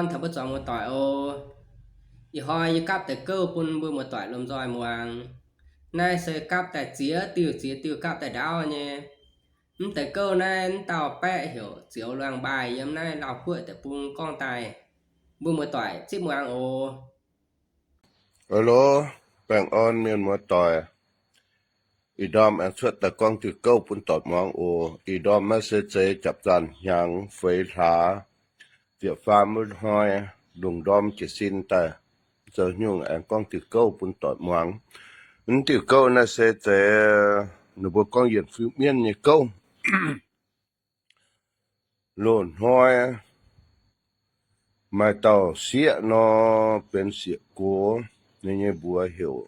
Taux mbuo zuangx muoz-doic oc. Ih hnoi yie gapv deix gouv bun mbuo muoz-doic lomh nzoih muangx. Naaiv se gapv daaih ziex diuh, ziex diuh gapv daaih ndaauv nyei. Mv deix gouv naaiv mv dauh baeqv heuc Zioux Luangh Mbaaih yiem naaiv Laauh Guoqv deic-bung gorngv daaih. Mbuo muoz-doic zipv muangx oc. Hello, baengh orn mienh muoz-doic. Ih ndorm aengx cuotv daaih gorngv diuh gouv bun doic muangx oc. Ih ndorm naaiv se zeix japv zanc hnyangx feix hlaax ziepc faam wuov hnoi, lungh ndorm jiez sin daaih, zoux nyungc aengx gorngv diuh gouv bun doic muangx. Mv diuh gouv naaiv se zeix ninh mbuo gorngv yienc fiuv mienv nyei gouv. Loz-hnoi maaih dauh sieqv nor, benx sieqv-gox, ninh nyei mbuox heuc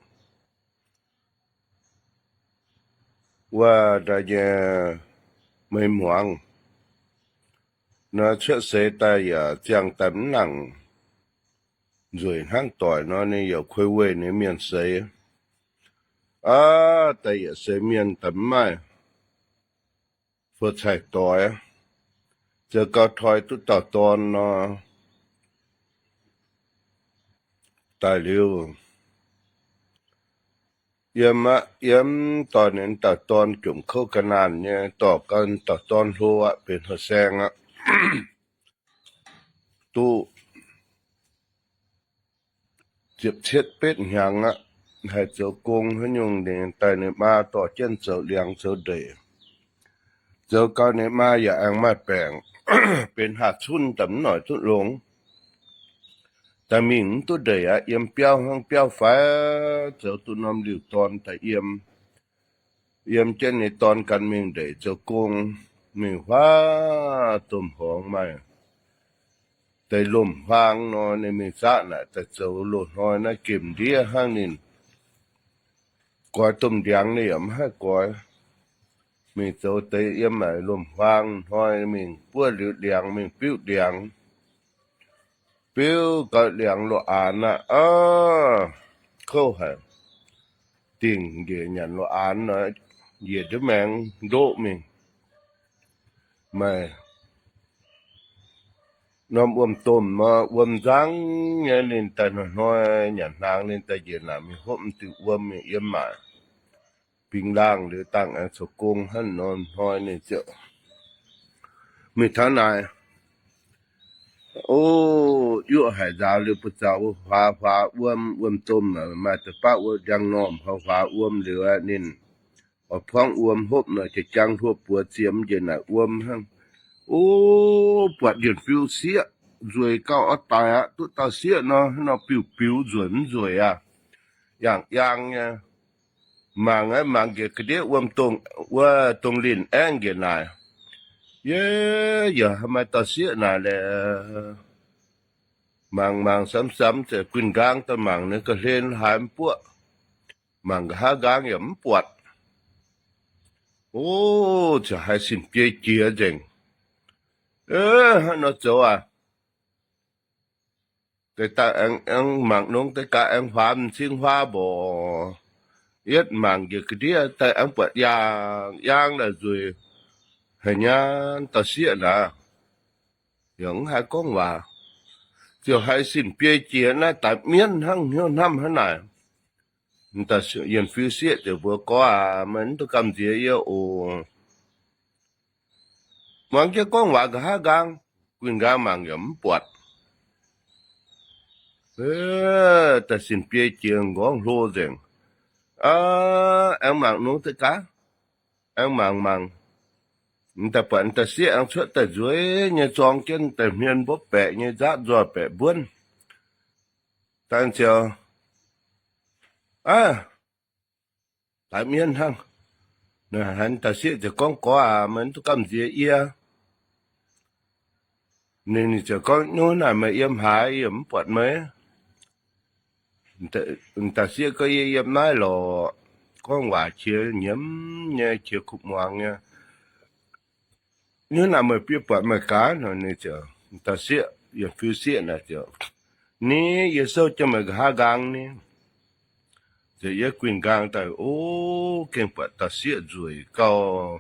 wuov daaih nyei Meix Muangz. Nor cuotv seix daaih yaac ziangh daaih mv nangc nzueic hnangv doic nor, ninh yaac kuei weih ninh mienh seix. Aav, daaih yaac seix mienh daaih mv maaih fou caic doix, zoux gau toi duqv dauh dorn nor. Daaih liuz, yiem aqv, yiem dorh ninh dauh dorn jomc kouv ga'naanh nyei, dorh gau dauh dorn hlo aqv, benx haaix saeng aqv. Duqv ziepc cietv betv hnyangx aqv, haih zoux gong haaix nyungc, ninh daaih ninh maa dorh jienv zoux liangx zoux ndeic. Zoux gau ninh maa yaac aengx maaih baengc, benx haah cunv daaih mv noic duqv longx. Daaih mingh mv duqv ndeic aqv, yiem biauv hnangv, biauv faix, zoux duqv norm liuh dorn daaih yiem. Yiem jienv ninh dorn gan mingh ndeic zoux gong, mingh huaav domh horngz maaih deix lomc huaang nor, ninh mingh zaqv naaic daaih zoux. Loz-hnoi naaiv gemh ndiev hnangv, ninh goix domh ndiangx ninh yaac mv haih goix. Mingh zoux deix yiem naaic lomc huaang hnoi, mingh buov liuz ndiangx, mingh biuv ndiangx. Biuv gau ndiangx loz-aanx aqv, aav, kouv haic. Dingc njiec nyanc loz-aanx nor, njiec ndiev maengx ndoqv mingh. Maaih norm wuom-domh nor, wuom nzangv nyei. Ninh daaih hnoi-hnoi nyanc hnaangx, ninh daaih njiec naaic mingh hopv m'diuh wuom mingh yiem maaic. Bingx laangh liuz dangh aengx zoux gong hnangv nor, hnoi ninh ziouc mingh taux naaic, o, yuoqv haic nzaaux liuz buoz-zaux huaax huaax wuom, wuom-domh maaih deix baqv wuom, njang normh huaax huaax wuom liuz aqv, ninh oix puangv wuom hopv nor, jiex jang hluo buoz ziemx njiec naaic wuom hnangv. O, buatc yienc fiuv sieqv nzueic gauh oix daic aqv. Duqv dauh sieqv nor, hnangv nor biuv-biux nzueic mv nzueic aqv, yangh yaang nyei. Mangc aqv, mangc njiec ga'ndiev wuom, wuov dongh linh aengv njiec naaic. Yie, yaac haaix maaih dauh sieqv naaic le. Mangc mangc samx samx ziouc guinh nqaang daaih mangc ninh ga'hlen haaix mv buoqc. Mangc nqa'haav nqaang yaac mv buatc. O, ziouc haiz sin-biei jiex nzengc. Hnangv nor zoux aac. Deix daaih aengx mangc nongx deix gaax aengx huaax m'cing huaav mborqc. Yietv mangc njiec ga'ndiev daaih aengx buatc yaang yaang naaic nzueic haic nyaanh dauh sieqv naaic. Yaac mv haih gorngv waac. Ziouc haiz sin-biei jiex naaiv daaih mienv hnangv hnyouv hnamv hnangv naaic. Yienc fiu sieqv ziouc mbuox gorx aac, meih mv duqv gamh nziex yie oc. Muangx jienv gorngv waac nqa'haav nqaang, guinh nqaang mangc yaac mv buatc. Daaih sin-biei jiex nqorngv hlo nzengc. Aengx mangc nongx deix gaax. Aengx mangc mangc. Daaih buatc daaih sieqv aengx cuotv daaih nzueic nyei zorng jienv daaih hmien mbopv baeqc nyei nzapv nzoih baeqc mbuonv. Daaih ziouc, aav, daaih mienv hnangv. Naaiv daaih sieqv ziouc gorngv, gorx aac, meih mv duqv gamh nziex yie. Ninh ziouc gorngv, nyungc naaic meih yiem haaix, yie mv buatc meih. Daaih sieqv gorngv, yie yiem naaiv lorqc. Gorngv waac qiex nyiemz nyei, qiex kuv muangx nyei. Nyungc naaic meih bieqc buatc meih gaax nor, ninh ziouc, daaih sieqv, yiem fiu sieqv naaic ziouc, ni, yie souv jienv meih nqa'haav nqaang ni. Ziouc yie guinh nqaang daaih, o, gengh buatc daaih sieqv nzueic gauh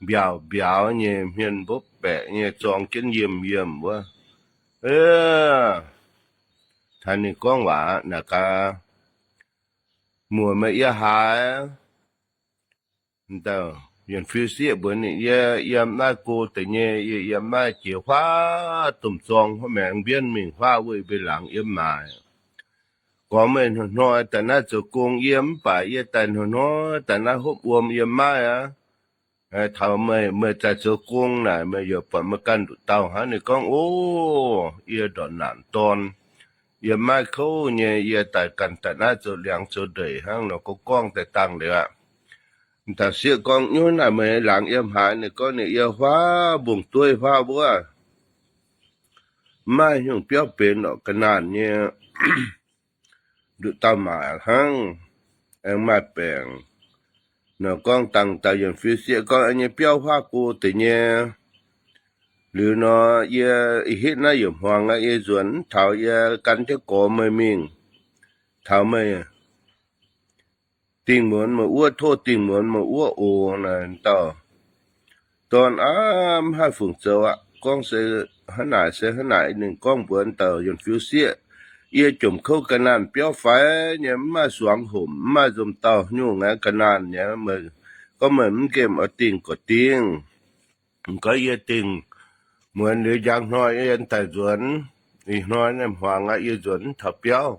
mbiaauc mbiauz nyei, hmien mbopv baeqc nyei, zorng jienv yiemh yiemh wuov. Taux ninh gorngv waac naaic gaax, Muoc meih yie haaix? Dauh Yunh-Fiuv-Sieqv mbuox ninh, Yie yiem naaiv go deix nyei, yie yiem naaiv jiex huaav domh zorng huaav maengx mbienv mingh huaav wuov, yie mbuo laangz yiem maaic. Gorx meih hnoi-hnoi daaih naaiv zoux gong yiem, mv baac yie daaih hnoi-hnoi daaih naaiv hopv wuom yiem maiv aqv. Taux meih, meih daaih zoux gong naaic, meih yaac buatc meih ganh nduqc dauh hnangv. Ninh gorngv, O, yie ndortv naanc dorn, yie maiv kouv nyei, yie daaih ganh daaih naaiv zoux liangx zoux ndeic hnangv nor, gorngv daaih dangh liuz aqv. Dauh sieqv gorngv, Nyungc naaic meih laangz yiem haaix? Ninh gorngv, Ninh yiem huaav mbungv-dueiv huaav wuov, maiv nyungc biauv benx lorqc, ga'naanh nyei, nduqc dauh maac hnangv, aengx maaih baengc. Nor gorngv dangh dauh Yunh-Fiuv-Sieqv gorngv, Nyei biauv huaav go deix nyei. Liuz nor, yie ih hitv naaiv yietc hmuangx aqv, yie nzuonx taux yie gan jienv gorx meih mingh, taux meih dingh muonz meih wuov, tov dingh muonz meih wuov oc. Naaic dauh dorn aqv, mv haih fungc zoux aqv, gorngv se hnangv naaic se hnangv naaic. Ninh gorngv mbuox dauh Yunh-Fiuv-Sieqv, Yie jomc kouv ga'naanh biauv faix nyei, mv maaih suangx homc, mv maaih nzomc dauh nyungc aqv, ga'naanh nyei. Gorngv meih mv nqemh oix dingh gorqv dingh. Gorngv yie dingh muonz liuz njang hnoi yie daaih nzuonx. Ih hnoi naaiv hmuangx aqv, yie nzuonx taux biauv.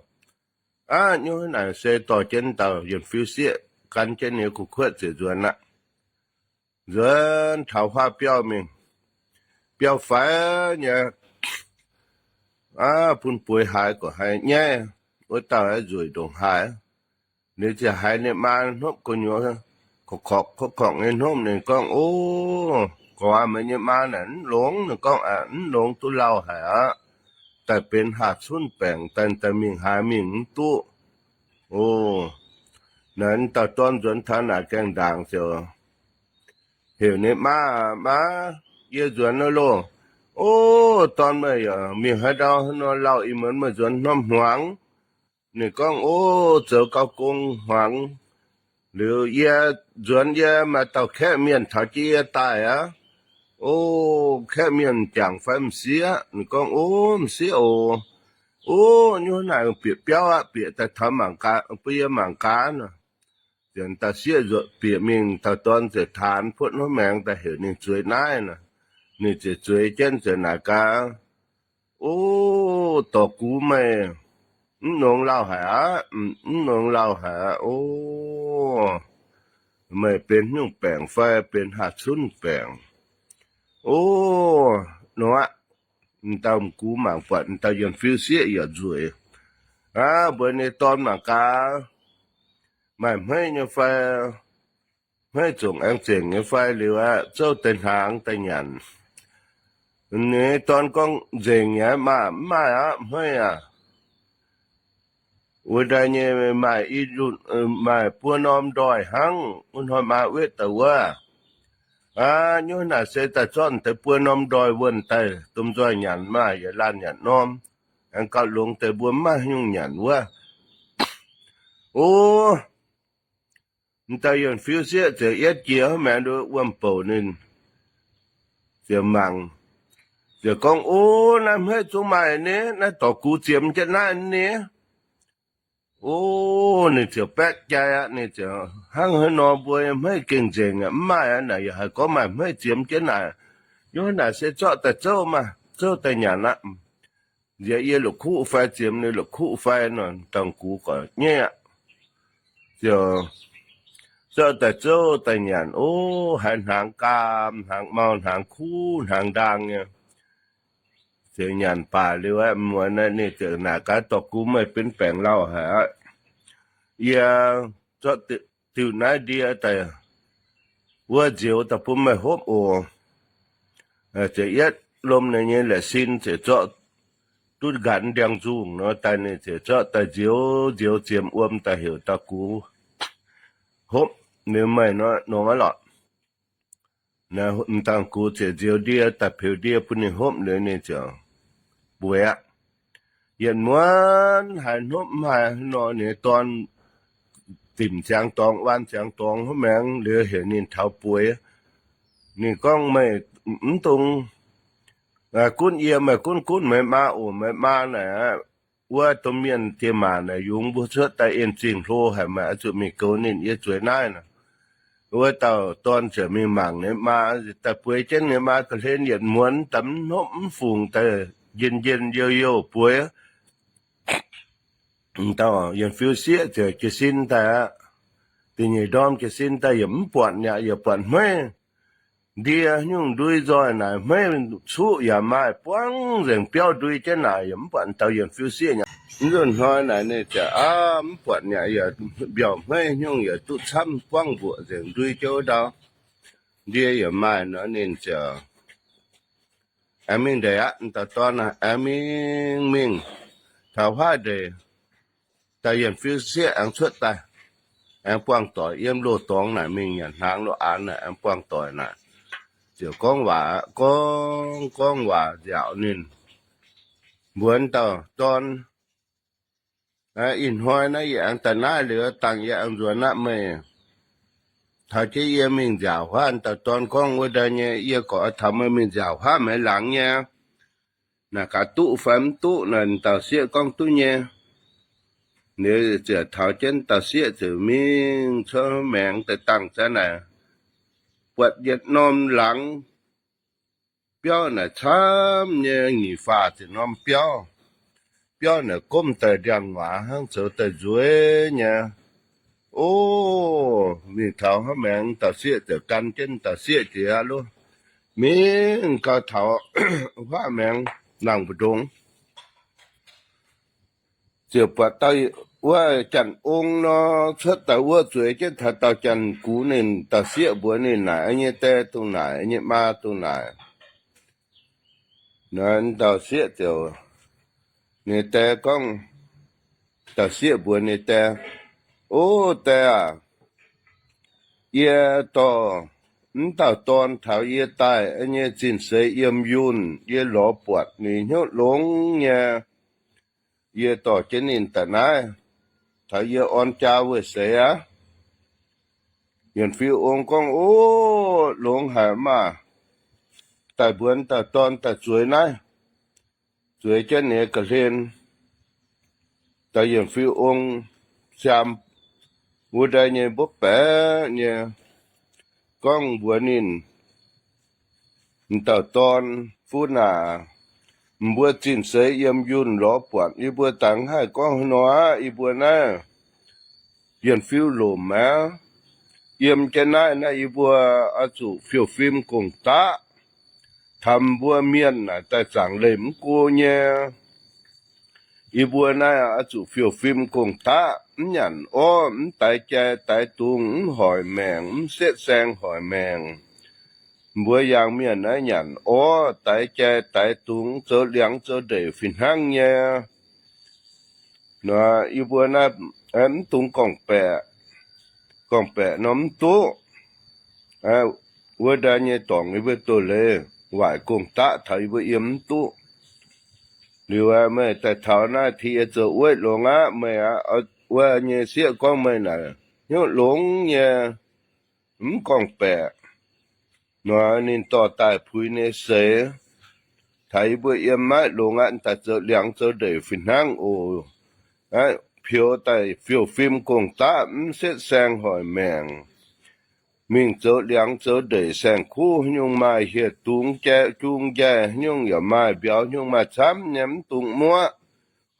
Aav, nyungc naaic se dorh jienv dauh Yunh-Fiuv-Sieqv gan jienv ninh kuv kuotv ziouc nzuonx aqv. Nzuonx taux huaav biauv mingh, biauv faix nyei. Aav, bun bueix haaix gorqv haiz nyaiv, wuov dauh aeqv, nzueic ndongc haaix. Ninh ziouc haiz ninh maa hnopv gu'nyuoz, korqv-korqv korqv-korqv nyei hnopv. Ninh gorngv, O, gorx aac, meih nyei maa naaic mv longx. Ninh gorngv, Aav, mv longx duqv lauh haic aqv. Daaih benx haah cunv baengc, daaih, daaih mingh haaix mingh mv duqv. O, naaic dauh dorn nzuonx taux naaic gaengh ndaangc ziouc heuc ninh, Maa, maa, yie nzuonx loh. O, dorn, meih yaac mingh haaix ndau nor lauh ih muonz meih nzuonx hnomv hmuangx? Ninh gorngv, O, zoux gauh gong hmuangx. Liuz yie nzuonx, yie maaih dauh kaeqv mienh taux jienv yie daaih aqv. O, kaeqv mienh m'jangc fai m'sieqv? Ninh gorngv, O, m'sieqv oc. O, nyungc naaic bieqc biauv aqv, bieqc daaih taux mangc gaax, bun yie mangc gaax nor. Ziouc dauh sieqv nzuonx bieqc mingh, dauh dorn ziouc taanx puotv hnangv maengx daaih heuc ninh zueiz naaiv nor. Ninh ziouc zueiz jienv ziouc naaic gaax, O, dorc gux meih mv nongx lauh haic aqv, mv nongx lauh haic aqv. O, meih benx nyungc baengc fai benx haah cunv baengc? O, nor aqv. M'dauh m'gux mangc buatc m'dauh Yunh-Fiuv-Sieqv yaac nzueic. Aav, mbuox ninh dorn mangc gaax, maaih hmeiv nyei fai? Hmeiv zongc aengx zengc nyei fai? Liuz aqv, zouv deix hnaangx daaih nyanc. Ninh dorn gorngv, Nzengc nyei maah, mv maaih aqv, hmeiv aac. Wuov ndaaih nyei maaih i, maaih buo norm ndoih hnangv, wuov hnoi maa wetv daaih wuov. Aav, nyungc naaic se daaih zorqv deix buo norm ndoih wuonh daaih domh nzoih nyanc maah, yietc laanh nyanc norm. Aengx gauh longx deix mbuo mv maaih nyungc nyanc wuov. O, m'dauh Yunh-Fiuv-Sieqv ziouc yietv jiex hnangv maengx nduov wuom-bouc ninh ziouc mangc, ziouc gorngv, O, naaiv hmeiv zungv maaih ni, naaiv dorc gux ziemx jienv naaiv ni. O, ninh ziouc baeqv jai aqv. Ninh ziouc, Hnangv haaix nor mbuo nyei hmeiv gengh nzengc aqv, mv maaih aqv. Naaic yaac haih gorngv maaih hmeiv ziemx jienv naaic. Nyungc naaic se zorqv daaih zouv maah, zouv daaih nyanc aqv. Nziex yie la'kuqv fai, ziemx ninh la'kuqv fai nor, m'dauh gux gorqv nyei aqv. Ziouc zorqv daaih zouv daaih nyanc. O, haiz hnaangx gaam, hnaangx mau, hnaangx kuv, hnaangx ndaang nyei. Ziouc nyanc baac liuz aqv, muonz ninh ziouc naaic gaax, Dorc gux, meih benx baengc lauh haic aqv. Yie zorqv diuh naaiv ndie daaih wuov nzioux daaih bun meih hopv oc. Ziouc yietv lomh ninh nyei la'sin ziouc zorqv duqv nqanx ndiangx-nzungh nor daaih, ninh ziouc zorqv daaih nzioux nzioux ziemx wuom daaih heuc dauh gux hopv. Liuz meih nor nongx aqv lorqc. M'dauh gux ziouc nzioux ndie daaih peux ndie bun ninh hopv liuz ninh ziouc bueix aqv. Yietc muonz haiz hnopv mv haiz nor, ninh dorn dimc ziangx dorngx, waan ziangx dorngx hnangv maengx liuz heuc ninh taux bueix. Ninh gorngv, Meih mv dungx Gunv yie, meih gunv gunv meih maa oc, meih maa naaic aqv. Wuov domh mienh diex maac naaic yungz mbuo cuotv daaih en zingh hlo haic, meih oix zuqc mingh goux ninh, yie zueiz naaiv nor. Wuov dauh dorn ziouc mingh mangc ninh maa, daaih bueix jienv ninh maa ga'hlen yietc muonz, daaih mv hnopv mv fungc, daaih njien-njien youh youh bueix. Dauh Yienc Fiu sieqv ziouc jiez sin daaih aqv. Da'nyeic ndorm jiez sin daaih yaac mv buatc, yaac buatc hmeiv ndie nyungc ndui nzoih naaic, hmeiv cuqv yaac maaih buangv nzengc biauv ndui jienv naaic, yaac mv buatc dauh Yienc Fiu sieqv nyei. Mv nzunc hnoi naaic ninh ziouc aav mv buatc, yaac mbiaauc hmeiv nyungc yaac duqv camv buangv mbuoqc nzengc ndui jienv wuov ndau. Ndie yaac maaih nor, ninh ziouc aengx mingh ndeic aqv. Dauh dorn aengx mingh mingh taux huaav ndeic, dauh Yienc Fiu sieqv aengx cuotv daaih, aengx buangh doic yiem loz-dorngx naaic mingh nyanc hnaangx loz-aanx naaic, aengx buangh doic naaic, ziouc gorngv waac, gorngv gorngv waac nziaauc ninh, mbuox dauh dorn, Ih hnoi naaiv yie aengx daaih naaiv liuz, dangh yie aengx nzuonx aqv meih. Taux jienv yie mingh nziaauc huaav. Dauh dorn gorngv, Wuov ndaai nyei, yie gorqv taux meih mingh nziaauc huaav maengx laangz nyei. Naaic gaax duqv fai mv duqv? Naaic dauh sieqv gorngv, Duqv nyei. Liuz ziouc taux jienv, dauh sieqv ziouc mingh cuotv maengx daaih dangh zanc naaic, buatc yietc norm laangz biauv naaic camv nyei, nyic faah ziepc norm biauv. Biauv naaic gomv daaih ndiangx-waac hnangv, zoux daaih nzueic nyei. O, mingh taux hnangv maengx, dauh sieqv ziouc gan jienv dauh sieqv jiex aqv loh, mingh gau taux huaav maengx nangh mbu'ndongx. Ziouc buatc dauh wuov janx-ong nor, cuotv daaih wuov zueiz jienv taux dauh janx-gux. Ninh dauh sieqv mbuox ninh naaic, Nyei die dongh naaic, nyei maa dongh naaic. Naaiv dauh sieqv ziouc, ninh die gorngv, dauh sieqv mbuox ninh die, O die aac, yie dorh m'dauh dorn taux yie daaih nyei zinh seix yiem yunh, yie lorz buatc ninh hnyouv longx nyei. Yie dorh jienv ninh daaih naaiv taux yie orn jaa weic seix aqv. Yienc Fiu Ong gorngv, O, longx haic maah! Daaih mbuox dauh dorn daaih zueiz naaiv, zueiz jienv ninh ga'hlen. Dauh Yienc Fiu Ong siaam wuov ndaai nyei mbopv baeqc nyei gorngv mbuox ninh, M'dauh dorn, funx aac, mbuo zinh seix yiem yunh lorz buatc yie mbuo dangx haih gorngv haaix nor aqv. Yie mbuo naaiv Yienc Fiu lomc aqv. Yiem jienv naaiv, naaiv yie mbuo oix zuqc fiuv-fim gong-daqv. Taux mbuo mienh naaic daaih zaangc leih mv go nyei. Yie mbuo naaiv oix zuqc fiuv-fim gong-daqv, mv nyanc orv, mv daix jai daix dungz, mv hoic maengc, mv setv saeng hoic maengc. Mbuo yangh mienh naaiv nyanc orv, daix jai daix dungz, zoux liangx zoux ndeic fih hnangv nyei. Nor yie mbuo naaiv mv dungx gorngv-baeqc. Gorngv-baeqc nor mv duqv. Wuov ndaai nyei dorngc yie mbuo doz-leiz waaic gong-daqv taux yie mbuo yiem mv duqv. Liuz meih daaih taux naaiv, tengx yie zoux weiv longx aqv. Meih aqv, wuov nyei sieqv gorngv meih naaic hnyouv longx nyei, mv gorngv-baeqc. Nor ninh dorh daaih puix ninh seix, taux yie mbuo yiem maiv longx aqv, daaih zoux liangx zoux ndeic fih hnangv oc. Aqv, peux daaih fiuv-fim gong-daqv, mv setv saeng hoic maengc. Mingh zoux liangx zoux ndeic saeng-kuv, nyungc maaih hieh dungz jai jung jai, nyungc yaac maaih mbiauz, nyungc maaih camv nyei, mv dungx muoqv.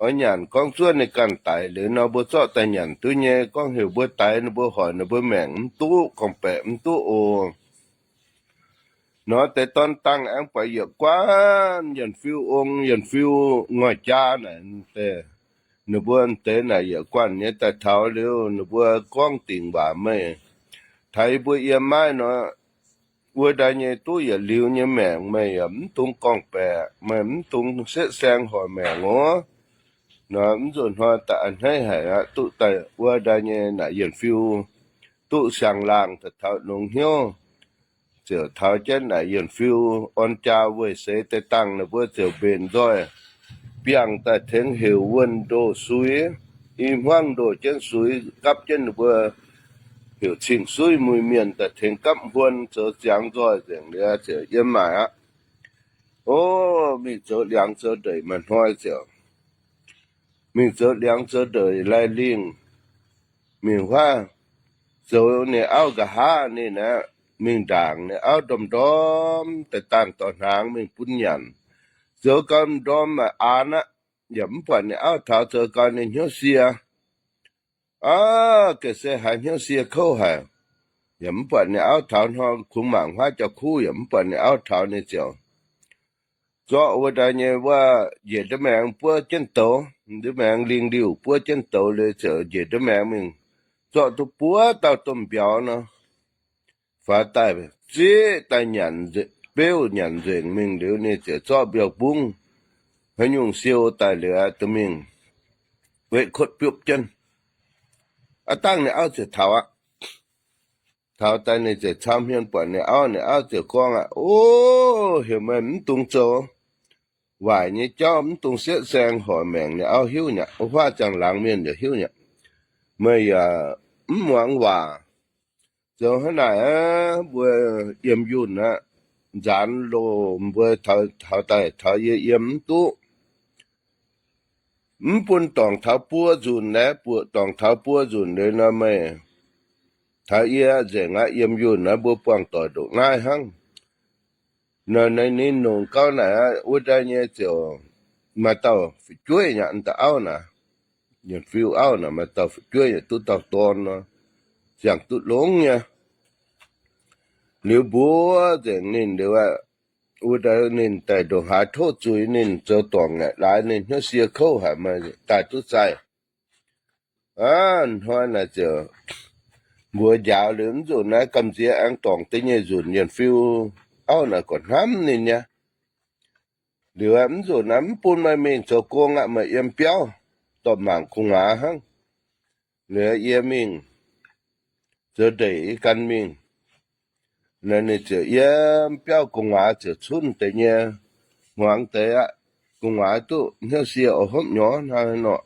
Oix nyanc gorngv zuov ninh ganh daix liuz nor, mbuo zorqv daaih nyanc duqv nyei. Gorngv heuc mbuo daix ninh mbuo, hoic ninh mbuo maengc mv duqv, gorngv-baeqc mv duqv oc. Nor deix dorn dangh aengx buatc yietc guanh Yienc Fiu Ong, Yienc Fiu Ngoih Jaa naaic, ninh mbuo deix naaic yietc guanh nyei daaih taux liuz, ninh mbuo gorngv dingc waac, Meih taux yie mbuo yiem maiv nor, wuov ndaai nyei duqv yietc liuz nyei maengc, meih yaac mv dungx gorngv-baeqc, meih mv dungx setv saeng hoic maengc oc. Nor mv nzunc hnoi daaih a'hneiv haic aqv, duqv daaih wuov ndaai nyei naaic Yienc Fiu duqv siang-laangh daaih taux longx hnyouv. Ziouc taux jienv naaic Yienc Fiu orn jaa weic seix deix dangh, ninh mbuo ziouc mbenc nzoih biangh daaih tengx heuc wuonh ndoh suix, i hmuangv ndoh jienv suix, gapv jienv ninh mbuo heuc cing-suiv muic-mienh daaih tengx gapv huon zoux ziangx nzoih nzengc liuz ziouc yiem maaic aqv. O, mingh zoux liangx zoux ndeic maaih hnoi ziouc mingh zoux liangx zoux ndeic lai lingh, mingh huaav zoux ninh auv nqa'haav ninh aqv, mingh ndaangc ninh auv ndorm-ndorm daaih dangh dorh hnaangx mingh bun nyanc. Zoux gau ndorm maaih aan aqv, yaac mv buatc ninh auv taux, zoux gau ninh hnyouv sie. Aav, ga'sie haiz hnyouv sie kouv haic, yaac mv buatc ninh auv taux, hnoi kungx mangc huaav jauv-kuv yaac mv buatc ninh auv taux, ninh ziouc zorqv wuov daaih nyei wuov njiec ndiev maengx buov jienv douz, ndiev maengx lingh liuh buov jienv douz liuz ziouc njiec ndiev maengx mingh zorqv duqv buov dauh domh mbiauz nor, faaux daaih ziqv daaih nyanc, beuv nyanc nzengc mingh liuz ninh ziouc zorqv mbiauz-mbungv haaix nyungc siou daaih liuz aqv, duqv mingh weqv kotv biopv jienv. Aav dangh ninh auv ziouc taux aqv. Taux daaih ninh ziouc cau hmien buatc ninh auv, ninh auv ziouc gorngv aqv, O, heuc meih mv dungx zoux waaic nyei jauv, mv dungx setv saeng hoic maengc. Ninh auv hiuv nyei, wuov huaav ziangh laangz mienh yaac hiuv nyei. Meih yaac mv muangx waac. Zoux hnangv naaic aqv, mbuo yiem yunh aqv, nzaanx loh mbuo taux, taux daaih taux yie yiem mv duqv. Mv bun dorngc taux buo nzunc naaiv, buoqc dorngc taux buo nzunc liuz nor meih taux yie nzengc aqv. Yiem yunh naaiv mbuo buangh doic ndongc naaiv hnangv. Nor naaiv ninh nongc gauv naaic aqv, wuov daaih nyei ziouc maaih dauh fu'jueiv nyei, dauh auv naaic, Yienc Fiu auv naaic, maaih dauh fu'jueiv yaac duqv dauh dorn nor, ziangh duqv longx nyei. Liuz mbuox nzengc ninh liuz aqv, wuov daaih ninh daaih ndongc haaix tov zuiz ninh zoux dorngc naaic laaix ninh hnyouv sie kouv haic, meih daaih duqv zaih. Aav, hnoi naaic ziouc mbuox njaaux liuz, mv nzunc naaiv gamh nziex aengx dorngc deix nyei nzunc, Yienc Fiu auv naaic gorqv hnamv ninh nyei. Liuz aqv, mv nzunc naaiv mv bun meih mingh zoux gong aqv, meih yiem biauv dorh mangc gu'nguaaz hnangv. Liuz yie mingh zoux ndeic yie gan mingh. Naaiv ninh ziouc yiem biauv gu'nguaaz ziouc cunv deix nyei, hmuangx deix aqv. Gu'nguaaz duqv hnyouv sie oix hopv nyorx hnangv nor,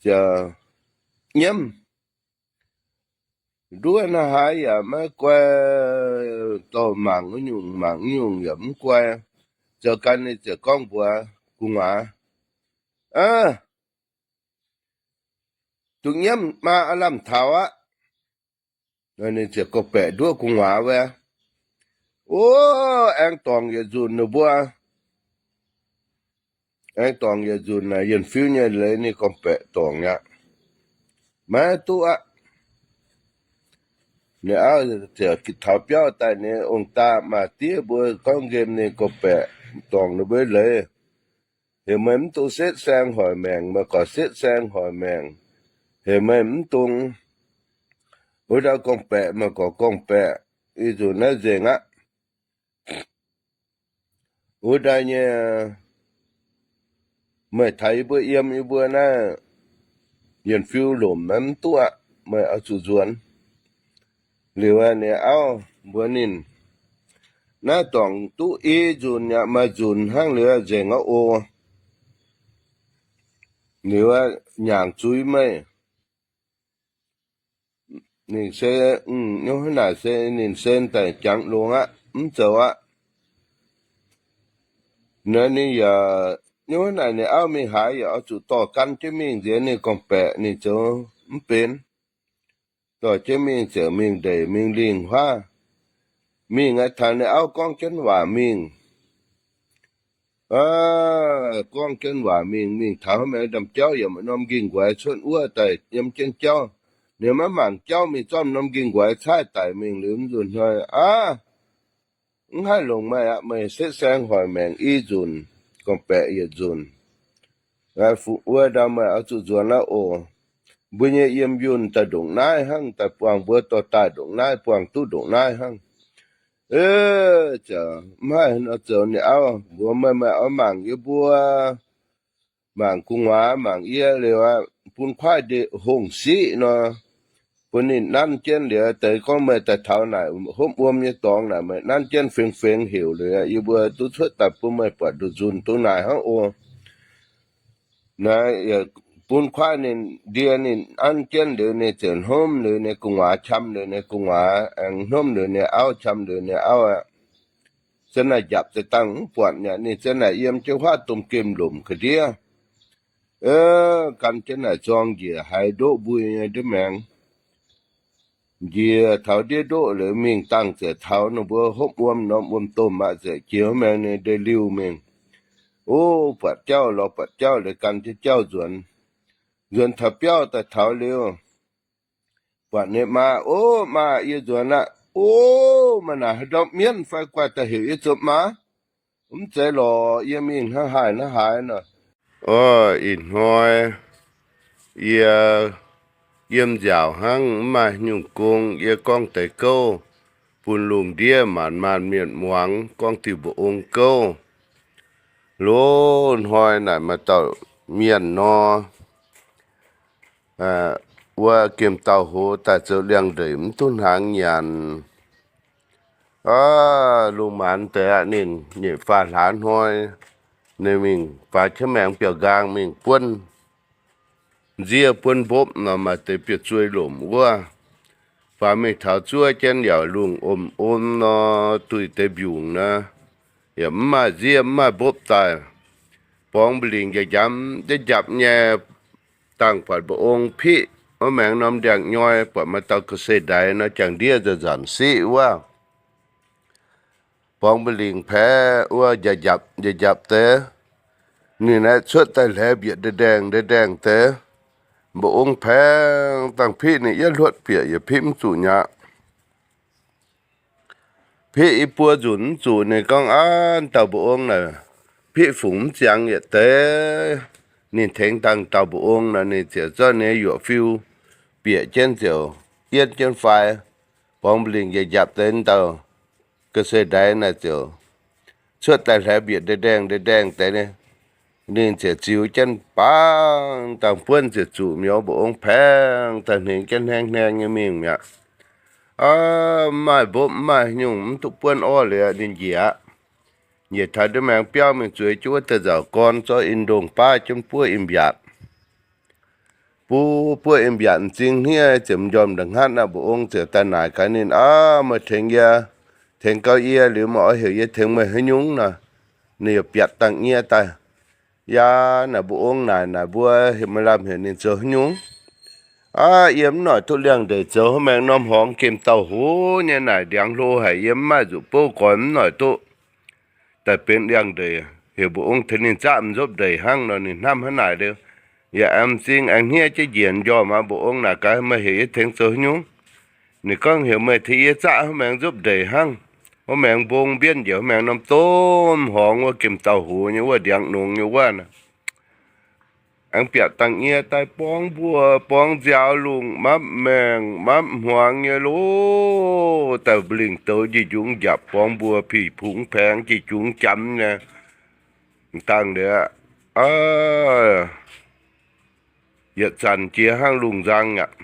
ziouc nyiemv nduov hnangv haaix yaac maiv guai, dorh mangc wuov nyungc mangc wuov nyungc yaac mv guai. Ziouc gan ninh ziouc gorngv mbuox gu'nguaaz, Aav, duqv nyiemv maa aav lamh taux aqv. Ninh ziouc gorngv-baeqc nduov gu'nguaaz wuov, O, aengx dorngc yietc nzunc ninh mbuo, aengx dorngc yietc nzunc naaic Yienc Fiu nyei leiz ninh gorngv-baeqc dorngc aqv. Maiv duqv aqv. Ninh auv ziouc taux biauv daaih, ninh ong-daa maa-diev mbuo gorngv nqemh ninh gorngv-baeqc dorngc ninh mbuo leiz. Heuc meih mv dungx setv saeng hoic maengc, meih gorqv setv saeng hoic maengc. Heuc meih mv dungx wuov dauh gorngv-baeqc, meih gorqv gorngv-baeqc. Ih nzunc naaiv nzengc aqv. Wuov daaih nyei, meih taux yie mbuo yiem yie mbuo naaiv Yienc Fiu lomc naaiv mv duqv aqv, meih oix zuqc nzuonx. Liuz ninh auv mbuox ninh, Naaiv dorngc duqv i nzunc yaac maaih nzunc hnangv liuz nzengc aqv oc. Liuz nyaangc zuiz meih. Ninh se, hnangv naaic se ninh se daaih jangx longx aqv, mv zoux aqv. Naaiv ninh yaac, hnangv naaic ninh auv mingh haaix yaac oix zuqc dorh gan jienv mingh nziex ninh gorngv-baeqc ninh zoux mv benx. Dorh jienv mingh ziouc mingh ndeic mingh lingh huaav. Mingh aqv, taux ninh auv gorngv jienv waac mingh. Gorngv jienv waac mingh, mingh taux haaix maengx ndamv-jauv yaac maaih norm nqingh nquaix cuotv wuov daaih yiem jienv jauv. Ninh maiv mangc jauv mingh zorqv norm nqingh nquaix caaiv daic mingh liuz, mv nzunc hnoi aav, mv haih longc meih aqv. Meih setv saeng hoic maengc i nzunc, gorngv-baeqc yietc nzunc. Wuov ndau meih oix zuqc nzuonx aqv oc. Mbuo nyei yiem yunh daaih ndongc naaiv hnangv, daaih buangh mbuo dorh daaih ndongc naaiv, buangh duqv ndongc naaiv hnangv. Mv haih nor zoux. Ninh auv mbuox meih, meih oix mangc yie mbuo, mangc gu'nguaaz, mangc yie liuz aqv, bun kuaaiv ndie hongh siqv nor, bun ninh nanv jienv liuz, deix gorngv meih daaih taux naaic hopv wuom nyei dorngx naaic, meih nanv jienv fengx fengx heuc liuz, yie mbuo duqv cuotv daaih bun meih buatc nduqc nzunc dongh naaic hnangv oc. Naaiv bun kuaaiv ninh ndie ninh nanv jienv liuz, ninh ziouc hnomv liuz ninh gu'nguaaz, qam liuz ninh gu'nguaaz, aengx hnomv liuz ninh auv, qam liuz ninh auv aqv. Zanc naaic njapc daaih dangh mv buatc mi'aqv. Ninh zanc naaic yiem jienv huaav domh gemh lomc ga'ndiev, gan jienv naaic zorng njiec haiz ndoqv mbui nyei ndiev maengx. Njiec taux ndiev ndoqv liuz mingh dangh ziouc taux ninh mbuo hopv wuom norm wuom-domh aqv, ziouc jiex maengx ninh ndeic-liuh mingh. O, buatc jauv lorz buatc jauv liuz gan jienv jauv nzuonx. Nzuonx taux biauv daaih taux liuz, buatc ninh maa, O, maa, yie nzuonx aqv. O, maaih naaic haaix ndorm mienv fai guaaih daaih heuc yie zoux maa? Mv zeiz lorqc, yie mingh hnangv haaix hnangv haaix nor. O, ih hnoi yie yiem nziaauc hnangv, mv maaih nyungc gong. Yie gorngv deix gouv bun lungh ndiev maanc maanc mienh muangx, gorngv diuh mbu'ong gouv. Loz-hnoi naaic maaih dauh mienh nor, wuov gemh dauh hoz daaih zoux liangx-ndeic mv duqv hnaangx nyanc. Aav, lungh maanz deix aqv, ninh nyeic faah hlaax hnoi, ninh mingh faaux qiex maengx biauv-nqaang mingh buonv nziev buonv mbopv nor, maaih deix biauv-zuei lomc wuov. Faaux mingh taux zuov jienv yaac lungh om om nor, duih deix mbiungc nor, yaac mv maaih nziev mv maaih mbopv daaih. Borngz mba'lingc njapc-njapc nyei, dangh buatc mbu'ong piqv wuov maengx norm ndiangx-nyoi, buatc maaih dauh ga'sie ndaix nor, jangx ndiev nzanc-nzanc siqv wuov. Borngz mba'lingc paeqv wuov njapc-njapc deix, ninh aeqv cuotv daaih hleix mbietc ndaengh ndaengh deix. Mbu'ong paengx dangh piqv ninh yietv hluotv bieqc yaac piqv mv zuqc mi'aqv. Piqv i buo nzunc mv zuqc, ninh gorngv, Aav, dauh mbu'ong naaic piqv fungc mv ziangx yietc deix. Ninh tengx dangh dauh mbu'ong nor, ninh ziouc zorqv ninh nyei yuoqc fiu bieqc jienv ziouc yienv jienv fai. Borngz mba'lingc njapc-njapc deix dauh ga'sie ndaix naaic ziouc cuotv daaih hleix mbietc ndaengh ndaengh deix. Ninh ziouc ziux jienv bangv dangh buonv ziouc zuqc mi'aqv. Mbu'ong paengx daaih hnengx jienv hneng hneng nyei mingh mi'aqv. Aav, mv maaih mbopv mv maaih nyungc, mv duqv buonv orv liuz ninh njiec aqv. Njiec taux ndiev maengx biauv mingh zueiz jienv wuov deix nzauc gorn zorqv in ndongh baav jienv buov in mbiaatc. Buov buov in mbiaatc m'zing hniev ziouc m'njormh nda'hngatv aqv. Mbu'ong ziouc daaih naaic gaax ninh, Aav, meih tengx yie, tengx gau yie liuz meih oix heuc yie tengx meih haaix nyungc nor? Ninh yaac biatc dangh nyie daaih. Yaac naaic mbu'ong naaic, naaic mbuo heuc maaih lamh heuc ninh zoux haaix nyungc? Aav, yie mv noic duqv liangx-ndeic zoux, maengx norm horngz gemh dauh hoz nyei naaic ndiangx hlo haic, yie mv maaih nzuqc bouv goix, mv noic duqv daaih benx liangx-ndeic. Heuc mbu'ong tengx ninh zaqv m'nzopv ndeic hnangv nor, ninh hnamv hnangv naaic liuz, yaac aengx m'zing aengx hniev jienv njiec m'njormh aqv. Mbu'ong naaic gaax, Meih heuc yie tengx zoux haaix nyungc? Ninh gorngv, Heuc meih tengx yie zaqv wuov maengx nzopv ndeic hnangv. Wuov maengx mbong mbienv njiec wuov maengx norm domh horngz wuov gemh dauh hoz nyei wuov ndiangx nongx nyei wuov. Aengx biatc dangh nyie daaih borngz mbuo, borngz nziaaux lungh, mapv maengh mapv hmuangx nyei loh, daaih mba'lingc douz njiec njungx njapc borngz mbuo, pih pungx paengx njiec njungx jamx nyei. Dangh liuz, yietc zanc jiex hnangv lungh nzang aqv.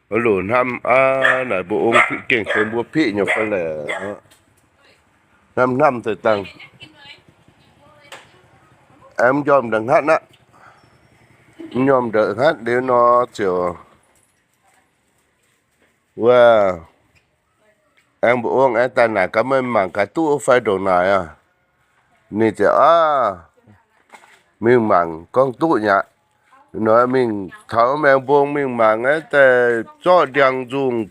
Loz-hnamv, Aav, naaic mbu'ong gengh benx mbuo piqv nyei fai laic? Hnamv hnamv deix dangh, aengx m'njormh nda'hngatv aqv. M'njormh nda'hngatv liuz nor ziouc wuov, aengx mbu'ong aengx daaih naaic gaax, Meih mangc gaax duqv fai ndongc naaic aqv? Ninh ziouc, Aav, mingh mangc gorngv duqv nyei aqv. Nor mingh taux maengx mbong mingh mangc aeqv, daaih zorqv ndiangx-nzungh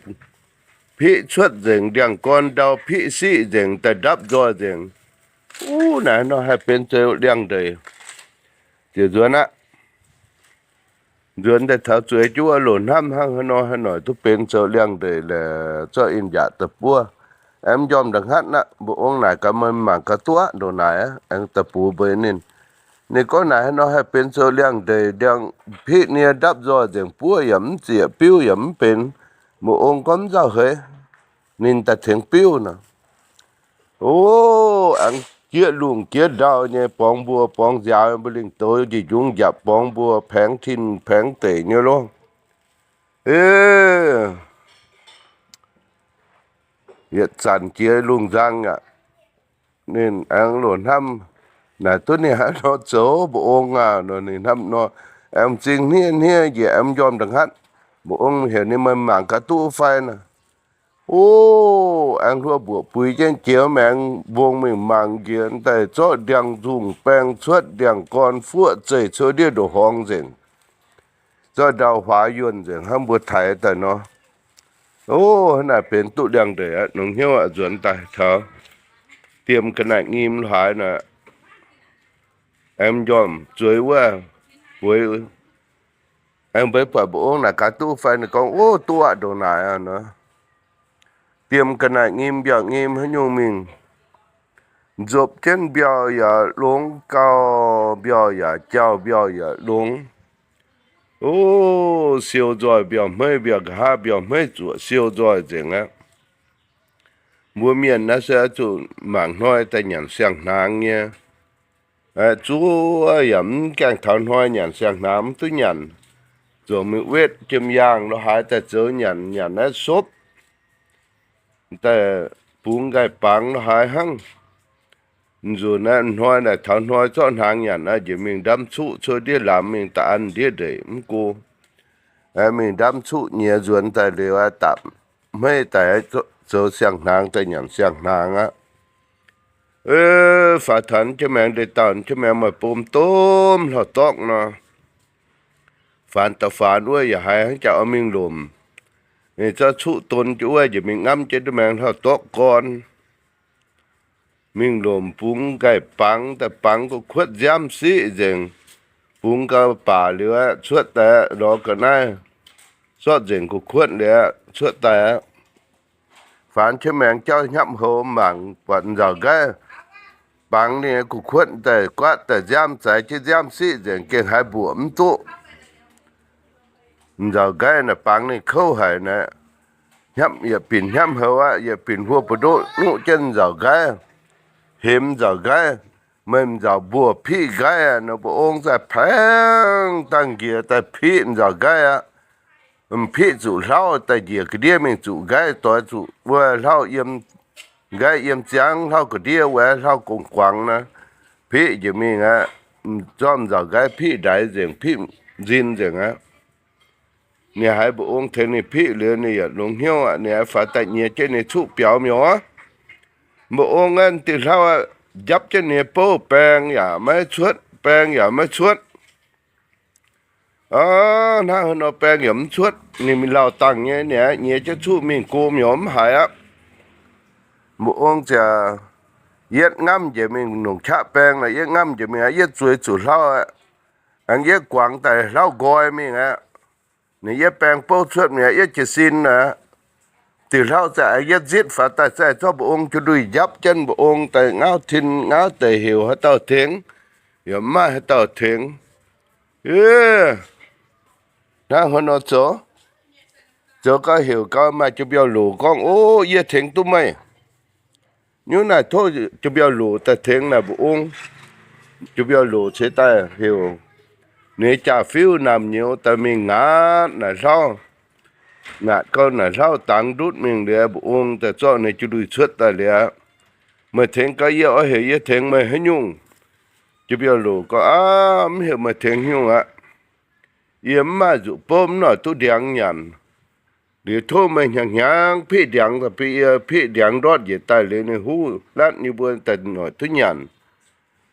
piqv cuotv nzengc, ndiangx-gorn ndau piqv siqv nzengc, daaih ndapv nzoih nzengc. Uv, naaic nor haih benx zoux liangx-ndeic. Ziouc nzuonx aqv. Nzuonx daaih taux zueiz jienv wuov loz-hnamv hnangv haaix nor haaix noic duqv benx zoux liangx-ndeic laaix zorqv in-yaac daaih buov. Aengx m'njormh nda'hngatv aqv. Mbu'ong naaic gaax, Meih mangc gaax duqv ndongc naaic aqv. Aengx daaih bux mbuox ninh. Ninh gorngv, Naaic haaix nor haih benx zoux liangx-ndeic, ndiangx piqv nie ndapv nzoih nzengc, buov yaac mv zieqc, biuv yaac mv benx. Mbu'ong gorngv, Mv nzauh heix. Ninh daaih tengx biuv nor. O, aengx jieqv lungh jieqv ndau nyei borngz mbuo, borngz nziaaux, mbu'lingc douz njiec njungx njapc borngz mbuo, paengx tin paengx deic nyei lov. Yietc zanc jiex lungh nzang aqv. Ninh aengx loz-hnamv, Naaic duqv ninh haaix nor zoux, mbu'ong aah? Nor ninh hnamv nor, aengx m'zing hniev hniev njiec, aengx m'njormh nda'hngatv. Mbu'ong heuc ninh, Meih mangc gaax duqv fai nor? O, aengx hluo mbuoqc buix jienv jiex maengx mbong mingh mangc njiec daaih zorqv ndiangx-nzungh baeng cuotv ndiangx-gorn fuoqv zeih cuotv ndiev ndoqc horngz nzengc. Zorqv ndau-huaax yuonh nzengc hnangv mbuo taaix daaih nor. O, hnangv naaic benx duqv liangx-ndeic aqv. Longc hnyouv aqv, nzuonx daaih taux diem ga'naaiv-nyim haaix nor, aengx njormh zueiz wuov, bueix, aengx mbeix buatc mbu'ongv naaic gaax duqv fai? Ninh gorngv, O, duqv aqv, ndongc naaic aqv nor. Diem ga'naaiv-nyim mbiauh nyim haaix nyungc mingh, nzopv jienv mbiauh yaac longx gauh, mbiauh yaac jauh, mbiauh yaac longx. O, siou nzoih mbiauh hmeiv, mbiauh nqa'haav mbiauh hmeiv zuoqc siou nzoih nzengc aqv. Mbuo mienh naaiv se oix zuqc mangc hnoi daaih nyanc siang-hnaangx nyei. Zuov yaac mv gaengh taux hnoi nyanc siang-hnaangx mv duqv nyanc. Ziouc mingh wetv jiem yaangh lo haaix daaih zoux nyanc, nyanc naaiv sopv daaih bungx nqaih bangx lo haaix hnangv. Nzunc naaiv hnoi naaic taux hnoi zorqv hnaangx nyanc naaiv njiec mingh ndamv cuqv cuotv ndiev lamz mingh da'an ndiev ndeic mv go. Mingh ndamv cuqv nyiex nzuonx daaih liuz, dapc hmeiv daaih zoux siang-hnaangx daaih nyanc siang-hnaangx aqv. Faaux taux jienv maengx ndeic-dauh, jienv maengx maaih bom domv hlauv-dorqv nor. Faanx da'faanx wuov yaac haiz hnangv jaax oix mingh lomc. Ninh zorqv cuqv don jienv wuov njiec mingh ngamv jienv duqv maengx hlauv-dorqv gorn. Mingh lomc bungx nqaih bangx daaih, bangx gu'kuotv nziaamv siqv nzengc. Bungx gau baac liuz aqv, cuotv daaih aqv, lorz ga'naaiv sortv nzengc gu'kuotv liuz aqv, cuotv daaih aqv. Faanx jienv maengx jauv hnyapv houc mangc buatc nzauc nqaiv, bangx ninh gu'kuotv daaih guaatv daaih nziaamv zaaix jienv nziaamv siqv nzengc, gengh haiz mbuoqc mv duqv. Nzauc nqaiv naaic bangx ninh kouv haic naaic, hnyapv yietc binc hnyapv houc aqv, yietc binc huo buoz-ndoqv nuqv jienv nzauc nqaiv, hemx nzauc nqaiv. Meih m'nzauc mbuoz piqv nqaiv aqv nor, mbu'ong zaaih paengv dangh njiec daaih piqv m'nzauc nqaiv aqv. M'piqv zuqc hlauv daaih njiec ga'ndiev mingh zuqc nqaiv, doix zuqc wuov hlauv yiem, nqaiv yiem ziangv hlauv ga'ndiev wuov hlauv guangc-guangc nor, piqv njiec mingh aqv. Zorqv m'nzauc nqaiv piqv ndaix nzengc, piqv nzin nzengc aqv. Ninh haiz mbu'ong tengx ninh piqv liuz, ninh yaac longx hnyouv aqv. Ninh haiz faaux daaih nyiex jienv ninh cuqv biaux mi'aqv. Mbu'ong aeqv, diuh hlauv aqv, njapv jienv ninh nyei bouv, baeng yaac maiv cuotv, baeng yaac maiv cuotv. Hnangv haaix nor baeng yaac mv cuotv, ninh mingh lauh dangh nyei. Ninh nyiex jienv cuqv mingh go mi'aqv, mv haiz aqv. Mbu'ong ziouc yietv ngamv njiec mingh longc qaqv baeng naaic, yietv ngamv njiec mingh aqv, yietv zueiz zuqc hlauv aqv. Aengx yietv guangc daaih hlauv nqoi mingh aqv. Ninh yietv baeng bouv cuotv mi'aqv, yietv jiez sin aqv. Diuh hlauv zaaih aengx yietv nzitv faaux daaih, zaaih zorqv mbu'ong jiu nduih njapv jienv mbu'ong daaih ngauv tin ngauv deix, heuc haaix dauh tengx, yaac mv maaih haaix dauh tengx. Hnangv haaix nor zoux? Zoux gau heuc gau maaih jiex mbiauh loc gorngv, O, yie tengx duqv meih. Nyungc naaic tov jiex mbiauh loc daaih tengx naaic mbu'ong. Jiex mbiauh loc ceix daaih heuc ninh nyei jaa-fiuv naamh nyouz daaih mingh ngaatc naaic hlauv. Ngaatc gau naaic hlauv dangx ndutv mingh liuz, mbu'ong daaih zorqv ninh jiu nduih cuotv daaih liuz, Meih tengx gau yie, oix heuc yie tengx meih haaix nyungc? Jiex mbiauh loc gorngv, Aav, mv heuc meih tengx nyungc aqv. Yie mv maaih nzuqc bouv, mv noic duqv ndiangx nyanc. Liuz tov meih hnyangx-hnyangx piqv ndiangx daaih bun yie, piqv ndiangx ndortv njiec daaih liuz ninh huv latv yie mbuo daaih noic duqv nyanc.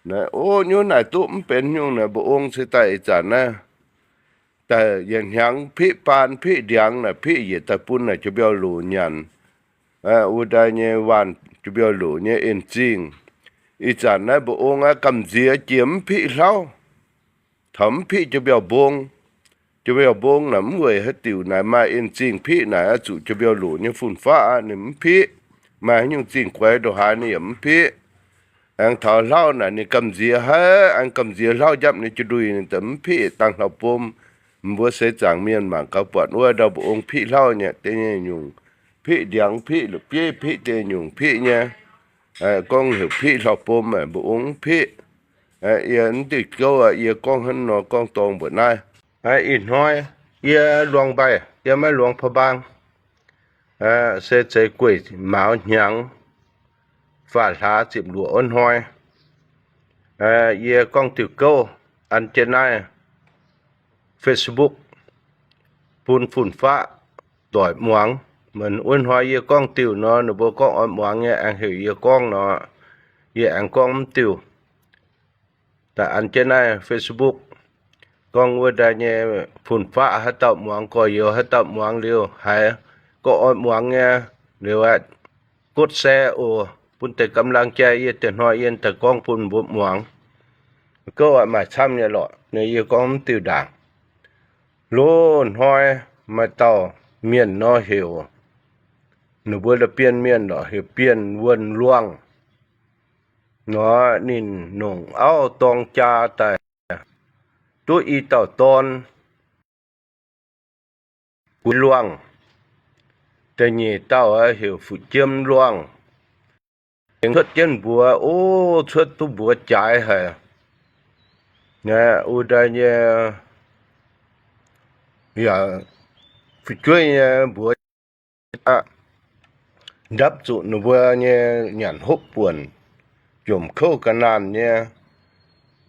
Naaic, O, nyungc naaic duqv mv benx nyungc naaic, mbu'ong ceix daaih ih zanc naaiv daaih yietc hnyangx piqv baan piqv ndiangx naaic, piqv njiec daaih bun naaic jiex mbiauh loc nyanc. Wuov ndaaih nyei waanh jiex mbiauh loc nyei en-zingh. Ih zanc naaiv mbu'ong aqv, gamh nziex jiex mv piqv hlauv, taux mv piqv jiex mbiauh mbong. Jiex mbiauh mbong naaic mv weic haaix diuc naaic maaih en-zingh piqv naaic, zuqc jiex mbiauh loc nyei fun-faqv aqv, ninh mv piqv. Maaih haaix nyungc zingh guaix ndongc haaix ninh yaac mv piqv. Aengx taux hlauv naaic ninh gamh nziex haic, aengx gamh nziex hlauv njapv ninh jiu nduih, ninh daaih mv piqv dangh hlauv-bom. Mbuo seix zaangc mienh mangc gaax buatc wuov ndau mbu'ong piqv hlauv nyei deix nyungc, piqv ndiangx, piqv la'bieiv, piqv deix nyungc piqv nyei. Gorngv heuc piqv hlauv-bom, mbu'ong mv piqv. Yie mv diuh gouv, yie gorngv hnangv nor gorngv dorngh mbuoqc naaiv. Ih hnoi yie luangx mbaih, yie maiv luangx pa'mbaang, se zeiz gueic mauz hnyangx, faah hlaax ziepc luoqc wuov hnoi. Yie gorngv diuh gouv an jienv naaiv Facebook bun fun-faqv doic muangx. Mv, wuov hnoi yie gorngv diuh nor, ninh mbuo gorngv oix muangx nyei, aengx heuc yie gorngv nor, yie aengx gorngv mv diuh. Daaih an jienv naaiv Facebook, gorngv wuov daaih nyei fun-faqv haaix dauh muangx, gorx-youz haaix dauh muangx liuz haiz gorngv oix muangx nyei, liuz aqv, gotv se oc, bun deix gamh lang jai yie deix hnoi yie daaih gorngv bun mbuo muangx. Gouv aqv, maaih camv nyei lorqc. Yie gorngv mv diuh ndaangc. Loz-hnoi maaih dauh mienh nor heuc, ninh mbuo la'bienh mienh lorqc, heuc Bienh Wuonh Luangh. Nor ninh nongc auv dorng jaa daaih duqv i dauh dorn, Gueix Luangh. Da'nyeic dauh heuc Fu'jiem Luangh. Aengx cuotv jienv mbuox, o, cuotv duqv mbuox jaaix haic. Wuov daaih nyei, yaac fu'jueiv nyei mbuox aqv. Ndapv zuqc ninh mbuo nyei nyanc hopv buonc, jomc kouv ga'naanh nyei.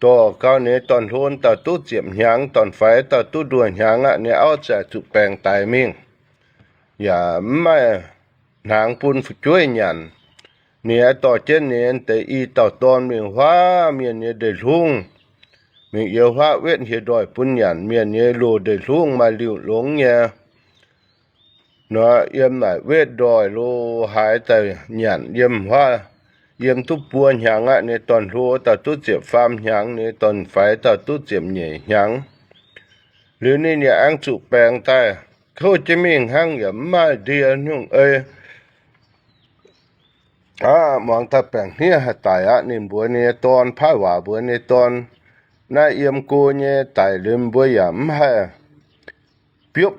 Dorh gau ninh nyei dorn-hlo dauh duqv ziepc hnyangx, dorn-faix dauh duqv nduoh hnyangx aqv, ninh auv ziouc zuqc baengx daix mingh, yaac mv maaih hnaangx bun fu'jueiv nyanc. Ninh aengx dorh jienv ninh deix i dauh dorn mingh huaav mienh nyei ndeic-hlungv, mingh yiem huaav wetv hieh ndoih bun nyanc. Mienh nyei loz ndeic-hlungv maaih liuh longx nyei. Nor yiem naaic wetv ndoih lo haaix daaih nyanc yiem huaav, yiem duqv buo hnyangx aqv, ninh dorn-hlo dauh duqv ziepc faam hnyangx, ninh dorn-faix dauh duqv ziepc nyeic hnyangx. Liuz ninh yaac aengx zuqc baengx daaih, kouv jienv mingh hnangv, yaac mv maaih ndie nyungc ei. Aav, muangx daaih baengc hniev haih daic aqv. Ninh mbuox ninh nyei dorn, paaiv waac mbuox ninh nyei dorn, naaiv yiem go nyei daic liuz mbuo yaac mv haih biopv.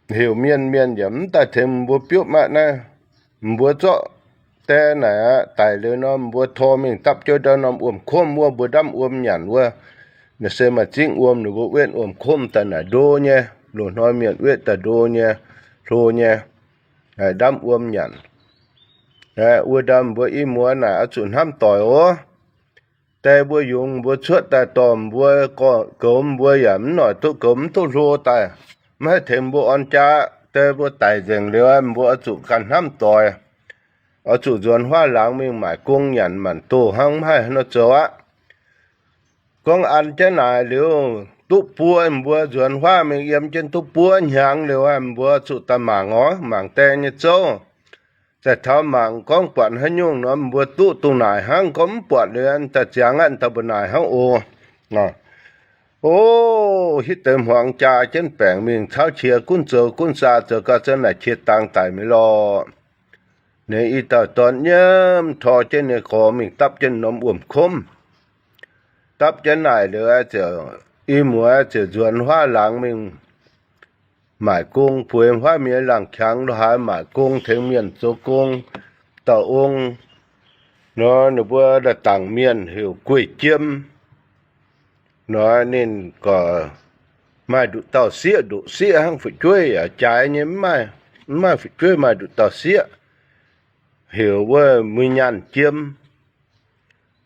Heuc mienh, mienh yaac mv daaih tengx mbuo biopv aqv. Naaiv mbuo zorqv die naaic aqv, daic liuz nor mbuo tor mingh dapv jienv ndau norm wuom-komv wuov, mbuo ndamv wuom nyanc wuov. Naaiv se maaih zingv wuom, ninh mbuo wetv wuom-komv daaih naaic ndo nyei. Loz-hnoi mienh wetv daaih ndo nyei, hlo nyei, ndamv wuom nyanc. Wuov ndau mbuo i muoz naaic oix zuqc hnamv doic oc. Die mbuo yungz mbuo cuotv daaih dorh mbuo, goux mbuo yaac mv noic duqv goux, mv duqv hlo daaih, mv haih tengx mbuo orn jaa. Die mbuo daic nzengc liuz, mbuo oix zuqc ganh hnamv doic, oix zuqc nzuonx huaav laangz mingh maaic gong nyanc maanc doh hnangv, mv haih haaix nor zoux aqv. Gorngv an jienv naaic liuz, duqv buo, mbuo nzuonx huaav mingh yiem jienv duqv buo hnyangx liuz, mbuo zuqc daaih mangc oc, mangc die nyei zouv. Zaaih taux mangc gorngv buatc haaix nyungc nor, mbuo duqv dongh naaic hnangv, gorngv mv buatc liuz daaih ziangx aqv, daaih mbuo naaic hnangv oc. O, hitv deix hmuangx jaa jienv baengc mingh cauv qiex gunv zoux gunv saa zoux gau, zunv naaic qiex dangx daic mi'aqv lorqc. Ninh i dauh dorn nyiemv tor jienv ninh gorx mingh dapv jienv norm wuom-komv. Dapv jienv naaic liuz, ziouc i muoz ziouc nzuonx huaav laangz mingh maaic gong, bueix huaav mienh laangh qangx lo haaix maaic gong, tengx mienh zoux gong. Dauh ong nor, ninh mbuo dangc mienh heuc Guei Jiem. Nor ninh gorx maaih nduqc dauh sieqv, nduqc sieqv hnangv, fu'jueiv yaac jaaix nyei, mv maaih, mv maaih fu'jueiv maaih nduqc dauh sieqv, heuc wuov Mui Nyaanh Jiem.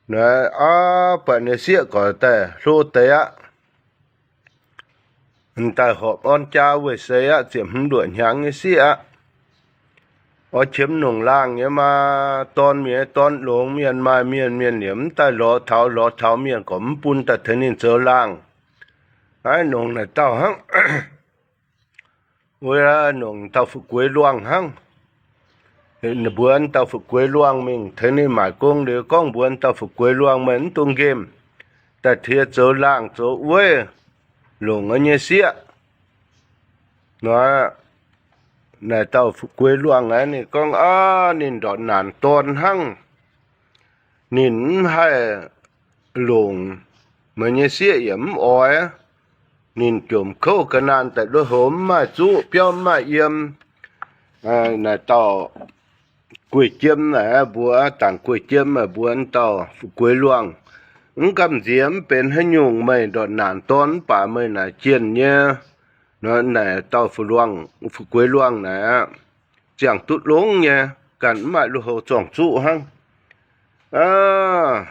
Nor aav, buatc ninh sieqv gorx daaih hlo deix aqv. Daaih horpc orn jaa weic seix aqv, ziepc hmz luoqc hnyangx nyei sieqv aqv. Oix qiemx nongc laangh nyei maa, dorn mienh, dorn longx mienh, maaih mienh, mienh yaac mv daaih lorz taux, lorz taux mienh gorx mv bun daaih tengx ninh zoux laangh. Naaiv nongc naaic dauh hnangv. Wuov nongc dauh Fu'gueix Luangh hnangv. Ninh mbuox dauh Fu'gueix Luangh mingh tengx ninh maaic gong liuz gorngv mbuox dauh Fu'gueix Luangh, meih mv dungx nqemh daaih tie zoux laangh zoux weiv longc yie nyei sieqv. Nor naaic dauh Fu'gueix Luangh aeqv, ninh gorngv aav, ninh ndortv naanc dorn hnangv. Ninh mv haih longc, meih nyei sieqv yaac mv oix. Ninh jomc kouv ga'naanh daaih lui-houx mv maaih zuqv, biauv mv maaih yiem. Naaic dauh Guei Jiem naaic mbuox, dangc Guei Jiem naaic mbuox dauh Fu'gueix Luangh, mv gamh nziex mv benx haaix nyungc, meih ndortv naanc dorn mv baac meih naaic jienh nyei. Nor naaic dauh Fu'gueix Luangh naaic aqv, ziangh duqv longx nyei, ganh mv maaih lui-houx zorng-zuqv hnangv. Aav,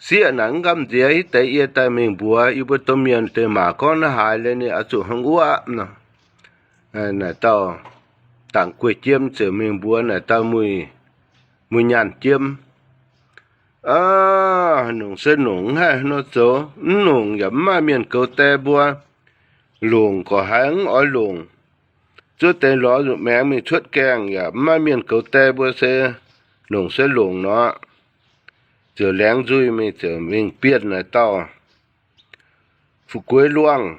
sieqv naaic mv gamh nziex hitv deix yie daaih mingh mbuox yie mbuo domh mienh deix maac gorngv naaiv haaix, leiz ninh oix zuqc hnangv wuov aqv nor. naaic dauh dangc guei jiem ziouc mingh mbuox naaic dauh muic, muic nyaanh jiem, Aa, nongc se nongc, mv haih nor zoux. Mv nongc yaac mv maaih mienh goux die mbuo. Longc gorqv haiz mv oix longc. Zuov deix lorz nzunc maengx mingh cuotv gaengh yaac mv maaih mienh goux die mbuo se nongc se longc nor. Ziouc laengz nzuih mingh, ziouc mingh bienh naaic dauh fu'jueiv luangh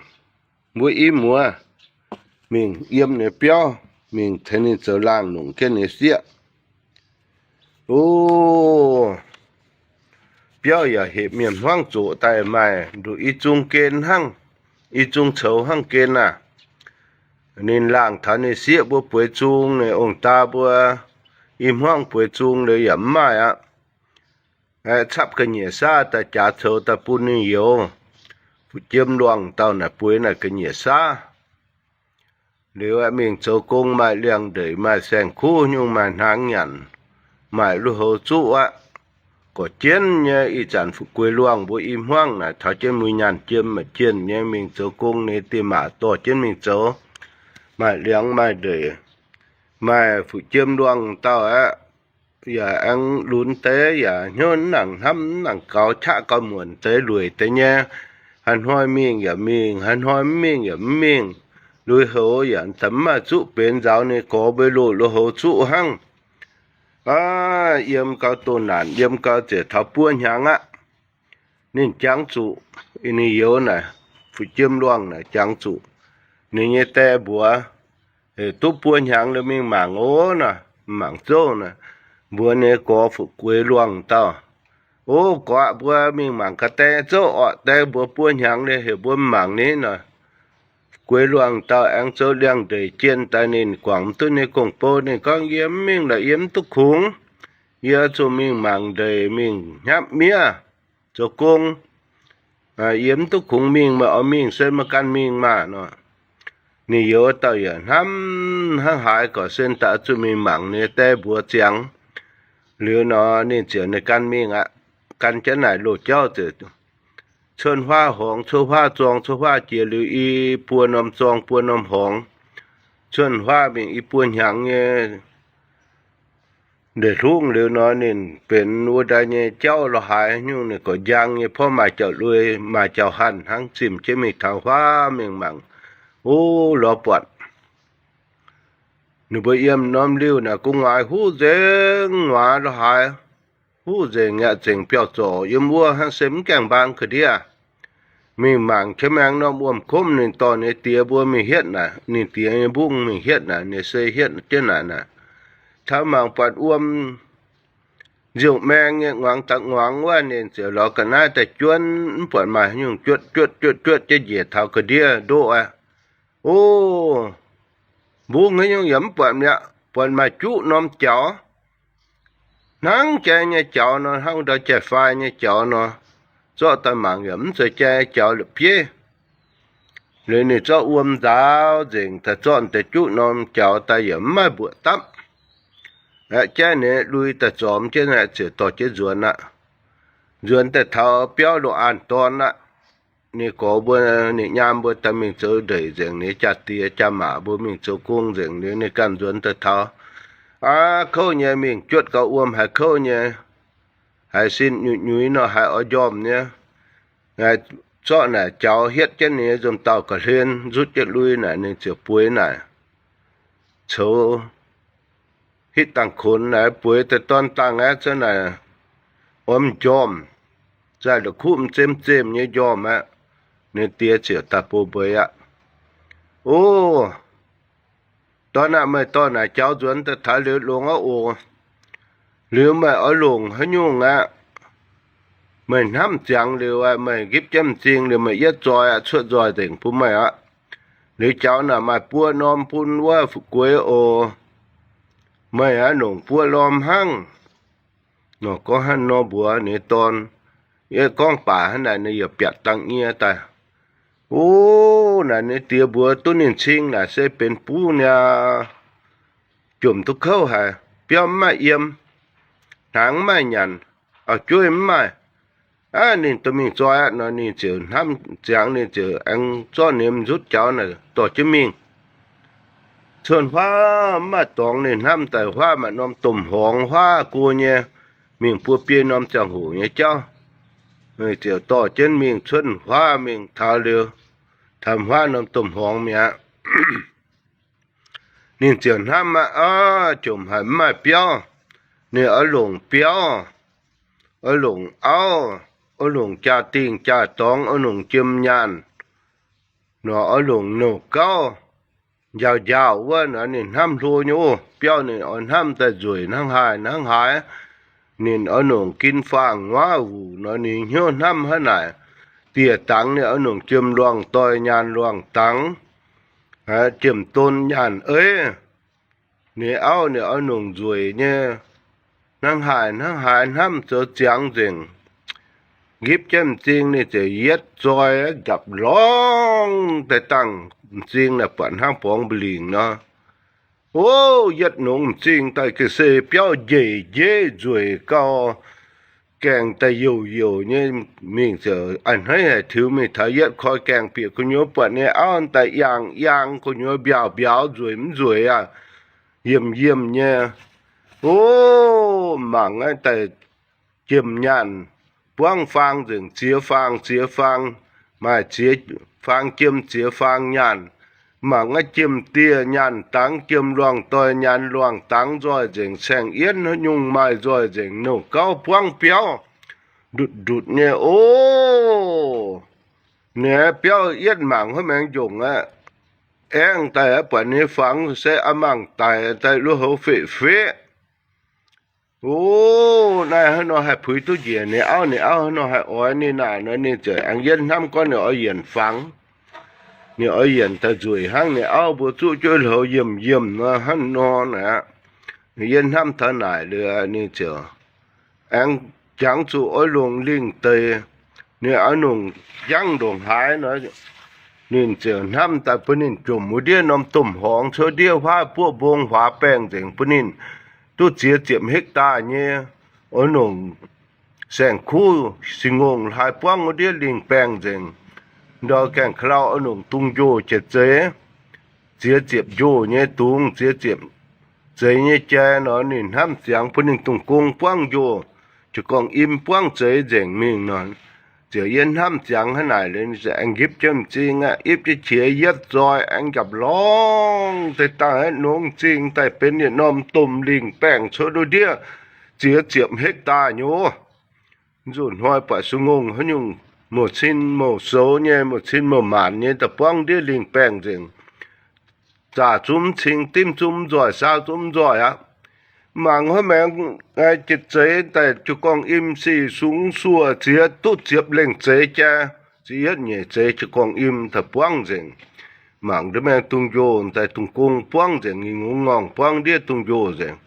mbuo i muoz, mingh yiem ninh biauv, mingh tengx ninh zoux laangh nongc jienv ninh sieqv. O, biauv yaac hepc mienh hmuangv zoqc daaih maaih nduqc i zung gen hnangv, i zung coux hnangv gen aah. Ninh laangh taux ninh sieqv mbuo bueix zung, ninh ong-daa mbuo i hmuangv bueix zung liuz yaac mv maaih aqv. Capv ga'nyiec saav daaih jaax coux daaih bun ninh youz. Fu'jueiv luangh dauh naaic bueix naaic ga'nyiec saav. Liuz aeqv, mingh zoux gong maaih liangx-ndeic, maaih saeng-kuv nyungc, maaih hnaangx nyanc, maaih lui-houx zuqv aqv. Gorqv jienv nyei ih zanc fu'jueiv luangh mbuo i hmuangv naaic taux jienv muic nyaanh jiem maaih jienh nyei, mingh zoux gong ninh diex maac dorh jienv mingh zoux, maaih liangx maaih ndeic. Maaih fu'jueiv luangh dauh aeqv, yaac aengx lunx deix, yaac hnyouv mv nangc hnamv mv nangc gaux, qaqv gauh muonc deix, lueic deix nyei. Haaix hnoi mingh yaac mingh, haaix hnoi mv mingh yaac mv mingh. Lui-houx yaac mv maaih zuqv benx, nzaaux ninh gorx mbuo loz lui-houx zuqv hnangv. Aa, yiem gau doh naanc, yiem gau ziouc taux buo hnyangx aqv. Ninh jangx zuqc, ninh youz naaic, fu'jueiv luangh naaic jangx zuqc ninh nyei die mbuox, duqv buo hnyangx liuz mingh mangc oc nor, mangc zouv nor, mbuox ninh gorx fu'jueiv luangh dauh, O, gorx, mbuo mingh mangc gaax die zouv orqc. Die mbuox buo hnyangx liuz heuc mbuo mangc ni nor. Fu'jueiv luangh dauh aengx zoux liangx-ndeic jienh daaih, ninh guangc mv duqv ninh gong-bou. Ninh gorngv, Yie mv mingh lorqc, yie mv duqv kungx. Yie zuqc mingh mangc ndeic, mingh hnamv miev, zoux gong. Yie mv duqv kungx mingh, meih oix mingh se meih ganh mingh maah nor. Ninh youz dauh yaac hnamv hnangv haaix gorqv sen daaih zuqc mingh mangc ninh die mbuox ziangx. Liuz nor ninh ziouc ninh ganh mingh aqv. Gan jienv naaic loz-jauv ziouc cuotv huaav horngz, cuotv huaav zorng, cuotv huaav jiex liuz i buo norm zorng buo norm horngz, cuotv huaav mingh i buo hnyangx nyei ndeic-hlungv liuz nor, ninh benx wuov ndaai nyei jauv lorz haaix nyungc, ninh gorx njang nyei, porv maaih jauv-lui, maaih jauv-hanh hnangv, zimh jienv mingh taux huaav mingh mangc. O, lorz buatc ninh mbuo yiem norm liuh naaic gu'nguaaz huv nzengc, nguaaz lorz haaix, huv nzengc aqv, zengc biauv-zorc yiem wuov hnangv, se mv gaengh mbaang ga'ndiev. Mingh mangc jienv maengx norm wuom-komv, ninh dorh ninh diex mbuo mingh hietv naaic, ninh diex nyei mbungv mingh hietv naaic, ninh se hietv jienv naaic naaic. Taux mangc buatc wuom nziouc maeng nyei, nguangx daaih nguangx wuov, ninh ziouc lorz ga'naaiv daaih juonv, mv buatc maaih nyungc, juotv juotv juotv juotv jienv njiec taux ga'ndiev ndoqv aqv. O, mbungv haaix nyungc yaac mv buatc mi'aqv. Buatc maaih juqv norm jaux, hnangv jai nyei jaux nor, hnangv ndau jai-fai nyei jaux nor. Zorqv daaih mangc yaac mv zeiz jai jaux la'bieiv. Liuz ninh zorqv wuom nzaaux nzengc daaih, zorqv deix juqv norm jaux daaih yaac mv maaih mbuoqc dapv. Aeqv, jaiv ninh lui daaih zormx jienv aeqv, ziouc dorh jienv nzuonx aqv. Nzuonx daaih taux biauv loz-an dorn aqv. Ninh gorx mbuo, ninh nyaam mbuo daaih mingh zoux ndeic nzengc, ninh jaa-diex jaa-maac mbuo mingh zoux gong nzengc liuz, ninh ganh nzuonx daaih taux. Aav, kouv nyei, mingh juotv gau wuom haiz kouv nyei, haiz sin nyuiz nyuiz nor, haiz oix njormh nyei. Zorqv naaic jaux hietv jienv ninh nyei nzomh dauh ga'hlen, nzutv jienv lui naaic, ninh ziouc bueix naaic, coux hitv dangh konx naaic, bueix daaih dorn dangh aqv, za'naaic oix m'njormh, za'naaic la'kuqv m'zemv zemh nyei njormh aqv. Ninh diex ziouc daaih bun mbuo aqv. O, dorn aac, meih dorh naaic jaux nzuonx daaih taux liuz longx aqv oc. Liuz meih oix longc haaix nyungc aqv, meih hnamv ziangx liuz aqv, meih nqipv jienv m'zing liuz, meih yietv nzoih aqv, cuotv nzoih nzengc bun meih aqv. Liuz jaux naaic maaih buo norm bun wuov fu'jueiv oc. Meih aqv, longc buo norm hnangv. Nor gorngv hnangv nor mbuox ninh dorn. Yie gorngv baac hnangv naaic, ninh yaac biatc dangh nyie daaih. O, naaic ninh diex mbuox duqv ninh cing naaic se benx buv niaa, jomc duqv kouv haic, biauv mv maaih yiem, hnaangx mv maaih nyanc, auv-jueiv mv maaih. Aav, ninh dorh mingh nzoih aqv nor, ninh ziouc hnamv ziangx, ninh ziouc aengx zorqv ninh m'nzutv jaux naaic dorh jienv mingh. cuotv huaav mv maaih dorngx. Ninh hnamv daaih huaav maaih norm domh horngz huaav go nyei, mingh buo biei norm ziangh hoc nyei jauv. Ziouc dorh jienv mingh cuotv huaav mingh taux liuz, taux huaav norm domh horngz mi'aqv. Ninh ziouc hnamv aqv, jomc haic mv maaih biauv. Ninh oix longc biauv, oix longc auv, oix longc jaa-dingh jaa-dorngx, oix longc jiem nyaanh, nor oix longc nouh gauv njaaux njaaux wuov nor. Ninh hnamv hlo nyei, o, biauv ninh oix hnamv daaih nzueic hnangv haaix hnangv haaix. Ninh oix longc gin faang-nguaav wuc nor. Ninh hnyouv hnamv hnangv naaic, dieh dangx ninh oix longc jiem luangh doic nyaanh luangh dangx, jiem-don nyaanh eiv. Ninh auv ninh oix longc nzueic nyei, hnangv haaix hnangv haaix, hnamv zoux ziangx nzengc. Nqipv jienv m'zing ninh ziouc yietv zoi, njapc lorngx daaih dangh m'zing naaic buatc hnangv borngz mba'lingc nor. O, yietv nongx m'zing daaih ga'sie biauv njiec njieiv nzueic gau, gaengh daaih youc youc nyei. Mingh ziouc a'hneiv haic, tiux mingh taux yietv koi gaengh bieqc gu'nyuoz, buatc ninh auv daaih yangh yangh gu'nyuoz, mbiaauc mbiauz, nzueic mv nzueic aqv, yiemh yiemh nyei. O, mangc aqv, daaih jiem nyaanh buangv faang nzengc, ziex faang ziex faang, maaih ziex faang jiem ziex faang nyaanh. Mangc aqv, jiem dieh nyaanh dangx, jiem luangh doic nyaanh luangh dangx nzoih nzengc, saeng-yienv haaix nyungc maaih nzoih nzengc, nouh gauv buangv biauv ndutc ndutc nyei. O, ninh biauv yietv mangc huov maengx njongc aqv, aengv daaih buatc ninh fangx se a'mangc daic daaih lui-houx feqv-feqv. O, naaiv hnangv nor haih puix duqv njiec ninh auv, ninh auv hnangv nor haih oix ninh naaic nor. Ninh ziouc aengx yietv hnamv gorngv ninh oix yienc fangx. Ninh oix yienc daaih nzueic hnangv ninh auv mbuo zuqv jueiv hlouz yiemh yiemh nor, hnangv nor naaic aqv. Ninh yietv hnamv taux naaic liuz, ninh ziouc aengx jangx zuqc oix longc lingh deix. Ninh oix longc jangv ndongc haaix nor, ninh ziouc hnamv daaih bun ninh jomc wuov ndiev norm domh horngz cuotv ndiev huaav buoqv mbong huaax baengh nzengc, bun ninh duqv ziex ziepc hektar nyei. Oix longc saeng-kuv, sin-ngongh, hlaax buangv wuov ndiev lingh baengh nzengc. Ndau gaengh ka'lau oix longc dungz njoh jiex zeix, ziex ziepc njoh nyei dungz, ziex ziepc zeix nyei jai nor. Ninh hnamv ziangx bun ninh dungz gong buangv njoh, jiez gorngv im buangv zeix nzengc mingh nor. Ziouc yie hnamv ziangx hnangv naaic, aengx nqipv jienv m'zing aqv, ipv jienv qiex yietv zoi, aengx njapc lorngx deix dangh aqv, nongx m'zing daaih benx yietc norm domh lingh baengh cuotv ndiev ziex ziepc hektar nyei. Nzunc hnoi buatc sun-ngongh haaix nyungc mouc cin mouc soux nyei, mouc cin mouc maanc nyei, daaih buangv ndiev lingh baengh nzengc. Zaac zungv cing, dimv zungv nzoih, saau zungv nzoih aqv. Mangc huov maengx jiex zeix daaih jiez gorngv im sic sungx suoh ziex duqv ziepc lengh zeix jai, ziex yietv nyeic zeix jiez gorngv im daaih buangv nzengc. Mangc ndiev maengx dungz njoh daaih dungz gong buangv nzengc, ngingh ngongh ngorngh buangv ndiev dungz njoh nzengc.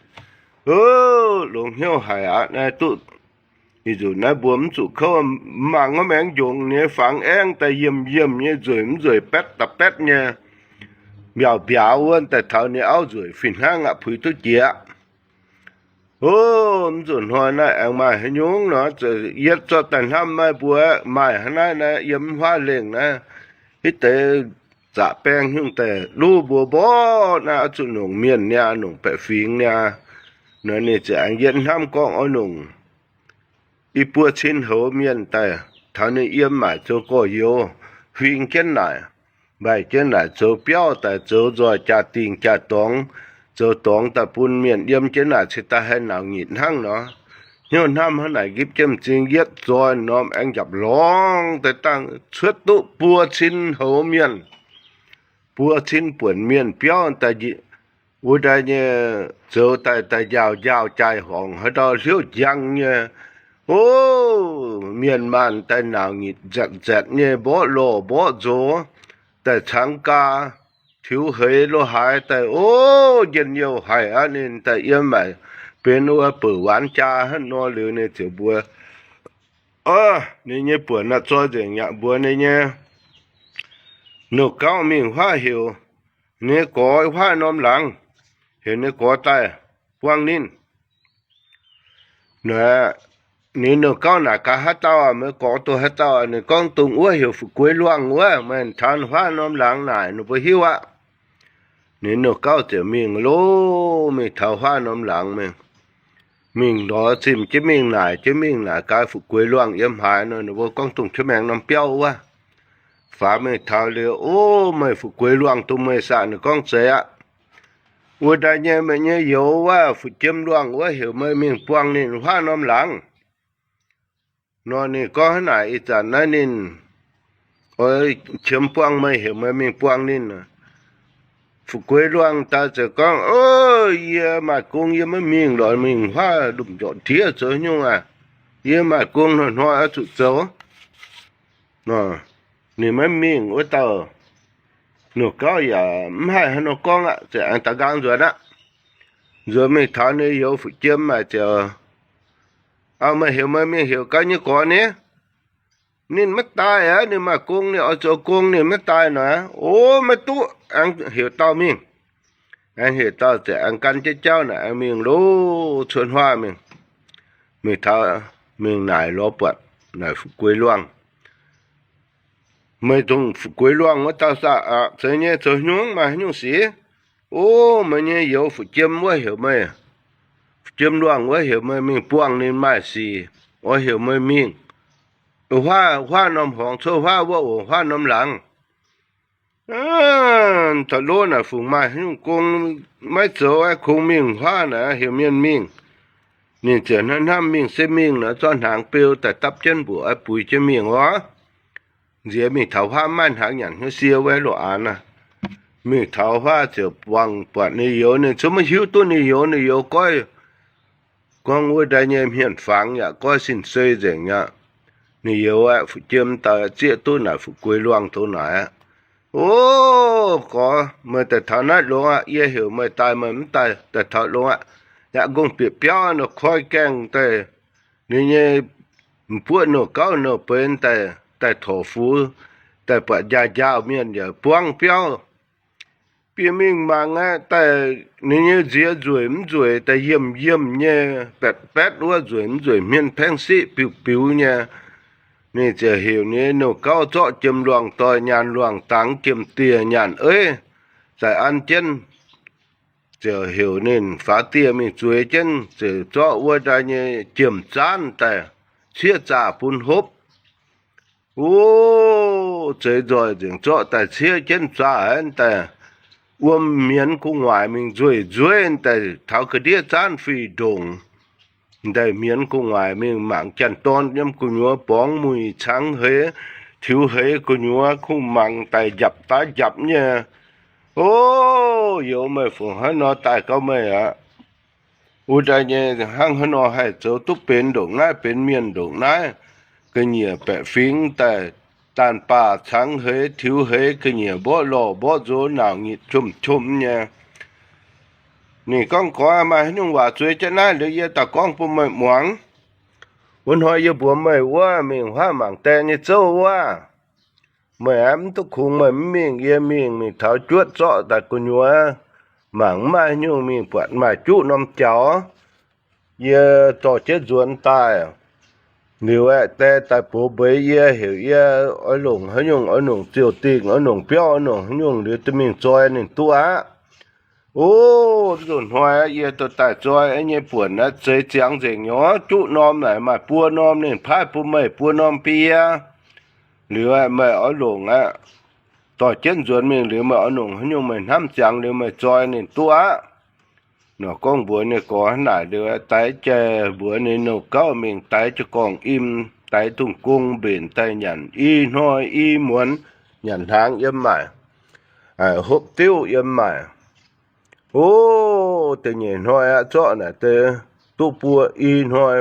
Longx hnyouv haic aqv. Naaiv duqv, ih nzunc naaiv mbuo mv zuqc kouv. Mangc huov maengx njongc nyei fangx aengv daaih yiemh yiemh nyei, nzueic mv nzueic, baetv da'baetv nyei, mbiaauc mbiauz wuov daaih taux ninh auv nzueic fih hnangv aqv, puix duqv jiex. O, mv nzunc hnoi naaiv aengx maaih haaix nyungc nor, yietv zorqv daaih hnamv maaih mbuo, maaih hnangv naaiv naaiv yiem mv huaav lengh naaiv, hitv deix zaqc baeng nyungc daaih luv mbuo mborqv naaiv, oix zuqc nongc mienh niaa, nongc baeqc fingx niaa. Nor ninh ziouc aengx yietv hnamv gorngv oix nongc i buo cin houx mienh daaih taux ninh yiem maaic zoux gorx-youz, huing jienv naaic, mbaih jienv naaic zoux biauv daaih, zoux nzoih jaa-dingh jaa-dorngx, zoux dorngx daaih bun mienh yiem jienv naaic cingx daaih haih nauc nyitc hnangv nor. Hnyouv hnamv hnangv naaic, nqipv jienv m'zing yietv zoi norm aengx njapc lorngx deix dangh cuotv duqv buo cin houx mienh, buo cin buonc mienh biauv daaih, wuov daaih nyei zoux daaih, daaih njaaux njaaux jaaix horngc haaix ndau hliouv njang nyei. O, mienh maanh daaih nauc nyitc nzatc nzatc nyei, mborqv lorh mborqv nzox, daaih cangx gaa tiux heix lo haaix daaih, o, njien-youh haic aqv. Ninh daaih yiem maaic benx wuov bouc waanx jaa hnangv nor liuz, ninh ziouc mbuox, o, ninh nyei buonc naaiv zoi nzengc yaac mbuox ninh nyei nouh gauv mingh huaav heuc ninh nyei gorx huaav norm laangz, heuc ninh nyei gorx daaih buangh ninh. Naaic, ninh nouh gauv naaic gaax, haaix dauh meih gorx dongh haaix dauh? Ninh gorngv, dongh wuov heuc Fu'jueiv Luangh wuov, meih taux huaav norm laangz naaic ninh mbuo hiuv aqv. Ninh nouh gauv ziouc mingh loh, mingh taux huaav norm laangz mingh, mingh lorz zimh jienv mingh naaic jienv mingh naaic gaax fu'jueiv luangh yiem haaix nor, ninh mbuo gorngv dongh qiemx maengx norm biauv wuov. Faaux mingh taux liuz, O, meih fu'jueiv luangh dongh meih saah? Ninh gorngv, Zeiz aqv. Wuov daaih nyei meih nyei youz wuov, fu'jueiv luangh wuov, heuc meih mingh buangh ninh huaav norm laangz. Nor ninh gorngv hnangv naaic, ih zanc naaiv ninh oix qiemx buangh meih, heuc meih mingh buangh ninh. Fu'jueiv luangh daaih ziouc gorngv, O, yie maaih gong yie maiv mingh lorqc, mingh huaav lomh ndortv ndiev zoux nyungc aqv. Yie maaih gong hnoi-hnoi oix zuqc zoux. Ninh maiv mingh wuov dauh nouh gauv yaac mv haih haaix nor gorngv aqv, ziouc aengx daaih nqaang nzuonx aqv. Nzuonx mingh taux ninh youz fu'jueiv maaic ziouc, O, meih heuc meih mingh heuc gaax nyei gorx ni. Ninh maiv daaih aqv, ninh maaih gong, ninh oix zoux gong, ninh maiv daaih nor. O, maiv duqv, aengx heuc dauh mingh. Aengx heuc dauh ziouc aengx gan jienv jauv naaic aengx mingh loh, cuotv huaav mingh. Mingh taux, mingh naaic lorz buatc naaic fu'jueiv luangh, Meih dongh fu'jueiv luangh wuov dauh saah? Aqc, zeiz nyei. Zoux nyungc, maaih haaix nyungc sic? O, meih nyei youz fu'jueiv wuov heuc meih, fu'jueiv luangh wuov heuc meih mingh buangh ninh maaih sic, oix heuc meih mingh huaav, huaav norm horngz cuotv huaav wuov oc, huaav norm laangz. Taux loh naaic fungc maaih haaix nyungc gong maiv zoux, kungx mingh huaav naaic heuc mienh mingh. Ninh ziouc hnamv hnamv mingh se mingh nor, zorqv hnaangx beu daaih dapv jienv mbuoqc buix jienv mingh oc. Nziex mingh taux huaav, maaih hnaangx nyanc hnyouv sie wuov loz-aanx aqv. Mingh taux huaav ziouc buangh buatc ninh youz, ninh zungv maiv hiuv duqv ninh youz. Ninh youz goiv gorngv wuov daaih nyei hmien-fangx yaac goiv sin-sei nzengc aqv. Ninh youz aeqv, fu'jueiv dauh zieqv duqv naaic fu'jueiv luangh douz naaic aqv. O, gorx, meih daaih taux naaiv longx aqv. Yie heuc meih daaih meih mv daaih, daaih taux longx aqv. Yaac nqongh bieqc biauv nor koi gaengh daaih, ninh nyei m'buoqv nouh gauv nouh beix daaih, daaih torc fux, daaih buatc njaaux njaaux mienh yaac buangv biauv. Bieqc mingh mangc aqv, daaih ninh nyei nziex nzueic mv nzueic, daaih yiemh yiemh nyei, baetv baetv wuov, nzueic mv nzueic, hmien paengv siqv biux biux nyei. Ninh ziouc heuc ninh nyei nouh gauv zorqv jiem luangh doic, nyaanh luangh dangx, jiem dieh nyaanh eiv, zaaix an jienv. Ziouc heuc ninh faaux dieh mingh zueiz jienv, ziouc zorqv wuov daaih nyei jiem zaanv daaih ciev zaah bun hopv. O, zeix nzoih nzengc, zorqv daaih ciev jienv zaah daaih wuom mienz gu'nguaaic mingh nzueic nzueiv daaih taux ga'ndiev zaanv fih ndongc. Daaih mienz gu'nguaaic mingh mangc janx-dorn yiem gu'nyuoz borngz muic cangx heix, tiux heix gu'nyuoz kungx mangc daaih njapc daav njapc nyei. O, youz meih fungc haaix nor daaih gauv meih aqv? Wuov daaih nyei hnangv haaix nor haih zoux duqv benx ndongc naaiv, benx mienh ndongc naaiv? Ga'nyiec baeqc fingx daaih, daanh baah cangx heix, tiux heix, ga'nyiec mborqv lorh mborqv nzox, nauc nyitc qomv qomv nyei. Ninh gorngv, Gorx, maaih haaix nyungc waac zueiz jienv naaiv liuz yie daaih gorngv bun meih muangx. Wuov hnoi yie mbuox meih wuov, mingh huaav mangc die nyei zouv wuov, meih aeqv, mv duqv kungx meih mv mingh, yie mingh, mingh taux juotv zorqv daaih gu'nyuoz, mangc mv maaih haaix nyungc, mingh buatc maaih juqv norm jaux. Yie dorh jienv nzuonx daaih. Liuz aeqv, die daaih box mbeix yie, heuc yie oix longc haaix nyungc, oix longc ziouc dingh, oix longc biauv, oix longc haaix nyungc liuz duqv mingh zoi ninh duqv aqv. O, nzunc hnoi yie duqv daaih zoi nyei buonc aeqv, zeix ziangx nzengc nyei. Juqv norm naaic maaih buo norm, ninh paaiv bun meih buo norm bun yie. Liuz aeqv, meih oix longc aqv. Dorh jienv nzuonx mingh liuz meih oix longc haaix nyungc meih hnamv ziangx liuz meih zoi ninh duqv aqv. Nor gorngv mbuox ninh gorx hnangv naaic liuz, daix jai mbuox ninh nouh gauv mingh daix jiez gorngv im, daix dungz gong mbenc daaih nyanc i hnoi i muonz, nyanc hnaangx yiem maaic, hopv diuv yiem maaic. O, da'nyeic hnoi aqv, zorqv naaic deix duqv buo i hnoi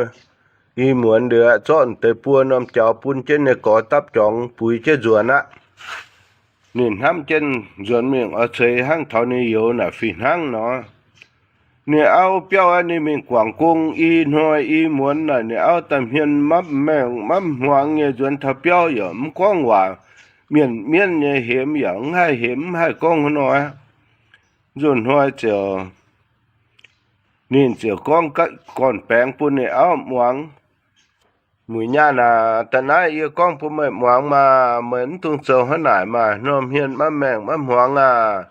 i muonz liuz, zorqv deix buo norm jaux bun jienv ninh gorx dapv jorngx buix jienv nzuonx aqv. Ninh hnamv jienv nzuonx mingh oix ceix hnangv taux ninh youz naaic fih hnangv nor. Ninh auv biauv aeqv, ninh mingh guangc gong i hnoi i muonz naaic, ninh auv daaih hmien mapv maengh mapv hmuangx nyei, nzuonx taux biauv yaac mv gorngv waac, mienv mienv nyei, hemx yaac mv haih hemx, mv haih gorngv haaix nor aqv. Nzunc hnoi ziouc, ninh ziouc gorngv gorn-baengx bun ninh auv muangx, Muic nyaanh aac, da'naaiv yie gorngv bun meih muangx maah! Meih mv dungx zoux hnangv naaic maah! Norm hmien maiv maengh maiv hmuangx aac,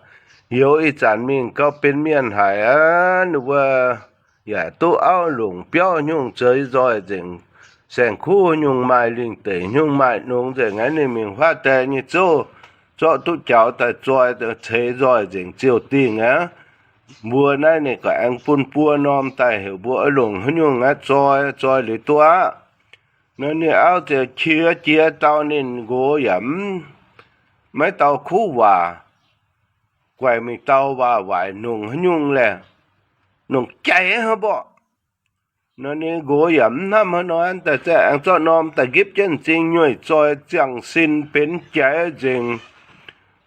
Youz ih zanc mingh gauh benx mienh haic aqv. Ninh mbuo yaac duqv auv longc biauv nyungc, zeix nzoih nzengc, saeng-kuv nyungc maaih, lingh deic nyungc maaih, nongx nzengc aqv. Ninh mingh huaav die nyei zouv, zorqv duqv jaux daaih zoi, ceix nzoih nzengc ziouc dingh aqv. Mbuo naaiv ninh gaax aengx bun buo norm daaih heuc mbuo oix longc haaix nyungc aqv, zoi, zoi liuz duqv aqv. Nor ninh auv ziouc qiex jiez dau, ninh nqox yaac mv, maiv dau kuv waac, guaix mingh dau waac-waaic nongc haaix nyungc laeh, nongc jaiz hnangv mborqv. Nor ninh nqox yaac mv hnamv haaix nor, daaih aengx zorqv norm daaih nqipv jienv m'zing nyueic zoi ziangh sin benx jaaix nzengc.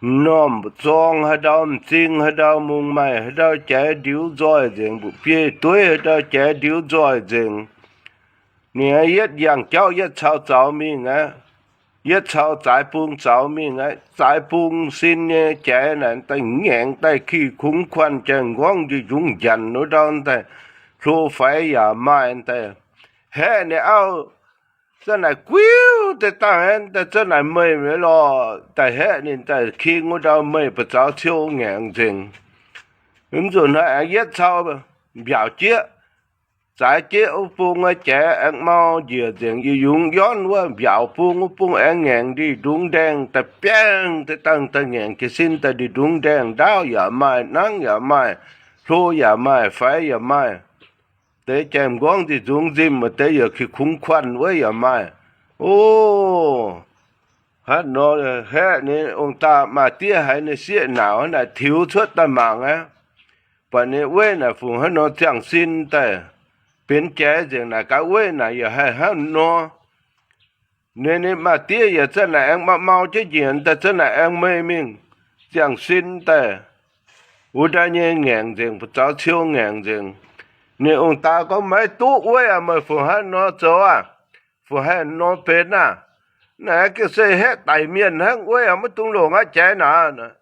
M'normh m'zorng haaix ndau, m'zing haaix ndau, mungz maaih haaix ndau jaaix ndiux nzoih nzengc, mbu'biei dueiv haaix ndau jaaix ndiux nzoih nzengc. Ninh aengx yietv yangh jauv yietv cau zaux mingh aqv. Yietv cau zaaix bung zaux mingh aqv. Zaaix bung sin nyei jaaix naaic daaih ngaengc daaih, ki kungx kuanh jai m'nqorngv njiec njungx njanc wuov ndau daaih, hlo faix yaac maaih daaih. Haeqv ninh auv, za'naaic guiuv deix dangh aeqv, daaih za'naaic meih mi'aqv lorqc. Daaih haeqv ninh daaih king wuov ndau, meih ba'zaux ciou ngaengc nzengc. Mv nzunc hnoi aengx yietv cau mbiaauc jieqv, zaaix jieqv wuov bung wuov jaaix aengx mau njiec nzengc, yietc yungz yornv wuov mbiaauc bung wuov bung aengx ngaengc ndih ndungx ndaengh daaih, biangh deix dangh daaih ngaengc jiez sin daaih ndih ndungx ndaengh, ndaauv yaac maaih, nangv yaac maaih, hlo yaac maaih, faix yaac maaih. Deix jai m'nqorngv nzic nzungx nzimh, maaih deix yaac ki kungx kuanh wuov yaac maaih. O, hnangv nor haeqv ninh ong-daa maa-diev haiz ninh sieqv naauc naaic tiux cuotv daaih mangc aqv. Buatc ninh weiv naaic fungc hnangv nor ziangh sin daaih, benx jaaix nzengc naaic gaax, weiv naaic yaac haih hnangv nor. Ninh, ninh maa-diev yaac za'naaic aengx mau, mau jienv njiec daaih, za'naaic aengx meih mingh ziangh sin daaih, wuov ndaa nyei ngaengc nzengc, ba'zaux ciou ngaengc nzengc. Ninh ong-daa gorngv, maiv duqv, weiv aac, meih fungc hnangv nor zoux aah? Fungc haih nor benx aah? Naaic gengh se haeqv daic mienh hnangv, weiv aac, maiv dungx longc aqv, jaaix naaic.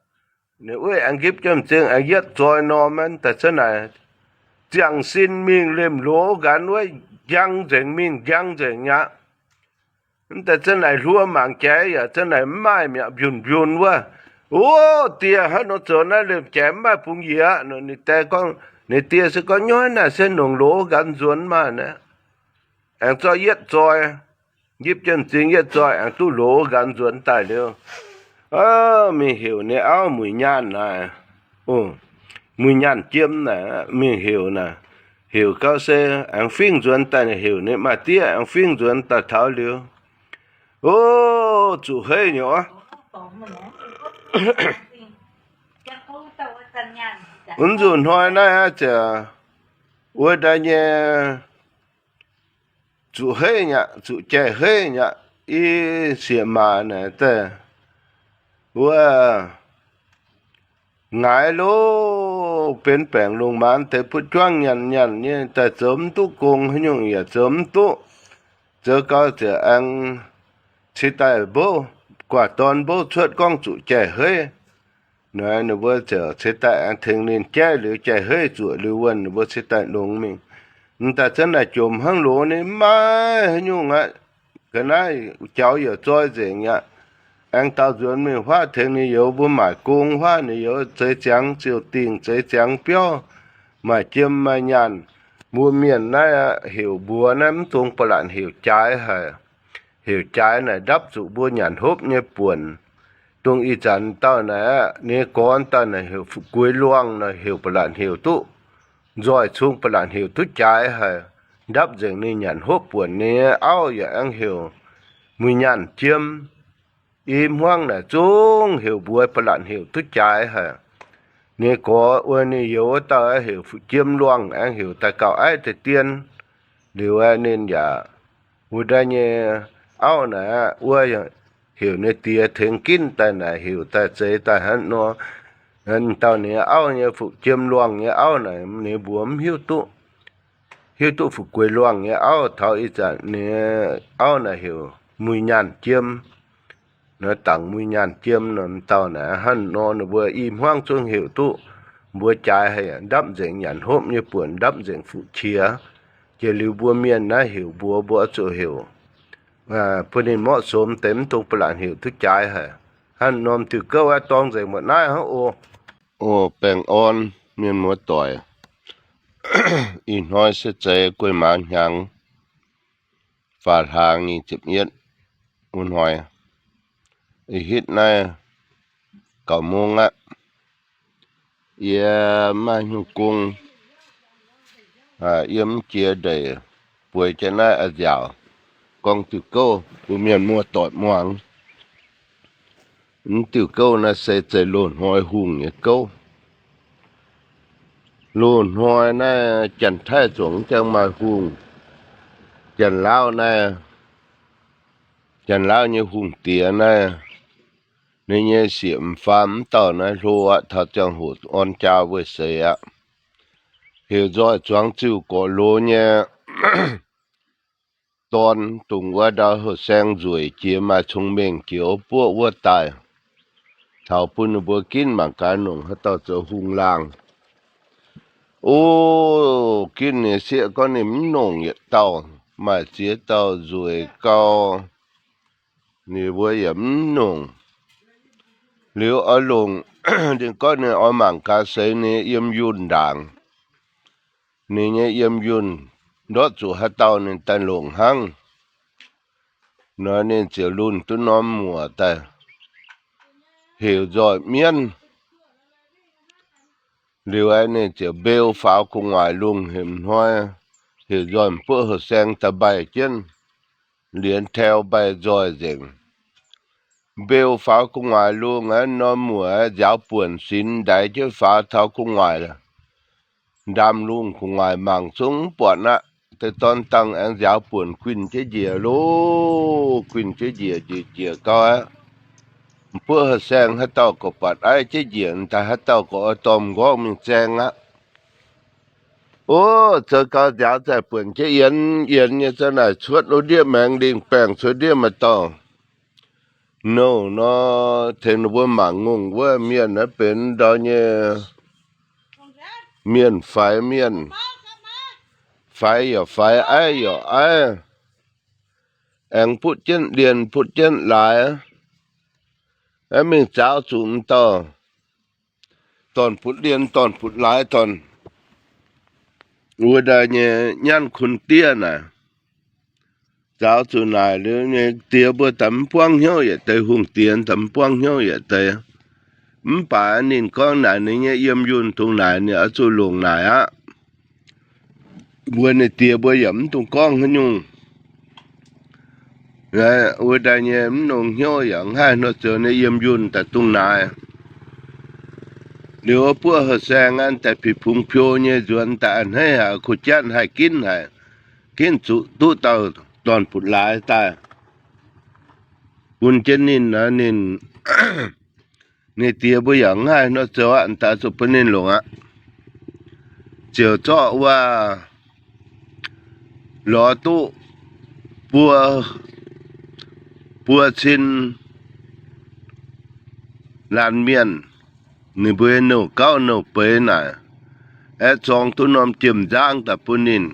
Ninh weiv aengx nqipv jienv m'zing aengx yietv zoi norm daaih, za'naaic ziangh sin mingh lemh loz nqanx wuov, njang nzengc mingh, njang nzengc aqv. Mv deix za'naaic hluo mangc jaaix yaac za'naaic mv maaih mi'aqv, mbiunc mbiunc wuov. O, dieh, hnangv nor zoux naaiv lemh jaaix mv maaih bungx yie aqv. Ninh die gorngv, ninh die se gorngv, nyoiv naaic se nongc loz nqanx nzuonx maah naaic. Aengx zorqv yietv zoi, nqipv jienv m'zing yietv zoi aengx duqv loz nqanx nzuonx daaih liuz, mingh heuc ninh auv muic nyaanh naaic, muic nyaanh jiem naaic, mingh heuc naaic, heuc gau se aengx fingv nzuonx daaih, heuc ninh maa-diev aengx fingv nzuonx daaih taux liuz, o, zuqc heiv nyei oc. Mv nzunc hnoi naaiv aqv, ziouc wuov ndaa nyei zuqc heiv nyei aqv, zuqc jai heiv nyei aqv. I sieqv maac naaic daaih wuov ngaix lo, benx baengc lungh maanz deix butv juangv nyanc nyanc nyei daaih, zoux mv duqv gong haaix nyungc yaac zoux mv duqv. Zoux gau ziouc aengx cingx daaih mbouv, guaax dorn mbouv cuotv gorngv zuqc jai heiv. Naaiv ninh mbuo ziouc cingx daaih aengx tengx ninh jaiv liuz, jai heiv zuoqc liuz wuonh, ninh mbuo cingx daaih longx mingh. M'daaih zanc naaic jomc hnangv loz, ninh maiv haaix nyungc aqv. Ga'naaiv jaux yaac zoi nzengc aqv. Aengx daaux nzuonx mingh huaav tengx ninh youz mbuo maaic gong, huaav ninh youz zeix ziangx ziouc dingh, zeix ziangx biauv, maaih jiem maaih nyaanh. Mbuo mienh naaiv heuc mbuox naaiv mv dungx ba'latc heuc jaaix haic. Heuc jaaix naaic ndapv zuqc mbuo nyanc hopv nyei buonc. Dongh ih zanc dauh naaic aqv, ninh gorx dauh naaic heuc Fu'gueix Luangh naaic, heuc ba'latc heuc duqv nzoih cung, ba'latc heuc duqv jaaix haic. Ndapv nzengc ninh nyanc hopv buonc. Ninh auv yaac aengx heuc Muic Nyaanh Jiem. I hmuangv naaic zungv heuc mbuox ba'latc heuc duqv jaaix haic. Ninh gorx wuov ninh youz wuov dauh heuc Fu'jiem Luangh, aengx heuc daaih gauh aiv deix dien. Liuz ninh yaac wuov ndaa nyei auv naaic aqv, wuov heuc ninh diex tengx ginv daaih naaic, heuc daaih zeix daaih hnangv nor. Dauh ninh auv nyei, Fu'jiem Luangh nyei auv naaic, ninh mbuox mv hiuv duqv. Hiuv duqv Fu'gueix Luangh nyei auv taux ih zanc ninh auv naaic heuc Muic Nyaanh Jiem. Naaiv dangc Muic Nyaanh Jiem nor, dauh naaic hnangv nor ninh mbuo i hmuangv zungv heuc duqv mbuox jaaix haic, ndapv nzengc nyanc hopv nyei buonc, ndapv nzengc fu'qiex. Jiex liuz mbuo mienh naaiv heuc mbuox mbuo zuqc heuc bun ninh morqv somx deix, mv dungx ba'latc heuc duqv jaaix haic. Hnangv norm diuh gouv aeqv, dorng nzengc mbuo naaiv hnangv oc. O, baengh orn mienh muoz-doic. Ih hnoi se zeiz guei maaz hnyangx faam hlaang nyic ziepc yietv wuov hnoi. Ih hitv naaiv gauh mungv aqv. Yie maaih nyungc gong, yiem jiex ndeic bueix jienv naaiv a'nziaauc gorngv diuh gouv bun mienh muoz-doic muangx. Mv diuh gouv naaiv se zeiz loz-hnoi hungh nyei gouv. Loz-hnoi naaiv Janx-Taiv zuqc mv jangx maaih hungh. Janx-Lauv naaiv, Janx-Lauv nyei hungh diex naaiv, ninh nyei sieqv m'faam mv dauh naaiv hlo aqv, taux ziangh hoc orn jaa weic seix aqv. Heuc nzoih zuangx ziuh gorx loz nyei dorn, dongh wuov ndau houh saeng nzueic jiex maaih cong-mengh jiex wuov buoqv wuov daaih, taux bun ninh mbuo ginv mangc gaax nongc haaix dauh zoux hungh laangh. O, ginv ninh sieqv gorngv ninh mv nongc yietc dauh, maaih ziex dauh nzueic gau. Ninh mbuo yaac mv nongc. Liuz oix longc, ninh gorngv ninh oix mangc gaax seix ninh yiem yunh ndaangc. Ninh nyei yiem yunh ndortv zuqc haaix dauh ninh daaih longc hnangv. Nor ninh ziouc lunh duqv norm muoc daaih, heuc nzoih mienv. Liuz aeqv, ninh ziouc mbeu faaux gu'nguaaic lungh hemx hnoi, heuc nzoih m'buoqv houh saeng daaih mbaih jienv, lienz teu mbaih nzoih nzengc. Mbeu faaux gu'nguaaic lungh aeqv, norm muoc aeqv, nziaaux buonc sinx ndaix jienv faaux taux gu'nguaaic, ndaamv-lungh gu'nguaaic mangc zungv mv buatc aqv. Deix dorn dangh aengx nziaaux buonc guinh jienv njiec loh, guinh jienv njiec, njiec, njiec gau aqv. M'buoqv houh saeng haaix dauh gorqv buatc aiv jienv njiec daaih, haaix dauh gorqv oix dorh m'nqorngv mingh zaeng aqv. O, zoux gau nziaaux zaih buonc jienv yienx yienx nyei za'naaic cuotv wuov ndiev maengx lingh baengh cuotv ndiev maaih dauh nouh nor, tengx ninh mbuo mangc ngongh wuov mienh naaiv benx ndau nyei mienh faix mienh, faix yaac faix, aiv yaac aiv, aengx butv jienv lienh butv jienv laaix, aeqv, mingh zaaux zuqc m'dauh dorn-butv lienh dorn-butv laaix dorn, wuov ndaai nyei nyanv kun diev naaic. Zaaux zuqc naaic liuz nyei diex mbuo daaih mv buangv hnyouv yietc deix, hungh diex daaih mv buangv hnyouv yietc deix. Mv baac ninh gorngv naaic ninh nyei yiem yunh dongh naaic ninh oix zuqc longc naaic aqv. Mbuo ninh diex mbuo yaac mv dungx gorngv haaix nyungc. Wuov ndaai nyei mv nongx hnyouv yaac mv haih nor zoux nyei yiem yunh daaih dongh naaic. Liuz wuov buoqv houh saeng aqv, daaih pih pungx piou nyei nzuonx daaih a'hneiv haic, kuh jatv haih ginv haic, ginv zuqc duqv dauh dorn-butv laaix daaih bun jienv ninh nor, ninh, ninh diex mbuo yaac mv haih nor zoux aqv, daaih zuqc bun ninh longc aqv. Ziouc zorqv wuov lorz duqv buo, buo cin laanh mienh, ninh mbuo nouh gauv nouh beiz naaic, aeqv, zorng duqv norm jiem-nzangv daaih bun ninh.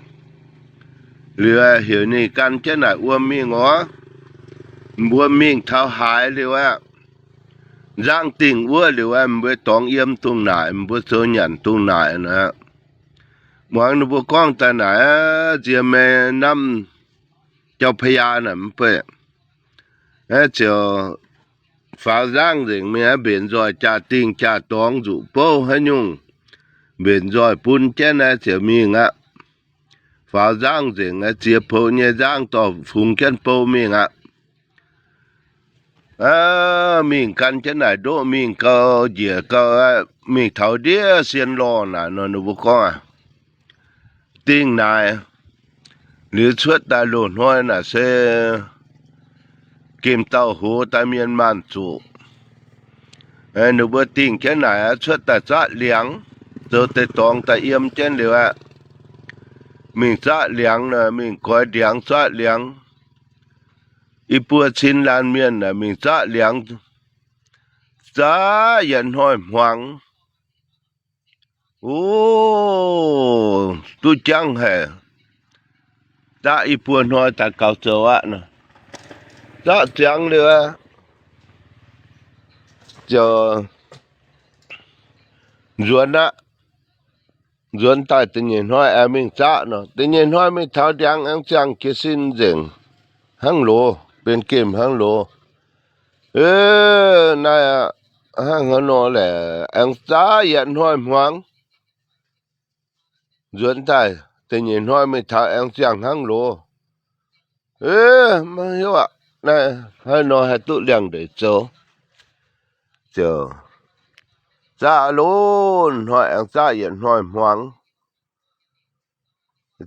Liuz heuc ninh gan jienv naaic wuom mingh oc. Wuom mingh taux haaix liuz aqv, nzangv dingh wuov liuz aqv, mbuo dorngx yiem dongh naaic, mbuo zoux nyanc dongh naaic nor. Muangx ninh mbuo gorngv daaih naaic, nziex mei namv jauv pa'yaa naaic mv bei, aeqv, ziouc faaux nzangv nzengc mingh aqv, mbenc nzoih jaa-dingh jaa-dorngx nzuqc bouv haaix nyungc, mbenc nzoih bun jienv aqv, ziouc mingh aqv. Faaux nzangv nzengc aqv, ziex poux nyei nzangv dorh fungx jienv bou mingh aqv. Mingh gan jienv naaic ndoqv mingh gau, njiec gau, mingh taux ndiev sien lorh naaic nor, ninh mbuo gorngv aqv, dingh naaic liuz cuotv daaih loz-hnoi naaic se gemh dauh hoz daaih mienh maanh zuqc. Ninh mbuo dingh jienv naaic cuotv daaih zaqv liangx, zoux deix dorngx daaih yiem jienv liuz aqv, mingh zaqv liangx, mingh goix ndiangx zaqv liangx. I buo cin laanh mienh mingh zaqv liangx, zaqv yietc hnoi hmuangx. O, duqv jangv haic. Zaqv i buo hnoi daaih gaux zoux aqv. Zaqv ziangx liuz, ziouc nzuonx aqv. Nzuonx daaih da'nyeic hnoi aengx mingh zaqv nor, da'nyeic hnoi mingh taux ndiangx aengx ziangh jiez sin nzengc hnangv loz, benx gemh hnangv loz. Ov, naaiv hnangv haaix nor laeh, aengx zaqv yietc hnoi hmuangx. Nzuonx daaih da'nyeic hnoi mingh taux aengx ziangh hnangv loz. Ov, maiv hiuv aqv, naaiv haaix nor haih duqv liangx-ndeic zoux? Ziouc zaqv loz hnoi aengx zaqv yietc hnoi hmuangx.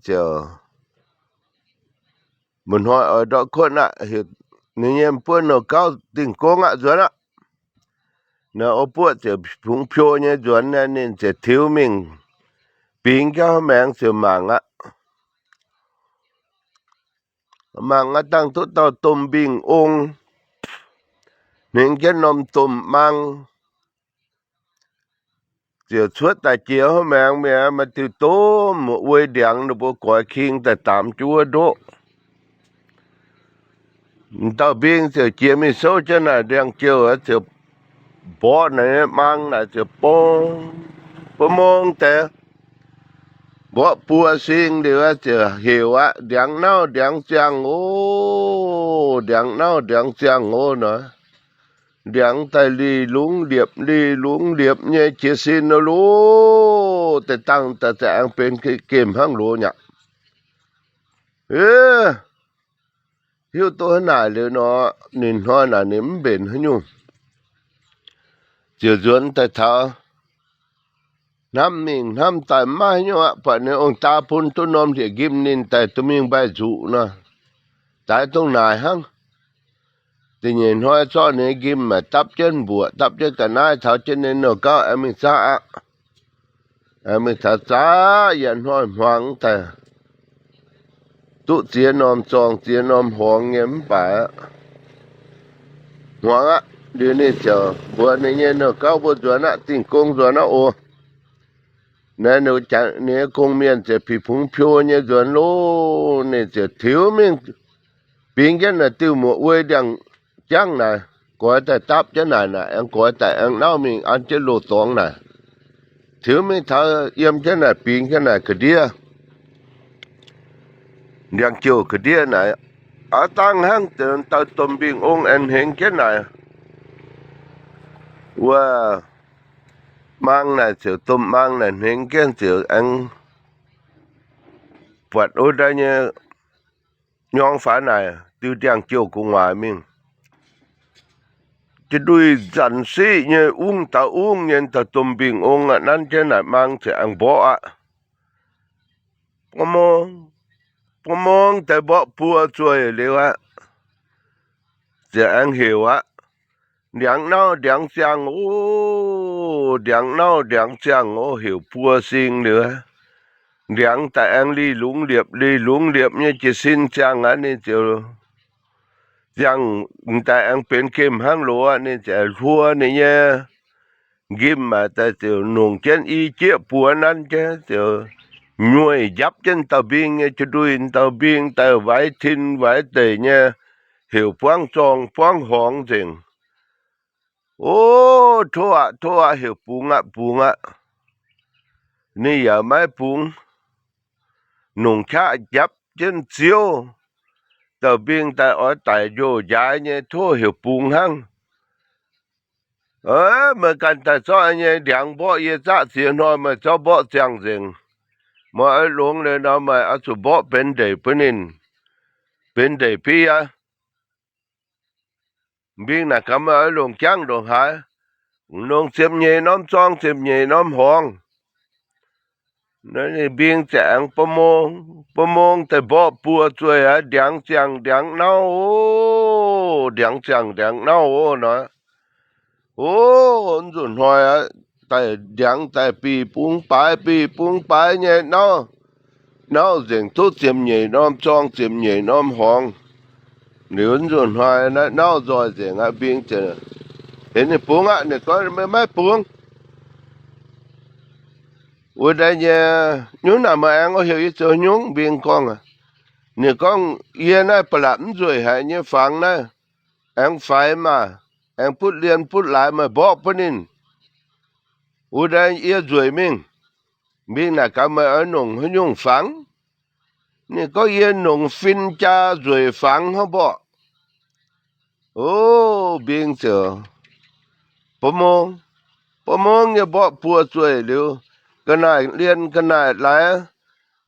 Ziouc mba'hnoi oix ndortv kuotv aqv, heuc ninh nyei buonv-nouh gauv dingh gong aqv, nzuonx aqv. Naaiv o buoqv ziouc fungx piou nyei nzuonx, ninh ziouc tiux mingh bingx jienv maengx ziouc mangc aqv. Mangc aqv, dangh duqv dauh domh mbing ong hnengx jienv norm domh mang. Ziouc cuotv daaih jiex hov maengx mi'aqv, maaih diuh domh muoc uei ndiangx, ninh mbuo goix king daaih daamx jienv wuov ndoqv. Dauh mbing ziouc jiex mingh souv jienv naaic ndiangx-jouh, ziouc mborqv naaic mang naaic ziouc bong, bong mong deix, mborqv buo sing liuz ziouc heuc aqv, ndiangx nauv ndiangx ziangh oc, ndiangx nauv ndiangx ziangh oc nor. Ndiangx daaih lingh lungz liepc lingh lungz liepc nyei jiez sin nor loz, deix dangh daaih za'gengh benx gemh hnangv loz nyaqv. Hiuv duqv hnangv naaic liuz nor, ninh hnoi naaic ninh mv mbenc haaix nyungc. Ziouc nzuonx daaih taux hnamv mingh hnamv daaih maiv haaix nyungc aqv, buatc ninh ong-daa bun duqv norm hlieqv-nqim ninh daaih duqv mingh mbaih nzuqc nor, daaih dongh naaic hnangv. Da'nyeic hnoi zorqv ninh nyei nqim maaic dapv jienv mbuoqc, dapv jienv ga'naaiv taux jienv ninh nouh gauv aengx mingh zaqv aqv. Aengx mingh taux zaqv yietc hnoi hmuangx daaih, duqv ziex norm zorng ziex norm horngz nyei mv baac aqv, hmuangx aqv. Liuz ninh ziouc mbuox ninh nyei nouh gauv mbuo nzuonx aqv, dingh gong nzuonx aqv oc. Naaiv ninh nyei gong-mienh ziouc fih fungx piou nyei nzuonx loh, ninh ziouc tiux mingh bingx jienv naaic diuh muoc uei ndiangx-jangv naaic, goix daaih dapv jienv naaic, naaic aengx goix daaih aengx nauv mingh an jienv loz-dorngx naaic. Tiux mingh taux yiem jienv naaic bingx jienv naaic ga'ndiev, ndiangx-jouh ga'ndiev naaic, aav dangh hnangv deix dauh domh mbing ong aengx hnengx jienv naaic wuov mang naaic ziouc domh mang naaic hnengx jienv ziouc aengx buatc wuov ndaa nyei nyorng faaux naaic diuh ndiangx-jouh gu'nguaaic mingh. Jiex nduih nzanc siqv nyei ungv daaih ungv nyei, dauh domh mbing ong aqv, nanv jienv naaic mang ziouc aengx mborqv aqv. Bom mong, bom mong deix mborqv buo zueih liuz aqv, ziouc aengx heuc aqv, ndiangx nauv ndiangx ziangh oc, ndiangx nauv ndiangx ziangh oc, heuc buo sing liuz, ndiangx daaih aengx lingh lungz liepc lingh lungz liepc nyei jiez sin ziangh aqv. Ninh ziouc ziangh daaih aengx benx gemh hnangv loz aqv. Ninh ziouc hluo ninh nyei nqim maaic daaih ziouc nongc jienv i jieqv buoz nanv jienv ziouc nyuoih njapv jienv dauh mbing nyei jiex nduih. Dauh mbing daaih waix tin waix deic nyei, heuc buangv zorng buangv horngz nzengc. O, tov aqv, tov aqv, heuc bungx aqv, bungx aqv. Ninh yaac maiv bungx, nongc qaqv njapv jienv ziouv. Dauh mbing daaih oix daic njoh njaaix nyei, tov heuc bungx hnangv. Meih ganh daaih zorqv nyei ndiangx mborqv yie zaqv ziex hnoi, meih zorqv mborqv ziangh nzengc. Meih oix longx liuz nor, meih oix zuqc mborqv benx ndeic bun ninh, benx ndeic biv aqv. Mbing naaic gaax, meih oix longc jangv ndongc haaix? Longc ziepc nyeic norm zorng, ziepc nyeic norm horngz. Mbing ziouc aengx ba'mong, ba'mong daaih mborqv buo zueih aqv, ndiangx ziangh ndiangx nauv oc, ndiangx ziangh ndiangx nauv oc nor. O, nzunc hnoi aqv, daaih ndiangx daaih bih bungx baaix, bih bungx baaix nyei nauv, nauv nzengc duqv ziepc nyeic norm zorng, ziepc nyeic norm horngz. Liuz nzunc hnoi naaiv nauv nzoih nzengc aqv. Mbing ziouc heuc ninh bungx aqv. Ninh gorngv, Meih maiv bungx. Wuov deix nyei, nyungc naaic meih aengx oix heuc yie zoux nyungc? Mbing gorngv, ninh gorngv, Yie naaiv ba'laqc mv nzueic haic nyei fangx naaiv, aengx faix maah! Aengx butv lienh butv laaix, meih mborqv bun ninh. Wuov deix yie nzueic mingh. Mbing naaic gaax, meih oix nongc haaix nyungc fangx? Ninh gorngv, yie nongc fin-jaa nzueic fangx hnangv mborqv. O, mbing ziouc, ba'mong, ba'mong nyei mborqv buo zueih liuz, ga'naaiv lien ga'naaiv laaix,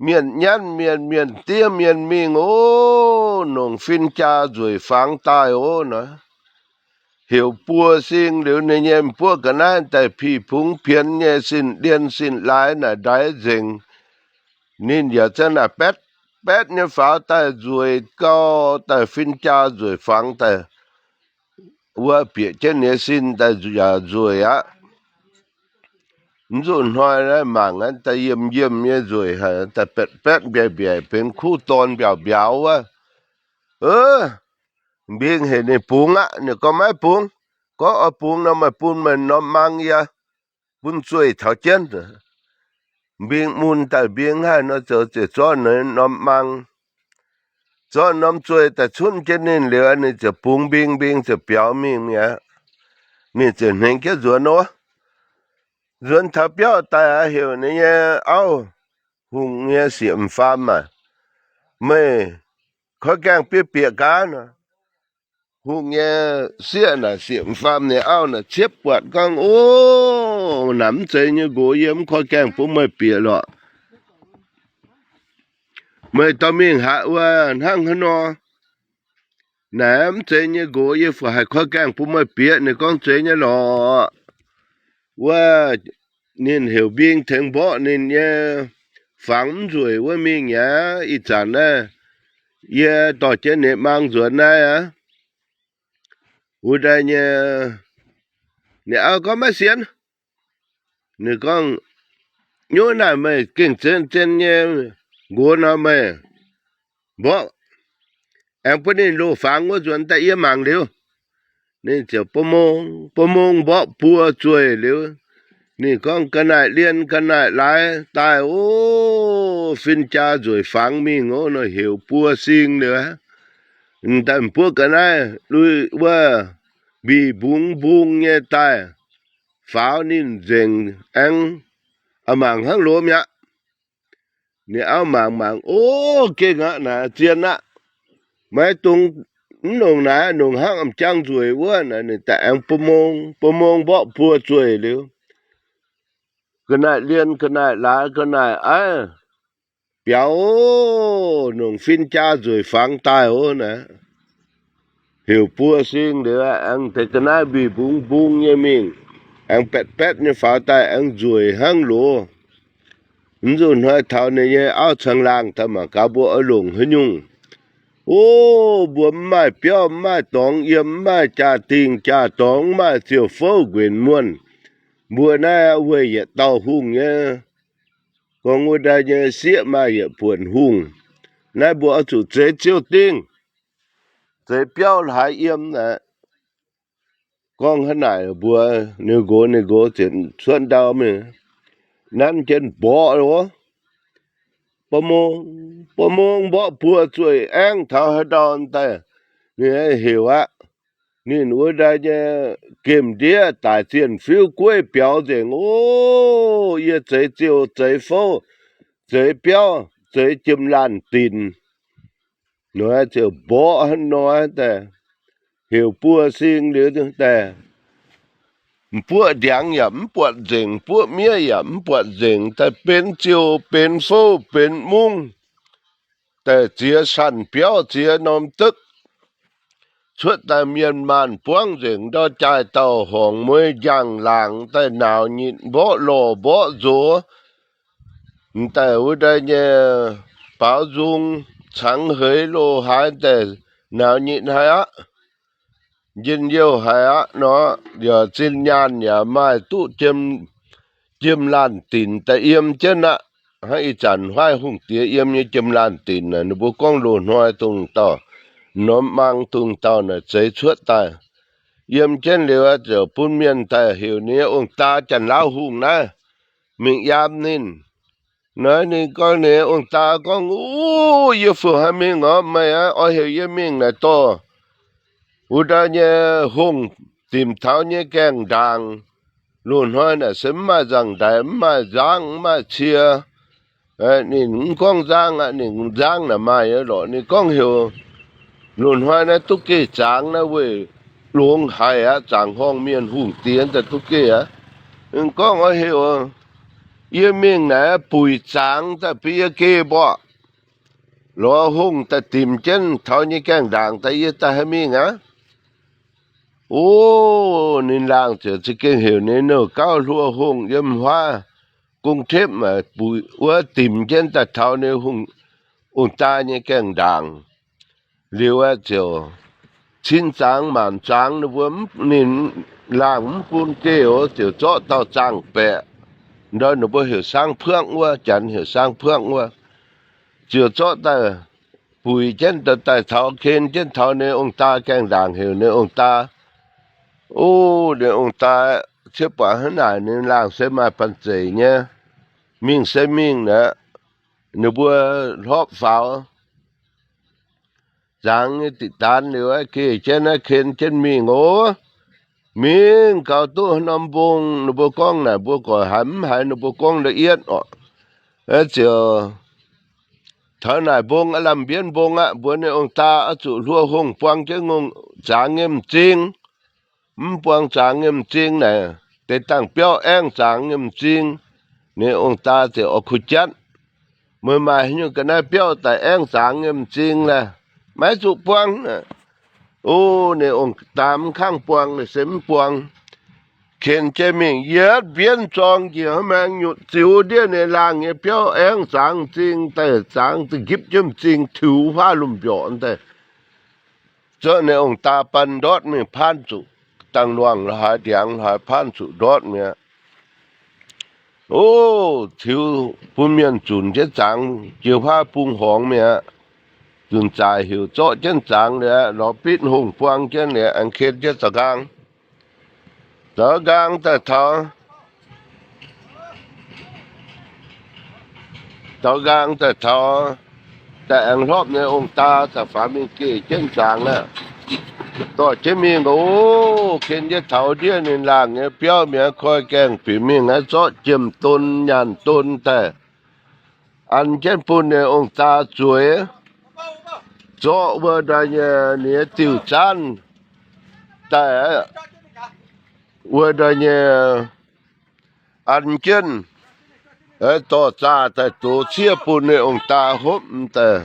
mienh nyanv mienh, mienh diev mienh mingh, o, nongc fin-jaa nzueic fangx daaih, o, naaiv heuc buo sing liuz, ninh nyei m'buoqv ga'naaiv daaih pih pungx pien nyei sin-lien sin-laaix naaic ndaix nzengc. Ninh yaac zanc naaic baetv baetv nyei faaux daaih nzueic gau, daaih fin-jaa nzueic fangx daaih, wuov bieqc jienv ninh nyei sin daaih yaac nzueic aqv. Mv zuqc hnoi naaiv mangc naaiv daaih yiem yiem nyei nzueic haic, daaih baetv baetv mbiaaic mbiaaic benx kuv dorn mbiaauc mbiauz wuov. Mbing heuc ninh bungx aqv. Ninh gorngv, maiv bungx. Gorngv oix bungx nor, meih bun meih norm mang yie, bun zueih taux jienv. Mbing mun daaih, mbing haih nor zoux ziouc zorqv norm mang, zorqv norm zueih daaih cunv jienv ninh liuz, ninh ziouc bungx mbing, mbing ziouc biaux mingh mi'aqv. Ninh ziouc hnengx jienv nzuonx wuov. Nzuonx taux biauv daaih aqv, heuc ninh nyei auv, hungh nyei sieqv m'faam aac, meih koiv gaengh bieqc bieqc gaax nor. Hungh nyei sieqv naaic, sieqv m'faam nyei auv naaic ciepv buatc gorngv, o, naaic mv zeiz nyei nqox, yie mv koiv gaengh bun meih bieqc lorqc. Meih dorh mingh haaix wuov hnangv haaix nor? Naaic mv zeiz nyei nqox, yie fu haih koiv gaengh bun meih bieqc. Ninh gorngv, zeiz nyei lorqc. Wuov, ninh heuc mbing tengx mborqv ninh nyei fangx mv nzueic wuov mingh mi'aqv. Ih zanc naaiv yie dorh jienv ninh mang nzuonx naaiv aqv. Wuov deix nyei, ninh auv gorngv, maiv sienx. Ninh gorngv, nyungc naaic meih gengh zien zien nyei nqox nor, meih mborqv, aengx bun ninh loz-fangx wuov nzuonx daaih yie mangc liuz. Ninh ziouc ba'mong ba'mong mborqv buo zueih liuz, ninh gorngv, ga'naaiv lien ga'naaiv laaix daaih, o, fin-jaa nzueic fangx mingh ov, nor heuc buo sing liuz, daaih m'buoqv ga'naaiv lui wuov mbih mbungx mbung nyei daaih faaux ninh nzengc, aengx mangc hnangv loz mi'aqv. Ninh auv mangc mangc, o, gengh aqv, naaic zien aqv. Maiv dungx, mv nongc naaic, nongc hnangv m'jang nzueic wuov. Naaic ninh daaih aengx ba'mong ba'mong mborqv buo zueih liuz, ga'naaiv lien ga'naaiv laaix ga'naaiv aiv biaux, nongc fin-jaa nzueic fangx daaih ov naaic. Heuc buo sing liuz, aengx deix ga'naaiv mbih mbungx mbung nyei mingh, aengx baetv baetv nyei faaux daaih aengx nzueic hnangv loz. Mv zuqc hnoi taux ninh nyei auv caangh laangh daaih mangc gaax mbuo oix longc haaix nyungc. O, mbuo mv maaih biauv, mv maaih dorngx yiem, mv maaih jaa-dingh jaa-dorngx, mv maaih ziouc fouv nquenc muonh. Mbuo naaiv wuov yietc dauh hungh nyei, gorngv wuov daaih nyei sieqv maaih yietc buonc hungh. Naaiv mbuo oix zuqc zeix ziouh dingh, zeix biauv haaix yiem naaic. Gorngv hnangv naaic mbuox ninh nqox, ninh nqox ziouc cuotv ndau mingh nanv jienv mborqv loh. Ba'mong, ba'mong mborqv buo zueih aengv taux haaix ndau daaih, ninh heuc aqv. Ninh wuov daaih nyei gemh ndiev daic zienh fiuv gueiv biaux nzengc. O, yie zeix ziouh, zeix fouv, zeix biauv, zeix jiem laanh dinc. Nor ziouc mborqv hnangv nor daaih, heuc buo sing liuz daaih, m'buoqv ndiangx yaac mv buatc nzengc, m'buoqv miev yaac mv buatc nzengc, daaih benx ziouh, benx fouv, benx mungv, daaih ziex sanh biauv, ziex norm dukv, cuotv daaih mienh maanh buangv nzengc, ndau jaaih dauh horngc mueiz njang-laangc daaih nauz nyitc mborqv lorh mborqv nzox. M'daaih wuov daaih nyei baaux nzung cangx heix loh haaix daaih nauz nyitc haic aqv, njien-youh haic aqv nor, yaac zinh nyaanh yaac maaih duqv jiem laanh dinc daaih yiem jienv aqv. Hnangv ih zanc Huaaiv Hungh Diex yiem nyei jiem laanh dinc naaic, ninh mbuo gorngv loz-hnoi dongh dauh norm mang dongh dauh naaic zeix cuotv daaih. Yiem jienv liuz ziouc bun mienh daaih heuc ninh nyei ong-daa Janx-Laauv Hungh naaiv mingh yaam ninh. Naaiv ninh gorngv, ninh ong-daa gorngv, Uv, yie fu haih mingh oc? Meih aqv, oix heuc yie mingh naaic dorh wuov daaih nyei hungh dimc taux nyei gaengh ndaangc, Loz-hnoi naaic se mv maaih nzangc-ndaix, mv maaih nzangv, mv maaih cie. Ninh mv gorngv nzangv aqv, ninh nzangv naaic maaih nyei lorqc. Ninh gorngv heuc loz-hnoi naaiv duqv geh zangx naaiv weih longx haic aqv, zaangc horngh mienh hungh diex daaih duqv geh aqv. Ninh gorngv oix heuc yie mingh naaiv buic zangx daaih bun yie geh mborqv. Lorz hungh daaih dimc jienv taux nyei gaengh ndaangc daaih yie daaih haih mingh aqv. O, ninh laangh ziouc za'gengh heuc ninh nouh gauv hluo hungh yiem huaav gong tepv maah, buic wuov dimc jienv daaih taux ninh hungh ong-daa nyei gaengh ndaangc. Liuz aeqv, ziouc cin zangx maanc zangx ninh mbuo, ninh laangh mv bun geh oc, ziouc zorqv dauh zaangh baeqc, ndortv ninh mbuo heuc Saangv Puangv wuov, janx heuc Saangv Puangv wuov, ziouc zorqv daaih buic jienv daaih taux, ken jienv taux ninh ong-daa gaengh ndaangc, heuc ninh ong-daa. O, ninh ong-daa ciev buatc hnangv naaic, ninh laangh se maaih banh zeic nyei, mingh se mingh aqv. Ninh mbuo hlorpv faaux zangx nyei diqc daanz liuz, geh jienv naaiv ken jienv mingh oc. Mingh gaux duqv haaix norm mbong, ninh mbuo gorngv naaic mbuo gorqv haiz mv haiz ninh mbuo gorngv ndau-ietv orqc. Ziouc taux naaic mbong aqv, lamh mbienv mbong aqv, mbuox ninh ong-daa oix zuqc hluo hungh buang jienv ngongh zangx nyei m'zing. Mv buang zangx nyei m'zing naaic, deix dangh biauv aengv zangx nyei m'zing. Ninh ong-daa ziouc oix kuh jatv, meih maaih haaix nyungc ga'naaiv biauv daaih aengv zangx nyei m'zing laeh? Maiv zuqc buang. O, ninh ong-daa mv kangv buang, ninh se mv buang. Ken jienv mingh yietv mbienv zorng njiec hnangv maengx nyutc ziux ndiev ninh laangh nyei biauv aengv zangx m'zing daaih, zangx da'nqipv jienv m'zing tiux huaav lumh mbiorqc daaih. Zorqv ninh ong-daa baan ndortv mingh paanv zuqc dangh luangh lo haaix ndiangx lo haaix paanv zuqc ndortv mi'aqv. O, tiux bun mienh zunc jienv zangx jiex huaav bung horngx mi'aqv. Zunc zaaic heuc zorqv jienv zangx liuz aeqv, lorz bitv hungh buang jienv liuz aengx ken jienv zaux nqaang. Zaux nqaang daaih taux, zaux nqaang daaih taux, daaih aengx hlorpv nyei ong-daa daaih faaux mingh geh jienv zangx aqv. Dorh jienv mingh oc, ken jienv taux ndiev ninh laangh nyei biauv mi'aqv, koi gaengh bieqc mingh aqv, zorqv jiem-don nyaanh don daaih an jienv bun ninh ong-daa zueiz. Zorqv wuov ndoih nyei, ninh nyei diuh zaanv daaih, wuov ndoih nyei an jienv, dorh zaah daaih zoux ciev bun ninh ong-daa hopv daaih.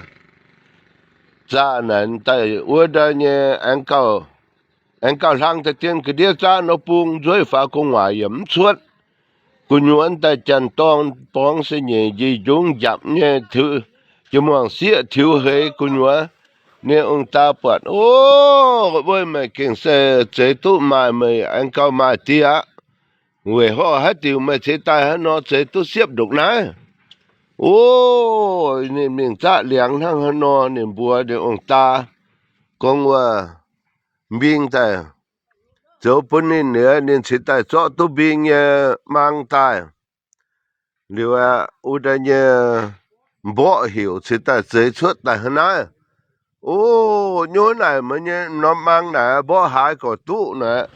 Zaah naaic daaih wuov ndoih nyei aengx gauh hlang daaih dien ga'ndiev zaanv nor bung nzueiv faaux gu'nguaaic yaac mv cuotv. Gu'nyuoz daaih janx-dorngh borngz se nyeic njiec njungv njapc nyei, jiex muangx sieqv tiux heix gu'nyuoz. Ninh ong-daa buatc, o, wuov meih gengh se zeix duqv maaih, meih aengx gauh maaih dieh aqv. Weic horh haaix diuc meih cingx daaih haaix nor zeix duqv siepv ndongc naaiv? O, ninh mingh zaqv liangx hnangv haaix nor, ninh mbuox ninh ong-daa gorngv wuov mbing daaih zoux bun ninh liuz, ninh cingx daaih zorqv duqv mbing nyei mang daaih. Liuz aeqv, wuov deix nyei mborqv heuc cingx daaih zeix cuotv daaih hnangv naaiv. O, nyungc naaic meih nyei norm mang naaic mborqv haaix gorx duqv naaic,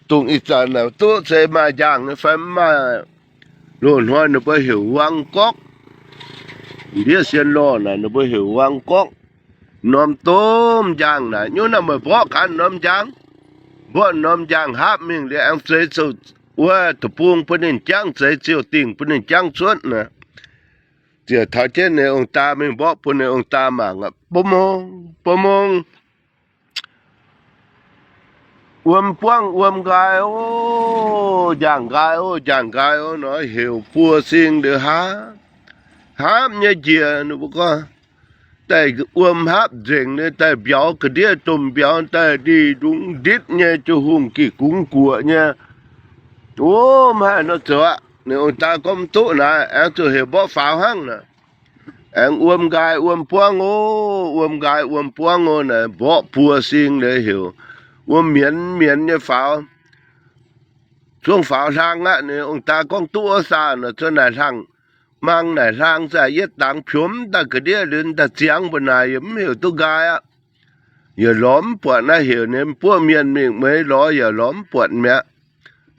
dongh ih zanc naaic duqv se maaih njang nyei fai mv maaih? Loz-hnoi ninh mbuo heuc wang gorqv. Ndiev sien lorh naaic ninh mbuo heuc wang gorqv. Norm domh njang naaic, nyungc naaic meih mborqv ganh norm njang, mborqv norm njang hapv mingh liuz aengx zeix zuqc wuov deic-bung bun ninh jangv, zeix ziouc dingc bun ninh jangv cuotv naaic. Ziouc taux jienv ninh ong-daa mingh mborqv bun ninh ong-daa mangc aqv. Bov mong, bov mong, wuom buangv wuom nqaai o, njang nqaai o, njang nqaai o nor, heuc buo sing liuz hapv, hapv nyei njiec, ninh mbuo gorngv daaih wuom hapv nzengc nyei, daaih mbiauz ga'ndiev domh mbiauz daaih ndih ndungx nditv nyei, jiu hungh gih gungx guoqv nyei. O, mv haih nor zoux aqv. Ninh ong-daa gorngv mv duqv naaic, aengx zuqc heuc mborqv faaux hnangv naaic. Aengx wuom nqaai wuom buangv o, wuom nqaai wuom buangv o naaic, mborqv buo sing liuz heuc wuom mienz mienz nyei faaux. Zungv faaux hlang aqv. Ninh ong-daa gorngv duqv wuov saah nor, cuotv naaic hlang, mang naaic hlang zaah yietv dangx piomv daaih ga'ndiev liuz daaih ziangx mbuo naaic yaac mv heuc duqv nqaai aqv. Yaac lorz mv buatc naaiv, heuc ninh buov mienh mingh mueiz lorz yaac lorz mv buatc mi'aqv.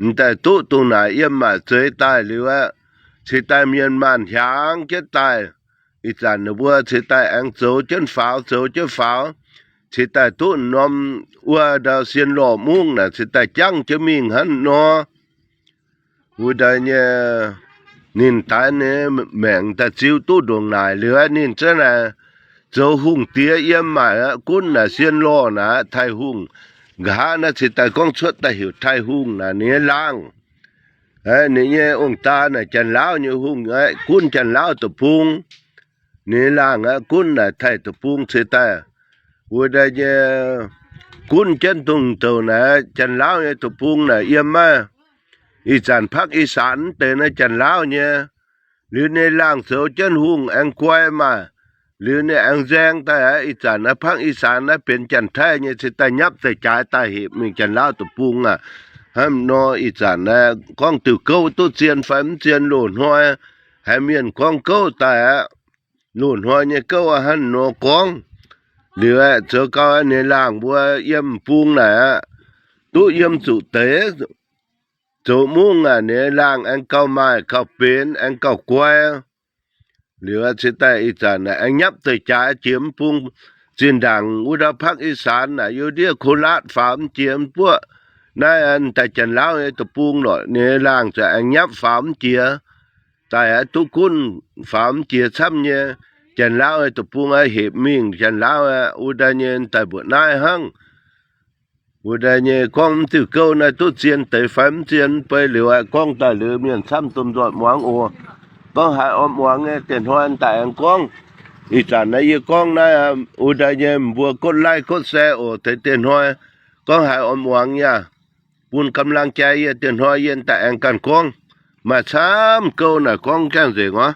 m'daaih duqv dongh naaic yiem maaic zeix daaih liuz aqv, cingx daaih mienh maanh hiaangx jienv daaih. Ih zanc ninh mbuo cingx daaih aengx zoux jienv faaux, zoux jienv faaux, cingx daaih duqv norm wuov ndau sien lorh mungv naaic cingx daaih jangv jienv mingh hnangv nor. Wuov deix nyei, ninh daix nyei maengc daaih ziux duqv ndongc naaic liuz aqv, ninh za'naaic zoux hungh diex yiem maaic aqv, gunv naaic sien lorh naaic, Taiv Hungh. Nqa'haav naaiv cingx daaih gorngv cuotv daaih heuc Taiv Hungh naaic, ninh nyei laangh. Ninh nyei ong-daa naaic Janx-Laauv nyei hungh aqv, gunv Janx-Laauv deic-bung. Ninh laangh aqv, gunv naaic Taiv deic-bung cingx daaih. Wuov deix nyei, gunv jienv dongh douc naaic Janx-Laauv nyei deic-bung naaic yiem maiv. Ih zanc ภาคอีสาน deix naaiv Janx-Laauv nyei. Liuz ninh laangh zoux jienv hungh aengx guai maah. Liuz ninh aengx nzaeng daaih aqv, ih zanc naaiv ภาคอีสาน naaiv benx Janx-Taiv nyei, cingx daaih nyapv deix jaaix daaih hepc mingh Janx-Laauv deic-bung aqv. Hnangv nor ih zanc naaiv gorngv diuc gouv duqv zien fai mv zien loz-hnoi haiz mienh gorngv gouv daaih aqv. Loz-hnoi nyei gouv hnangv nor gorngv. Liuz aeqv, zoux gau ninh laangh mbuo yiem bung naaic aqv, duqv yiem zuqc deix, zoux mungv aqv, ninh laangh aengx gauh maaih gauh benx, aengx gauh guai. Liuz cingx daaih ih zanc aengx nyapv deix jaaix jiex mv bung. Zinh ndaangc wuov ndau ภาคอีสาน naaic, yiem ndiev โคราช faaux mv jiex mv buoqv. Naaiv daaih Janx-Laauv nyei deic-bung lorqc, ninh laangh za'gengh aengx nyapv faaux mv jiex. Daaih aqv, duqv gunv faaux mv jiex camv nyei. Janx-Laauv nyei deic-bung aqv, hepc mingh Janx-Laauv aqv, wuov daaih nyei daaih mbuoqc naaiv hnangv. Wuov daaih nyei gorngv mv diuh gouv naaiv duqv zien deix fai mv zien, beiv liuz aqv gorngv daaih liuz mienh camv domh nzoih muangx oc. Gorngv haiz oix muangx nyei dieh hnoi daaih aengx gorngv. Ih zanc naaiv yie gorngv naaiv, wuov daaih nyei mbuo กดไลค์ กดแชร์ oc, deix dieh hnoi gorngv haiz oix muangx yaac bun กำลังใจ yie, dieh hnoi yie daaih aengx ganh gorngv. Maaih camv gouv naaic gorngv jangv nzengc orqc.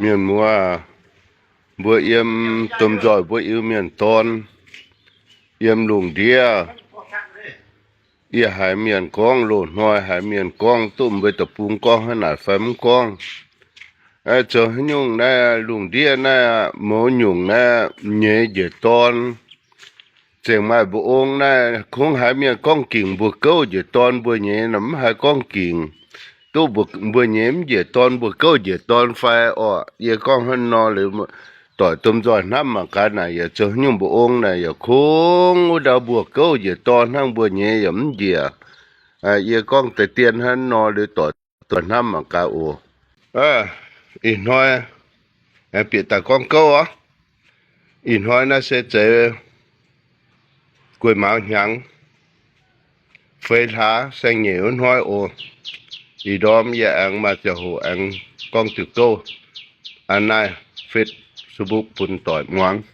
Mienh muoz, mbuo yiem domh nzoih mbuo Iu-Mienh dorn, yiem lungh ndiev, yie haiz mienh gorngv, loz-hnoi haiz mienh gorngv, duqv mbuo deic-bung gorngv hnangv naaic fai mv gorngv. Zoux haaix nyungc naaiv lungh ndiev naaiv mouz nyungc naaiv nyeiz njiec dorn, zengc maaih mbu'ong naaiv kungx haiz mienh gorngv gingc mbuo gouv njiec dorn mbuo nyeiz nor, mv haiz gorngv gingc. Duqv mbuo nyeiz mv njiec dorn mbuo gouv njiec dorn fai orqc? Yie gorngv hnangv nor liuz, doic domh nzoih hnamv mangc gaax naaic, yaac zoux haaix nyungc mbu'ong naaic yaac kungx wuov ndau mbuo gouv njiec dorn hnangv, mbuo nyeiz yaac mv njiec. Yie gorngv deix dien hnangv nor liuz, doic domh nzoih hnamv mangc gaax oc. Ih hnoi aengx bieqc daaih gorngv gouv orqc. Ih hnoi naaiv se zeiz guei mauz hnyangx feix hlaax saeng-nyeic wuov hnoi oc. Ih ndorm yie aengx maaih ziangh hoc aengx gorngv diuh gouv aa naaiv Facebook bun doic muangx.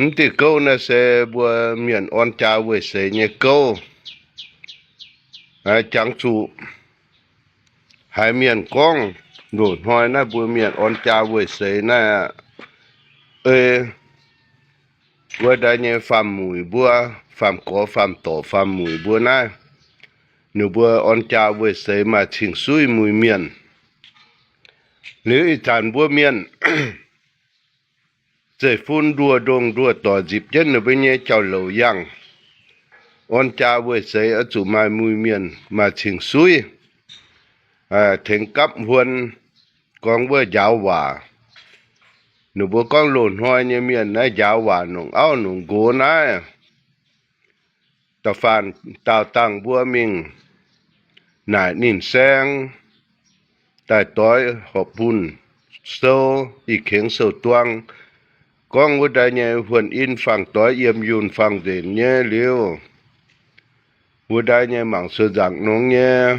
Mv diuh gouv naaiv se mbuo mienh orn jaa weic seix nyei gouv. Jangx zuqc haiz mienh gorngv, loz-hnoi naaiv mbuo mienh orn jaa weic seix naaiv, ei, wuov daaih nyei faam-muic mbuo, faam-gorx faam-dorc faam-muic mbuo naaiv, ninh mbuo orn jaa weic seix maaih cing-suiv muic mienh. Liuz ih zanc mbuo mienh zeiv-fun nduoh ndongh nduoh doic nzipc jienv ninh mbuo nyei jauv-louc yangh. Orn jaa weic seix oix zuqc maaih muic mienh maaih cing-suiv, tengx gapv huon, gorngv wuov njaaux waac. Ninh mbuo gorngv loz-hnoi nyei mienh naaiv njaaux waac nongc auv nongc nqox naaiv, da'faanh daauh dangh mbuo mingh naaic ninh saeng, daaih doix horpc bunh sou, ih kengx sou-duang, gorngv wuov daaih nyei huon in fangx doix yiem yunh fangx nzenc nyei liuz, wuov daaih nyei mangc sou nzaangc nongx nyei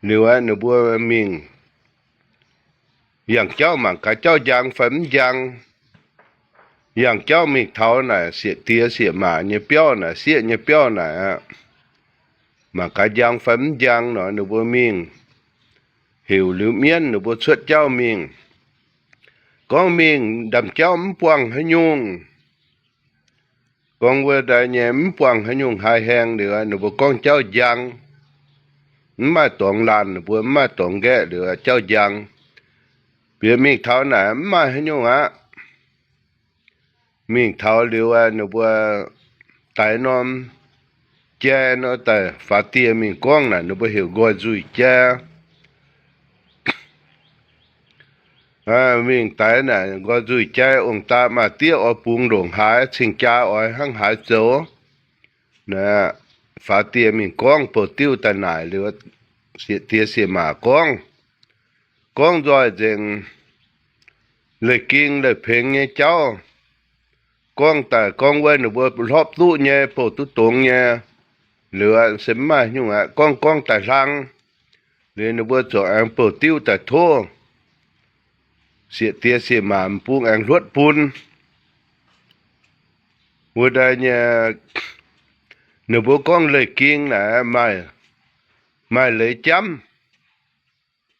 liuz aeqv, ninh mbuo mingh yangh jauv mangc gaax jauv njang fai mv njang. Yangh jauv mingh taux naaic sieqv diex sieqv maac nyei biauv naaic, sieqv nyei biauv naaic aqv, mangc gaax njang fai mv njang nor, ninh mbuo mingh heuc liuz mienv ninh mbuo cuotv jauv mingh. Gorngv mingh ndaamv-jauv mv buangh haaix nyungc, gorngv wuov daaih nyei mv buangh haaix nyungc haaix haengh liuz, ninh mbuo gorngv jauv njang. Mv maaih dorngx laanh, ninh mbuo mv maaih dorngx nqaeqv liuz, jauv njang. Bieqc mingh taux naaic mv maaih haaix nyungc aqv. Mingh taux liuz, ninh mbuo daix norm jai nor daaih faaux dieh mingh gorngv naaic, ninh mbuo heuc nqoi nzuih jai. Mingh daix naaic nqoi nzuih jai ong-daa maa-diev oix bungx ndongc haaix, cing-jaa oix hnangv haaix zoux. Faaux dieh mingh gorngv bouh diuv daaih naaic liuz, sieqv-diex sieqv-maac gorngv, gorngv nzoih nzengc leiz-ging leiz-pengx nyei jauv. Gorngv daaih gorngv wuov ninh mbuo hlopv duqv nyei, bouh duqv dongz nyei, liuz se mv maaih nyungc aqv. Gorngv gorngv daaih hlang, liuz ninh mbuo ziouc aengx bouh diuv daaih tov sieqv-diex sieqv-maac m'bung aengx hluotv bun. Wuov daaih nyei, ninh mbuo gorngv leiz-ging naaic maaih, maaih leiz-jamv,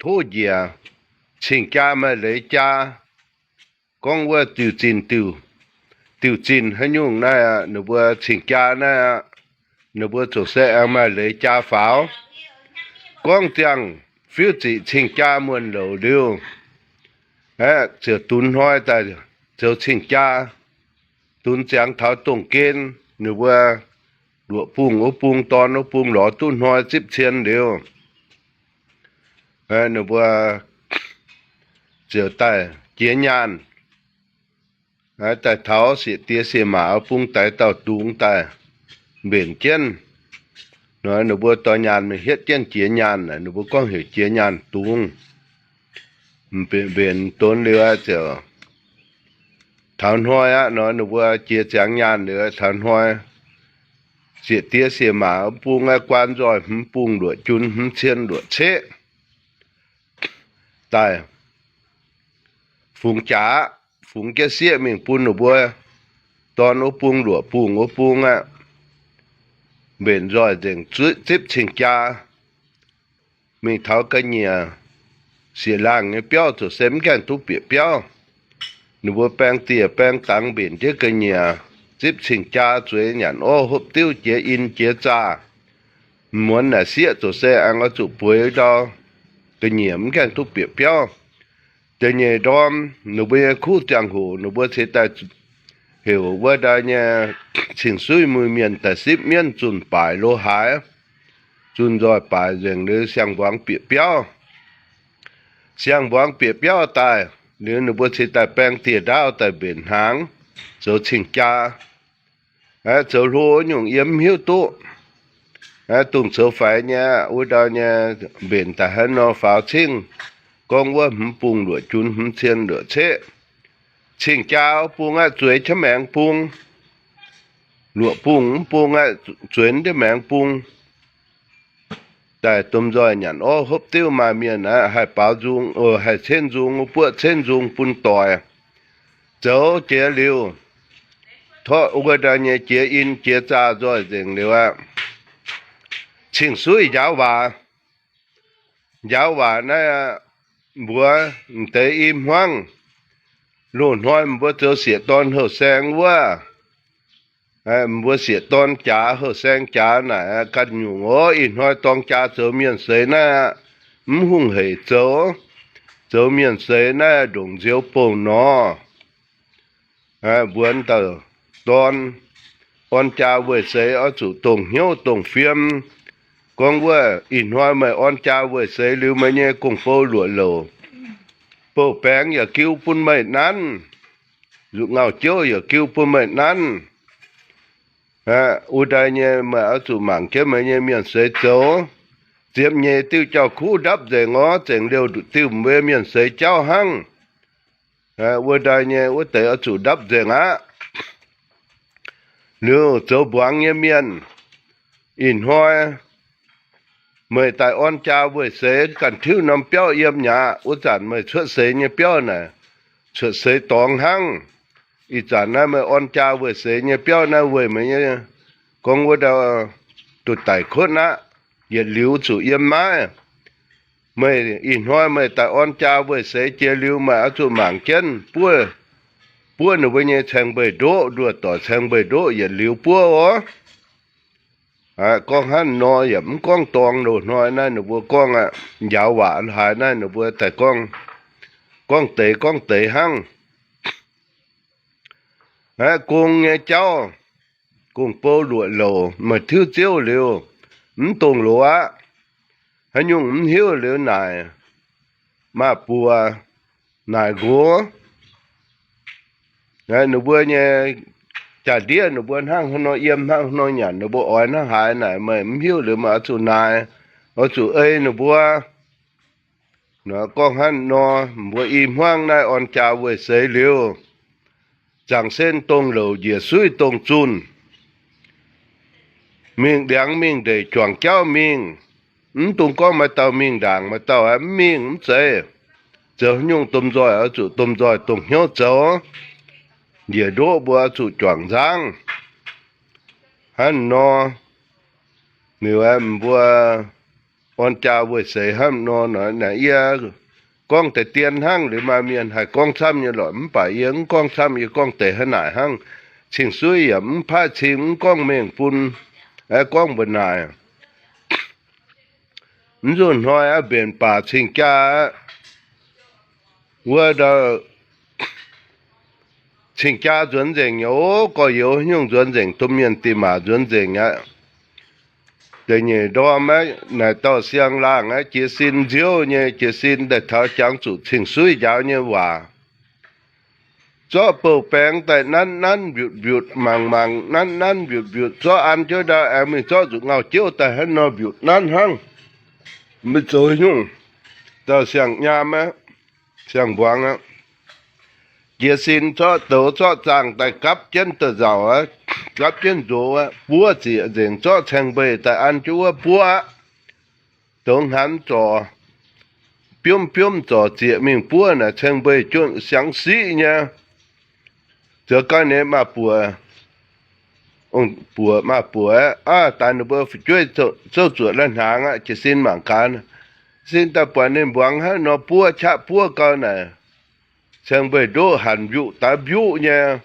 tov njiec, cing-jaa maaih leiz-jaa. Gorngv wuov diuc zinh, diuc zinh haaix nyungc naaiv aqv, ninh mbuo cing-jaa naaiv aqv, ninh mbuo ziouc se aengx maaih leiz-jaa faaux. Gorngv ziangh fiuv ziqc cing-jaa muonh louc liuz, aeqv, ziouc dunx hnoi daaih zoux cing-jaa, dunx ziangx taux dongh gen, ninh mbuo luoqc bung wuov bung, dorn wuov bung lorz duqv hnoi zipv cien liuz, ninh mbuo ziouc daaih jiex nyaanh, daaih taux sieqv-diex sieqv-maac wuov bung daix dauh dungz daaih mbenc jienv. Nor ninh mbuo dorh nyaanh mingh hietv jienv jiex nyaanh, ninh mbuo gorngv heuc jiex nyaanh dungz. Mbenc donx liuz ziouc taux hnoi aqv. Nor ninh mbuo jiex ziangx nyaanh liuz taux hnoi, sieqv-diex sieqv-maac wuov bung aeqv, guaan nzoih hmz bung luoqc jun hmz cien luoqc ceqv daaih fungx jaax, fungx jienv sieqv mingh bun ninh mbuo dorn wuov bung luoqc bung wuov bung aqv, mbenc nzoih nzengc zipv cing-jaa mingh taux ga'nyiec sieqv-laangh nyei biauv ziouc se mv gaengh duqv bieqc biauv. Ninh mbuo baeng dieh baeng dangx mbenc jienv ga'nyiec, zipv cing-jaa zueiz nyanc orv hopv diuv jiex in jiex zaah. Muonz naaic sieqv ziouc se aengx oix zuqc bueix ndau ga'nyiec mv gaengh duqv bieqc biauv. Da'nyeic ndorm ninh mbuo nyei kuv ziangh hoc ninh mbuo ceix daaih heuc wuov ndau nyei cing-suiv muiz-mienh daaih sipv mienv zunh baaic lo haaix, zunh nzoih baaic nzengc liuz siang-mbuangz bieqc biauv. Siang-mbuangz bieqc biauv daaih liuz ninh mbuo ceix daaih baeng dieh ndaauv daaih mbenc hnaangx zoux cing-jaa. Zoux hlo nyungc yie mv hiuv duqv. Dongh zoux faix nyei wuov ndau nyei mbenc daaih haaix nor faaux cingv, gorngv wuov hmz bung luoqc jun hmz cien luoqc ceqv. Cing-jaa wuov bung aeqv, zueiz jienv maengx bung. Luoqc bung wuov bung aeqv, zueiz jienv maengx bung. Daaih domh nzoih nyanc orv hopv diuv maaih mienh aeqv, haih baaux nzung, haih cenv nzung, buoqv cenv nzung bun doic. Zoux jiex liuz, tov wuov ndau nyei jiex in jiex zaah nzoih nzengc liuz aqv, cing-suiv njaaux waac. Njaaux waac naaiv aqv, mbuox m'deix i hmuangv, loz-hnoi mbuo zoux sieqv-dorn houh saeng wuov, mbuo sieqv-dorn jaax houh saeng jaax naaic ganh nyungc oc. Ih hnoi dorng jaa zoux mienh seix naaiv aqv, mv hungh heic zoux. Zoux mienh seix naaiv ndongc nzioux bouh nor. Mbuox dauh dorn, orn jaa weic seix oix zuqc dongh hnyouv dongh fiem. Gorngv wuov ih hnoi meih orn jaa weic seix liuz meih nyei gong-bou luoqc louc, bouh baengx yaac giu bun meih nanv, nzuqc ngauh jouv yaac giu bun meih nanv. Wuov ndai nyei meih oix zuqc mangc jienv meih nyei mienh seix zoux. Ziepc nyeic diuh jauv-kuv ndapv nzengc orv, zengc liouh diuh mbuo mienh seix jauv hnangv. Wuov ndai nyei wuov deix oix zuqc ndapv nzengc aqv. Liuz zoux mbuangz nyei mienh, ih hnoi meih daaih orn jaa weic seix ganh tiuv norm biauv yiem mi'aqv. Wuov zanc meih cuotv seix nyei biauv naaic, cuotv seix dorngx hnangv. Ih zanc naaiv meih orn jaa weic seix nyei biauv naaiv weic meih nyei, gorngv wuov ndau duqv daic kuotv aqv, yietc liuz zuqc yiem naaiv. Meih ih hnoi meih daaih orn jaa weic seix jiex liuz, meih oix zuqc mangc jienv buov, buov ninh mbuo nyei caeng mbeix ndoqv, nduoh doic caeng mbeix ndoqv yietc liuz buov oc. Gorngv hnangv nor yaac mv gorngv dorngx. Loz-hnoi naaiv ninh mbuo gorngv aqv, njaaux waac haaix naaiv ninh mbuo daaih gorngv, gorngv deix gorngv deix hnangv. Gong nyei jauv, gong-bou luoqc louc, meih tiuv ziouv liuz, mv dongh loz aqv. Haaix nyungc mv hiuv liuz naaic, maaz-buoz, naaic nqox, ninh mbuo nyei jaa-ndiev ninh mbuo hnangv haaix nor yiem, hnangv haaix nor nyanc, ninh mbuo oix hnangv haaix naaic, meih mv hiuv liuz meih oix zuqc naaic, oix zuqc ei ninh mbuo. Gorngv hnangv nor, mbuo i hmuangv naaiv orn jaa weic seix liuz, zaangc sen dongh louc njiec suiv dongh zunh, mingh ndiangx mingh ndeic juangc jauv mingh. Mv dungx gorngv maaih dauh mingh ndaangc, maaih dauh mv mingh, mv zeiz. Zoux haaix nyungc domh nzoih oix zuqc domh nzoih dongh hnyouv zoux. Njiec ndoqv mbuo oix zuqc juangc nzangv. Hnangv nor, liuz mbuo orn jaa weic seix hnangv nor, naaiv yie gorngv deix dien hnangv. Liuz maaih mienh haih gorngv camv nyei lorqc, mv baac yie mv gorngv camv, yie gorngv deix hnangv naaic hnangv. Cing-suiv yaac mv paaiv cing, mv gorngv mengh bun, aeqv, gorngv mbu'naaic. Mv nzunc hnoi aqv, mbenc baac cing-jaa aqv. Wuov ndau, cing-jaa nzuonx nzengc nyei oc. Gorx-youz nyungc nzuonx nzengc, domh mienh diex maac nzuonx nzengc aqv. Da'nyeic ndorm aqv, naaic dauh siang-laangh aqv, jiez sin nziouv nyei, jiez sin daaih taux jangx zuqc cing-suiv njaaux nyei waac. Zorqv bouh baengx daaih nanv nanv mbiutc mbiutc mangc mangc, nanv nanv mbiutc mbiutc, zorqv an jienv ndau aengx mingh zorqv nzuqc ngauh jouv daaih hnangv nor mbiutc nanv hnangv. Mv zoux nyungc, dauh siang-nyaam aqv, siang-mbuangz aqv. Jiez sin zorqv douz zorqv zaangh daaih gapv jienv da'nzauc aqv, gapv jienv nzox aqv, buov zieqc nzengc, zorqv caeng-mbeih daaih an jienv wuov buov aqv. Douz hnamv zorc, biomv biomv zorc zieqc mingh buov naaic, caeng-mbeih juonh siangx siqv nyei. Zoux gau ninh maa-buoc, buoc maa-buoc aqv, daaih ninh mbuo fu'jueiv zouv zuoqc lai-hnaangx aqv, jiez sin mangc gaax. Sin daaih buatc ninh mbuangz hnangv nor buov qaqv buov gau naaic, caeng-mbeih ndoqv hanc mbiuqc daaih mbiuqv nyei.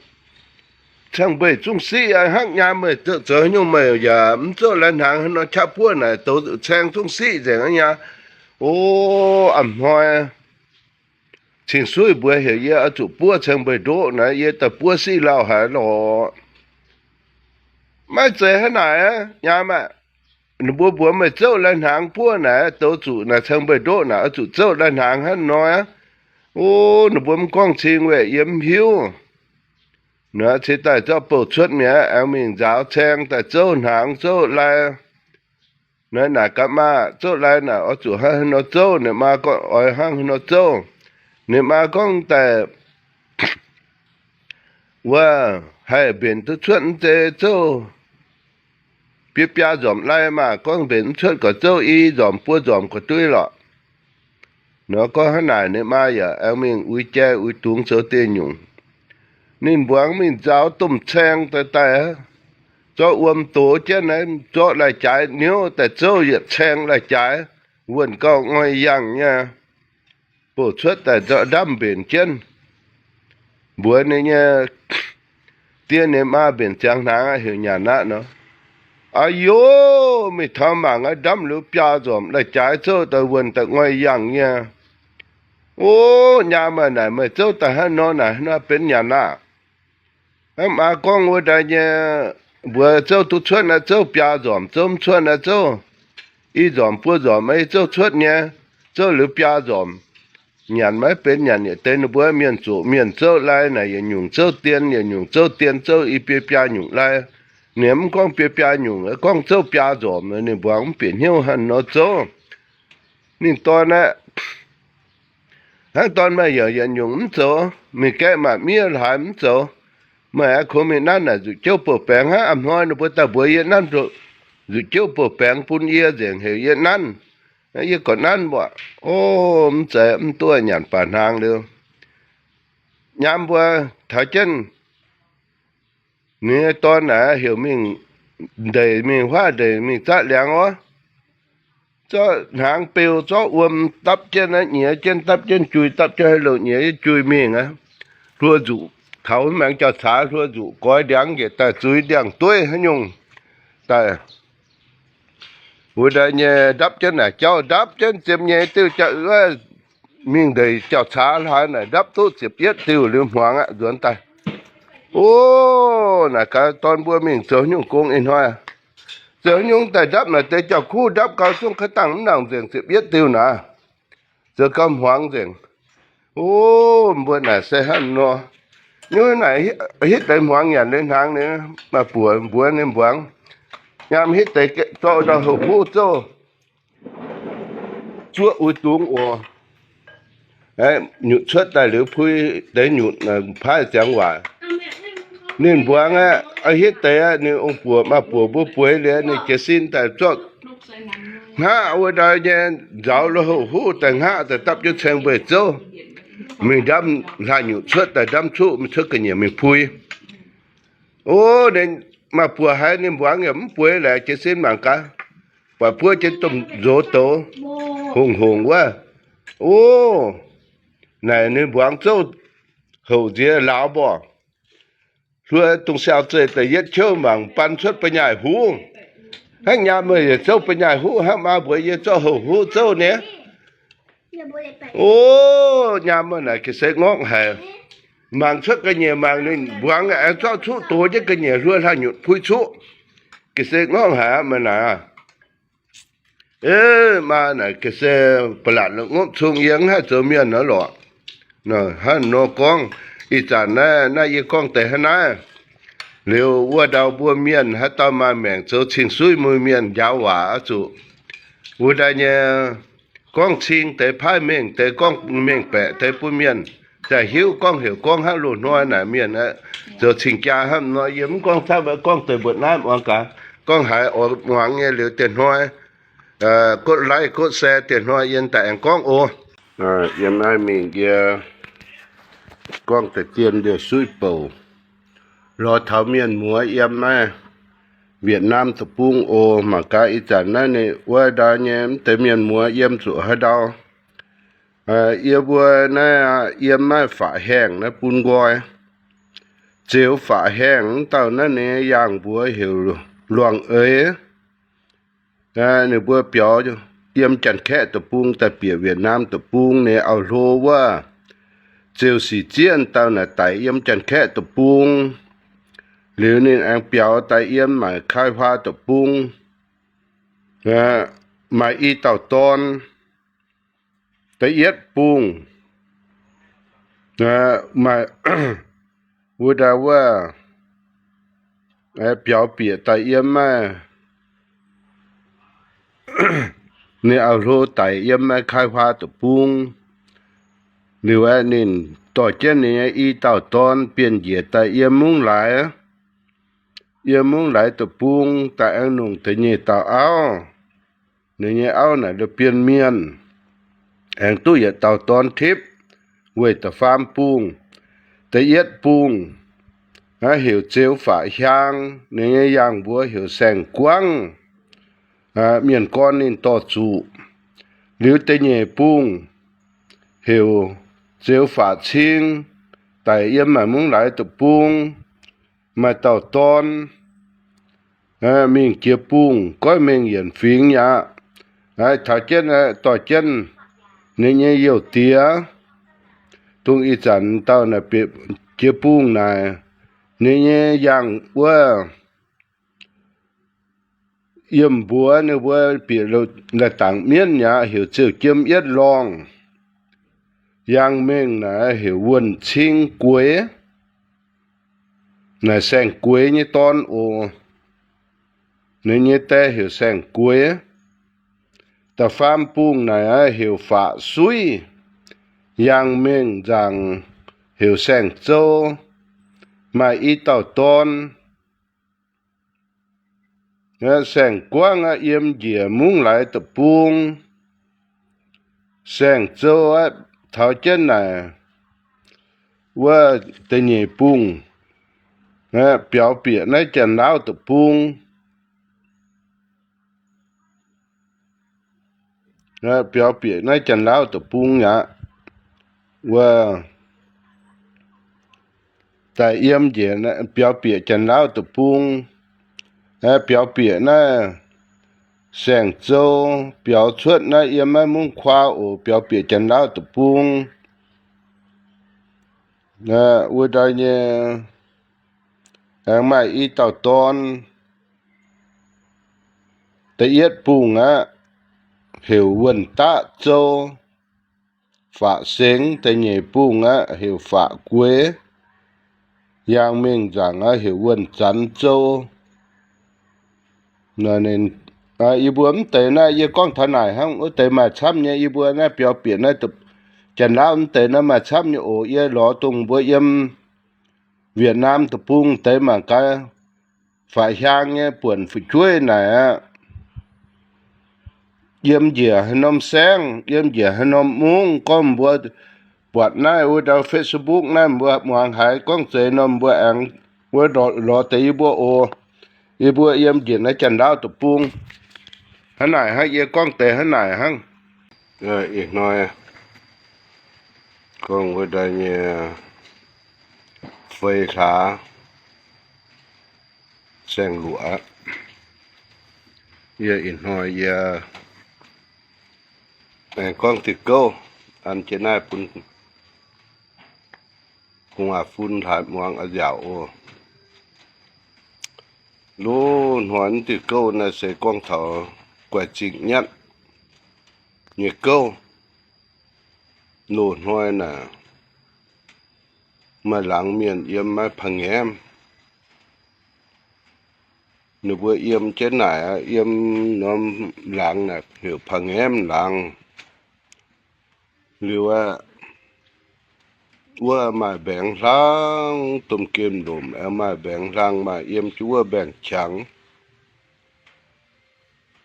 Caeng-mbeih zungv siqv aqv. Hnangv nyaam meih zoux haaix nyungc meih yaac mv zouv lai-hnaangx hnangv nor qaqv buov naaic, douz caeng zungv siqv nzengc aqv nyaam. O, a'hnoi cing-suiv mbuox heuc yie oix zuqc buov caeng-mbeih ndoqv naaic, yie daaih buov siqv lauh haic lorqc. Maiv zeiz hnangv naaic aqv nyaam aah. Ninh mbuo mbuox meih zouv lai-hnaangx buov naaic, douz zuqc naaic caeng-mbeih ndoqv naaic oix zuqc zouv lai-hnaangx hnangv nor aqv. O, ninh mbuo mv gorngv cing weih yie mv hiuv. Naaic cingx daaih zorqv bouh cuotv mi'aqv, aengx mingh nzaaux caeng daaih zouv hnaangx zouv lai. Naaic naaic gaax maah, zouv lai naaic oix zuqc hnangv haaix nor zouv, ninh maa gorngv oix hnangv haaix nor zouv. Ninh maa gorngv daaih wuov haih mbenc duqv cuotv mv zeiz zouv biaa biaa nzormc lai maah, gorngv mbenc mv cuotv gorqv zouv i nzormc buo nzormc gorqv duqv lorqc. Nor gorngv hnangv naaic ninh maa yaac aengx mingh uix jai uix dungz zoux deix nyungc. Ninh mbuangz mingh nzaaux domh caeng daaih daaih, zorqv wuom dox jienv naaiv, zorqv lai-jaaix niouv daaih zouv yietc caeng lai-jaaix, wuonh gauh ngoix yangh nyei. Bouh cuotv daaih zorqv ndamv mbenc jienv. Mbuox ninh nyei die ninh maa mbenc ziangx hnaangx heuc nyanc aqv nor. Aa yo, mingh taux mangc aqv, ndamv liuz biaa nzormc lai-jaaix zouv daaih wuonh daaih ngoix yangh nyei. O, nyaam aah, naaic meih zouv daaih hnangv nor naaic, hnangv nor benx nyanc aqv. Hnangv maa gorngv wuov daaih nyei, mbuox zouv duqv cuotv naaiv zouv biaa nzormc, zouv mv cuotv naaiv zouv i nzormc buo nzormc, zouv cuotv nyei, zouv liuz biaa nzormc. Nyanc maiv benx nyanc yietc deix ninh mbuo mienh zoqc mienh zouv lai naaic, yietc nyungc zouv dien, yietc nyungc zouv dien, zouv i biaa biaa nyungc lai. Ninh mv gorngv biaa biaa nyungc, gorngv zouv biaa nzormc, ninh mbuangz mv bieqc hnyouv hnangv nor zouv. Ninh dorn aeqv, hnangv dorn meih yaac yietc nyungc mv zoux, mingh gaeqv maac miev haaix mv zoux. Meih aengx kungx mingh nanv naaic nzuqc jouv bouh baengx hnangv. A'hnoi ninh mbuo daaih mbuox yie nanv nzuqc jouv bouh baengx bun yie nzengc heuc yie nanv. Yie gorqv nanv mbuoqc, o, mv zeiz, mv duqv, nyanc baac hnaangx liuz. Nyaam mbuo taux jienv, ninh nyei dorn naaic heuc mingh ndeic, mingh huaav ndeic mingh zatv liangx orv. Zorqv hnaangx beu, zorqv wuom dapv jienv, nyiex jienv dapv jienv jui, dapv jienv haaix louc nyiex jienv jui mingh aqv. Hluo nzuqc taux maengx jauv-caax, hluo nzuqc goix ndiangx njiec daaih zuiz ndiangx-dueiv haaix nyungc daaih. Wuov daaih nyei ndapv jienv naaic jauv, ndapv jienv ziepc nyeic diuh jauv, mingh ndeic jauv-caax hlaax naaic ndapv duqv ziepc yietv diuh liuz hmuangx aqv, nzuonx daaih. O, naaic gaax dorn mbuo mingh zoux nyungc gong ih hnoi. Zoux nyungc daaih ndapv naaic deix jauv-kuv ndapv gau zungv kaaix dangh mv nangc nzengc ziepc yietv diuh naaic. Zoux gau hmuangx nzengc. O, mbuo naaic se hnangv nor. Nyungc naaic hitv deix hmuangx nyanc liuz hnaangx ninh, maaih buoc mbuox ninh mbuangz, nyaam hitv deix zorqv ndau houc huv zouv, zuoqv uix dungz oc. Nyutc cuotv daaih liuz pui deix nyutc paaiv ziangx waac. Ninh mbuangz aqv, hitv deix aqv, ninh ong-buoc maaih buoc mbuo bueix liuz ninh jiez sin daaih zorqv hngaqv wuov ndau nyei nzauz lo houc huv daaih hngaqv daaih dapv jienv ceng mbueiz zouv, mingh ndamv hlaax nyutc cuotv daaih ndamv cuqv mingh cuotv ga'nyiec mingh pui. O, ninh maaih buoc haiz ninh mbuangz yaac mv bueix laaic jiez sin mangc gaax, buatc buov jienv domh nzox douz hongc hongc wuov. O, naaic ninh mbuangz zouv houc nziex lauz mborqc. Hluo dungz siaau zeih da'yietv qouv mangc baan cuotv ba'nyaaic huv. Hnangv nyaam meih yietc zouv ba'nyaaic huv hnangv maa mbuox yie zorqv houc huv zouv nyei. O, nyaam meih naaic ga'se ngorqv haic. Mangc cuotv ga'nyiec mangc ninh mbuangz aengx zorqv cuqv dox jienv ga'nyiec hluo hlaax nyutc pui cuqv. Ga'se ngorqv haic aqv meih naaic. Maa naaic ga'se ba'latc la'ngopv cung yie mv haih zoux mienh nor lorqc. Hnangv nor gorngv, ih zanc naaiv, naaiv yie gorngv deix hnangv naaiv. Liuz wuov ndau mbuo mienh haaix dauh maaih maengc zoux cing-suiv mbuo mienh njaaux waac oix zuqc wuov ndau nyei gorngv cing deix paaiv mengh deix, gorngv mengh baeqc deix bun mienh za'hiuv gorngv heuc gorngv hnangv loz-hnoi naaic mienh zoux cing-jaa hnangv nor. Yie mv gorngv camv, gorngv deix mbuoqc naaiv muangx gaax. Gorngv haiz oix muangx nyei liuz dieh hnoi กดไลค์ กดแชร์ dieh hnoi yie daaih aengx gorngv oc. Yiem naaiv mingh yie gorngv deix dien liouh suiv bouc lorz taux mienh muoz yiem naaiv Vietnam deic-bung oc. Mangc gaax ih zanc naaiv ninh wuov ndau nyei mv deix mienh muoz yiem zuqc haaix ndau. Yie mbuo naaiv yiem naaiv Faqv Haengh naaiv bun nqoi. Ziux Faqv Haengh wuov dauh naaiv ninh nyei yaangh mbuox heuc Luangh Eix. Ninh mbuo biaux yiem Janx-Kaeqv deic-bung daaih bieqc Vietnam deic-bung. Ninh auv-hlo wuov Ziux Sic Zieqv dauh naaic daic yiem Janx-Kaeqv deic-bung. Liuz ninh aengx biaux daaih yiem maaic Kai Hua deic-bung, maaih i dauh dorn. Da'yietv bung, maaih wuov ndau wuov biaux bieqc daaih yiem naaiv, ninh auv-hlo daic yiem naaiv Kai Hua deic-bung. Liuz aeqv, ninh dorh jienv ninh nyei i dauh dorn Bienh Njiec daaih yiem Mungv Laaix. Yiem Mungv Laaix deic-bung daaih aengx longc da'nyeic dauh auv. Ninh nyei auv naaic Bienh Mienh, aengx duqv yietc dauh dorn tipv. Weic da'faam bung, da'yietv bung, heuc Ziux Faqv Hiaang, ninh nyei yaangh mbuox heuc Saeng-Guangv. Mienh gorn ninh dorh zuqc. Liuz da'nyeic bung heuc Ziux Faqv Cing, daic yiem maaic Mungv Laaix deic-bung, maaih dauh dorn. Mingh jiex bung goiv mengh yienc fingx aqv. Taux jienv dorh jienv ninh nyei youh diex, dongh ih zanc dauh naaic bieqc jiex bung naaic, ninh nyei yaangh wuov yiem mbuox ninh mbuo bieqc la'dangc mienv aqv, heuc Ziux Jiem Yietv Lorngh. Yaangh mengh naaic heuc Wuonh Cing Gueix. Naaic Saeng-Gueix nyei dorn oc. Ninh nyei die heuc Saeng-Gueix. Da'faam bung naaic heuc Faqv Suiv. Yaangh mengh nzaangc heuc Saeng-Zou, maaih i dauh dorn. Saeng-Guangv aqv, yiem njiec Mungv Laaix deic-bung. Saeng-Zou aqv, taux jienv naaic wuov da'nyeic bung, biaux bieqc naaiv Janx-Laauv deic-bung. Biaux bieqc naaiv Janx-Laauv deic-bung aqv. Wuov daaih yiem njiec biaux bieqc Janx-Laauv deic-bung. Biaux bieqc naaiv Saeng-Zou, biaux cuotv naaiv yiem naaiv Mungv Kuaa oc, biaux bieqc Janx-Laauv deic-bung. Wuov ndau nyei Aengx maaih i dauh dorn, da'yietv bungh aqv, heuc Wuonh Daqv Zou. Faatv Sengx. Da'nyeic bungh aqv, heuc Faatv Gueix. Yangh mingh nzaangc aqv, heuc Wuonh Zanx Zou. Yie mbuo mv deix naaiv yie gorngv taux naaic hnangv. Wuov deix maaih camv nyei, yie mbuo naaiv biaux bieqc naaiv Janx-Laauv mv deix naaiv maaih camv nyei oc. Yie lorz dongh mbuo yiem Việt Nam deic-bung deix mangc gaax, faatv hiaang nyei buonc fu'jueiv naaic aqv. Yiem njiec haaix norm saengv, yiem njiec haaix norm mungv, gorngv mbuo buatc naaiv wuov dauh Facebook naaiv, mbuo muangx haiz gorngv zeiz nor, mbuo aengx wuov lorz deix yie mbuo oc. Yie mbuo yiem njiec naaiv Janx-Laauv deic-bung. Hnangv naaic hnangv, yie gorngv deix hnangv naaic hnangv. Ih hnoi gorngv wuov daaih nyei fei hlaax saeng-luoqc aqv. Yie ih hnoi yie aengx gorngv diuh gouv an jienv naaiv bun gu'nguaaz-fun hlaax muangx a'nziaauc oc. Loz-hnoi diuh gouv naaiv se gorngv taux guaix zingh nyatv nyei gouv. Loz-hnoi naaic maaih laangz mienh yiem maiv Pangem. Ninh mbuo yiem jienv naaic, yiem norm laangz naaic heuc Pangem laangz. Liuz aqv, wuov maaih mbaengx hlang, domh gemh lomc aengx maaih mbaengx hlang, maaih yiem jienv wuov mbaengx-qangx.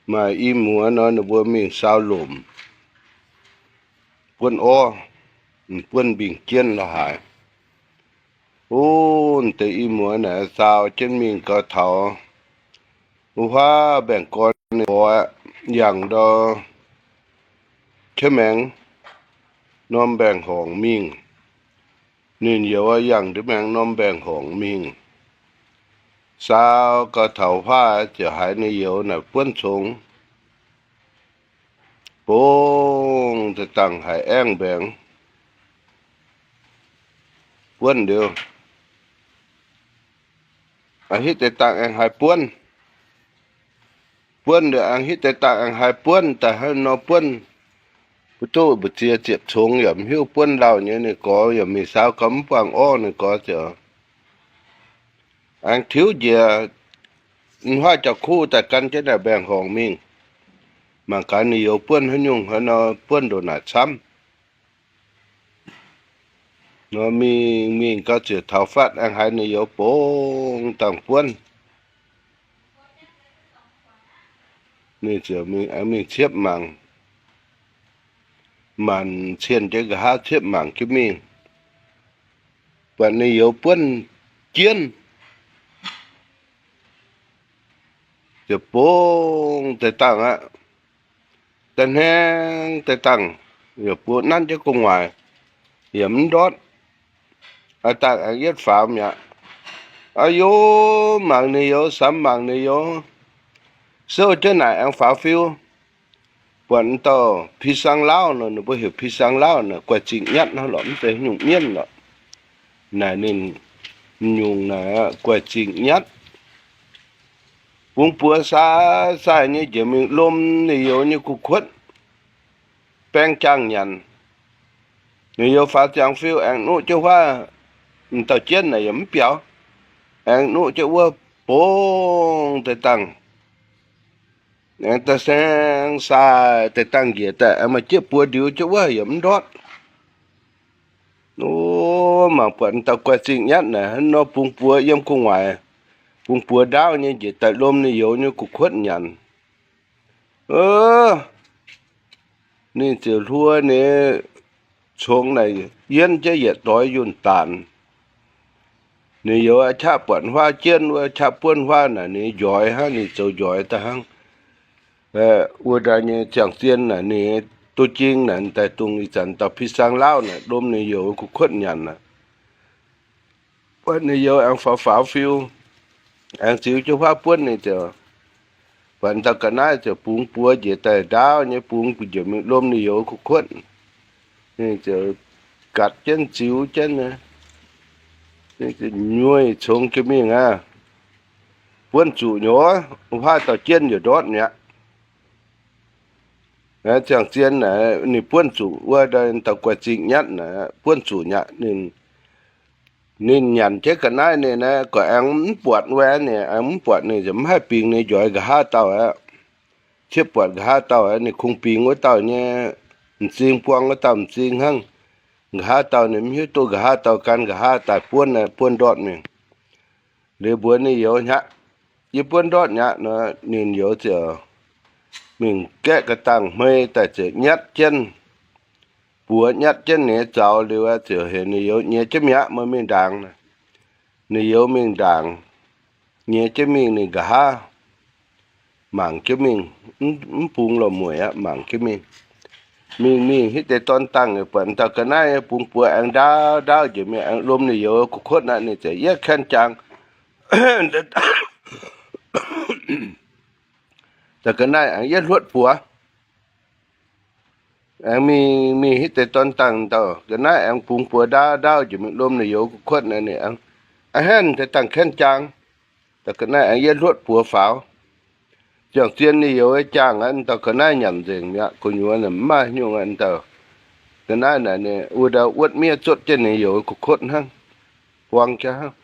Maaih i muoz nor ninh mbuo mingh saau lomc buonv orv, buonv mbingh jienv la'haaix. Ov, deix i muoz naaic saau jienv mingh gau taux wuov huaav mbaengx-gorn ninh mbuo yangh ndau qiex maengx norm mbaengx-horngc mingh. Ninh youz yangh ndiev maengx norm mbaengx-horngc mingh. Saau gau taux huaav ziouc haiz ninh youz naaic buonv congx. Bungx deix dangh haiz aengv mbaengx buonv liuz, hitv deix dangh aengx haiz buonv. Buonv liuz aengx hitv deix dangh aengx haiz buonv, daaih hnangv nor buonv, mbu'ziex ziepc congx yaac mv hiuv buonv lauh nyei. Ninh gorx yaac mingh saau gau mv buangh orv, ninh gorx ziouc aengx tiuv njiec huaav jauv-kuv daaih gan jienv naaic mbaengx-horngc mingh. Mangc gaax ninh youz buonv haaix nyungc, hnangv nor buonv ndongc naaic camv. Nor mingh mingh gau ziouc taux fatv aengx haiz ninh youz bungx dangh buonv. Ninh ziouc mingh aengx mingh ciepv mangc, maanc cien jienv nqa'haav ciepv mangc jienv mingh, buatc ninh youz buonv jienv, ziouc bungx deix dangh aqv. Da'hnangv deix dangh yaac buoz nanv jienv gu'nguaaic, yaac mv ndortv. Aa, dangh aengx yietv faaux mi'aqv. Aa, youz mangc ninh youz, samx mangc ninh youz, souv jienv naaic aengx faaux fiu. Buatc dauh pisang-laauv nor, ninh mbuo heuc pisang-laauv nor, guaix zingh nyatv hnangv lorqc, mv zeiz nyungc mienv lorqc. Naaic ninh nyungc naaic guaix zingh nyatv. Bungx buoz sai sai nyei njiec mingh lom ninh youz nyei gu'kuotv, baeng jaangh nyanc. Ninh youz faaux ziangx fiu aengx nuqv jienv huaav, m'dauh jienv naaic yaac mv biaux, aengx nuqv jienv wuov bungx deix dangh. Aengx da'saeng sai deix dangh njiec daaih, aengx maaih jieqv buoz ndiux jienv wuov yaac mv ndortv. O, mangc buatc dauh guaix zingh nyatv naaic hnangv nor bungx buoz yiem gu'nguaaic, bungx buoz ndaauv nyei njiec daaih lom ninh youz nyei gu'kuotv nyanc. Ninh ziouc hluo ninh congx naaic yienv jienv yietc doix yunh daanc. Ninh youz qaqv buatc huaav jienv wuov, qaqv buonv huaav naaic ninh njoix hnangv, ninh zoux njoix daaih hnangv. Wuov ndaai nyei ziangh zien naaic ninh duqv jing naaic daaih dongh ih zanc dauh pisang-laauv naaic lom ninh youz gu'kuotv nyanc aqv. Buatc ninh youz aengx faaux faaux fiu, aengx ziux jienv huaav buonv ninh ziouc, buatc dauh ga'naaiv ziouc bungx buoz njiec daaih ndaauv nyei bungx njiec mingh lom ninh youz gu'kuotv. Ninh ziouc gatc jienv ziux jienv, nyuoih congx jienv mingh aqv. buonv zuqc nyei, wuov dauh jienv yietc ndortv mi'aqv. Ziangh zien naaic ninh buonv zuqc wuov dauh guaix zingh nyatv naaic, buonv zuqc nyatv ninh. Ninh nyanc jienv ga'naaiv ninh aeqv, gorqv aengx mv buatc wuov, ninh aengx mv buatc, ninh mv haih bingx ninh njoix nqa'haav dauh aqv. Cieqv buatc nqa'haav dauh aqv, ninh kungx bingx wuov dauh nyei, m'zing buang wuov dauh m'zing hnangv. Nqa'haav dauh ninh mv hiuv duqv nqa'haav dauh gan nqa'haav daaih buonv, buonv ndortv mingh. Liuz mbuox ninh youz aqv, yie buonv ndortv mi'aqv nor, ninh youz ziouc mingh gaeqv ga'dangh hmei daaih ziouc nyatv jienv, buoz nyatv jienv ninh nyei zaux liuz ziouc heuc ninh youz nyiex jienv mi'aqv, meih mingh ndaangc. Ninh youz mingh ndaangc, nyiex jienv mingh ninh nqa'haav, mangc jienv mingh, mv bungx lorh mueic aqv, mangc jienv mingh. Mingh mingh hitv deix dorn dangh, buatc dauh ga'naaiv bungx buoz aengx ndaauv ndaauv njiec mingh, aengx lomh ninh youz kuv kuotv aqv, ninh ziouc yietv kaen jangx. Dauh ga'naaiv aengx yietv hluotv buoz. Aengx mingh mingh hitv deix dorn dangh, dauh ga'naaiv aengx bungx buoz ndaauv ndaauv njiec mingh, lomh ninh youz kuv kuotv aqv, ninh aengx a'hneiv deix dangh kaen jangx. Dauh ga'naaiv aengx yietv hluotv buoz faaux. Ziangh zien ninh youz jaangh aqv, dauh ga'naaiv nyanc nzengc mi'aqv. Gu'nyuoz mv maaih nyungc aqv, dauh ga'naaiv naaic ninh wuov ndau wuotv miev zotv jienv ninh youz kuv kuotv hnangv, buang jaax hnangv.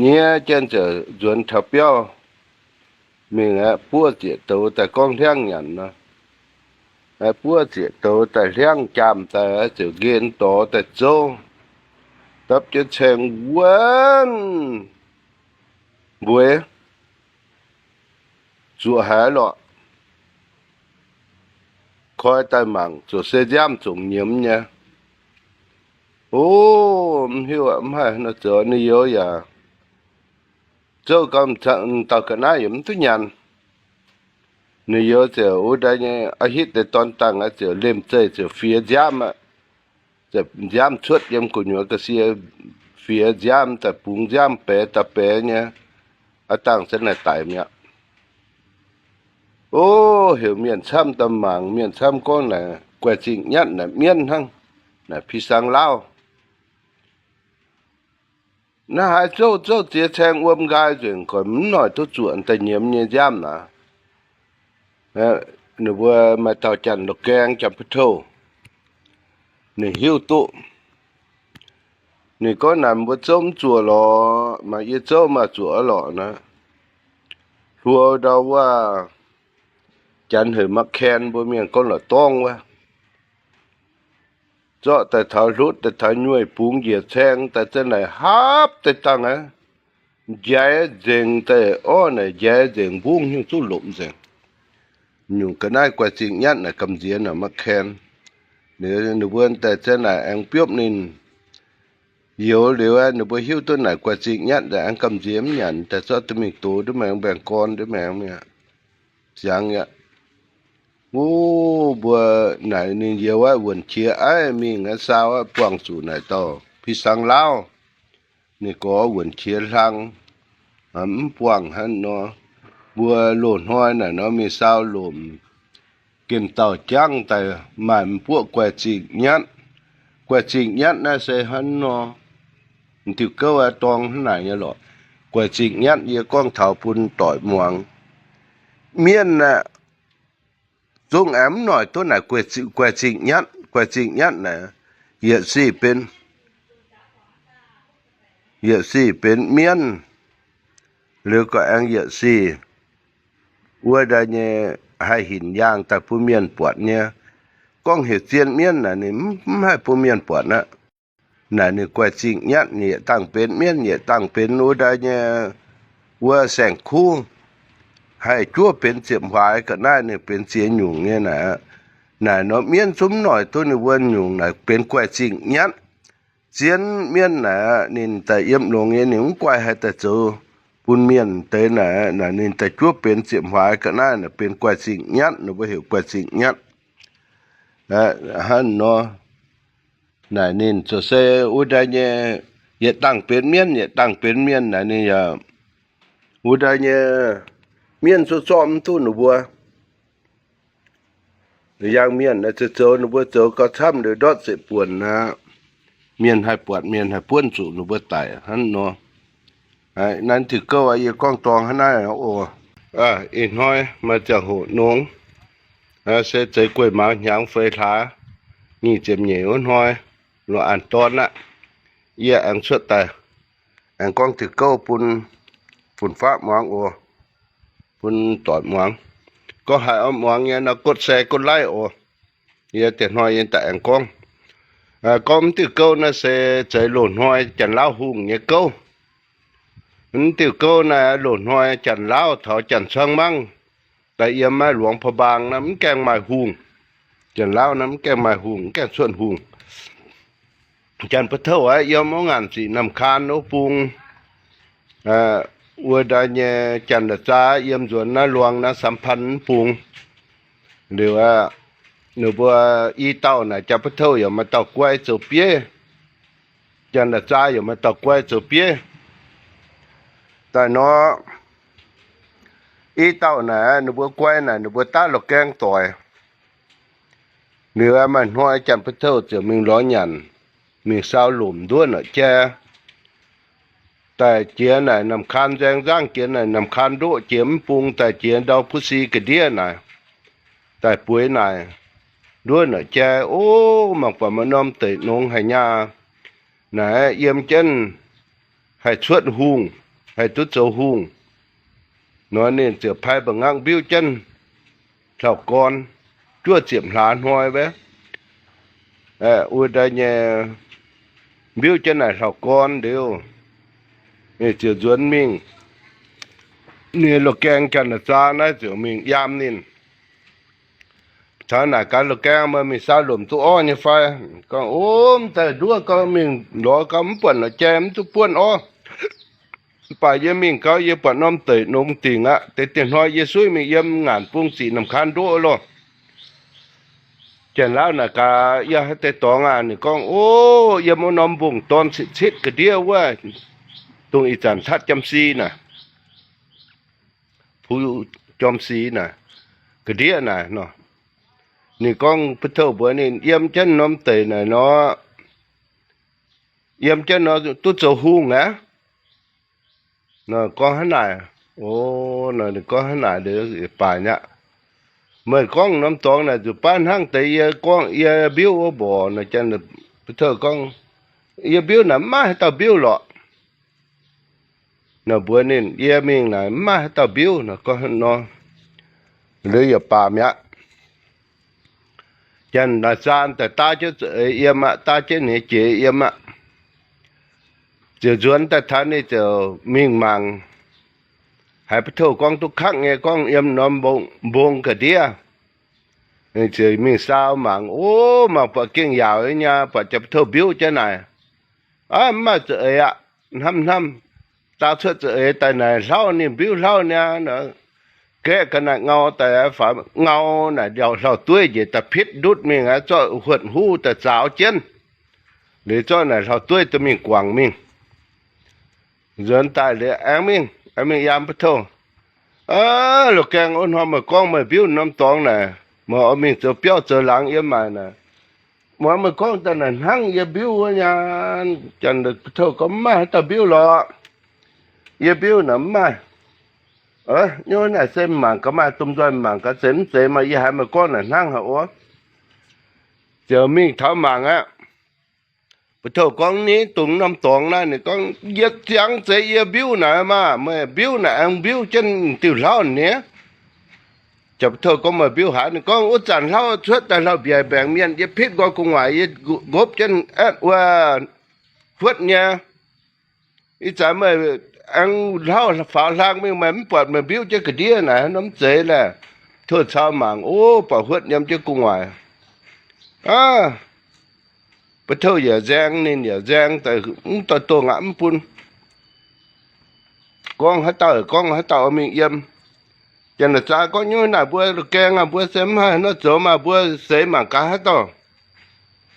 Nyiex jienv ziouc nzuonx taux biauv mingh aqv, buov zieqc douz daaih gorngv hliangv nyanc nor. Buov zieqc douz daaih hliangv jaamh daaih ziouc nqen dorz daaih zouv, dapv jienv caeng wuonv mbueix, zuoqc haiz lorqc. Koi daaih mangc ziouc se nziaamv zongc nyiemz nyei. O, mv hiuv aqv, mv haih nor zoux. Ninh youz yaac zouv gau, dauh ga'naaiv yaac mv duqv nyanc. Ninh youz ziouc wuov ndau nyei a'hitv deix dorn dangh aqv, ziouc lemh zeih ziouc fiex nziaamv aqv. Nziaamv cuotv yiem gu'nyuoz ga'sie, fiex nziaamv daaih bungx nziaamv baeqc daaih baeqc nyei. Aav dangh se naaic daic mi'aqv. O, heuc mienh camv daaih mangc, mienh camv gorngv naaic guaix zingh nyatv naaic mienv hnangv, naaic pisang laauv. Naaiv haaix zouv zouv ziex caeng wuom nqaai nzengc, gorqv mv noic duqv zuoqc daaih nyiemz nyei nziaamv naaic. Ninh mbuo maaih dauh janx-loz-gaeng, janx-ba'touv, ninh hiuv duqv. Ninh gorngv naaic mbuo zouv mv zuoqc lorqc, maaih yie zouv maaih zuoqc lorqc naaic. Hluo ndau wuov, janx heuc ma'kaen, mbuo mienh gorngv la'dorngv wuov. Zorqv daaih taux hlutv daaih taux nyueih bungx njiec caeng daaih za'naaic hapv deix dangh aqv. Njaix nzengc daaih orv naaic, njaix nzengc mbungv hnyouv zuqv lopc nzengc. Nyungc ga'naaiv guaix zingh nyatv naaic gamh nziex naaic ma'kaen. Ninh mbuo daaih za'naaic aengx biopv ninh youz liuz, ninh mbuo hiuv duqv naaic guaix zingh nyatv daaih aengx gamh nziex mv nyanc daaih zorqv duqv mingh dox duqv maengx mbaengx-gorn duqv maengx mi'aqv. Siangx aqv. Wuov mbuo naaic ninh youz aqv, wuonc qiex aiv mingh aqv, saau aqv, buangh zuqc naaic dauh pisang laauv. Ninh gorx wuonc qiex hlang, mv buangh hnangv nor. Mbuo loz-hnoi naaic nor mingh saau lomc, gemh dauh jangv daaih maaih m'buoqv guaix zingh nyatv. Guaix zingh nyatv naaiv se hnangv nor, m'diuh gouv aqv, dorng hnangv naaic nyei lorqc. Guaix zingh nyatv yie gorngv taux bun doic muangx. Mienv aeqv, zungv aengx mv noic duqv naaic guaix zingh nyatv. Guaix zingh nyatv naaic, yietc sic benx, yietc sic benx mienv, liuz gorqv aengx yietc sic wuov ndaaih nyei haih hinc yaangh daaih bun mienh buatc nyei. Gorngv heuc zien mienv naaic ninh mv haih bun mienh buatc aqv. Naaic ninh guaix zingh nyatv, yietc dangh benx mienv, yietc dangh benx wuov ndaaih nyei wuov saeng-kuv, haih juov benx ziepc huaaix ga'naaiv, ninh benx ziex nyungc nyei naaic. Naaic nor mienv zungv mv noic duqv ninh wuov nyungc naaic benx guaix zingh nyatv. Zien mienv naaic ninh daaih yiem longx nyei, ninh mv guaix haih daaih zoux bun mienh deix naaic, naaic ninh daaih juov benx ziepc huaaix ga'naaiv naaic benx guaix zingh nyatv, ninh mbuo heuc guaix zingh nyatv. Hnangv nor, naaic ninh ziouc se wuov ndaaih nyei, yietc dangh benx mienv, yietc dangh benx mienh naaic ninh yaac wuov ndaaih nyei mienv zungv zorqv mv duqv ninh mbuo. Yangh mienh naaic zoux zoux ninh mbuo zoux gauh camv liuz ndortv zeqc buonc aqv. Mienh haih buatc, mienh haih buonv zuqc ninh mbuo daic hnangv nor. Naaiv diuh gouv yie gorngv dorngx hnangv naaiv oc. Ih hnoi maaih ziangh hoc nongx, se zeix gueiv mauz hnyangx feix hlaax, nyic ziepc nyeic wuov hnoi, lungh aanx dorn aqv. Yie aengx cuotv daaih, aengx gorngv diuh gouv bun fun-faqv muangx oc, bun doic muangx. Gorngv haiz oix muangx nyei nor, กดแชร์ กดไลค์ oc. Yie diex hnoi yie daaih aengx gorngv, gorngv mv diuh gouv naaiv se zeix loz-hnoi Janx-Lauv hungh nyei gouv. Mv diuh gouv naaiv loz-hnoi Janx-Lauv taux Janx-Cangv Mangv daaih yiem maiv Luangx Pa'mbaang naaiv mv gaengh maaih hungh. Janx-Lauv naaiv mv gaengh maaih hungh, mv gaengh cuotv hungh. Janx-Butv-Touv aqv, yiem wuov ngaanc ziqc Namh Kaan wuov bung, wuov ndaaih nyei Janx-La'zaa yiem nzuonx naaiv Luang naaiv สามพัน wuov bung. Liuz aqv, ninh mbuo i dauh naaic Janx-Butv-Touv yaac maaih dauh guai zoux bieiv. Janx-La'zaa yaac maaih dauh guai zoux bieiv. Daaih nor, i dauh naaic ninh mbuo guai naaic ninh mbuo daav loz-gaeng doic. Liuz aqv, maaih hnoi Janx-Butv-Touv ziouc mingh lorz nyanc, mingh saau lomc nduov norqc jai. Daaih jiex naaic Namh Kaan nzaeng nzangv, jiex naaic Namh Kaan ndoqv jiex mv bung daaih jiex ndau ภูซี ga'ndiev naaic, daaih bueix naaic nduov norqc jai, O, mangc buatc maaih norm deic nongx haic nyaah. Naaic yiem jienv haih cuotv hungh, haih duqv zoux hungh. Nor ninh ziouc pai mba'nqangv mbiuv jienv hlauv-gorn, juov ziepc hlaax hnoi wuov, wuov ndaaih nyei mbiuv jienv naaic hlauv-gorn liuz, ninh ziouc nzuonx mingh. Ninh loz-gaeng Janx-La'zaa naaiv ziouc mingh yaam ninh, Taux naaic gaax loz-gaeng, meih mingh saau lomc duqv orv nyei fai? Gorngv, O, mv daaih nduov, gorngv mingh lorz gau mv buatc norqc jai, mv duqv buonv orv. Mv baac yie mingh gau, yie buatc norm deic nongx dingc aqv. Deix diex hnoi yie suiv mingh yiem ngaanc bung ziqc Namh Kaan ndoqv loh. Janx-Lauv naaic gaax, Yie haaix deix dorngx aah? Ninh gorngv, O, yiem wuov norm mbong-dorn citv-citv ga'ndiev wuov, dongh ih zanc ถ้ำจำศี naaic, ภูจำศี naaic, ga'ndiev naaic nor. Ninh gorngv, Butv-Touv mbuox ninh, Yiem jienv norm deic naaic nor, yiem jienv nor duqv zoux hungh aqv. Nor gorngv hnangv naaic. O, nor ninh gorngv hnangv naaic liuz baac aqv. Meih gorngv norm dorngx naaic nzuqc baav hnangv deix yie gorngv yie mbiuv wuov mborqc nor. Janx-Butv-Touv gorngv, Yie mbiuv naaic mv maaih haaix dauh mbiuv lorqc. Nor mbuox ninh, Yie mingh naaic mv maaih haaix dauh mbiuv nor. Gorngv hnangv nor liuz yaac baamh mi'aqv. Janx-La'zaa daaih daav jienv za'eix yiem aqv, daav jienv ninh nyei jiex yiem aqv. Ziouc nzuonx daaih taux ninh ziouc mingh mangc, haiz Butv-Touv gorngv duqv kangv nyei, gorngv yiem norm mbong, mbong ga'ndiev. Ninh ziouc mingh saau mangc, O, mangc buatc gengh yaauc nyei niaa, buatc Janx-Butv-Touv mbiuv jienv naaic. Aav, mv maaih za'eix aqv. Hnamv hnamv, daauh cuotv za'eix daaih naaic hlauv ninh mbiuv hlauv niaa. Gaeqv ga'naaiv ngau daaih faaux ngau naaic ndiauh hlauv-dueiv njiec daaih pitv ndutv mingh aqv, zorqv huotv huv daaih zaaux jienv. Liuz zorqv naaic hlauv-dueiv daaih mingh guangc mingh. Nzuonx daaih liuz aengx mingh, aengx mingh yaam Butv-Touv, Aav, loz-gaeng wuov hnoi meih gorngv meih mbiuv norm dorngx naaic, meih oix mingh zoux biauv zoux laangz yiem maaic naaic, muangx meih gorngv daaih naaic hnangv yie mbiuv wuov nyaanh. Janx-Butv-Touv gorngv, Mv maaih haaix dauh mbiuv lorqc. Yie mbiuv naaic mv maaih. Nyungc naaic se mangc gaax, maaih domh nzoih mangc gaax, zeiz mv zeiz. Maaih yie haiz meih gorngv naaic hnangv haic wuov. Ziouc mingh taux mangc aqv. Butv-Touv gorngv, Ni dungx norm dorngx naaiv? Ninh gorngv, Yietc ziangx zeiz yie mbiuv naaic maah! Meih mbiuv naaic aengx mbiuv jienv diuh hlauv nyei. Janx-Butv-Touv gorngv, Meih mbiuv haaix? Ninh gorngv, Wuov zanc hlauv cuotv daaih hlauv-mbiaec mbaengc mienh, yie pitv nqoi gu'nguaaic, yie nqopv jienv aetv wuov huotv nyei. Ih zanc meih aengx hlauv faaux hlang mingh, meih mv buatc meih mbiuv jienv ga'ndiev naaic, norm mv zeiz laeh. Butv-Touv cau mangc, o, buatc huotv yiem jienv gu'nguaaic. Aav, Butv-Touv yaac nzaeng, ninh yaac nzaeng, mv dorh dongh aqv, mv bun. Gorngv haaix dauh, gorngv haaix dauh oix mingh yiem. Janx-La'zaa gorngv, Nyungc naaic mbuo loz-gaeng aqv, mbuo se mv haih nor zoux maah! Mbuo seix mangc gaax haaix dauh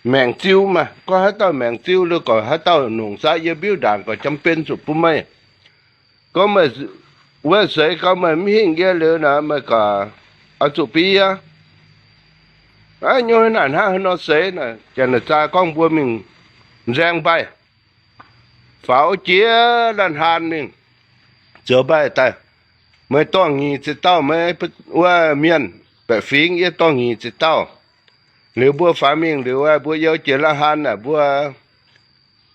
maengc ziu maah! Gorngv haaix dauh maengc ziu liuz, gorqv haaix dauh nongc zaqc yie mbiuv ndaangc, gorqv jam-bienh zuqc bun meih. Gorngv meih wuov seix gau meih mv hingh yie liuz naaic, meih gorqv oix zuqc bun yie. Aav, nyungc naaic hnangv haaix nor seix naaic? Janx-La'zaa gorngv, Mbuo mingh nzaeng mbaih, faaux jiex laanh haan mingh. Zoux mbaih daaih, meih dorh nyic ziepc dauh, meih wuov mienh baeqc fingx, yie dorh nyic ziepc dauh. Liuz mbuo faaux mingh liuz, mbuo you jiex la'haaix naaic, mbuo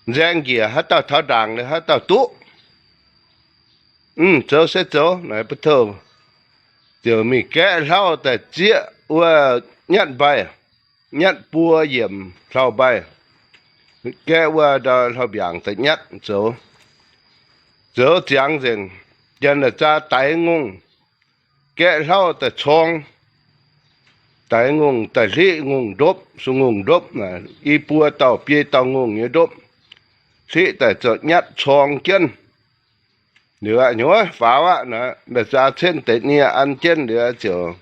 nzaeng njiec haaix dauh taux ndaangc liuz haaix dauh duqv. Mv, zoux se zoux naaic, ba'touv ziouc mingh gaeqv hlauv daaih zieqv wuov nyatv mbaih, nyatv buo yiemc hlauv-mbaih, gaeqv wuov ndau hlauv-mbiaangc daaih nyatv zoux. Zoux ziangx nzengc, janx-la'zaa daix ngongh, gaeqv hlauv daaih corng, daix ngongh daaih hlitv ngongh ndopv, sung ngongh ndopv naaic, i buo dauh biei dauh ngongh nyei ndopv, hlitv daaih zorqv nyatv corng jienv. Liuz aqv, nyuoz faaux aqv naaic, la'zaa cenv deix nie an jienv liuz ziouc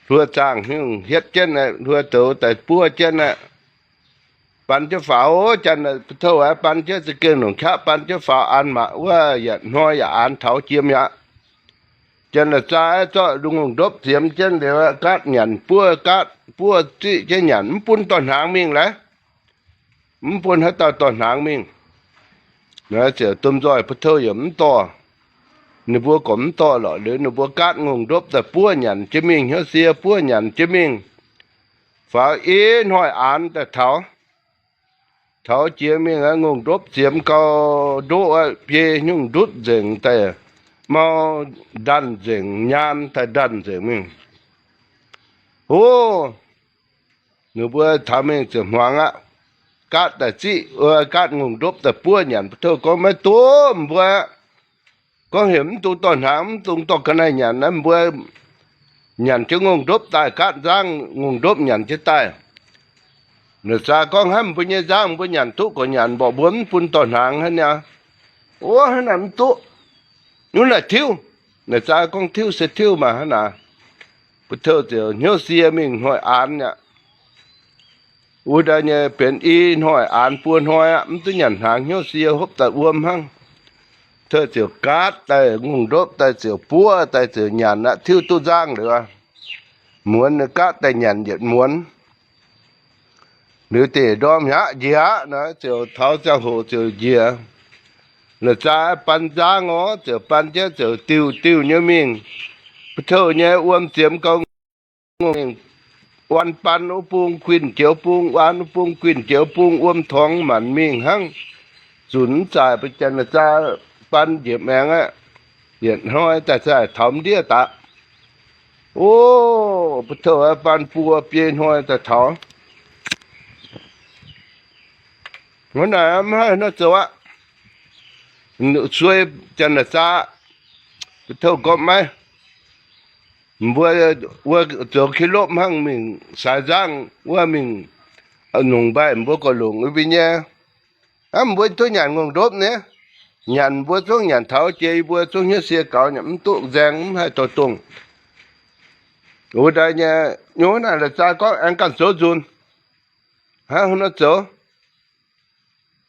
hluo zaangh nyungc hietv jienv aqv, hluo douz daaih buov jienv aqv. Ban jienv faaux, janx-la'zaa ba'touv aqv, ban jienv za'gengh longc qaqv ban jienv faaux an mangc wuov, yaac hnoi yaac aanx taux jiem mi'aqv. Janx-la'zaa zorqv ngongh ndopv ziemx jienv liuz, gaatv nyanc buov, gaatv buov ziqv jienv nyanc, mv bun dorh hnaangx mingh laaix. Mv bun haaix dauh dorh hnaangx mingh. Naaiv ziouc domh nzoih ba'touv yaac mv dorh. Ninh mbuo gorqv mv dorh lorqc, liuz ninh mbuo gaatv ngongh ndopv daaih buov nyanc jienv mingh, hnyouv sie buov nyanc jienv mingh. Faaux i hnoi aanx daaih taux. Taux jiex mingh aqv, ngongh ndopv ziemx gau, ndoqv aqv, biei nyungc ndutv nzengc daaih, mau ndanh nzengc, nyaanh daaih ndanh nzengc mingh. Ov, ninh mbuo taux mingh ziouc hmuangx aqv. Gaatv daaih ziqv, gaatv ngongh ndopv daaih buov nyanc, ba'touv gorngv, maiv duqv, mbuo gorngv heuc mv dungx dorh hnaangx, mv dungx dorh ga'naaiv nyanc naaiv, mbuo nyanc jienv ngongh ndopv daaih, gaatv nzangv ngongh ndopv nyanc jienv daaih. La'zaa gorngv, hnangv mbuo nyei nzangv mbuo nyanc duqv gorqv nyanc, mborqv mbuo mv bun dorh hnaangx hnangv niaa. Ov, hnangv naaic mv duqv. Ov, naaic tiuv. La'zaa gorngv, tiuv se tiuv maah, hnangv naaic. Ba'touv ziouc hnyouv sie mingh hnoi aanx aqv. Wuov ndau nyei benx i hnoi aanx buo hnoi aqv, mv duqv nyanc hnaangx, hnyouv sie hopv daaih wuom hnangv. Ba'touv ziouc gaatv daaih ngongh ndopv daaih ziouc buov daaih ziouc nyanc aqv, tiuv duqv nzangv liuz, muonz gaatv daaih nyanc yietc muonz. Liuz deix ndorm aqv, njiec aqv naaic, ziouc taux ziangh hoc ziouc njiec. La'zaa ban nzangv orv, ziouc ban jienv ziouc diuh diuh nyei mingh. Ba'touv nyei wuom ziemx gau, ngongh, wan ban wuov bung, guinh jiex bung, wan wuov bung, guinh jiex bung, wuom torngx maanc mingh hnangv. Zunc mv zaaic, ba'janx la'zaa ban njiec maengx aqv. Yietc hnoi daaih zaaic taux m'ndiev daaih. O, ba'touv ban buo biei hnoi daaih taux. Hnangv naaic mv haih nor zoux aqv. Suei janx-la'zaa, ba'touv gorngv maiv, mbuo wuov zoux ki lopv hnangv mingh saaix nzangv wuov mingh nongc mbaih mbuo gorqv longc wuov mbuo nyei. Aav, mbuo duqv nyanc ngongh ndopv nyei. Nyanc mbuo zungv nyanc taux jiex yie mbuo zungv hnyouv sie gaux, nyanc mv duqv nzaeng mv haih dorh dongh. Wuov ndaaih nyei, nyungc naaic la'zaa gorngv aengx ganh zoux nzunc. Hnangv nor zoux.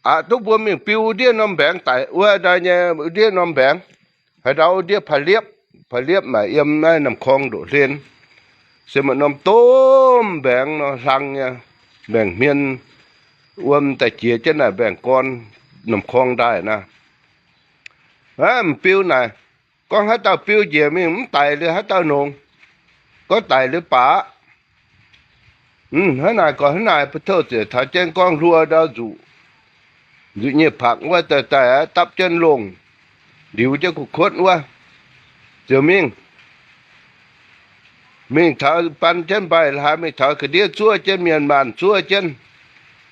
Aqc duqv mbuo mingh biu wuov ndiev norm mbaengx daic, wuov ndaaih nyei ndiev norm mbaengx. Haaix ndau wuov ndiev Pa'liepv, Pa'liepv maaih yiem naaiv Namh Korng ndoqv hlen. Se maaih norm domh mbaengx nor hlang nyei, mbaengx hmien wuom daaih jiex jienv naaic mbaengx gorn Namh Korng ndaaih naaiv. Aav, m'biu naaic, gorngv haaix dauh biu njiec mingh mv daic liuz haaix dauh nongc. Gorngv daic liuz baac aqv. Hnangv naaic gorngv hnangv naaic, ba'touv ziouc taux jienv gorngv hluo ndau nzuqc, nzuqc nyei pakc wuov daaih daaih aqv, dapv jienv longh, liuz jienv kuv kuotv wuov, ziouc mingh. Mingh taux ban jienv mbaih la'haaix, mingh taux ga'ndiev zuov jienv, mienh maanh zuov jienv,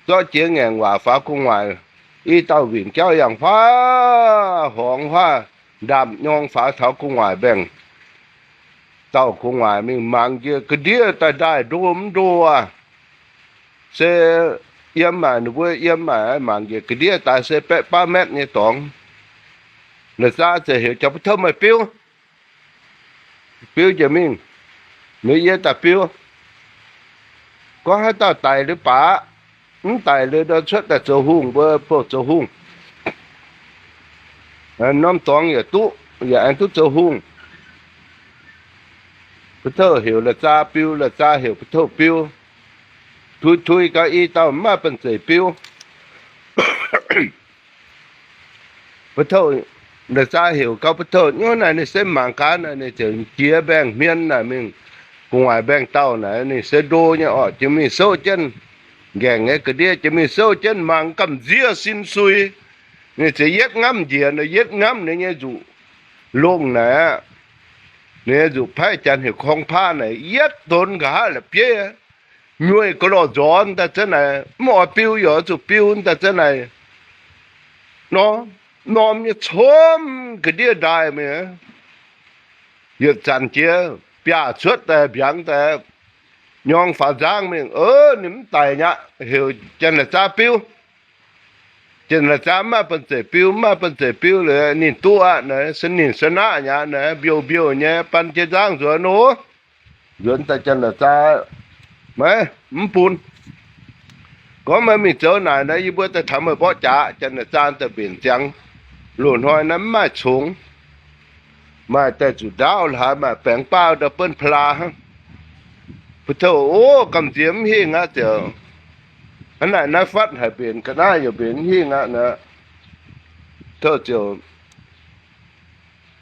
zorqv jiex ngaengc waac faaux gu'nguaaic. I dauh wingc jauv yangh huaav horngz huaav ndaamv-nyorng faaux taux gu'nguaaic mbaengx. Dauh gu'nguaaic mingh mangc njiec ga'ndiev daaih ndaaih ndo mv ndo aqv. Se yiem maaic, ninh mbuo yiem maaic mangc njiec ga'ndiev daaih se baeqv baav metv nyei dorngx. La'zaa ziouc heuc jangx ba'touv, meih biu. Biu njiec mingh. Liuz yie daaih biu. Gorngv haaix dauh daic liuz baac aqv, mv daic liuz ndau cuotv daaih zoux hungh, mbuo bouh zoux hungh. Norm dorngx yaac duqv, yaac aengx duqv zoux hungh. Ba'touv heuc la'zaa biu, la'zaa heuc ba'touv biu. Tui tui gau, i dauh mv maaih banh zeic biu. Ba'touv La'zaa heuc gau butv-touh nyuv naaic, ninh se mangc gaax naaic, ninh ziouc jiex mbaengx-hmien naaic mingh, gu'nguaaic mbaengx-dauh naaic, ninh se ndo nyei orqc, jiex mingh souv jienv nqaengc nyei ga'ndiev, jiex mingh souv jienv mangc gamh nziev sin sui. Ninh ziouc yietv ngamv njiec, yietv ngamv ninh nyei nzuqc longh naaic aqv. Ninh nyei nzuqc paaiv janx heuc korng paav naaic, yietv donx nqa'haav la'bieiv, nyueih ga'lorh nzorz daaih za'naaic, mv oix biu yaac zuqc biu daaih za'naaic, norm, norm nyei comv ga'ndiev ndaaih mingh. Yietc zanc jiex biaav cuotv daaih mbiaangx daaih, nyorng faaux nzangv mingh, ninh mv daic nyaqv, heuc Janx-La'zaa biu. Janx-La'zaa mv maaih banh zeic biu, mv maaih banh zeic biu liuz, ninh duqv aqv naaic, se ninh se naqv nyaqv naaic, mbiouh mbiouh nyei, baan jienv nzangv nzuonx oc. Nzuonx daaih Janx-La'zaa, maiv, mv bun. Gorngv meih mingh zoux naaic naaic, yie mbuo daaih taux meih mborqv jaax. Janx-La'zaa daaih mbenc ziangx, loz hnoi naaiv mv maaih congx, maaih daaih zuqc ndaauv laaix maaih baengx baav ndau buonv pa'laa hnangv. Butv-touh, o, gamh nziex mv hingh aqv ziouc, hnangv naaic naaiv fatv haic mbenc, ga'naaiv yaac mbenc mv hingh aqv naaic. Butv-touh ziouc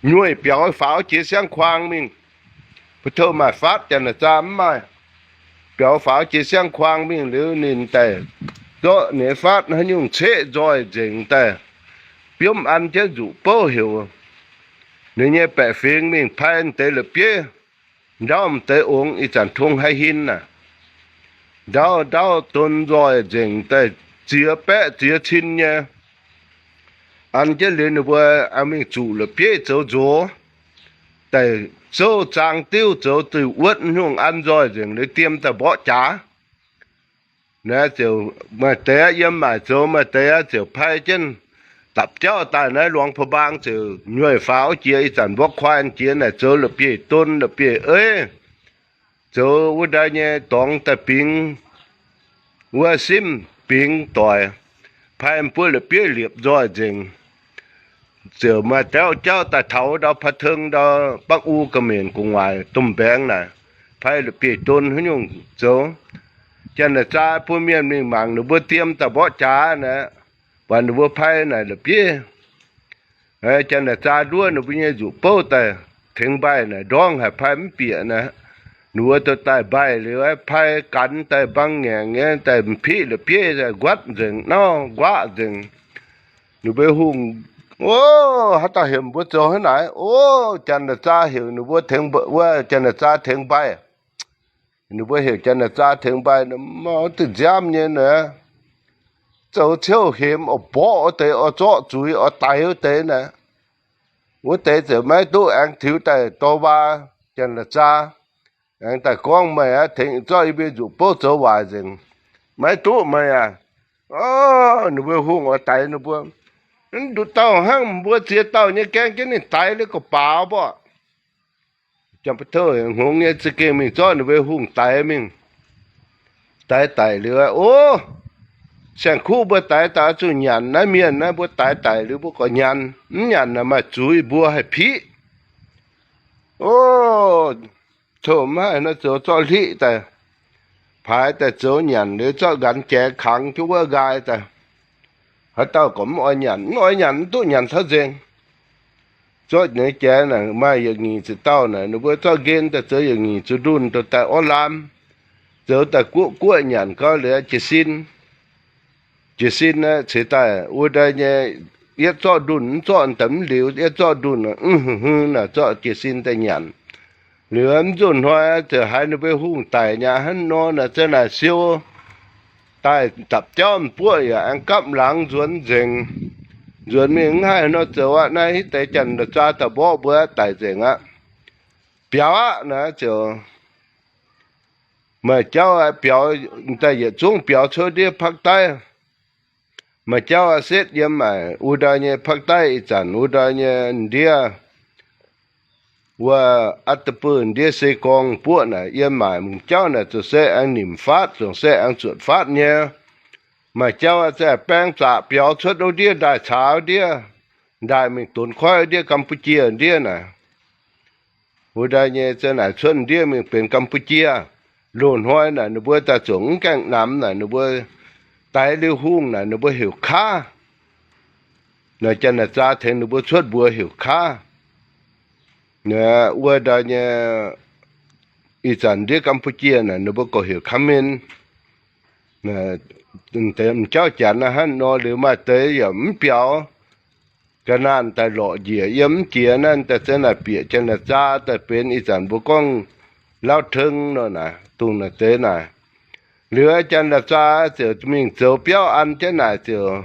nyueih biaux faaux jiex siang-kuaang mingh. Butv-touh maaih fatv, Janx-La'zaa mv maaih. Biaux faaux jiex siang-kuaang mingh liuz, ninh daaih zorqv ninh nyei fatv haaix nyungc ceqv nzoih nzengc daaih, biomv an jienv nzuqc bouv heuc ninh nyei baeqc fingx mingh pai deix la'bieiv, ndaauv m'deix ongx, ih zanc tong haaix hin naaic. Ndaauv, ndaauv don nzoih nzengc daaih ziex baeqv ziex cin nyei. An jienv liuz ninh mbuo mingh zuqc la'bieiv zoux nzox, daaih zouv zaang diuv zoux duih wuotv nyungc an nzoih nzengc liuz diem daaih mborqv jaax. Naaiv ziouc maaih deix yiem maaic zoux, maaih deix ziouc pai jienv dapc jauv daaih naaiv Luangx Pa'mbaang ziouc nyueih faaux jiex, ih zanc mborqv kuaai jiex naaic zoux la'bieiv-don la'bieiv-eiv, zoux wuov ndai nyei dorngx daaih bingx wuov simv bingx doic, pai m'buo la'bieiv liepc nzoih nzengc. Ziouc maaih dauh jauv daaih taux ndau Pateng ndau Bakv U Ga'maenc gu'nguaaic domh mbaengx naaic, pai la'bieiv-don haaix nyungc zoux. Janx-La'zaa bun mienh mingh mangc ninh mbuo diem daaih mborqv jaax naaic, buatc ninh mbuo pai naaic la'bieiv. Janx-La'zaa nduov ninh mbuo nyei nzuqc bouv daaih tengx mbaih naaic, ndorngv haic pai mv bieqc naaic. Ninh mbuo daaih mbaih liuz pai ganx daaih mbaang ngaengc nyei daaih m'piqv la'bieiv daaih nquatv nzengc, nauv nquaqv nzengc. Ninh mbuo hungh, o, haaix dauh heuc mbuo zoux hnangv naaic? O, Janx-La'zaa heuc ninh mbuo tengx, wuov Janx-La'zaa tengx mbaih. Ninh mbuo heuc Janx-La'zaa tengx mbaih, mv duqv nziaamv nyei naaic, zoux ciouv hemx oix mborqv wuov deix, oix zorqv zuiz, oix daix wuov deix naaic. Wuov deix ziouc maiv duqv, aengx tiux daaih dorh nqa'haav Janx-La'zaa, aengx daaih gorngv, meih aqv, tengx zorqv yie mbuo nzuqc bouv zoux waaic nzengc, maiv duqv meih aac. O, ninh mbuo hungh oix daix ninh mbuo. Nduqc dauh hnangv mbuo ziex dauh nyei gaeng jienv ninh daix liuz ga'baaux mborqv. Janx-Butv-Touv hngongx nyei za'gengh mingh zorqv ninh mbuo hungh daix mingh. Daix daic liuz, o, saeng-kuv mbuo daix daaih oix zuqc nyanc naaiv mienh naaiv, mbuo daix daic liuz mbuo gorqv nyanc, mv nyanc naaic maaih zuiz mbuo haih piqv. O, tov mv haih nor zoux zorqv hliqv daaih, paaix daaih zoux nyanc liuz zorqv nqanx jaex kangx jienv wuov nqaai daaih. Haaix dauh gorqv mv oix nyanc, mv oix nyanc mv duqv nyanc taux nzengc. Zorqv nyei jaex naaic maaih yietc nyeic ziepc dauh naaic, ninh mbuo zorqv nqen daaih zoux yietc nyeic zuqc ndunh daaih orv laam, zoux daaih guoqv guoqv nyanc gau liuz jiez sin. Jiez sin aeqv, ceix daaih wuov ndai nyei, yietv zorqv ndunh mv zorqv daaih mv liuz, yietv zorqv ndunh mv hmz hmz naaic zorqv jiez sin daaih nyanc. Liuz mv nzunc hnoi ziouc haiz ninh mbuo hungh daic nyei hnangv nor naaic, za'naaic siou daaih dapc jauv m'buoqv yaac aengx gapv laangz nzuonx nzengc. Nzuonx mingh mv haih nor zoux aqv. Naaiv hitv deix Janx-La'zaa daaih mborqv mbuo daic nzengc aqv. Biaux aqv naaic ziouc maaih jauv aqv, biaux daaih yietc zungv biaux cuotv ndiev Pakv Daiv. Maaih jauv aqv, setv yiem maaic wuov ndai nyei Pakv Daiv ih zanc wuov ndai nyei ndiev, wuov Aa^te^bu ndiev Seix Gorngv buoqv naaic, yiem maaic m'jauv naaic zuqc se aengx nimc faatv, zuqc se aengx zuotc faatv nyei. Maaih jauv aqv, se baeng zaqc biaux cuotv wuov ndiev ndaaih caax wuov ndiev, ndaaih mingh donx koiv wuov ndiev Kam^bu^jie ndiev naaic. Wuov ndai nyei za'naaic cuotv ndiev mingh benx Kam^bu^jie. Loz-hnoi naaic ninh mbuo daaih zuqc mv gaengh namx naaic, ninh mbuo daix liuz hungh naaic ninh mbuo heuc kaav. Naaic Janx-Naaic-Zaa tengx ninh mbuo cuotv mbuox heuc Kaav. Wuov ndau nyei ih zanc ndiev Gambudsia naaic ninh mbuo gorngv heuc Kaav Mien. M'jauv Janx naaiv hnangv nor liuz maaih deix yaac mv biaux. Ga'naanh daaih lorqc njiec yiem mv jiex naaiv daaih za'naaic bieqc Janx-Naaic-Zaa daaih benx ih zanc mbuo gorngv Lauv Teng nor naaic, dongh naaic deix naaic. Liuz Janx-Naaic-Zaa ziouc mingh zoux biauv an jienv naaic ziouc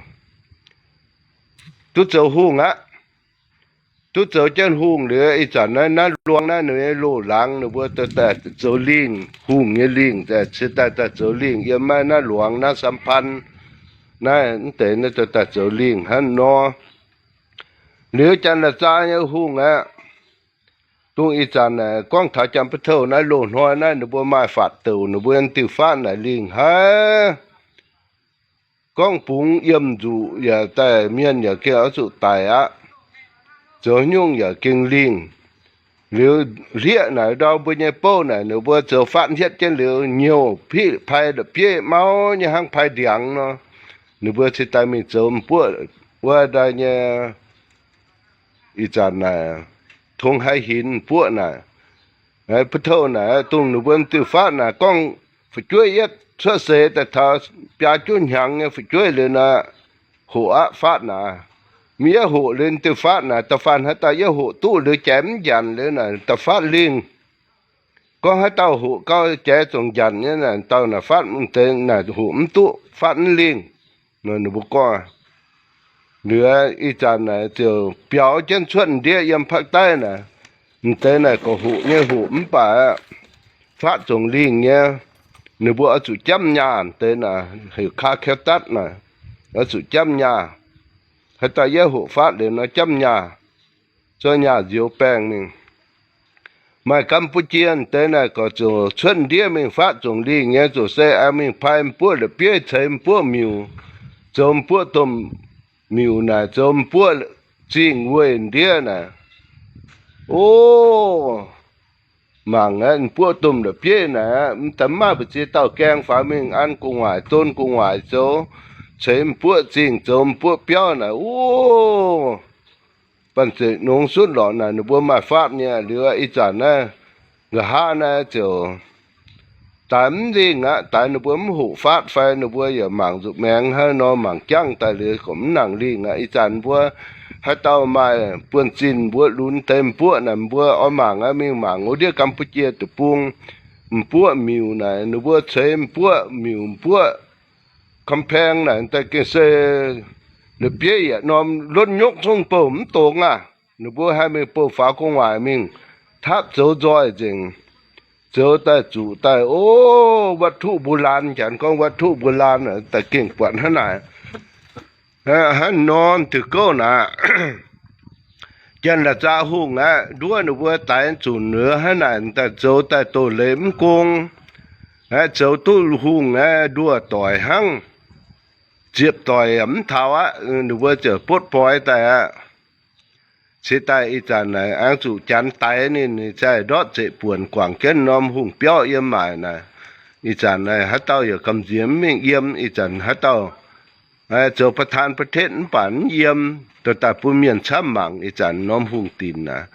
duqv zoux hungh aqv. Duqv zoux jienv hungh liuz ih zanc naaiv, naaiv Luangh naaiv ninh nyei loz-laangz ninh mbuo daaih zoux lingh, hungh nyei lingh, ciex daaih daaih zoux lingh yiem naaiv, naaiv Luangh naaiv Samphan naaiv deix naaiv daaih zoux lingh hnangv nor. Liuz Janx-Naaic-Zaa nyei hungh aeqv, dongh ih zanc naaic gorngv taux Janx-Ba'touh naaiv loz-hnoi naaiv ninh mbuo maaih faatv douc ninh mbuo diuh fatv naaic lingh haic. Gorngv bungx yiem nzuqc yaac daaih mienh yaac gengh oix zuqc daic aqv. Zoux nyungc yaac gengh lingh. Liuz hlieqv naaic ndau mbuo nyei bouv naaic ninh mbuo zoux fatv hietv jienv liuz nyouh piqv pai la'bieiv mauv nyei hnangv pai ndiangx nor. Ninh mbuo cingx daaih mingh zoux m'buoqv wuov ndau nyei ih zanc naaic tong haaix hinc m'buoqv naaic. Ba'touh naaic dongh ninh mbuo m'diuh fatv naaic gorngv fu'jueiv yietv cuotv seix daaih taux biaa juov hnyangx nyei fu'jueiv liuz naaic, hoqc aqv fatv naaic. Mv yietv hoqc liuz m'diuh fatv naaic, da'faanh haaix dauh yietv hoqc duqv liuz jaaix mv njanc liuz naaic da'faanh fatv lingh. Gorngv haaix dauh hoqc gau jaaix zongc njanc nyei naaic, dauh naaic fatv m'deix naaic hoqc mv duqv fatv mv lingh. Ninh mbuo gorngv liuz ih zanc naaic ziouc biaux jienv cuotv ndiev yiem Paakv Daiv naaic, m'deix naaic gorqv hoqc nyei hoqc mv baac fatv zongc lingh nyei. Ninh mbuo oix zuqc jamv nyaah deix naaic, heuc kaa keu datv naaic, oix zuqc jamv nyaah. Haaix dauh yietv hoqc fatv liuz nor jamv nyaah, zorqv nyaah nzioux baengh mingh. Maaih Gambudsia deix naaic gorqv ziouc cuotv ndiev mingh fatv zongc lingh nyei, ziouc se aengx mingh pai m'buoqv la'bieiv ceix m'buoqv miuc, zoux m'buoqv domh miuc naaic, zoux m'buoqv zingh weih ndiev naaic. O, mangc aqv, m'buoqv domh la'bieiv naaic, mv daaih mv maaih mbu'ziex dauh gaeng faaux mingh an gu'nguaaic don gu'nguaaic zoux, ceix m'buoqv zingh zoux m'buoqv biauv naaic. O, banh zeic nongx sutv lorqc naaic ninh mbuo maaih fatv nyei. Liuz ih zanc naaiv nqa'haav naaiv ziouc daix mv lingh aqv. Daix ninh mbuo mv hoqc fatv fai ninh mbuo yaac mangc nzuqc maengx hnangv nor mangc jangv daaih liuz gorqv mv nangc lingh aqv. Ih zanc mbuo haaix dauh maaih buonv-zinh mbuo lunx deix m'buoqv naaic, mbuo oix mangc aqv, mingh mangc wuov ndiev Gambudsia deic-bung m'buoqv miuc naaic, ninh mbuo ceix m'buoqv miuc m'buoqv กำแพง naaic daaih gengh se la'bieiv yaac norm lotv nyokv zungv bouh mv dongz aqv. Ninh mbuo haih mingh bouh faaux gu'nguaaic mingh tapv zoux nzoih nzengc. Zoux daaih zuqc daaih, o, วัตถุโบราณ janx gorngv วัตถุโบราณ daaih gengh buatc hnangv naaic. Hnangv nor diuh gouv naaic, Janx-Naaic-Zaa Hungh aeqv, nduov ninh mbuo daix zunc liuz hnangv naaic daaih zoux daaih doz-leiz mv gong. Aeqv, zoux duqv hungh aeqv, nduoh doic hnangv. Ziepc doic yaac mv taux aqv, ninh mbuo ziouc botv boix daaih aqv. Cingx daaih ih zanc naaic aengx zuqc Janx daix ninh, ninh zaaih ndortv zeqc buonc guangc jienv norm hungh biauv yiem maaic naaic. Ih zanc naaic haaix dauh yaac gamh nziex mv mingh yiem. Ih zanc haaix dauh zoux ประธานประเทศ mv baac mv yiem, dorh daaih bun mienh camv mangc ih zanc norm hungh dinc naaic.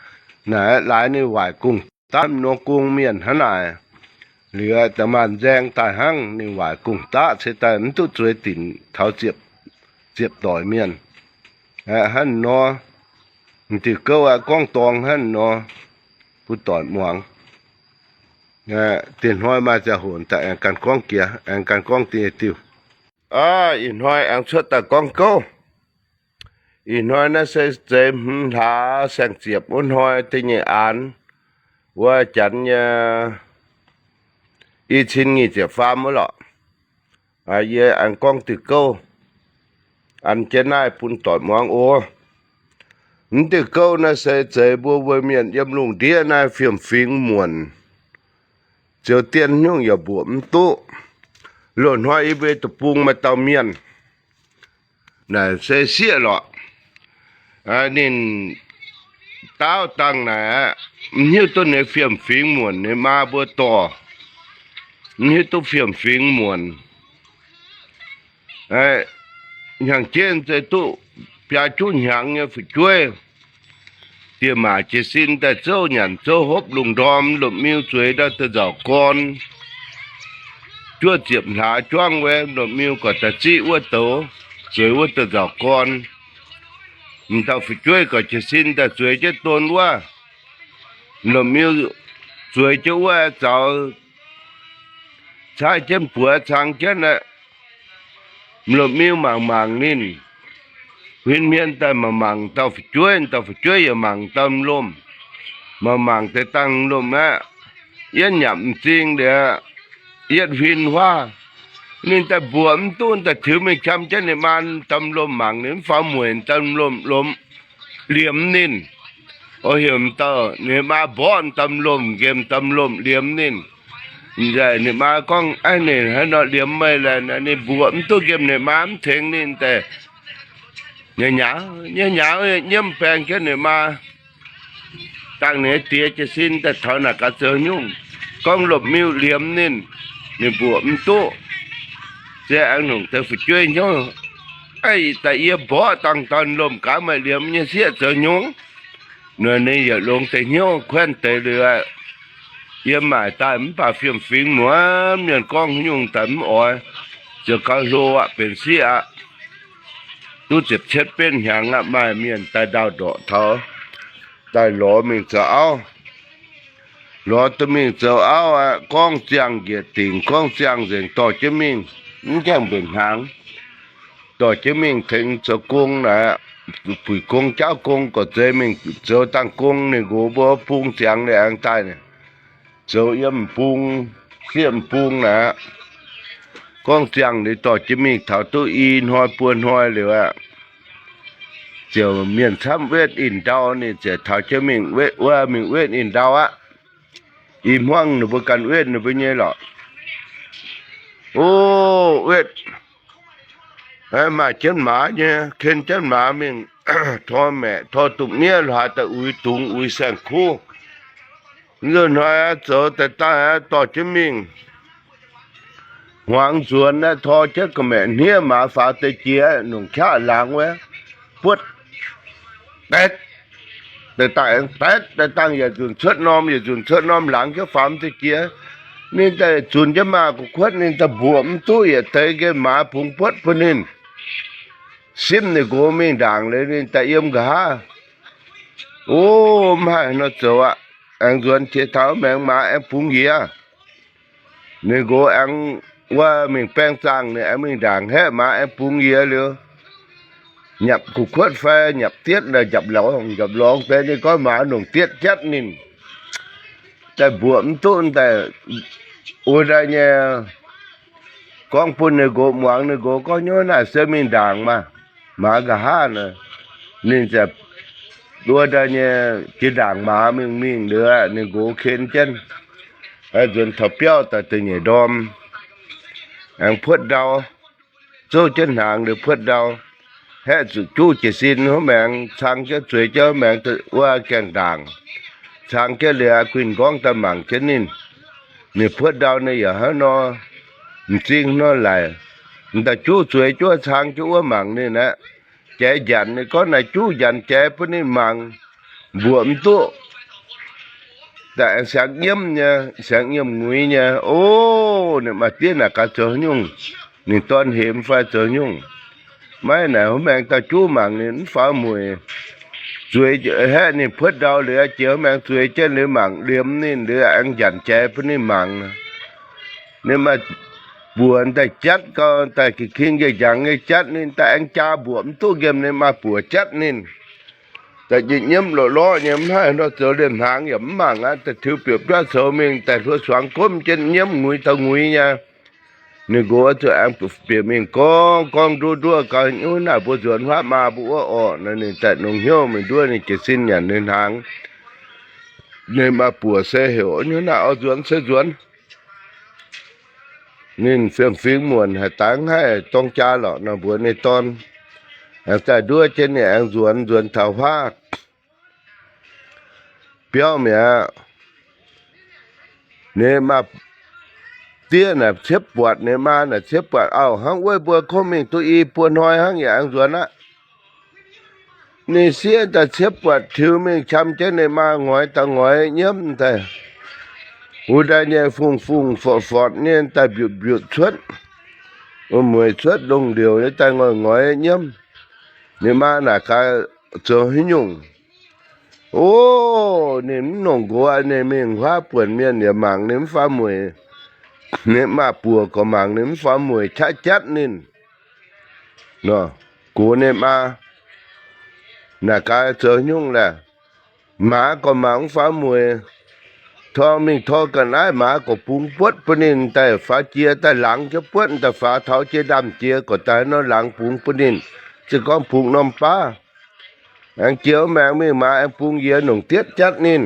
Naaic laaix ninh waaic gong-daqv norm gong mienh hnangv naaic. Liuz da'maanc nzaeng daaih hnangv ninh waaic gong-daqv cingx daaih mv duqv zueiz dinc taux ziepc doic mienh. Hnangv nor, m'diuh gouv aqv, gorngv dorngx hnangv nor, bun doic muangx. Diex hnoi maaih ziangh hoc daaih aengx ganh gorngv jiex, aengx ganh gorngv da'nyeic diuh. Ih hnoi aengx cuotv daaih gorngv gouv. Ih hnoi naaiv se zeix hmz hlaax saeng-ziepc wuov hnoi da'nyeic aanx wuov janx nyei i cin nyic ziepc faam wuov lorqc. Yie aengx gorngv diuh gouv an jienv naaiv bun doic muangx oc. Mv diuh gouv naaiv se zeix mbuo wuov mienh yiem lungh ndiev naaiv fiem-fingx muonc, ziouc dien nyungc yaac mbuoqc mv duqv. Loz-hnoi yie mbuo deic-bung maaih dauh mienh naaic se sieqv lorqc. Ninh daauv dangh naaic aqv, mv hiuv duqv ninh fiem-fingx muonc, ninh maa mbuo dorh, mv hiuv duqv fiem-fingx muonc. Hnyangx-jeiv se duqv biaa juqv hnyangx nyei fu'jueiv, diex maac jiez sin daaih zouv nyanc zouv hopv lungh ndorm, lomh miu zueiz ndau da'nzauc gorn, juov ziepc hlaax juangv wuov, lomh miu gorx daaih ziqv wuov douz, zueiz wuov da'nzauc gorn. M'dauh fu'jueiv gorx jiez sin daaih zueiz jienv don wuov, lomh miu zueiz jienv wuov zaux caaiv jienv buoz cang jienv aqv. Lomh miu mangc mangc ninh, huin hmien daaih mangc mangc dauh fu'jueiv, dauh fu'jueiv yaac mangc dauh m'lomh, mangc mangc deix dangh m'lomh aqv. Yietv nyanc m'zing liuz, yietv huin huaav, ninh daaih mbuoqc mv duqv daaih tiux mingh qam jienv ninh maa dauh m'lomh mangc ninh mv faaux mueic dauh m'lomh lomh liemx ninh. Oix heuc m'dauh ninh maa mborqv dauh m'lomh nqemh dauh m'lomh liemx ninh. Ninh maa gorngv, Aav, ninh haaix nor liemx meih laeh? Ninh mbuoqc mv duqv nqemh ninh maa mv tengx ninh daaih nyaaux nyaaux nyiemv baeng jienv ninh maa, dangh ninh diex jiez sin daaih taux naaic gaax zoux nyungc, gorngv lomh miu liemx ninh, ninh mbuoqc mv duqv. Se aengx longc deix fu'jueiv hnyouv, Aav, daaih yie mborqv dangh dauh m'lomh gaax meih liemx nyei sieqv zoux nyungc? Nor ninh yaac longx deix hnyouv kuaenh deix liuz, Yiem maaic daaih mv baac fiem-fingx muonz mienh gorngv nyungc daaih mv oix, ziouc gauh hlo aqv, benx sieqv aqv. Duqv ziepc cietv betv hnyangx aqv, maaih mienh daaih ndaauh ndorqc taux, daaih lorz mingh zoux auv. Lorz duqv mingh zoux auv aqv, gorngv ziangh njiec dingc, gorngv ziangh nzengc dorh jienv mingh, mv gaengh mbenc hnaangx, dorh jienv mingh tengx zoux gong naaic, puix gong jaauv gong gorx-zeiz mingh zoux dangh gong. Ninh nqox mbuo bung ziangx ninh aengx daaih zoux yiem m'bung, sieqv m'bung naaic. Gorngv ziangh ninh dorh jienv mingh taux duqv i hnoi buo hnoi liuz aqv, ziouc mienh camv wetv in-ndau, ninh ziouc taux jienv mingh wetv wuov, mingh wetv in-ndau aqv. I hmuangv ninh mbuo ganh wetv ninh mbuo nyei lorqc. O, wetv, maaih jienv maaz nyei, ken jienv maaz mingh tor maeqc tor dupc miev, haaix daaih uix dungz uix saeng-kuv. Nzunc hnoi aqv, zoux daaih daaih aqv, dorh jienv mingh hmuangx nzuonx aqv, tor jienv ga'maeqc hniev maaz faaux deix jiex, nongc qaqv laangz wuov, buotv, daetv, daetv daaih aengx daetv, daetv dangh yietc nzunc cuotv norm, yietc nzunc cuotv norm, laangz jienv faaux deix jiex. Ninh daaih zunc jienv maaz gu'kuotv, ninh daaih mbuoqc mv duqv yietc deix nqemh maaz bungx buotv bun ninh. Simv ninh nqox mingh ndaangc liuz, ninh daaih yiem nqa'haav. O, mv haih nor zoux aqv. Aengx nzuonx qiex taux maengx maaz aengx bungx yie. Ninh nqox aengx wuov mingh baeng zaangh, ninh aengx mingh ndaangc haeqv maaz aengx bungx yie liuz, nyapc gu'kuotv fai nyapc dietv, njapc lorngx, njapc lorngx deix. Ninh gorngv maaz longc dietv jatv ninh, daaih mbuoqc mv duqv daaih. Wuov daaih nyei, gorngv bun ninh nqox muangx, ninh nqox gorngv, Nyuoz naaic se mingh ndaangc maah, maaz nqa'haav nor. Ninh ziouc wuov daaih nyei jiex ndaangc maaz mingh, mingh liuz, ninh nqox ken jienv, nzuonx taux biauv daaih da'nyeic ndorm, aengx puotv ndau, zouv jienv hnaangx liuz puotv ndau, haeqv zuqc juqv jiez sin wuov maengx, cang jienv zueiz jienv wuov maengx wuov gaengh ndaangc, cang jienv liuz guinh nqorngv daaih mangc jienv ninh. Ninh puotv ndau ninh yaac hnangv nor, m'zing nor laic, m'daaih juqv zueiz jienv cang jienv wuov mangc ninh aqv. Jaaix njanc, ninh gorngv naaic juqv njanc jaaix bun ninh mangc, mbuoqc mv duqv. Daaih aengx siangx nyiemv nyei, siangx nyiemv nguiz nyei. O, ninh maaih diev naaic gaax zoux nyungc, ninh dorn hemx fai zoux nyungc. Maiv naaic wuov maengx daaih juqv mangc ninh mv faaux mueic. Zueiz haeqv ninh puotv ndau liuz, jiex wuov maengx zueiz jienv liuz mangc, liemh ninh liuz aengx njanc jaaix bun ninh mangc. Ninh maaih buoz daaih jatv gau, daaih ga'king njang nyei jatv ninh, daaih aengx jaa mbuoqc mv duqv nqemh ninh maaih buoz jatv ninh. Daaih nyiemv lorqc lorqc nyei, mv haih nor zoux, liemh hnaangx yaac mv mangc aqv. Daaih tiux bieqc biauv coux mingh, daaih hluo suangx gomv jienv nyiemv nguiz taux nguiz nyei. Ninh nqox zuqc aengx bieqc mingh gorngv gorngv nduov nduov gau, Nyuoz naaic mbuo nzuonx huaav maa mbuo wuov orqc. Naaiv ninh daaih nongx hnyouv mingh nduov ninh jiez sin nyanc ninh hnaangx. Ninh maaih buoz se heuc, Nyuoz naaic oix nzuonx se nzuonx. Ninh fiem-fingx muonc haaix dangx haih dorng jaa lorqc nor mbuox ninh dorn. Aengx daaih nduov jienv ninh aengx nzuonx, nzuonx taux huaav biauv mi'aqv. Ninh maa diev naaic ciepv buatc, ninh maa naaic ciepv buatc, Auv, hnangv wuov mbuo kungx mingh duqv i buo hnoi hnangv, yaac aengx nzuonx aqv. Ninh sieqv daaih ciepv buatc tiux mingh qam jienv ninh maa ngoix daaih ngoix nyiemv daaih. Wuov daaih nyei fungx-fungx fortv-fortv nyei daaih mbiutc-mbiutc cuotv, mueic cuotv lungh liouc nyei daaih ngoix ngoix nyiemv. Ninh maa naaic gaax zoux haaix nyungc. O, ninh mv nongc nqox, ninh mingh huaav buonc mienh yaac mangc ninh mv faaux mueic. Ninh maa buoc gorx mangc ninh mv faaux mueic qaqv jatv ninh. Nor, gox ninh maa naaic gaax zoux haaix nyungc laeh. Maaz gorx mangc mv faaux mueic, tor mingh tor ga'naaiv maaz gorx bungx buotv bun ninh daaih faaux jiex daaih laangz jienv buotv daaih faaux taux jiex ndaamv-jiex gorx daaih nor laangz bungx bun ninh. Se gorngv bungx norm baav aengx jiex maengx mingh maaz aengx bungx yiez nongc dietv jatv ninh.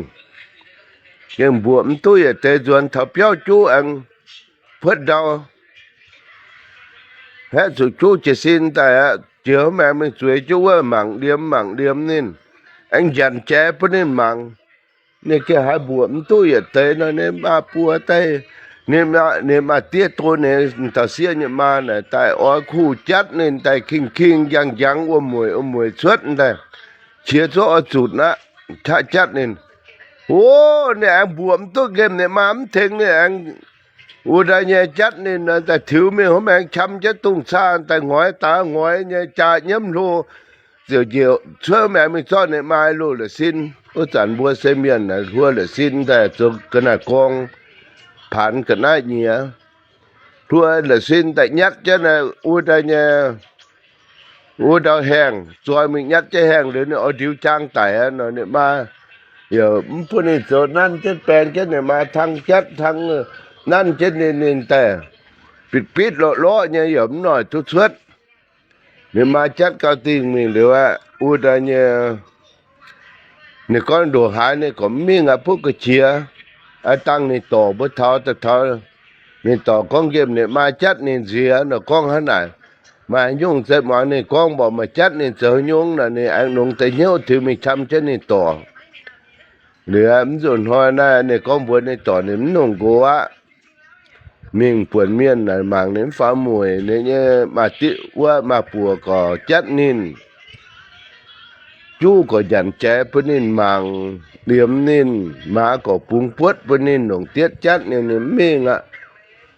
Gengh mbuoqc mv duqv yietc deix nzuonx taux biauv juv aengx puotv ndau haeqv zuqc juv jiez sin daaih aqv. Jiex maengx mingh zueiz jienv wuov mangc liemh mangc liemh ninh, aengx njanc jaaix bun ninh mangc. Ninh gengh haiz mbuoqc mv duqv yietc deix nor, ninh maa buo daaih, ninh maa diev don ninh taux sieqv nyei maa naaic daaih oix kuh jatv ninh daaih king-king njang-njang wuom-mueic wuom-mueic cuotv daaih, qiex zuqv oix zutc aqv, qaqv jatv ninh. O, ninh aengx mbuoqc mv duqv nqemh ninh maa mv tengx ninh aengx wuov daaih nyei jatv ninh daaih tiux mingh hov maengx qam jienv dungz caah daaih ngoix daaih ngoix nyei jaa nyiemv hlo. Ziouc njiec cuotv maengx mingh zorqv ninh maa loz-la'sin. Wuov zanc mbuo se mienh hluo la'sin daaih zoux ga'naaiv gorngv paanx ga'naaiv nyiex, hluo la'sin daaih nyatv jienv wuov daaih nyei wuov ndau haengh, zoi mingh nyatv jienv haengh liuz ninh oix ndiux jaang daic aqv nor, ninh maa yaac mv bun ninh zoux, nanv jienv baeng jienv ninh maa tang jatv tang, nanv jienv ninh, ninh daaih bitv-bitv lorqc-lorqc nyei yaac mv noic duqv cuotv. Ninh maa jatv gau dingh mingh liuz aqv, wuov daaih nyei ninh gorngv ndoqc haaix ninh gorngv mv mingh aqv, butv ga'qiex. Aa, dangh ninh dorc mbuo taux daaih taux, ninh dorc gorngv nqemh ninh maa jatv ninh nziex nor, gorngv hnangv naaic. Maaih nyungc se muangx ninh gorngv mborqc maaih jatv ninh zoux nyungc nor, ninh aengx longx deix hnyouv tiux mingh qam jienv ninh dorc. Liuz mv nzunc hnoi naaiv ninh gorngv mbuox ninh dorc ninh mv nongc nqox aqv. Mingh buonc mienh naaic mangc ninh mv faaux mueic, ninh nyei maaih diqv wuov maaih buoc gorx jatv ninh. Juv gorx njanc jaaix bun ninh mangc, liemh ninh, maaz gorx bungx buotv bun ninh, longc dietv jatv ninh, ninh mv mingh aqv.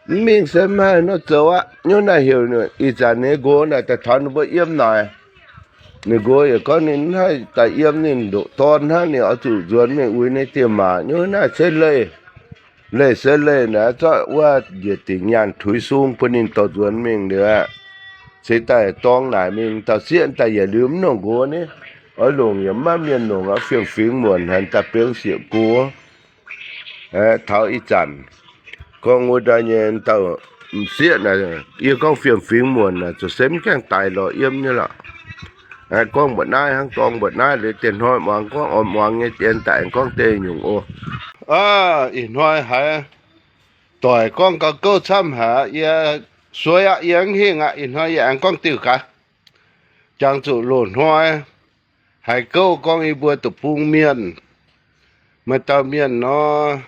Mv mingh se maiv haaix nor zoux aqv. Nyungc naaiv heuc ih zanc ninh nqox naaic daaih taux ninh mbuo yiem naaic. Ninh nqox yaac gorngv ninh mv haih daaih yiem, ninh ndoqc dorn hnangv, ninh oix zuqc nzuonx mingh uix ninh diex maac. Nyungc naaiv se leih, leih se leih naaic, zorqv wuov njiec dingc nyaanh tuix sung bun ninh dorh nzuonx mingh liuz aqv. Se daaih dorng naaic mingh dauh sieqv daaih yietc liuz mv nongc nqox ni, oix longc yaac maiv maaih mienh longc aqv, fiem-fingx muonc haic daaih bengx sieqv gox. Taux ih zanc gorngv wuov daaih nyei dauh m'sieqv naaic, yie gorngv fiem-fingx muonc naaic, zuqc se mv gaengh daic lorz yiem nyei lorqc. Gorngv mba'naaiv hnangv, dorng mba'naaiv liuz, diex hnoi muangx gorngv oix muangx nyei dien daaih gorngv deix nyungc oc. Ih hnoi haiz doic gorngv gauh gouv camv haic, yie sueiv aqv, yie mv hingh aqv. Ih hnoi yie aengx gorngv diuh gaax, jangx zuqc loz-hnoi haiz gouv gorngv yie mbuo deic-bung mienh, maaih dauh mienh nor,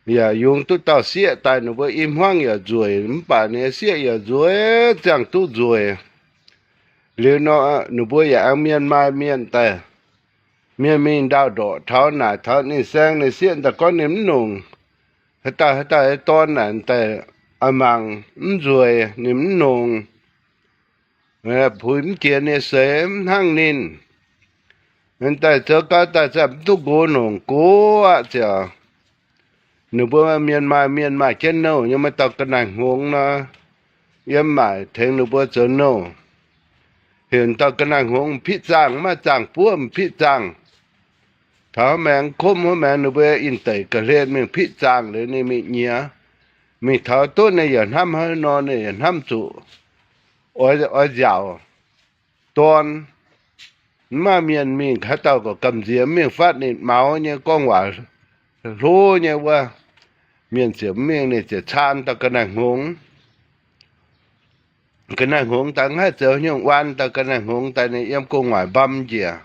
yaac yungz duqv dauh sieqv daaih, ninh mbuo i hmuangv yaac nzueic, mv baac ninh sieqv yaac nzueic, ziangh duqv nzueic. Liuz nor, ninh mbuo yaac aengx mienh maaih mienh daaih, mienh mingh ndaauh ndorqc taux naaic, taux ninh saeng ninh sieqv daaih gorngv ninh mv nongc. Haaix dauh haaix dauh dorn naaic daaih mangc mv nzueic, ninh mv nongc, puix mv jiex ninh seix, mv hnangv ninh. Ninh daaih zoux gau daaih za'gengh mv duqv nqox nongc, gox aqv ziouc. Ninh mbuo mienh maaih mienh maaih jienv nouh nyei, maaih dauh ga'naaiv-hngongx nor, yiem maaic tengx ninh mbuo zoux nouh. Heuc dauh ga'naaiv-hngongx m'piqv zaangh, maiv zaangh buov m'piqv zaangh. Taux maengx kumv wuov maengx ninh mbuo in deic ga'hlen mingh piqv zaangh liuz ninh mingh nyiex. Mingh taux duqv ninh yaac hnamv haaix nor ninh yaac hnamv zuqc oix nziaauc dorn. Mv maaih mienh mingh, haaix dauh gorqv gamh nziex mingh fatv ninh maux nyei gorngv waac hlo nyei wuov, mienh ziouc mv mingh, ninh ziouc caan dauh ga'naaiv-hngongx. Ga'naaiv-hngongx daaih mv haih zoux nyungc, waan dauh ga'naaiv-hngongx daaih ninh yiem gu'nguaaic mbam njiec.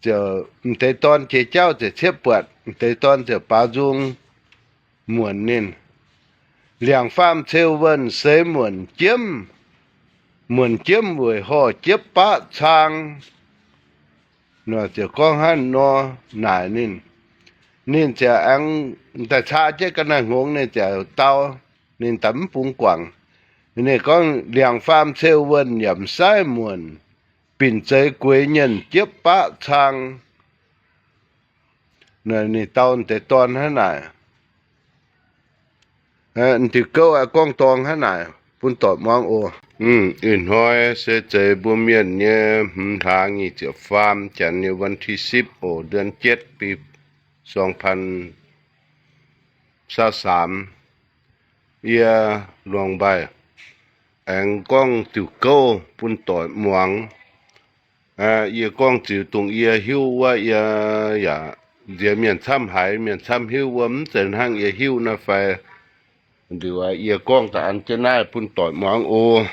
Ziouc m'deix dorn jiex jauv ziouc ciepv buatc, m'deix dorn ziouc baaux nzung muonc ninh. Liangc faam ceu wuonh seix muonc jiemv. Muonc jiemv weic horh jiepv baqv cang. Ziouc gorngv hnangv nor naaic ninh. Ninh ziouc aengx daaih caa jienv ga'naaiv hngongx, ninh ziouc dau, ninh daaih mv bungx guangc. Ninh gorngv, Liangc faam ceu wuonh yaac m'saiv muonc, binc zeiz gueix nyienh jiepv baqv cang. Ninh dau deix dorn hnangv naaic. Diuh gouv aeqv, gorngv dorngx hnangv naaic bun doic muangx oc. Ih hnoi se zeiz mbuo mienh nyei hmz hlaax nyic ziepc faam, janx nyei วันที่สิบ oc, เดือนเจ็ด ปี สองพันซาวสาม. Yie Luangc Mbaih aengx gorngv diuh gouv bun doic muangx. Yie gorngv ziux dongh yie hiuv wuov, yie yaac nziex mienh camv haiz, mienh camv hiuv wuov, mv zeiz hnangv yie hiuv naaiv fai. Liuz yie gorngv daaih an jienv naaiv bun doic muangx oc.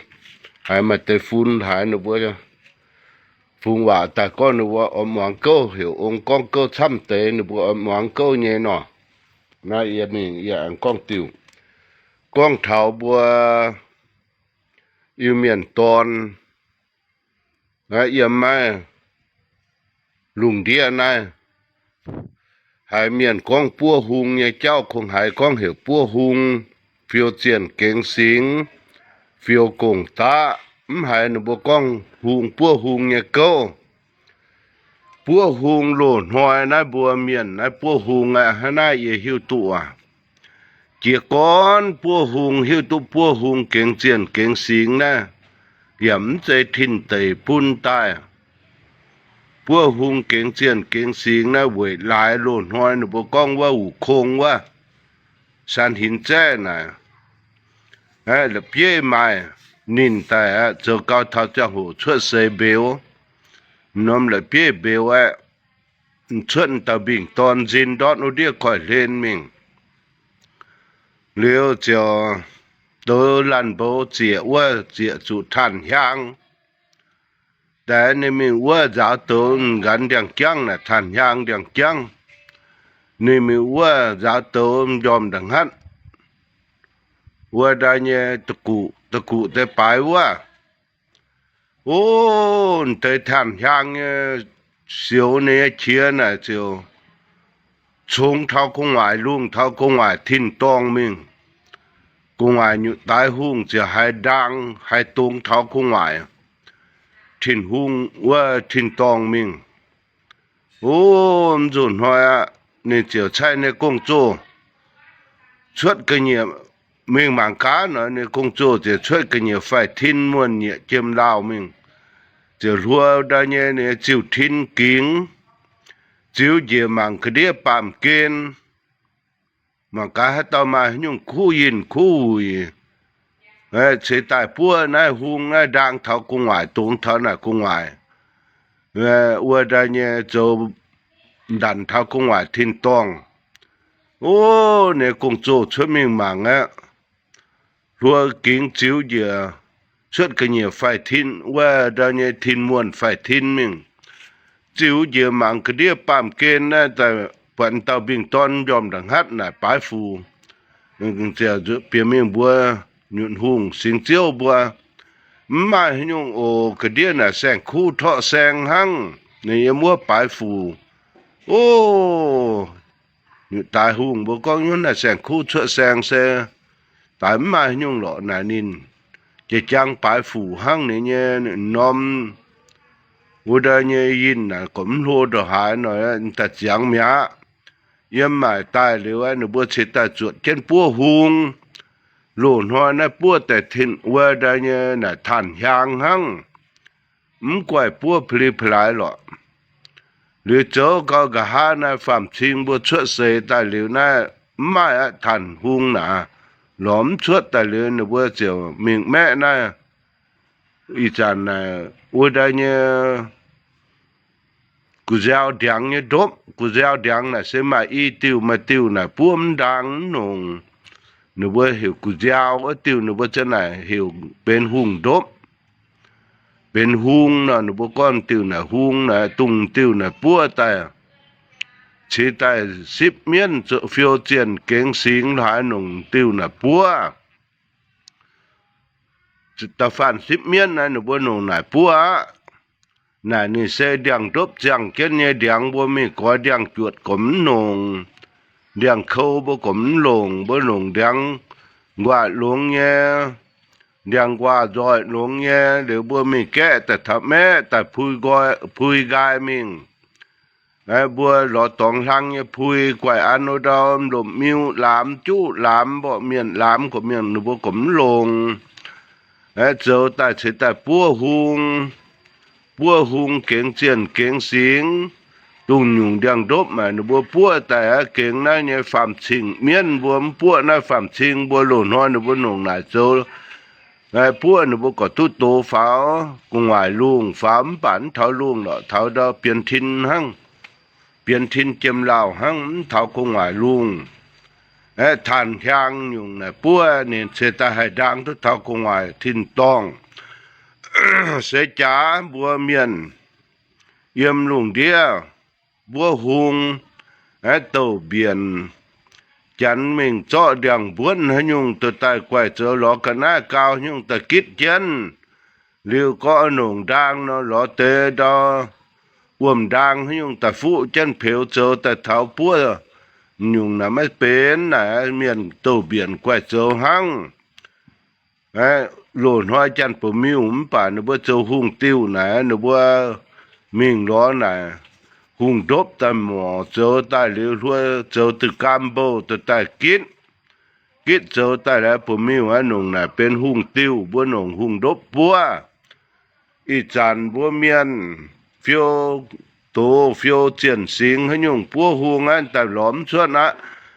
Haiz maaih deix fun haiz ninh mbuo fungx waac daaih gorngv ninh mbuo oix muangx gouv, heuc ong gorngv gouv camv deix, ninh mbuo oix muangx gouv nyei nor. Naaiv yie mingh yie aengx gorngv diuh, gorngv taux mbuo Iu-Mienh dorn, yiem maiv lungh ndiev naaiv, haiz mienh gorngv buov hung nyei jauv, kungx haiz gorngv heuc buov hung, fiou zienh gengx singx, fiou gong-daqv, mv haiz ninh mbuo gorngv hung, buov hung nyei gouv. Buov hung loz-hnoi naaiv mbuo mienh naaiv buov hung aeqv, hnangv naaiv yie hiuv duqv aac. Jiez gorn buov hung, hiuv duqv buov hung gengx zienh gengx singx naaiv, yaac mv zeiz tin deic bun daaih. Buov hung gengx zienh gengx singx naaiv weic laaix loz-hnoi ninh mbuo gorngv wuov wuc kong wuov, san hinx zaeqv naaic, la'bieiv maaih ninh daaih aqv, zoux gau taux ziangh hoc cuotv seix mbeux, norm la'bieiv mbeux aeqv, cuotv dauh mbingh dorn nzin ndortv wuov ndiev koiv-hlen mingh. Liuz ziouc douz laanh mbou zieqc wuov, zieqc zuqc tanh hiaang. Daaih ninh mingh wuov nzaaux douz, nqanx ndiangx-jangv naaic, tanh hiaang ndiangx-jangv. Ninh mingh wuov nzaaux douz njormh nda'hngatv wuov ndaaih nyei da'guc, da'guc deix baaix wuov. O, deix tanh hiaang nyei sioux ninh nyei qiex naaic ziouc congx taux gu'nguaaic, lungh taux gu'nguaaic tin-dorngh mingh. Gu'nguaaic nyutc daaix hungh ziouc haiz ndaang haiz dongz taux gu'nguaaic, Tin-Hungh wuov tin-dorngh mingh. O, mv nzunc hnoi aqv, ninh ziouc caih ninh gong-zoh cuotv ga'nyiec mingh mangc gaax nor, ninh gong-zoh ziouc cuotv ga'nyiec faix-tin muonh nyieqc jiem lauh mingh, ziouc hluo ndaaih nyei ninh ziuh tin gingx, ziux njiec mangc ga'ndiev baamh gen, mangc gaax haaix dauh maaih haaix nyungc kuv yinh kuv wuic, ceix daaih buov naaiv hung naaiv ndaang taux gu'nguaaic, dongz taux naaic gu'nguaaic, wuov ndaaih nyei zoux ndanc taux gu'nguaaic tin-dorngh. O, ninh gong-zoh cuotv mingh mangc aqv. Hluo gingx ziux njiec cuotv ga'nyiec faix-tin, wuov ndaaih nyei tin-muonh faix-tin mingh. Ziux njiec mangc ga'ndiev baamh gen naaiv, buatc dauh mbingh dorn njormh nda'hngatv naaic baaix fuc. Ziouc bieqc mingh mbuox nyutc hungh singx ziouv mbuo, Mv maaih haaix nyungc oc. Ga'ndiev naaic saeng-kuv torqv saeng hnangv, ninh yiem wuov baaix fuc. O, nyutc daaix hungh mbuo gorngv, Nyungc naaic saeng-kuv cuotv saeng se daaih mv maaih haaix nyungc lorqc naaic. Ninh jiex jangx baaix fuc hnangv, ninh nyei norm wuov ndaaih nyei yinh naaic gorqv mv hlo ndongc haaix nor, daaih ziangx mi'aqv. Yiem maaic daaih liuz, ninh mbuo ceix daaih zuotc jienv buov hung. Loz-hnoi naaiv buov daaih tin wuov ndaaih nyei naaic tanh hiaang hnangv, mv guaih buov pa'li pa'laaix lorqc. Liuz zoux gau nqa'haav naaiv faam-cing mbuo cuotv seix daaih liuz naaiv, mv maaih aqv, tanh hung naaic lorz mv cuotv daaih liuz, ninh mbuo ziouc mingh maeqv naaiv. Ih zanc naaic wuov ndaaih nyei gu'nziaaux ndiangx nyei ndopv. Gu'nziaaux ndiangx naaic se maaih i diuh, maaih diuh naaic buov mv ndaang mv nongc. Ninh mbuo heuc gu'nziaaux wuov diuh, ninh mbuo ziang naaic heuc benx hungh ndopv. Benx hung nor, ninh mbuo gorngv diuh naaic hung naaic, dongh diuh naaic buov daaih, ceix daaih sipv mienv, fiou zienh gengx singx haaix nongc diuh naaic buov. Da'faanh sipv mienv naaic ninh mbuo nongc naaic buov aqv. Naaic ninh se ndiangx-ndopv ziangh jienv nyei ndiangx, mbuo mingh goix ndiangx-juotc gormx mv longc, ndiangx-kou mbuo gormx mv longc, mbuo longc ndiangx-nguaaz longx nyei, ndiangx-nquaah nzoih longx nyei, liuz mbuo mingh gaeqv daaih taux maeqv daaih pui nqoi, pui nqaai mingh. Mbuo lorz dorngx hlang nyei pui, guaih an wuov ndau, lomc miu laamx, juqv laamx, mborqv mienh laamx, gorqv-mienh ninh mbuo gormx mv longc. Zoux daaih ceix daaih buov hung, buov hung gengx zienh gengx singx, dongh nyungc ndiangx-ndopv maah, ninh mbuo buov daaih aqv, gengx naaiv nyei faam-cing mienv mbuo mv buov naaiv faam-cing mbuo. Loz-hnoi ninh mbuo nongc naaic zoux, buov ninh mbuo gorqv duqv doz faaux, gu'nguaaic lungh faaux, mv baac mv taux lungh lorqc, taux ndau bienx tin hnangv, bienx tin jiem lauh hnangv, mv taux gu'nguaaic lungh. Aeqv, taanc hiaang nyungc naaic buov ninh ceix daaih haih ndaang duqv taux gu'nguaaic tin-dorngh. Seix jaax mbuo mienh yiem lungh ndiev buov hung, aeqv, douh mbienc, janx mingh zorqv ndiangx-mbuonv haaix nyungc duqv daaih guaih zoux, lorz ga'naaiv gau haaix nyungc daaih gitv jienv. Liuz gorngv nongc ndaang nor, lorz deix ndau wuom-ndaang haaix nyungc daaih fuqv jienv peux zoux daaih taux buov nyungc naaic maiv benx naaic, mienh douh mbienc guaih zoux hnangv. Loz-hnoi janx-buoz-miuh mv baac ninh mbuo zoux hungh diuh naaic, ninh mbuo mingh lorz naaic hungh ndopv daaih morc zoux daaih liuz hluo zoux diuh gaam mbouh daaih gitv. Gitv zoux daaih laaix buoz-miuh aqv, nongc naaic benx hungh diuh, mbuo nongc hungh ndopv buov. Ih zanc mbuo mienh fiou doz fiou zienh singx haaix nyungc buov hung aqv, daaih lorz mv cuotv aqv.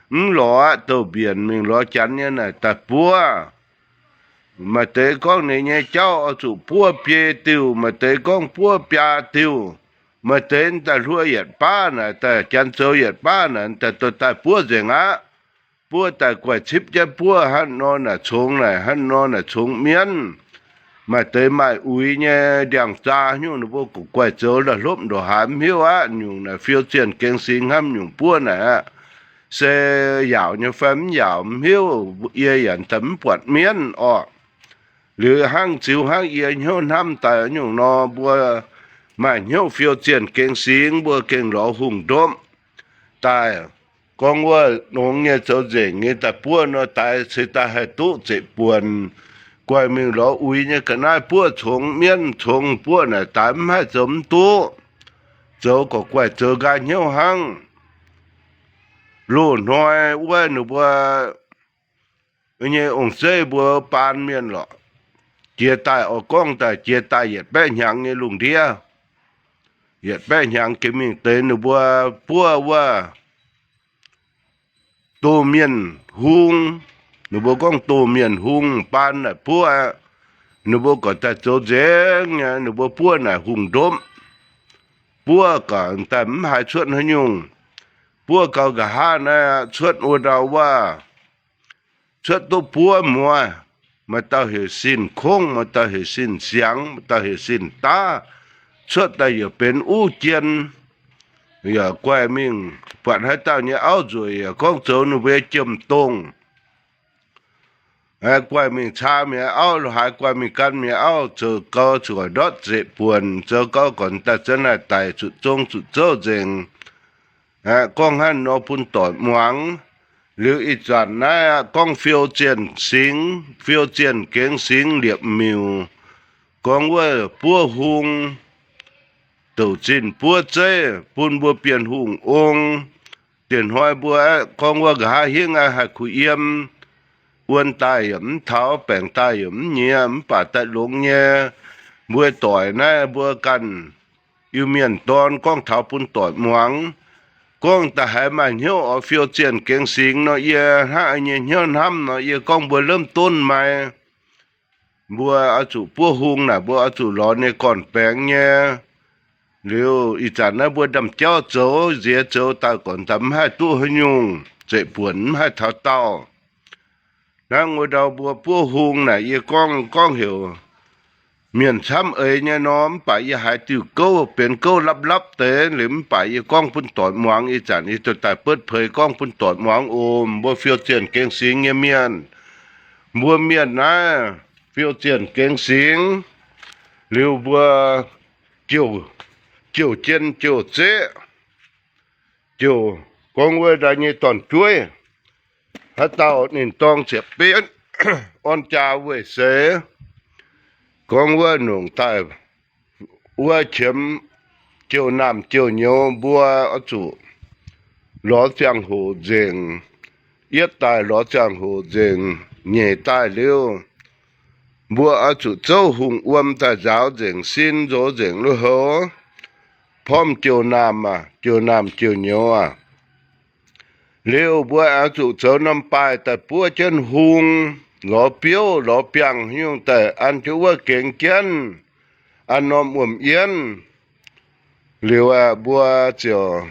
Mv lorz aqv, douh mbienc mingh lorz janx nyei naaic daaih buov. Maaih deix gorngv ninh nyei jauv oix zuqc buov biei diuh, maaih deix gorngv buov biaa diuh, maaih deix daaih hluo yietc baav naaic, daaih janx zoux yietc baav naaic, daaih dorh daaih buov nzengc aqv. Buov daaih guaih cipv jienv buov, hnangv nor naaic congx naaic, hnangv nor naaic congx mienv. Maaih deix maaih uix nyei ndiangx-zaa nyungc, ninh mbuo guaih zoux la'hlopv ndongc haaix mv hiuv aqv. Nyungc naaic fiou zienh gengx singx hnamv nyungc buov naaic aqv. Se yaauc nyei fai mv yaauc mv hiuv, yie yaac daaih mv buatc mienv orqc. Liuz hnangv ziux hnangv yie hnyouv hnamv daaih nyungc nor, mbuo maaih hnyouv fiou zienh gengx singx, mbuo gengh lorz hungh ndopv daaih. Gorngv wuov nongx nyei zoux nzengc nyei daaih buov nor, daix ceix daaih haih duqv zeqc buonc. Guaih mingh lorz uix nyei ga'naaiv buov congx mienv congx buov naaic daix mv haih zoux mv duqv. Zoux gorqv guaih zoux nqaai hnyouv hnangv. Loz-hnoi wuov ninh mbuo nyei ong-zeiv mbuo baan mienh lorqc, jiex daaih oix gorngv daaih jiex daaih yietc baeqv hnyangx nyei lungh ndiev. Yietc baeqv hnyangx jiex mingh deix ninh mbuo buov wuov doh mienh hung. Ninh mbuo gorngv doh mienh hung baan naaic buov aqv. Ninh mbuo gorqv daaih zoux nzengc nyei, ninh mbuo buov naaic hungh ndopv. Buov gorqv daaih mv haiz cuotv haaix nyungc. Buov gau nqa'haav naaiv cuotv wuov ndau wuov, cuotv duqv buov muoz. Maaih dauh heuc Sin Kongv, maaih dauh heuc Sin Siangx, maaih dauh heuc Sin Daav. Cuotv daaih yaac benx uv jien, yaac guaih mingh buatc haaix dauh nyei auv nzueic yaac gorngv zoux ninh mbuo jiem-dongh. Guaih mingh caa mienh auv, lo haaix guaih mingh gan mienh auv, zoux gau zuqc ndortv zeqc buonc, zoux gau gorqv daaih za'naaic daic zuqc zong zuqc zouv nzengc. Gorngv hnangv nor bun doic muangx. Liuz ih zanc naaiv aqv, gorngv fiou zienh singx, fiou zienh gengx singx liepc miuc, gorngv wuov buov hung, douc zinh buov zeiv bun mbuo Bienh Hungh ong. Diex hnoi mbuo aeqv, gorngv wuov nqa'haav hingv aeqv, haih kuh yiem, wuon daaih yaac mv taux, baengc daaih yaac mv nyiex, mv baac daaih longx nyei. Mbuo doic naaiv mbuo ganh Iu-Mienh dorn gorngv taux bun doic muangx. Gorngv da'haiz maaih hnyouv oix fiou zienh gengx singx nor, yie hnangv nyei hnyouv hnamv nor, yie gorngv mbuo lemv donv maaih, mbuo oix zuqc buov hung naaic, mbuo oix zuqc lorz nyei gorn-baengx nyei. Liuz ih zanc naaiv mbuo ndaamv-jauv zoux, nziex zoux daaih gorqv daaih mv haih duqv haaix nyungc, zeqc buonc mv haih taux daauh. Hnangv wuov ndau mbuo buov hung naaic, yie gorngv gorngv heuc mienh camv eix nyei nor, mv baac yie haiz diuh gouv benx gouv lapv-lapv deix liuz, mv baac yie gorngv bun doic muangx. Ih zanc yie duqv daaih butv peix gorngv bun doic muangx oc. Mbuo fiou zienh gengx singx nyei mienh, mbuo mienh naaiv fiou zienh gengx singx, liuz mbuo jiouh jouh jien jouh zeqv, jouh gorngv wuov ndaai nyei dorn-jueiv. Haaix dauh ninh dorng ziepc betv orn jaa weih seix, gorngv wuov nongc daaih wuov qiemx jouh naamh jouh nyouz, mbuo oix zuqc lorz ziangh hoc nzengc, yietv daaih lorz ziangh hoc nzengc, nyeic daaih liuz, mbuo oix zuqc zouv hungh wuom daaih nzaaux nzengc sin, nzox nzengc lui-houx, porv jouh naamh, jouh naamh jouh nyouz aac. Liuz mbuo oix zuqc zoux norm baaih daaih buov jienv hung, lorz biouv lorz biangh nyungc daaih an jienv wuov gengx jienv, an norm wuom-yienv. Liuz aeqv, mbuo ziouc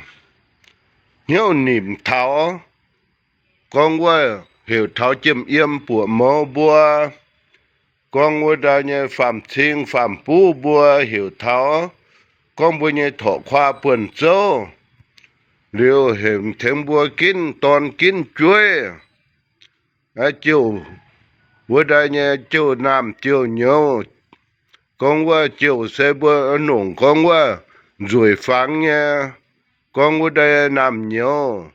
hnyouv nimc taux, gorngv wuov heuc taux jiem yiem buoqc mouz mbuo, gorngv wuov ndaai nyei faam-cing faam-buv mbuo heuc taux, gorngv mbuo nyei torqv kuaa buonv zouv. Liuz heuc tengx mbuo ginv dorn ginv jueiv, jouh wuov ndaai nyei jouh naamh jouh nyouz. Gorngv wuov jouh se mbuo nongc gorngv wuov nzueic fangx nyei, gorngv wuov ndaai naamh nyouz,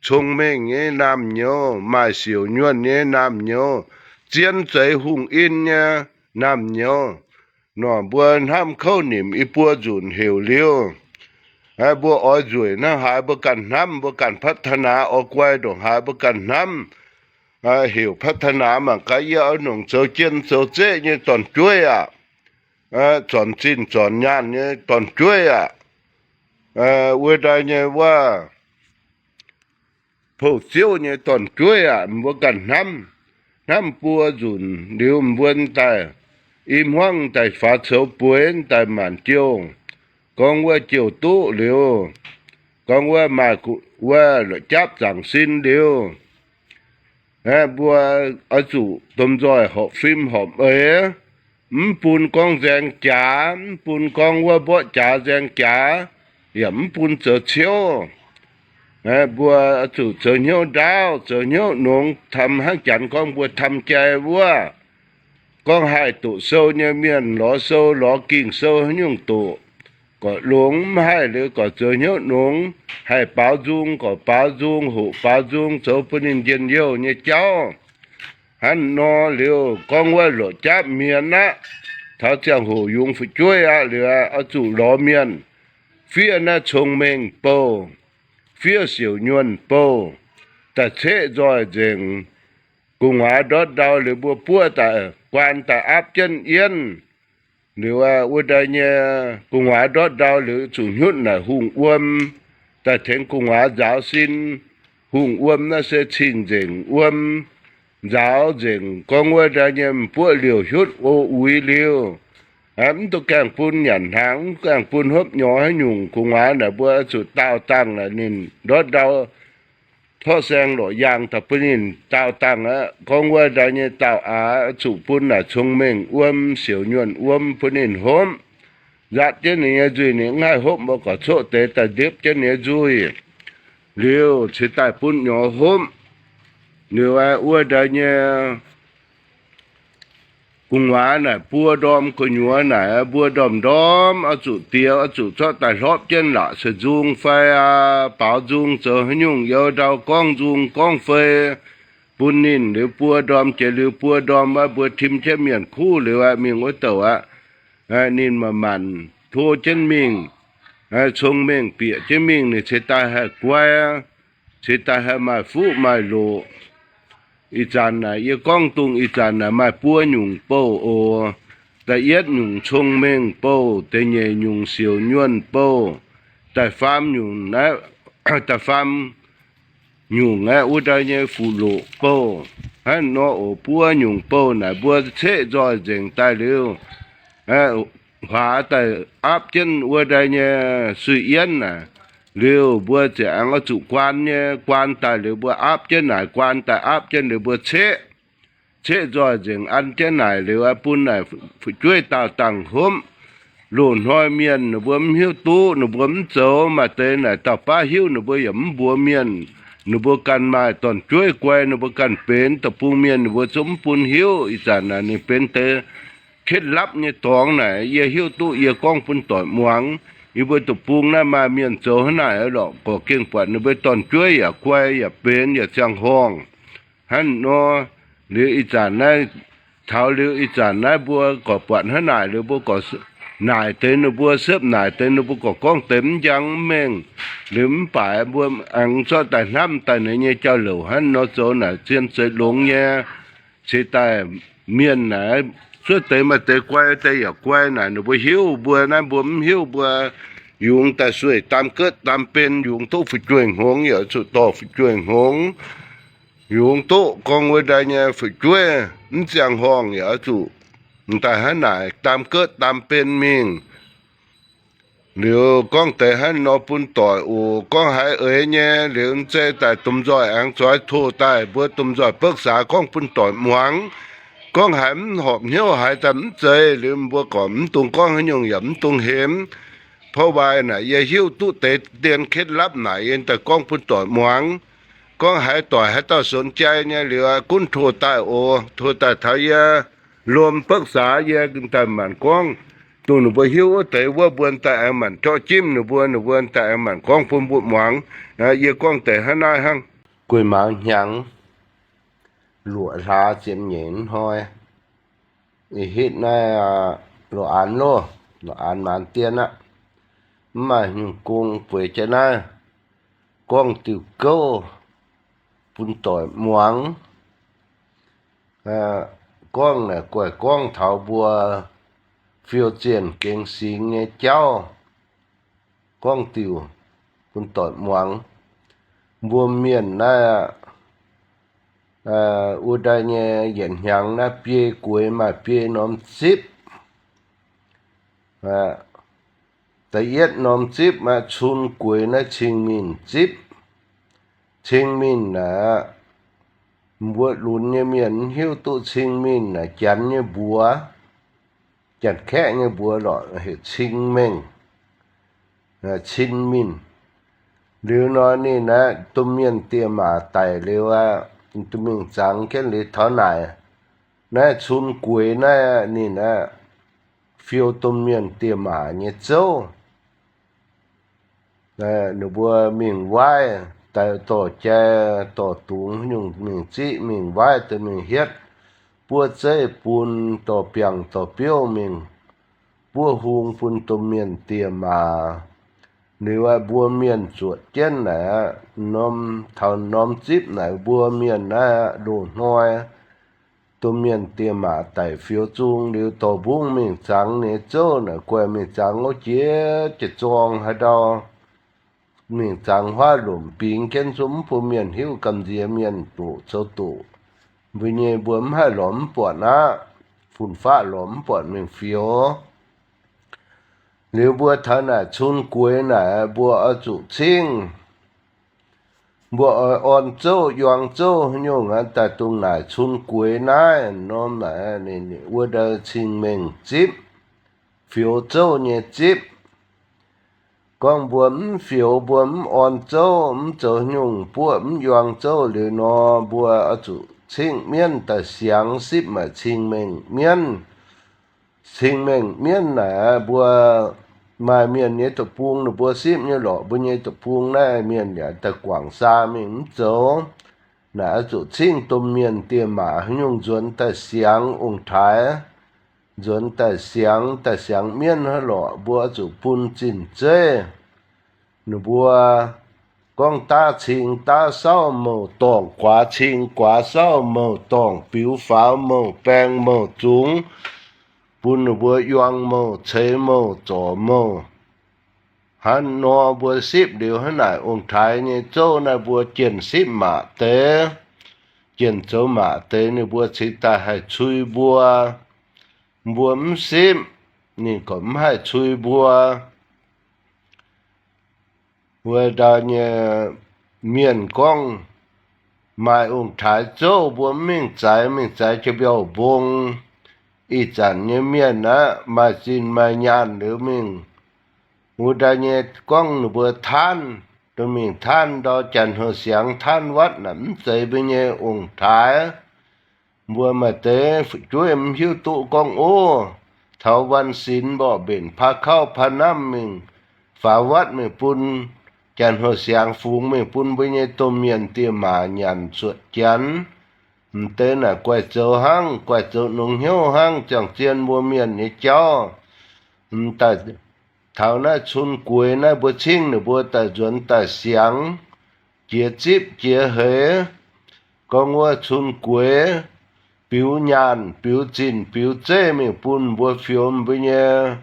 cong-mengh nyei naamh nyouz, maaih siouc nyuonh nyei naamh nyouz, zien zeix hungh in nyei naamh nyouz. Nor mbuo hnamv kouv nimc i buo nzunc heuc liuz, mbuo oix nzueic hnangv haaix mbuo ganh hnamv, mbuo ganh พัฒนา oix guai ndongc haaix mbuo ganh hnamv. Heuc พัฒนา mangc gaax, yie oix nongc zoux jien zoux zeqv nyei dorn-jueiv aac, zornc zinh zornc nyaanh nyei dorn-jueiv aac, wuov ndaai nyei wuov pou-ziouv nyei dorn-jueiv aac, mbuo ganh hnamv. Hnamv buo nzunc liuz, mbuo daaih i hmuangv daaih faaux coux bueix daaih maanc jouh, gorngv wuov jouh duqv liuz, gorngv wuov maaih wuov la'japv zaangc sin liuz, mbuo oix zuqc domh nzoih horpc fim horpc eix, mv bun gorngv nzaeng jaax, mv bun gorngv wuov mborqv jaax nzaeng jaax, yaac mv bun zoux ciouv. Mbuo zuqc zoux hnyouv ndaauv, zoux hnyouv nongx, tam hnangv janx gorngv mbuo tam jai wuov. Gorngv haih doqc sou nyei mienh lorz sou, lorz Ging-Sou haaix nyungc doqc, gorqv longx, mv haih liuz gorqv zoux hnyouv nongx. Haih baaux nzung gorqv baaux nzung, hoqc baaux nzung, zoux bun ninh njien-youh nyei jauv. Hnangv nor liuz, gorngv wuov loqc jaav mienh aqv, taux ziangh hoc yungz fu'jueiv aqv liuz, oix zuqc lorz mienh fiev naaiv cong-mengh bouh, fiev siouc nyuonh bouh, daaih ceqv nzoih nzengc. Gu'nguaaz ndortv ndau liuz, mbuo buov daaih guaan daaih aapv jienv yienv. Liuz wuov ndaai nyei gu'nguaaz ndortv ndau liuz, zuqc hnyutv naaic hungh wuom daaih tengx gu'nguaaz nzaaux sin. Hungh wuom naaiv se cing-nzengc wuom, nzaaux nzengc. Gorngv wuov ndaai nyei m'buoqv liouh hiuv o uix liuz, mv duqv gaengh bun nyanc hnaangx, mv gaengh bun hopv nyorx haaix nyungc. Gu'nguaaz naaic mbuo zuqc daauh dangh naaic ninh ndortv ndau torqv saeng lorqc yaangh daaih bun ninh daauh dangh aqv. Gorngv wuov ndaai nyei daauh aax zuqc bun naaic cong-mengh wuom, siouc nyuonh wuom bun ninh hopv. Nzatv jienv ninh nyei nzuih ninh mv haih hopv, mbuo gorqv coqv deix daaih ndepv jienv ninh nyei nzuih. Liuz cingx daaih bun nyorx hopv. Liuz wuov ndaai nyei gu'nguaaz naaic buo ndorm gu'nyuoz naaic, mbuo ndorm-ndorm oix zuqc diex, oix zuqc zorqv daaih hlorpv jienv laqc se nzung fai aqv, baaux nzung zoux haaix nyungc, youz ndau gorngv nzung gorngv fei bun ninh. Liuz buo ndorm jiex liuz buo ndorm wuov, mbuo tim jienv mienh kuv liuz aqv, mingh wuov douc aqv, ninh maanc-maanc tov jienv mingh, cong-mengh bieqc jienv mingh, ninh cingx daaih haih guai, cingx daaih haih maaih fuqv maaih loqc. Ih zanc naaic yie gorngv dongh ih zanc naaic maaih buo nyungc bouh oc. Da'yietv nyungc cong-mengh bouh, da'nyeic nyungc siouc nyuonh bouh, da'faam nyungc, da'faam nyungc aeqv, wuov ndaai nyei fuqv loqc bouh. Hnangv nor oc, buo nyungc bouh naaic mbuo ceqv nzoih nzengc daaih liuz, huaax daaih aapv jienv wuov ndaai nyei suiv-yienv naaic. Liuz mbuo ziouc aengx oix zuqc guaan nyei, guaan daaih liuz mbuo aapv jienv naaic, guaan daaih aapv jienv liuz mbuo ceqv, ceqv nzoih nzengc an jienv naaic liuz, bun naaic fu'jueiv daauh dangh hopv. Loz-hnoi mienh ninh mbuo mv hiuv duqv, ninh mbuo mv zoux. Maaih deix naaic dauh baav hiuv, ninh mbuo yaac mv mbuox mienh. Ninh mbuo ganh maaih dorn-jueiv guai, ninh mbuo ganh benx deic-bung mienh, ninh mbuo zungv mv bun hiuv. Ih zanc naaic ninh benx deix เคล็ดลับ nyei dorngx naaic, yie hiuv duqv yie gorngv bun doic muangx. Yie mbuo deic-bung naaiv maaih mienh zoux hnangv naaic lorqc, gorqv gengh buatc ninh mbuo dorn-jueiv yaac guai yaac benx yaac ziangh horngh hnangv nor. Liuz ih zanc naaiv, taux liuz ih zanc naaiv mbuo gorqv buatc hnangv naaic liuz mbuo gorqv naaic deix ninh mbuo, sepv naaic deix ninh mbuo gorqv gorngv deix mv njang mv mengh. Liuz mv baac mbuo aengx zorqv daaih hnamv daaih naaiv nyei jauv-louc hnangv nor zoux naaic zien zeiz longx nyei. Ceix daaih mienh naaic, cuotv deix maaih deix guai deix yaac guai naaic ninh mbuo hiuv, mbuo naaiv mbuo mv hiuv, mbuo yungz daaih sueih daam gotv daam ben, yungz duqv fu'jueiv hngongx yaac zuqc dorh fu'jueiv hngongx, yungz duqv gorngv wuov ndaai nyei fu'jueiv mv ziangh horngh yaac zuqc daaih hnangv naaic daam gotv daam ben mingh. Liuz gorngv deix hnangv nor bun doic oc. Gorngv haiz eix nyei liuz mv zeiz daaih domh nzoih aengx zoix tov daaih mbuo domh nzoih ปรึกษา gorngv bun doic muangx. Gorngv haiz mv horpc hnyouv haiz daaih mv zeiz liuz mbuo gorqv mv dungx gorngv haaix nyungc yaac mv dungx hemx. เพราะว่า naaic yie hiuv duqv deix dien เคล็ดลับ naaic yie daaih gorngv bun doic muangx. Gorngv haiz doic haaix dauh สนใจ nyei liuz gunv tov daaih oc, tov daaih taux yie lomh ปรึกษา yie daaih maanc gorngv dongh ninh mbuo hiuv wuov deix wuov mbuo daaih aengx maanc jorqv jimv ninh mbuo, ninh mbuo daaih aengx maanc gorngv bun mbuo muangx. Yie gorngv deix hnangv naaiv hnangv. Gu'nyuoz maaz hnyangx, luoqc hlaax ziepc nyeic hnoi, ih hitv naaiv loz-aanx loh, loz-aanx maanz dien aqv. Mv maaih nyungc gong bueix jienv naaiv gorngv diuh gouv bun doic muangx. Gorngv naaic guaih gorngv taux mbuo fiou zienh gengx singx nyei jauv, gorngv diuh bun doic muangx. Mbuo mienh naaiv, wuov daaih nyei yietc hnyangx naaiv biei gueix maaih biei norm zipv. Da'yietv norm zipv aeqv, cun gueix naaiv cing-mingh zipv. Cing-mingh naaic, mbuo lunx nyei mienh mv hiuv duqv cing-mingh naaic Janx nyei mbuox, Janx-Kaeqv nyei mbuox lorqc, heuc cing-mengh, cin-mingh. Liuz nor ninh aeqv, domh mienh dieh maac daic liuz aqv, domh mingh zangx jienv liuz taux naaic, naaiv cun gueix naaiv ninh aeqv, fiou domh mienh dieh maac nyei zouv. Ninh mbuo mingh waaiv, daaih dorh jai, dorh dungz nyungc mingh ziqv, mingh waaiv deix mingh hietv, buov zeiv bun, dorh biangh dorh biouv mingh buov hung bun domh mienh dieh maac. Liuz aeqv, mbuo mienh zuotc jienv naaic, norm, taux norm zipv naaic mbuo mienh naaiv loz-hnoi domh mienh dieh maac daic fioux zung liuz dorh mbungv mingh zangx nyei zouv naaic, guaih mingh zangx wuov jiex jiex zorng haaix ndau, mingh zangx huaav lomc bingx jienv zungv mv bun mienh hiuv, gamh nziex mienh doqc zoux doqc. Mbuo nyei mbuo mv haih lorz mv buatc aqv. Fun-faqv lorz mv buatc mingh fioux. Liuz mbuo taux naaic cun gueix naaic mbuo oix zuqc cingv. Mbuo oix orn zouv yuang zouv nyungc aqv, daaih dongh naaic cun gueix naaiv norm naaic, ninh wuov ndau cing-mengh zipv, fioux zouv nyei zipv. Gorngv mbuo mv fioux, mbuo mv orn zouv, mv zoux nyungc buoqv, mv yuang zouv liuz nor, mbuo oix zuqc cingv mienv daaih siangx sipv maaih cing-mengh mienv. Cing-mengh mienv naaic, mbuo maaih mienh nyei deic-bung ninh mbuo sipv nyei lorqc. Mbuo nyei deic-bung naaiv mienh yaac daaih guangc saa mingh mv zoux. Naaic oix zuqc cingv domh mienh dieh maac haaix nyungc nzuonx daaih siangx ong-taaix, nzuonx daaih siangx, daaih siangx mienv hnangv lorqc, mbuo oix zuqc bun zinh zeiv. Ninh mbuo gorngv daav cing daav sauv, mouc dorngc guaax cing guaax sauv, mouc dorngc biux faaux, mouc baeng mouc zungx, bun ninh mbuo yuang mouc, ceix mouc, zorc mouc. Hnangv nor mbuo sipv liuz hnangv naaic ong-taaix nyei zouv naaiv mbuo jienh sipv maac deix, jienh zoux maac deix, ninh mbuo cingx daaih haih cui mbuo. Mbuo mv sipv, ninh gorqv mv haih cui mbuo. Wuov ndau nyei mienh gorngv maaih ong-taaix zouv, mbuo mv mingh zaaix, mingh zaaix jiex mbiauh mbong, ih zanc nyei mienh aqv, maaih zinh maaih nyaanh liuz mingh. Wuov ndau nyei gorngv ninh mbuo taanv, duqv mingh taanv ndau, janx-houh siangx taanv วัด naaic mv zeiz mbuo nyei ong-taaix. Mbuo maaih deix fu'jueiv mv hiuv duqv gorngv, ov, taux วันศีล mborqv mbenc paa kauv paa namv mingh, faaux waatv mingh bun, janx-hoh siangx fungx mingh bun mbuo nyei domh mienh diex maac nyanc cuotv janx. M'deix naaic guaix zoux hnangv, guaix zoux nongx hnyouv hnangv, ziangh zien mbuo mienh nyei jauv. M'daaih taux naaiv cun gueix naaiv mbuo cingv ninh mbuo daaih nzuonx daaih siangx, jiex zipv jiex heix, gorngv wuov cun gueix, biux nyaanh biux zinh biux zeiv mingh bun mbuo fioux mbuo nyei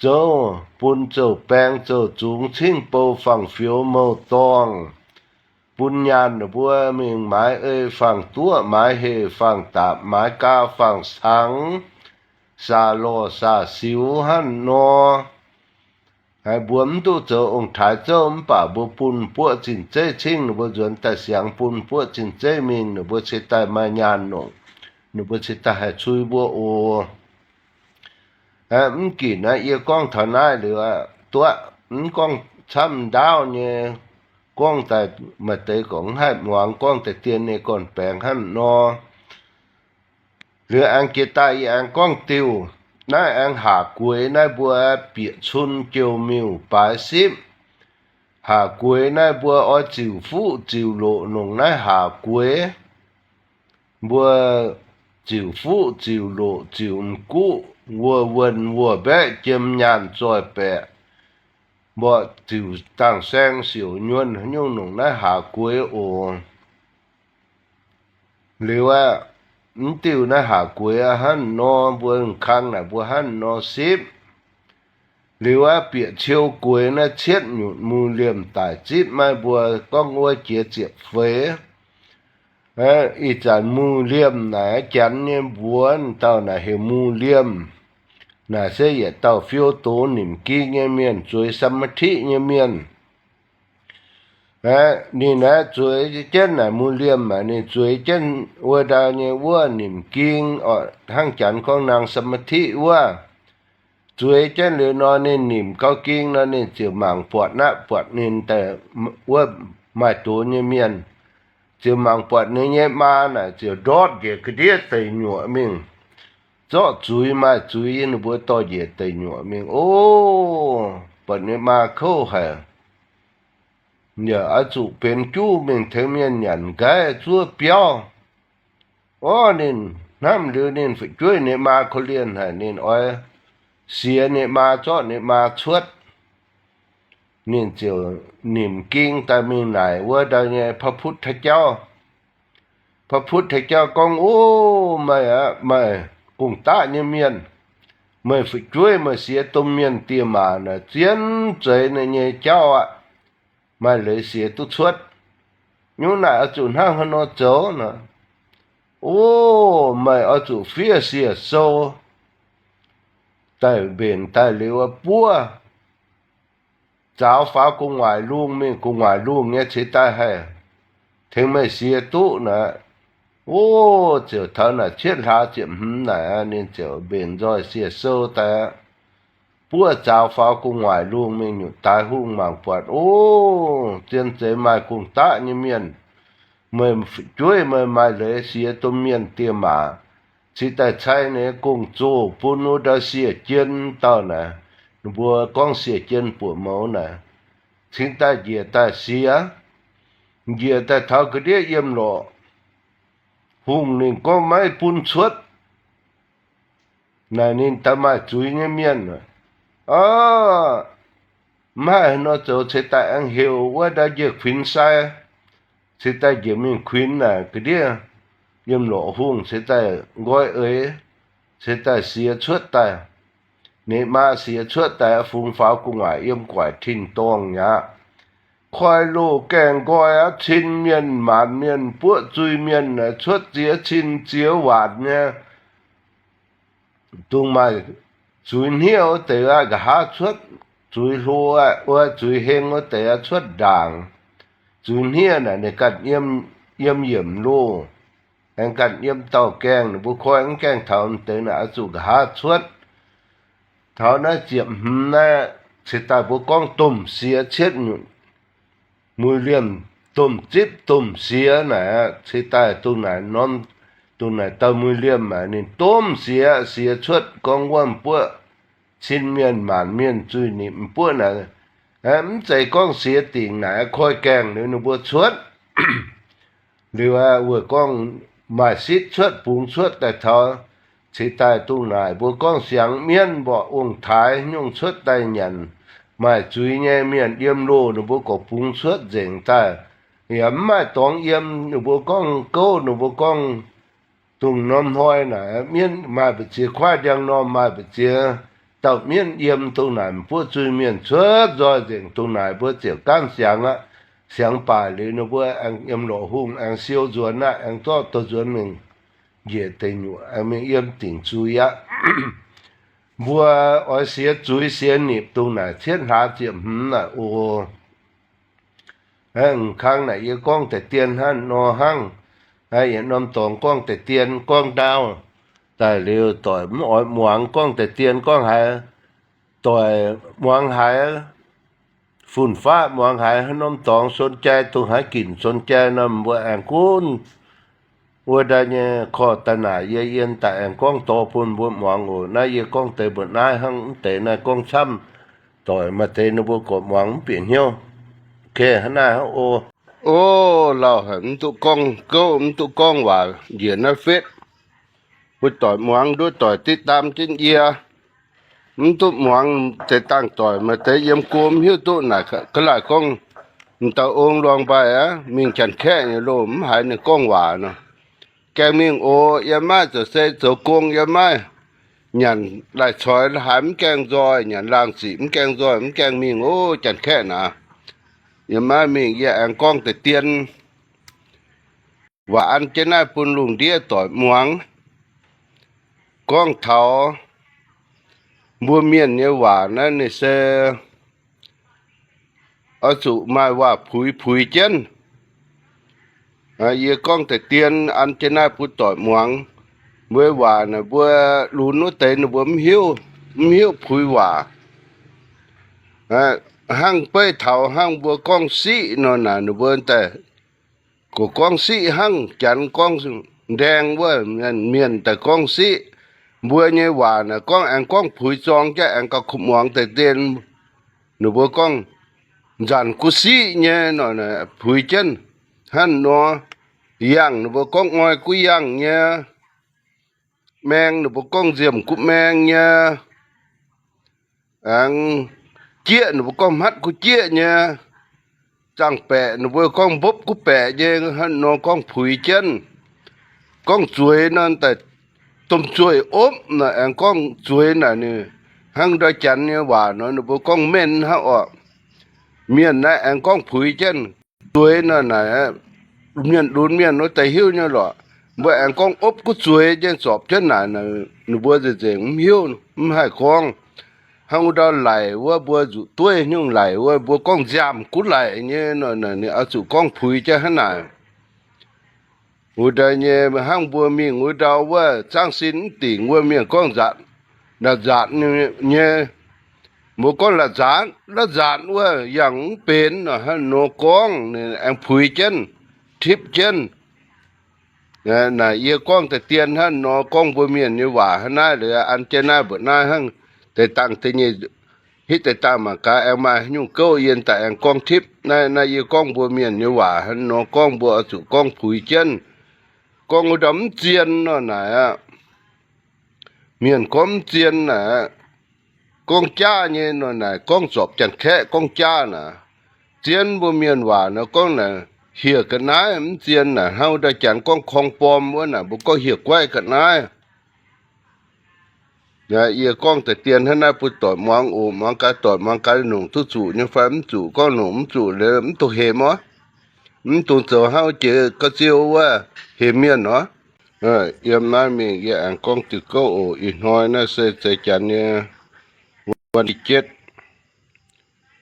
zouv, bun zouv-baeng zouv-zungx cingv bou fangx fioux mouh dorngh, bun nyaanh ninh mbuo mingh maaiz ei fangx duoqv, maaiz heh fangx daapc, maaiz gaa fangx cangx, saax lorh saax siux hnangv nor. Mbuo mv duqv zoux ong-taaix zouv mv baac mbuo bun buoqv zinh zeiv cingv ninh mbuo nzuonx daaih siangx, bun buoqv zinh zeiv mingh ninh mbuo cingx daaih maaih nyaanh nongc, ninh mbuo cingx daaih haih cui mbuo oc. Mv ginc naaiv yie gorngv taux naaiv liuz aqv, duqv mv gorngv camv ndaauv nyei, gorngv daaih maaih deix gorngv mv haih muangx, gorngv daaih dien nyei gorn-baengx hnangv nor. Liuz aengx jiex daaih yie aengx gorngv diuh, naaiv aengx haac gueix naaiv mbuo bieqc cun jouh miuc baaix sipv. Haac gueix naaiv mbuo oix ziux fuqv ziux loqc nongc naaiv haac gueix. Mbuo ziux fuqv ziux loqc ziux m'guqv wuov wuonh wuov mbaeqv jiem nyaanh zoih baeqc, mborqv ziux dangh saeng siouc nyuonh nyungc nongc naaiv haac gueix oc. Liuz aqv, mv diuh naaiv haac gueix aqv hnangv nor, mbuo kang naaic mbuo hnangv nor sipv. Liuz aqv, bieqc ciou gueix naaiv cietv nyutc mungh liemh daic zipv maiv mbuo gorngv wuov jiex ziepc feix. Ih zanc mungh liemh naaic janx nyei mbuox dauh naaic heuc mungh liemh. Naaic se yietc dauh fiou doz nimc ging nyei mienh, zueiz สมาธิ nyei mienh. Ninh aeqv, zueiz jienv naaic mungh liemh aeqv, ninh zueiz jienv wuov ndau nyei wuov nimc ging, hnangv janx gorngv นั่งสมาธิ wuov. Zueiz jienv liuz nor, ninh nimc gau ging nor, ninh ziouc mangc buatc naaiv buatc ninh daaih wuov maaih doz nyei mienh. Ziouc mangc buatc ninh nyei maa naaic ziouc ndortv njiec ga'ndiev deic nyuoqc mingh, zorqv zuiz maaih zuiz yie ninh mbuo dorh njiec deic nyuoqc mingh. O, buatc ninh maa kouv haic, yaac oix zuqc benx juv mingh tengx mienh nyanc nqaiv zuov biauv. O, ninh hnamv liuz ninh fu'jueiv ninh maa korv-lienh haic, ninh oix siex ninh maa, zorqv ninh maa cuotv. Ninh ziouc nimc ging daaih mingh naaic wuov ndau nyei พระพุทธเจ้า. พระพุทธเจ้า gorngv, O, meih aqv, meih gong-daqv nyei mienh, meih fu'jueiv meih siex domh mienh diex maac naaic zien zeiz nyei jauv aqv. Maaih leiz siex duqv cuotv. Nyungc naaic oix zuqc hnangv haaix nor zoux nor? O, meih oix zuqc fiev sie sou daaih mbenc daaih liuz buov zaaux faaux gu'nguaaic lungh mingh, gu'nguaaic lungh nyei ceix daaih haih tengx meih siex duqv naaic. O, ziouc taux naaic cietv hlaax ziepc hmz naaic, ninh ziouc mbenc nzoih sie sou daaih aqv. Buov zaaux faaux gu'nguaaic lungh mingh, nyutc daaix hungh mangc buatc, O, zien zeiz maaih gong-daqv nyei mienh. Meih fu'jueiv meih maaih leiz siex domh mienh diex maac, ceix daaih cai ninh nyei gong-zoh bun wuov ndau sie jien dauh naaic. Ninh mbuo gorngv sie jien buoqc mouz naaic, cingx daaih njiec daaih siex. Njiec daaih taux ga'ndiev yiem lorqc, hungh ninh gorngv maiv bun cuotv. Naaic ninh daaih maaih zuiz nyei mienh, o, mv haih haaix nor zoux, ceix daaih aengx heuc wuov ndau njiec kuinx sai, ceix daaih njiec mingh kuinx naaic ga'ndiev yiem lorqc hungh, ceix daaih nqoi eix, ceix daaih siex cuotv daaih. Ninh maa siex cuotv daaih fungx faaux gu'nguaaic yiem guaaic tin-dorngh mi'aqv. Koi loz gaengh nqoi aqv, cin mienh maanc mienh buoqv zuiz-mienh cuotv ziex cin ziex waanc nyei. Dongh maaih zuiz hniev wuov deix aqv, nqa'haav cuotv. Zuiz hlo aqv, wuov zuiz heng wuov deix aqv, cuotv ndaangc. Zuiz hniev naaic ninh ganh yiem, yiem yiemc loh, aengx ganh yiem dauh gaengh. Ninh mbuo koi mv gaengh taux deix naaic oix zuqc nqa'haav cuotv. Taux naaiv ziepc hmz naaiv, ceix daaih mbuo gorngv domh siex cietv nyutc mui liemh, domh zipv domh siex naaic aqv. Ceix daaih dongh naaic norm, dongh naaic dauh mui liemh aqv, ninh domh siex, siex cuotv gorngv wuom buoqv cin mienh maanc mienh zuiz-nipc m'buoqv naaic, mv zeiz gorngv siex dingc naaic koi gaengh liuz ninh mbuo cuotv. Liuz wuov gorngv maaih sitv cuotv bungx cuotv daaih taux cingx daaih dongh naaic mbuo gorngv siangx mienv mborqv ong-taaix nyungc cuotv daaih nyanc maaih zuiz nyei mienh yiem loh ninh mbuo gorqv bungx cuotv nzengc daaih. Yaac mv maaih dorngx yiem, ninh mbuo gorngv gouv, ninh mbuo gorngv dongh norm hnoi naaic mienv maaih mbu'ziex kuaaiv ndiangx-normh, maaih mbu'ziex dauh mienv yiem dongh naaic m'buoqv zuiz-mienh cuotv nzoih nzengc dongh naaic mbuo ziouc gaanv siangx aqv. Siangx baaic liuz ninh mbuo aengx yiem lorqc hungh aengx siou nzuonx aqv, aengx zorqv dorh nzuonx mingh njiec deic nyuoqc aengx mingh yiem dingc zuiz aqv. Mbuo oix siex zuiz siex nipc dongh naaic cietv hlaax ziepc hmz naaic oc. Aa, kang naaic yie gorngv deix dien hnangv nor hnangv. Yietc norm dorngx gorngv deix dien gorngv ndaauv daaih liuz doic mv oix muangx, gorngv deix dien gorngv haaix, doic muangx haaix, fun-faqv muangx haaix, haaix norm dorngx son jai, dongh haaix ginc son jai nor mbuo aengx gunv wuov ndaai nyei korv daaih naaic yie yiem daaih aengx gorngv dorh bun mbuo muangx oc. Naaiv yie gorngv deix mbuoqc naaiv hnangv, mv deix naaiv gorngv camv, doic maaih deix ninh mbuo gorqv muangx mv bieqc hnyouv. Hnangv naaiv hnangv oc. O, lauh haic, mv duqv gorngv gouv, mv duqv gorngv waac njiec naaiv fetv. Mbuo doic muangx nduov doic diqv daam jienv yie, mv duqv muangx deix dangh doic maaih deix yiem go mv hiuv duqv naaic ga'laaih gorngv, m'dauh ong luangh mbaih aqv, mingh Janx-Kaeqv nyei loh mv haiz ninh gorngv waac nor. Gaengh mingh oc, yiem maiv zoux se zoux gong, yiem maiv nyanc lai-coix haaix mv gaengh nzoih, nyanc laangh ziqc mv gaengh nzoih, mv gaengh mingh oc, Janx-Kaeqv naaic. Yiem maiv mingh yie aengx gorngv deix dien waac an jienv naaiv bun lungh ndiev doic muangx. Gorngv taux mbuo mienh nyei waac naaiv ninh se oix zuqc maaih waac puix puix jienv. Yie gorngv deix dien an jienv naaiv bun doic muangx. Mbuo waac naaic mbuo lunx wuov deix ninh mbuo mv hiuv, mv hiuv puix waac. Hnangv beiv taux hnangv mbuo gorngv siqv nor naaic ninh mbuo daaih gorngv siqv hnangv Janx gorngv ndaeng wuov, mienh daaih gorngv siqv. Mbuo nyei waac naaic gorngv aengx gorngv puix zorng jienv aengx gauh kuv muangx deix dien. Ninh mbuo gorngv nzanc guv siqv nyei nor, puix jienv hnangv nor. Yangh ninh mbuo gorngv ngoi guv yangh nyei. Maeng ninh mbuo gorngv nziemh guv maeng nyei. Aengx jieqv ninh mbuo gorngv hmatv guv jieqv nyei. Zaangh baeqc ninh mbuo gorngv mbopv guv baeqc nyei, hnangv nor gorngv puix jienv. Gorngv zueiz nor daaih domh zueih opv naaic aengx gorngv zueiz naaic, hnangv ndau Janx nyei waac nor ninh mbuo gorngv mengh hnangv orqc. Mienh naaiv aengx gorngv puix jienv. Zueiz nor naaic, mienh lunx mienh wuov deix hiuv nyei lorqc. Mbuo aengx gorngv opv guv zueiz nyei zorpc jienv naaic, ninh mbuo nzengc nzengc mv hiuv, mv haih gorngv. Hnangv wuov ndau laic wuov, mbuo nzuqc dueiv nyungc laic wuov, mbuo gorngv nziaamv guv laic nyei nor, ninh oix zuqc gorngv puix jienv hnangv naaic. Wuov deix nyei hnangv mbuo mingh wuov ndau wuov zaangv sin mv dingc wuov mienh gorngv nzaatc, nzaatc nyei. Mbuo gorngv la'nzaatc, la'nzaatc wuov yangh mv benx nor, hnangv nor gorngv, ninh aengx puix jienv, tipv jienv. Naaic yie gorngv deix dien hnangv nor gorngv mbuo mienh nyei waac hnangv naaiv liuz an jienv naaiv mbuoqc naaiv hnangv deix dangh da'nyeic hitv deix dangh mangc gaax aengx maaih nyungc gouv yie daaih aengx gorngv tipv. Naaiv, naaiv yie gorngv mbuo mienh nyei waac hnangv nor gorngv mbuo oix zuqc gorngv puix jienv. Gorngv wuov ndau mv zien nor naaic aqv. Mienh gorngv mv zien naaic, gorngv jaav nyei nor naaic, gorngv zorpc Janx-Kaeqv gorngv jaav naaic. Zien mbuo mienh waac nor gorngv naaic, hieh ga'naaiv mv zien naaic, hnangv wuov ndau Janx gorngv korng-borm wuov naaic, mbuo gorngv hieh guaiv ga'naaiv. Yie gorngv deix dien hnangv naaiv bun doic muangx oc. Muangx gaax doic, muangx gaax lungh duqv zuqc nyei fai mv zuqc. Gorngv lungh mv zuqc liuz mv dungx hemx oc. Mv dungx zoux hnangv jiex ga'ziou wuov hemx mienh oc. Yiem naaiv mingh yie aengx gorngv diuh gouv oc. Ih hnoi naaiv se zeix Janx nyei วันที่เจ็ด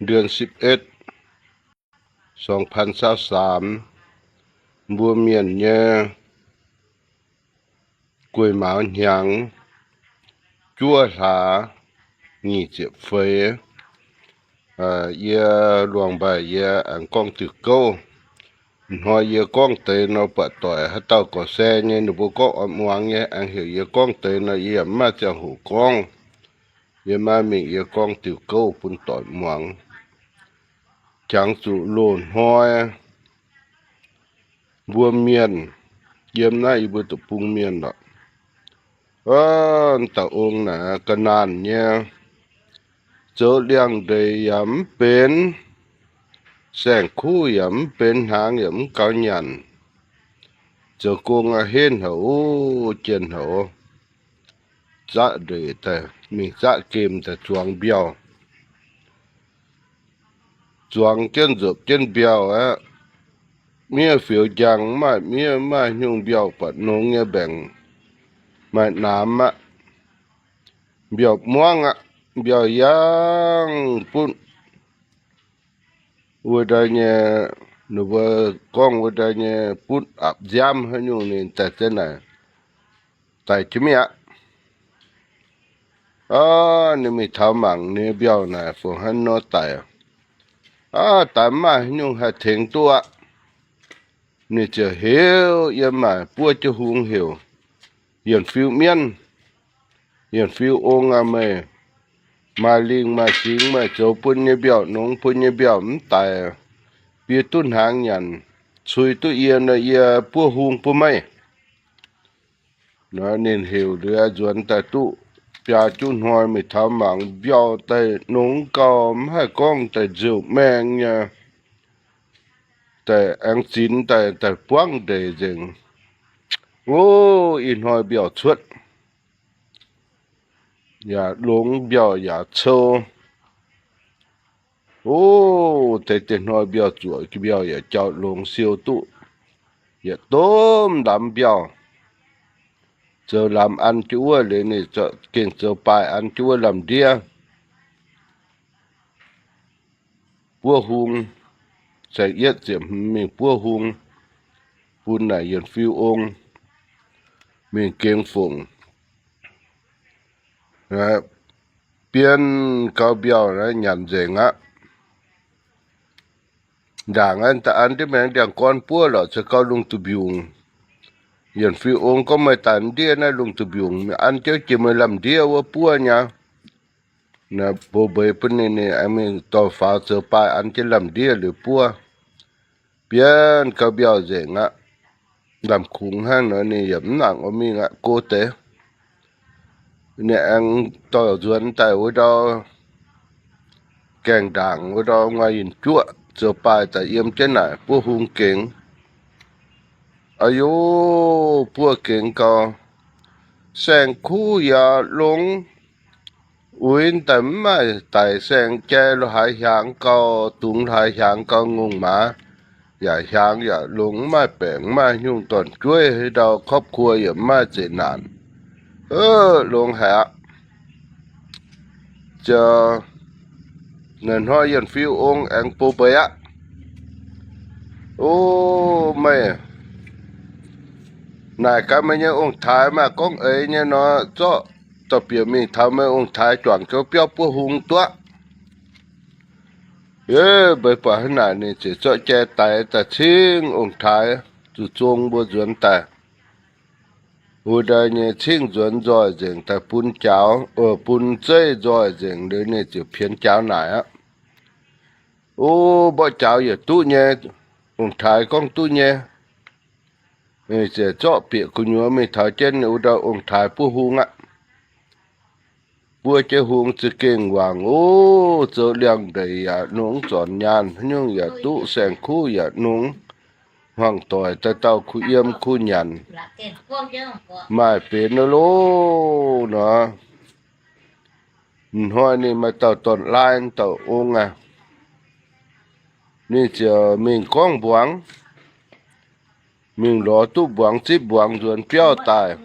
เดือนสิบเอ็ด สองพันซาวสาม mbuo mienh nyei guei mauz hnyangx juov hlaax nyic ziepc feix. Yie luangh mbaih yie aengx gorngv diuh gouv. Hnoi yie gorngv deix nor buatc doic haaix dauh gorqv-saeng nyei ninh mbuo gorngv oix muangx nyei, aengx heuc yie gorngv deix nor yie yaac mv maaih ziangh hoc gorngv. Yie maiv mingh yie gorngv diuh gouv bun doic muangx. Jangx zuqc loz-hnoi mbuo mienh, yiem naaiv yie mbuo deic-bung mienh lorqc, dauh ong naaic ga'naanh nyei, zoux liangx-ndeic yaac mv benx, saeng-kuv yaac mv benx, hnaangx yaac mv gaux nyanc, zoux gong a'hneiv haic, jienh haic, zaqv ndeic daaih mingh zaqv gemh daaih zuangx mbiauh. Zuangx jienv nzopc jienv mbiauh aqv. Miev fioux njang maaih, miev maaih nyungc mbiauh buatc nongx nyei mbaengc, maaih namx aqv. Mbiauh muangv aqv, mbiauh yangh butv wuov daaih nyei, ninh mbuo gorngv wuov daaih nyei butv apc nziaamv haaix nyungc ninh daaih zengv naaic daic jienv mi'aqv. Aav, ninh mingh taux mangc ninh mbiauh naaic fungc hnangv nor daic. Aav, daaih mv maaih haaix nyungc haih tengx duqv aqv. Ninh ziouc heuc yiem maaic buov jienv hung heuc, Yienc Fiu Mienv, Yienc Fiu Ong aac, meih maaih lingh maaih singx, meih zoux bun nyei mbiauh nongx, bun nyei mbiauh mv daic, bieqc duqv hnaangx nyanc, cui duqv yie nor, yie buov hung bun meih. Nor ninh heuc liuz nzuonx daaih duqv biaa juqv hnoi mingh taux mangc mbiauh daaih nongx gauh mv haih gorngv daaih nziouv maeng nyei, daaih aengx zinx daaih, daaih buangv ndeic nzengc. O, ih hnoi mbiauh cuotv yaac longx, mbiauh yaac cou. O, deix deix hnoi mbiauh zuoqc, mbiauh yaac jauv longx siou duqv, yietc domh lamz mbiauh. Zoux lamz an jienv wuov liuz ninh gengh zoux baaih an jienv wuov lamh ndiev. Buov hung, saeng-yietv ziepc hmz mingh buov hung bun naaic Yienc Fiu Ong mingh gengx fongc. Bienh gau mbiauh naaiv nyanc nzengc aqv. Ndaangc aqv, daaih an jienv maengx ndiangx-gorn buov lorqc, se gau lungh duih mbiungc. Yienc Fiu Ong gorngv, Meih daaih ndiev naaiv lungh duih mbiungc, an jienv jiex meih lamh ndiev wuov buov nyei. Naaiv mbuox mbeix bun ninh, ninh aengx mingh dorh faaux zoux baaih an jienv lamh ndiev liuz buov. Bienh gau mbiauh nzengc aqv. Lamh kungx hnangv nor ninh yaac mv nangc oix mingh aqv, go deix. Ninh aengx dorh nzuonx daaih wuov ndau gaengh ndaangc wuov ndau nguaih yinh juoqv zoux baaih daaih yiem jienv naaic buov hung gengx. Aa yo, buov gengx gau, saeng-kuv yaac longx, uix daaih mv maaih daic saeng-jai lo haaix hiaangx gau, dungz lo haaix hiaangx gau, ngongh maaz yaac hiaangx yaac longx, mv maaih baengc mv maaih nyungc dorn-jueiv, ndau ครอบครัว yaac mv maaih zeqc naanc. Longx haic aqv. Ziouc naaic hnoi Yienc Fiu Ong aengx bun mbeix aqv. O, meih naaic gaax meih nyei ong-taaix maaih gorngv eix nyei nor, zorqv dorh bieqc mingh taux meih ong-taaix juangc jienv biauv buov hung duqv. Mbeix buatc hnangv naaic ninh ziouc zorqv jai daix daaih cingv ong-taaix zuqc zong mbuo nzuonx daaih. Wuov daaih nyei cingv nzuonx nzoih nzengc daaih bun jaaux, bun zeiv nzoih nzengc liuz ninh ziouc pienx jaaux naaic aqv. O, mborqv jaaux yietc duqv nyei. Ong-taaix gorngv duqv nyei. Ziouc zorqv bieqc gu'nyuoz mingh taux jienv wuov ndau ong-taaix buov hung aqv. Buov jienv hung za'gengh wangc, o, zoux liangx-ndeic yaac nongx, zornc nyaanh haaix nyungc yaac duqv, saeng-kuv yaac nongx, hmuangx-doic dauh dauh kuh yiem kuh nyanc, maaih benx loh nor. Hnoi ninh maaih dauh dorn-laai dauh ong aqv. Ninh ziouc mingh gorngv mbuangz, mingh lorz duqv mbuangz, zipv mbuangz nzuonx biauv daaih.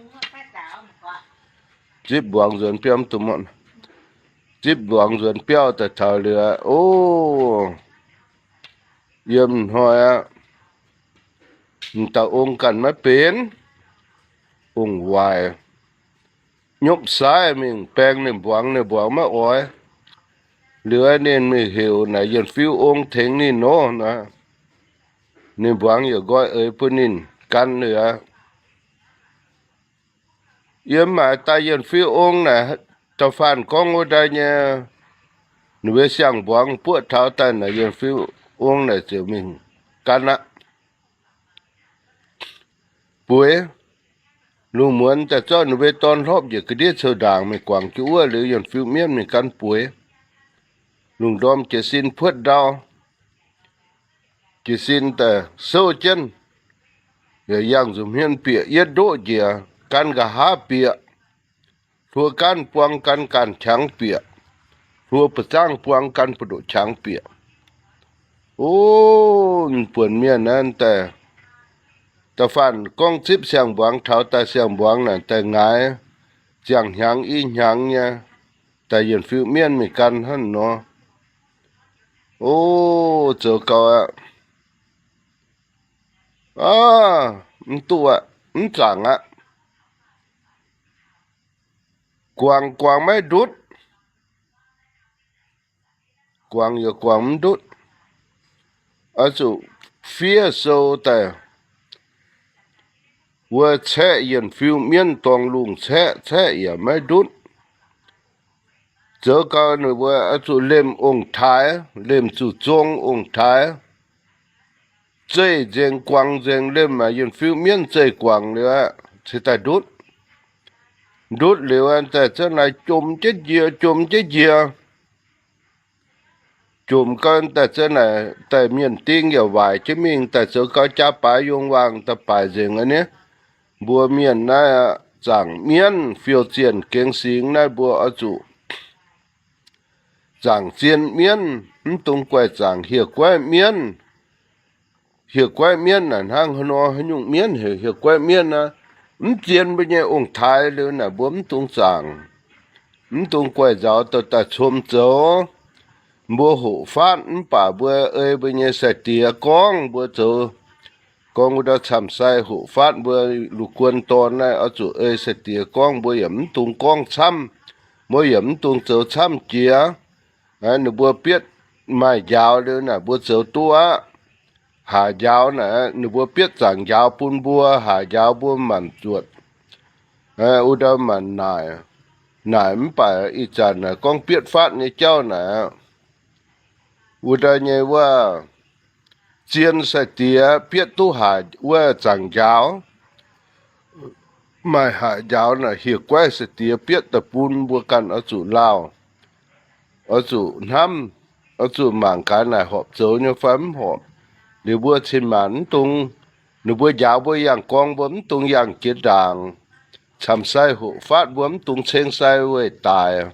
Zipv mbuangz nzuonx biauv, zipv mbuangz nzuonx biauv daaih taux liuz, o, yiem hnoi aqv, dauh ong ganh maiv benx, ong-waaic nyopv saiv mingh baeng ninh mbuangz, ninh mbuangz maiv oix. Liuz ninh mingh heuc naaic Yienc Fiu Ong tengx ninh nor, ninh mbuangz yaac nqoi eix bun ninh gan liuz aqv. Yiem maaiz daaih Yienc Fiu Ong naaic, Da'faanh gorngv wuov daaih nyei, ninh mbuo siang-mbuangz buoqv taux daaih naaic, Yienh Fiuv Ong naaic ziouc mingh gan aqv. Bueix, lungh muonz daaih zorqv ninh mbuo dorn hlopv njiec ga'ndiev cou-ndaangc mingh guangc jienv wuov liuz, Yienh Fiuv Mienv mingh gan bueix. Lungh ndorm jiez sin puotv ndau, jiez sin daaih souv jienv, yaac yangh nzunc hmien bieqc yietv ndoqv njiec, gan nqa'haav bieqc, hluo gaanv buang gan ganh qangx bieqc, hluo ba'zangv buang gan bu'ndoqc qangx bieqc. O, buonc mienh naaiv daaih, da'faanh gorngv zipv siang-mbuangz taux daaih, siang-mbuangz naaic daaih ngaix ziangh hnyangx i hnyangx nyei, daaih Yienh Fiuv Mienv mingh gan hnangv nor. O, zoux gau aqv. Aav, mv duqv aqv, mv zaangc aqv. Guangc, guangc maiv ndutv. Guangc yaac guangc mv ndutv. Oix zuqc fiev sou daaih wuov caeqv Yienh Fiuv Mienv dorngx lungh caeqv, caeqv yaac maiv ndutv. Zoux gau ninh mbuo oix zuqc lemh ong-taaix, lemh zuqc zong ong-taaix, zeih nzengc guangc nzengc, lemh maaih Yienh Fiuv Mienv zeih guangc liuz aqv, cingx daaih ndutv. Ndutv liuz daaih za'naaic jomc jienv njiec, jomc jienv njiec. Jomc gau daaih za'naaic daaih mienh ding yaac waaic jienv mingh daaih zoux gau jaa-baaix yongh waangh daaih baaic nzengc aqv ni. Mbuo mienh naaiv zaangc mienv, fiou zienh gengx singx naaiv mbuo oix zuqc zaangc zien mienv, mv dungx guaih zaangc hieh guaiv mienv. Hieh guaiv mienv naaic hnangv haaix nor, haaix nyungc mienv heuc hieh guaiv mienv aqv? Mv zien mbuo nyei ong-taaix liuz naaic mbuo mv dungx zaangc. Mv dungx guaih nzauz douh daaih com zoux. Mbuo hoqc faatv mv baac mbuo ei mbuo nyei sai-diex gorngv mbuo zoux, gorngv wuov dauh camv-sai hoqc faatv mbuo lungh guon dorn naaiv oix zuqc ei sai-diex gorngv, mbuo yaac mv dungx gorngv camv, mbuo yaac mv dungx zoux camv jiex. Ninh mbuo bietv maaih njaaux liuz naaic mbuo zoux duqv aqv. Haac njaaux naaic ninh mbuo bietv zaangc njaaux bun mbuo, haac njaaux mbuo maanc zuotc. Wuov dauh maanc naaic, naaic mv baac ih zanc naaic gorngv bietv faatv nyei jauv naaic, wuov dauh nyei wuov zien sai-diex bietv duqv haac wuov zaangc njaaux. Maaih haac njaaux naaic hieh guaiv sai-diex bietv daaih bun mbuo ganh oix zuqc lauh, oix zuqc hnamv, oix zuqc mangc gaax naaic horpc zoux nyei fai mv horpc. Liuz mbuo cin-maanc mv dungx, ninh mbuo njaaux mbuo yangh gorngv mbuo mv dungx yangh jiex ndaangc. Camv-sai hoqc faatv mbuo mv dungx ceng sai weih daic.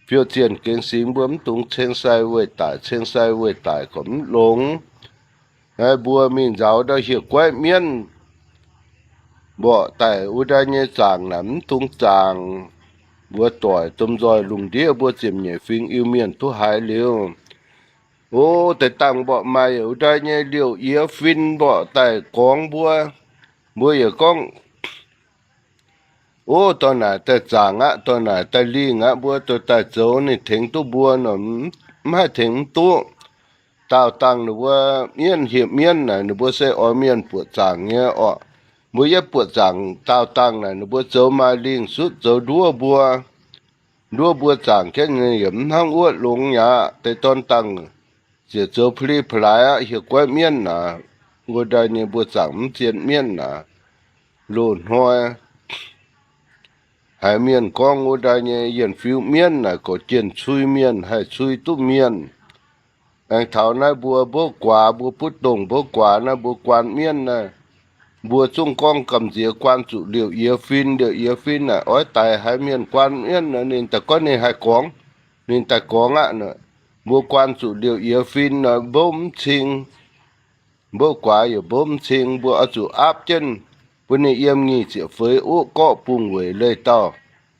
Fiou zienh gengx singx mbuo mv dungx ceng sai weih daic, ceng sai weih daic gorqv mv longx. Mbuo mingh nzauz ndau hieh guaiv mienv mborqv daaih wuov ndai nyei zaangc naaic mv dungx zaangc. Mbuo doic domh nzoih lungh ndiev mbuo ziepc nyeic fingx Iu-Mienh duqv haiz liuz, o, deix dangh mborqv maaih wuov ndai nyei liouh yiex fin mborqv daaih gorngv mbuo. Mbuo yaac gorngv, o, dorh naaic daaih zaangc aqv, dorh naaic daaih lingh aqv, mbuo dorh daaih zoux ninh tengx duqv mbuo nor, mv haih tengx mv duqv. Daauh dangh ninh mbuo mienv hieh mienv naaic, ninh mbuo se oix mienh buoqc zaangc nyei orqc. Mbuo yietv buoqc zaangc daauh dangh naaic, ninh mbuo zoux maaih lingh sutv zoux nduov mbuo. Nduov mbuo zaangc jienv yaac mv hnangv wuov longx aqv. Deix dorn dangh ziouc zoux peli pelaix aqv, hieh guaiv mienv naaic, wuov ndai nyei mbuo zaangc mv zien mienv naaic. Loz-hnoi haiz mienh gorngv wuov ndai nyei yienh fiu mienv naaic, gorqv jienh cui mienh, haih cui duqv mienh. Aengx taux naaiv mbuo mbouv guaax, mbuo butv dongh mbouv guaax naaiv, mbuo guaan mienv naaiv, mbuo zungv gorngv gamh nziex guaan zuqc liouh yiex fin. Liouh yiex fin naaic oix daic haiz mienh guaan mienv nor, ninh daaih gorngv ninh haih gorngv, ninh daaih gorngv aqv. Mbuo guaan zuqc liouh yiex fin nor, mbouv mv cing. Mbouv guaax yaac mbouv mv cing, mbuo oix zuqc aapv jienv bun ninh yiem nyic ziepc feix uqv gorqv bungx weic leih dauh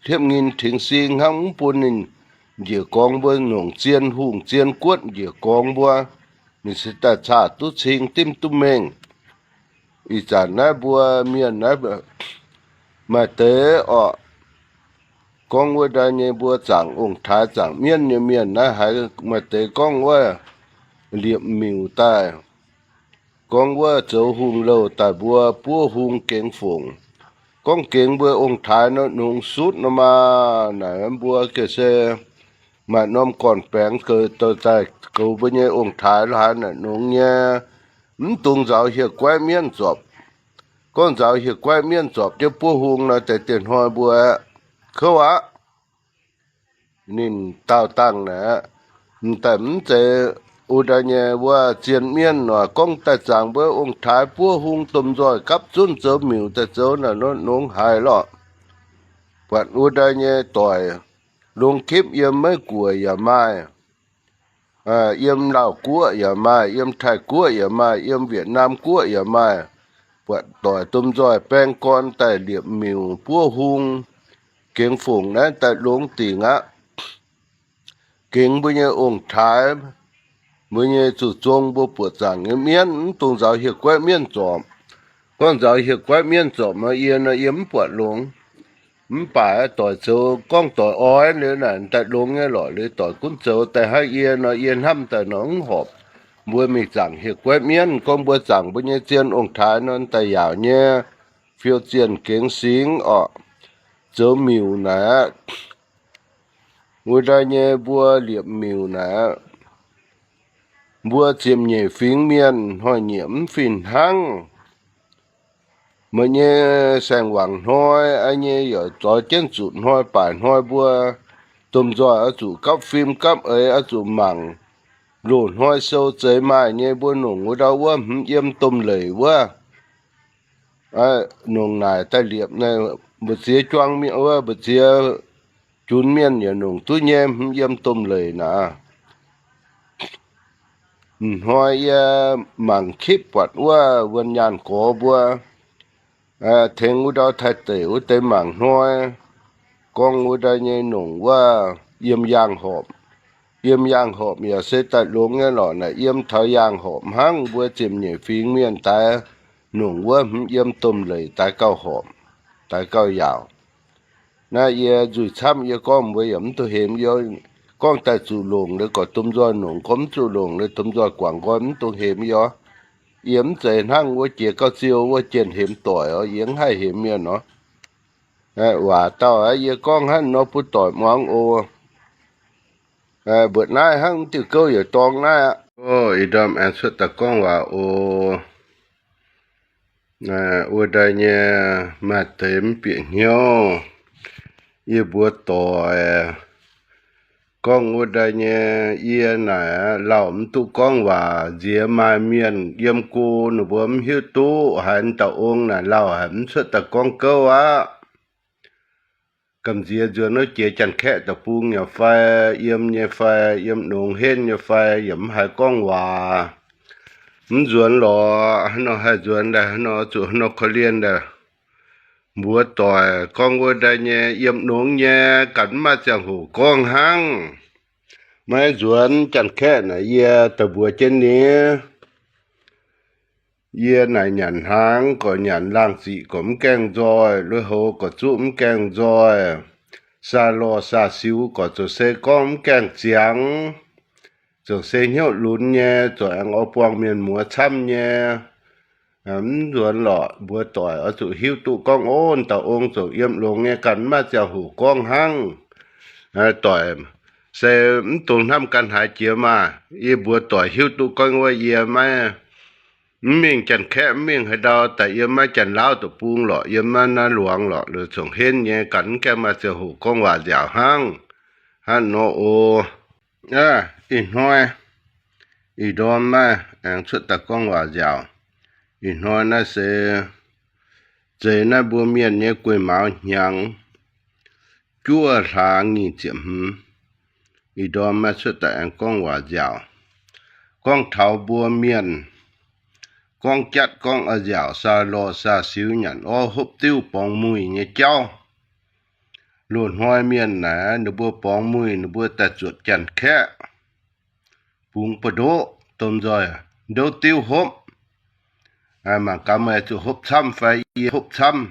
hliepv nyinh tengx sing hnangv, mv bun ninh njiec gorngv mbuo nongc zien hungh zien guotv njiec gorngv mbuo, ninh se daaih caa duqv cing dimv duqv mengh. Ih zanc naaiv mbuo mienh naaiv maaih deix orqc, gorngv wuov ndai nyei mbuo zaangc ong-taaix zaangc mienv nyei mienh naaiv, haiz maaih deix gorngv wuov liepc miuc daaih, gorngv wuov zoux hungh louh daaih mbuo buov hung gengx fongc. gorngv gengx mbuo ong-taaix nor nongx sutv nor maah. Naaic mbuo gengh se maaih norm gorn-baengx daaih goux mbuo nyei ong-taaix lo haaix naaic nongx nyei. Mv dungx nzaaux hieh guaiv mienv zorpc. Gorngv nzaaux hieh guaiv mienv zorpc jienv buov hung nor, deix dieh hnoi mbuo kouv aqv. Ninh daauh dangh naaic, m'daaih mv zeiz wuov daaih nyei wuov zien mienv nor, gorngv daaih zaangc mbuo ong-taaix buov hung domh nzoih gapv zunv zoux miuc daaih zoux naaic nor nongx haiz lorqc. Buatc wuov daaih nyei doic, longx gipv yiem Meiv Guoqv yaac maaih, yiem Laauh Guoqv yaac maaih, yiem Taiv Guoqv yaac maaih, yiem Wietc Naam Guoqv yaac maaih. Buatc doic domh nzoih baeng gorn daaih liepc miuc buov hung, gengx fongc naaiv daaih longx dingc aqv. Gengx mbuo nyei ong-taaix, mbuo nyei zuqc zong mbuo buoqc zaangc nyei mienv, mv dungx nzaaux hieh guaiv mienv zorpc. Gorngv nzaaux hieh guaiv mienv zorpc nor, yie nor yie mv buatc longx. Mv baac doic zoux gorngv doic oix liuz naaic daaih longx nyei lorqc. Liuz doic gunv zoux daaih hnangv yie nor, yie hnamv daaih nor mv horpc mbuo mingh zaangc hieh guaiv mienv. Gorngv mbuo zaangc mbuo nyei zien ong-taaix nor daaih yaauc nyei, fiou zienh gengx singx orqc. Zoux miuc naaic aqv, wuov daaih nyei mbuo liepc miuc naaic aqv, mbuo ziepc nyeic fingx mienh hnoi-nyieqc mv fih hnangv. Meih nyei saeng-wangc hnoi, aa nyei yaac zoix jienv zuqc hnoi baaic hnoi mbuo domh nzoih oix zuqc gapv fim gapv eix, oix zuqc mangc. Loz-hnoi sou zeix maaih nyei mbuo nongc wuov ndau wuov hmz yiem domh leic wuov. Nongc naaic daaih liepc naaiv, mbu'ziex juang mienh wuov, mbu'ziex junx mienh yaac nongc duqv nyei hmz yiem domh leic naaic. M'hnoi yie mangc คลิป buatc wuov wuonh nyaanh gorx mbuo tengx wuov ndau Taiv deic wuov deix mangc hnoi, gorngv wuov ndau nyei nongc wuov yiem yaangh horpc. Yiem yaangh horpc yaac se daaih longx nyei lorqc. Naaic yiem taux yaangh horpc hnangv, mbuo ziepc nyeic fingx mienh daix nongc wuov hmz yiem domh leic daix gauh horpc, daix gauh yaauc. Naaiv yie nzuih camv, yie gorngv mbuo yaac mv duqv hemx yie. Gorngv daaih zuqc longc liuz gorqv domh nzoih nongc, gorngv mv zuqc longc liuz domh nzoih guangc nqoi, mv duqv hemx yie. Yie mv zeiz hnangv wuov jiex gauh ziou wuov jienh hemx doic oc. Yie mv haih hemx mienh nor. Waac dauh aqv, yie gorngv hnangv nor bun doic muangx oc. Mbuoqc naaiv hnangv diuh gouv yaac dorng naaiv aqv. Ih ndorm aengx cuotv daaih gorngv waac oc. Wuov ndai nyei maaih deix mv bieqc hnyouv. Yie mbuox doic, gorngv wuov ndai nyei, yie naaic lauh mv duqv gorngv waac. Nziex maaih mienh yiem go, ninh mbuo mv hiuv duqv haaix dauh ong naaic lauh haic, mv cuotv daaih gorngv gouv aqv. Gamh nziex nzuonx wuov jiex Janx-Kaeqv deic-bung nyei fai, yiem nyei fai, yiem nongx henv nyei fai, yaac mv haiz gorngv waac. Mv nzuonx lorqc, haaix nor haih nzuonx daaih, haaix nor zuqc haaix nor korv-lienh daaih. Mbuox doic, gorngv wuov ndai nyei yiem nongx nyei ganh mv maaih ziangh hoc gorngv hnangv. Maiv nzuonx Janx-Kaeqv naaic yie daaih mbuox jienv ni. Yie naaic nyanc hnaangx gorqv nyanc laangh ziqc gorqv mv gaengh nzoih, lui-houx gorqv zuqv mv gaengh nzoih, saa lorh saa siux gorqv ziouc se gorngv mv gaengh ziangx, ziouc se hnyouv lunx nyei, ziouc aengx oix buangh mienh muoz camv nyei. Mv nzuonx lorqc, mbuox doic oix zuqc hiuv duqv gorngv, ov, dauh ong ziouc yiem longx nyei ganh mv maaih ziangh hoc gorngv hnangv. Doic se mv dungx hnamv ganh haaix jiex maah. Yie mbuox doic hiuv duqv gorngv wuov yie maiv, mv mingh Janx-Kaeqv, mv mingh haaix ndau, daaih yiem maiv Janx-Laauv deic-bung lorqc, yiem maiv naaiv luangx lorqc, liuz congx henv nyei ganh mv gaengh maaih ziangh hoc gorngv waac nziaauc hnangv. Hnangv nor oc. Ih hnoi, ih ndorm naaiv aengx cuotv daaih gorngv waac nziaauc. Ih hnoi naaiv se zeiz naaiv mbuo mienh nyei guei mauz hnyangx, juov hlaax nyic ziepc hmz. Ih ndorm naaiv cuotv daaih aengx gorngv waac nziaauc. Gorngv taux mbuo mienh, gorngv jatv gorngv a'nziaauc, saa lorh saa siux, nyanc orv hopv diuv borngz muic nyei jauv. Loz-hnoi mienh naaic ninh mbuo borngz muic ninh mbuo daaih zuotc Janx-Kaeqv, bungx buoz-ndoqv, domh nzoih ndouv diuv hopv. Mangc gaax meih zuqc hopv camv fai yie hopv camv.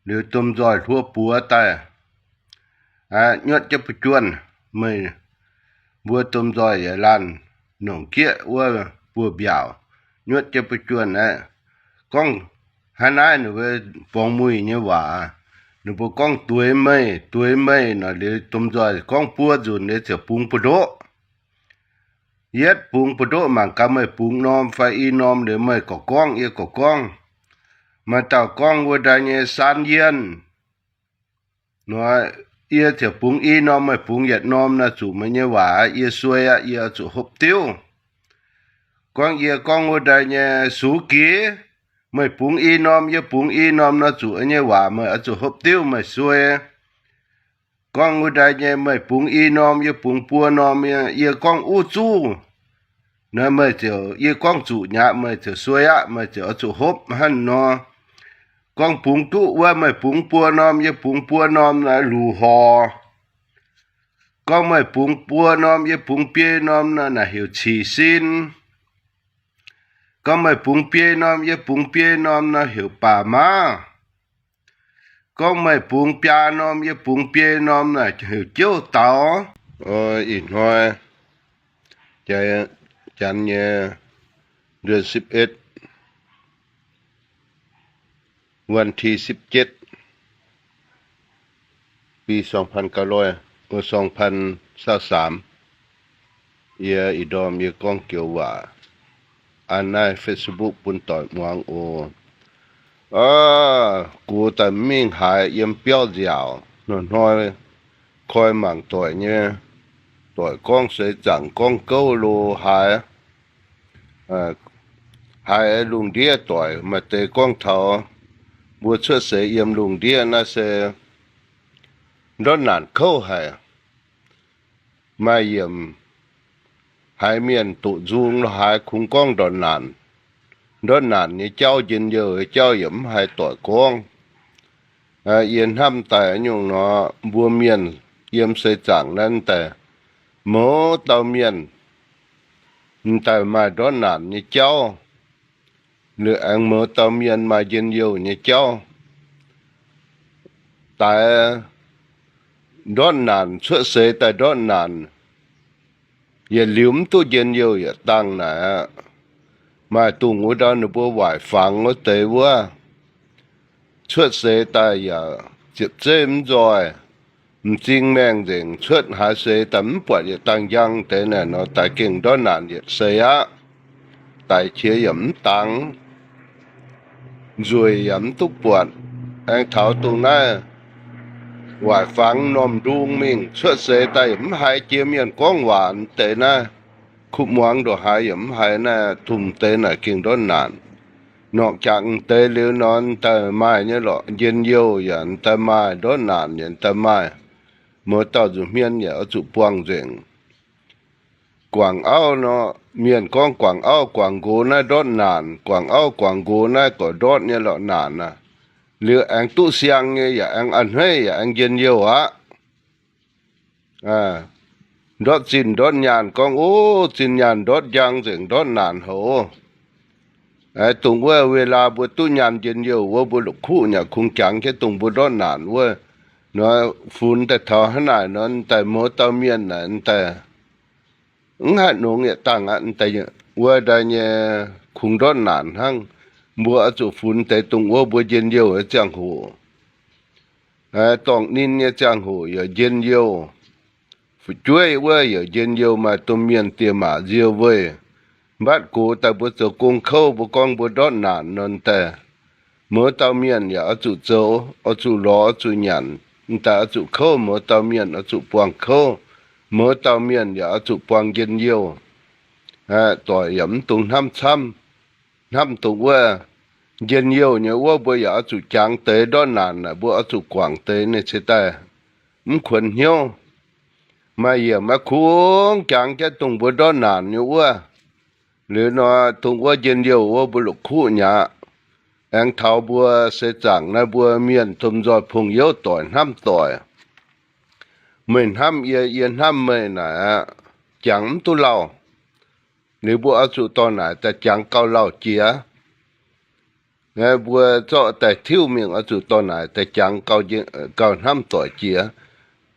Liuz domh nzoih hluo buoz daaih, nyuotv jienv buv juonh. Meih mbuo domh nzoih yaac laanh nongc jieqv wuov buoz-mbiaauc, nyuotv jienv buv juonh aqv. Gorngv Hnangv naaiv ninh mbuo borngz muic nyei waac, ninh mbuo gorngv dueiv meih, dueiv meih nor, liuz domh nzoih gorngv buo nzunc liuz ziouc bungx buoz-ndoqv. Yietv bungx buoz-ndoqv mangc gaax meih bungx norm fai i norm liuz meih gorqv gorngv, yie gorqv gorngv. Maaih dauh gorngv wuov daaih nyei saan yienh nor, yie ziouc bungx i norm, meih bungx yietc norm nor, zuqc meih nyei waac aqv, yie suei aqv, yie oix zuqc hopv diuv. Gorngv yie gorngv wuov daaih nyei sux gix, meih bungx i norm, yie bungx i norm nor, zuqc yie nyei waac meih oix zuqc hopv diuv, meih suei. Gorngv wuov daaih nyei meih bungx i norm, yie bungx buo norm, yie gorngv uv zuqc nor, meih ziouc, yie gorngv zuqc nyei aqv, meih ziouc suei aqv, meih ziouc oix zuqc hopv hnangv nor. Gorngv bungx duqv wuov, meih bungx buo norm, yie bungx buo norm nor, luc horc. Gorngv meih bungx buo norm, yie bungx biei norm nor, naaic heuc cic sin. Gorngv meih bungx biei norm, yie bungx biei norm nor, heuc baac mav. Gorngv meih bungx biaa norm, yie bungx biei norm naaic heuc jouv daux. Ih hnoi janx nyei เดือนสิบเอ็ด วันที่สิบเจ็ด ปี สองพันเก้าร้อย เออ สองพันซาวสาม Yie ih ndorm yie gorngv joux waac an naaiv Facebook bun doic muangx oc. Aav, gox daaih mingh haaix yiem biauv nziaauc, hnoi-hnoi koi mangc doic nyei, doic gorngv seix zaangc gorngv gouv lo haaix, haiz lungh ndiev doic maaih deix gorngv taux mbuo cuotv seix yiem lungh ndiev naaiv se ndortv naanc kouv haic. Maaih yiemc haiz mienh doqc nzung lo haaix kungx gorngv ndortv naanc. Ndortv naanc nyei jauv, njien-youh nyei jauv yaac mv haih doic gorngv. Yie hnamv daaih nyungc nor, mbuo mienh yiem seix zaangc naaiv daaih, mouz dauh mienh m'daaih maaih ndortv naanc nyei jauv, liuz aengx mouz dauh mienh maaih njien-youh nyei jauv. Daaih ndortv naanc, cuotv seix daaih ndortv naanc, yietc liuz mv duqv njien-youh yietc dangh naaic aqv. Maaih dungx wuov ndau ninh mbuo waaic fangx wuov deix wuov, cuotv seix daaih yaac ziepc zeiv mv nzoih, m'zing maengh nzengc, cuotv haaix seix daaih mv buatc yietc dangh njang deix naaic nor, daaih gengh ndortv naanc yietc seix aqv. Daic qiex yaac mv dangx, nzueic yaac mv duqv buatc. Aengx taux dongh naaiv waaic fangx m'normh ndung mingh, cuotv seix daaih yaac mv haiz jiex mienh gorngv waac deix naaiv. Kuv muangx ndongc haaix yaac mv haiz naaiv, dongh deix naaic gengh ndortv naanc. Norqc jangc deix liuz nor, daaih maaih nyei lorqc, njien-youh yaac daaih maaih, ndortv naanc yaac daaih maaih. Mouz dauh nzuqc hmien yaac oix zuqc buangh nzengc. Guangc auv nor, mienh gorngv guangc auv guangc nqox naaiv ndortv naanc, guangc auv guangc nqox naaiv gorqv ndortv nyei lorqc naanc aqv. Liuz aengx duqv siang nyei yaac aengx a'hneiv yaac aengx njien-youh aqv. Ndortv zinh ndortv nyaanh gorngv, o, zinh nyaanh ndortv njang nzengc, ndortv naanc haic. Dongh wuov เวลา mbuo duqv nyaanh njien-youh wuov, mbuo la'kuqv yaac kungx jangx jienv dongh mbuo ndortv naanc wuov. Nor funx daaih taux hnangv naaic nor, daaih mouz dauh mienh naaic daaih mv haih nongx yietc dangh aqv. Wuov daaih nyei kungx ndortv naanc hnangv. Mbuo oix zuqc funx deix dongh wuov mbuo njien-youh nyei ziangh hoc. Dorngc ninh nyei ziangh hoc yaac njien-youh. Fu'jueiv wuov yaac njien-youh, maaih domh mienh diex maac nziou weih. Mbatv gox daaih mbuo zoux gong kouv, mbuo gorngv mbuo ndortv naanc nor daaih, mouz dauh mienh yaac oix zuqc zoux, oix zuqc lorz, oix zuqc nyanc. M'daaih oix zuqc kouv, mouz dauh mienh oix zuqc buangh kouv. Mouz dauh mienh yaac oix zuqc buangh njien-youh. Doic yaac mv dungx hnamv camv. Hnamv dongh wuov njien-youh nyei wuov mbuo yaac oix zuqc jangx deix, ndortv naanc naaic mbuo oix zuqc guangc deix, ninh ceix daaih mv kuonx hnyouv. Maaih yiemc maiv kungx jangx jienv dongh mbuo ndortv naanc nyei wuov. Liuz nor, dongh wuov njien-youh wuov mbuo la'kuqv nyei aqv. Aengx taux mbuo seix zaangc naaiv mbuo mienh domh nzoih pong youv doic hnamv doic. Meih hnamv yie, yie hnamv meih naaic aqv, jangx mv duqv lauh. Liuz mbuo oix zuqc dorh naaic daaih jangx gauh lauh jiex. Mbuo zorqv daaih tiuv mingh oix zuqc dorh naaic daaih jangx gauh hnamv doic jiex.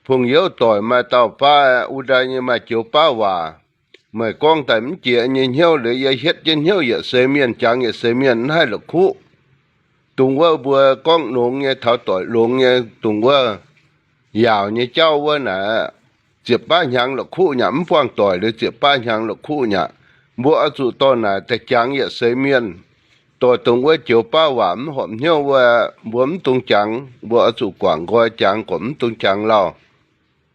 Pong youv doic maaih dauh baav, wuov daaih nyei maaih joux baav waac, meih gorngv daaih mv jiex nyei hnyouv liuz, yie hietv jienv hnyouv yietc seix mienh, jangx yietc seix mienh, mv haih la'kuqv. dongh wuov mbuo gorngv longx nyei, taux doic longx nyei, dongh wuov yaauc nyei jauv wuov naaic, ziepc baav hnyangx la'kuqv nyaqc, mv buangh doic liuz ziepc baav hnyangx la'kuqv nyaqc. Mbuo oix zuqc dorh naaic daaih jangx yietc seix mienh. Dorh dongh wuov joux baav waac mv horpc hnyouv wuov, mbuo mv dungx jangx. Mbuo oix zuqc guangc nqoi jangx, gorqv mv dungx jangx lauh.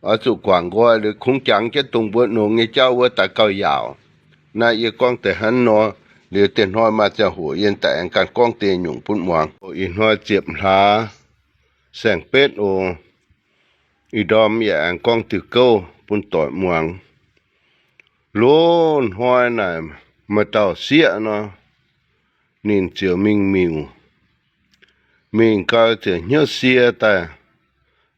Oix zuqc guangc nqoi liuz kungx jangx jienv dongh mbuo longx nyei jauv wuov daaih gauh yaauc. Naaiv yie gorngv deix hnangv nor, liuz deix hnoi maaih ziangh hoc yie daaih aengx ganh gorngv deix nyungc bun muangx. Ih hnoi ziepc hlaax saeng-betv oc. Ih ndorm yaac aengx gorngv diuh gouv bun doic muangx. Loz-hnoi naaic maaih dauh sieqv nor, ninh ziouc mingh miuc. Mingh gau ziouc hnyouv sie daaih,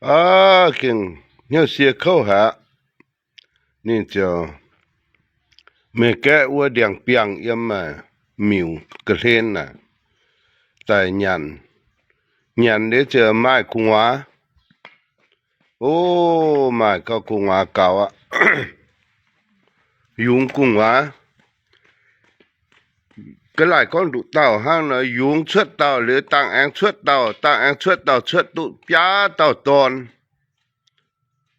aav, gengh hnyouv sie kouv haic aqv. Ninh ziouc mingh gaeqv wuov ndiangx-biangh yiem miuc ga'hlen naaic daaih nyanc. Nyanc liuz ziouc maaih gu'nguaaz. O, maaih gau gu'nguaaz gaux aqv. Yungz gu'nguaaz, ga'laaic gorngv nduqc dauh hnangv nor, yungz cuotv dauh liuz dangh aengx cuotv dauh, dangh aengx cuotv dauh, cuotv duqv biaa dauh dorn.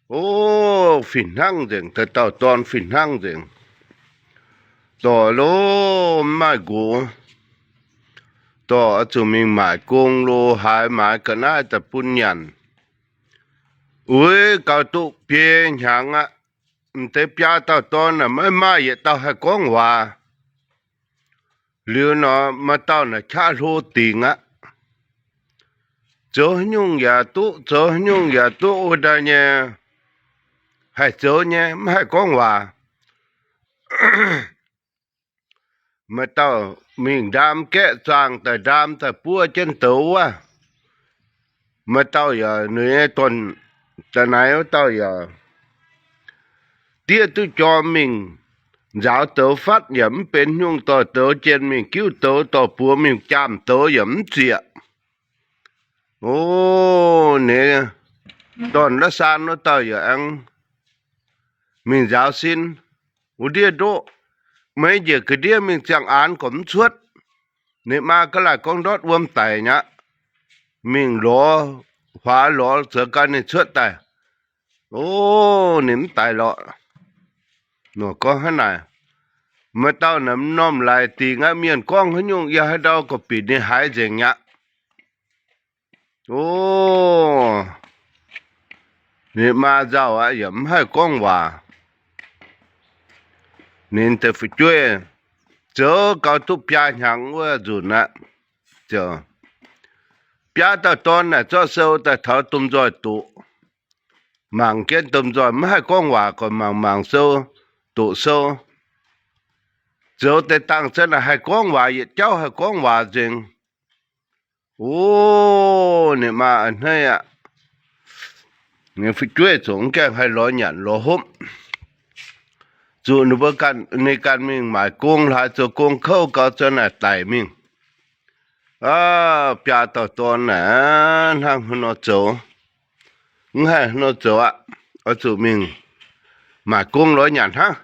O, fih hnangv nzengc, dauh dauh dorn fih hnangv nzengc. Dorh lo, mv maaih nqox. Dorh oix zuqc mingh maaic gong lo haaix maaiz ga'naaiv daaih bun nyanc. Uix gaux duqv biei hnyangx aqv. M'deix biaa dauh dorn naaic maiv maaih yietc dauh haih gorngv waac. Liuz nor maaih dauh naaic qaqv hlo dingc aqv. Zoux haaix nyungc yaac duqv, zoux haaix nyungc yaac duqv wuov daaih nyei, haih zoux nyei, mv haih gorngv waac. Maaih dauh mingh ndaam gaeqv zaangh daaih, ndaam daaih buov jienv douz wuov. Maaih dauh yaac, ninh nyei dorn-da'naix wuov dauh yaac diev duqv jorm mingh nzaaux douz fatv yaac mv benx nyungc, dorh douz jien mingh giuv douz, dorh buoz mingh jaamh douz yaac mv zieqc. O, ninh dorn-la'saan wuov dauh yaac aengx mingh nzaaux sin, wuov ndiev ndoqv, maiv njiec ga'ndiev mingh ziangh aanx gorqv mv cuotv. Ninh maa ga'laaic gorngv ndortv wuom daic nyaqv, mingh lorz huaax lorz zoux gau ninh cuotv daaih. O, ninh mv daic lorqc. Nor gorngv hnangv naaic, maaih dauh naaic m'normh laaix dingc aqv, mienh gorngv haaix nyungc yie haaix ndau gorqv-bieqc ninh haiz nzengc aqv. O, ninh maa nzauh aqv, yaac mv haih gorngv waac. Ninh deix fu'jueiv zoux gau duqv biaa hnyangx wuov nzunc aqv. Biaa dauh dorn naaic zorqv sou daaih taux domh nzoih doqc. Mangc jienv domh nzoih mv haih gorngv waac, gorqv mangc mangc sou, doqc sou. Zoux deix dangh za'naaic haih gorngv waac, yietc jauv haih gorngv waac nzengc. O, ninh maa a'hneiv aqv. Ninh fu'jueiv ziouc mv gaengh haih lorz nyanc lorz hopv. Zuqc ninh mbuo ganh, ninh ganh mingh maaic gong, hlaax zoux gong kouv gau, za'naaic daic mingh. Aav, biaa dauh dorn naaic hnangv haaix nor zoux? Mv haih haaix nor zoux aqv. Oix zuqc mingh maaic gong lorz nyanc hnangv.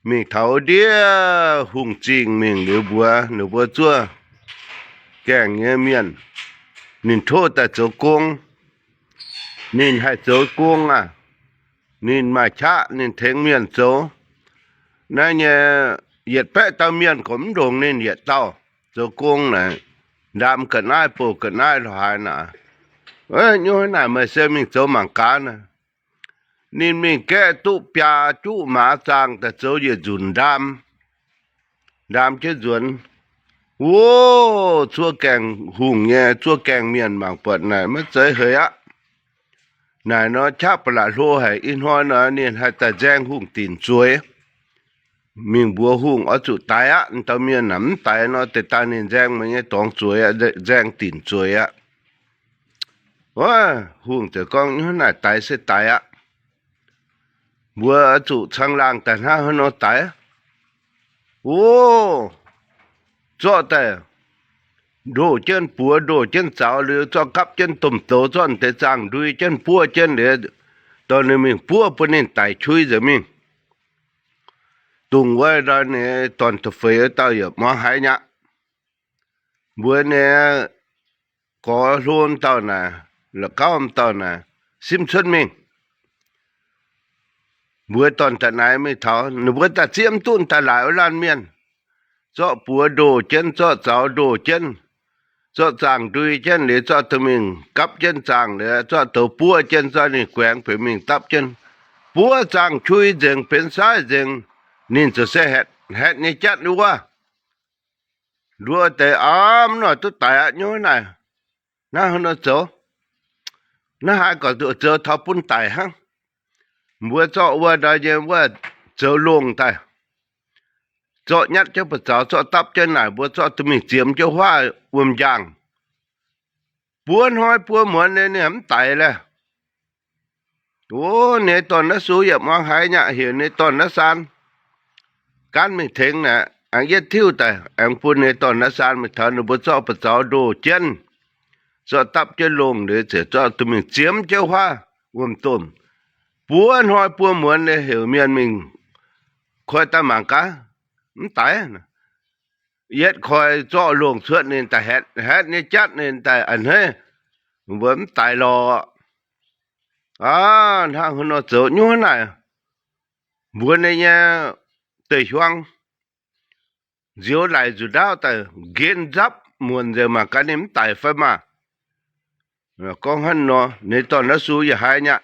Mingh taux ndiev hungh zingh mingh liuz mbuox ninh mbuo zuov gaengh nyei mienh, ninh tov daaih zoux gong. Ninh haih zoux gong aqv. Ninh maaih qaqv, ninh tengx mienh zoux. Naaiv nyei yietc baeqv dauh mienh gorqv mv ndongc ninh yietc dauh zoux gong naaic, ndaam ga'naaiv bouh ga'naaiv lo haaix naaic. Nyungc naaic meih se mingh zoux mangc gaax naaic. Ninh mingh gaeqv duqv biaa juqv maaz zaangh daaih zoux yietc nzunc ndaam. Ndaam jienv nzuonx. Wuov, zuov gaengh hungh nyei, zuov gaengh mienh mangc buatc naaic maiv zeiz heix aqv. Naaic nor qaqv ba'laqc hlo haic. Ih hnoi nor ninh haih daaih nzaeng hungh dinc zueiz. Mingh mbuox hungh oix zuqc daix aqv. Dauh mienh naaic mv daix nor, deix daaih ninh nzaeng meih nyei dorngx zueiz aqv, nzaeng dinc zueiz aqv. Wuov, hungh ziouc gorngv, naaic daix se daix aqv. Mbuo oix zuqc caangh laangh daaih hnangv haaix nor daix? O, zorqv daaih ndoh jienv buoz, ndoh jienv zaux liuz, zorqv gapv jienv domh douz, zorqv deix zaangh ndui jienv buov jienv liuz, dorh ninh mingh buov bun ninh daic qui nzengc mingh. Dongh wuov ndau ninh dorn-da'feix wuov dauh yaac muangx haiz nyei aqv. Mbuox ninh gorx hlo dauh naaic, la'gauv dauh naaic, simv cuotv mingh. Mbuox dorn-da'naix mingh taux, ninh mbuo daaih zieqv mv duqv daaih laaic wuov laanh mienh. Zorqv buoz ndoh jienv, zorqv zaux ndoh jienv, zorqv zaangh ndui jienv liuz, zorqv duqv mingh gapv jienv zaangh liuz, zorqv douz buov jienv, zorqv ninh guaengx benx mingh dapv jienv, buov zaangh qui nzengc, benx saaih nzengc. Ninh ziouc se haetc nyei jatv wuov. Nduov deix aav, mv noic duqv daic aqv nyei naaic. Naaiv haaix nor zoux? Naaiv haaix gorx zoux taux bun daic hnangv? Mbuo zorqv wuov ndau nyei wuov zoux longh daaih, zorqv nyatv jienv ba'zaux, zorqv dapv jienv naaic, mbuo zorqv duqv mingh ziemx jienv huaav wuom-njangh. Buov hnoi buov muonz ninh mv daic leh. O, ninh dorn naaiv sux yaac muangx haiz nyaqv, heuc ninh dorn naaiv saan gaanv mingh tengx naaic, aengx yietv tiuv daaih, aengx bun ninh dorn naaiv saan mingh taux ninh mbuo zorqv ba'zaux ndoh jienv, zorqv dapv jienv longh liuz, ziouc zorqv duqv mingh ziemx jienv huaav wuom-domh. Buov hnoi buov muonz ninh heuc mienh mingh koi daaih mangc gaax, mv daic. Yietv koi zorqv longh cuotv ninh daaih haetc, haetc nyei jatv ninh daaih a'hneiv, mbuo mv daic lorqc. Aav, hnangv haaix nor zoux nyuv naaic? Mbuox ninh nyei deic-hiuang nzioux laic nzuqc ndaauv daaih nqen nzapv muonc nzengc, mangc gaax ninh mv daic fai maah. Gorngv hnangv nor, ninh dorn naaiv sux yaac haiz nyaqv.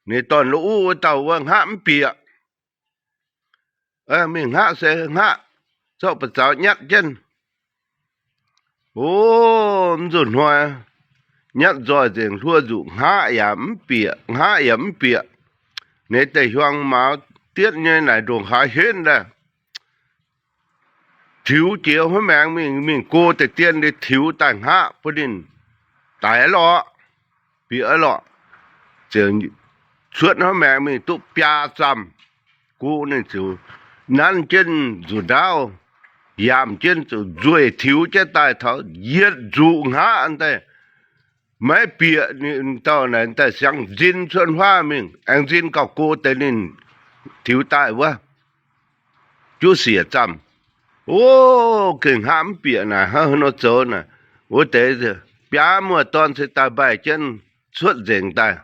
Ninh dorn lo uv wuov dauh wuov hngaqv mv bieqc. Mingh hngaqv se hngaqv, zorqv ba'zaux nyatv jienv. O, mv nzunc hnoi nyatv nzoih nzengc, hluo nzuqc, hngaqv yaac mv bieqc, hngaqv yaac mv bieqc. Ninh deic-hiuang mauz dietv nyei naaic ndongc haaix henv daaih, tiux jiex huov maengx mingh, mingh go deix dien liuz tiux daaih hngaqv bun ninh daic lorqc, bieqc lorqc. Ziouc cuotv huov maengx mingh duqv biaa zaamh, go ninh ziouc nanv jienv nzuqc ndaauv, yaamh jienv zuqc nzueih tiux jienv daaih taux yietc nzuqc hngaqv daaih, maiv bieqc. Ninh dauh naaic daaih siangx nzin cuotv huaav mingh, aengx nzin gauh go deix ninh tiux daaih wuov, juqv siec zaamh. O, gengh hngaqv mv bieqc naaic, hnangv haaix nor zoux naaic? Wuov deix biaa muoz-dorn se daaih mbaih jienv cuotv nzengc daaih,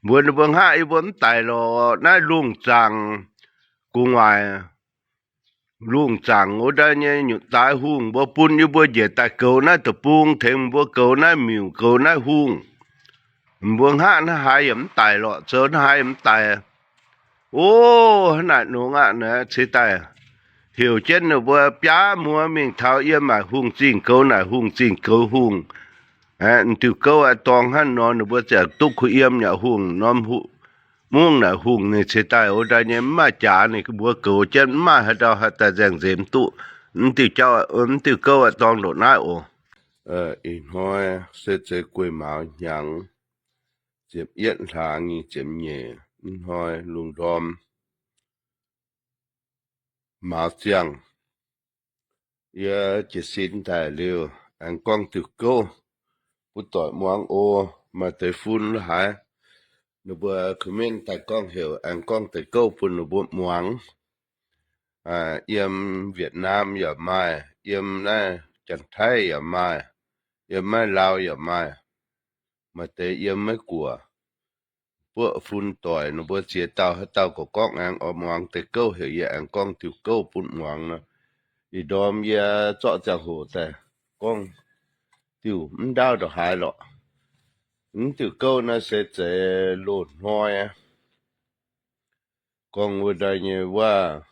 mbuox ninh mbuo hngaqv, yie mbuo mv daic lorqc. Naaiv lungh zaangc gu'nguaaic, lungh zaangc wuov daaih nyei nyutc zaaix hungh, mbuo bun yie mbuo njiec daaih goux naaiv deic-bung, tengx mbuo goux naaiv miuc, goux naaiv hungh. Mbuo hngaqv naaiv haaix yaac mv daic lorqc, zoux naaiv haaix yaac mv daic. O, hnangv naaic nongx aqv. Naaiv ceix daaih heuc jienv ninh mbuo biaa muoz mingh taux yiem naaic hungh zingh goux naaic hungh zingh goux hungh. Aeqv, diuh gouv aqv, dorngx hnangv nor ninh mbuo ziouc duqv kuh yiem yaac hungh norm mungv naaic hungh. Ninh ceix daaih wuov daaih nyei mv maaih jaax, ninh mbuo goux jienv mv maaih haaix ndau haih daaih nzaeng nzemx duqv. Mv diuh jauv, mv diuh gouv aqv, dorngx ndongc naaiv oc. Ih hnoi se zeiz guei mauz hnyangx, ziepc yietv hlaax nyei ziepc nyeic, ih hnoi lungh ndorm mauz ziangh. Yie jiez sin daaih liuz, aengx gorngv diuh gouv butv doic muangx oc. Maaih deix fun la'haaix, ninh mbuo comment daaih gorngv heuc aengx gorngv deix gouv bun ninh mbuo muangx. Yiem Vietnam yaac maaih, yiem naaiv Janx-Taiv yaac maaih, yiem naaiv Laau yaac maaih. Maaih deix yiem maiv guoqv, buoqv fun doic, ninh mbuo ziex dauh haaix dauh gorqv gorngv aengx oix muangx deix gouv heuc yie aengx gorngv diuh gouv bun muangx nor. Ih ndorm yie zorqv ziangh hoc daaih gorngv diuh mv ndaauv ndongc haaix lorqc. Mv diuh gouv naaiv se zeiz loz-hnoi aqv. Gorngv wuov daaih nyei waac,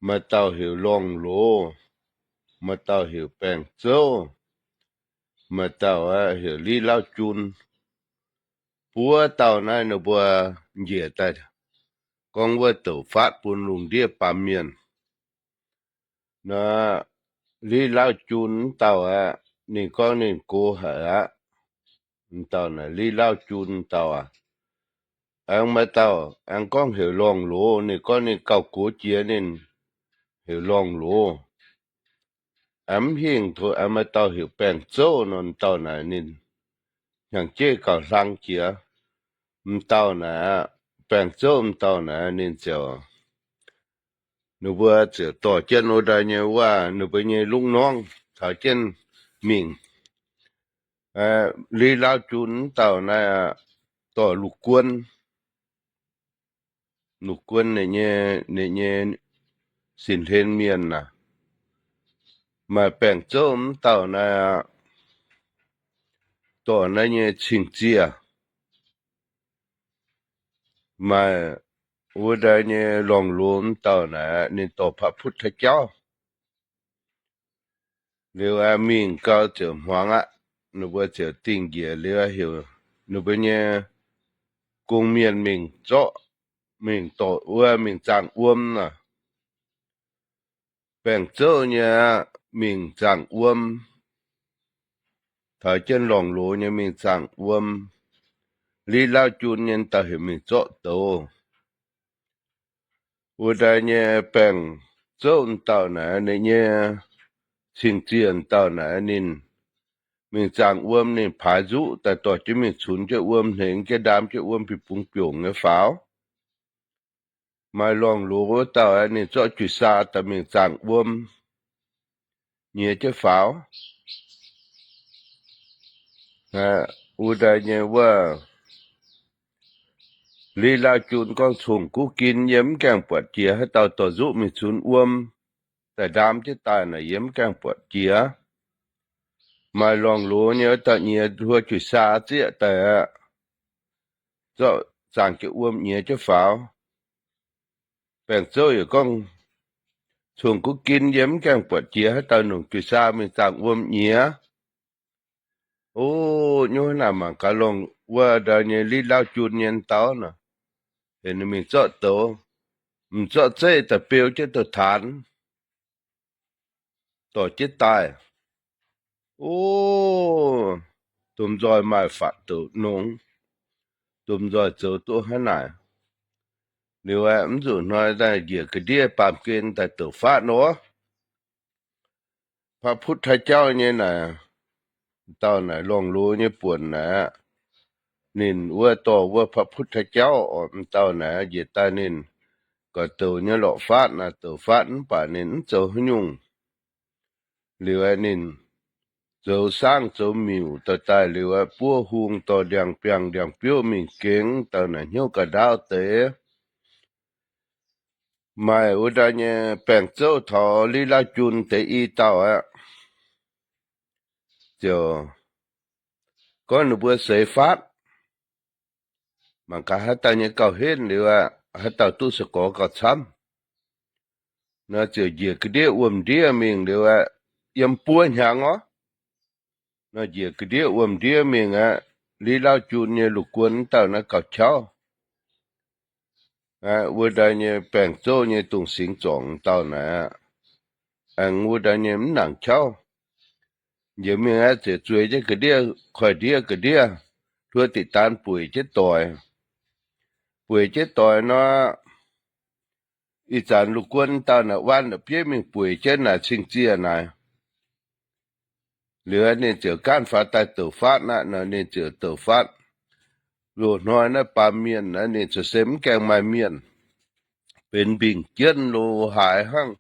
maaih dauh heuc Lorngh Loz, maaih dauh heuc Baengh Zouv, maaih dauh heuc Li Lauv Jun. Buov dauh naaiv ninh mbuo njiec daaih gorngv wuov douc faatv bun lungh ndiev baamh mienh. Naaiv Li Lauv Jun dauh aqv, ninh gorngv ninh gox haic aqv. Dauh naaic Li Lauv Jun dauh aqv. Aengx maaih dauh aengx gorngv heuc Lorngh Loz, ninh gorngv ninh gauh gox jiex ninh heuc Lorngh Loz. Aengx mv hingh, aengx maaih dauh heuc Baengh Zouv nor, dauh naaic ninh hnyangx-jeiv gauh hlang jiex. M'dauh naaic, Baengh Zouv m'dauh naaic ninh ziouc, ninh mbuo ziouc dorh jienv wuov daaih nyei waac, ninh mbuo nyei lungh norngv taux jienv mingh. Li Lauv Jun wuov dauh naaiv, dorh Lungh Guon, Lungh Guon ninh nyei sin-hlen mienh naaic, maaih Baengh Zouv wuov dauh naaiv, dorh naaiv nyei Cing-Ziec, maaih wuov daaih nyei Lorngh Loz wuov dauh naaic, ninh dorh พระพุทธเจ้า. Liuz aeqv, mingh gau ziouc hmuangx aqv. Ninh mbuo ziouc dingh njiec liuz aeqv, heuc ninh mbuo nyei gong-mienh mingh zorqv, mingh dorh wuov mingh zaangh wuom naaic. Baengh Zouv nyei mingh zaangh wuom, taux jienv Lorngh Loz nyei mingh zaangh wuom. Li Lauv Jun nyei dauh heuc mingh zorqv douz. Wuov daaih nyei Baengh Zouv dauh naaic, ninh nyei Cing-Ziec dauh naaic, ninh mingh zaangh wuom, ninh paaix nzuqv daaih dorh jienv mingh cunx jienv wuom, hnengx jienv ndaam jienv wuom, bieqc bungx biongc nyei faaux. Maaih Lorngh Loz wuov dauh, ninh zorqv juic saa daaih mingh zaangh wuom, nyiex jienv faaux. Wuov daaih nyei wuov, Li Lauv Jun gorngv, Cong-Guv Gin yie mv gaengh buatc jiex, haaix dauh dorh nzuqv mingh cunx wuom daaih ndaam jienv daaih naaic, yie mv gaengh buatc jiex. Maaih Lorngh Loz nyei wuov dauh nyiex hluo juic saa zieqv daaih aqv, zorqv zaangh jienv wuom nyiex jienv faaux. Baengh Zouv yaac gorngv, Cong-Guv Gin yie mv gaengh buatc jiex, haaix dauh nongc juic saa mingh zaangh wuom nyiex. O, nyungc naaic mangc gaax longc wuov dauh nyei Li Lauv Jun nyei dauh nor, heuc ninh mingh zorqv douz, m'zorqv zeiv daaih beu jienv douz-taanx, dorh jienv daaih. O, domh nzoih maaih faatv douc nongx, domh nzoih zoux duqv hnangv naaic. Liuz aeqv, mv zuqc hnoi daaih njiec ga'ndiev baamh gen daaih douc faatv nor. พระพุทธเจ้า nyei naaic, dauh naaic Lorngh Loz nyei buonc naaic, ninh wuov dorh wuov พระพุทธเจ้า oc, dauh naaic njiec daaih ninh gorx douc nyei lorqc faatv naaic, douc faatv mv baac ninh mv zoux haaix nyungc. Liuz aeqv, ninh zoux saangv zoux miuc daaih daaih liuz aeqv, buov hung dorh ndiangx-biangh ndiangx-biouv mingh gengx, dauh naaic hnyouv ga'ndaauv deix. Maaih wuov daaih nyei Baengh Zouv taux Li Lauv Jun deix i dauh aqv, ziouc gorngv ninh mbuo seix faatv. Mangc gaax haaix dauh nyei gauh henv liuz aeqv, haaix dauh duqv se gorx gauh camv. Nor ziouc njiec ga'ndiev wuom-ndiev mingh liuz aeqv, yiem buo hnyangx orv. Nor njiec ga'ndiev wuom-ndiev mingh aqv, Li Lauv Jun nyei Lungh Guon wuov dauh naaiv gauh qauv. Wuov daaih nyei Baengh Zouv nyei dungz singx zorngc dauh naaic aqv, aengx wuov daaih nyei mv nangc qauv. Njiec mingh aeqv, ziouc zueiz jienv ga'ndiev, koiv-ndiev ga'ndiev, hluo diqc daan bueic jienv doic. Bueic jienv doic nor, ih zanc Lungh Guon dauh naaic waan la'bieiv mingh bueic jienv naaic Cing-Ziec naaic. Liuz ninh ziouc gaanv faaux daaih douc faatv aqv. Nor ninh ziouc douc faatv. Loz-hnoi naaiv baamh mienh naaiv ninh ziouc se mv gaengh maaih mienh, benx mbingh jienv lo haaix hnangv,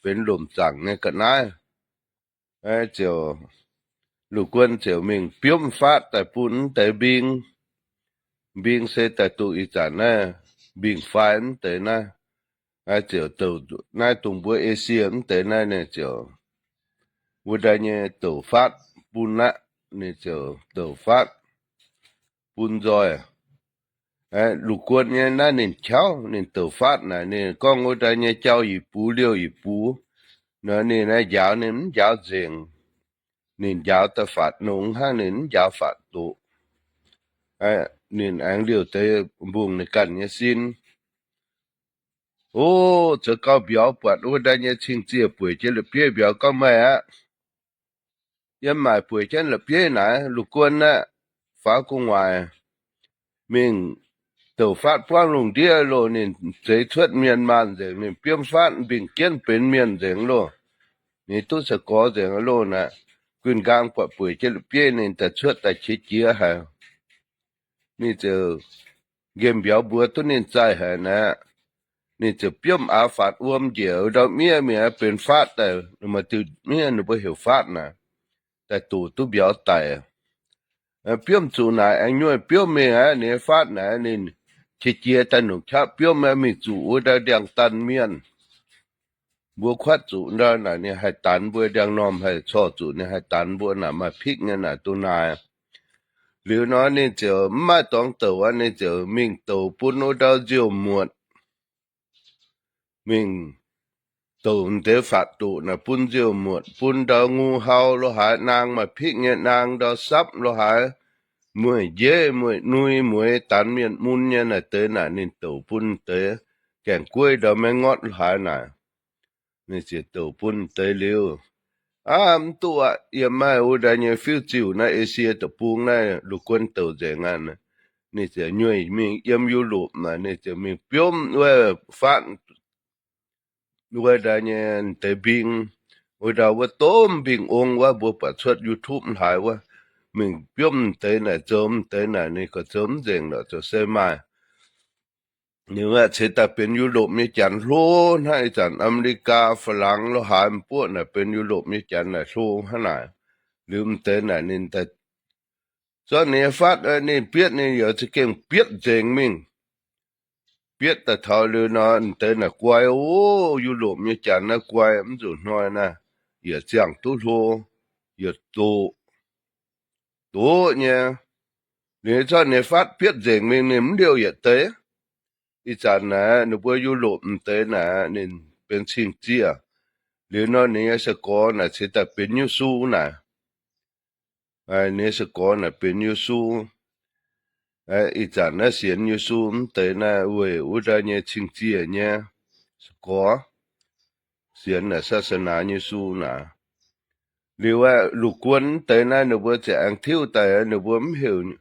benx lomc zaangc nyei ga'naaiv. Ziouc Lungh Guon ziouc mingh biomv faatv daaih bun deix mbing. Mbing se daaih dongh ih zanc naaiv mbing-faai mv deix naaiv. Ziouc douc naaiv dongh mbuo Esie mv deix naaiv, ninh ziouc wuov daaih nyei douc faatv bun aqv. Ninh ziouc douc faatv bun nzoih. Lungh Guon nyei naaiv ninh qauv, ninh douc faatv naaic ninh gorngv wuov daaih nyei jauv yietc bux liouh yietc bux. Nor ninh naaiv njaaux ninh mv njaaux nzengc. Ninh njaaux daaih faatv nongx hnangv, ninh mv njaaux faatv doqc. Ninh aengx liouh deix mbungh ninh ganh nyei sin. O, zoux gau mbiauz buatc wuov daaih nyei Cing-Ziec bueic jienv la'bieiv mbiauz gorngv, Meih aqv, yiem maaic bueic jienv la'bieiv naaic, Lungh Guon aqv, faaux gu'nguaaic mingh douc faatv buangv lungh ndiev loh. Ninh zeix cuotv mienh maanh nzengc, ninh biomv faatv mbingh jienv benx mienh nzengc loh. Ninh duqv se gorx nzengc loh naaic. Guinh nqaang buatc bueic jienv la'bieiv, ninh daaih cuotv daaih qiex jiez haic. Ninh ziouc nqemh mbiauz mbuox duqv ninh zaih haic naaic. Ninh ziouc biomv aax faatv wuom njiec ndau miev mingh benx faatv daaih, maaih diuh miev ninh mbuo heuc faatv naaic. daaih doqc duqv mbiauz daic. Biomv zuqc naaic aengx nyuoih biomv mingh aqv. Ninh nyei fatv naaic ninh qiex jiez daaih nongc qaqv biomv mingh zuqc wuov ndau ndiangx-danh mienh. Mbuo kuatv zuqc ndau naaic ninh haih danx mbuo ndiangx-normh, haih corc zuqc ninh haih danx mbuo naaic maaih pikv nyei naaic duqv naaic. Liuz nor ninh ziouc mv maaih dorngx douc aqv, ninh ziouc mingh douc bun wuov ndau nziouv muotc. Mingh douc deix fatv doqc naaic bun nziouv muotc, bun ndau ngu hau lo haaix, naang maaih pikv nyei naang, ndau sapv lo haaix, mueiz-njeiv mueiz-nui, mueiz danx mienh mun nyei naaic deix naaic ninh douc bun deix gaengh gueiv ndau maiv ngortv lo haaix naaic. Ninh ziouc douc bun deix liuz, aav, mv duqv aqv, yiem maaih wuov ndau nyei fiuv-ziuh naaiv Esie Deic-Bung naaiv lungh guon douc nzengc aqv. Ninh ziouc nyuoih mingh yiem Yu^lopc naaic, ninh ziouc mingh biomv wuov fatv wuov ndau nyei deix mbing, wuov ndau wuov domh mbing ong wuov, mbuo buatc cuotv YouTube haaix wuov, mingh biomv deix naaic, zoux deix naaic, ninh gorngv zoux mv nzengc lorqc, zoux se maaih. Ninh wuov ceix daaih benx Yu^lopc nyei janx hlo hnangv, ih zanc Aa^me^li^gaa, Faa^laangx lo haaix m'buoqv naaic benx Yu^lopc nyei janx naaic hlo hnangv naaic. Liuz m'deix naaic ninh daaih zorqv ninh nyei fatv, ninh bietv ninh youz za'gengh bietv nzengc mingh. Bietv daaih taux liuz nor, m'deix naaic guai, o, Yu^lopc nyei janx naaiv guai, mv zuqc hnoi naaiv, yietc ziangh duqv hlo, yietc doqc, doqc nyei. Ninh zorqv ninh fatv bietv nzengc mingh, ninh mv liouh yietc deix. Ih zanc naaic ninh mbuo Yu^lopc m'deix naaic ninh benx cing-zieh. Liuz nor ninh nyei sai-gorx naaic ceix daaih benx Yesu naaic. Ninh nyei sai-gorx naaic benx Yesu. Ih zanc naaiv sienx Yesu mv deix naaiv weic wuov ndau nyei cing-zieh nyei sai-gorx, sienx naaic ศาสนา Yesu naaic. Liuz aeqv, lungh guon mv deix naaiv ninh mbuo ziouc aengx tiuv daaih, ninh mbuo mv heuc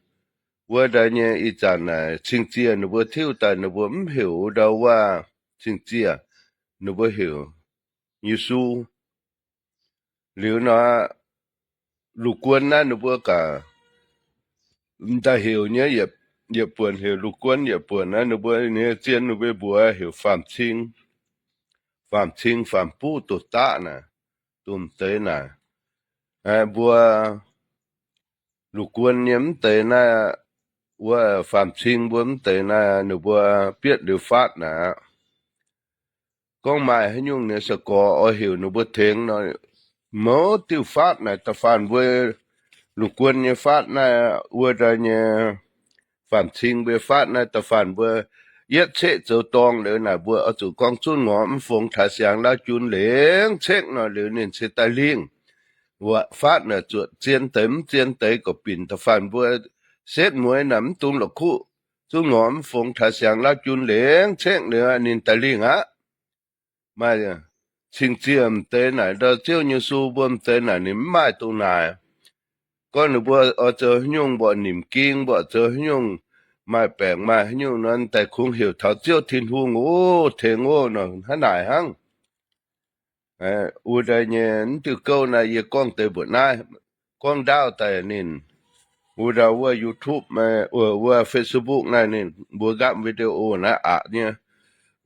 wuov ndau nyei ih zanc naaic cing-zieh, ninh mbuo tiuv daaih ninh mbuo mv heuc wuov ndau wuov cing-zieh, ninh mbuo heuc Yesu. Liuz nor, lungh guon naaiv ninh mbuo gaax m'daaih heuc nyei, yietc buonc heuc lungh guon, yietc buonc naaiv ninh mbuo nyei zien ninh mbuo mbuox heuc faam-cing, faam-cing faam-buv doqc daqv naaic, dongh m'deix naaic. Mbuo lungh guon nyei mv deix naaiv, wuov faam-cing mbuo mv deix naaiv, ninh mbuo bietv liuz fatv naaic, gorngv maaih haaix nyungc nyei sai-gorx oix heuc ninh mbuo tengx nor, mouz diuh fatv naaic, da'faanh mbuo lungh guon nyei fatv naaiv, wuov ndau nyei faam-cing mbuo fatv naaiv, da'faanh mbuo yietv ceqv zoux dorngh liuz naaic, mbuo oix zuqc gorngv zunv ngorc mv fongx taaix siangx lauv jun lengc cekv nor, liuz ninh ceix daaih lingh wuov fatv naaic zuotc zien deix mv zien deix gorqv-binc, da'faanh mbuo setv mueiz naaic mv dungx la'kuqv zunv ngorc mv fongx taaix siangx lauv jun lengc cekv liuz ninh daaih lingh aqv. Maaih cing-zieh m'deix naaic, ndau Ziouv Yesu mbuo m'deix naaic ninh mv maaih dongh naaic. Gorngv ninh mbuo oix zoux haaix nyungc mbuoqc nimc ging, mbuoqc zoux haaix nyungc maaih baengc maaih haaix nyungc nor, daaih kungx heuc taux Ziouv Tin-Hungh oc, tengx oc nor, hnangv naaic hnangv. Wuov ndau nyei mv diuh gouv naaiv yie gorngv deix mbuoqc naaiv, gorngv ndaauv daaih ninh, wuov ndau wuov YouTube, wuov Facebook naaiv ninh mbuo nqaapv video naaiv aqc nyei,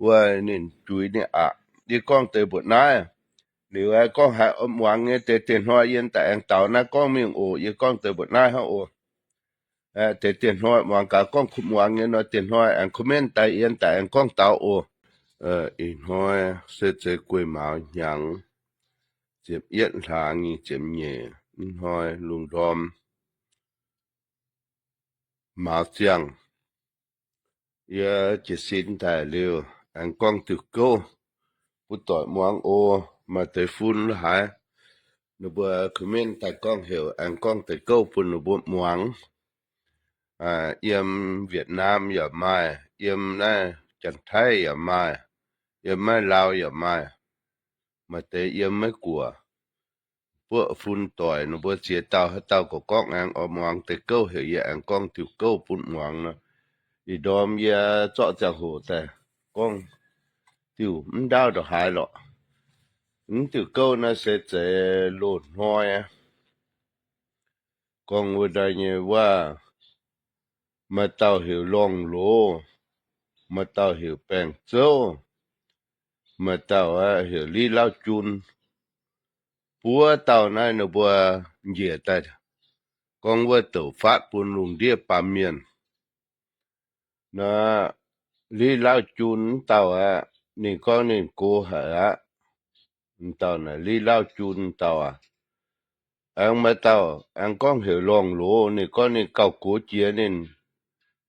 wuov ninh juix ninh aqc. Yie gorngv deix mbuoqc naaiv. Liuz aeqv, gorngv haiz muangx nyei deix dieh hnoi yie daaih aengx daux naaiv gorngv mingh oc. Yie gorngv deix mbuoqc naaiv hnangv oc. Deix dieh hnoi muangx gaax gorngv muangx nyei nor, dieh hnoi aengx comment daaih yie daaih aengx gorngv daux oc. Ih hnoi se zeiz guei mauz hnyangx ziepc yietv hlaax nyei ziepc nyeic, ih hnoi lungh ndorm mauz ziangh. Yie jiez sin daaih liuz aengx gorngv diuh gouv bun doic muangx oc. Maaih deix fun haaix, ninh mbuo comment daaih gorngv heuc aengx gorngv deix gouv bun ninh mbuo muangx. Yiem Việt Nam yaac maaih, yiem naaiv Janx-Taiv yaac maaih, yiem naaiv Laauv yaac maaih, maaih deix yiem Meiv Guoqv. Buoqv fun doic ninh mbuo ziex dauh haaix dauh gorqv-gorngv aengx oix muangx deix gouv heuc yie aengx gorngv diuh gouv bun muangx nor. Ih ndorm yie zorqv ziangh hoc daaih gorngv diuh mv ndaauv ndongc haaix lorqc. Mv diuh gouv naaiv se zeiz loz-hnoi gorngv wuov ndau nyei waac. Maaih dauh heuc Lorngh Loz, maaih dauh heuc Baengh Zouv, maaih dauh heuc Li Lauv Jun. buov dauh naaiv ninh mbuo njiec daaih gorngv wuov douc faatv bun lungh ndiev baamh mienh. Naaiv Li Lauv Jun dauh aqv, ninh gorngv ninh gox haic aqv. M'dauh naaic Li Lauv Jun dauh aac, aengx maaih dauh aengx gorngv heuc Lorngh Loz, ninh gorngv ninh gauh gox jiex ninh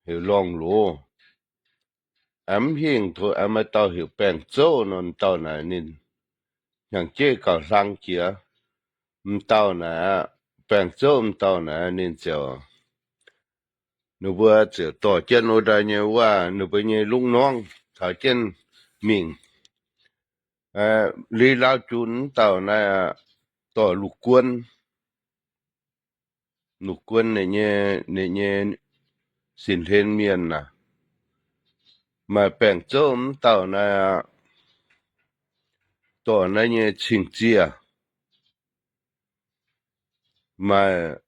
heuc Lorngh Loz. Aengx mv hingh, aengx maaih dauh heuc Baengh Zouv nor, m'dauh naaic ninh hnyangx-jeiv gauh hlang jiex. M'dauh naaic, Baengh Zouv m'dauh naaic ninh ziouc, ninh mbuo ziouc dorh jienv wuov ndaai nyei wuov, ninh mbuo nyei lungh norngv taux jienv mingh. Li Lauv Jun m'dauh naaiv dorh Lungh Guon. Lungh Guon ninh nyei, ninh nyei sin-hlen mienh aac. Maaih Baengh Zouv m'dauh naaiv dorh naaiv nyei Cing-Ziec. Maaih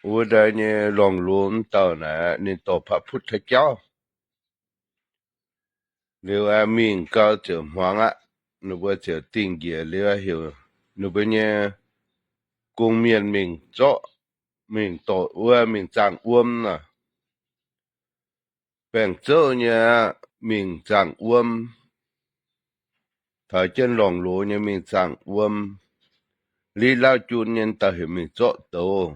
wuov ndaai nyei Lorngh Loz m'dauh naaic ninh dorh พระพุทธเจ้า. Liuz aeqv, mingh gau ziouc hmuangx aqv. Ninh mbuo ziouc dingh njiec liuz heuc ninh mbuo nyei gong-mienh mingh zorqv, mingh dorh wuov mingh zaangh wuom nor. Baengh Zouv nyei mingh zaangh wuom, taux jienv Lorngh Loz nyei mingh zaangh wuom. Li Lauv Jun nyei dauh heuc mingh zorqv douz.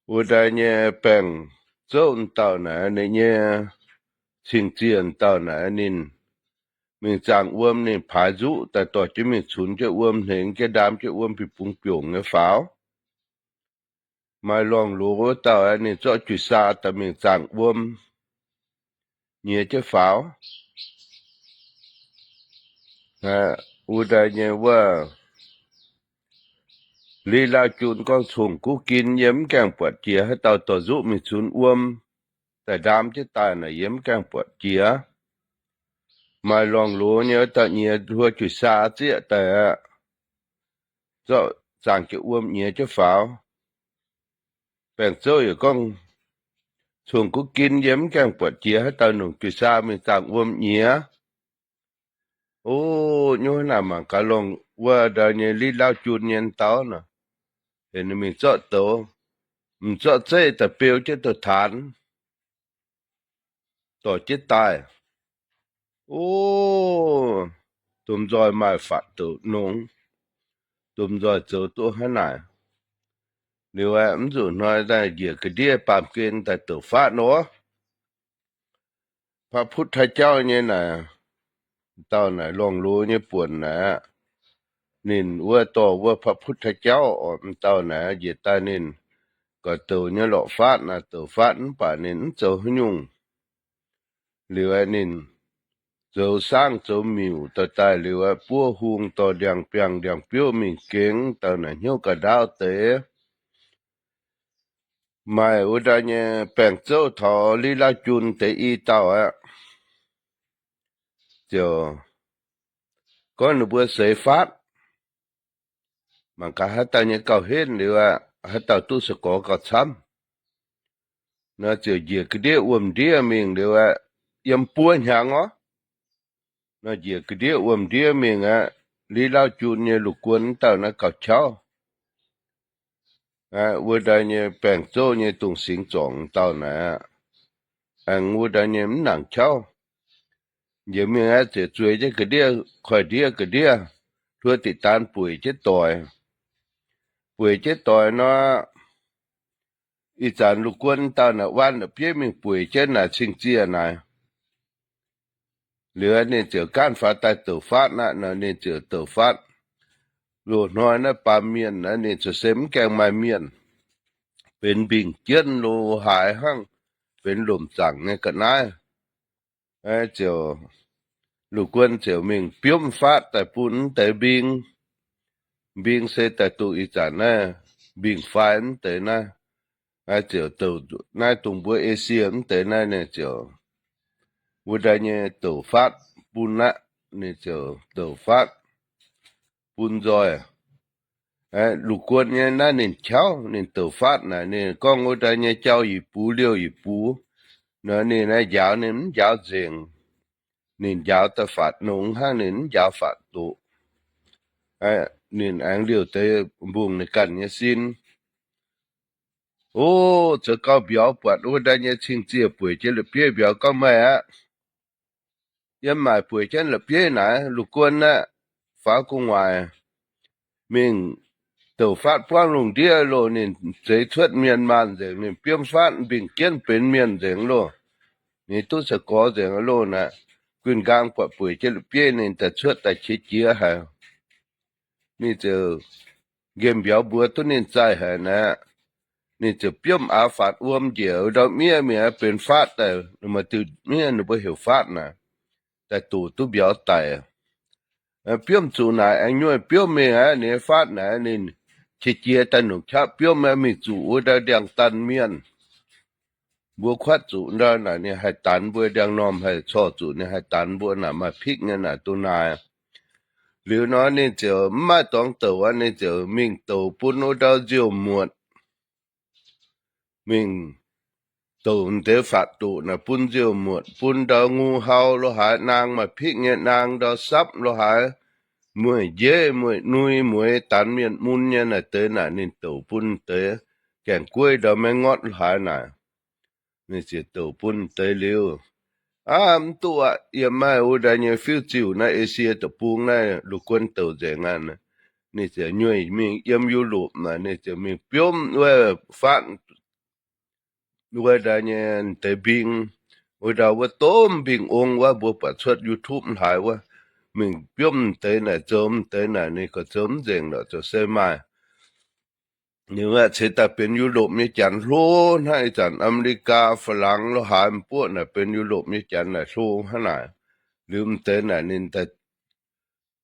Wuov ndaai nyei Baengh Zouv dauh naaic, ninh nyei Cing-Ziec dauh naaic, ninh mingh zaangh wuom, ninh paaix nzuqv daaih dorh jienv mingh cunx jienv wuom, hnengx jienv ndaam jienv wuom, bieqc bungx biongc nyei faaux. Maaih Lorngh Loz wuov dauh, ninh zorqv juic saa daaih mingh zaangh wuom, nyiex jienv faaux. Wuov ndaai nyei wuov, Li Lauv Jun gorngv, Cong-Guv Gin yie mv gaengh buatc jiex haaix dauh dorh nzuqv mingh cunx wuom daaih ndaam jienv daaih naaic, yie mv gaengh buatc jiex. Maaih Lorngh Loz nyei wuov dauh nyiex hluo juic saa zieqv daaih aqv, zorqv zaangh jienv wuom nyiex jienv faaux. Baengh Zouv yaac gorngv, Cong-Guv Gin yie mv gaengh buatc jiex haaix dauh nongc juic saa mingh zaangh wuom nyiex. O, nyungc naaic mangc gaax, longc wuov ndaai nyei Li Lauv Jun nyei dauh nor, heuc ninh mingh zorqv douz, m'zorqv zeiv daaih beu jienv douz-taanx, dorh jienv daaih. O, domh nzoih maaih faatv doqc nongx, domh nzoih zoux duqv hnangv naaic. Liuz aeqv, mv zuqc hnoi daaih njiec ga'ndiev baamh gen daaih douc faatv nor, พระพุทธเจ้า nyei naaic, dauh naaic Lorngh Loz nyei buonc naaic aqv. Ninh wuov dorh wuov พระพุทธเจ้า orqc, m'dauh naaic njiec daaih ninh gorx-douc nyei lorqc faatv naaic, douc faatv mv baac ninh mv zoux haaix nyungc. Liuz aeqv, ninh zoux saangv zoux miuc daaih daaih liuz aeqv, buov hung dorh ndiangx-biangh ndiangx-biouv mingh gengx, dauh naaic hnyouv ga'ndaauv deix. Maaih wuov ndaai nyei Baengh Zouv taux Li Lauv Jun deix i dauh aqv. Ziouc gorngv ninh mbuo seix faatv, mangc gaax haaix dauh nyei gauh henv liuz aqv, haaix dauh duqv se gorx gauh camv. Nor ziouc njiec ga'ndiev wuom-ndiev mingh liuz aeqv, yiem buo hnyangx orqc. Nor njiec ga'ndiev wuom-ndiev mingh aqv, Li Lauv Jun nyei lungh guon dauh naaiv gauh qauv. Wuov ndaai nyei Baengh Zouv nyei dungz singx zorngc dauh naaiv aqv. Aengx wuov ndaai nyei mv nangc qauv. Njiec mingh aeqv, ziouc zueiz jienv ga'ndiev, koiv-ndiev ga'ndiev, hluo diqc daanx bueic jienv doic. Bueic jienv doic nor, ih zanc lungh guon dauh naaic waan la'bieiv mingh bueic jienv naaic cing-ziec naaic. Liuz ninh ziouc gaanv faaux daaih douc faatv aqv. Nor ninh ziouc douc faatv. Loz-hnoi naaiv baamh mienh naaiv ninh ziouc se mv gaengh maaih mienh, benx mbingh jienv lo haaix hnangv, benx lomc zaangc nyei ga'naaiv. Ziouc lungh guon ziouc mingh biomv faatv daaih bun mv deix mbing. Mbing se daaih dongh ih zanc naaiv mbing-faix mv deix naaiv. Ziouc douc naaiv dongh mbuo Esie mv deix naaiv ninh ziouc wuov ndaai nyei douc faatv bun aqv. Ninh ziouc douc faatv bun nzoih. Lungh guon nyei naaiv ninh qauv, ninh douc faatv naaic ninh gorngv wuov ndaai nyei jauv-yietc bux liouh-yietc bux. Nor ninh naaiv njaaux ninh mv njaaux nzengc. Ninh njaaux daaih faatv nongx hnangv, ninh mv njaaux faatv doqc. Ninh aengx liouh deix mbungh ninh ganh nyei sin. O, zoux gau mbiauz buatc wuov ndaai nyei cing-ziec bueix jienv la'bieiv mbiauz gorngv, Meih aqv, yiem maaic bueix jienv la'bieiv naaic, lungh guon aqv, faaux gu'nguaaic mingh douc faatv buangv lungh ndiev loh. Ninh zeix cuotv mienh maanh nzengc, ninh biomv faatv mbingh jienv benx mienh nzengc loh. Ninh duqv sai-gorx nzengc loh naaic. Guinh nqaang buatc bueix jienv la'bieiv ninh daaih cuotv daaih qiex jiez haic. Ninh ziouc nqemh mbiauz mbuox duqv ninh zaih haic naaic. Ninh ziouc biomv aav faatv wuom njiec ndau miev mingh, benx faatv daaih, maaih diuh miev ninh mbuo heuc faatv naaic, daaih doqc duqv mbiauz daic. Biomv zuqc naaic aengx nyuoih biomv mingh aqv. Ninh faatv naaic ninh qiex jiez daaih nungc qaqv biomv mingh zuqc wuov ndaai ndiangx-daan mienh. Mbuo kuatv zuqc ndau naaic ninh haih danx mbuo ndiangx-normh, haih corc zuqc ninh haih danx mbuo naaic, maaih pikv nyei naaic, dongh naaic. Liuz nor ninh ziouc mv maaih dorngx douc aqv, ninh ziouc mingh douc bun wuov ndau nziouv muotc. Mingh douc deix faatv doqc naaic bun nziouv muotc, bun ndau ngu hau lo haaix, naang maaih pikv nyei naang, ndau sapv lo haaix, mueiz-njeiv, mueiz-nui, mueiz danx mienh mun nyei naaic deix naaic ninh douc bun deix, gaengh gueiv ndau maiv ngortv lo haaix naaic. Ninh ziouc douc bun deix liuz, Aav, mv duqv aqv. Yie maaih wuov ndaai nyei fiuv-ziuh naaiv Esie Deic-Bung naaiv lungh guon douc nzengc aqv. Ninh ziouc nyuoih mingh yiem Yu^lopc naaic, ninh ziouc mingh biomv wuov faatv wuov ndaai nyei deix mbing, wuov ndau wuov domh mbing ong wuov, mbuo buatc cuotv YouTube haaix wuov, mingh biomv deix naaic, zoux deix naaic, ninh gorngv zoux mv nzengc lorqc, zoux se maaih. Ninh wuov ceix daaih benx Yu^lopc nyei janx hlo hnangv. Ih zanc Aa^me^li^gaa, Faa^laangx lo haaix m'buoqv naaic benx Yu^lopc nyei janx naaic hlo hnangv naaic. Liuz m'deix naaic ninh daaih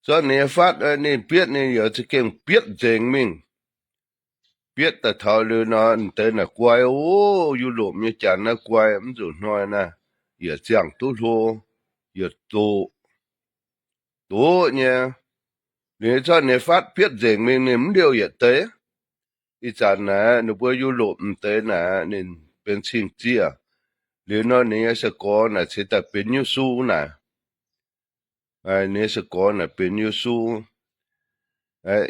zorqv ninh nyei faatv, ninh bietv ninh yaac za'gengh bietv nzengc mingh. Bietv daaih taux liuz nor, m'deix naaic guai, o, Yu^lopc nyei janx naaiv guai, mv zuqc hnoi naaiv yietc ziangh duqv hlo, yietc doqc, doqc nyei. Ninh zorqv ninh nyei faatv bietv nzengc mingh, ninh mv liouh yietc deix. Ih zanc naaic ninh mbuo Yu^lopc m'deix naaic ninh benx cing-ziec. Liuz nor ninh nyei sai-gorx naaic ceix daaih benx Yesu naaic. Ninh nyei sai-gorx naaic benx Yesu.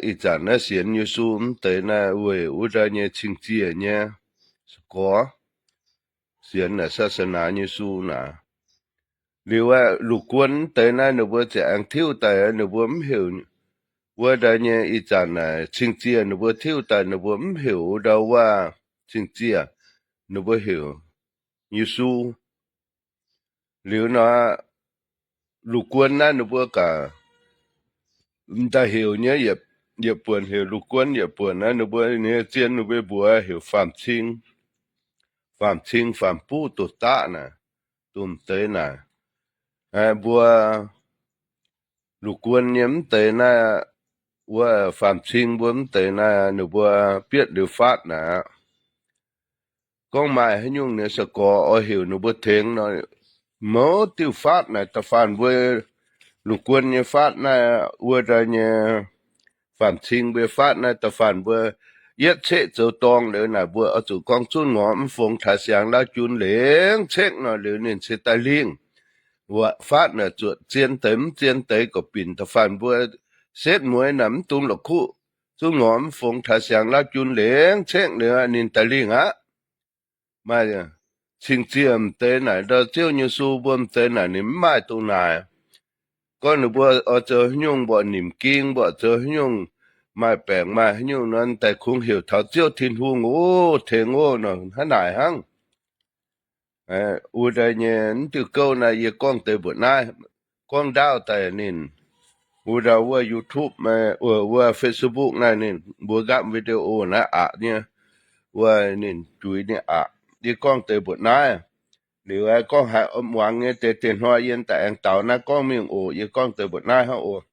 Ih zanc naaiv sienx Yesu mv deix naaiv weic wuov ndaai nyei cing-ziec nyei sai-gorx, sienx naaic ศาสนา Yesu naaic. Liuz aeqv, lungh guon mv deix naaiv ninh mbuo ziouc aengx tiuv daaih, ninh mbuo mv heuc wuov ndaai nyei ih zanc naaic cing-ziec, ninh mbuo tiuv daaih ninh mbuo mv heuc wuov ndau wuov cing-ziec, ninh mbuo heuc Yesu. Liuz nor, lungh guon naaiv ninh mbuo gaax m'daaih heuc nyei, yietc buonc heuc lungh guon, yietc buonc naaiv ninh mbuo nyei zien ninh mbuo mbuox heuc Faam-Cing, Faam-Cing, Faam-Buv Doz-Daqv naaic, dongh m'deix naaic. Mbuo lungh guon nyei mv deix naaiv, wuov Faam-Cing mbuo mv deix naaiv, ninh mbuo bietv liuz faatv naaic aqv. Gorngv maaih haaix nyungc ninh sai-gorx oix heuc ninh mbuo tengx nor, mouz diuh faatv naaic da'faanh mbuo lungh guon nyei faatv naaiv, wuov ndaai nyei Faam-Cing mbuo faatv naaiv da'faanh mbuo yietv ceqv zoux dorngh liuz naaic, mbuo oix zuqc gorngv zunv ngorc mv fongx taaix siangx lauv jun lengc cekv nor, liuz ninh ceix daaih lingh. Wuov faatv naaic zuotc zien deix mv zien deix gorqv-binc da'faanh mbuo setv mueiz naaic mv dungx la'kuqv zunv ngorc mv fongx taaix siangx lauv jun lengc cekv liuz ninh daaih lingh aqv. Maaih cing-ziec m'deix naaic, ndau Ziouv Yesu mbuo m'deix naaic ninh mv maaih dongh naaic. Gorngv ninh mbuo oix zoux haaix nyungc mbuoqc nimc ging, mbuoqc zoux haaix nyungc maaih baengc maaih haaix nyungc nor, daaih kungx heuc taux Ziouv Tin-Hungh oc, tengx oc nor, hnangv naaic hnangv. Wuov ndaai nyei mv diuh gouv naaiv yie gorngv deix mbuoqc naaiv, gorngv ndaauv daaih ninh, wuov ndau wuov YouTube, wuov Facebook naaiv ninh mbuo nqaapv video naaiv aqc nyei, wuov ninh juix ninh aqc. Yie gorngv deix mbuoqc naaiv. Liuz aeqv, gorngv haiz muangx nyei deix dieh hnoi yie daaih aengx daux naaiv gorngv mingh oc. Yie gorngv deix mbuoqc naaiv hnangv oc.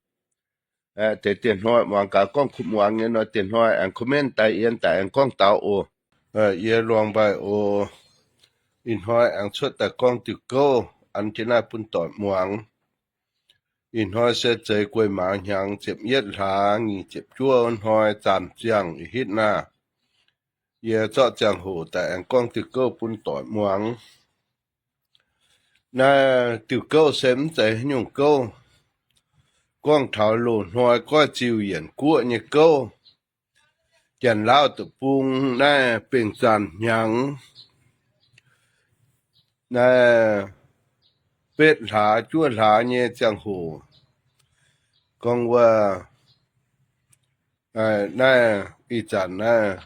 Deix dieh hnoi muangx gaax, gorngv muangx nyei nor dieh hnoi aengx comment daaih, yie daaih aengx gorngv daux oc. Yie Luangh Mbaaih oc. Ih hnoi aengx cuotv daaih gorngv diuh gouv an jienv naaiv bun doic muangx. Ih hnoi se zeiz guei maaz hnyangx ziepc yietv hlaax nyic ziepc juov hnoi zaamc ziangh ih hitv naaiv. Yie zorqv ziangh hoc daaih aengx gorngv diuh gouv bun doic muangx. Naaiv diuh gouv se mv zeiz haaix nyungc gouv. gorngv taux loz-hnoi goiv ziuh yienc guoqv nyei gouv. Janx-Laauv deic-bung naaiv bengh zaanh hnyangx, naaiv betv hlaax juov hlaax nyei ziangh hoc, gorngv wuov, naaiv ih zanc naaiv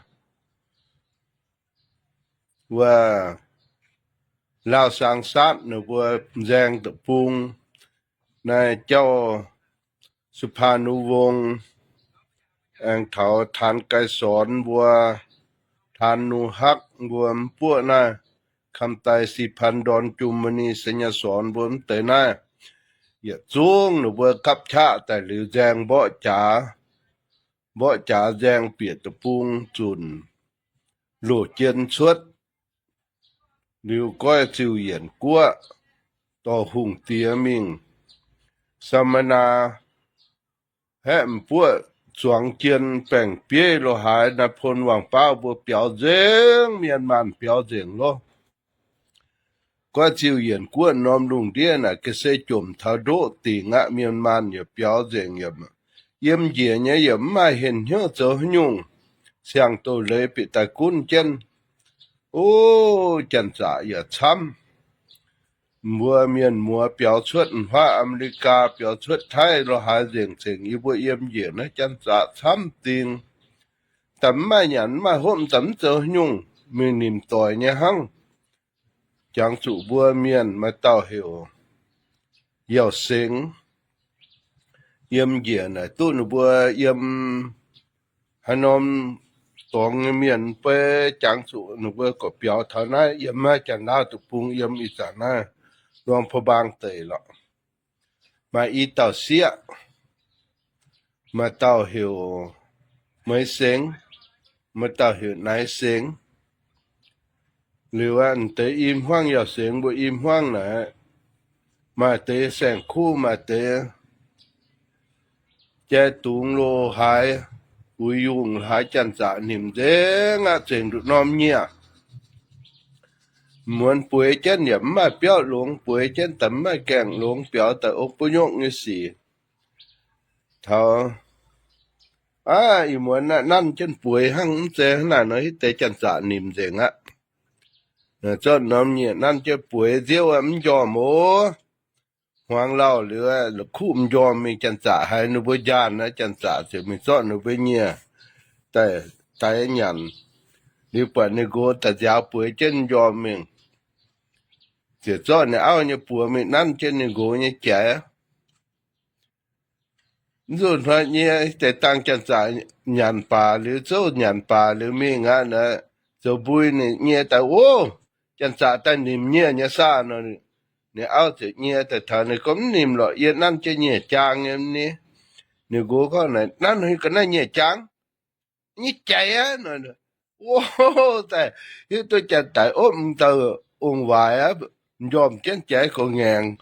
wuov Laauv Saang Saatv ninh mbuo nzaeng deic-bung, naaiv jauv Supanu Wong, aengx taux Taanx Gai Sorn mbuo, Taanx Nu Hakv mbuo, mbuoqv naaiv Kamdai Si Pan Ndorn, Jung Mani, Senya Sorn mbuo mv deix naaiv, yietc zungv ninh mbuo gapv qaqv daaih liuz nzaeng mborqv jaax, mborqv jaax nzaeng bieqc deic-bung zunc loz-jien cuotv. Liuz goiv ziuh yienc guoqv, dorh hungh diex mingh, Samana haeqv m'buoqv zuangx jien baeng-bieiv lo haaix, naaiv pon wangc baav mbuo biaux nzengc, mienh maanh biaux nzengc loh. Goiv ziuh yienc guoqv norm lungh ndiev naaic ga'sie jomc taux ndoqv dingc aqv. Mienh maanh yaac biaux nzengc, yiem njiec nyei yaac mv maaih henh hnyouv zoux haaix nyungc. Siang-doz-leiz bieqc daaih gunv jienv. O, janx-zaqc yaac camv. Mbuo mienh muoz biaux cuotv m'faav Aa^me^li^gaa, biaux cuotv Taiv lo haaix nzengc, zengc yie mbuo yiem njiec naaiv janx-zaqc camv dingc. Daaih mv maaih nyanc mv maaih hopv, daaih mv zoux haaix nyungc, mingh nimc doic nyei hnangv. Jangx zuqc mbuo mienh maaih dauh heuc Yauh Sengx, yiem njiec naaic duqv ninh mbuo yiem haaix norm dorngx nyei mienh beiv, jangx zuqc ninh mbuo gorqv-biaux taux naaiv yiem naaiv Janx-Laauv deic-bung, yiem ih zanc naaiv Luang Prabang deic lorqc. Maaih i dauh sieqv, maaih dauh heuc Meix Sengx, maaih dauh heuc Naix Sengx. Liuz aqv, deix i hmuangv Yauh Sengx mbuo i hmuangv naaic, maaih deix saeng-kuv, maaih deix jai dungz lo haaix, uix yungh haaix, janx-zaqc nimc nzengc aqv, zengc nduqc norm nyieh. Muonz bueix jienv yaac mv maaih biauv longx, bueix jienv daaih mv maaih gaengh longx, biaux daaih ong buv nyungv nyei sic. Taux aav, ih muonz naaiv nanv jienv bueix hnangv, mv zeiz hnangv naaic nor hitv deix janx-zaqc nimc nzengc aqv. Zorqv norm nyieh nanv jienv bueix nziouv aqv, mv njormh oc. Hmuangx lauh liuz, la'kuqv m'njormh mingh, janx-zaqc haiz ninh mbuo njaanh aqv, janx-zaqc ziouc mingh zorqv ninh mbuo nyieh daaih, daaih nyanc. Liuz buatc ninh nqox daaih nziaaux bueix jienv m'njormh mingh, ziouc zorqv ninh auv nyei buoz mingh nanv jienv ninh nqox nyei jaiz. Mv zuqc hnoi nyie deix dangh janx-zaqc nyanc baac liuz, zouv nyanc baac liuz mingh aqv, zoux mbui ninh nyie daaih, o, janx-zaqc daaih nimc nyieh nyei saah nor. Ninh auv ziouc nyie daaih taux, ninh gorngv, mv nimc lorqc, yie nanv jienv nyieh jaang nyei ni. Ninh nqox gorngv, naaic nanv ga'naaiv nyieh jaang nyei jaiz aqv nor. O, daaih hiuv duqv janx-zaqc opv dauh ong-waaic aqv, m'njormh jienv jaiz gorx-ngaengc,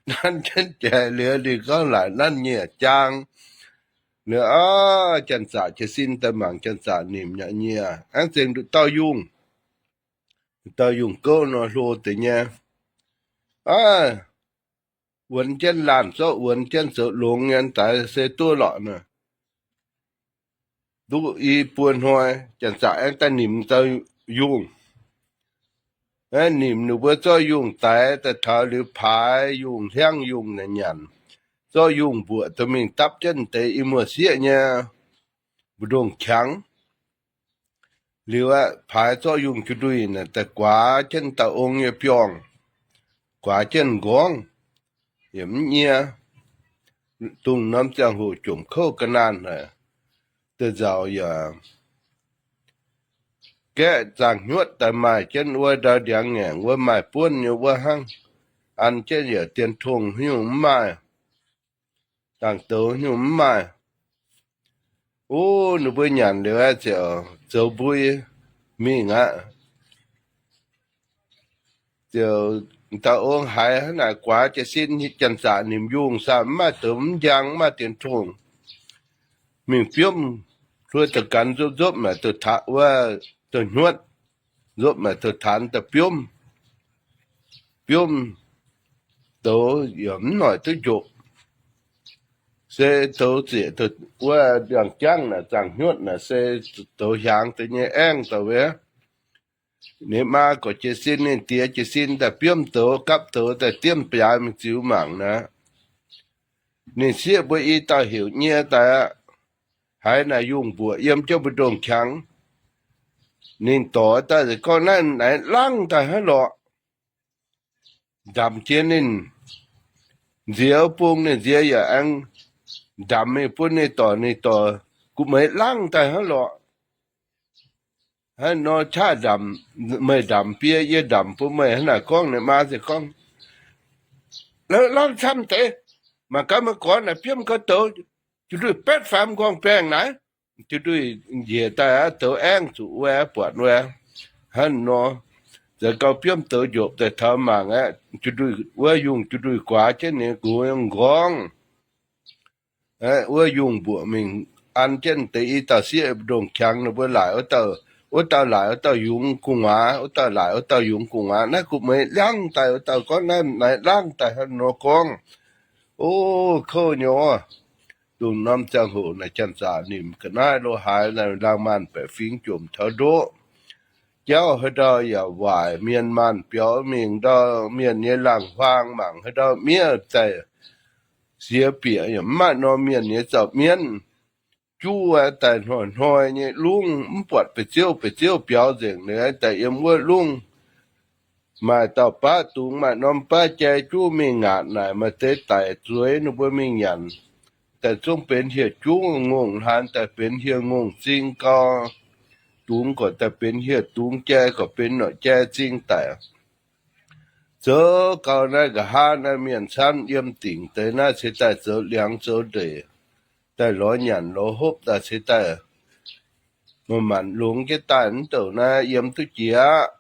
nanv jienv jaiz liuz ninh gorngv, laaic nanv nyieh jaang. Liuz aqv, janx-zaqc jiez sin daaih mangc janx-zaqc nimc nyieh, aengx zengc nduqc dauh yungh. Dauh yungh gouv nor hlo deix nyei. Aav, wuonx jienv laanh zorqv wuonx jienv zoux longx nyei daix se duqv lorqc nor. Duqv i buo hnoi, janx-zaqc aengx daaih nimc dauh yungh. Aengx nimc ninh mbuo zorqv yungh daix daaih taux liuz paaix yungh, hliangv yungh naaic nyanc. Zorqv yungh mbuoqc daaih mingh dapv jienv deix i muoz-sieqv nyei mbu'ndongx qangx. Liuz aqv, paaix zorqv yungh jiu nduih naaic daaih guaax jienv dauh ong nyei biorngh, guaax jienv m'nqorngv, yaac mv nyie. Dongh norm ziangh hoc jomc kouv ga'naanh haic, da'nzauc yaac gaeqv zaangh hnyuotv daaih maaih jienv wuov ndau ndiangx ngaengc wuov maaih buonv nyei wuov hnangv. An jienv yaac dien tongh haaix nyungc mv maaih, dangh douz haaix nyungc mv maaih. O, ninh mbuo nyanc liuz aqv, ziouc zoux mbui mingh aqv. Ziouc dauh ong haiz hnangv naaic guaax jiez sin, janx-zaqc nimc yungh saah mv maaih douz mv njang, mv maaih dien tongh, mingh biomv, hluo da'ganx nzopv-nzopv maaic douz-taanx wuov, douz-hnyuotv, nzopv maaic douz-taanx daaih biomv. Biomv douz yaac mv noic duqv njopc. Se douz zieqc wuov ndiangx-jangv naaic, zaangc hnyutv naaic se douz hiaangx deix nyei aengv daaih wuov. Ninh maa gorqv jiez sin, ninh diex jiez sin daaih biomv douz, gapv douz daaih diemv biaaix mingh ziux mangc naaic. Ninh sieqv mbuo i dauh heuc nyie daaih aqv. Haiz naaic yungh mbuoqc yiem jienv mbu'ndongx qangx. Ninh dorc daaih gorngv, naaiv naaiv laangh daaih hnangv lorqc. Ndamc jiex ninh nziex bung, ninh nziex yaac aengx ndamc mingh bun ninh dorc. Ninh dorc, gu'meix laangh daaih hnangv lorqc. Hnangv nor qaqv ndamc, meih ndamc bie, yie ndamc bun meih hnangv naaic gorngv. Ninh maa ziouc gorngv, laangh camv deix, mangc gaax maiv gorx naaic biomv gau douz, jiu nduih betv faam nqorngv baengh naaic. Jiu nduih njiec daaih aqv, douz aengv zuqc wuov, buatc wuov. Hnangv nor, za'gengh biomv douz njopc daaih taux mangc aqv, jiu nduih wuov yungh jiu nduih guaax jienv ninh gux nqorngv. Wuov yungh mbuoqc mingh an jienv deix i dauh sieqv mbu'ndongx qangx, ninh mbuo laaic wuov dauh, wuov dauh laaic wuov dauh yungz gu'nguaaz, wuov dauh laaic wuov dauh yungz gu'nguaaz. Naaiv gu'meix laangh daaih, wuov dauh gorngv, naaiv naaiv laangh daaih hnangv nor gorngv. O, kouv nyei. Dongh norm ziangh hoc naaic janx-zaqc nimc ga'naaiv lo haaix, laangh maanh baeqc fingx jomc taux ndoqv. Jauv haaix ndau yaac waaic, mienh maanh biaux mingh ndau, mienh nyei laangh huaang mangc haaix ndau miev daaih siex bieqc, yaac mv maaih norm mienh nyei zaux-mienv. Juv daaih hnoi-hnoi nyei lungv, mv buatc ba'ziouv, ba'ziouv biaux nzengc, ninh daaih yiem wuov lungv. Maaih dauh baav dungz, maaih norm baav jai juv mingh ngaatc naaic, maaih deix daic zueiz ninh mbuo mingh nyanc. Daaih zungv benx hieh juv ngongh hlaang, daaih benx hieh ngongh zing gau. Dungz gorqv daaih benx hieh dungz, jai gorqv benx norqc jai zing daic. Zoux gau naaiv nqa'haav naaiv mienh camv yiem dingc deix naaiv cingx daaih zoux liangx zoux ndeic, daaih lorz nyanc lorz hopv daaih cingx daaih manc-manc longx jienv daaih. Mv douc naaiv yiem duqv jiex aqv.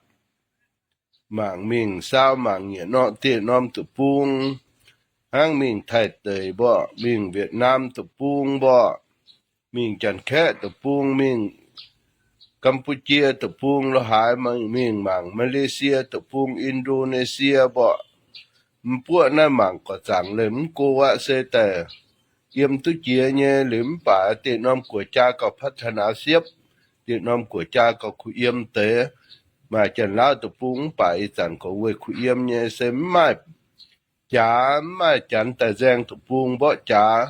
Mangc mingh saau mangc nyiec norm dieqc norm deic-bung, hnangv mingh Taiv deic mborqv, mingh Wietc Naam deic-bung mborqv, mingh Janx-Kaeqv deic-bung, mingh Gam^bu^jie deic-bung lo haaix, mingh mangc Malaysia deic-bung, Indonesia mborqv. Mbuoqv naaiv mangc gorqv zaangc leih mv go aqv, se daaih yiem duqv jiex nyei liuz mv baac deic norm guoqv-jaa gauh พัฒนา siepv, deic norm guoqv-jaa gauh kuh yiem deix. Maaih Janx-Laauv deic-bung mv baac ih zanc gorqv weic kuh yiem nyei se mv maaih jaax, mv maaih Janx daaih nzaeng deic-bung mborqv jaax.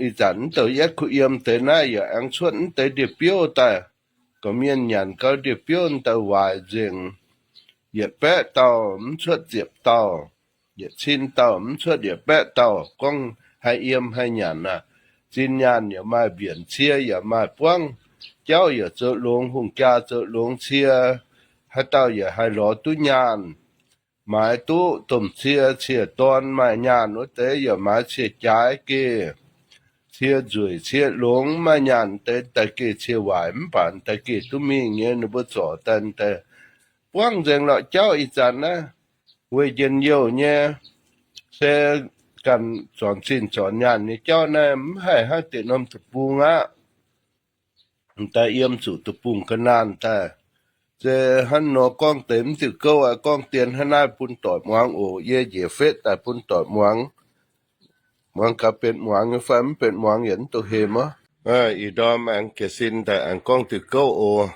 Ih zanc mv douc yietv kuh yiem deix naaiv yaac aengx cuotv mv deix ndie-biouv daaih. Gorqv mienh nyanc gau ndie-biouv daaih waaic nzengc. Yietc baeqv dauh mv cuotv ziepc dauh, yietc cin dauh mv cuotv yietc baeqv dauh. Gorngv haih yiem haih nyanc aac, zinh nyaanh yaac maaih mbienc, cie yaac maaih buangv, jauv yaac zoux longx, hungh jaa zoux longx, cie haaix dauh yaac haih lorz duqv nyaanh. Maaiz duqv domh cie, cie dorn maaih nyaanh wuov deix yaac maaiz cie jaaix geh, cie nzueic, cie longx maaih nyaanh deix daaih geh cie waaic mv baac daaih geh duqv mingh nyei. Ninh mbuo zorc daaih daaih buangv nzengc lorqc jauv ih zanc naaiv. Weic njien-youh nyei, se ganh zornc zinh zornc nyaanh nyei jauv naaiv mv haih hnangv deic norm deic-bung aqv. Daaih yiem zuqc deic-bung ga'naanh daaih. Se hnangv nor gorngv deix mv diuh gouv aqv. Gorngv dien hnangv naaiv bun doic muangx oc. Yie njiec fetv daaih bun doic muangx. Muangx gaax benx muangx nyei fai mv benx muangx yaac mv dungx hemx oc. Ih ndorm aengx jiez sin daaih aengx gorngv diuh gouv oc.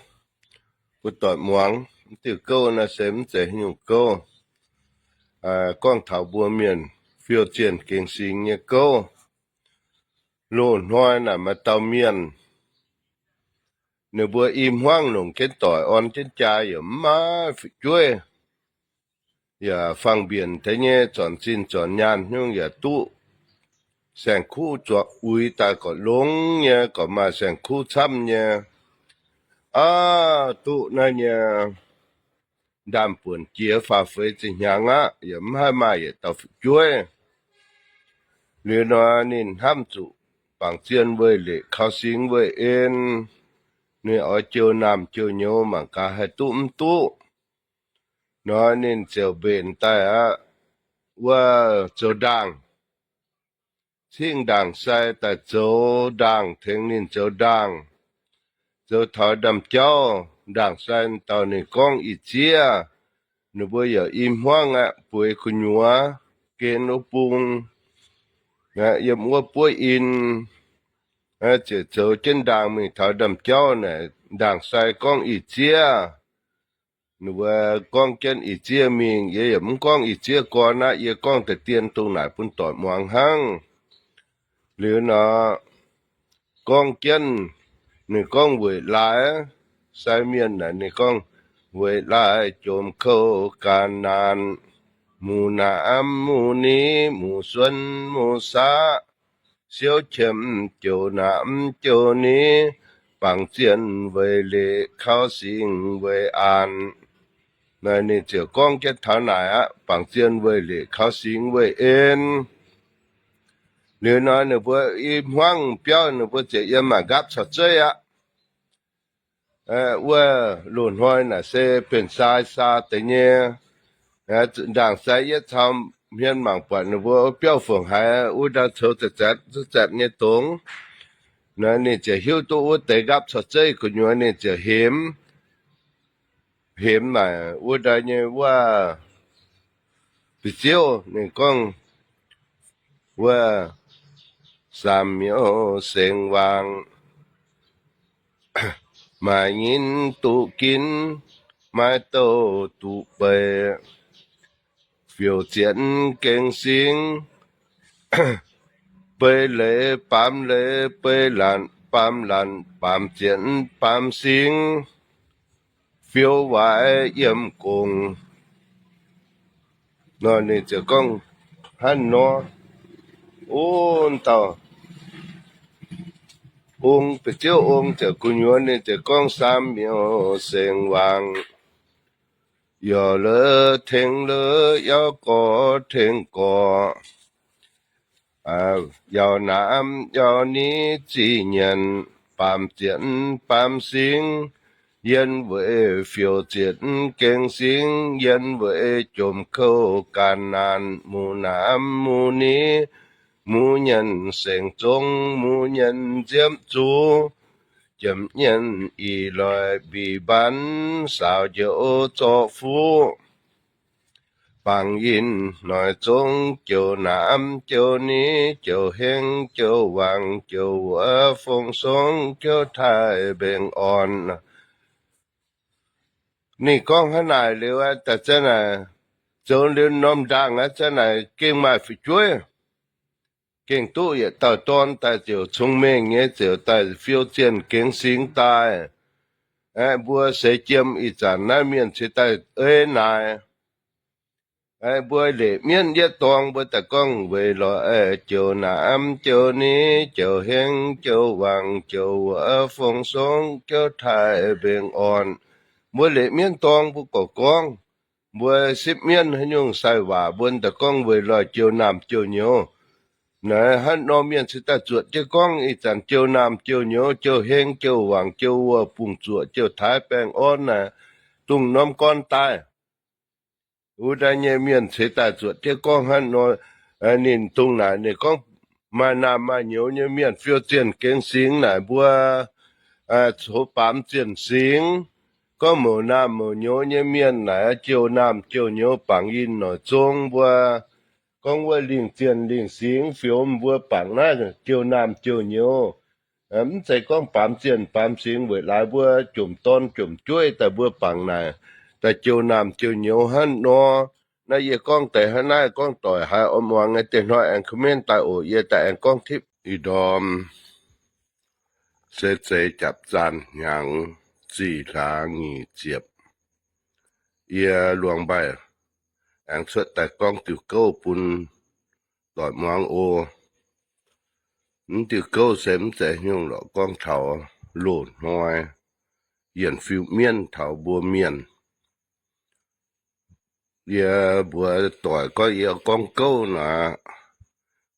Bun doic muangx. Mv diuh gouv naaiv se mv zeiz haaix nyungc gouv. Gorngv taux mbuo mienh fiou zienh gengx singx nyei gouv. Loz-hnoi naaic maaih dauh mienh, ninh mbuo i hmuangv longc jienv doic orn jienv jaa yaac mv maaih fu'jueiv. Yaac fangx mbienc deix nyei, zornc zinh zornc nyaanh nyungc yaac duqv saeng-kuv zuoqc uix daaih gorqv longx nyei, gorqv maaih saeng-kuv camv nyei. Aav, duqv naaiv nyei ndaamv-buonc jiex faaux-feix ziepc hnyangx aqv, yaac mv haih maaih yietc dauh fu'jueiv. Liuz nor ninh hnamv zuqc bangc zien weih leic, kaux singx weih en, ninh oix jiou naamh jiou nyouz mangc gaax haih duqv mv duqv. Nor ninh ziouc mbenc daaih aqv, wuov zoux ndaangh, cingv ndaangh sai daaih zoux ndaangh, tengx ninh zoux ndaangh. Zoux taux ndaamv-jauv, ndaangh sai dauh ninh gorngv ih zieqv, ninh mbuo yaac i hmuangv aqv, bueix gu'nyuoz gen wuov bung. yiem wuov buov in, ziouc zoux jienv ndaangc mingh taux ndaamv-jauv naaic, ndaangc sai gorngv ih zieqv. Ninh mbuo gorngv jienv ih zieqv mingh, yie yaac mv gorngv ih zieqv gorn aqv, yie gorngv deix dien dongh naaic bun doic muangx hnangv. Liuz nor, gorngv jienv, ninh gorngv weic laaix, sai mienh naaic ninh gorngv, weic laaix jomc kouv ga'naanc, muv naamv muv ni, muv suonv muv saqv, siouv qiemx jouh naamv jouh ni, bangc zienh weic leqc kaux singx weic aanx. Naaiv ninh ziouc gorngv jienv taux naaic aqv, bangc zienh weic leqc kaux singx weic en. Liuz nor ninh mbuo i hmuangv biauv ninh mbuo ziouc yiem maanc nqaapv caux zeiv aqv. Wuov loz-hnoi naaic se benx sai saa deix nyei. Ndaangc sai yietv caux hmien mangc buatc ninh mbuo biauv fongc haiz wuov ndau coux zatc zatc zatc nyei dongz. Naaiv ninh ziouc hiuv duqv wuov deix nqaapv caux zeiv gu'nyuoz ninh ziouc hemx, hemx naaic wuov ndau nyei wuov biziouv ninh gorngv, wuov saam miouz sengx wangc, maaih nyinc duqv ginv, maaih douh duqv beic, fiouv zietc gengh singx, beiv leiz baamz leiz, beiv lanc baamz lanc, baamz zietc baamz singx, fiouv waaic yiem gong. Nor ninh ziouc gorngv hnangv nor, ong dauh, ong, biziouv ong ziouc gu'nyuoz ninh ziouc gorngv saam miouz sengx wangc, yorc lorz tengx lorz, yauv gorx tengx gorx, yauh naamv yauh ni ziqc nyanc, baamz zietc baamz singx, yien weic fiouv zietc gengh singx, yien weic jomc kouv ga'naanc, muv naamv muv ni, muv nyanc saeng-zong, muv nyanc nziepv zuqc, jomc nyanc ih loic mbic mbaanv, saaux njoux zorqv fuqv, bangc yinh noic zong, jouh naamv jouh ni, jouh heng jouh wangc, jouh wuov fong song, jouh taaih mbengx orn. Ninh gorngv hnangv naaic liuz, daaih zanc naaic, zoux liuz norm ndaangc aqv, zanc naaic gengh maaih fu'jueiv, gengh duqv yietc dauh dorn daaih ziouc cong-mengh nyei, ziouc daaih fiou zienh gengx singx daaih. Aeqv, mbuo seix jiem ih zanc naaiv mienh ceix daaih ei naaic. Aeqv, mbuo leqc mienv yietv dorng mbuo daaih gorngv weic lorqc, aeqv, jouh naamv jouh ni, jouh heng jouh wangc, jouh wuov fong song, jouh taaih mbengx orn. Mbuo leqc mienv dorng mbuo gorqv gorngv, mbuo sipv mienv haaix nyungc sai waac mbuo daaih gorngv weic lorqc jouh naamh jouh nyouz. Naaiv hnangv nor mienh ceix daaih zuotc jienv gorngv ih zanc jouh naamh jouh nyouz, jouh heng jouh wangc, jouh wuov bungx zuoqc, jouh taaih baengh orn naaic, dongh norm gorn daaih. Wuov daaih nyei mienh ceix daaih zuotc jienv gorngv hnangv nor. Ninh dongh naaic ninh gorngv maaih naamh maaih nyouz nyei mienh fiou zienh gengx singx naaic mbuo cov baamz zienh singx. Gorngv mouc naamh mouc nyouz nyei mienh naaic jouh naamh jouh nyouz bangc yinh noic zong mbuo. Gorngv wuov lingh zienh lingh singx fioux mbuo bangc naaiv jouh naamh jouh nyouz. Mv zeiz gorngv baamz zienh baamz singx weic laaix mbuo jomc dorn jomc jueiv daaih mbuo bangc naaic, daaih jouh naamh jouh nyouz hnangv nor. Naaiv yie gorngv deix hnangv naaiv, gorngv doic haiz oix muangx nyei diex hnoi aengx comment daaih oc. Yie daaih aengx gorngv tipv ih ndorm se zeix japv zanh hnyangx zih hlaax nyic ziepc. Yie Luangh Mbaih aengx cuotv daaih gorngv diuh gouv bun doic muangx oc. Mv diuh gouv se mv zeiz haaix nyungc lorqc, gorngv taux loz hnoi yienh fiu mienv taux mbuo mienh. Yie mbuox doic gorngv yie gorngv gouv naaic,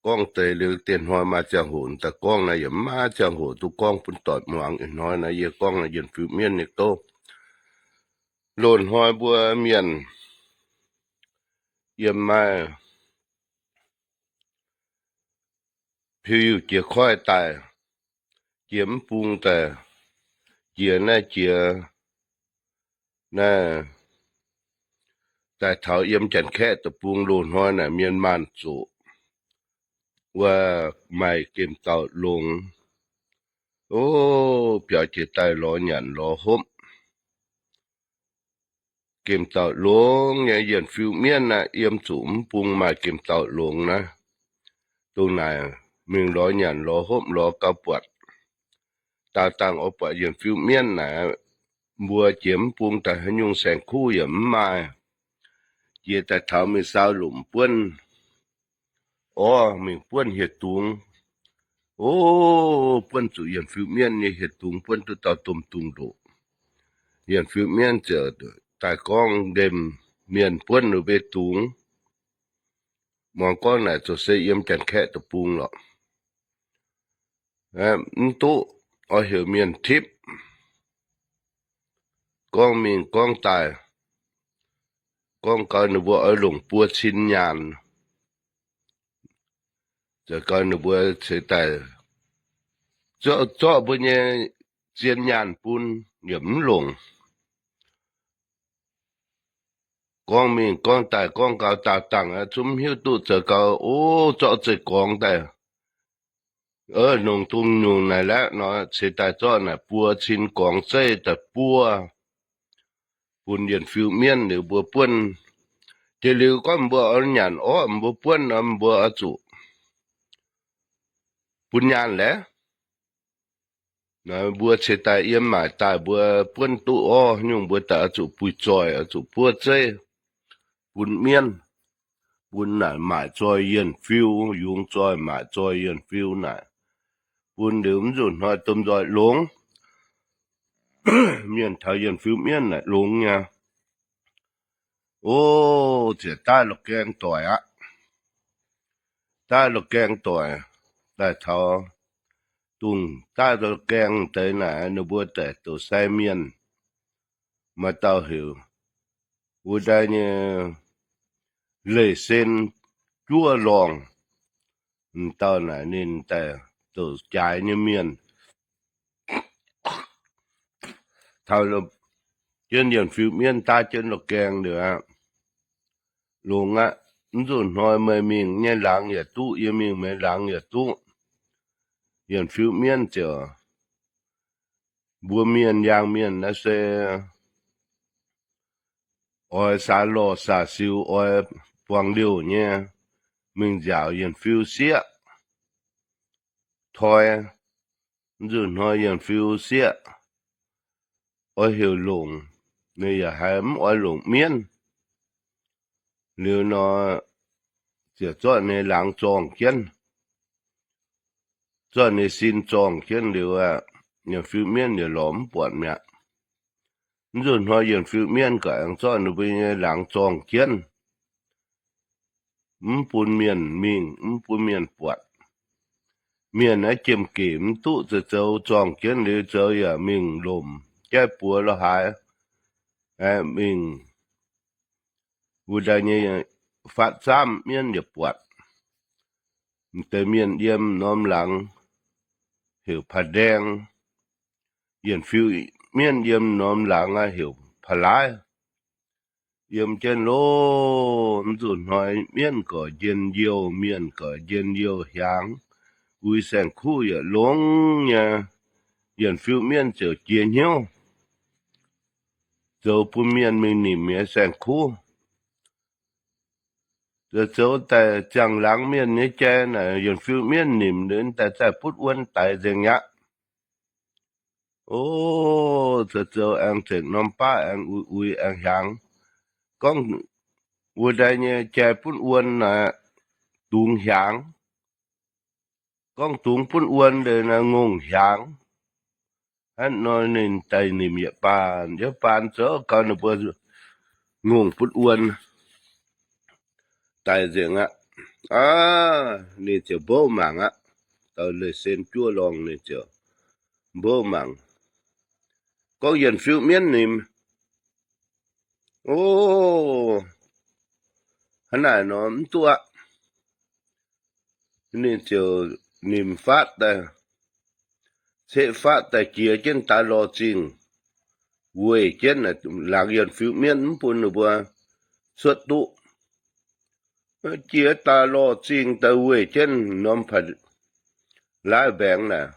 gorngv deix liuz diex hnoi maaih ziangh hoc daaih gorngv naaic, yaac mv maaih ziangh hoc duqv gorngv bun doic muangx. Ih hnoi naaiv yie gorngv naaiv yienh fiu mienv nyei gouv. Loz hnoi mbuo mienh yiem maaih piu jiex koiv daaih, jiex mv bung daaih, jiex naaiv jiex naaiv, daaih taux yiem Janx-Kaeqv deic-bung loz hnoi naaic mienh maanh zoqc. wuov maaih gemh dauh longx. O, biaux jiex daaih lorz nyanc lorz hopv. Gemh dauh longx nyei, yienc fiu mienv naaiv yiem zuqc mv bung maaih gemh dauh longx naaiv. Dongh naaic mingh lorz nyanc lorz hopv lorz gauh buatc. Daauh dangh oix buatc yienc fiu mienv naaic, mbuo jiex mv bung daaih haaix nyungc saeng-kuv yaac mv maaih. Jiex daaih taux mingh saau lomc buonv, orv mingh buonv hieh dungz. O, buonv zuqc yienc fiu mienv nyei hieh dungz, buonv duqv dauh domh dungz ndoqc. Yienc fiu mienv ziouc daaih gorngv ndemh mienh buonv ninh mbuo dungz. Muangx gorngv naaic zoux se yiem Janx-Kaeqv deic-bung lorqc. Mv duqv, oix heuc mienh tipv, gorngv mingh gorngv daaih, gorngv gau ninh mbuo oix longc buo cin nyaanh. Zoux gau ninh mbuo ceix daaih zorqv, zorqv mbuo nyei zien nyaanh bun, yaac mv longc. Gorngv mingh gorngv daaih gorngv gau daauh dangh zungv mv hiuv duqv zoux gau, o, zorqv zeiv-gorngv daaih, nongc dungz nyungc naaic laeqv nor, ceix daaih zorqv naaic buo cin gorngv zeiv daaih buov bun yienc fiu mienv liuz mbuo buonv. Jiex liuz gorngv mbuo oix nyanc orv mbuo buonv nor, mbuo oix zuqc bun nyaanh laeh. Mbuo ceix daaih yiem maaic daaih mbuo buonv duqv orv nyungc mbuo daaih oix zuqc buix zoih, oix zuqc buov zeiv bun mienv, bun naaic maaic zoih yienc fiu, yungz zoih maaic zoih yienc fiu naaic, bun liuz mv nzunc hnoi domh nzoih longx. Mienh taux yienc fiu mienv naaic longx nyei. O, ziouc daaih la'gaeng doic aqv. Daaih la'gaeng doic daaih taux dongh daaih la'gaeng deix naaic, ninh mbuo daaih douc sai mienh, maaih dauh heuc wuov daaih nyei Leiz Sen Juov Lorngh. M'dauh naaic ninh daaih douc jaaix nyei mienh. Taux jienv yienc fiu mienv daaih jienv la'gaeng liuz aqv, longx aqv. Mv nzunc hnoi meih mingh nyei laangz yaac duqv, yie mingh meih laangz yaac duqv. Yienc fiu mienv ziouc, mbuo mienh, yaangh mienh naaiv se oix saax lorh saax siux, oix buangh liouh nyei, mingh nziaauc yienc fiu sieqv toi. Mv nzunc hnoi yienc fiu sieqv oix heuc longc, ninh yaac haiz mv oix longc mienv. Liuz nor, ziouc zorqv ninh laangz zorngh jienv, zorqv ninh sin zorngh jienv liuz aqv, yienc fiu mienv yaac lorz mv buatc mi'aqv. Mv nzunc hnoi yienc fiu mienv gorqv aengx zorqv ninh mbuo nyei laangz zorngh jienv, mv bun mienh mingh, mv bun mienh buatc. Mienh naaiv jiem-gec mv duqv zoux, zoux zorngh jienv liuz zoux yaac mingh lomc jaiv buoz lorh haaix, mingh wuov daaih nyei fatv zaamv mienv yaac buatc. M'deix mienh yiem norm laangz heuc paa-ndaeng, yienc fiu mienv yiem norm laangz aqv heuc paa-laaiv. Yiem jienv loh, mv nzunc hnoi mienv gorqv njien-youh, mienh gorqv njien-youh hiaangx, uix saeng-kuv yaac longx nyei. Yienc fiu mienv ziouc jiex hnyouv zoux bun mienh mingh nimc nyei saeng-kuv. Zoux daaih ziangh laangz mienh nyei jai naaic, yienc fiu mienv nimc liuz daaih zaih butv wuon daix nzengc aqv. O, zoux zoux aengx zengc norm baav aengx uix uix aengx hiaangx. Gorngv wuov daaih nyei jai butv wuon naaic, dungx hiaangx. Gorngv dungx butv wuon liuz naaic ngongh hiaangx. Hnangv nor ninh daaih nimc yietc baan, yietc baan zoux gau ninh mbuo ngongh butv wuon daaih nzengc aqv. Aav, ninh ziouc mbouv mangc aqv. Dauh Leiz Sen Juov Lorngh ninh ziouc mbouv mangc, gorngv yienc fiu mienv nimc. O, hnangv naaic nor mv duqv aqv. Ninh ziouc nimc fatv daaih, ceqv fatv daaih jiex jienv daaih lorz zingh, weih jienv laangz yienc fiu mienv mv bun ninh mbuo cuotv duqv. Jiex daaih lorh zingh daaih weih jienv norm pa'laaix mbaengx naaic,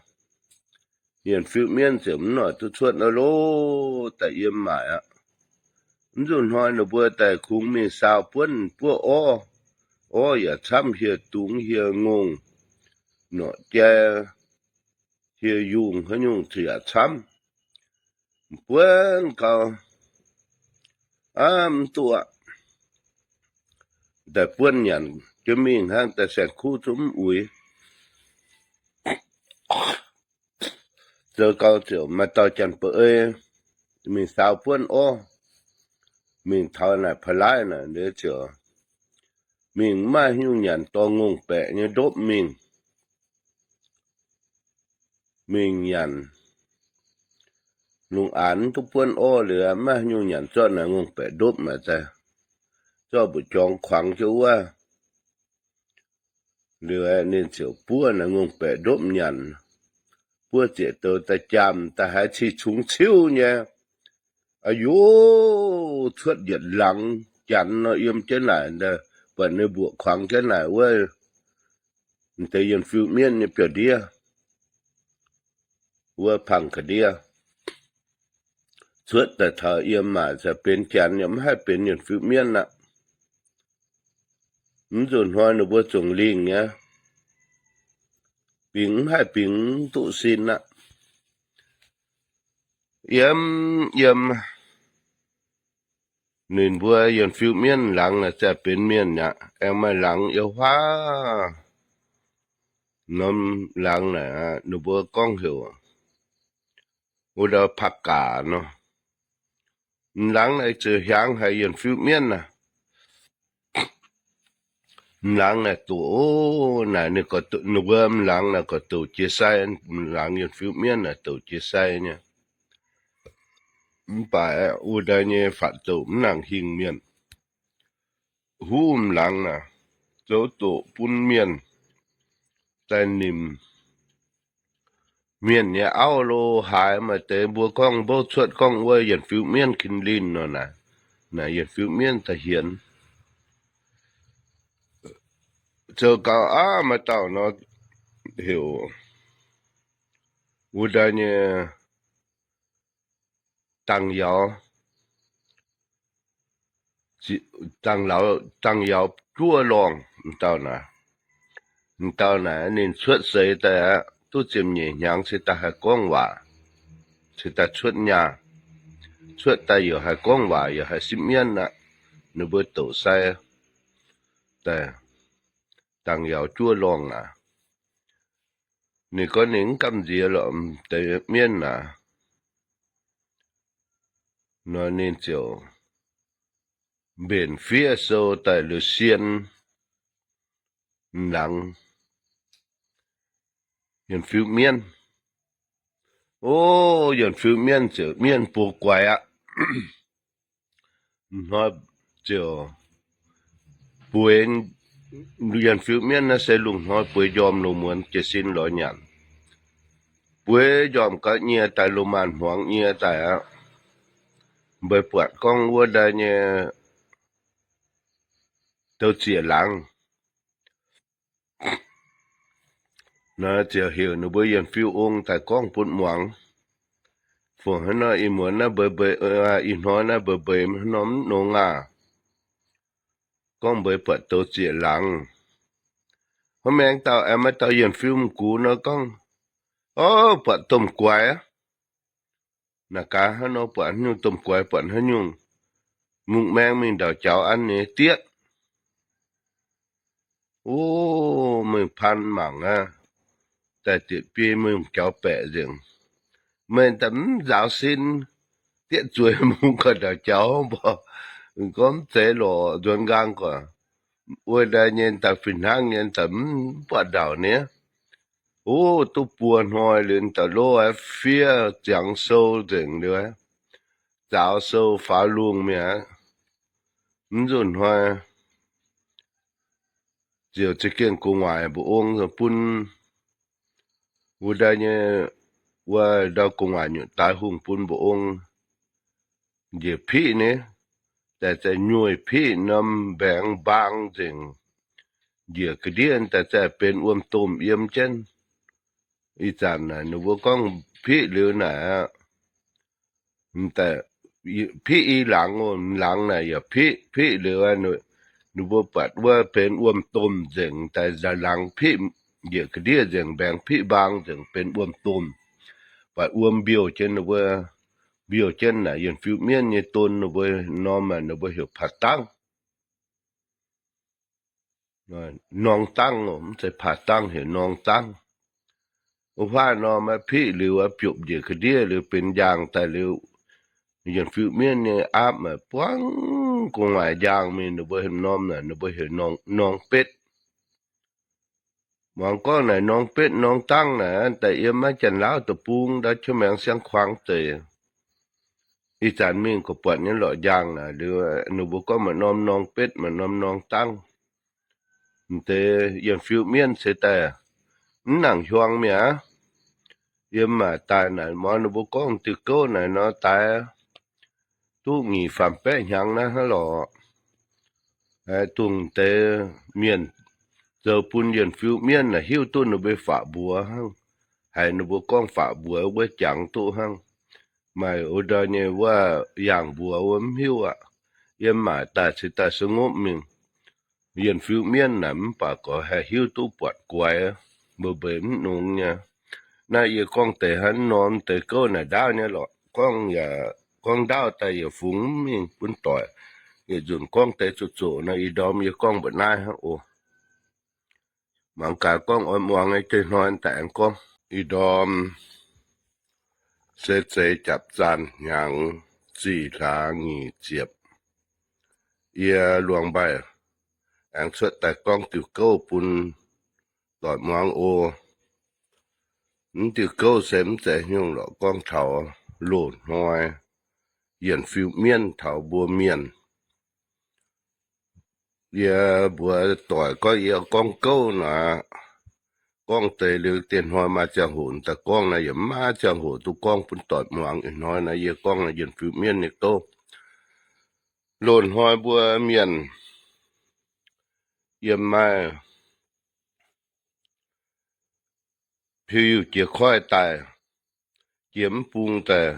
yienh fiuv mienv ziouc mv noic duqv cuotv nor lov daaih yiem maaic aqv. Mv nzunc hnoi ninh mbuo daaih kungx mingh saau buonv buov orv. Orv yaac camv, hieh dungz hieh ngongh, norqc jai hieh yungh haaix nyungc yaac camv. Buonv gau, aav, mv duqv aqv. Daaih buonv nyanc jienv mingh hnangv, daaih saeng-kuv zungv mv uix. Zoux gau ziouc maaih dauh janx-ba'ei mingh saau buonv orv, mingh taux naaic pa'laaix naaic, ziouc mingh maiv nyungc nyanc, dorh ngongh baeqc nyei ndopv mingh. Mingh nyanc, lungh aanx duqv buonv orv liuz, maiv nyungc nyanc, zorqv naaic ngongh baeqc ndopv naaic daaih, zorqv mbu'jorngx kuangx jienv wuov. Liuz ninh ziouc buov naaic ngongh baeqc ndopv nyanc, buov zieqc douz daaih jaamh daaih haiz cih cungx ciuv nyei. A'yo, cuotv yietc laangz janx nor yiem jienv naaic, buatc ninh mbuoqc kuangx jienv naaic wuov, deix yienh fiu mienv nyei biauv-ndiev wuov pangh ga'ndiev. Cuotv daaih taux yiem maaic caux benx janx yaac mv haih benx yienh fiu mienv aqv. Mv nzunc hnoi ninh mbuo zungv lingh nyei, bingx mv haih bingx mv duqv sin aqv. Yiem, yiem ninh mbuo yienh fiu mienv laangz naaic ziouc benx mienh aqv. Aengx maaih laangz yiem huaav norm laangz naaic, ninh mbuo gorngv heuc wuov ndau Paqv Gaax nor. Laangz naaic ziouc hiaangx haic yienh fiu mienv aqv. Laangz naaic doqc, naaic ninh wuov laangz naaic gorx douc jiex sai, laangz yienh fiu mienv naaic douc jiex sai nyei. Mv baac wuov ndau nyei fatv douc mv nangc hingh mienh. Huv, laangz naaic zoux doqc bun mienh daaih nimc mienh nyei auv lo haaix. Maaih deix mbuo gorngv mbouv cuotv gorngv wuov yienh fiu mienv kin linh nor naaic, naaic yienh fiu mienv daaih hienx. Zoux gau aqv, maaih dauh nor heuc wuov ndau nyei dangx yauz, dangx yauz juov lorngh. M'dauh naaic, m'dauh naaic ninh cuotv seix daaih aqv, duqv ziepc nyeic hnyangx cingx daaih haih gorngv waac, cingx daaih cuotv nyaah. Cuotv daaih yaac haih gorngv waac, yaac haih sipv mienv aqv. Ninh mbuo douc sai daaih dangx yauz juov lorngh aqv. Ninh gorngv ninh mv gamh nziex lorqc, deix mienv aqv. Nor ninh ziouc mbenc fiev sou daaih liuz sien laangz yienh fiu mienv. O, yienh fiu mienv ziouc mienv buo guaix aqv. Hnoi ziouc bueix, yienh fiu mienv naaiv se lungh hnoi bueix njormh lungh muonz jiez sin lorz nyanc. Bueix njormh gau nyie daaih, lungh maanz hmuangx nyie daaih aqv. Mbeix buatc gorngv wuov ndai nyei douz-zieqc laangz. Naaiv ziouc heuc ninh mbuo yienh fiu ong daaih gorngv bun muangx. Fungc haaix nor ih muonz naaiv mbeix mbeix, ih hnoi naaiv mbeix mbeix haaix nor mv nongx aah. Gorngv mbeix buatc douz-zieqc laangz. Hnoi maengx dauh aengx maaih dauh yienh fiu m'gux nor gorngv, o, buatc domh guaix aqv. Naaic gaax hnangv nor buatc haaix nyungc domh guaix, buatc haaix nyungc mungh maeng mingh ndauc jaux an nyei dieqv. O, meih pan mangc aqv. Daaih dieqc biei meih jaux baeqc nzengc. Meih daaih mv nzaaux sin, dieqv zueiz mungh gauh ndauc jaux mborqv. Gorngv mv zeiz lorqc, nzuonx nqaang gorqc. Wuov ndai nyei daaih fih hnangv nyei daaih mv buatc ndauc nyei. O, duqv buo hnoi liuz daaih lov aqv, fiev ziangx sou nzengc liuz, zaaux sou faaux lungh mi'aqv. Mv nzunc hnoi ziouc za'gengh gu'nguaaic mbu'ong bun wuov ndai nyei, wuov ndau gu'nguaaic nyutc daaih hungh bun mbu'ong njiec piqv nyei, daaih za'nyuoih piqv norm mbaengx mbaang nzengc. njiec ga'ndiev daaih zaih benx wuom-domh yiem jienv. Ih zanc naaic ninh mbuo gorngv piqv liuz naaic aqv, piqv i laangz oc, laangz naaic yaac piqv, piqv liuz ninh mbuo buatc wuov benx wuom-domh nzengc daaih, laangz piqv njiec ga'ndiev nzengc, mbaengx piqv mbaang nzengc benx wuom-domh, buatc wuom mbiouh jienv ninh mbuo, mbiouh jienv naaic yienc fiu mienv nyei don ninh mbuo norm naaic ninh mbuo heuc paax dangv. Norng dangv oc, mv zeiz paax dangv, heuc norng dangv. Wuov faah norm aqv, piqv liuz aqv, biopv njiec ga'ndiev liuz benx njang daaih liuz, yienc fiu mienv nyei aapv naaic buangv gu'nguaaic njang mingh, ninh mbuo norm naaic ninh mbuo heuc norng betv. Muangx gorngv naaic norng betv norng dangv naaic daaih yiem maiv Janx-Laauv deic-bung ndau, qiemx maengx siang-kuangx deic. Ih zanc mingh gorqv buatc nyei lorqc njang naaic liuz, ninh mbuo gorngv maaih norm norng betv maaih norm norng dangv. M'deix yienc fiu mienv se daaih mv nangc hiuang mi'aqv. Yiem maaic daaih naaic muangx ninh mbuo gorngv diuh gouv naaic nor daaih duqv nyic faam baeqv hnyangx naaiv hnangv lorqc. Dongh deix mienh zoux bun yienc fiu mienv naaic hiuv duqv ninh mbuo faqv mbuox hnangv, haiz ninh mbuo gorngv faqv mbuox wuov jangx duqv hnangv. Maaih wuov ndau nyei wuov yaangh mbuox wuov mv hiuv aqv. Yiem maaic daaih ceix daaih se ngopv mingh. Yienc fiu mienv naaic mv baac gorx haih hiuv duqv buatc guaix, mbuo mbeix mv nungx nyei. Naaiv yie gorngv deix hnangv nor, deix gouv naaic ndaauv nyei lorqc. Gorngv yaac gorngv ndaauv daaih yietc fungx mingh bun doic. Yietc nzunc gorngv deix zuqc zoqc nor, ih ndorm yie gorngv mbuoqc naaiv hnangv oc. Mangc gaax gorngv oix muangx nyei, deix hnoi daaih aengx gorngv. Ih ndorm se zeix japc zanh hnyangx ziqc hlaax nyic ziepc. Yie Luangh Mbaih aengx cuotv daaih gorngv diuh gouv bun doic muangx oc. Mv diuh gouv se mv zeiz haaix nyungc lorqc, gorngv taux loz-hnoi yienc fiu mienv taux mbuo mienh. Yie mbuox doic gorngv yie gorngv gouv naaic, gorngv deix liuz diex hnoi maaih ziangh hoc daaih gorngv naaic, yaac mv maaih ziangh hoc duqv gorngv bun doic muangx. Ih hnoi naaic yie gorngv naaic yienc fiu mienv nyei gouv. Loz-hnoi mbuo mienh yiem maaih piu jiex koiv daaih, jiex mv bung daaih,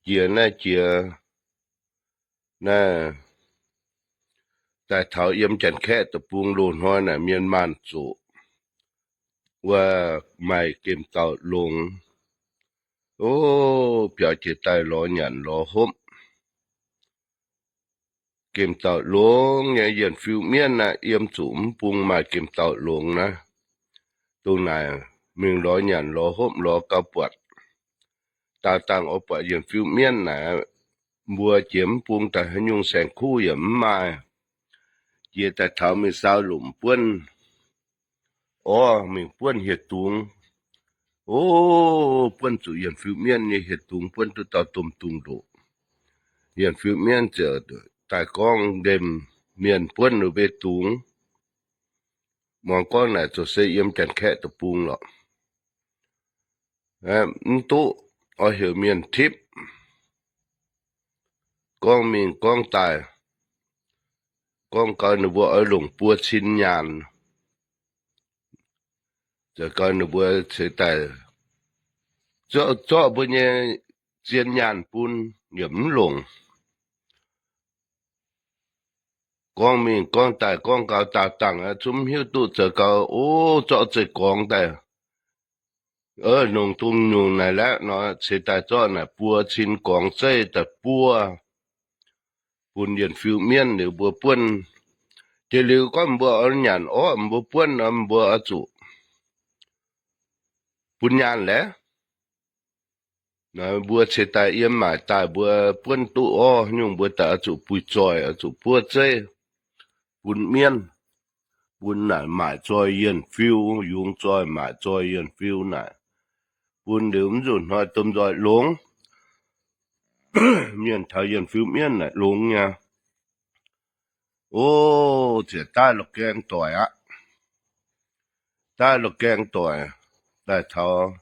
jiex naaiv jiex naaiv, daaih taux yiem Janx-Kaeqv deic-bung. Loz-hnoi naaic mienh maanh zoqc wuov maaih gemh dauh longx. O, biaux jiex daaih lorz nyanc lorz hopv. Gemh dauh longx nyei yienc fiu mienv naaic, yiem zuqc mv bung maaih gemh dauh longx naaiv. Dongh naaic mingh lorz nyanc lorz hopv lorz gauh buatc. Daauh dangh oix buatc yienc fiu mienv naaic, mbuo jiex mv bung daaih haaix nyungc saeng-kuv yaac mv maaih. Jiex daaih taux mingh saau lomc buonv orv, mingh buonv hieh dungz. O, buonv zuqc yienc fiu mienv nyei hieh dungz, buonv duqv dauh domh dungz ndoqc. Yienc fiu mienv ziouc daaih gorngv ndemh mienh buonv ninh mbuo dungz. Muangx gorngv naaic zoux se yiem Janx-Kaeqv deic-bung lorqc. Mv duqv oix heuc mienh tipv. Gorngv mingh gorngv daaih, gorngv gau ninh mbuo oix longc buo cin nyaanh. Zoux gau ninh mbuo ceix daaih zorqv, zorqv mbuo nyei zien nyaanh bun, yaac mv longc. Gorngv mingh gorngv daaih gorngv gau daauh dangh zungv mv hiuv duqv zoux gau, o, zorqv zeiv-gorngx daaih, nongc dungz nyungc naaic laeqv nor, ceix daaih zorqv naaic buo cin gorngx zeiv daaih buov bun yienc fiu mienv liuz mbuo buonv. Jiex liuz gorngv mbuo oix nyanc orv mbuo buonv nor, mbuo oix zuqc bun nyaanh laeh. Mbuo ceix daaih yiem maaic daaih mbuo buonv duqv orv nyungc, mbuo daaih oix zuqc buiz zoih, oix zuqc buov zeiv bun mienv, bun naaic maaic zoih yienc fiu, yungz zoih maaic zoih yienc fiu naaic, bun liuz mv nzunc hnoi domh nzoih longx. Mienh taux yienc fiu mienv naaic longx nyei. O, ziouc daaih la'gaeng doic aqv. Daaih la'gaeng doic daaih taux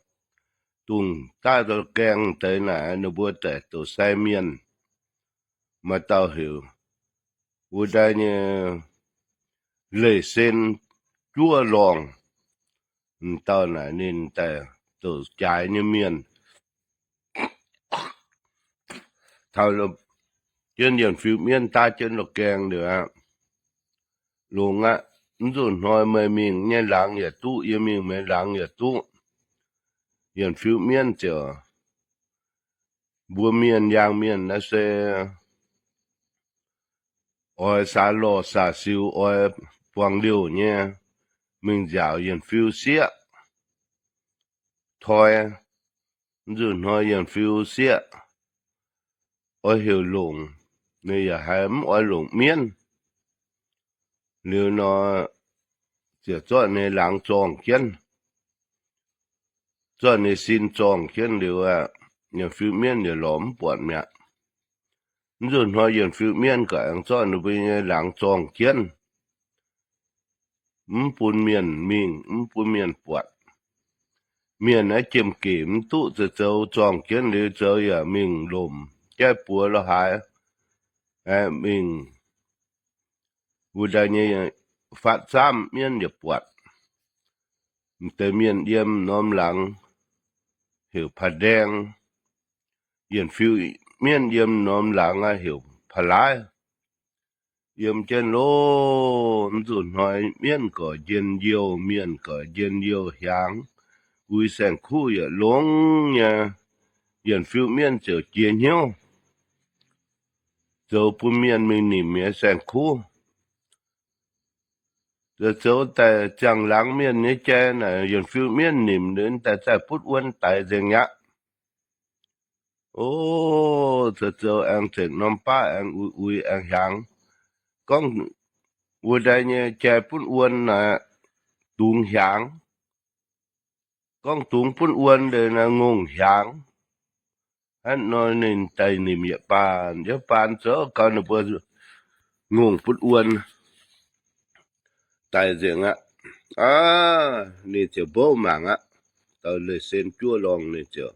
dungh daaih la'gaeng deix naaic, ninh mbuo daaih douc sai mienh, maaih dauh heuc wuov daaih nyei Leiz Sen, juov lorngh. M'dauh naaic ninh daaih douc jaaix nyei mienh. Taux jienv Yienh Fiu Mienv daav jienv loz-gaeng liuz aqv, longx aqv. Mv nzunc hnoi meih mingh nyei laangz yaac duqv, yie mingh meih laangz yaac duqv. Yienh Fiu Mienv ziouc, mbuo mienh, yaangh mienh naaiv se oix saax lorh saax siux, oix buangh liouh nyei, mingh nziaauc Yienh Fiu sieqv toi. Mv nzunc hnoi Yienh Fiu sieqv oix heuc longc, ninh yaac haiz mv oix longc mienv. Liuz nor, ziouc zorqv ninh laangz zorngh jienv, zorqv ninh sin zorngh jienv liuz aqv, Yienh Fiu Mienv yaac lorz mv buatc mi'aqv. Mv nzunc hnoi Yienh Fiu Mienv gaax aengx zorqv ninh mbuo nyei laangz zorngh jienv, mv bun mienh mingh, mv bun mienh buatc. Mienh naaiv jiem-gec mv duqv zoux, zoux zorngh jienv liuz zoux yaac mingh lomc jaiv buoz lo haaix, mingh wuov daaih nyei fatv zaamv mienv yaac buatc. M'deix mienh yiem norm laangz heuc Paa Ndaeng, Yienh Fiu Mienv yiem norm laangz aqv heuc Paa Laaiv. Yiem jienv loh, mv nzunc hnoi mienv gorx njien-youh, mienh gorx njien-youh hiaangx, uix saeng-kuv yaac longx nyei. Yienh Fiu Mienv ziouc jiex hnyouv zoux bun mienh mingh nimc nyei saeng-kuv. Zoux daaih ziangh laangz mienh nyei jai naaic, Yienh Fiu Mienv nimc liuz daaih zaih butv wuon daix nzengc aqv. O, zoux zoux aengx zengc norm baav aengx uix uix aengx hiaangx. Gorngv wuov daaih nyei jai butv wuon naaic, dungx hiaangx. Gorngv dungx butv wuon liuz naaic ngongh hiaangx. Hnangv nor ninh daaih nimc yietc baanh, yietc baanh zoux gau ninh mbuo ngongh butv wuon daaih nzengc aqv. Aav, ninh ziouc mbouv mangc aqv. Dauh leiz-sen juov lorngh ninh ziouc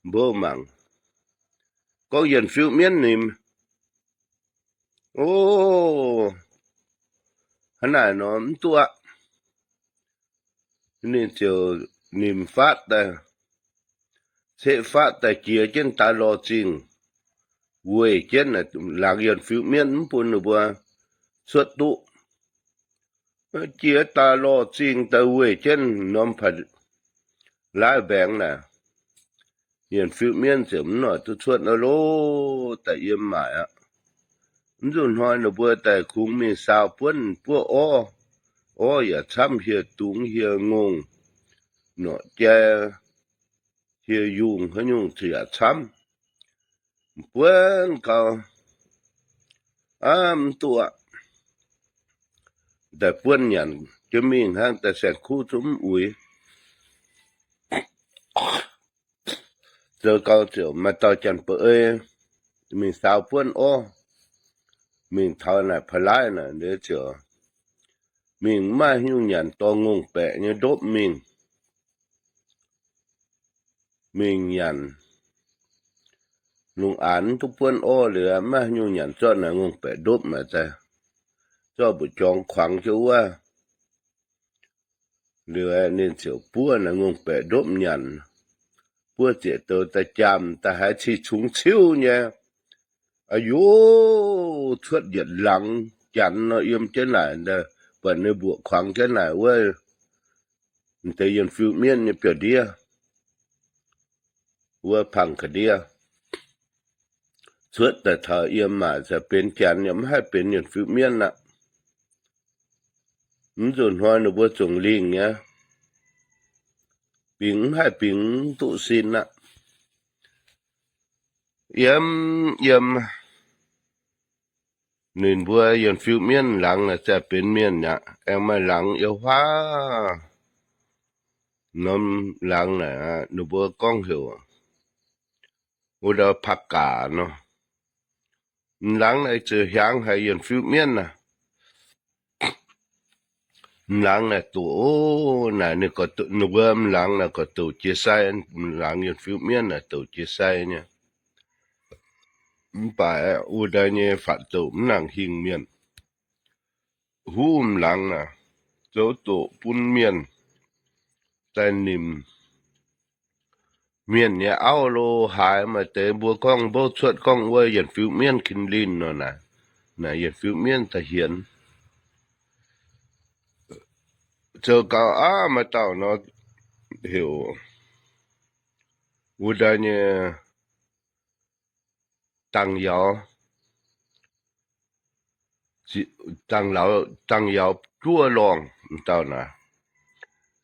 mbouv mangc, gorngv Yienh Fiu Mienv nimc. O, hnangv naaic nor mv duqv aqv. Ninh ziouc nimc fatv daaih, ceqv fatv daaih jiex jienv daaih lorh zingh, weih jienv laangz Yienh Fiu Mienv mv bun ninh mbuo cuotv duqv. Jiex daaih lorh zingh daaih weih jienv norm Paa Laaiv mbaengx naaic, Yienh Fiu Mienv ziouc mv noic duqv cuotv nor loh, daaih yiem maaic aqv. Mv nzunc hnoi ninh mbuo daaih kungx mingh saau buonv buov orv. Orv yaac camv, hieh dungz hieh ngongh, norqc jai hieh yungh haaix nyungc yaac camv. Buonv gau, aav, mv duqv aqv. Daaih buonv nyanc jienv mingh hnangv, daaih saeng-kuv zungv mv uix. Zoux gau ziouc maaih dauh janx-ba'ei mingh saau buonv orv, mingh taux naaic Paa Laaiv naaic, ninh ziouc mingh mv maaih haaix nyungc nyanc, dorh ngongh baeqc nyei ndopv mingh. Mingh nyanc, lungh aanx duqv buonv orv liuz, mv maaih haaix nyungc nyanc, zorqv naaic ngongh baeqc ndopv naaic daaih, zorqv mbu'jorngx kuangx jienv wuov. Liuz ninh ziouc buov naaic ngongh baeqc ndopv nyanc. Buov zieqc douz daaih jaamh daaih haiz cih cungx ciuv nyei. A'yox, cuotv yietc laangz janx nor yiem jienv naaic, buatc ninh mbuoqc kuangx jienv naaic wuov, deix Yienh Fiu Mienv nyei biauv-ndiev, wuov pangx ga'ndiev. Cuotv daaih taux yiem maaic, benx janx yaac mv haih benx Yienh Fiu Mienv aqv. Mv nzunc hnoi ninh mbuo zungv lingh nyei, bingx mv haih bingx duqv sin aqv. Yiem, yiem, ninh mbuo Yienh Fiu Mienv laangz naaic ziouc benx mienh aqv. Aengx maaih laangz yiem huaav norm laangz naaic, ninh mbuo gorngv heuc wuov ndau Paa Gaac nor. M'laangz naaic ziouc hiaangx haic Yienh Fiu Mienv aac. M'laangz naaic doqc, o, naaic ninh mbuo m'laangz naaic gorqv doqc jiex sai, m'laangz Yienh Fiu Mienv naaic doqc jiex sai nyei. Mv baac wuov deix nyei fatv doqc mv nangc hingh mienh. Huv m'laangz naaic, zoux doqc bun mienh daaih nimc mienh nyei auv lo haaix. Maaih deix mbuo gorngv mbouv cuotv gorngv wuov yienc fiuv mienv Kin Linh nor naaic, naaic yienc fiuv mienv daaih hienx. Zoux gaux aqv, maaih dauh nor heuc wuov daaih nyei dangx yauz, dangx yauz juov lorngh m'dauh naaic.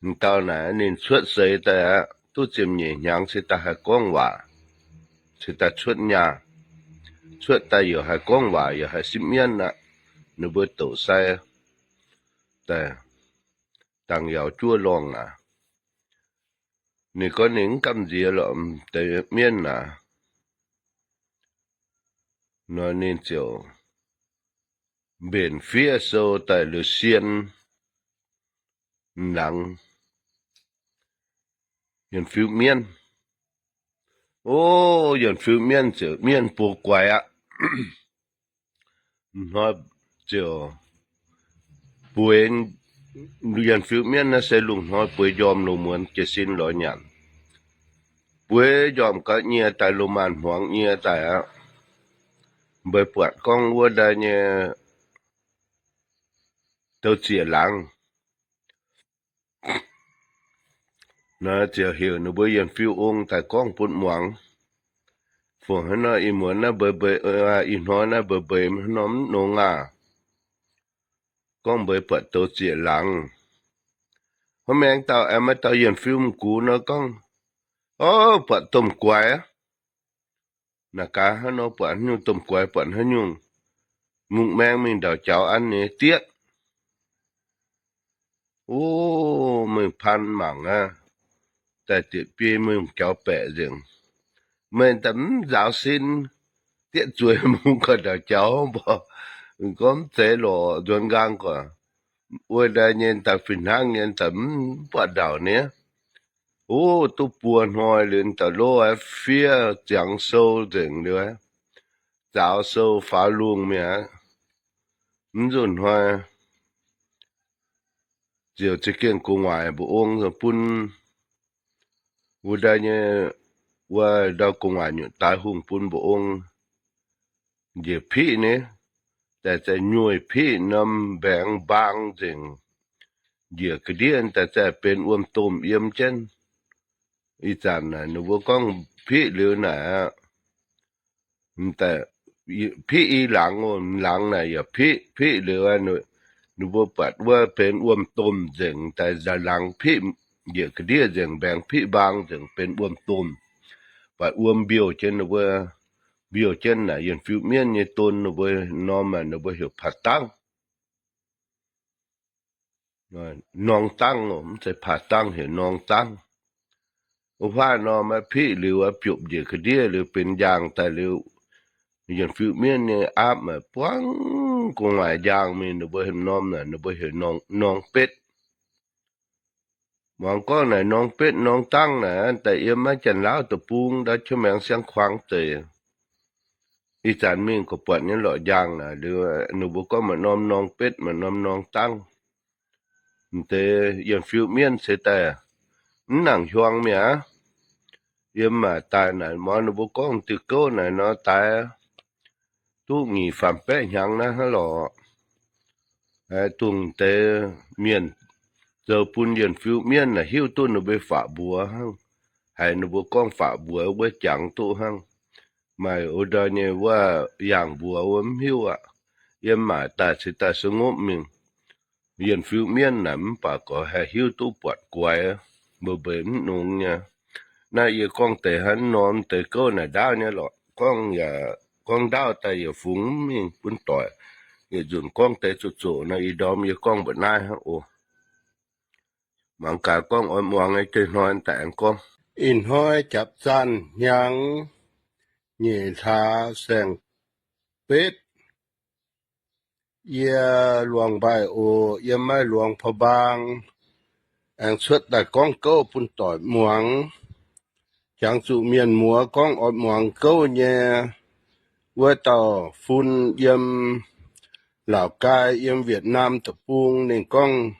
M'dauh naaic ninh cuotv seix daaih aqv, duqv ziepc nyeic hnyangx cingx daaih haih gorngv waac, cingx daaih cuotv nyaah. Cuotv daaih yaac haih gorngv waac, yaac haih sipv mienv aqv. Ninh mbuo douc sai daaih dangx yauz juov lorngh aac. Ninh gorngv ninh mv gamh nziex lorqc, deix mienv aac. Nor ninh ziouc mbenc fiev sou daaih liuz sien m'laangz yienc fiuv mienv. O, yienc fiuv mienv ziouc mienv buo guaix aqv. Hnoi ziouc bueix, yienc fiuv mienv naaiv se lungh hnoi bueix njormh lungh muonz jiez sin lorz nyanc. Bueix njormh ga'nyie daaih, lungh maanz-hmuangx nyie daaih aqv, mbeix buatc gorngv wuov daaih nyei douz-zieqc laangz. Naaiv ziouc heuc ninh mbuo yienc fiuv ong daaih gorngv bun muangx. Fungc haaix nor ih muonz naaiv mbeix mbeix, ih hnoi naaiv mbeix mbeix haaix nor mv nongx aah? Gorngv mbeix buatc douz-zieqc laangz. Hnangv maengx dauh aengx maaih dauh yienc fiuv m'gux nor gorngv, o, buatc domh guaix aqv. Naaic gaax haaix nor buatc haaix nyungc domh guaix, buatc haaix nyungc mungh maeng mingh ndau jaux an nyei dieqv. O, meih pan mangc aqv, daaih dieqc biei mingh jaux baeqc nzengc. Meih daaih mv nzaaux sin, dieqv zueiz mungh gauh ndau jaux mborqv. Gorngv mv zeiz lorqc, nzuonx nqaang gu'nguaaic wuov daaih nyei daaih fih hnangv nyei daaih mv buatc ndau nyei. O, duqv buo hnoi liuz daaih lov aqv, fiev ziangx sou nzengc liuz, zaaux sou faaux lungh mi'aqv. Mv nzunc hnoi ziouc za'gengh gu'nguaaic mba'ong bun wuov daaih nyei, wuov ndau gu'nguaaic nyutc daaih hungh bun mba'ong njiec piqv nyei, daaih za'gengh nyuoih piqv norm mbaengx mbaang nzengc, njiec ga'ndiev daaih za'gengh benx wuom-domh yiem jienv. Ih zanc naaic ninh mbuo gorngv piqv liuz naaic aqv, piqv i laangz, laangz naaic yaac piqv, piqv liuz ninh mbuo buatc wuov benx wuom-domh nzengc daaih, laangz piqv njiec ga'ndiev nzengc, mbaengx piqv mbaang nzengc benx wuom-domh, buatc wuom mbiouh jienv ninh mbuo, mbiouh jienv naaic yienc fiuv mienv nyei don ninh mbuo norm, ninh mbuo heuc paax dangv. Norm dangv, mv zeiz paax dangv, heuc norm dangv. Wuov faav norm maiv piqv liuz aqv, biopv njiec ga'ndiev liuz benx njang daaih liuz, yienc fiuv mienv nyei aapv maaih buangv gu'nguaaic njang mingh, ninh mbuo heuc norm naaic, ninh mbuo heuc norm betv. Muangx gorngv naaic norm betv norm dangv naaic, daaih yiem maiv Janx-Laauv deic-bung ndau qiemx maengx siang-kuangx deic. Ih zanc mingh gorqv buatc nyei lorqc njang naaic liuz, ninh mbuo gorngv maaih norm norm betv, maaih norm norm dangv. M'deix yienc fiuv mienv se daaih mv nangc hiuang mi'aqv. Yiem maaic daaih naaic, muangx ninh mbuo gorngv diuh gouv naaic nor daaih duqv nyic faam baeqv hnyangx naaiv hnangv lorqc. Dongh deix mienh zoux bun yienc fiuv mienv naaic hiuv duqv ninh mbuo faqv mbuox hnangv, haiz ninh mbuo gorngv faqv mbuox wuov jangx duqv hnangv. Maaih wuov ndau nyei wuov yaangh mbuox wuov mv hiuv aqv. Yiem maaic daaih cingx daaih se ngopv mingh. Yienc fiuv mienv naaic mv baac gorx haih hiuv duqv buatc guaix, mbeix mbeix mv nongx nyei. Naaiv yie gorngv deix hnangv nor, deix gouv naaic ndaauv nyei lorqc. Gorngv yaac gorngv ndaauv daaih yietc fungx mingh bun doic. Yietc nzunc gorngv deix zoqc zoqc nor, ih ndorm yie gorngv mbuoqc naaiv hnangv oc. Mangc gaax gorngv oix muangx nyei, deix hnoi daaih aengx gorngv. Ih hnoi japc zanh hnyangx nyeic hlaax saeng betv. Yie Luangc Mbaaih Oc, yiem maiv Luangc Pa'mbaang, aengx cuotv daaih gorngv gouv bun doic muangx. Jangx zuqc mienh muoz gorngv oix muangx gouv nyei. Wuov dauh fun yiem Laauc Gai, yiem Wietc Naam deic-bung, ninh gorngv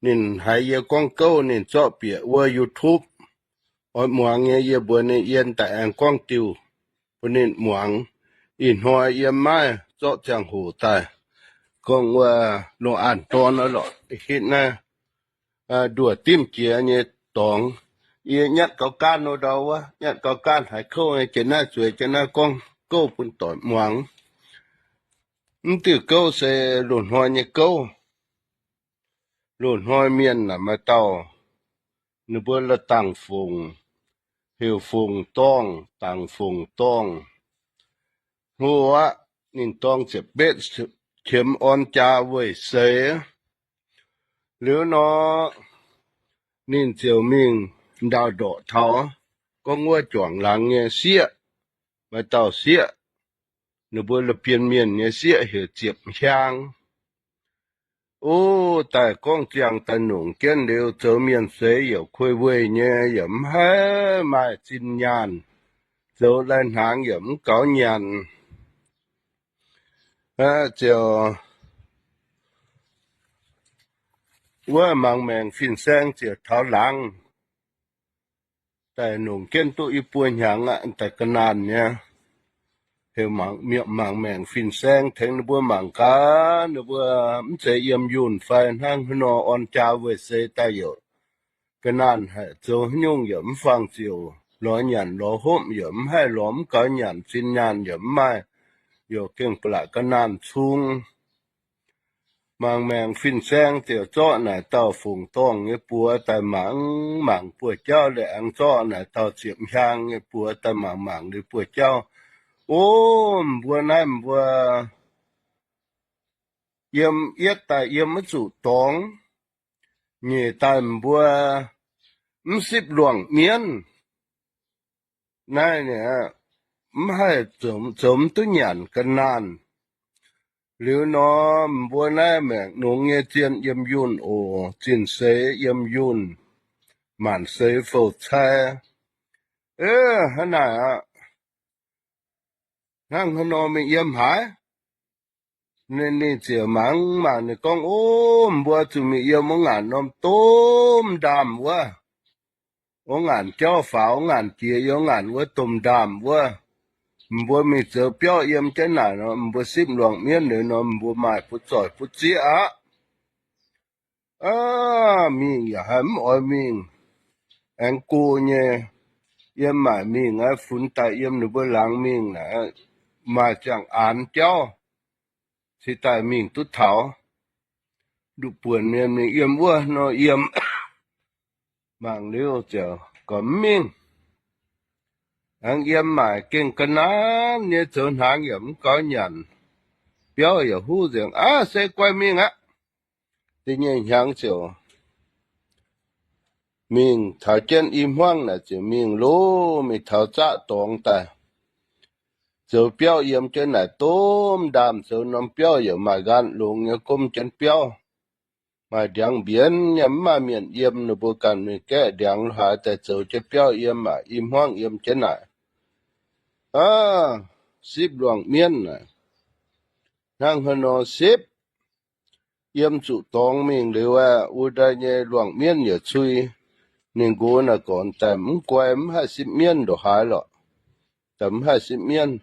Ninh haiz yie gorngv gouv, ninh zorqv bieqc wuov YouTube. Oix muangx nyei, yie mbuox ninh yie daaih aengx gorngv diuh bun ninh muangx. Ih hnoi yie maiv zorqv ziangh hoc daaih gorngv wuov loz-an dorn lorqc, hitv naaiv nduoh dimv jiex nyei dorngx. Yie nyatv gaux gaanv wuov ndau wuov, nyatv gaux gaanv haiz kouv nyei, jiex naaiv zueiz jiex naaiv gorngv gouv bun doic muangx. Mv diuh gouv se loz-hnoi nyei gouv. Loz-hnoi mienh naaic maaih dauh, ninh mbuo la'dangc fungc, heuc fungc dorngh, dangc fungc dorngh. Hlo aqv, ninh dorng ziepc betv qiemx orn jaa weic seix. Liuz nor, ninh ziouc mingh ndaauh ndorqc taux gorngv wuov juangc laangz nyei sieqv, maaih dauh sieqv, ninh mbuo La'bien Mienh nyei sieqv heuc Ziepc Hiaang. O, daaih gorngv ziangh daaih nongc jienv liuz, zoux mienh seix yaac kuei weih nyei, yaac mv haih maaih zinh nyaanh, zoux lai-hnaangx yaac mv gaux nyanc. Ziouc wuov mangc maengc fin-saeng ziouc taux laangz daaih nongc jienv duqv i buo hnyangx aqv, daaih ga'naanh nyei. Heuc mangc maengc fin-saeng tengx ninh mbuo mangc gaax, ninh mbuo mv zeiz yiem yunh fai hnangv haaix nor orn jaa weic seix daaih yaac ga'naanh haic, zoux haaix nyungc yaac mv faang ziouc, lorz nyanc lorz hopv yaac mv haih lorz, mv gaux nyanc, zinh nyaanh yaac mv maaih, yaac gengh ba'laqc ga'naanh cung. Mangc maengc fin-saeng ziouc zorqv naaic dauh fungc dorngh nyei buoz daaih mangc, mangc buoz-jauv liuz aengx zorqv naaic dauh ziepc hiaang nyei buoz daaih mangc, mangc liuz buoz-jauv, O, mbuo naaiv mbuo yiem yietv daaih yiem maiv zuqc dorngx, nyeic daaih mbuo mv sipv luangc mienv. Naaiv mv haih zoux mv duqv nyanc ga'naanh. Liuz nor, mbuo naaiv maengc nongx nyei zien yiem yunh oc, zinh seix yiem yunh, maanc seix fouc cai. Ov, hnangv naaic aqv. Hnangv haaix nor mingh yiem haaix? Ninh ziouc mangc mangc ninh gorngv, O, mbuo zuqc mingh yiem wuov ngaanc norm domh ndaamv wuov. Wuov ngaanc jauv faaux, wuov ngaanc jiex yiem wuov ngaanc wuov domh ndaamv wuov. Mbuo mingh zoux biauv yiem jienv naaic nor, mbuo sipv luangc mienv liuz nor, mbuo maaih butv zoih butv zieqv aqv. Aav, mingh yaac haih mv oix mingh. Aengx go nyei, yiem maaic mingh aqv, funx daaih yiem ninh mbuo laangz mingh naaic, maaih ziangh aanx jauv, cingx daaih mingh duqv taux. Nduqc buonc mienh mingh yiem wuov nor yiem, mangc liuz ziouc gorngv mv mingh. Aengx yiem maaic gengh ga'naanh nyei, zoux hnaangx yaac mv gaux nyanc, biauv yaac huv nzengc. Aav, se guai mingh aqv. Da'nyeic hnyangx ziouc mingh taux jienv i hmuangv naaic ziouc mingh loz, mingh taux zaqv dorngx daaih, zoux biauv yiem jienv naaic domh ndaamv, zoux norm biauv yaac maaih nqaanh longx nyei gomv jienv biauv. Maaih ndiangx mbienx nyei, mv maaih mienh yiem, ninh mbuo ganh mingh gaeqv ndiangx lo haaix daaih zoux jienv biauv yiem aqv. I hmuangv yiem jienv naaic, aav, sipv luangc mienv aqv. Hnangv haaix nor sipv? Yiem zuqc dorngx mingh liuz aeqv, wuov daaih nyei luangc mienv yaac cui. Ninh nqox naaic gorngv daaih mv guai, mv haih sipv mienv ndongc haaix lorqc. Daaih mv haih sipv mienv.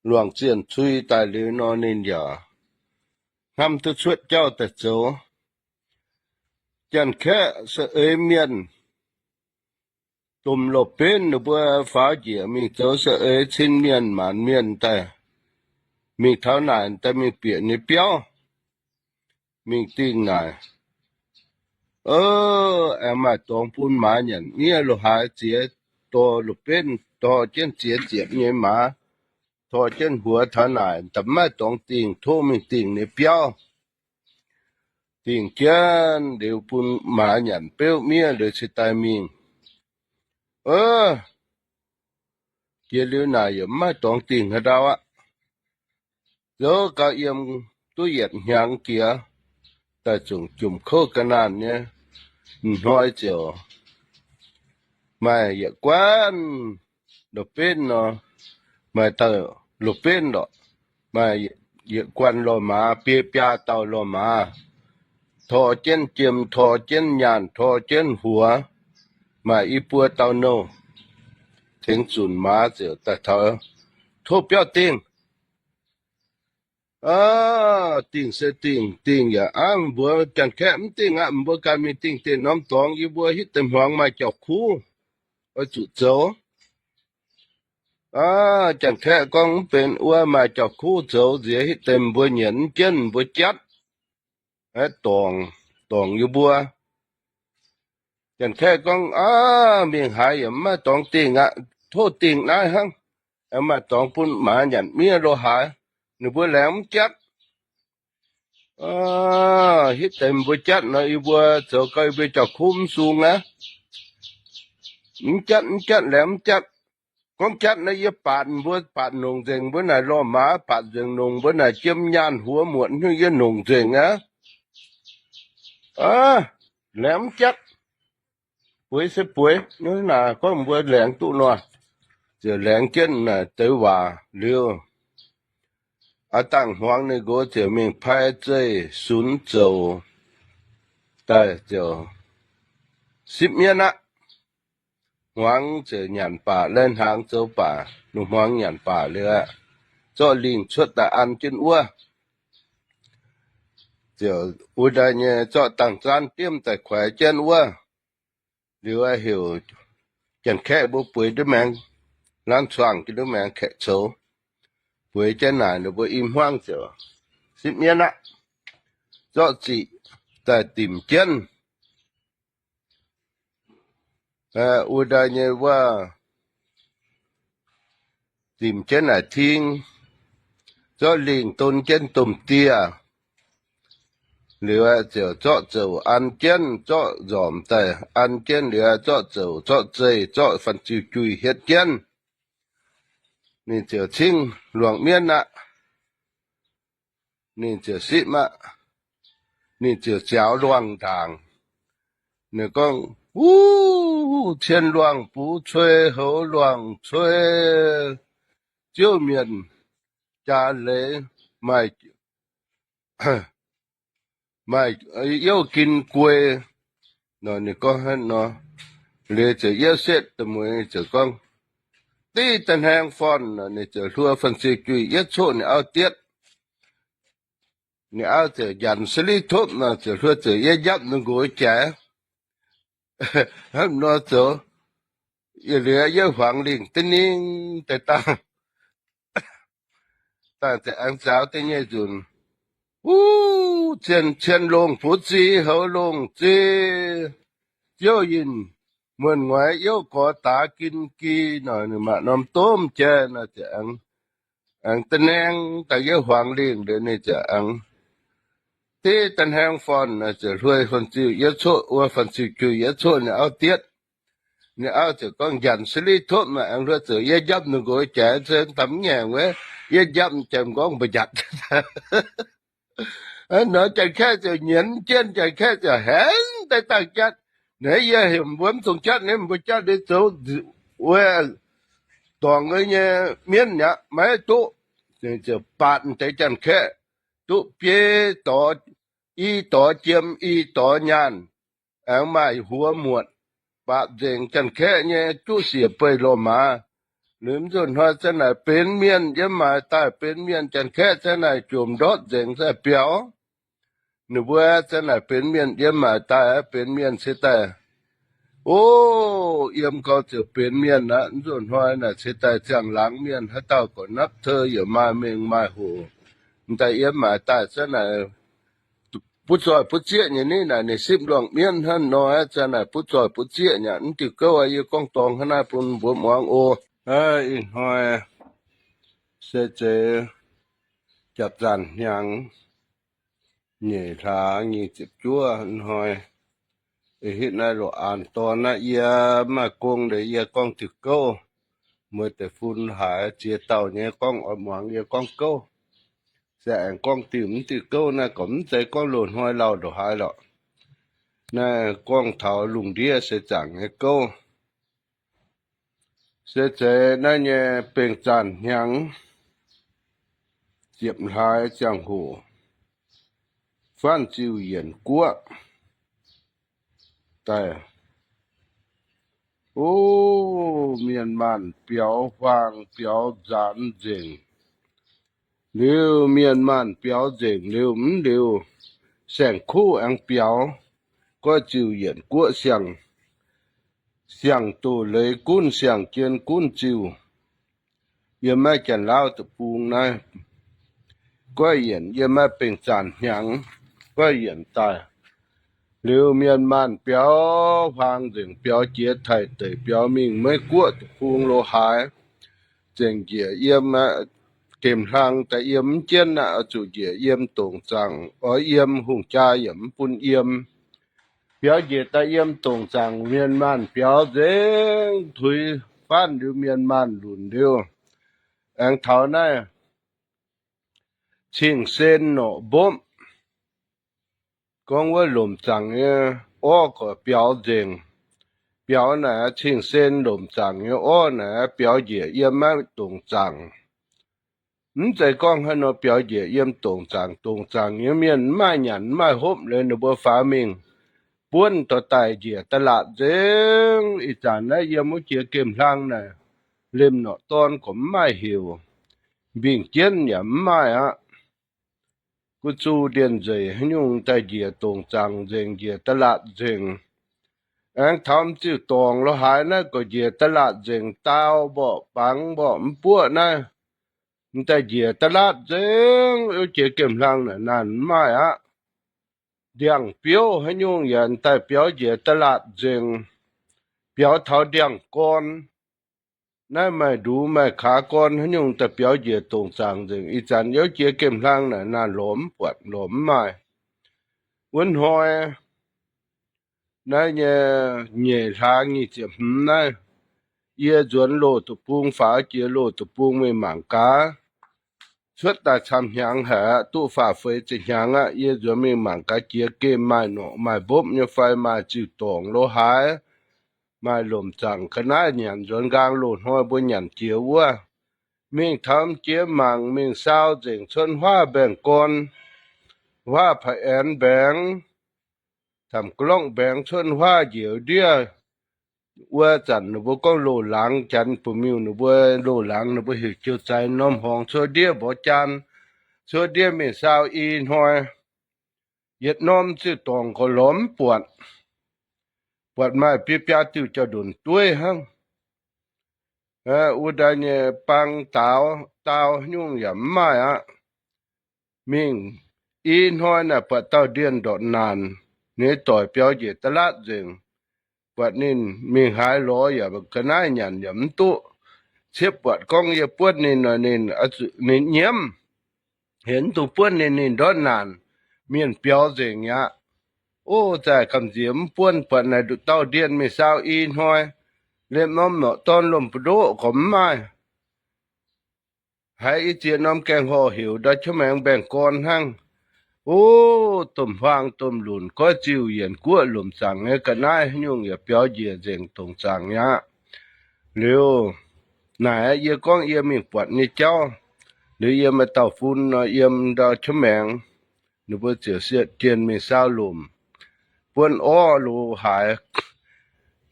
Luangc zienh cui daaih liuz nor, ninh yaac hnamv duqv cuotv jauv daaih zoux. Janx-kaeqv, saeng-eix mienh, domh loz-benv ninh mbuo faaux njiec mingh zoux saeng-eix cin mienh maanc mienh daaih, mingh taux naaic daaih mingh bieqc nyei biauv, mingh dingh naaic, aengx maaih dorngx bun maaz nyanc miev lo haaix, ziex dorh loz-benv, dorh jienv ziex ziepc nyei maaz, dorh jienv huox taux naaic, da'maiv dorngx dingh, tov mingh dingh nyei biauv. Dingh jienv liuz bun maaz nyanc beuv miev liuz cingx daaih mingh. Jiex liuz naaic yaac maiv dorngx dingh haaix ndau aqv. Zoux gau yiem duqv yietc hnyangx jiex, daaih zungv jomc kouv ga'naanh nyei. M'hnoi ziouc maaih yietc guanh loz-benv nor, maaih dauh loz-benv lorqc, maaih yietc guanh lorh maaz, biei biaa dauh lorh maaz, tor jienv jiem, tor jienv nyaanh, tor jienv huox, maaih i buo dauh nouh tengx zunc maaz ziouc daaih taux tov biauv dingh. Aa, dingh se dingh, dingh yaac aav mbuox Janx-Kaeqv, mv dingh aqv, mbuo ganh mingh dingh deix norm dorngx, yie mbuo hitv deix hmuangx maaih jauv-kuv oix zuqc zoux. Aa, Janx-Kaeqv gorngv, mv benx wuov, maaih jauv-kuv zoux nziex hitv deix mbuo nyienz mv jienv mbuo jatv, dorngc, dorngc yie mbuo. Janx-Kaeqv gorngv, aa, mingh haaix yaac mv maaih dorngx dingh aqv, tov dingh naaiv hnangv. Aengx maaih dorngx bun maaz nyanc miev lo haaix, ninh mbuo laengz mv jatv. Hitv deix mbuo jatv nor, yie mbuo zoux gau yie mbuo jauv-kuv mv sung aqv. Mv jatv, mv jatv, laengz mv jatv. Gorngv jatv naaiv yie baatc mbuo, baatc nongc nzengc mbuo naaic lorh maaz, baatc nzengc nongc mbuo naaic jiem nyaanh huox muotc hnyouv yie nongc nzengc aqv. Laengz mv jatv. Bueix se bueix, naaic gorngv mbuo laengz duqv nor, ziouc laengz jienv naaic deix waac liuz, aa, dangh hmuangx ninh nqox ziouc mingh pai zeih sunx zouc daaih ziouc sipv mienv aqv. Hmuangx ziouc nyanc baac, lai-hnaangx zoux baac, lungh hmuangx nyanc baac liuz aqv, zorqv lingh cuotv daaih an jienv wuov. Ziouc wuov daaih nyei zorqv dangh zaanv diemv daaih kuaix jienv wuov. Liuz aqv, heuc Janx-Kaeqv mbuo bueix ndiev maengx, laanh cuangh jienv ndiev maengx kaeqv coux, bueix jienv naaic ninh mbuo i hmuangv ziouc sipv mienv aqv. Zorqv ziqc daaih dimc jienv wuov daaih nyei wuov, dimc jienv naaic ting, zorqv lingh don jienv domh dieh. Liuz ziouc zorqv zouc an jienv, zorqv nzormc daaih an jienv, liuz zorqv zouc, zorqv zeih, zorqv fan-ziu juih hietv jienv. Ninh ziouc cingv luangc mienv aqv. Ninh ziouc sipv aqv. Ninh ziouc ziaaux luangh ndaangc. Ninh gorngv, Wuov cien luangh bux cui, houx luangh cui, Ziouv mienh jaax leiz, maaih, maaih youv gin guei. Nor ninh gorngv hnangv nor, liuz ziouc yietv setv da'mueiz ziouc gorngv, Div da'hnaeng forn. Nor ninh ziouc hluo fan-ziu juih yietv coqv ninh auv dietv. Ninh auv ziouc njanc saliv topv nor ziouc hluo ziouc yietv njapv ninh nqox jaaix. Hnangv nor zoux, yie liuz yietv huangx lingh da'ningv deix dangh, dangh ziouc aengx zaaux da'nyeic nzunc, Wuov cien, cien longh bux zi, houx longh zi, Ziouv yinh muonh ngoix youv gorx daax gin gi. Nor ninh maaih norm domh jai nor ziouc aengx, aengx da'hnaeng daaih yietv huangx lingh liuz ninh ziouc aengx div da'hnaeng forn nor ziouc hluo fan-ziu yietv coqv, wuov fan-ziu juih yietv coqv ninh auv dietv. Ninh auv ziouc gorngv njanc saliv topv nor aengx hluo ziouc yietv njapv ninh nqox jaaix, se daaih mv ngaengc wuov, yietv njapv jaaix m'nqorngv mbu'njatc. Nor Janx-Kaeqv ziouc nyienz jienv, Janx-Kaeqv ziouc henv daaih dangh jatv, Naaiv yie heuc mbuo mv dungx jatv, naaiv mbuo jatv liuz zoux wuov dorngc nyei mienv aqv, maiv duqv. Ziouc baatc deix Janx-Kaeqv duqv biei dorh, i dorh jiem, i dorh nyaanh, aengx maaih huox muotc, baapv nzengc Janx-Kaeqv nyei juqv siec beih lorh maaz. Liuz mv nzunc hnoi zanc naaic benx mienh yiem maaiz daaih, benx mienh Janx-Kaeqv zanc naaic jomc ndortv nzengc zanc biaux. Ninh mbuo zanc naaic benx mienh yiem maaiz daaih, benx mienh se daaih, o, yiem gau ziouc benx mienh aqv. Mv nzunc hnoi naaic se daaih ziangh laangz mienh, haaix dauh gorqv napv teu yaac maaih mengh maaih hoc. M'daaih yiem maaiz daaih zanc naaic butv zoih butv zieqv nyei ni naaic, ninh sipv luangh mienv hnangv nor, zanc naaic butv zoih butv zieqv nyei. Mv diuh gouv yie gorngv dorngx hnangv naaiv bun mbuo muangx oc. Ih hnoi se zeiz japv zanc hnyangx nyeic hlaax nyic ziepc juov hnoi. Ih hitv naaiv loz-aan dorn naaiv yie maaih gong liuz yie gorngv diuh gouv, mueiz deic-fun haiz ziex dauh nyei gorngv oix muangx yie gorngv gouv. Se aengx gorngv diuh mv diuh gouv naaiv gorngv mv zeiz gorngv loz-hnoi lauh ndongc haaix lorqc. Naaiv gorngv taux lungh ndiev seix zaangc nyei gouv. Se zeiz naaiv nyei beng zaanh hnyangx ziepc hlaax ziangh hoc, faanv ziuh yienc guoqv daaih. O, mienh maanh biaux huaang biaux nzaanx nzengc. Liuz mienh maanh biaux nzengc liuz, mv liuz, saeng-kuv aengx biaux, goiv ziuh yienc guoqv siang, siang-doz leiz gunv siang-jien gunv ziuh. Yiem naaiv Janx-Laauv deic-bung naaiv, goiv yienc yiem naaiv bengh zanc hnyangx, goiv yienc daaih. Liuz mienh maanh biaux huaang nzengc, biaux jiex Taiv deic, biaux mingh Meiv Guoqv deic-bung lo haaix, nzengc njiec yiem, gemh hlang daaih yiem mv jienv aqv, oix zuqc njiec yiem dongc zaangc, oix yiem hungh jaa yaac mv bun yiem. Biaux njiec daaih yiem dongc zaangc, mienh maanh biaux nzengc, tuix faanv liuz mienh maanh lunc liuz, aengx taux naaiv Cing-Sen norqc mbopv, gorngv wuov lomc zaangc nyei orv gorqv biaux nzengc. Biaux naaic, Cing-Sen lomc zaangc nyei orv naaic, biaux njiec yiem naaiv dongc zaangc. Mv zeiz gorngv haaix nor biaux njiec yiem dongc zaangc. Dongc zaangc nyei mienh mv maaih nyanc mv maaih hopv, liuz ninh mbuo faaux mingh buonv dorh daaih njiec da'laatc nzengc. Ih zanc naaiv yiem wuov jiex gemh hlang naaic, liemh norqc dorn gorqv mv maaih heuc, mbingh jienv yaac mv maaih aqv. Gu zuh ndienh nzeic haaix nyungc daaih njiec dongc zaangc nzengc, njiec da'laatc nzengc. Aengx taux m'ziuh dorngc lo haaix naaiv gorqv njiec da'laatc nzengc, daau mborqv, bangx mborqv, mv buoqv naaiv, m'daaih njiec da'laatc nzengc. Wuov jiex gemh hlang naaic naanc mv maaih aqv. Ndiangx-biouv haaix nyungc yaac m'daaih biaux njiec da'laatc nzengc. Biaux taux ndiangx-gorn, naaiv maaih nduz maaih kaax gorn haaix nyungc daaih biaux njiec dongc zaangc nzengc. Ih zanc yiem jiex gemh hlang naaic naanc lorz mv buatc, lorz mv maaih. Wuov hnoi naaiv nyei nyeic hlaax nyic ziepc hmz naaiv, yie nzuonx Loz Deic-Bung faaux jiex Loz Deic-Bung mingh mangc gaax. Cuotv daaih camv hnyangx haic aqv, duqv faah feix ziepc hnyangx aqv. Yie nzuonx mingh mangc gaax jiex gemh maaih norqc maaih mbopv nyei fai, maaih ziuh dorngc lo haaix, maaih lomc zaangc ga'naaiv nyanc nzuonx nqaang loz-hnoi mbuo nyanc jiex wuov. Mingh taux m'jiex mangc, mingh saau nzengc cuotv huaav mbaengx-gorn, huaav pa'aenx mbaengx, camv-glorngv mbaengx cuotv huaav njiec ndiev. Wuov zanc ninh mbuo gorngv loz-laangz, Janx bun miuh ninh mbuo loz-laangz, ninh mbuo heuc jiu zaaix norm horngz cuotv ndiev mborqv jaan, cuotv ndiev mingh saau i hnoi, yietc norm ziuh dorngc gorqv lorz mv buatc. Buatc maaih biaa diuh jauv-nduqc dueiv hnangv. Wuov daaih nyei bang daaux, daau haaix nyungc yaac mv maaih aqv. Mingh i hnoi naaic buatc dauh ndienh ndortv naanc, ninh doic biaux njiec da'laatc nzengc. Buatc ninh mingh haaix lorz yaac ga'naaiv nyanc yaac mv duqv. Ciepv buatc gorngv yie buonv ninh nor, ninh, ninh nyiemv. Hienx duqv buonv ninh, ninh ndortv naanc, mienh biaux nzengc aqv. O, zaah gamh nziex mv buonv. Buatc naaic nduqc dauh ndienh mingh saau i hnoi, liemh norm norqc dorn lomh mbu'ndoqv gorqv mv maaih. Haiz i ziex norm gaengh horh heuc ndau qouv maengx mbaengx-gorn hnangv. O, domh huaang domh lunc goiv ziuh yienc guoqv lomc zaangc nyei ga'naaiv haaix nyungc yaac biaux njiec nzengc dongc zaangc aqv. Liuz, naaic yie gorngv yie mingh buatc nyei jauv, liuz yie maaih dauh fun nor yiem ndau qouv maengx, ninh mbuo ziouc sietv jienh mingh saau lomc, buonv orv lo haaix.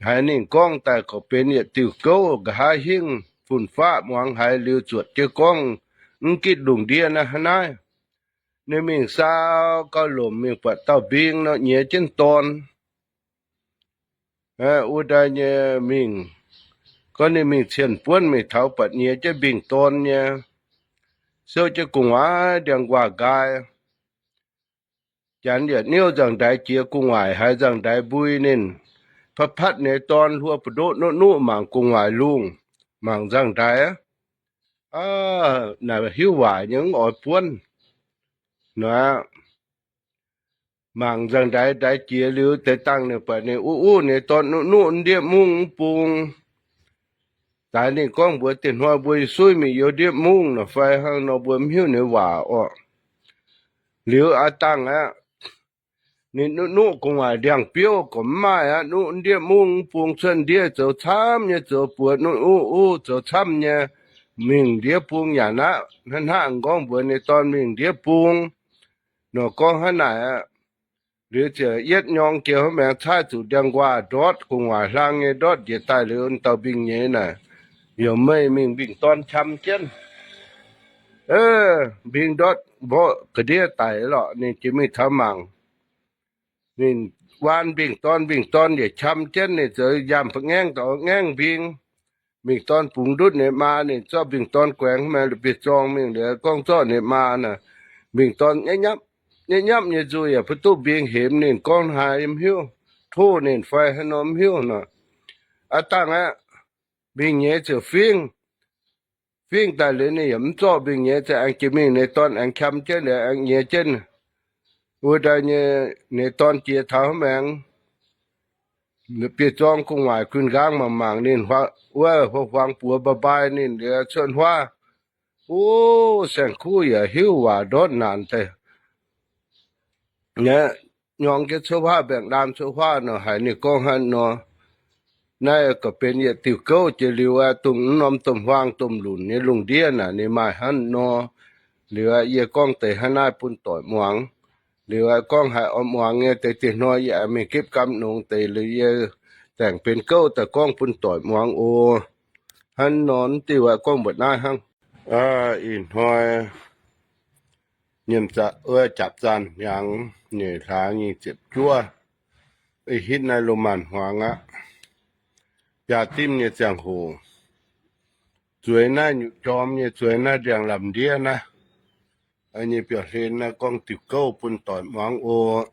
Haiz ninh gorngv daaih gorqv benx yietc diuh gouv nqa'haav hingv fun-faqv muangx haiz liuz zuotc jienv gorngv, mv gitv lungh ndiev naaiv hnangv naaiv. Ninh mingh saau gauh lomc mingh buatc dauh mbing nor nyiex jienv dorn. Wuov daaih nyei mingh, gorngv ninh mingh cienh buonv mingh taux buatc nyiex jienv mbing-dorn nyei, souv jienv gu'nguaaic ndiangx-nquaah nqaai. Janx yietc niouv nzangc-ndaix jiex gu'nguaaic haiz nzangc-ndaix mbui ninh, patv patv nyei dorn hluo bu'ndoqv nuqv nuqv mangc gu'nguaaic lungh, mangc nzangc-ndaix. Aav, naaic hiuv waaic nyei mv oix buonv. Naaic, mangc nzangc-ndaix ndaix jiex liuz deix dangh ninh buatc ninh uv uv nyei dorn nuqv nuqv ndiev mungv mv bung. Daaih ninh gorngv mbuox, Dinh hnoi mbuo suiv mingh youh ndiev mungv nor fai hnangv nor, mbuo mv hiuv ninh waac orqc. Liuz aav dangh aqv. Ninh nuqv nuqv gu'nguaaic ndiangx-biouv gorqv mv maaih aqv. Nuqv ndiev mungv mv bung cuotv ndiev zoux camv nyei, zoux buoz nuqv nuqv uv zoux camv nyei, mingh ndiev bung nyanc aqv. Hnangv hnangv gorngv mbuox ninh dorn mingh ndiev bung. Nor gorngv hnangv naaic aqv. Liuz ziouc yietv nyorng jiex hnangv maengx caaiv zuqc ndiangx-nquaah ndortv gu'nguaaic hlang nyei ndortv njiec daaih liuz, dauh mbing-nyeiz naaic, yaac meih mingh mbing-dorn qam jienv. Mbing ndortv mborqv ga'ndiev daic lorqc, ninh jiex mingh taux mangc. Ninh waan mbing-dorn, mbing-dorn yaac qam jienv, ninh zoux nyaanh ba'ngaengv daaih ngaengv mbing. Mbing-dorn bungx ndutv ninh maa, ninh zorqv mbing-dorn guaengx maengx la'bieiv-zorng mingh liuz gorngv zorqv ninh maa naaic, mbing-dorn nyei nyapv nyei nzuih yaac mv duqv mbing hemx ninh gorngv haaix mv hiuv, tov ninh fai haaix nor mv hiuv nor. Aav dangh aqv, mbing-nyeiz ziouc fingv, fingv daaih liuz ninh yaac mv zorqv mbing-nyeiz, ziouc aengx jiex mingh, ninh dorn aengx qam jienv liuz aengx nyiex jienv. Wuov ndaaih nyei ninh dorn jiex taux hnangv maengx, bieiv-zorng gu'nguaaic guin nqaang mangc mangc ninh, wuov huav-huaang buoz mbaa mbaa ninh liuz cuotv huaav. O, saeng-kuv yaac hiuv waac ndortv naanc daaih. Nyorng jienv cuotv huaav, mbaengx-laam cuotv huaav nor, haiz ninh gorngv hnangv nor, naaiv gorqv benx yietc diuh gouv jiex liuz aqv, dongh mv norm domh huaang domh lunc nyei lungh ndiev naaic ninh maaih hnangv nor. Liuz aqv, yie gorngv deix hnangv naaiv bun doic muangx. Liuz aqv, gorngv haiz oix muangx nyei deix dieh hnoi yie aengx mingh gipv gamv nongx deix liuz yie zaengc benx gouv daaih gorngv bun doic muangx oc. Hnangv nor diuh aqv, gorngv mbuoqc naaiv hnangv. Ih hnoi nyiemc jaapv zaanh hnyangx nyeic hlaax nyei ziepc juov, ih hitv naaiv loz-maanc hmuangx aqv. Biaa dimv nyei ziangh hoc, zueiz naaiv nyutc jorm nyei, zueiz naaiv ndiangx-lamh ndiev naaiv nyei biauv-hlen naaiv gorngv diuh gouv bun doic muangx oc.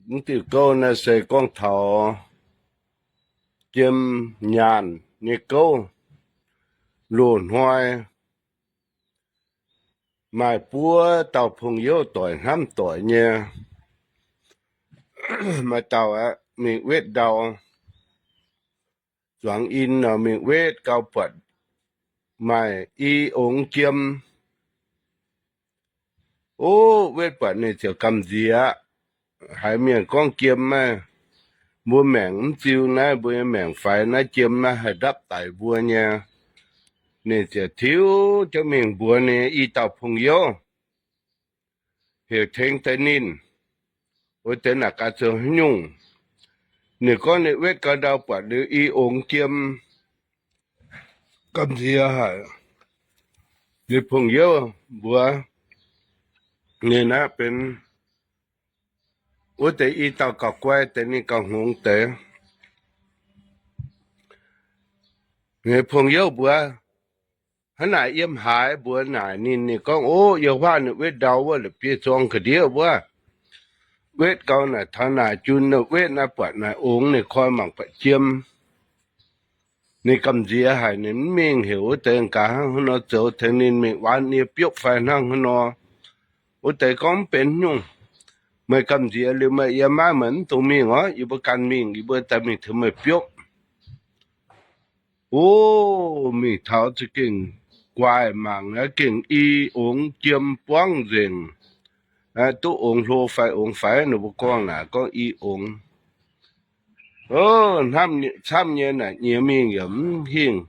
Mv diuh gouv naaiv se gorngv taux jiem nyaanh nyei gouv. Loz-hnoi maaih buov dauh pong youv doic hnamv doic nyei. Maaih dauh aqv, mingh wetv ndau, zuangx in nor mingh wetv gau buatc maaih i ongx jiem. O, wetv buatc ninh ziouc gamh nziex. Haiz mienh gorngv jiem maah, mbuo maengc mv ziux naaiv, mbuo nyei maengc faix naaiv, jiem naaiv haih ndapv daic mbuo nyei. Ninh ziouc tiuv jienv mingh mbuox ninh i dauh pong youv, heuc tengx daaih ninh. Wuov deix naaic gaax zoux haaix nyungc? Ninh gorngv ninh wetv gau ndau buatc liuz i ongx jiem, gamh nziex haic. Ninh pong youv mbuox ninh aqv, benx wuov deix i dauh gauh guai deix, ninh gauh hngongx deix. Ninh pong youv mbuox, hnangv naaic yiem haaix? Mbuox naaic ninh, ninh gorngv, O, yiem huaav ninh wetv ndau wuov, la'bieiv-zorng ga'ndiev wuov. Wetv gau naaic taux naaic jun, wetv naaiv buatc naaic ongx, ninh koi mangc buatc jiem. Ninh gamh nziex haic, ninh mv mingh. Heuc wuov deix gaax hnangv haaix nor zoux tengx ninh mingh, waan nie biopv fai hnangv haaix nor. Wuov deix gorngv, Mv benx nyungc. Meih gamh nziex liuz meih yiem naaiv, meih mv dungx mingh orv. Yie mbuo ganh mingh, yie mbuo daaih mingh tengx meih biopv. O, mingh taux za'gengh guaaih mangc aqv, gengh i ongx jiem buangv nzengc. Duqv ongx hlo fai ongx faix, ninh mbuo gorngv naaic gorngv i ongx. O, hnamv camv nyei naaic nyiex mingh yaac mv hingh.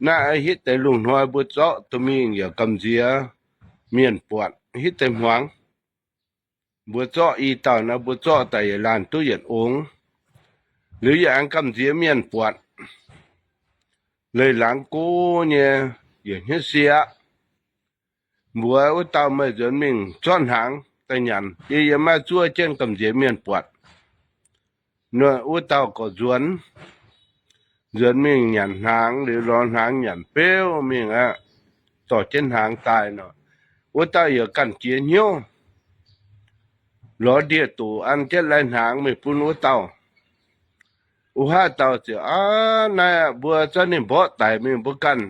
Naaiv hitv deix lungh hnoi mbuo zorqv duqv mingh yaac gamh nziex mienh buatc hitv deix hmuangx. Mbuo zorqv i dauh naaiv, mbuo zorqv daaih yaac laanh duqv yietc ongx. Liuz yaac aengx gamh nziex mienh buatc. Leih laangz go nyei, yaac hnyouv sie aqv. Mbuox wuov dauh, Meih nzuonx mingh zorqv hnaangx daaih nyanc, yie yiem naaiv zuov jienv gamh nziex mienh buatc. Wuov dauh gorqv nzuonx, nzuonx mingh nyanc hnaangx, liuz lorz hnaangx nyanc beuv mingh aqv, dorh jienv hnaangx daaih nor, wuov dauh yaac ganh jiex hnyouv, lorz ndie-doc an jienv lai-hnaangx mingh bun wuov dauh. Wuov haav dauh ziouc, Aav, naaiv mbuo zorqv ninh mborqv daic mingh mbuo ganh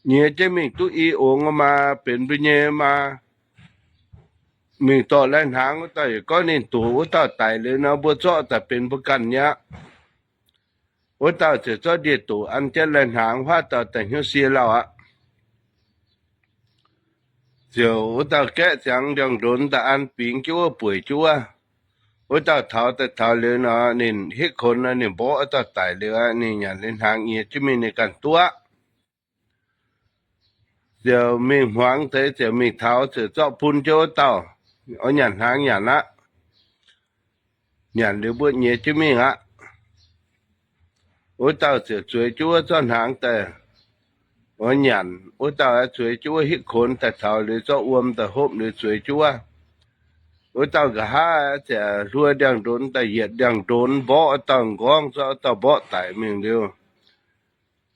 nyiex jienv mingh duqv i ongx maa, benx mbuo nyei maa. Mingh dorh lai-hnaangx wuov dauh yaac gorngv ninh doc wuov dauh daic liuz nor, mbuo zorqv daaih benx mbuo ganh nyei aqv. Wuov dauh ziouc zorqv ndie-doc an jienv lai-hnaangx, wuov haav dauh daaih hnyouv sie lauh aqv. Ziouc wuov dauh gaeqv ziangx ndiangx-ndonx daaih an bingx jienv wuov, bueix jienv wuov. Wuov dauh taux daaih taux liuz nor, ninh hitv konx nor, ninh mborqv wuov dauh daic liuz aqv, ninh nyanc liuz hnaangx nyiex jienv mingh ninh ganh duqv aqv. ziouc mingh hmuangx deix, ziouc mingh taux, ziouc zorqv bun jienv wuov dauh, oix nyanc hnaangx nyanc aqv. Nyanc liuz mbuo nyiex jienv mingh aqv. Wuov dauh ziouc zueiz jienv wuov zorqv hnaangx daaih oix nyanc. Wuov dauh zueiz jienv wuov hitv konx daaih taux liuz zorqv wuom daaih hopv liuz zueiz jienv wuov. Wuov dauh nqa'haav ziouc hluo ndiangx-ndonx daaih yietc ndiangx-ndonx mborqv wuov dauh nqorngv, zorqv wuov dauh mborqv daic mingh liuz,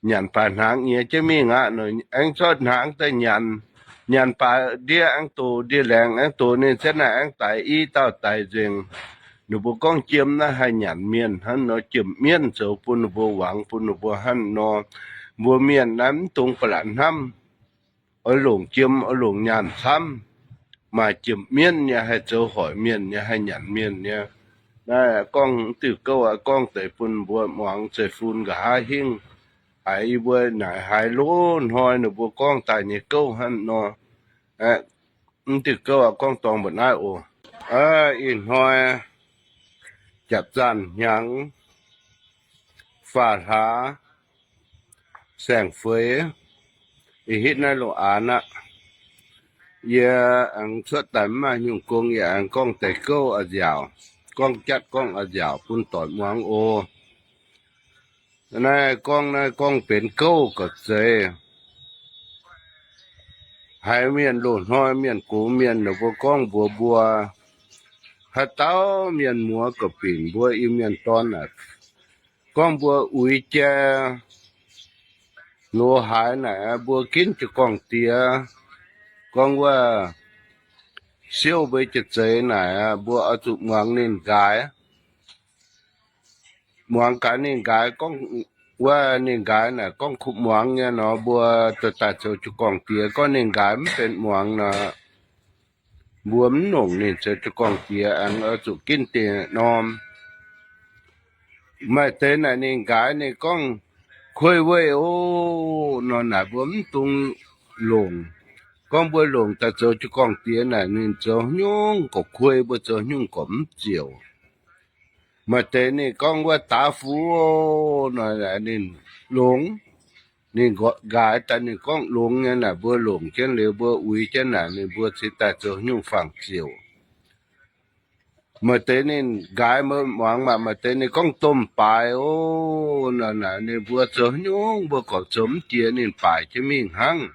nyanc baac hnaangx nyiex jienv mingh aqv. Aengx zorqv hnaangx daaih nyanc. Nyanc baac ndie aengx doqc, ndie-laengz aengx doqc, ninh ziouc naaic aengx daic i dauh daic nzengc. Ninh mbuo gorngv jiem naaiv haih nyanc mienh hnangv nor, jiem mienv zoux bun ninh mbuo, muangx bun ninh mbuo hnangv nor. Mbuo mienh naaiv mv dungx ba'laqc hnamv, oix longc jiem, oix longc nyaanh camv. Maaih jiem mienv nyei haih zoux hoic mienh nyei, haih nyanc mienh nyei. Naaiv gorngv diuh gouv aqv, gorngv deix bun mbuo muangx zeiv-fun nqa'haav hingv. Haiz yie mbuo naaic haiz loz-hnoi ninh mbuo gorngv daaih nyei gouv hnangv nor. Mv diuh gouv aqv, gorngv dorngx mbuo naaiv oc. Ih hnoi japc zaanh hnyangx, faah hlaax, saeng-feix, ih hitv naaiv loz-aanx aqv. Yie aengx cuotv daaih mv maaih nyungc gong, yie aengx gorngv deix gouv a'nziaauc, gorngv jatv gorngv a'nziaauc bun doic muangx oc. Naaiv gorngv, naaiv gorngv benx gouv gorqv-zeiv. Haiz mienh loz-hnoi mienh gox mienh ninh mbuo gorngv mbuox mbuo, haaix dauh mienh muoz gorqv-bingc mbuo Iu-Mienh dorn aac, gorngv mbuo uix jai loz-haaix naaic, mbuo ginv jiu-gorngv-diex, gorngv wuov siouv mbuo jiez-zeiz naaic, mbuo oix zuqc muangx ninh nqaaix. Muangx gaax ninh nqaaix gorngv, wuov ninh nqaaix naaic gorngv kuv muangx nyei nor, mbuo daaih zoux jiu-gorngv-diex. Gorngv ninh nqaaix mv benx muangx nor, mbuo mv longc ninh zoux jiu-gorngv-diex, aengx oix zuqc ginv dingc norm. Maaih deix naaic ninh nqaaix ninh gorngv kuei weih oc nor naaic, mbuo mv dungx longc. Gorngv mbuo longc daaih zoux jiu-gorngv-diex naaic, ninh zoux nyungc gorqv kuei, mbuo zoux nyungc gorqv mv ziouc. Maaih deix ninh gorngv wuov daav fuv nor, ninh longx. Ninh nqaaix daaih ninh gorngv longx nyei naaic, mbuo longc jienv liuz mbuo uix jienv naaic, ninh mbuo cingx daaih zoux nyungc fangx ziouc. Maaih deix ninh nqaaix mbuo muangx maah, maaih deix ninh gorngv domh baaix oc nor naaic, ninh mbuo zoux nyungc mbuo gorqv zoux mv jiex, ninh baaic jienv mingh hnangv.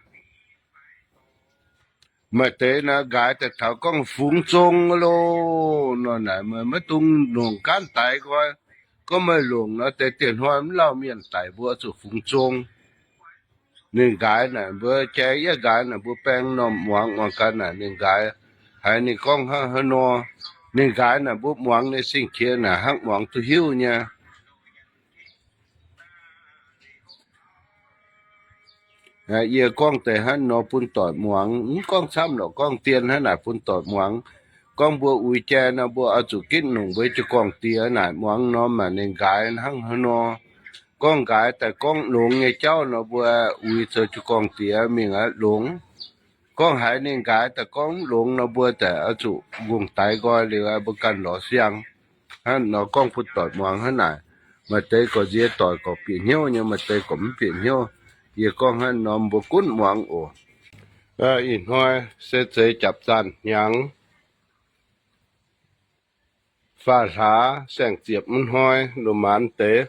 Maaih deix naaic nqaaix daaih taux gorngv fungx zong loh nor naaic, meih maiv dungx longc gaanv daix nqoi. Gorngv meih longc nor, deix dieh hnoi mv lauh mienh daic, mbuo zuqc fungx zong. Ninh nqaaix naaic mbuo jai yietv nqaaix naaic mbuo baeng norm muangx, muangx gaax naaic ninh nqaaix haiz ninh gorngv hnangv haaix nor. Ninh nqaaix naaic mbuo muangx ninh sing-qiex naaic hnangv muangx duqv hiuv nyei. Yie gorngv deix hnangv nor bun doic muangx, mv gorngv camv lorqc, gorngv dien hnangv naaic bun doic muangx. Gorngv mbuo uix jai nor, mbuo oix zuqc ginv longc mbuo jiu-gorngv-diex naaic muangx norm naaic ninh nqaaix hnangv haaix nor. Gorngv nqaaix daaih gorngv longx nyei jauv nor, mbuo uix zoux jiu-gorngv-diex mingh aqv longx. Gorngv haiz ninh nqaaix daaih gorngv mv longx nor, mbuo daaih oix zuqc ngongh daix nqoi liuz, mbuo ganh lorz siang. Hnangv nor gorngv bun doic muangx hnangv naaic. Maaih deix gorqv nziex doic gorqv bieqc hnyouv nyei, maaih deix gorqv mv bieqc hnyouv. Yie gorngv hnangv nor mbuo gunv muangx oc. Ih hnoi se zeiz japc zaanh hnyangx, faah hlaax saeng-ziepc wuov hnoi loz-maanz deix,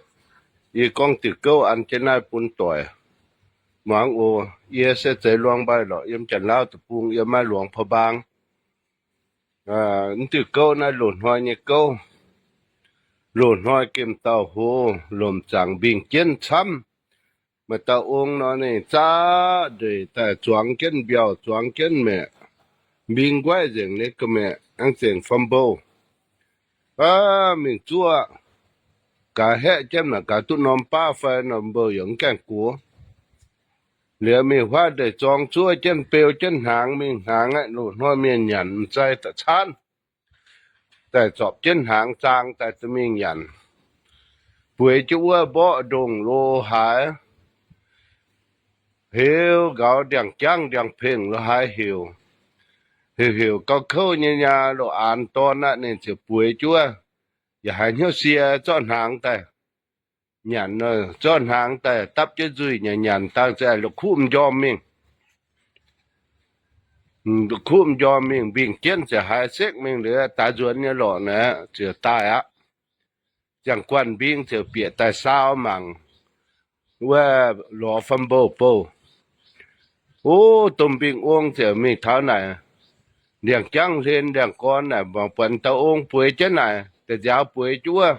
yie gorngv diuc gouv an jienv naaiv bun doic muangx oc. Yie se zeiz Luang Mbaih lorqc, yiem Janx-Laauv deic-bung, yiem maiv Luangpaa Mbaang. Mv diuc gouv naaiv loz-hnoi nyei gouv. Loz-hnoi gemh dauh hoz lomc zaangc mbingh jienv camv. Maaih dauh ong nor ninh zaqv ndeic daaih zuangx jienv mbiauh, zuangx jienv maeqc, mbing nqaiv nzengc nyei ga'maeqc, aengx zengc fam mbouh. Aav, mingh zuov gaax haeqv jienv mangc gaax duqv norm baav fai, norm mbouh yaac mv gaengh gox. Liuz mingh huaav ndeic zorngx zuov jienv beu jienv hnaangx mingh hnaangx aqv. Loz-hnoi mienh nyanc m'zai da'caanv daaih zorpc jienv hnaangx zaang daaih duqv mingh nyanc. Bueix jienv wuov mborqv ndongh lo haaix, heuc nqaux ndiangx-jangv ndiangx-pengh lo haaix heuc, heuc heuc gauh kouv nyei nyaah loz-aanx dorn aqv. Ninh ziouc bueix jienv wuov, yaac haiz hnyouv sie, zorqv hnaangx daaih nyanc, zorqv hnaangx daaih dapv jienv nzuih nyanc, nyanc dangh ziouc la'kuqv m'njormh mingh. Kuv m'njormh mingh mbingh jienv ziouc haiz sekv mingh liuz, daix nzuonx nyei lorqc naaic ziouc daaih aqv. Ziangh guanh mbing ziouc bieqc daaih saau mangc wuov lorz fam bouh bouh. O, domh mbing ong ziouc mingh taux naaic, ndiangx-jangv hlen ndiangx-gorn naaic, mangc buatc dauh ong bueix jienv naaic, da'nziaaux bueix jienv wuov.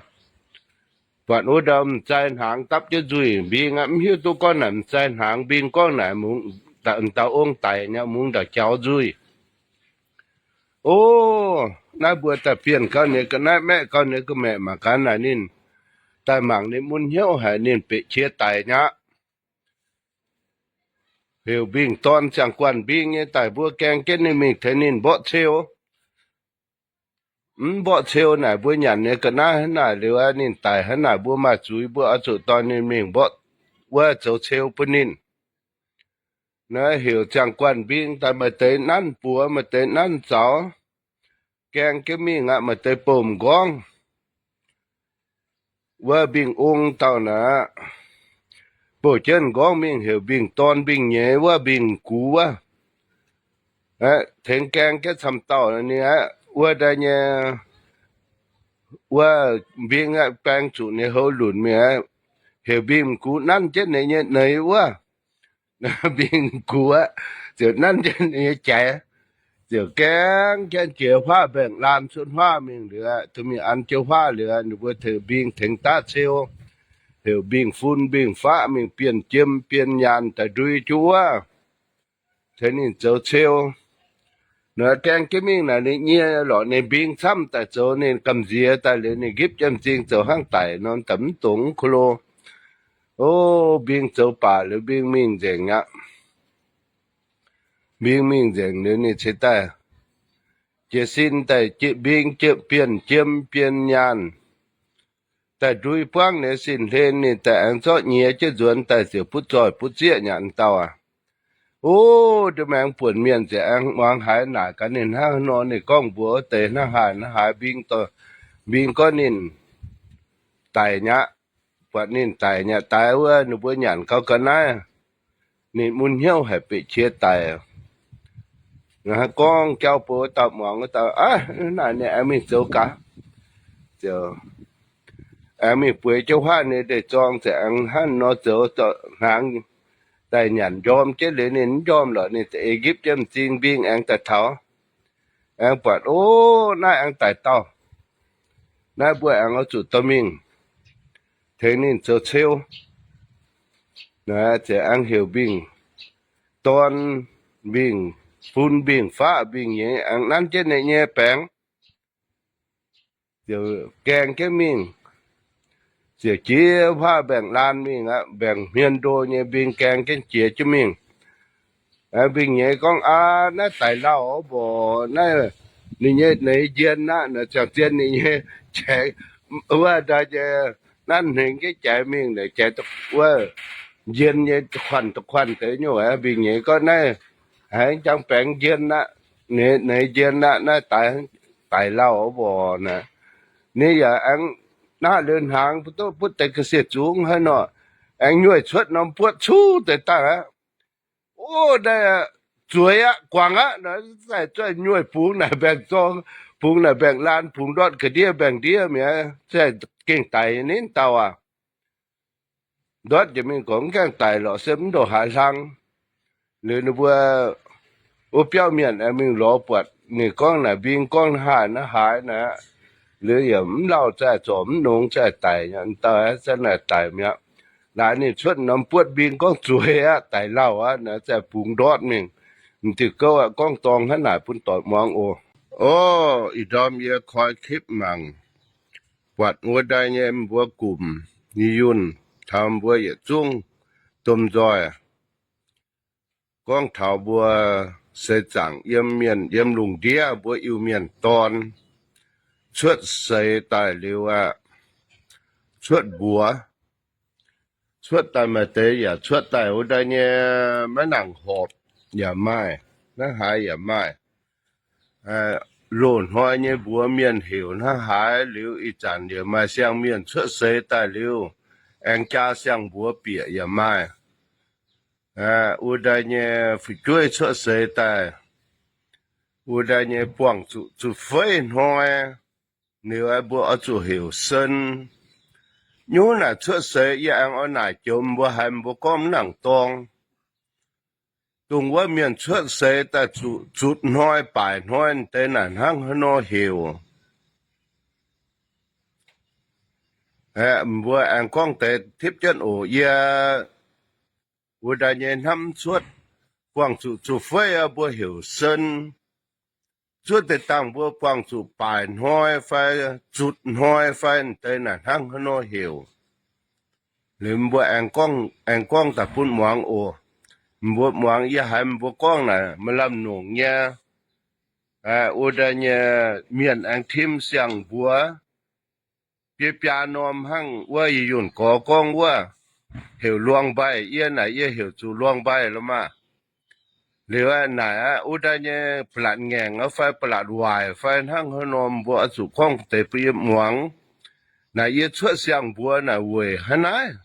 Buatc wuov dauh m'zai hnaangx dapv jienv nzuih, mbing aqv, mv hiuv duqv gorngv naaic m'zai hnaangx. Mbing gorngv naaic, dauh ong daic nyei, mungx ndau jaux nzuih. O, naaiv mbuo daaih bienh gau ninh ga'naaiv, maeqv gau ninh ga'maeqc mangc gaax naaic, ninh daaih mangc ninh mun hnyouv haic, ninh beqc qiex daic nyei aqv. Heuc mbingh dorn ziangh guanh mbing nyei daaih, mbuo gaeng jienv ninh mingh tengx ninh mborqv ceu. Mv mborqv ceu naaic, mbuo nyanc nyei ga'naaiv hnangv naaic liuz, ninh daic hnangv naaic, mbuo maaih zuiz, mbuo oix zuqc dorh ninh mingh mborqv wuov zoux ceu bun ninh. Naaiv heuc ziangh guanh mbing daaih, maaih deix nanv buoz, maaih deix nanv zaux, gaeng jienv mingh aqv. Maaih deix bouh m'nqorngv, wuov mbing ong dauh naaic, bouh jienv m'nqorngv mingh, heuc mbingh dorn mbingh nyeiz wuov, mbingh gux wuov, tengx gaeng jienv camv dauh ninh aqv. Wuov daaih nyei, wuov mbing aqv, baeng zuqc ninh houv lunc mingh aqv, heuc mbingh gux nanv jienv ninh nyei neix wuov. Mbingh gux aqv, ziouc nanv jienv ninh nyei jaiz, ziouc gaeng jienv jiex huaav mbaengx-laanh cuotv huaav mingh liuz, duqv mingh an jienv huaav liuz, ninh mbuo tengx mbing tengx daav ceu, heuc mbingh fun mbingh faqv mingh bienh jiem bienh nyaanh daaih ndui jienv wuov, tengx ninh zoux ceu. Naaiv gaeng jienv mingh naaic, ninh nyie lorqc, ninh mbing camv daaih zoux, ninh gamh nziex daaih liuz, ninh nqipv jienv m'zing zoux hnangv daic nor, daaih mv dungx mv ko lo. O, mbing zoux baac liuz, mbing mingh nzengc aqv. Mbing mingh nzengc liuz, ninh ceix daaih jiez sin daaih, mbing bienh jiem bienh nyaanh daaih ndui buangv ninh sin-hlen, ninh daaih aengx zorqv nyiex jienv nzuonx daaih ziouc butv zoih butv zieqv nyanc dauh aqv. O, nda'maengx buonc mienh ziouc aengx muangx haiz naaic gaax ninh hnangv nor, ninh gorngv mbuox wuov deix hnangv haaix hnangv haaix, mbing, mbing gorngv ninh daic nyei aqv. Buatc ninh daic nyei aqv, daaih wuov ninh mbuo nyanc gau ga'naaiv, ninh mun hnyouv haic, beqc qiex daic. Gorngv jauv bun wuov dauh muangx, wuov dauh, aav, naaic ninh aengx mingh zoux gaax. Ziouc aengx mingh bueix jienv huaav ninh deic-zorng, ziouc aengx hnangv nor zoux, hnaangx daaih nyanc njorm jienv liuz, ninh mv njormh lorqc, ninh za'eix nqipv jienv m'zing, mbing aengx daaih taux. Aengx buatc, o, naaiv aengx daic dauh. Naaiv mbuo aengx oix zuqc dorh mingh tengx ninh zoux ceu. Naaiv ziouc aengx heuc mbingh dorn, mbingh fun, mbingh faqv, mbingh nyeiz, aengx nanv jienv ninh nyei baengx, ziouc gaeng jienv mingh, ziouc jiex huaav mbaengx-laanh mingh aqv, mbaengx hmien ndo nyei, mbing gaeng jienv jiex jienv mingh. Mbing nyeiz gorngv, aav, naaiv daic lauh mborqc, naaiv ninh nyei neix njien aqv, naaiv ziangh zien ninh nyei jaiz, wuov ndaaih jiex nanv hnengx jienv jaiz mingh, jaiz wuov njien nyei, kuanh da'kuanh deix nyungc. Mbing nyeiz gorngv, naaiv haiz jangx baengx njien aqv, neix njien aqv, naaiv daic, daic lauh mborqc naaic. Ninh yaac aengx naqv liuz hnaangx butv deix ga'sie zungv hnangv nor, aengx nyueih cuotv norm buotv cuv deix dangh aqv. O, naaiv zueiz aqv, guangc aqv, naaiv zaaih zueiz nyueih bungx naaic mbaengx-zorng, bungx naaic mbaengx-laanh, bungx ndortv ga'ndiev mbaengx-ndiev mi'aqv, zaaih gengh daic ninh dauh aac. Ndortv jiex mingh gorngv mv gaengh daic lorqc, se mv ndongc haaix hlang. Liuz ninh mbuo wuov biauv mienh aengx mingh lorz buatc ninh gorngv naaic mbing gorngv naaiv haaix naaiv haaix naaic, liuz yaac mv lauh zaaih zorc mv nongx zaaih daic, dauh zaaih naaic daic mi'aqv. Laaix ninh cuotv norm buotv mbing gorngv zueiz aqv, daic lauh aqv naaic, zaaih bungx ndortv mingh. M'diuh gouv aqv, gorngv dorngx hnangv naaic bun doic muangx oc. O, ih ndorm yie koi คลิป mangc, buatc wuov ndaaih nyei mbuo gumc nyei yunh taux mbuo yietc zungv domh nzoih, gorngv taux mbuo seix zaangc yiem mienh yiem lungh ndiev, mbuo Iu-Mienh dorn cuotv seix daaih liuz aqv, cuotv mbuox, cuotv daaih maaih deix yaac cuotv daaih wuov ndaaih nyei maiv nangc horpc yaac maaih, naaiv haaix yaac maaih. Loz-hnoi nyei mbuox mienh heuc naaiv haaix, liuz ih zanc yaac maaih siang-mienh cuotv seix daaih liuz, aengx jaa siang-mbuox bieqc yaac maaih. Wuov ndaaih nyei fu'jueiv cuotv seix daaih, wuov daaih nyei buangh zuqc zuqc feiv hnoi, liuz mbuo oix zuqc heuc sen. Nyungc naaic cuotv seix yie aengx oix naaic joux mbuo haiz mbuo gorngv mv nangc dorng. Dongh wuov mienh cuotv seix daaih zuqc zutc hnoi baaic hnoi deix naaic hnangv haaix nor heuc. Mbuo aengx gorngv deix tipv jienv oc. Yie wuov daaih nyei hnamv cuotv buangh zuqc zuqc feiv mbuo heuc sen. Cuotv deix dangh mbuo buangh zuqc baaic hnoi fai zutc hnoi fai deix naaic hnangv haaix nor heuc. Liuz mbuo aengx gorngv daaih bun muangx oc. Mbuo muangx yie haiz mbuo gorngv naaic maaih lamh nongc nyei. Wuov daaih nyei mienh aengx tim siang-mbuox. Biei biaa norm hnangv wuov yie yunh gorx gorngv wuov heuc luang mbaih, yie naaic yie heuc zuqc luang mbaih lorqc maah. Liuz naaic aqv, wuov daaih nyei ba'latc ngaengc fai ba'latc waaic fai hnangv haaix norm mbuo oix zuqc gorngv deix bun yie muangx. Naaic yie cuotv siang-mbuox naaic weic hnangv naaiv.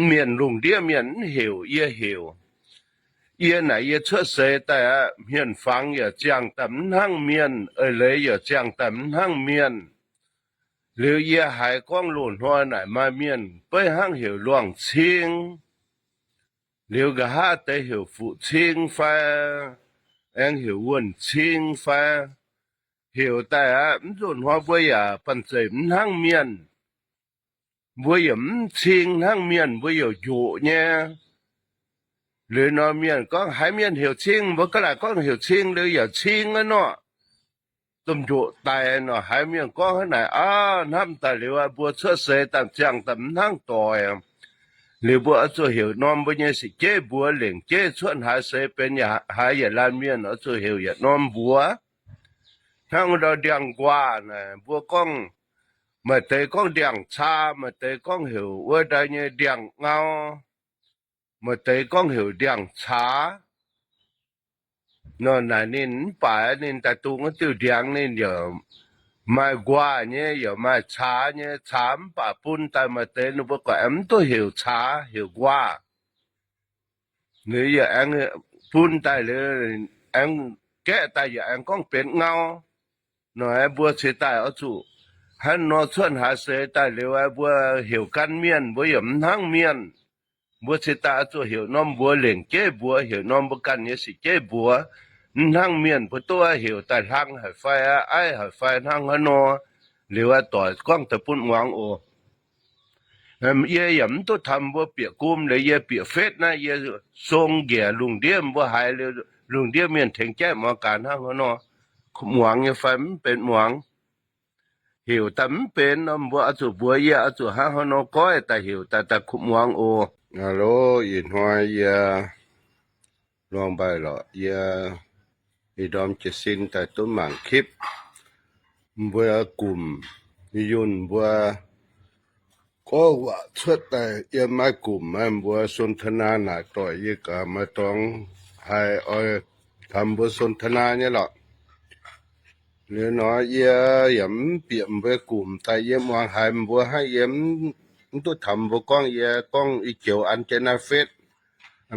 Mienh lungh ndiev mienh mv heuc yie heuc. Yie naaic yie cuotv seix daaih aqv, hmien-fangx yaac ziangh daaih mv hnangv mienh, eix leiz yaac ziangh daaih mv hnangv mienh. Liuz yie haiz gorngv loz-hnoi naaic maaih mienh beiv hnangv heuc luangh cing. Liuz nqa'haav deix heuc fuqv cing fai, aengx heuc wuonh cing fai. Heuc daaih aqv, mv loz-hnoi mbuo yaac banh zeic mv hnangv mienh. Mbuo yaac mv cing hnangv mienh, mbuo yaac njoqc nyei. Liuz nor mienh gorngv haiz mienh heuc cing, mbuo ga'naaiv gorngv heuc cing, liuz yaac cing aqv nor. Domh njoqc daic nor, haiz mienh gorngv hnangv naaic aqv, hnamv daaih liuz mbuo cuotv seix daaih ziangh daaih mv hnangv doic. Liuz mbuo oix zuqc heuc norm mbuo nyei sic jeiv mbuox lengc jeiv cuotv haaix seix benx haaix yietc laanh mienh oix zuqc heuc yietc norm mbuox. Hnangv ndau ndiangx-nquaah naaic mbuo gorngv, maaih deix gorngv ndiangx-caa, maaih deix gorngv heuc wuov ndau nyei ndiangx-ngau, maaih deix gorngv heuc ndiangx-caax. Nor naaic ninh mv baac ninh daaih dungx wuov diuh ndiangx ninh yaac maaih nquaah nyei, yaac maaih caax nyei. Caax mv baac bun daaih maaih deix ninh mbuo gorqv aengx mv duqv heuc caax, heuc nquaah. Liuz yaac aengx bun daaih liuz aengx gaeqv daaih yaac aengx gorngv benx ngau. Nor mbuo cingx daaih oix zuqc hnangv nor cuotv haaix seix daaih liuz mbuo heuc gan mienh, mbuo yaac mv hnangv mienh. Mbuo cingx daaih oix zuqc heuc norm mbuox lengc jeiv mbuox, heuc norm mbuo ganh nyei sic jeiv mbuox. Mv hnangv mienh mbuo duqv heuc daaih hlang haic fai, aiv haic fai hnangv haaix nor. Liuz doic gorngv daaih bun muangx oc. Yie yaac mv duqv taux mbuo bieqc gum, liuz yie bieqc fetv naaiv, yie sung njiec lungh ndiev mbuo haiz liuz, lungh ndiev mienh tengx jaiv muangx gaax hnangv haaix nor, kuv muangx nyei fai mv benx muangx. Heuc daaih mv benx nor, mbuo oix zuqc mbuox yie oix zuqc hnangv haaix nor goiv daaih heuc daaih, daaih kuv muangx oc. Alo, ih hnoi yie luang mbaih lorqc, yie ih ndorm jiez sin daaih duqv mangc kipv mbuo gumc, yunh mbuo gorngv waac cuotv daaih yiem maiv gumc, mbuo สนทนา naaic doic yie gaax maaih dorngx haih oix taux mbuo สนทนา nyei lorqc. Liuz nor yie yaac mv bieqc mbuo gumc daaih, yie muangx haiz mbuo hnangv, yie mv duqv taux mbuo gorngv, yie gorngv ih joux an jienv naaiv fetv,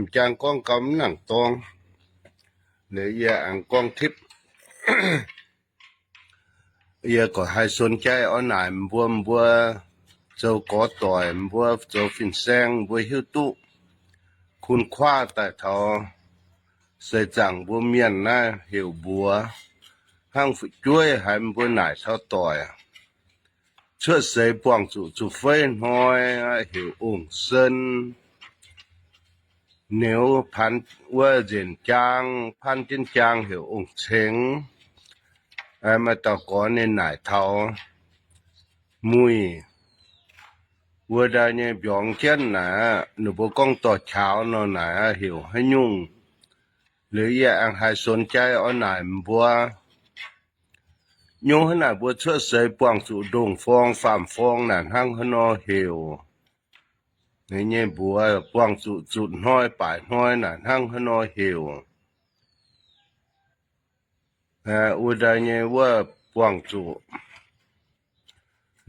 m'jangc gorngv gauh mv nangc dorng. Liuz yie aengx gorngv tipv, yie gorqv haih สนใจ oix naaic mbuo, mbuo zoux gorx doic, mbuo zoux fin-saeng, mbuo hiuv duqv ค้นคว้า daaih taux seix zaangc mbuo mienh naaiv heuc mbuox hnangv fu'jueiv haiz mbuo naaic taux doic. Cuotv seix buangh zuqc zuqc feiv hnoi heuc ong-sen. Niuz paan wuov nzenc jaang, paan jienv jaang heuc ong-cengx. Maaih dauh gorx ninh naaic taux muic wuov ndau nyei mbiorngz jienv naaic, ninh mbuo gorngv dorh qaux nor naaic heuc haaix nyungc. Liuz yie aengx haih สนใจ oix naaic mbuo, nyungc hnangv naaic mbuo cuotv seix buangh zuqc ndongh forng faam forng naaic hnangv haaix nor heuc. Ninh nyei mbuox buangh zuqc zutc hnoi baaic hnoi naaic hnangv haaix nor heuc. Wuov ndau nyei wuov buangh zuqc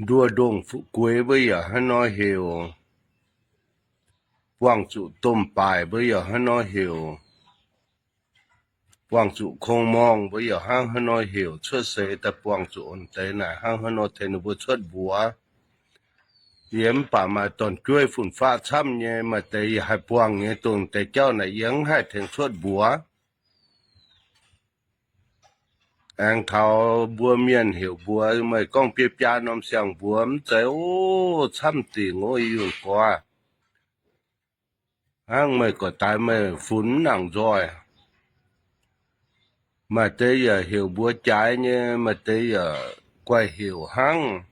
nduoh ndongh fu'jueiv mbuo yaac hnangv haaix nor heuc. Buangh zuqc domh baaic mbuo yaac hnangv haaix nor heuc. buangh zuqc kongx morngh, mbuo yaac hnangv haaix nor heuc cuotv seix daaih buangh zuqc onc deix naaic, hnangv haaix nor tengx ninh mbuo cuotv mbuox. Yie mv baac maaih dorn-jueiv fun-faqv camv nyei, maaih deix yaac haih buangh nyei, dongh deix jauv naaic yie mv haih tengx cuotv mbuox. Aengx taux mbuo mienh heuc mbuox, meih gorngv biei biaa norm siang-mbuox mv zeiz oc, camv dingc oc, yie yunh gorx. Hnangv meih gorx-daaix meih funx mv nangc nzoih. Maaih deix yaac heuc mbuox jaaix nyei, maaih deix yaac guaih heuc hnangv.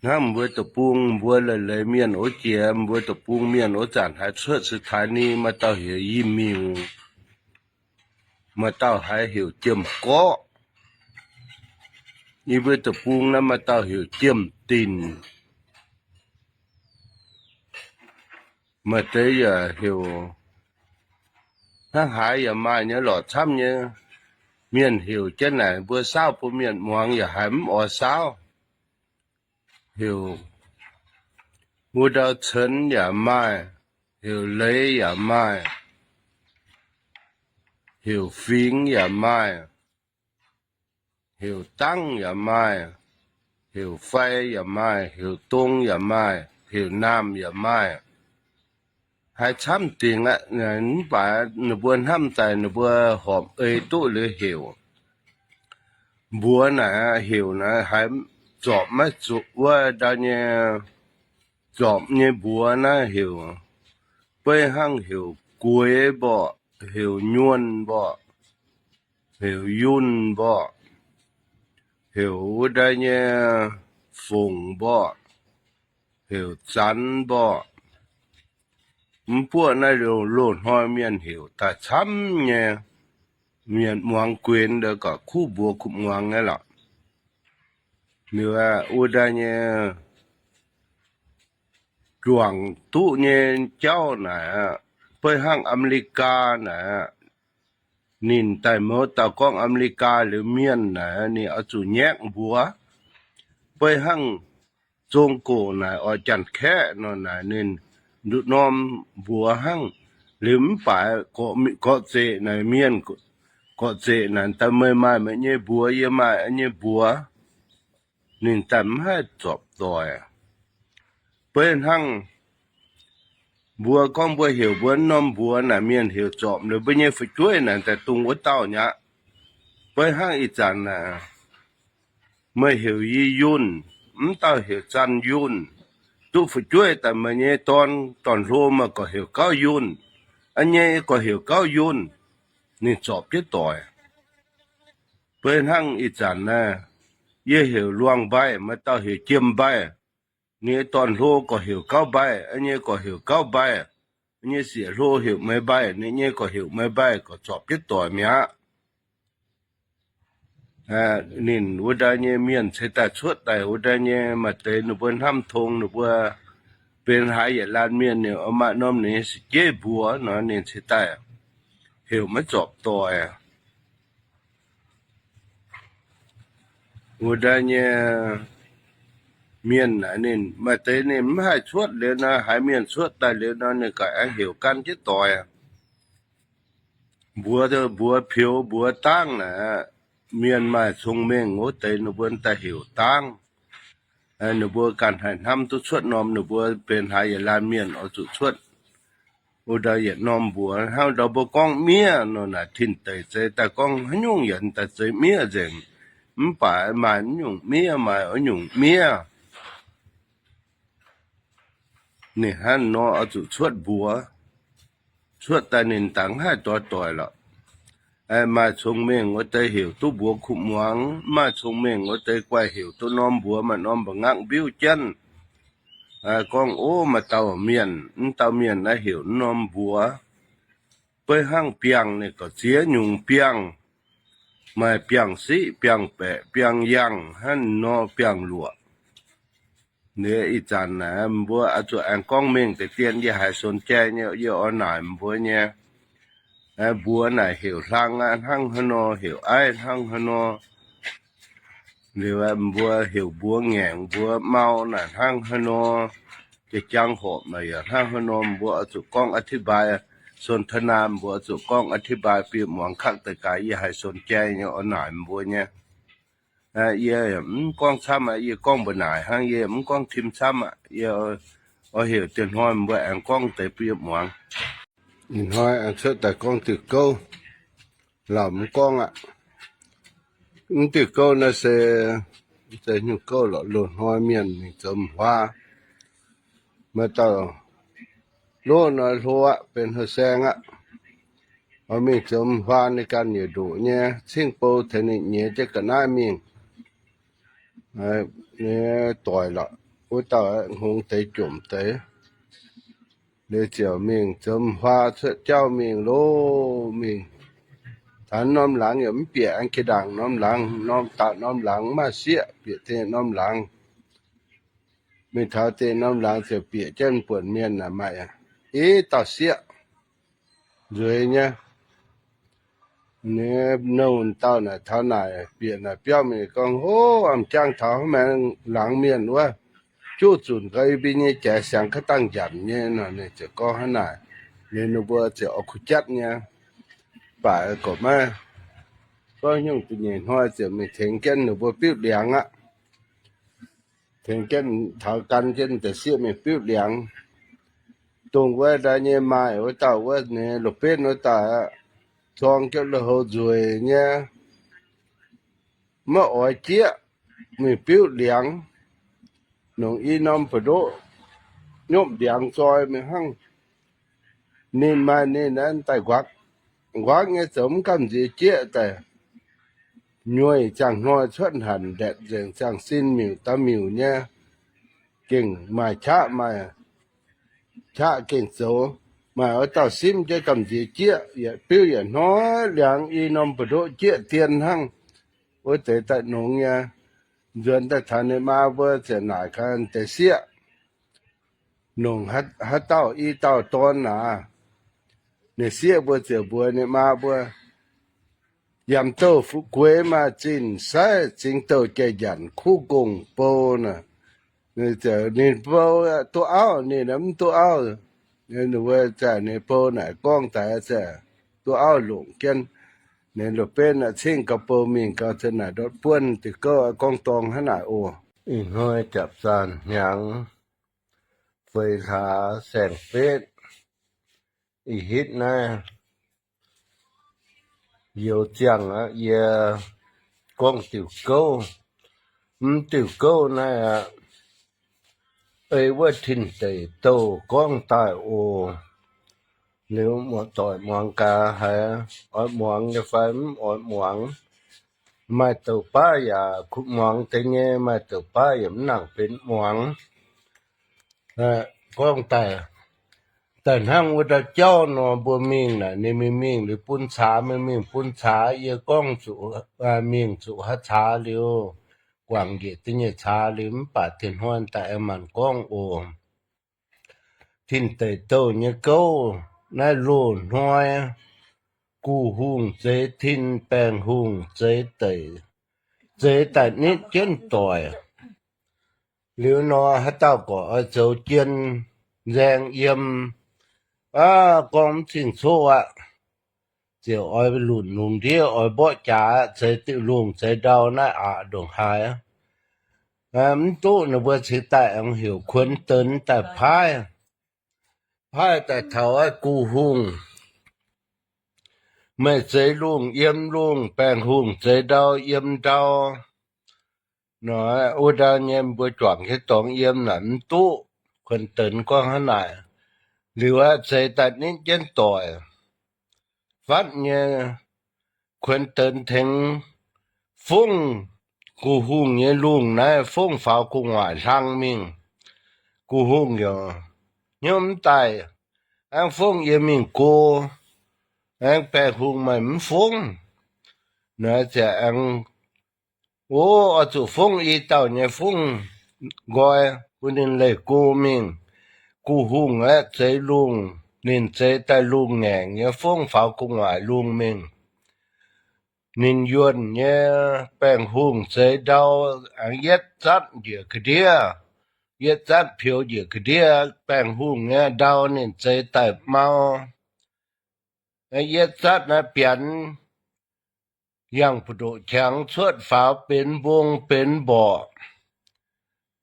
Hnangv mbuo deic-bung mbuo leiz-leiz mienh wuov jiex, mbuo deic-bung mienh wuov zanc haiz cuotv สถานี maaih dauh heuc Yie Miuc, maaih dauh haiz heuc Jiem-Gorqv. Yie mbuo deic-bung naaiv maaih dauh heuc Jiem-Dinc. Maaih deix yaac heuc hnangv haaix yaac maaih nyei lorqc, camv nyei. Mienh heuc jienv naaic mbuo saauv bun mienh muangx yaac haiz mv oix saauv. Heuc wuov ndau Cenx yaac maaih, heuc Leiz yaac maaih, heuc Fingx yaac maaih, heuc Dangv yaac maaih, heuc Fai yaac maaih, heuc Dong yaac maaih, heuc Naamh yaac maaih. Haiz camv dingc aqv. Mv baac ninh mbuo hnamv daaih ninh mbuo horpc ei duqv liuz heuc. Mbuox naaic heuc naaic haiz zorpc maiv zuqc wuov ndau nyei, zorpc nyei mbuox naaiv heuc, beiv hnangv heuc Gueix mborqc, heuc Nyuonh mborqc, heuc Yunh mborqc, heuc wuov ndau nyei Fongc mborqc, heuc Zanx mborqc. Mv buoqv naaiv loz-loz hnoi mienh heuc daaih camv nyei. Mienh muangx guenx ndau gorqv kuv mbuox kuv muangx nyei lorqc. Liuz wuov ndau nyei juangc duqv nyei jauv naaic, beiv hnangv Aa^me^li^gaa naaic, ninh daaih mouz dauh gorngv Aa^me^li^gaa liuz mienh naaic ninh oix zuqc nyaeqv mbuox. Beiv hnangv Zong Goc naaic oix Janx-Kaeqv nor naaic ninh nduqc norm mbuox hnangv. Liuz mv baac gorqv-zeqc naaic mienh, gorqv-zeqc naaic daaih meih maaih meih nyei mbuox, yie maaih yie nyei mbuox, ninh daaih mv haih zorpc doic. Beiv hnangv mbuo gorngv mbuo heuc mbuo norm mbuox naaic mienh heuc zorpc liuz mbuo nyei fu'jueiv naaic daaih dungx wuov dauh nyei aqv. Beiv hnangv ih zanc naaic, meih heuc yie Yunh, mv dauh heuc Zanh Yunh, duqv fu'jueiv daaih meih nyei dorn, dorn-hlo meih gorqv heuc gauh Yunh, yie nyei gorqv heuc gauh Yunh, ninh zorpc jienv doic. Beiv hnangv ih zanc naaiv, yie heuc Luangh Mbaih, maaih dauh heuc Jiem Mbaih, ninh nyei dorn-hlo gorqv heuc Gauv Mbaih, yie nyei gorqv heuc Gauv Mbaih, yie nyei sieqv-hlo heuc Meih Mbaih, ninh nyei gorqv heuc Meih Mbaih, gorqv zorpc jienv doic mi'aqv. Ninh wuov ndau nyei mienh ceix daaih cuotv daaih wuov ndau nyei maaih deix ninh mbuo hnamv tong ninh mbuo benx haaix yietc laanh mienh, ninh maaih norm ninh nyei sa'jeiv mbuox nor ninh ceix daaih heuc maiv zorpc doic. Wuov ndau nyei mienh naaic ninh maaih deix ninh mv haih cuotv liuz nor, haiz mienh cuotv daaih liuz nor ninh gaax aengx heuc gan jienv doic. Mbuox, mbuox peux mbuox dangv naaic, mienh maaih cong-mengh wuov deix ninh mbuo daaih heuc dangv. Ninh mbuo ganh haih hnamv duqv cuotv norm ninh mbuo benx haaix yietc laanh mienh oix zuqc cuotv wuov ndau yietc norm mbuox. Hnangv ndau mbuo gorngv miev nor naaic tin deic zeix daaih gorngv haaix nyungc yaac daaih zeix miev nzengc. Mv baac maaih nyungc miev, maaih nyungc miev. Ninh hnangv nor oix zuqc cuotv mbuox. Cuotv daaih ninh dangx haih doix doic lorqc. Maaih cong-mengh wuov deix heuc duqv mbuox kuv muangx, maaih cong-mengh wuov deix guaih heuc duqv norm mbuox maaih norm mba'nqangv mbiuv jienv. Gorngv, ov, maaih dauh mienh, mv dauh mienh naaiv heuc norm mbuox. Beiv hnangv biangh ninh gorqv ziex nyungc biangh, maaih biangh siqv, biangh baeqc, biangh yangh, hnangv nor biangh luoqc. Liuz ih zanc naaic mbuo oix zuqc aengx gorngv mengh deix dien yie haiz son jai nyei, yie oix naaic mbuo nyei. Mbuox naaic heuc hlang aqv, hnangv haaix nor, heuc aiv hnangv haaix nor. Liuz mbuo heuc mbuox ngaengc mbuox mau naaic hnangv haaix nor, jiex jangx horpc naaic yaac hnangv haaix nor, mbuo oix zuqc gorngv อธิบาย สนทนา mbuo zuqc gorngv อธิบาย bieqc muangx คาดการณ์ yie haiz สนใจ nyei oix naaic mbuo nyei. Yie mv gorngv camv aqv, yie gorngv mbu'naaic hnangv, yie mv gorngv tim camv aqv. Yie oix heuc dieh hnoi mbuo aengx gorngv deix bieqc muangx. Ih hnoi aengx cuotv daaih gorngv diuh gouv, lauh mv gorngv aqv. Mv diuh gouv naaiv se, se nyungc gouv lorqc, loz-hnoi mienh mingh zoux m'huaa. Maaih dauh loz-hnoi hlo aqv, benx haaix saeng aqv, oix mingh zoux m'huaa, ninh ganh yietc ndoqc nyei, cingv bou tengx ninh nyei jienv ga'naaiv mingh. Ninh doic lorqc, wuov dauh hngongx deix jomc deix. Liuz ziouc mingh zoux m'huaa cuotv jauv mingh loh, mingh taux norm laangz yaac mv bieqc, aengx jiex ndaangc norm laangz, norm dauh norm laangz mv maaih sieqv, bieqc deix norm laangz. Mingh taux deix norm laangz ziouc bieqc jienv buonc mienh naaic maaih i dauh sieqv nzueiz nyei. Ninh nouh dauh naaic taux naaic bieqc naaic biauv mingh gorngv, Hov, m'jangc taux haaix maengx laangz mienh wuov, juqv zunc gau, yie mbuo nyei jaaix siangx ga'dangh njanc nyei nor. Ninh ziouc gorngv hnangv naaic. Liuz ninh mbuo ziouc oix kuh jatv nyei. Mv baac gorqv maiv gorngv nyungc, da'nyeic hnoi ziouc mingh tengx jienv ninh mbuo biuv liangx aqv. Tengx jienv taux gan jienv deix sieqv mingh biuv liangx. Dongh wuov ndaai nyei maaih wuov dauh wuov, ninh loz-benv wuov dauh aqv, zorng jienv lui-houx nzueic nyei, maiv oix jieqv mingh biuv liangx. Nongc i norm buoz-ndoqv nyopv ndiangx zoi mingh hnangv. Ninh maaih ninh naaiv daaih nquaqc, nquaqc nyei zoux mv gamh nziex jieqv daaih. Nyuoih ziangh hnoi cuotv hanc, ndaetc nzengc ziangh sin miuc da'miuc nyei, gengh maaih qaqv, maaih qaqv gengh zoux. Maaih wuov dauh simv jienv gamh nziex jieqv, yietc biuv yietc hnoi liangx i norm buoz-ndoqv jieqv dien hnangv. Wuov deix daaih nongx nyei. Nzuonx daaih taux ninh maa mbuo ziouc naaic gaax deix sieqv, Nongc haaix dauh i dauh dorn aac? Ninh sieqv mbuo ziouc mbuox ninh maa mbuo, Yamc Douh Fu'jueiv maaih zinh saaiv, Zingx Douh Jai-Njanc kuv gong bou naaic. Ninh bou duqv auv, ninh mv duqv auv. Ninh mbuo zaah ninh bou naaic gorngv daaih, duqv auv longc jienv. Ninh loz-benv cingv gau bou mingh gau, naaic ndortv buonv diuh gouv gorngv dorngx hnangv naaic oc. Ih hnoi japv zaanh hnyangx feix hlaax saeng-betv, ih hitv naaiv youz ziangh aqv, yie gorngv diuh gouv. Mv diuh gouv naaiv aqv, ei wuov Tin Deic Douh gorngv daaih oc. Liuz muoz-doic muangx gaax haiz oix muangx nyei fai mv oix muangx. Maaih douc baav yaac kuv muangx deix nyei, maaih douc baav yaac mv nangc benx muangx. Gorngv daaih, daaih hnangv wuov dauh jauv nor, mbuo mingh naaic, ninh mingh mingh liuz bun caax, mingh mingh bun caax. Yie gorngv zuqc mingh zuqc haaix caax liuz, guangc njiec da'nyeic caax liuz, mv baac dieh hnoi daaih aengx maanc gorngv oc. Tin Deic Douh nyei gouv, naaiv loz-hnoi Gu Hungh zeix tin, Baengh Hungh zeix deic, zeix daaih nitv jienv doic. Liuz nor, haaix dauh gorqv oix zoux jien nzaeng yiem, aav, gorngv mv cing-coqv aqv, ziouc oix lunc lungz ndiev, oix mborqv jaax, zeix diuh lungh zeix ndau naaiv aqc ndongc haaix. Mv duqv, ninh mbuo cingx daaih aengx heuc kuonx deix daaih paaiv, paaiv daaih taux Gu Hungh, meih zeix lungh yiem lungh, Baengh Hungh zeix ndau yiem ndau. Nor wuov ndau nyei mbuo juangc jienv dorngx yiem naaic mv duqv. Kuonx deix gorngv hnangv naaic. Liuz aqv, zeix daaih nitv jienv doic. Fatv nyei, kuonx deix tengx fongv Gu Hungh nyei lungh naaiv, fongv faaux gu'nguaaic hlang mingh. Gu Hungh yaac hnyouv mv daaih, aengx fongv yiem mingh go, aengx Baengh Hungh maaih mv fongv. Naaiv ziouc aengx, o, oix zuqc fongv i dauh nyei fongv nqoi bun ninh leih go mingh. Gu Hungh aeqv, zeix lungh, ninh zeix daaih lungh ngaengc nyei, fongv faaux gu'nguaaic lungh mingh. Ninh yuonh nyei, Baengh Hungh zeix ndau, aengx yietv zatv njiec ga'ndiev, yietv zatv peux njiec ga'ndiev. Baengh Hungh nyei ndau ninh zeix daaih mau, Yietv zatv naaiv bianx yangh mbu'ndoqc qangx cuotv faaux benx mbong benx mborqc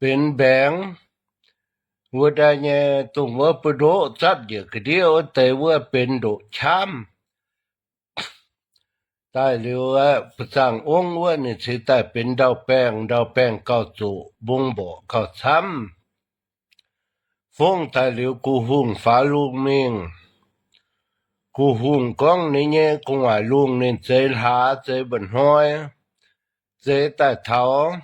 benx mbaengx. Wuov daaih nyei dongh wuov mbu'ndoqc zatv njiec ga'ndiev wuov deix wuov benx ndoqc qamv. Daaih liuz, buoz-zaangv ongv wuov ninh cingx daaih benx ndau-baengh, ndau-baengh gauh zoqc, mbong mborqc gauh camv. Fongv daaih liuz, Gu Hungh faaux lungh mingh. Gu Hungh gorngv ninh nyei gu'nguaaic lungh ninh zeix hlaax zeix mba'hnoi, zeix daaih taux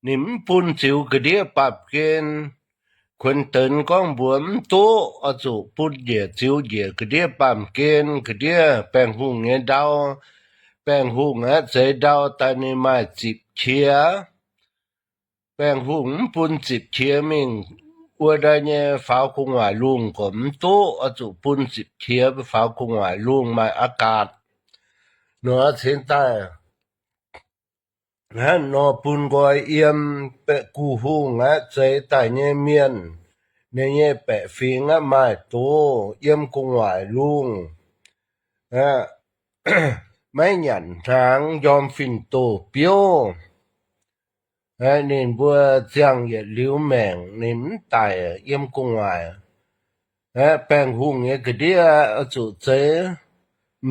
ninh mv bun ziux ga'ndiev baamh gen. Kuonx Denx gorngv mbuox mv duqv, oix zuqc bun njiec ziux njiec ga'ndiev baamh gen. Ga'ndiev Baengh Hungh nyei ndau, Baengh Hungh aeqv, zeix ndau daaih ninh maaih zipc qiex. Baengh Hungh mv bun zipc qiex mingh wuov daaih nyei faaux gu'nguaaic lungh gorqv mv duqv, oix zuqc bun zipc qiex faaux gu'nguaaic lungh maaih aqv gaatc. Nor cingx daaih hnangv nor bun nqoi yiem Gu Hungh aeqv, zeix daaih nyei mienh, ninh nyei baeqc fingx aeqv, maaih doz yiem gu'nguaaic lungh, maiv nyanc hnaangx, njorm fin-doh biouv. Ninh mbuo ziangh yietc liuz maengc, ninh mv daic, yiem gu'nguaaic. Baengh Hungh nyei ga'ndiev oix zuqc zeix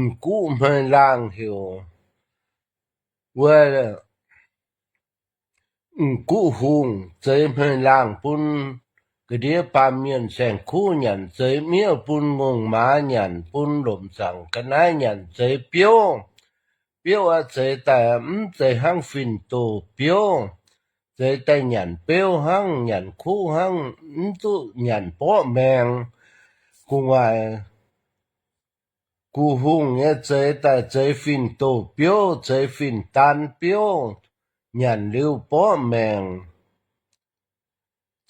m'guqv hmei laangh heuc wuov m'guqv hungh, zeix hmei laangh bun ga'ndiev baamh mienh saeng-kuv nyanc, zeix miev bun ngongh maaz nyanc, bun lomc zaangc ga'naaiv nyanc, zeix biouv. Biouv aeqv, zeix daaih mv zeiz hnangv fin-doh biouv, zeix daaih nyanc beuv hnangv, nyanc kuv hnangv, mv duqv nyanc borqv maengc. Gu'nguaaic Gu Hungh nyei zeix daaih zeix fin-doh biouv, zeix fin-daan biouv, nyanc liuz borqv maengc.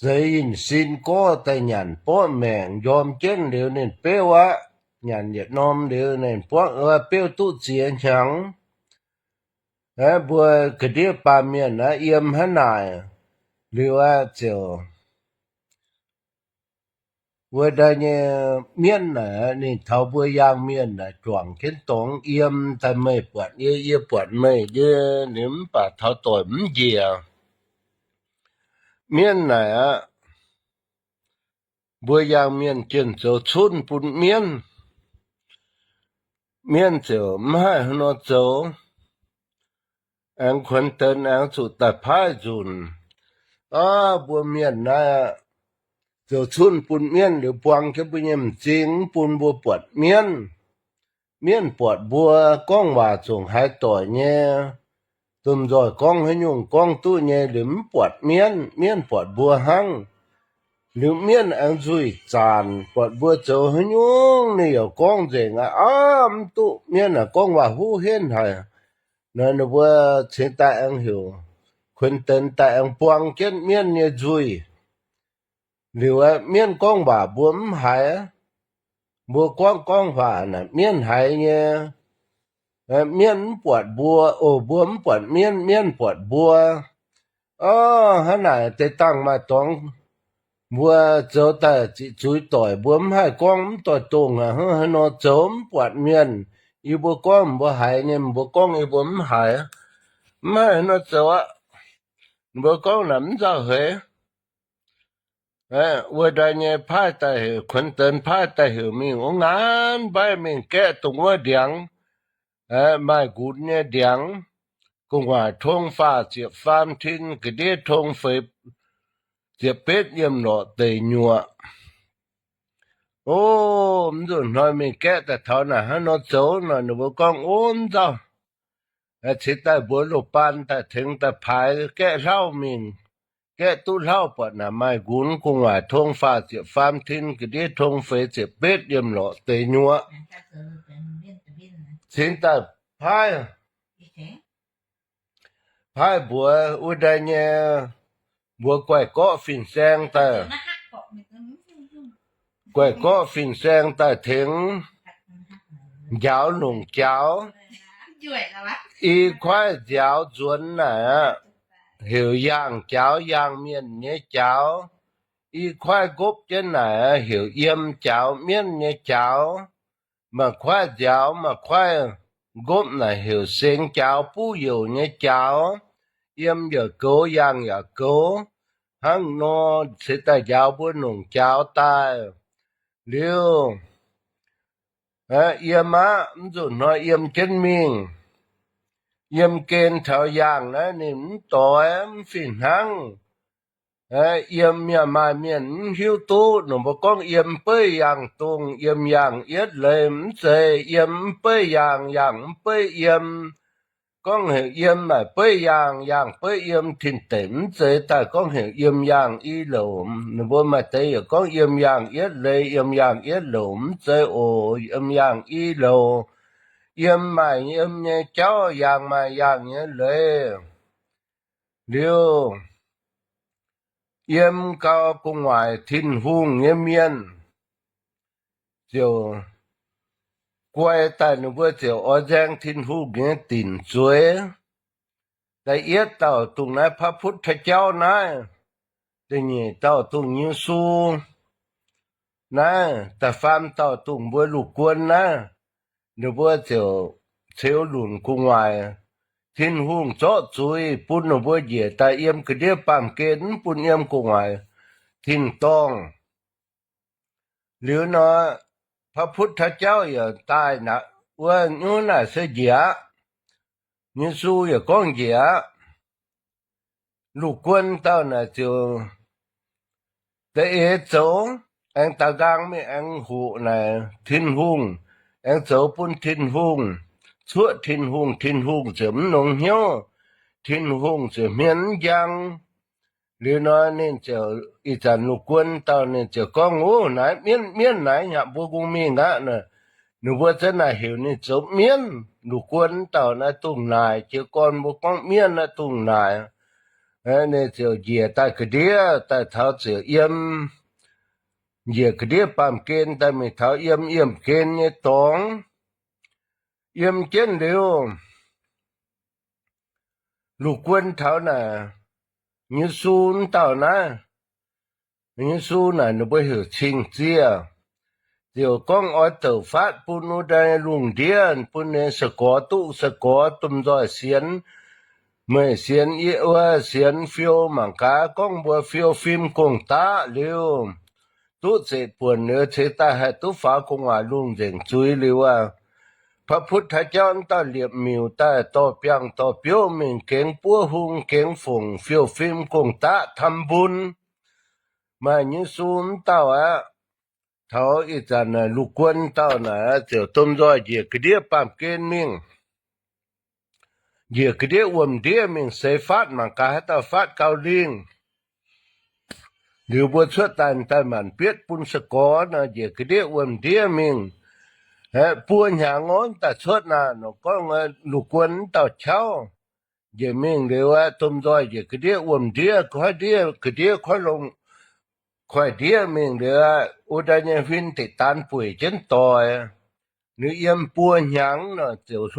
Zeix yinh sin gorqv daaih nyanc borqv maengc, njorm jienv liuz ninh beuv aqv. Nyanc yietc norm liuz ninh borqv, beuv duqv ziex hnyangx. Mbuo ga'ndiev baamh mienh aeqv, yiem hnangv naaic liuz aeqv, ziouc wuov daaih nyei mienv naaic, ninh taux mbuo yaangh mienh naaic juangc jienv dorngx, yiem daaih meih buatc yie, yie buatc meih nyei, ninh mv baac taux doic mv njiec. Mienv naaic aqv, mbuo yaangh mienh jienh zoux cunv bun mienv. Mienv ziouc mv haih haaix nor zoux. Aengx kuonx denx aengx zuqc daaih paaiv nzunc. Aav, mbuo mienh naaiv zoux cunv bun mienv liuz buang jienv mbuo nyei m'zing, mv bun mbuo buatc mienv. Mienv buatc mbuo gorngv waac zongc haaix doic nyei, domh nzoih gorngv haaix nyungc gorngv duqv nyei, liuz mv buatc mienv, mienv buatc mbuo hnangv. Liuz mienv aengx nzuih zaanc, buatc mbuo zoux haaix nyungc ninh yaac gorngv nzengc aqv. Aav, mv duqv, mienv aah, gorngv waac huv henv haic. Nor ninh mbuo cingx daaih aengx heuc kuonx denx daaih aengx buang jienv mienv nyei nzuih. Liuz aeqv, mienv gorngv waac mbuo mv haiz. Mbuo gorngv gorngv waac naaic mienv haiz nyei. Mienv mv buatc mbuo, o, mbuo mv buatc mienv, mienv buatc mbuo. Ov, hnangv naaic deix dangh maaih dorngx mbuo zoux daaih ziqc zuiz doic, mbuo mv haih gorngv mv doix-dongh aqv. Hnangv haaix nor zoux mv buatc mienh, yie mbuo gorngv mbuo haiz nyei, mbuo gorngv yie mbuo mv haiz. Mv haih haaix nor zoux aqv. Mbuo gorngv naaic mv nzauh heix. Wuov daaih nyei paaiv daaih heuc, kuonx denx paaiv daaih heuc mingh wuov ngaanv mbaiv mingh gaeqv dongh wuov ndiangx, maaih nqunx nyei ndiangx, gu'nguaaic tong faah ziepc faam tin, ga'ndiev tong feix ziepc betv yiem lorqc deic nyuoqc. O, mv nzunc hnoi mingh gaeqv daaih taux naaic hnangv nor zoux nor, ninh mbuo gorngv, o, mv nzauh. Cingx daaih mbuox loz-baan daaih tengx daaih paaix gaeqv hlauv mingh. Gaeqv duqv hlauv buatc naaic maaih nqunx gu'nguaaic tong faah ziepc faam tin, ga'ndiev tong feix ziepc betv yiem lorqc deix nyuoqc. Cingx daaih paaiv, paaiv mbuox wuov daaih nyei, mbuox guaih gorqv fin-saeng daaih, guaih gorqv fin-saeng daaih tengx njaaux longc jaux. I kuaaiv nziaaux nzuonx naaic aqv, heuc yaangh jaux, yaangh mienh nyei jaux. I kuaaiv nqopv jienv naaic aqv, heuc yiem jaux, mienv nyei jaux. maaih kuaaiv nziaaux, maaih kuaaiv nqopv naaic heuc sengx jaaux, buv youc nyei jaaux, yiem yaac goux, yangh yaac goux. Hnangv nor ceix daaih njaaux mbuo nongc jaaux daaih liuz, yiem aqv, mv nzunc hnoi yiem jienv mingh. Yiem gen taux yangh naaiv ninh mv doix mv fih hnangv. Yiem yaac maaih mienh mv hiuv duqv, ninh mbuo gorngv yiem beiv yangh dongh yiem yangh ietv leiz mv zeiz, yiem mv beiv yangh, yangh mv beiv yiem. Gorngv heuc yiem maaih beiv yangh, yangh beiv yiem, tin-deic mv zeiz daaih gorngv heuc yiem yangh i louc. Ninh mbuo maaih deix yaac gorngv yiem yangh ietv leiz, yiem yangh ietv louc mv zeiz oc, yiem yangh i louc. Yiem maaih yiem nyei jauv, yangh maaih yangh nyei leiz. Liuz, yiem gau gu'nguaaic Tin-Hungh nyei mienh ziouc guai daaih, ninh mbuo ziouc oix nzaeng Tin-Hungh nyei dinc zueiz. Da'yietv dauh dongh naaiv พระพุทธเจ้า naaiv, da'nyeic dauh dongh Yesu naaiv, da'faam dauh dongh mbuo lungh guon naaiv. Ninh mbuo ziouc ceux lunc gu'nguaaic Tin-Hungh zorqv zuiz bun ninh mbuo njiec daaih yiem ga'ndiev baamh gen, mv bun yiem gu'nguaaic tin-dorngh. Liuz nor, พระพุทธเจ้า yaac daaih wuov nyungc naaic se njiec aqv. Yesu yaac gorngv njiec aqv. Lungh guon dauh naaic ziouc da'eix zoux, aengx daaux nqaang mingh aengx hoqc naaic Tin-Hungh, aengx zoux bun Tin-Hungh, cuoqv Tin-Hungh. Tin-Hungh ziouc mv nongx hnyouv, Tin-Hungh ziouc hmien mv njang. Liuz nor ninh ziouc, ih zanc lungh guon dauh ninh ziouc gorngv, Ov, naaiv mienv, mienv naaiv hnyangx mbuo kungx mingh aqv. Ninh mbuo za'naaic heuc ninh zoux mienv. Lungh guon dauh naaiv dongh naaic, jiez gorn mbuo gorngv mienv naaiv dongh naaic. Ninh ziouc njiec daaih ga'ndiev daaih taux ziouc yiem, njiec ga'ndiev baamh gen daaih mingh taux yiem yiemh gen nyei dorngx. Yiem jienv liuz, lungh guon taux naaic, Yesu mv dauh naaiv, Yesu naaic ninh mbuo heuc Cing-Ziec, ziouc gorngv oix douc faatv bun wuov deix lungh ndiev, bun ninh se gorx duqv se gorx domh nzoih sienx, meih sienx yie wuov sienx fiou mangc gaax, gorngv mbuo fiou fim gong-daqv liuz, duqv zeqc buonc liuz ceix daaih haih duqv faaux gu'nguaaic lungh nzengc zuiz liuz aqv. พระพุทธเจ้า dauh liepc miuc daaih dorh biangh dorh biouv mingh gengx buov hung gengx fongc fiou fim gong-daqv ทำบุญ. Maaih Yesu mv dauh aqv. Taux ih zanc lungh guon dauh naaic ziouc domh nzoih njiec ga'ndiev baamh gen mingh, njiec ga'ndiev wuom-ndiev mingh seix faatv mangc gaax haaix dauh faatv gauh lingh. Liuz mbuo cuotv daaih daaih maanc bietv bun se gorx nor, njiec ga'ndiev wuom-ndiev mingh. Buo hnyangx orv daaih cuotv naaic nor gorngv lungh guon mv dauh qauv njiec mingh liuz aqv, domh nzoih njiec ga'ndiev wuom-ndiev, koiv ndiev ga'ndiev koiv longx, koiv ndiev mingh liuz aqv, wuov deix nyei huin deic-daanx bueic jienv doic. Liuz yiem buo hnyangx nor ziouc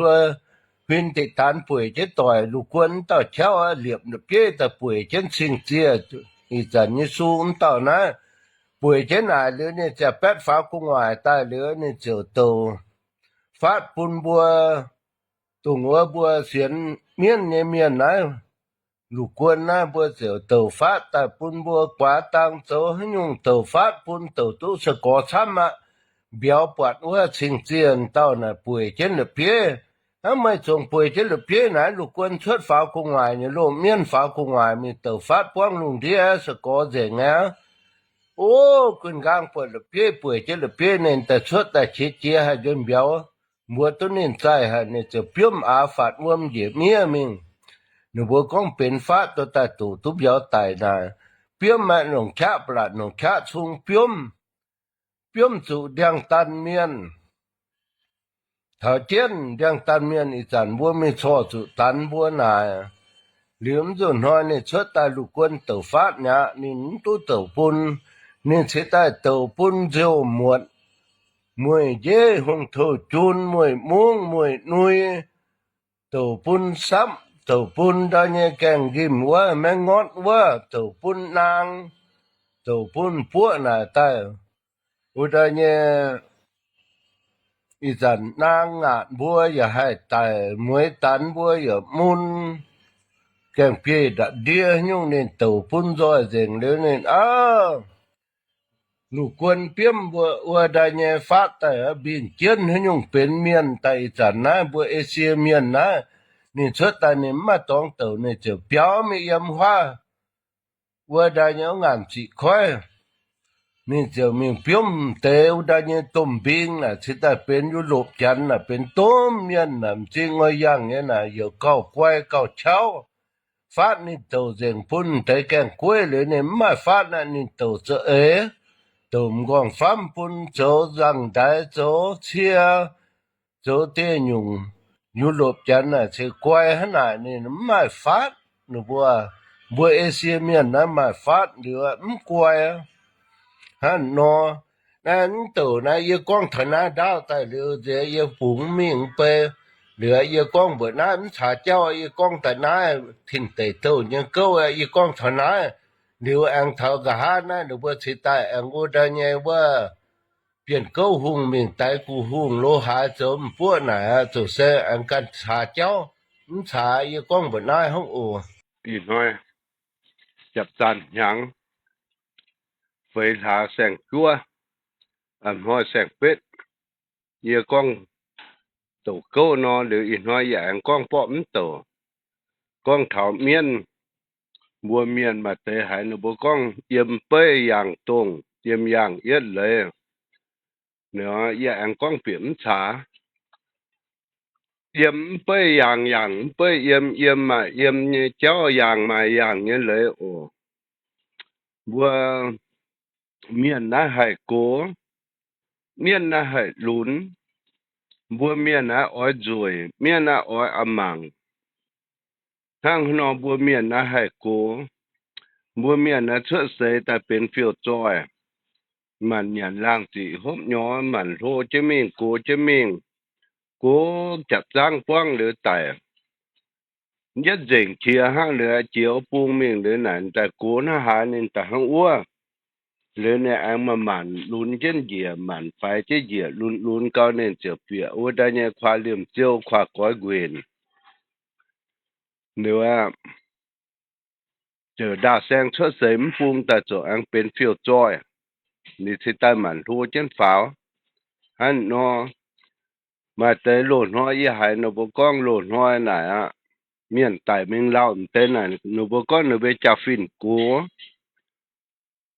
huin deic-daanx bueic jienv doic. Lungh guon mv dauh qauv aqv, liepc la'bieiv daaih bueic jienv Cing-Ziec, ih zanc Yesu mv dauh naaiv, bueic jienv naaic liuz ninh ziouc baetv faaux gu'nguaaic daaih liuz ninh ziouc douc faatv bun mbuo, dongh wuov mbuo sienx mienv nyei mienh naaiv. Lungh guon naaiv mbuo ziouc douc faatv daaih bun mbuo guaax dang zoux haaix nyungc douc faatv bun douc duqv se gorx camv aqv. Mbiauz buatc wuov Cing-Ziec dauh naaic bueic jienv la'bieiv. Hnangv meih zungv bueic jienv la'bieiv naaiv, lungh guon cuotv faaux gu'nguaaic nyei loh, mienv faaux gu'nguaaic mingh douc faatv buangv lungh ndiev se gorx nzengc aqv. O, gunv nqaang buatc la'bieiv, bueic jienv la'bieiv, ninh daaih cuotv daaih qiex jiez haic njiec mbiauz, mbuox duqv ninh zaih haic, ninh ziouc biomv aax faatv wuom njiec miev mingh. Ninh mbuo gorngv benx faatv duqv daaih doqc duqv mbiauz daic naaic, biomv maaih longc qaqv ba'laqc, longc qaqv cung biomv, biomv zuqc ndiangx-daan mienh. Taux jienv ndiangx-daan mienh ih zanc mbuo mingh corc zuqc danx mbuo naaic. Liuz mv nzunc hnoi ninh cuotv daaih lungh guon douc faatv mi'aqv, ninh mv duqv douc bun. Ninh ceix daaih douc bun nziouv muotc, mueic njeiv, hungh touv jun, mueic mungv, mueic nui, douc bun sapv, douc bun ndau nyei gaengh nqimh wuov, maengh ngortv wuov, douc bun naang, douc bun buoqv naaic daaih wuov ndau nyei Ih zanc naang ngaatc mbuo yaac haih daic, mueiz danx mbuo yaac mun, gaengh bieiv nda'ndiev nyungc ninh douc bun nzoih nzengc liuz ninh aav, lungh guon biomv mbuo wuov ndaaih nyei faatv daaih mbingh jienv haaix nyungc benx mienh daaih. Ih zanc naaiv mbuo Esie mienh naaiv, ninh cuotv daaih ninh mv maaih dorngx douc ninh ziouc biaux mingh yiem huaav wuov ndaaih nyei wuov ngaanc ziqc koiv. Ninh ziouc mingh biomv deix wuov ndaaih nyei domh mbing naaic cingx daaih benx Yu^lopc Janx naaic benx domh mienh naaic m'zing oix yangh nyei naaic heuc gauh guai gauh qauv. Faatv ninh douc nzengc bun deix gaengh gueiv liuz ninh mv maaih faatv naaic ninh douc za'eix, douc m'nqorngv-famv bun zoux nzangc-ndaix zoux cie, zoux deic nyungc. Yu^lopc Janx naaic ceix guai hnangv naaic ninh mv maaih faatv. Ninh mbuo, mbuo Esie mienh naaiv maaih faatv liuz mv guai hnangv nor. Naaiv mv douc naaiv yie gorngv taux naaiv ndaauv daaih liuz nziex yie bungx mingh mv bei. Liuz yie gorngv mbuoqc naaiv mv caax jauv, yie gorngv daaih naaiv tin deic douh nyei gouv, yie gorngv taux naaiv liuz aengx taux nqa'haav naaiv ninh mbuo cingx daaih aengx wuov ndaaih nyei wuov bienh gouv hungh mingh daix gu hungh lo haaix zoux m'buoqv naaic aqv, zoux se aengx ganh caax jauv. Mv caax yie gorngv mbuoqc naaiv hnangv oc. Ih hnoi japv zanh hnyangx feix hlaax saeng-juov, a'hnoi saeng-betv. Yie gorngv douc gouv nor liuz ih hnoi yie aengx gorngv borqv mv douc. Gorngv taux mienv, mbuo mienh maaih deix haiz ninh mbuo gorngv yiem beiv yangh dongh, yiem yangh yietv leiz. Yie aengx gorngv bieqc mv caax. Yiem mv beiv yangh, yangh mv beiv yiem, yiem maaih yiem nyei jauv, yangh maaih yangh nyei leiz oc. Mbuo mienh naaiv haih gox, mienv naaiv haih lunx. Mbuo mienh naaiv oix nzueic, mienv naaiv oix a'mangc. Hnangv haaix nor mbuo mienh naaiv haih gox? Mbuo mienh naaiv cuotv seix daaih benx fiouv-zoih, maanc nyanc laangh ziqc hopv nyorx, maanc hlo jienv mingh, gox jienv mingh, gox japv zangv buangv liuz daic. Yietv nzengc qiex hnangv liuz jiex wuov bung mingh liuz naaic daaih gox hnangv haaix ninh daaih hnangv wuov. Liuz ninh aengx maaih maanc lunx jienv njiec, maanc faix jienv njiec, lunx lunx gau ninh ziouc bieqc wuov daaih nyei kuaah liemh ziouv, kuaah goix nquenc. Liuz aqv, ziouc ndaauh saeng cuotv seix mv bung daaih ziouc aengx benx fiouv-zoih. Ninh cingx daaih maanc hlo jienv faaux. Hnangv nor, maaih deix loz-hnoi yie haiz ninh mbuo gorngv loz-hnoi naaic aqv, mienh daic mingh lauh m'deix naaic, ninh mbuo gorngv ninh mbuo jaa-fin gox.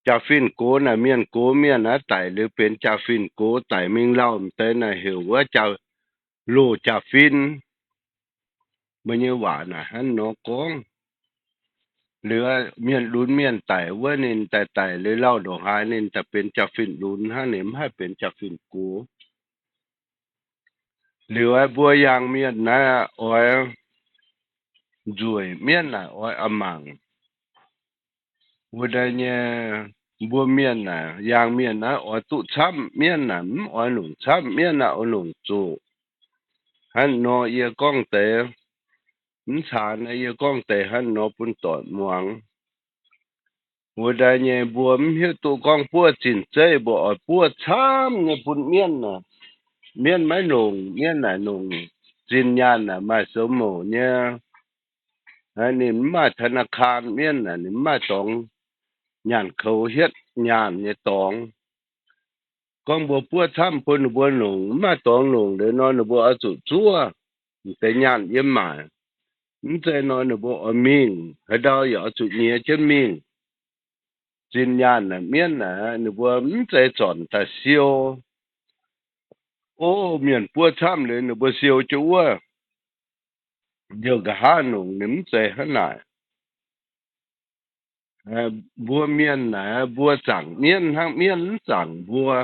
Jaa-fin gox naaic mienh gox, mienh naaiv daic liuz benx jaa-fin gox daic mingh lauh m'deix naaic heuc wuov jaa, loz jaa-fin. Mbuo nyei waac naaic hnangv nor gorngv. Liuz mienh lunx mienh daic wuov ninh daaih daic liuz lauh ndongc haaix ninh daaih benx jaa-fin lunx hnangv, ninh mv haih benx jaa-fin gox. Liuz mbuo yangh mienh naaiv oix nzueic, mienv naaic oix a'mangc. Wuov deix nyei mbuo mienh naaic, yangh mienh naaiv oix duqv camv, mienv naaic mv oix nongc camv, mienv naaic oix nongc zoqc. Hnangv nor yie gorngv deix, mv caax naaiv yie gorngv deix hnangv nor bun doic muangx. Wuov deix nyei mbuo mv hiuv duqv gorngv buov zinh zeiv, mbuo oix buov camv nyei bun mienv naaic. Mienv maiv nongc, mienv naaic nongc. Zinh nyaanh naaic maaih zoux mouc nyei. Ninh mv maaih ธนาคาร, mienv naaic ninh mv maaih dorngx nyaanh koux hietv nyaanh nyei dorngx. Gorngv mbuo buov camv bun ninh mbuo nongc, mv maaih dorngx nongc liuz nor ninh mbuo oix zuqc zuov deix nyaanh yiem maaic. Mv zeiz nor ninh mbuo oix mingh, haaix ndau yaac oix zuqc nyiex jienv mingh. Zinh nyaanh naaic mienv naaic ninh mbuo mv zeiz zornc daaih siou. O, mienh buov camv liuz ninh mbuo siou jienv wuov, liouh nqa'haav nongc ninh mv zeiz hnangv naaic. Mbuo mienh naaic mbuo zaangc mienv hnangv, mienv mv zaangc mbuo.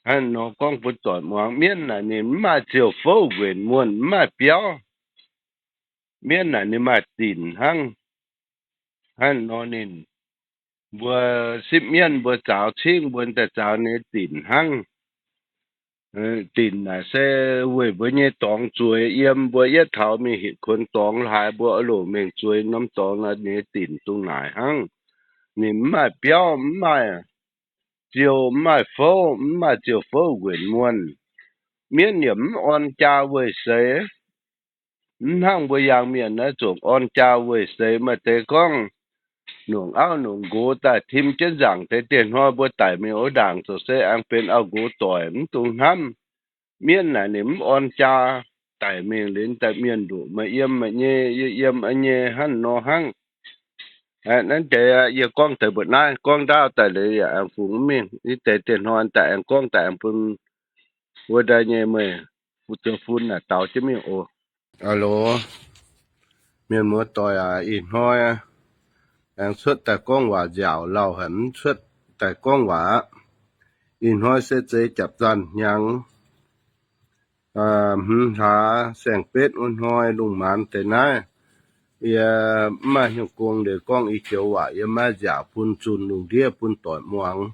Hnangv nor gorngv bun doic muangx, mienv naaic ninh mv maaih ziouc fouv nquenc muonh, mv maaih biauv. Mienv naaic ninh maaih dinc hnangv. Hnangv nor ninh, mbuo sipv mienv mbuo zaaux cingv mbuo daaih zaaux ninh dinc hnangv. Dinc naaic se weic mbuo nyei dorngx zueiz yiem, mbuo yietv taux mingh hinc kuonx dorngx haaix mbuo oix loc mengh zueiz norm dorngx naaic ninh dinc dungx naaic hnangv. Ninh mv maaih biauv, mv maaih ziouh mv maaih fouv, mv maaih ziouh fouv nquenc muonh. Mienv yaac mv orn jaa weic seix. Mv hnangv mbuo yangh mienh naaiv zuqc orn jaa weic seix. Maaih deix gorngv nongc auv nongc nqox daaih tim jienv nzaangc deix dieh hnoi mbuo daic mingh wuov ndaangc zoux se aengx benx auv-nqox doic mv dungx hnamv. Mienv naaic ninh mv orn jaa, daic mingh liuz daaih mienh ndoqc maaih yiem maaih nyei, yie yiem a'nyei hnangv nor hnangv. Aa, naaiv deix yie gorngv deix mbuoqc naaiv, gorngv ndaauv daaih liuz yaac aengx fungx mv mingh. Naaiv deix dieh hnoi daaih aengx gorngv daaih aengx bun wuov ndaaih nyei meih zoux fun naaic daux jienv mingh oc. Aa loz, mienh muoz-doic aac, ih hnoi aengx cuotv daaih gorngv waac nziaauc lauh haic, mv cuotv daaih gorngv waac aqv. Ih hnoi se zeix japv zanh hnyangx hmz hlaax saeng-betv wuov hnoi lungh maanz deix naaiv, yie mv maaih hnyouv gong liuz gorngv i joux waac yie maiv nziaauc bun zunh lungh ndiev bun doic muangx.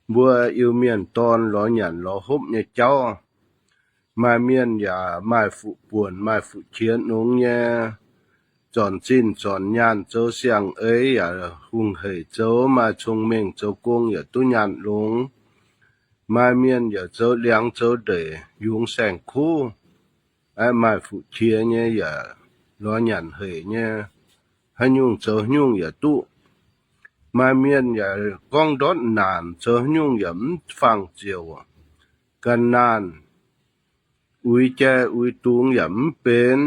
Mbuo Iu-Mienh dorn lorz nyanc lorz hopv nyei jauv, maaih mienh yaac maaih fuqv buonc maaih fuqv qiex nongx nyei, zornc zinh zornc nyaanh zoux siang-eix yaac hungh hec zoux, maaih cong-mengh zoux gong yaac duqv nyaanh longx. Maaih mienh yaac zoux liangx zoux ndeic yungz saeng-kuv, maaih fuqv qiex nyei yaac lorz nyanc hec nyei, haaix nyungc zoux haaix nyungc yaac duqv. Maaih mienh yaac gorngv ndortv naanc, zoux haaix nyungc yaac mv fangx ziouc, ga'naanh uix jai uix dungz yaac mv benx,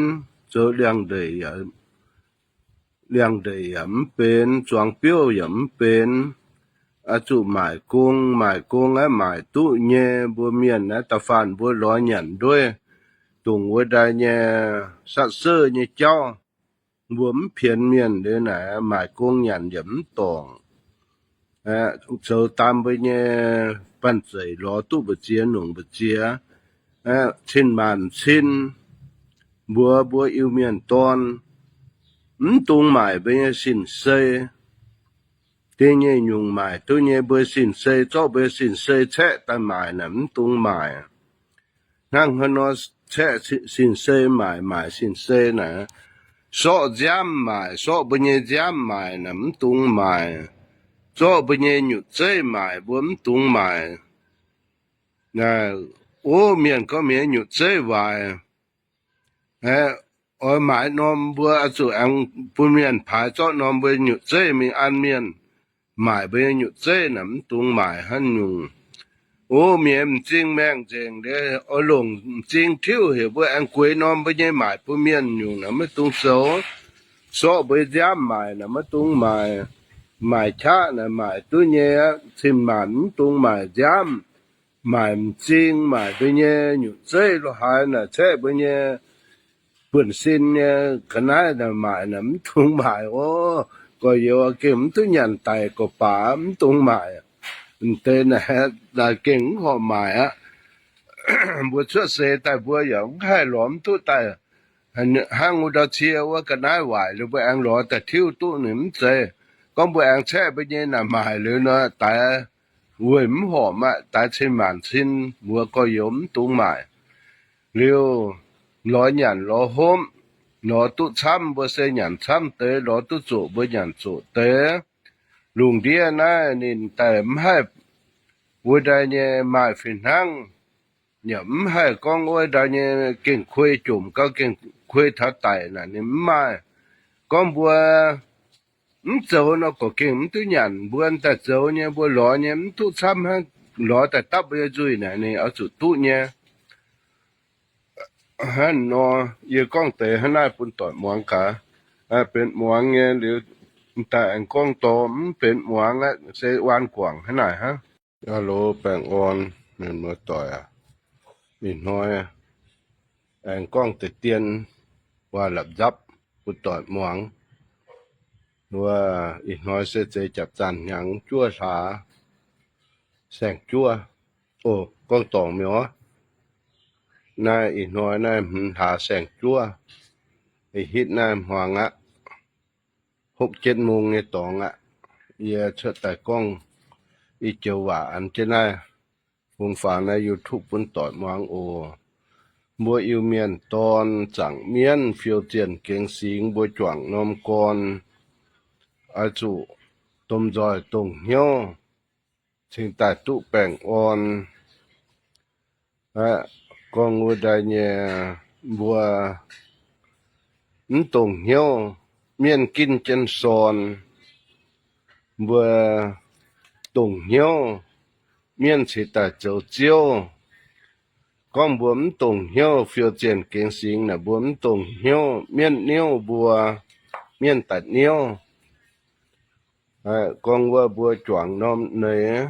zoux liangx-ndeic, liangx-ndeic yaac mv benx, zuangx biouv yaac mv benx. Oix zuqc maaic gong, maaic gong aeqv, maaic duqv nyei. Mbuo mienh naaiv da'faanh mbuo lorz nyanc nduov, dongh wuov ndaaih nyei satv-seuv nyei jauv, mbuo mv pienx mienh liuz naaic, maaic gong nyanc yaac mv dorngc. Zoux daan mbuo nyei banh zeic lorz duqv mbu'ziex nongc mbu'ziex, cin-maanc cin. Mbuox mbuo Iu-Mienh dorn, mv dungx maaic mbuo nyei sin-sei. Da'nyeic nyungc maaic duqv nyei mbuo sin-sei, zorqv mbuo sin-sei caeqv daaih maaic naaic mv dungx maaic. Hnangv haaix nor caeqv sin-sei maaic, maaic sin-sei naaic, sorqv nziaamv maaic, sorqv mbuo nyei nziaamv maaic naaic mv dungx maaic. Zorqv mbuo nyei nyutc zeiv maaic mbuo mv dungx maaic. Ov, mienh gorngv mienh nyutc zeiv waaic, oix maaiz norm mbuo oix zuqc aengx bun mienh paaix zorqv norm mbuo nyutc zeiv mingh an mienh maaic mbuo nyei nyutc zeiv naaic mv dungx maaic hnangv nyungc. Ov, mienh m'zing maengh nzengc liuz oix longc m'zing tiuv heuc mbuo aengx gueix norm mbuo nyei maaic bun mienh nyungc naaic maiv dungx zoux. Sorqv mbuo nziaamv maaic naaic maiv dungx maaic. Maaic qaqv naaic maaic duqv nyei aqv, cin-maanc mv dungx maaic nziaamv. Maaic m'zing, maaic mbuo nyei nyutc zeiv lo haaix naaic, caeqv mbuo nyei buonv-sin nyei ga'naaiv naaic maaic naaic mv dungx maaic ov. Gorx-youz gengh mv duqv nyanc daic gorqv-baac mv dungx maaic. M'deix naaic gengh mv horpc maaic aqv. Mbuo cuotv seix daaih mbuo yaac mv haih lorz mv duqv daaih hnangv wuov ndau cie wuov ga'naaiv waaic liuz mbuo aengx lorz daaih tiuv duqv ninh mv zeiz. Gorngv mbuo aengx caeqv mbuo nyei naaic maaic liuz nor, daix weic mv horpc aqv, daix cin-maanc cin mbuo gorx-youz mv dungx maaic. Liuz lorz nyanc lorz hopv, lorz duqv camv mbuo se nyanc camv deix, lorz duqv zoqc mbuo nyanc zoqc deix. Lungh ndiev naaiv ninh daaih mv haih wuov ndaaih nyei maaih fih hnangv, yaac mv haih gorngv wuov ndaaih nyei gengh kuei jomc gau, gengh kuei taux daic naaic ninh mv maaih. Gorngv mbuo mv zoux nor, gorqv gengh mv duqv nyanc. Mbuo daaih zoux nyei, mbuo lorz nyei, mv duqv camv hnangv, lorz daaih dapv mbuo nyei nzuih naaic ninh oix zuqc duqv nyei. Hnangv nor, yie gorngv deix hnangv naaiv bun doic muangx gaax. Benx muangx nyei liuz, daaih aengx gorngv dorh mv benx muangx aqv, se waan guangc hnangv naaic hnangv. Aa loz, baengh orn mienh muoz-doic aac. Ih hnoi aengx gorngv deix dien waac la'zapv bun doic muangx. Wuov ih hnoi se zeix japv zanh hnyangx juov hlaax saeng-juov. O, gorngv dorngc mi'aqv. Naaiv ih hnoi naaiv hmz hlaax saeng-juov. Ih hitv naaiv hmuangx aqv, hopv jienv mong nyei dorngx aqv. Yie cuotv daaih gorngv i joux waac an jienv naaiv fungx faaux naaiv YouTube bun doic muangx oc. Mbuo Iu-Mienh dorn zaangc mienv fiou zienh gengx singx mbuo juangc norm gorn, oix zuqc domh nzoih dongh hnyouv, cingx daaih duqv baengh orn. Gorngv wuov ndaai nyei, mbuo mv dongh hnyouv, mienv ginv jienv sorn. Mbuo dongh hnyouv, mienv cingx daaih zoux ziouv. Gorngv mbuo mv dongh hnyouv, fiou zienh gengx singx naaic, mbuo mv dongh hnyouv, mienv niouv mbuo, mienv daaih niouv. Gorngv wuov mbuo juangc norm neix,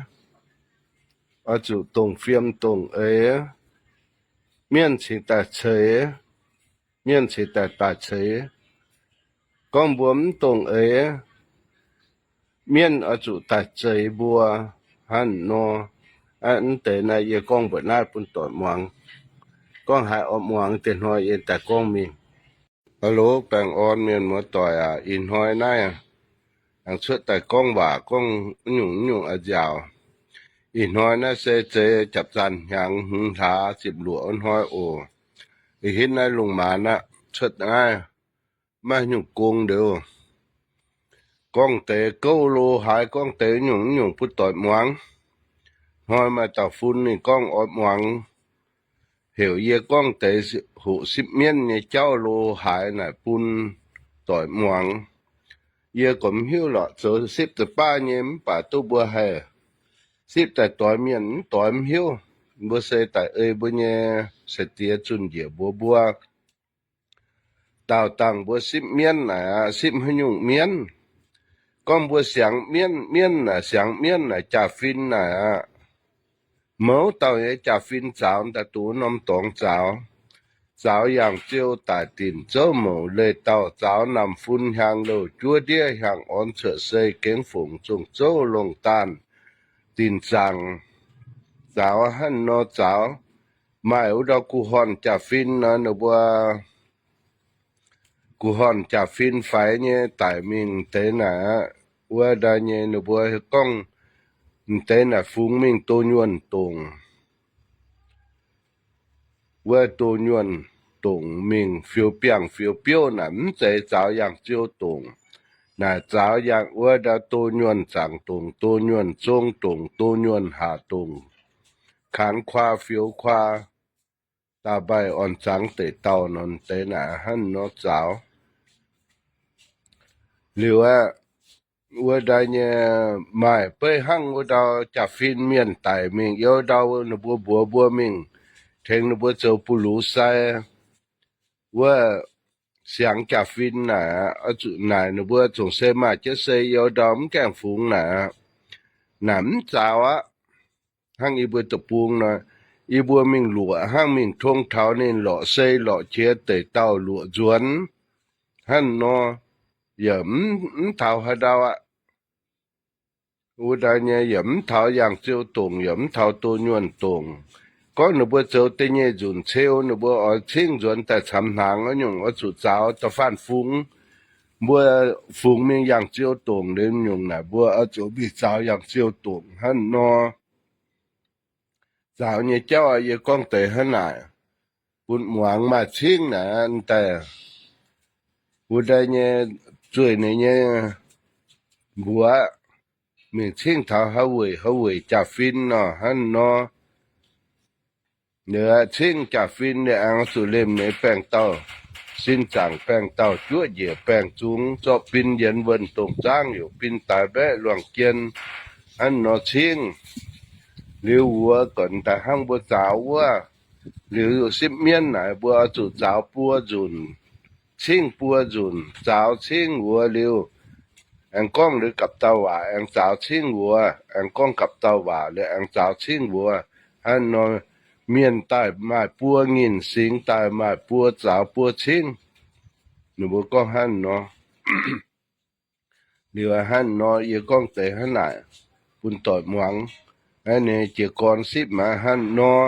oix zuqc dongh fiem dongh eix, mienv cingx daaih ceix, mienv cingx daaih daaih ceix. Gorngv mbuo mv dongh eix, mienv oix zuqc daaih zeix mbuo. Hnangv nor, mv deix naaiv yie gorngv mbuoqc naaiv bun doic muangx. Gorngv haaix oix muangx deix hnoi yie daaih gorngv mingh. Aa loz, baengh orn mienh muoz-doic aac, ih hnoi naaiv aengx cuotv daaih gorngv waac gorngv nyungc nyungc a'nziaauc. Ih hnoi naaiv se zeix japv zanc hnyangx hmz hlaax ziepc luoqc wuov hnoi oc. Ih hitv naaiv lungh maanz aqv, cuotv naaiv maiv nyungc gong liuz, gorngv deix gouv lo haaix, gorngv deix nyungc nyungc bun doic muangx. Hnoi maaih dauh fun ninh gorngv oix muangx, heuc yie gorngv deix hoqc sipv mienv nyei jauv lo haaix naaic bun doic muangx. Yie gorngv mv hiuv lorqc, zoux sipv deix baav nyei mv baac duqv mbuo haih sipv daaih doix mienh mv doix mv hiuv. Mbuo se daaih ei mbuo nyei sai-diex zunh njiec mbuox mbuo, daauh dangh mbuo sipv mienv naaic aqv, sipv haaix nyungc mienv. Gorngv mbuo siangx mienv, mienv naaic, siangx mienv naaic, jaa-fin naaic aqv, mouz dauh nyei jaa-fin zaaux daaih duqv norm dorngx zaaux. Zaaux yangh ziou daic dinc zouv mouc leih dauh, zaaux namh fun hiaang louh juov ndiev hiaang orn cuotv sei gengh fongc zong zouv longh daanh dinc zaangc. Zaaux hnangv nor zaaux, maaih wuov ndau guh horn jaa-fin nor, ninh mbuo guh horn jaa-fin faix nyei daic mingh deix naaic aqv. Wuov ndau nyei ninh mbuo gorngv deix naaic fungx mingh do nyuonh dongc. Wuov do nyuonh dongc mingh fioux biangh fioux biouv naaic mv zeiz zaaux yangh ziou dongc. Naaic zaaux yangh wuov ndau do nyuonh zaangc dongc, do nyuonh zong dongc, do nyuonh haac dongc, kaanx kuaa fioux kuaa, da'mbaaih orn zangx deic dauh nor deix naaic hnangv nor zaaux. Liuz aqv, wuov ndau nyei maaih beiv hnangv wuov ndau jaa-fin mienh daic mingh, yiem ndau ninh mbuo mbuox mbuo mingh tengx ninh mbuo zoux buv lux sai. Wuov siangx jaa-fin naaic, zuqc naaic ninh mbuo zongc se maaih jienv se yiem ndau mv gaengh fungx naaic, naaic mv zaaux aqv. Hnangv yie mbuo deic-bung nor, yie mbuo mingh luoqc hnangv mingh tong taux ninh lorqc sei lorqc qiex deic dauh luoqc nzuonx hnangv nor, yaac mv taux haaix ndau aqv. Wuov ndau nyei yaac mv taux yangh ziou dongc, yaac mv taux do nyuonh dongc. Gorngv ninh mbuo zoux da'nyeic nzunc ceu, ninh mbuo oix cingv nzuonx daaih camx hnaangx wuov nyungc oix zuqc zaaux da'faanh fungx. Mbuo fungx mingh yangh ziou dongc liuz nyungc naaic mbuo oix zuqc mingh zaaux yangh ziou dongc hnangv nor. Zaaux nyei jauv yie gorngv deix hnangv naaic bun muangx. Maaih cingv naaic daaih, wuov ndau nyei zueih ninh nyei mbuox mingh cingv taux haaix weic haaix weic jaa-fin nor hnangv nor. Ninh cingv jaa-fin ninh aengx zuqc lemh ninh baengh dauh, sin zaangc baengh dauh, juoqv njiec baengh zungx, zorqv bin yienx wuonh dongh zaangv, youc bin daaix mbaeqv luangh jien hnangv nor cingv. Liuz wuov gorqv daaih hnangv mbuo zaaux wuov, liuz sipv mienv naaic mbuo oix zuqc zaaux buo nzunc, cingv buo nzunc. Zaaux cingv wuov liuz, aengx gorngv liuz gapv dauh waac, aengx zaaux cingv wuov, aengx gorngv gapv dauh waac liuz aengx zaaux cingv wuov. Hnangv nor, mienh daaih maaih buo nyinh, singx daaih maaih buo, zaaux buo cingv. Ninh mbuo gorngv hnangv nor. Liuz hnangv nor yie gorngv deix hnangv naaic bun doic muangx. Naaiv nyei jiez gorn sipv maaih hnangv nor,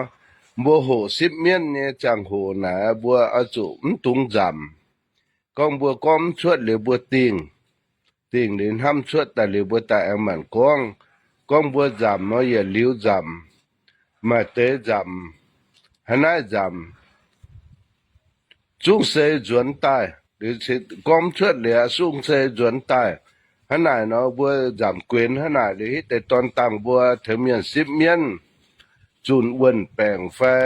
mbuo hoqc sipv mienv nyei ziangh hoc naaic mbuo oix zuqc mv dungx nzamc. Gorngv mbuo gorngv mv cuotv liuz mbuo dingh, dingh liuz hnamv cuotv daaih liuz mbuo daaih aengx maanc gorngv. Gorngv mbuo nzamc nor yietc liuz nzamc, maaih deix nzamc, haaix naaiv nzamc, zungv se nzuonx daaih. Liuz gorngv mv cuotv liuz zungv se nzuonx daaih. Hnangv naaic nor mbuo nzamc guenx hnangv naaic liuz hitv deix dorn dangh mbuo tengx mienh sipv mienv, zunh wuonh baengc fai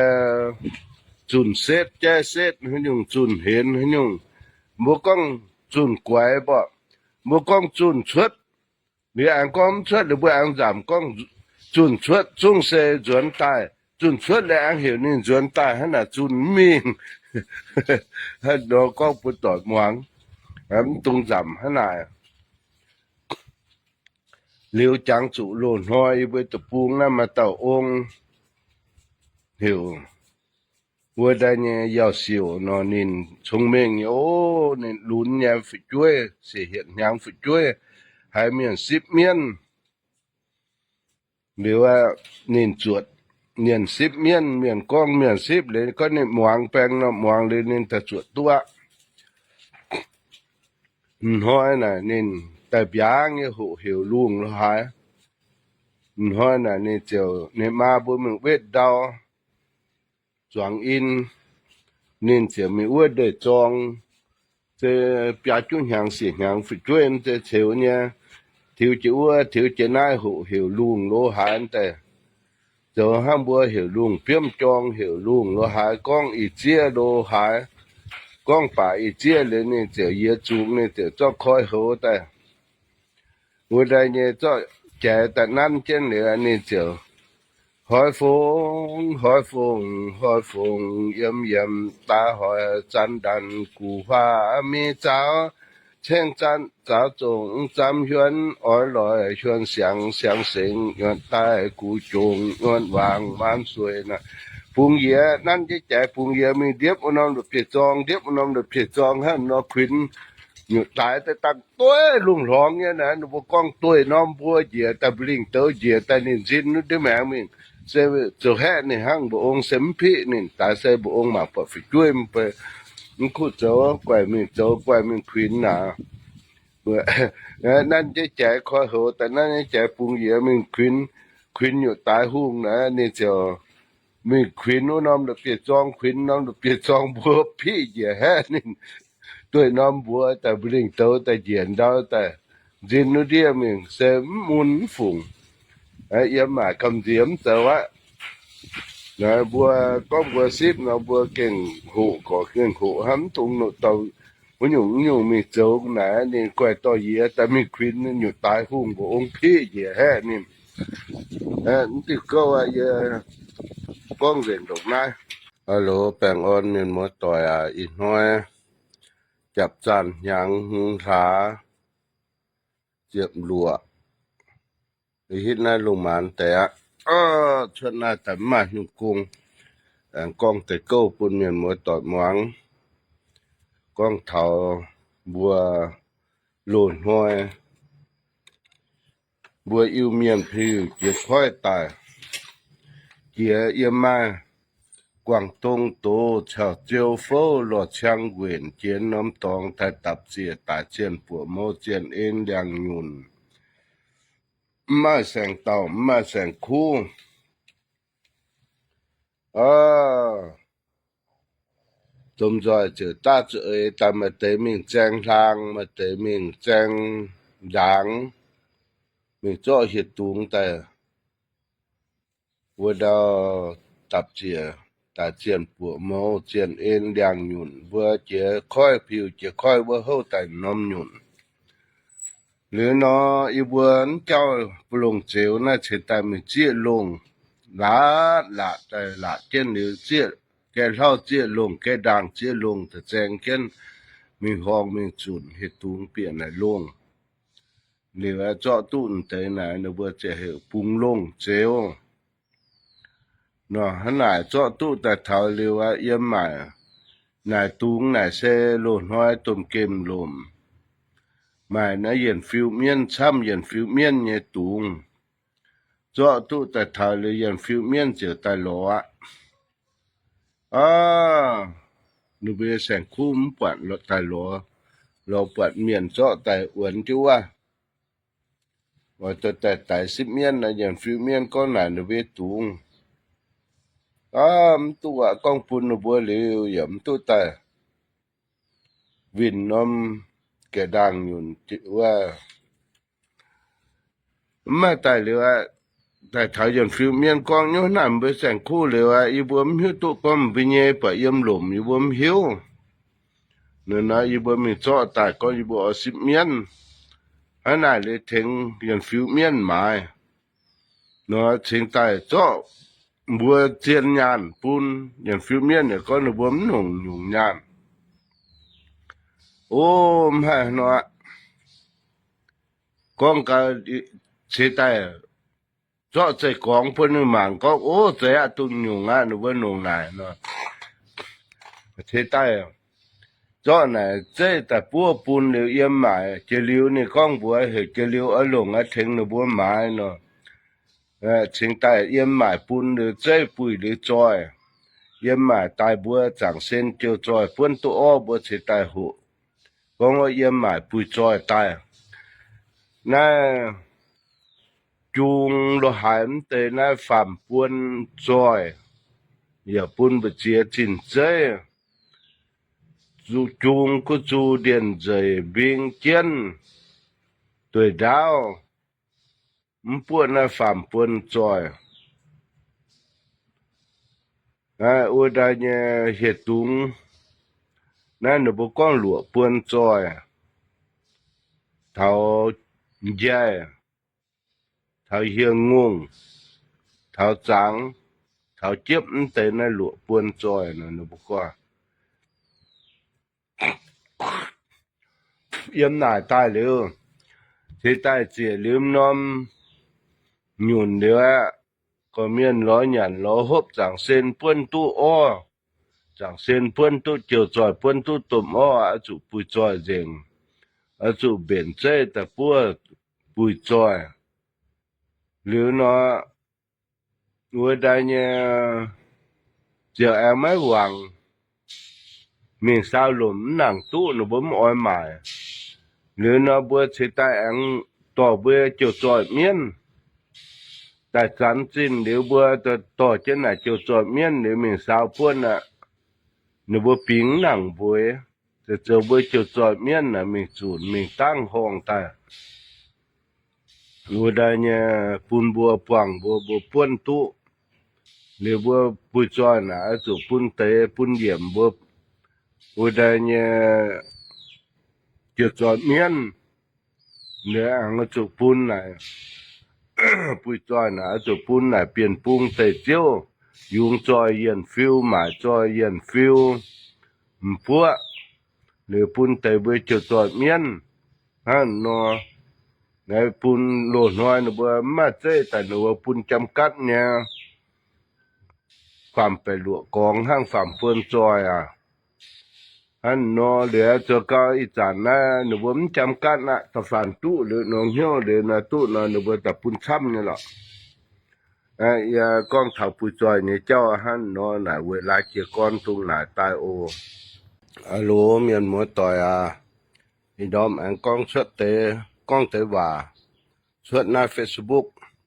zunh setv jaiv setv haaix nyungc, zunh henx haaix nyungc. Mbuo gorngv zunh guaix mborqv, mbuo gorngv zunh cuotv, liuz aengx gorngv mv cuotv, liuz mbuo aengx nzamc gorngv zunh cuotv zungv se nzuonx daaih. Zunh cuotv liuz aengx heuc ninh nzuonx daaih hnangv naaic zunh mv mingh. Nor gorngv bun doic muangx, mv dungx nzamc hnangv naaic. Liuz jangx zuqc loz-hnoi yie mbuo deic-bung naaiv maaih dauh ong heuc wuov daaih nyei Yauh Siouc nor, ninh cong-mengh nyei oc. Ninh lunx nyei fu'jueiv, siec hietc hnyangx fu'jueiv, haiz mienh sipv mienv. Liuz ninh zuotc mienh sipv mienv, mienh gorngv mienh sipv liuz, gorngv ninh muangx baeng nor, muangx liuz ninh daaih zuotc duqv aqv. M'hnoi naaic ninh daaih mbiaangx nyei hoqc heuc lungh lo haaix. M'hnoi naaic ninh ziouc, ninh maa mbuo mingh wetv ndau zuangx in, ninh ziouc mingh wuov ndeic-zorng, se biaa juqv hnyangx siec hnyangx fu'jueiv, se ceux nyei, tiux jiex wuov tiux jiex naaiv hoqc heuc lungh lo haaix daaih. Zoux hnangv mbuo heuc lungh biomv jorng, heuc lungh lo haaix, gorngv ih zieqv lo haaix, gorngv baac ih zieqv liuz ninh ziouc yie zungx, ninh ziouc zorqv koi houx daaih. Wuov daaih nyei zorqv jaaix daaih nanv jienv liuz ninh ziouc, Hoz fungx, hoz fungx, hoz fungx, yiem yiem daaih hoz zanc ndanc guv huaav mingh zaaux, ceng zanc zaaux zongc zamv huonv, oix loix huonv siangx, siangx sengx nyuonh daaih guv jongx nyuonh waangc maanc sueih naaic. Bungx yiez nanv jienv jaaix, bungx yiez mingh ndiepv wuov norm la'bieiv-zorng, ndiepv wuov norm la'bieiv-zorng hnangv nor kuinx nyutc daaix daaih dangh dueiv lungh hlorngx nyei naaic. Ninh mbuo gorngv dueiv norm mbuo njiec daaih, mbu'lingh douz njiec daaih, ninh nzin wuov ndiev maengx mingh. Se zoux haeqv ninh hnangv, mbu'ong se mv piqv ninh. Daaix se mbu'ong mangc buatc fu'jueiv mv bei, mv kuv zoux guaih mingh, zoux guaih mingh kuinx naaic. Nanv jienv jaaix koi houx daaih, nanv jienv jaaix bungx yiez mingh kuinx, kuinx nyutc daaix hungh naaic. Ninh ziouc mingh kuinx wuov norm la'bieiv-zorng, kuinx norm la'bieiv-zorng mbuo piqv njiec haeqv ninh. Dueiv norm mbuo daaih, mbu'lingh douz daaih njiec ndau daaih, nzin wuov ndiev mingh se mv mun mv fungc. Yiem maaic gamh nziex mv zoux aqv. Mbuo gorngv mbuo sipv nor, mbuo gengh hoqc, gorqv gengh hoqc hnangv, mv dungx noqc dorh wuov nyungc nyungc mingh zoux naaic. Ninh guaih dorh yiez daaih mingh kuinx nyutc daaix hungh, mbu'ong piqv njiec haeqv ninh. Mv diuh gouv yie gorngv nzengc ndongc naaiv. Aa loz, baengh orn mienh muoz-doic aac, ih hnoi japv zaanh hnyangx hmz hlaax ziepc luoqc, hitv naaiv lungh maanz deix aqv. Cuotv naaiv daaih mv maaih nyungc gong, aengx gorngv deix gouv bun mienh muoz-doic muangx. Gorngv taux mbuo loz-hnoi mbuo Iu-Mienh piuh jiex koiv daaih, jiex yiem maaih Guangv Dong doz caux Ziou Fouv lorz ciang nquenc jiex norm dorngx daaih dapc ziec daaih zienh buoqc mouz zienh en liangx nyunc, mv maaih saeng-dauh, mv maaih saeng-kuv. Domh nzoih ziouc daav zuqc eix daaih, maaih deix mingh zaeng hlaang, maaih deix mingh zaeng ndaangc, mingh zorqv hieh dungz daaih wuov ndau dapc ziec daaih zienh buoqc mouz zienh en liangx nyunc, mbuo jiex koiv, piuh jiex koiv wuov houv daaih norm nyunc. Liuz nor yie mbuo mv jauv mbu'longh zeux naaiv cingx daaih mingh zieqv longh, laatc laatc daaih laatc jienv liuz zieqv, gaeqv hlauv zieqv longh, gaeqv ndaangh zieqv longh daaih zaeng jienv mingh horngh mingh zunc hieh dungz bieqc naaic longh. Liuz zorqv duqv deix naaic ninh mbuo ziouc heuc bungx longh zeux. Nor hnangv naaic zorqv duqv daaih taux liuz aqv, yiem maaic naaic dungz naaic se loz-hnoi domh gemh lomc, maaih naaiv yienc fiuv mienv camv yienc fiuv mienv nyei dungz. Zorqv duqv daaih taux liuz yienc fiuv mienv ziouc daaih lorz aqv. Aav, ninh mbuo saeng-kuv mv buatc daaih lorz, lorz buatc mienh zorqv daaih wuonx jienv wuov. Oix daaih daix sipv mienv naaiv, yienc fiuv mienv gorngv naaic ninh mbuo dungz. Aav, mv duqv aqv, gorngv bun ninh mbuo liuz yaac mv duqv daaih winh norm gaeqv ndaangh nyunc wuov, Mv maaih daaih liuz aqv, daaih taux yienc fiu mienv gorngv nyungc naaic mbuo saeng-kuv liuz aqv, yie mbuo mv hiuv duqv gorngv mbuo nyei buatc yiem lomc yie mbuo mv hiuv. Nor nor yie mbuo mingh zorqv daaih gorngv yie mbuo oix sipv mienv. Hnangv naaic liuz tengx yienc fiu mienv maaiz. Nor cingx daaih zorqv mbuo zien nyaanh bun yienc fiu mienv, yaac gorngv ninh mbuo mv nongc nyungc nyaanh. O, mv haih nor, gorngv gau, cingx daaih zorqv zeiv-gorngv bun ninh mangc gorngv, o, zeiz aqv, duqv nyungc aqv, ninh mbuo nongc naaic nor. Cingx daaih zorqv naaic zeiv daaih buov bun liuz yiem maaic. Jiex liuz ninh gorngv mbuox heuc jiex liuz oix longc aqv, tengx ninh mbuo maaiz nor. Cingx daaih yiem maaic bun liuz zeiv buih liuz zoih. Yiem maaic daaih mbuo zaangc sen jouh zoih buonv duqv orv, mbuo cingx daaih hoqc gorngv yiem maaic buih zoih daaih. Naaiv jung lo haaix mv deix naaiv faam-buon zoih, yaac bun mbu'ziex zinh zeiv. Jung guv zu ndienh nzeic mbing jienv dueic ndaauv, mv buoqv naaiv faam-buon zoih. Wuov daaih nyei hieh dungz, naaiv ninh mbuo gorngv luoqc buon zoih, taux njaih, taux hieh ngongh, taux zangx, taux jiepv mv deix naaiv luoqc buon zoih nor ninh mbuo gorngv. Yiem naaic daaih liuz, cingx daaih ziec liuz norm nyunc liuz aqv, gorqv-mienh lorz nyanc lorz hopv zaangc sen buonv duqv orv, zaangc sen buonv duqv jouh zoih, buonv duqv domh orv, oix zuqc buih zoih nzengc, oix zuqc mbenc zeiv daaih buov buih zoih. Liuz nor, wuov daaih nyei ziouc aengx maiv wangc, mingh saau lomc mv nangc duqv, ninh mbuo mv oix maaic. Liuz nor mbuo cingx daaih aengx dorh mbuo jouh zoih mienv daaih zanx zinh liuz, mbuo dorh jienv naaic jouh zoih mienv liuz mingh saau buonv aqv. Ninh mbuo bingx mv nangc mbueix, zoux mbuo jouh zoih mienv naaic mingh zunc mingh dangv horngh daaih. Wuov daaih nyei bun mbuo buangh mbuo, mbuo buonv duqv. Liuz mbuo buih zoih naaic oix zuqc bun deix bun yiemc mbuo wuov daaih nyei jouh zoih mienv. Liuz aengx oix zuqc bun naaic, buih zoih naaic oix zuqc bun naaic Bienh Bung deic-ziouv, yungz zoih yienh fiu, maaic zoih yienh fiu, m'buoqv. Liuz bun deix mbuo jouh zoih mienv hnangv nor. Bun loz-hnoi ninh mbuo mv maaih zeiv daaih ninh mbuo bun jam gatv nyei, faam-baeqc luoqc gorngx hnangv faam-buon zoih aac. Hnangv nor liuz zoux gau ih zanc naaiv ninh mbuo mv jam gatv aqv, da'faanh duqv liuz nor hnyouv liuz nor duqv nor ninh mbuo daaih bun camv nyei lorqc. Yie gorngv taux buih zoih nyei jauv hnangv nor naaic weic laaix jiez gorn dongh naaic daaih oc. Aa loz mienh muoz doic aac, ih ndorm aengx gorngv cuotv deix, gorngv deix waac cuotv naaiv Facebook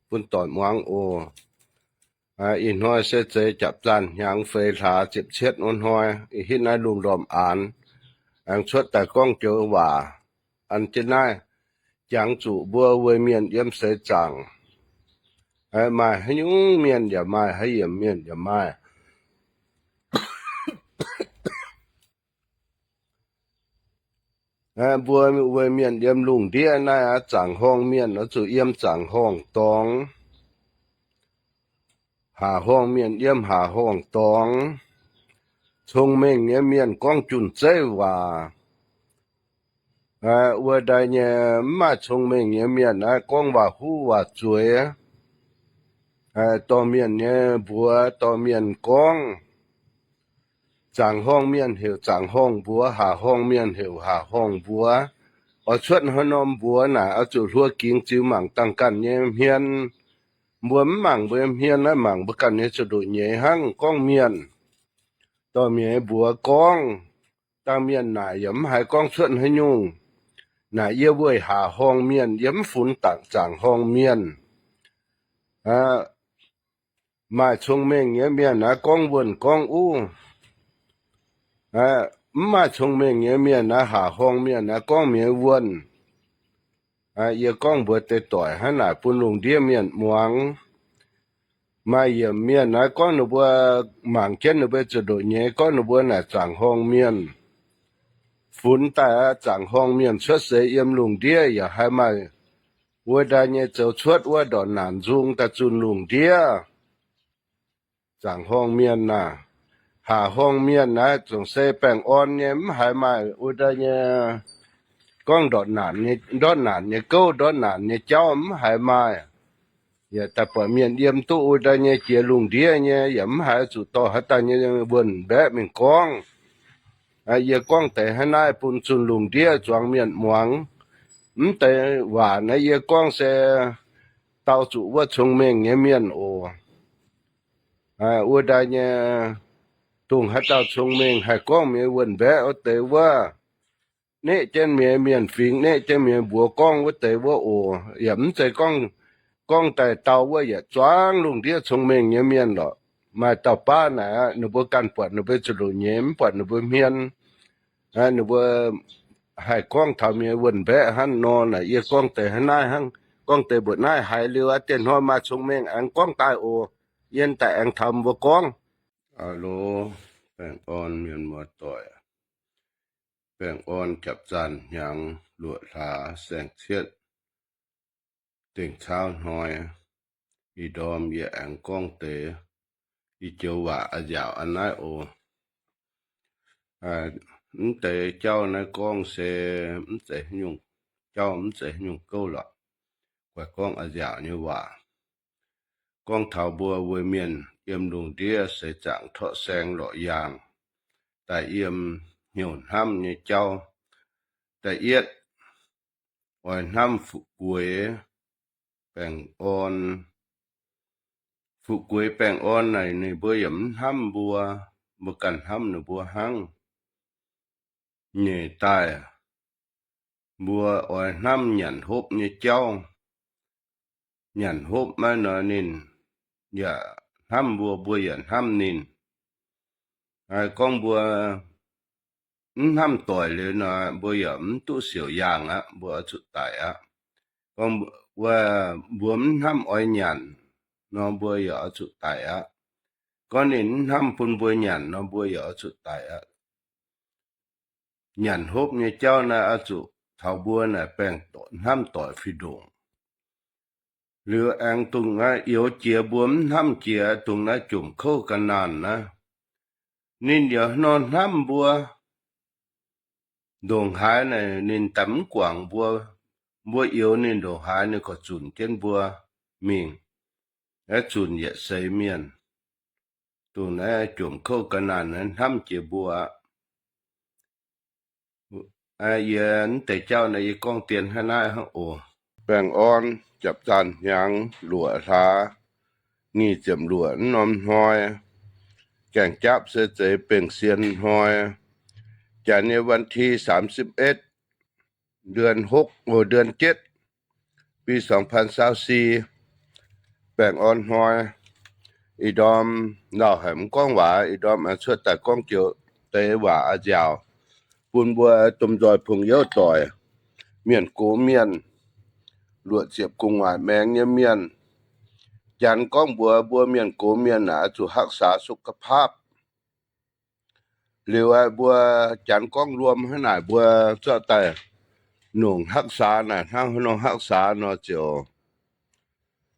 bun doic muangx oc. Ih hnoi se zeix japc zaanh hnyangx feix hlaax ziepc cietv wuov hnoi, ih hitv naaiv lungh ndorm aanx, aengx cuotv daaih gorngv joux waac an jienv naaiv, jangx zuqc mbuo weic mienh yiem seix zaangc. Maaih haaix nyungc mienh yaac maaih, haaix yiemc mienh yaac maaih. Mbuo weic mienh yiem lungh ndiev naaiv aqv, zaangc horngh mienh oix zuqc yiem zaangc horngh dorngx, haaz horngh mienh yiem haaz horngh dorngx. Cong-mengh nyei mienh gorngv jun-zeiv waac. Wuov daaih nyei mv maaih cong-mengh nyei mienh naaiv gorngv waac-huv waac-zueiz. Dorh mienh nyei mbuox dorh mienh gorngv. Zaangc horngh mienh heuc zaangc horngh mbuox, haaz horngh mienh heuc haaz horngh mbuox. Oix cuotv haaix norm mbuox naaic oix zuqc hluo gingx ziux mangc dangh ganh nyei hmien. Mbuo mv mangc mbuo nyei hmien naaiv, mangc mbuo ganh nyei zuqc ndoqc nyeiz hnangv gorngv mienh. Dorh mienh nyei mbuox gorngv, dangh mienh naaic yaac mv haiz gorngv cuotv haaix nyungc. Naaic yie weic haaz horngh mienh, yie mv funx dangc zaangc horngh mienh. Maaih cong-mengh nyei mienh naaiv gorngv wuonh gorngv uv. Mv maaih cong-mengh nyei mienh naaiv, haaz horngh mienh naaiv gorngv mienh wuonh. Yie gorngv mbuox deix doic hnangv naaic bun lungh ndiev mienh muangx. Maaih yiemc mienh naaiv gorngv ninh mbuo mangc jienv ninh mbuo zuqc ndoqc nyeiz gorngv ninh mbuo naaic zaangc horngh mienh. Funx daaih aqv, zaangc horngh mienh cuotv seix yiem lungh ndiev yaac haih maaih wuov ndaai nyei zoux cuotv wuov ndortv naanc nzung daaih zunh lungh ndiev. Zaangc horngh mienh naaic, haac horngh mienh naaiv zungv se baengh orn nyei, mv haiz maaih wuov ndaai nyei gorngv ndortv naanc nyei, ndortv naanc nyei gouv, ndortv naanc nyei jauv mv haiz maaih. Yaac daaih buatc mienh yiem duqv wuov ndaai nyei jiex lungh ndiev nyei, yaac mv haiz zuqc dorh haaix dauh nyei wuonh mbaeqv mingh gorngv. Yie gorngv deix hnangv naaiv bun zunh lungh ndiev zuangx mienh muangx. Mv deix waac naaiv yie gorngv se dau zuqc wuov cong-mengh nyei mienh oc. Wuov ndaai nyei, dongh haaix dauh cong-mengh haih gorngv mienh wuonh mbaeqv wuov deix wuov, neqv jienv mienh, mienh fingx neqv jienv mienh mbuox gorngv wuov deix wuov oc. Yaac mv zeiz gorngv, gorngv daaih dau wuov yietc zuangx lungh ndiev cong-mengh nyei mienh lorqc. Maaih dauh baav naaic aqv, ninh mbuo ganh buatc ninh mbuo zuqc ndoqc nyeiz, mv buatc ninh mbuo hmien. Ninh mbuo haih gorngv taux mienh wuonh mbaeqv hnangv nor naaic, yie gorngv deix hnangv naaiv hnangv, gorngv deix mbuoqc naaiv haiz liuz aqv, dieh hnoi maaih cong-mengh aengx gorngv daaih oc. Yie daaih aengx taux mbuo gorngv. Alo, baengh orn mienh muoz-doic. Baengh orn japv zaanh hnyangx luoqc hlaax saeng cietv dengh caauv hnoi, ih ndorm yie aengx gorngv deix ih joux waac a'nziaauc a'naaiv oc. Mv deix jauv naaiv gorngv se mv zeiz nyungc jauv, mv zeiz nyungc gouv lorqc. Guaix gorngv a'nziaauc nyei waac. Gorngv taux mbuo weic mienh yiem lungh ndiev seix zaangc torqv saeng lorqc yaangh daaih yiem hnyouv hnamv nyei jauv. Da'yietv, oix hnamv fu'jueiv baengh orn. Fu'jueiv baengh orn naaic ninh mbuo yaac mv hnamv mbuo, mbuo ganh hnamv ninh mbuo hnangv. Nyeic daaih, mbuo oix hnamv nyanc hopv nyei jauv. Nyanc hopv maiv nor ninh yaac hnamv mbuo, mbuo yaac hnamv ninh. Gorngv mbuo mv hnamv doic liuz nor, mbuo yaac mv duqv siouc yaangh aqv, mbuo oix zuqc daic aqv. Gorngv wuov mbuo mv hnamv oix nyanc nor, mbuo yaac oix zuqc daic aqv. Gorngv ninh mv hnamv bun mbuo nyanc nor, mbuo yaac oix zuqc daic aqv. Nyanc hopv nyei jauv naaiv oix zuqc taux mbuo naaic baengh hnamv doic fih ndongc. Liuz aengx dongh naaiv youz jiex mbuo mv hnamv jiex, dongh naaiv jomc kouv ga'naanh naaiv, ninh yaac nor hnamv mbuo. Ndongc haaix naaic ninh daaih mv guangc mbuo, mbuo youz ninh ndongc haaix ninh korv-zunc jienv mbuo mingh, aeqv, zunc yietc seix mienh. Dongh naaiv jomc kouv ga'naanh naaiv hnamv jiex mbuo aqv. Yie mv deix jauv naaiv yie gorngv dien hnangv naaiv hnangv oc. Baengh orn japv zaanh hnyangx luoqc hlaax nyic ziepc luoqc norm hnoi, gaengh japv se zeiz bengh sien hnoi, janx nyei วันที่สามสิบเอ็ด เดือนหก โอ้ เดือนเจ็ด ปีสองพันซาวสี่ baengh orn hnoi. Ih ndorm lauh haic mv gorngv waac, ih ndorm aengx cuotv daaih gorngv joux deix waac a'nziaauc bun mbuo domh nzoih pong youv doic, mienh gox mienh, luoqc ziepc gu'nguaaic maengx nyei mienh. Janx gorngv mbuox mbuo mienh gox mienh naaic oix zuqc รักษาสุขภาพ. Liuz aeqv, mbuo janx gorngv luom hnangv naaic, mbuo zorqv daaih nongc รักษา naaic hnangv haaix nor รักษา nor ziouc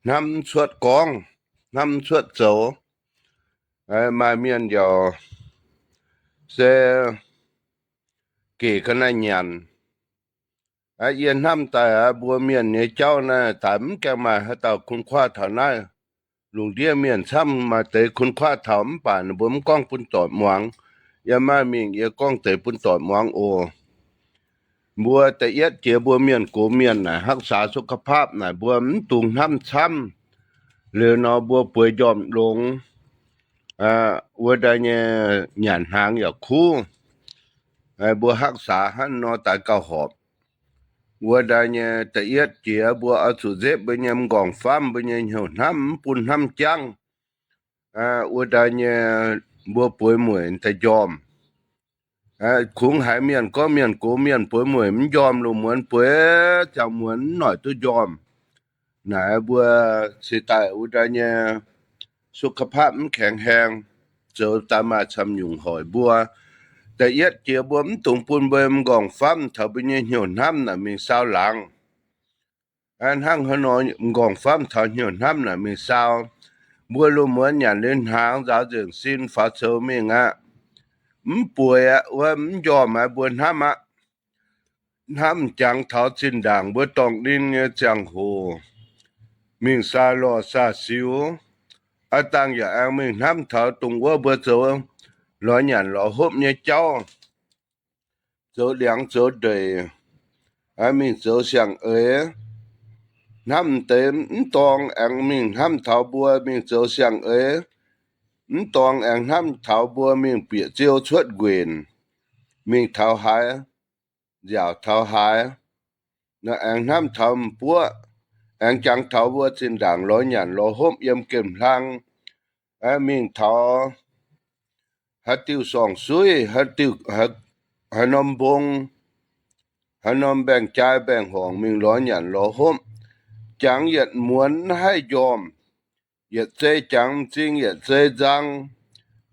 hnamv cuotv gorngv, hnamv cuotv zoux. Maaih mienh yaac se gec ga'naaiv nyanc. Yie hnamv daaih aqv, mbuo mienh nyei jauv naaiv daaih mv gaengh maaih haaix dauh kun kuaaiv taux naaiv. Lungh ndiev mienh camv maaih deix kun kuaaiv taux mv baac ninh mbuo mv gorngv bun doic muangx. Yie maaih mingh yie gorngv deix bun doic muangx oc. Mbuo da'yietv jiex mbuo mienh gox mienh naaic รักษาสุขภาพ naaic mbuo mv dungx hnamv camv. Liuz nor mbuo bueix njormh longx, wuov ndaai nyei nyanc hnaangx yaac kuv. Mbuo รักษา hnangv nor daaih gauh horpc. Wuov ndaai nyei da'yietv jiex mbuo oix zuqc nzepv mbuo nyei m'nqorngv famv, mbuo nyei hnyouv hnamv, mv bun hnamv jangv. Wuov ndaai nyei mbuo bueix mueic daaih njormh. Kungx haiz mienh gorngv mienh gox mienh bueix mueic mv njormh, lungh muonz bueix ziangh muonz mv noic duqv njormh. Naaic mbuo ceix daaih wuov daaih nyei สุขภาพ mv แข็งแรง, zoux daaih maaih camv nyungc hoic mbuo. Da'yietv jiex mbuo mv dungx bun mbuo m'nqorngv famv taux mbuo nyei hnyouv hnamv naaic mingh saau laangz. Hnangv haaix nor m'nqorngv famv taux hnyouv hnamv naaic mingh saau, mbuo lungh muonz nyanc liuz hnaangx nzaaux nzengc sin faaux coux mingh aqv. Mv bueix aqv, wuov mv njormh aqv, mbuo hnamv aqv. Hnamv jangx taux zinh ndaangc mbuo dorngc ninh nyei ziangh hoc, mingh saa lorh saa siux, aav dangh yaac aengx mingh hnamv taux dongh wuov mbuo zoux lorz nyanc lorz hopv nyei jauv, zoux liangx zoux ndeic, mingh zoux siang-eix. Hnamv deix mv dorngx aengx mingh hnamv taux mbuo mingh zoux siang-eix, mv dorngx aengx hnamv taux mbuo mingh bieqc ziou cuotv nquenc, mingh taux haaix, nziaauc taux haaix, aengx hnamv taux m'buoqv, aengx jangx taux mbuo zinh ndaangc lorz nyanc lorz hopv yiem gemh hlang, mingh taux haaix diuh sorng-suiv, haaix norm mbong, haaix norm mbaengx-jai mbaengx-horngc mingh lorz nyanc lorz hopv, jangx yietc muonz mv haih njormh, yietc zei jangx m'zing yietc zei nzang,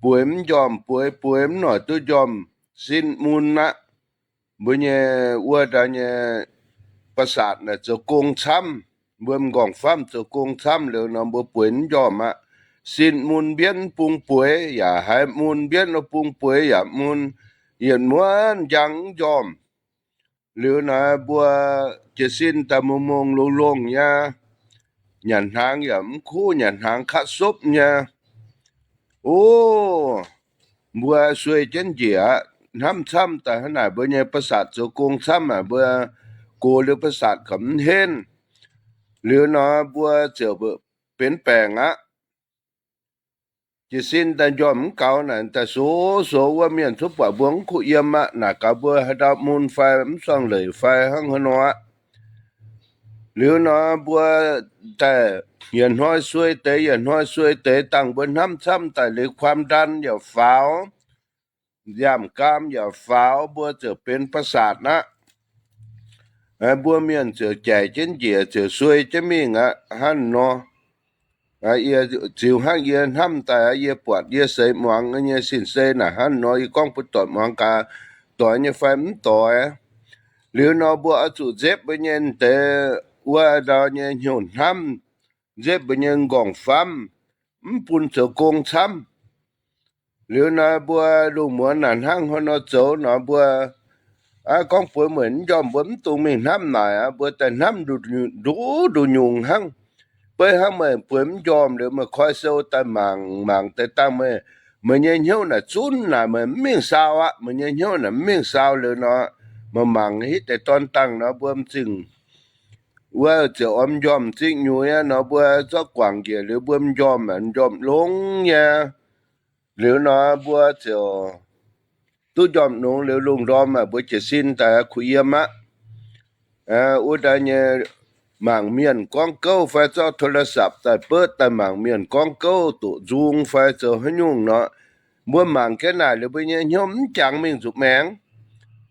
bueix mv njormh, bueix bueix mv noic duqv njormh, sin mun aqv. Mbuo nyei wuov daaih nyei ประสาท naaic zoux gong camv, mbuo m'nqorngv famv zoux gong camv liuz nor mbuo bueix mv njormh aqv. Sin mun mbienv mv bung bueix yaac haiz mun, mbienv mv bung bueix yaac mun, yietc muonz njang mv njormh. Liuz naaic mbuo jiez sin daaih mungh mungh longx longh nyei, nyanc hnaangx yaac mv kuv, nyanc hnaangx katv supv nyei. O, mbuo suei jienv njiec aqv. Hnamv camv daaih hnangv naaic, mbuo nyei ประสาท zoux gong camv aqv, mbuo gox liuz ประสาท gauh mv henv. Liuz nor mbuo ziouc benx baengc aqv. Jiez sin daaih njormh mv gaux naaic daaih sox sox wuov mienh cuotv buatc mbuo mv kuh yiem aqv. Naaic gaux mbuo haaix ndau mun fai mv suangx leic fai hnangv haaix nor aqv. Liuz nor mbuo daaih yietc hnoi suei deix, yietc hnoi suei deix, dangh mbuo hnamv camv daaih liuz ความดัน yaac faaux, nziaamv gaam yaac faaux, mbuo ziouc benx ประสาท aqv. Mbuo mienh ziouc jaic jienv njiec, ziouc suei jienv mingh aqv hnangv nor. Yie ziux hnangv yie hnamv daaih, yie buatc yie seix muangx nyei sin-sei naaic hnangv nor, yie gorngv bun doic muangx gaax, doix nyei fai mv doix. Liuz nor mbuo oix zuqc nzepv mbuo nyei deix wuov ndau nyei hnyouv hnamv, nzepv mbuo nyei m'nqorngv famv, mv bun zoux gong camv. Liuz nor mbuo lungh muonz naaic hnangv haaix nor zoux nor mbuo gorngv bueix mueic mv njormh, mbuo mv dungx mingh hnamv naaic aqv. Mbuo daaih hnamv nduqc nduqc nyungc hnangv. Beiv hnangv meih bueix mv njormh liuz meih koi sou daaih mangc, mangc deix dangh meih, meih nyei hnyouv naaic zunv naaic meih mv mingh saau aqv. Meih nyei hnyouv naaic mv mingh saau liuz nor, meih mangc hitv deix dorn dangh nor mbuo m'zing wuov ziouc oix m'njormh m'zing nyuix aqv nor, mbuo zorqv guangc njiec liuz mbuo m'njormh, m'njormh longx nyei. Liuz nor mbuo ziouc duqv njormh longx liuz lungh ndorm aqv, mbuo jiez sin daaih kuh yiem aqv. Wuov daaih nyei mangc mienh gorngv gouv fai zorqv โทรศัพท์ daaih beuv daaih mangc mienh gorngv gouv doqc nzung fai zoux haaix nyungc nor, mbuo mangc jienv naaic liuz mbuo nyei hnyouv mv jangx mingh nzuqc maengx.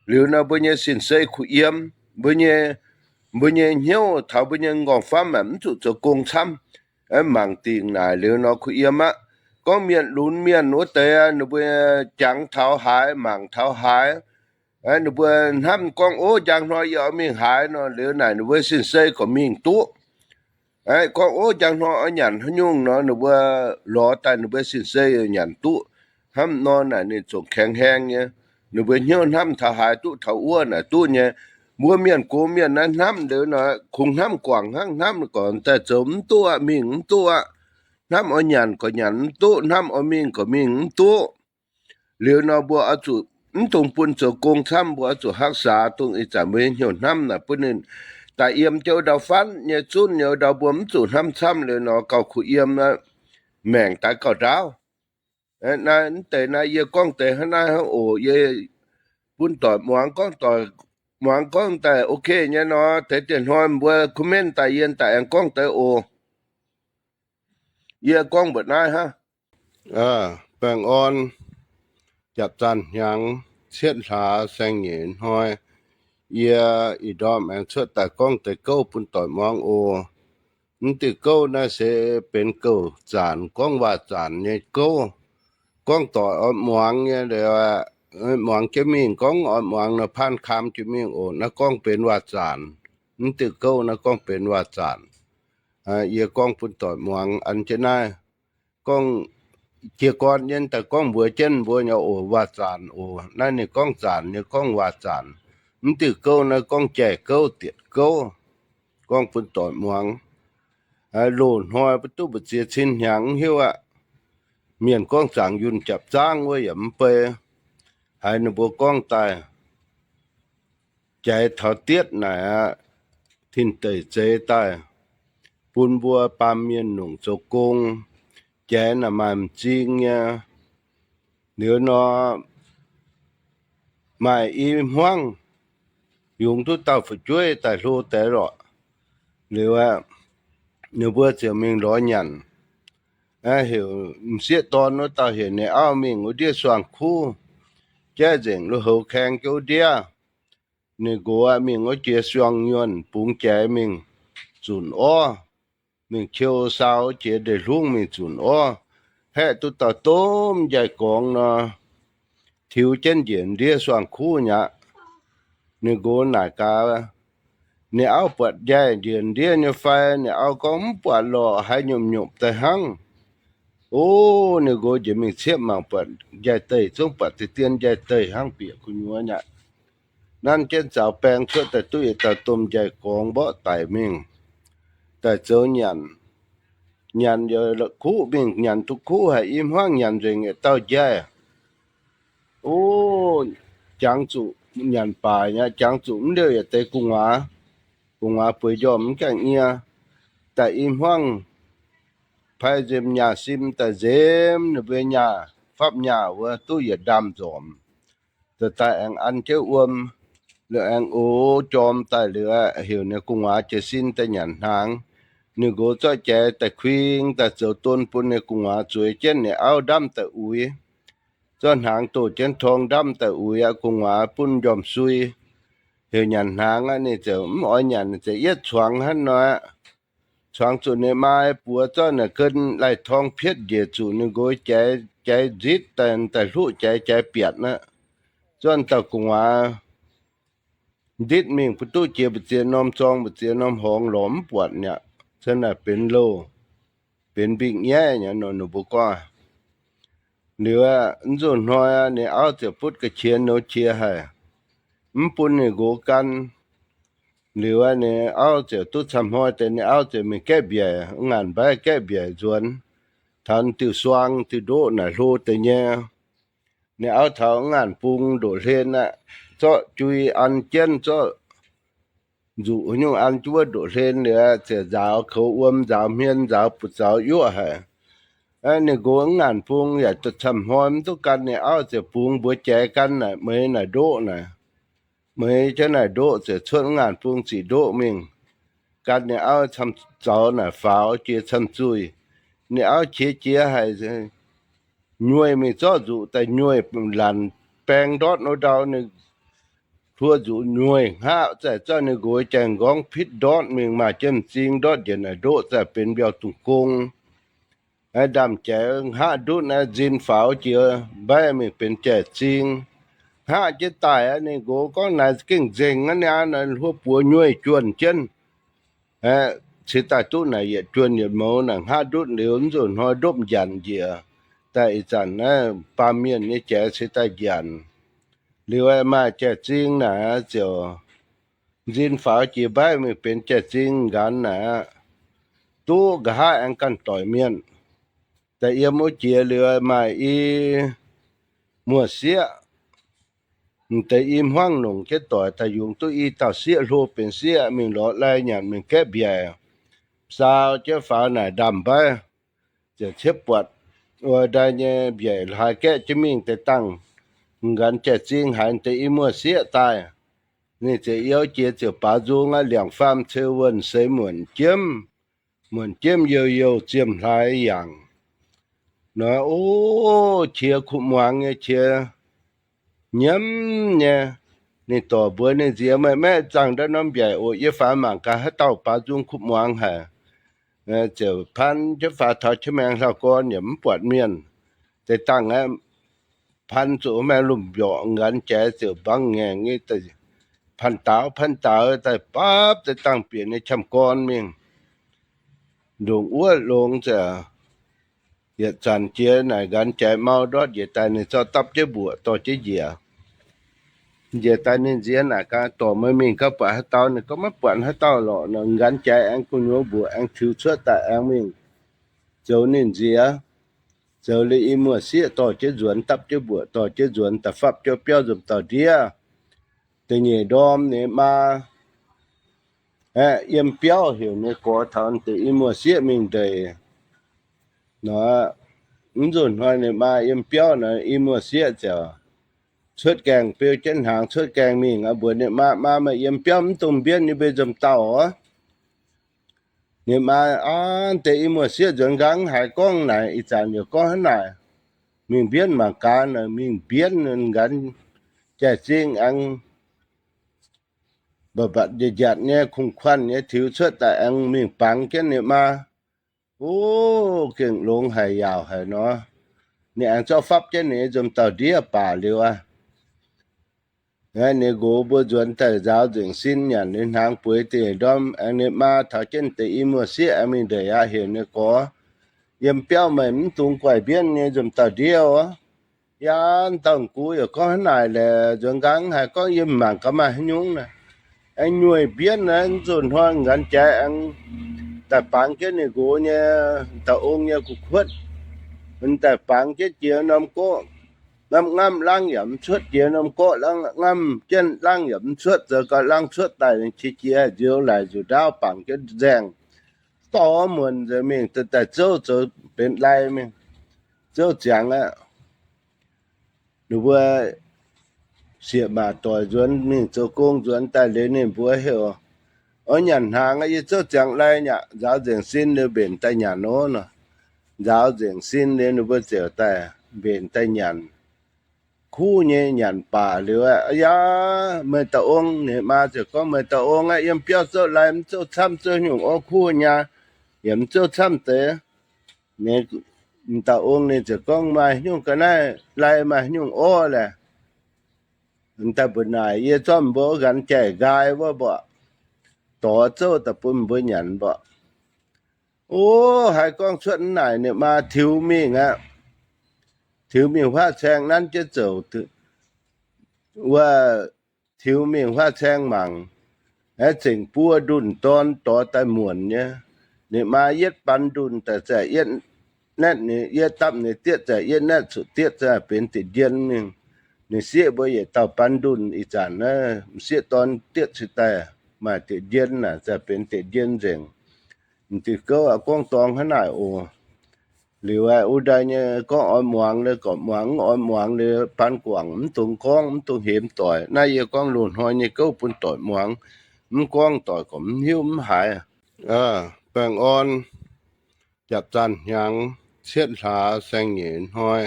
Liuz nor mbuo nyei sin-sei kuh yiem, mbuo nyei, mbuo nyei hnyouv taux mbuo nyei m'nqorngv famv aqv, mv zuqc zoux gong camv. Mangc dingc naaic liuz nor kuh yiem aqv. Gorngv mienh lunx mienh wuov deix, ninh mbuo jangx taux haaix, mangc taux haaix, ninh mbuo hnamv gorngv, ov, njang hnoi yie oix mingh haaix nor, liuz naaic ninh mbuo sin-sei gorqv mingh duqv. Gorngv, ov, njang hnoi oix nyanc haaix nyungc nor, ninh mbuo lorz daaih ninh mbuo sin-sei nyanc duqv. Hnamv nor naaic ninh zungv แข็งแรง nyei. Ninh mbuo hnyouv hnamv taux haaix duqv taux wuov naaic duqv nyei. Mbuo mienh gox mienh naaiv hnamv liuz nor, kungx hnamv guangc hnangv, hnamv gorqv daaih zoux mv duqv aqv, mingh mv duqv aqv. Hnamv oix nyanc gorqv nyanc mv duqv, hnamv oix mingh gorqv mingh mv duqv. Liuz nor mbuo oix zuqc mv dungx bun zoux gong camv, mbuo oix zuqc รักษา dongh ih zanc mbuo nyei hnyouv hnamv naaic bun ninh daaih yiem jienv ndau fatv nyei zunv nyei ndau, mbuo mv zuqc hnamv camv liuz nor gauh kuh yiem, maengc daaih gauh ndaauv. Naaiv deix naaiv yie gorngv deix hnangv naaiv hnangv oc. Yie bun doic muangx gorngv, doic muangx gorngv daaih ok nyei nor, deix dieh hnoi mbuo comment daaih yie daaih aengx gorngv deix oc. Yie gorngv mbuoqc naaiv hnangv. Baengh orn, japv zanh hnyangx. cietv hlaax saeng-nyeic hnoi, yie ih ndorm aengx cuotv daaih gorngv deix gouv bun doic muangx oc. Mv diuh gouv naaiv se benx gouv zaanc, gorngv waac zaanc nyei gouv. Gorngv doic oix muangx nyei, muangx jienv mingh, gorngv oix muangx nor paanv kaam jienv mingh oc. Naaiv gorngv benx waac zaanc. Mv diuh gouv naaiv gorngv benx waac zaanc. Yie gorngv bun doic muangx an jienv naaiv. Gorngv jiez gorn nyei daaih gorngv mbuox jienv mbuo nyei oc, waac zaanc oc. Naaiv ninh gorngv zaanc nyei, gorngv waac zaanc. Mv diuh gouv naaiv gorngv jai gouv, dietc gouv. Gorngv bun doic muangx. Loz-hnoi mbuo duqv mbu'ziex cin hnyangx mv hiuv aqv. Mienh gorngv zaangc yunh japc zaangv wuov yaac mv bei. Haiz ninh mbuo gorngv daaih, jaaix taux dietv naaic aqv, tin-deic zeix daaih bun mbuo baamh mienh nongc zoux gong. Jaaix naaic maaih m'zing nyei. Liuz nor, maaih i hmuangv yungz duqv dauh fu'jueiv daaih hlo deix lorqc. Liuz aqv, ninh mbuo ziouc mingh lorz nyanc. Heuc m'sieqv dorn wuov dauh heuc ninh auv mingh wuov ndiev suangx kuv, jaiv nzengc lui-houx kaeng jienv wuov ndiev. Ninh nqox mingh wuov jiex suangx nyuonh bungx jaaix mingh zunc orv, mingh qiu saau jiex ndeic-hlungv mingh zunc orv, haeqv duqv dauh domh njaih gorngx nor, tiux jienv njiec ndiev suangx kuv nyei aqv. Ninh nqox naaic gaax, ninh auv buatc njaih njiec ndiev nyei fai? Ninh auv gorngv, mv buatc lorqc, haiz nyomc-nyomc daaih hnangv. O, ninh nqox njiec mingh ciepv mangc buatc njaih deic, zungv buatc deix dien njaih deic hnangv, bieqc gu'nyuoz nyei aqv. Nanv jienv zaux baeng cuotv daaih duqv yietc dauh domh njaih gorngx mborqv daic mingh, daaih zoux nyanc. Nyanc yaac kuv mingh, nyanc duqv kuv haic, i hmuangv nyanc nzengc yietc dauh njaih. O, jangx zuqc nyanc baaix nyei, jangx zuqc mv liouh yietc deix gu'nguaaz. Gu'nguaaz bueix njormh mv gaengh nyie. Daaih i hmuangv pai nzemh nyaah sim daaih nzemh ninh mbuo nyaah, fapv nyaah wuov duqv yietc ndaamv-nzormc. Daaih daaih aengx an jienv wuom, liuz aengx ox jorm daaih liuz, heuc ninh gu'nguaaz jiez sin daaih nyanc hnaangx. Ninh nqox zorqv jaaix daaih kuing daaih zoux don bun ninh gu'nguaaz zueiz jienv, ninh auv ndamv daaih uix. Zorqv hnaangx doh jienv torng ndamv daaih uix aqv, gu'nguaaz bun njormh sui. Heuc nyanc hnaangx aqv, ninh ziouc mv oix nyanc, ninh ziouc yietv zuangx hnangv nor aqv. Zuangx zuqc ninh maa buoz zorqv naaic gen lai torng pietv njiec zuqc ninh nqox jaaix, jaaix nzitv daaih, daaih hluqv jaaix, jaaix biatc aqv. Zorqv dauh gu'nguaaz nditv mingh mbu'duqv jiex mbu'ziex norm zorng, mbu'ziex norm horngz lorz mv buatc mi'aqv. Cen naaic benx louh, benx mbingh nyaiv nyei nor, ninh mbuo gorngv. Liuz aqv, mv nzunc hnoi ninh auv ziouc butv ga'qiex nouz qiex haic, mv bun ninh nqox gan. Liuz aqv, ninh auv ziouc duqv camv hnoi deix, ninh auv ziouc mingh gaeqv mbiaic, ngaanc mbaiv gaeqv mbiaic nzuonx, taux diuh suang diuh ndoqv naaic hlo deix nyei. Ninh auv taux ngaanc bung ndoqc hlen aqv, zorqv jui an jienv, zorqv nzuqc nyungc an jienv wuov ndoqc hlen liuz, ziouc nzaaux koux wuom, nzaaux hmien, nzaaux buoz zaux yuoqv haic. Ninh nqox mv ngaanc bung yaac duqv camv hnoi mv duqv gan, ninh auv ziouc bungx mbuox jaaix gan naaic, meix naaic ndoqv naaic. Meix jienv naaic ndoqv ziouc cuotv mv ngaanc bung ziqc ndoqv mingh, gan ninh auv camv zaux naaic faaux jiex camv zuih. Ninh auv qiex jiez haic, nyueih mingh zorqv nzuqc daaih nyueih lanc baeng ndortv wuov ndau, ninh hluo nzuqc nyueih hngaqv zaih zorqv ninh nqox jaeng-nqorngv pitv ndortv mingh, maaih jienv m'zing ndortv njiec naaic ndoqv zaih benx mbiauh dungz gong. Ndaamv-jaaix hngaqv ndutv naaiv nzin faaux jiex mbaiv mingh benx jai-zing. Hngaqv jienv daaih aqv, ninh nqox gorngv naaic gengh nzengc aqv, naaiv hluo buoz nyueih juonh jienv. Cingx daaih duqv naaic yietc juonh yietc mouz naaic hngaqv ndutv liuz, mv nzunc hnoi ndopv njanc njiec. Daaih ih zanc naaiv baamh mienh nyei jaaix cingx daaih njanc. Liuz maaih jai-zing naaic ziouc nzin faaux jiex mbaiv mingh benx jai-zing nqanx naaic aqv. Duqv nqa'haav aengx ganh doic mienh. Daaih yiem wuov jiex liuz maaih i muoz-sieqv, m'deix i hmuangv nongc jienv doic daaih yungz duqv i dauh sieqv hlo benx sieqv mingh lorz lai nyanc mingh gaeqv mbiaic. Saau jienv faaux naaic ndaamv-mbaiv, ziouc ciepv buatc wuov ndai nyei mbiaic hlaax gaeqv jienv mingh deix dangh. Nqanx jai-zing haiz deix i muoz-sieqv daaih, ninh ziouc youh jiex ziouc baaux nzung aqv, liangc faam ceu wuonh seix muonc jiemv, muonc jiemv youh youh ziemh hlaax yangc. Nor, o, qiex kuv muangx nyei qiex, nyiemv nyei. Ninh dorc mbuox ninh nziex, Meih maiv zaangh ndau norm mbiaec oc. Yie faaux mangc gaax haaix dauh baaux nzung kuv muangx haic. Ziouc pan jienv faaux taux qiex maengx hlauv-gorn yaac mv buatc mienh. Deix dangh aeqv, pan zuqc maengx lomh mbiorqc, Nqanx Jaiz ziouc mbaang ngaengc nyei, Pan daaux, pan daaux, daaih bapv deix dangh bieqc nyei qamv gorn mingh. Ndongc wuov longx ziouc yietc zanc jiex naaic Nqanx Jaiz mau ndortv njiec daaih, ninh zorqv dapv jienv mbuoqc dorh jienv njiec. Njiec daaih ninh nziex naaic gaax, Dorc, meih mingh gaax buatc haaix dauh? Ninh gorngv, Maiv buatc haaix dauh lorqc. Nor Nqanx Jaiz aengx gu'nyuoz mbuoqc aengx tiux cuotv daaih aengx mingh zoux ninh nziex. Zoux liuz i muoz-sieqv dorh jienv nzuonx, dapv jienv mbuoqc dorh jienv nzuonx daaih fapv jienv biauv nzunc dauh ndiev. Da'nyeic ndorm ninh maa aeqv, yiem biauv heuc ninh gorx taux deix i muoz-sieqv mingh ndeic. Nor, mv nzunc hnoi ninh maa yiem biauv nor, i muoz-sieqv ziouc cuotv gaengh beu jienv hnaangx cuotv gaengh mingh aqv. Mbuox ninh maa, Maa, meih yiem biauv mv dungx mbienv nyei, mbuo nzunc dauh oc. Ninh maa, Aav, deix i muoz-sieqv nzuonx nqaang haiz gorngv naaic, ih zanc yaac gorngv hnangv naaic, mingh mbienv mangc gaax. Naaic mingh mbienv, Nqanx Jaiz Zingh aengx mbatc mbatc njiatc njiatc nyei, kungx kuanh nyei, tiux cuotv daaih aengx mingh bangx jienv ninh maa. O, gengh longx haic, yaauc haic nor. Ninh aengx zorqv fapv jienv ninh nzunc dauh ndiev baac liuz aqv, ninh nqox mbuo nzuonx daaih nzaaux nzengc sin nyanc liuz hnaangx bueix da'nyeic ndorm, aengx ninh maa taux jienv deix i muoz-sieqv aengx mingh ndeic aqv, heuc ninh gorx, Yiem biauv meih mv dungx guaih mbienv nyei nzunc dauh ndiev oc. Yaac dauh gux yaac gorngv hnangv naaic leh, nzuonx nqaang haiz gorngv yiem mangc gaax maaih haaix nyungc naaic. Aengx nyuoih mbienv naaic, nzunc hnoi Nqanx Jaiz aengx daaih bangx jienv ninh nqox nyei dauh ong nyei gu'kuotv. Daaih bangx jienv jiex norm gorqv, norm ngamv laangh yaac mv cuotv, jiex norm gorqv laangh ngamv jienv laangh yaac mv cuotv, zoux gau laangh cuotv daaih, qiex jiez nziouv laic nzuqc ndaauv bangc jienv nzaeng, dorh muonc nzengc mingh daaih zouv zoux benx lai mingh, zouv ziangx aqv. Ninh mbuo sieqv maac doic nzuonx mingh zoux gong nzuonx daaih liuz ninh mbuo heuc, Oix nyanc hnaangx aqv, yie zouv ziangx lai aqv. Nzaaux nzengc sin liuz mbenc daaih nyanc nor. Nzaaux nzengc sin liuz ninh mbuo ziouc daaih mbenc daaih nyanc. Kuv nyei nyanc baac liuz aqv, Aa yaa, meih dauh ong. Ninh maa ziouc gorngv, Meih dauh ong aeqv, yiem biauv zouv lai mv zouv camv, zouv nyungc orv kuv nyei, yaac mv zouv camv deix. Ninh dauh ong ninh ziouc gorngv, Maaih nyungc ga'naaiv lai, maaih nyungc orv laeh. Daaih mbuo naaic, yie zorqv mbuo Nqanx Jaic nqaai wuov mbuo dorh zouv daaih bun mbuo nyanc mbuo. O, haiz gorngv cuotv naaic ninh maa tiux mingh aqv. Tiux mingh huaav caeng nanv jienv zouc wuov, tiux mingh huaav caeng mangc, aeqv, zengc buo ndunh dorn dorh daaih muonc nyei. Ninh maa yietv ban ndunh daaih zaah yietv naetv, ninh yietv dapv ninh dietv zaah yietv naetv cuotv dietv zaah benx diec njien mingh. Ninh sieqv mbuo yietc dauh ban ndunh, ih zanc naaiv m'sieqv dorn dietv cingx daaih maaih diec njien naaic, zaah benx diec njien nzengc. M'diuh gouv aqv, gorngv dorngx hnangv naaic oc. Liuz aeqv, wuov ndaaih nyei gorngv oix muangx liuz gorqv muangx, mv oix muangx liuz ban guangc, mv dungx gorngv, mv dungx hemx doic. Naaiv yie gorngv loz-hnoi nyei gouv bun doic muangx, mv gorngv doic gorqv mv hiuv mv haiz. Baengh orn, japv zanh hnyangx cietv hlaax saeng-nyeic hnoi,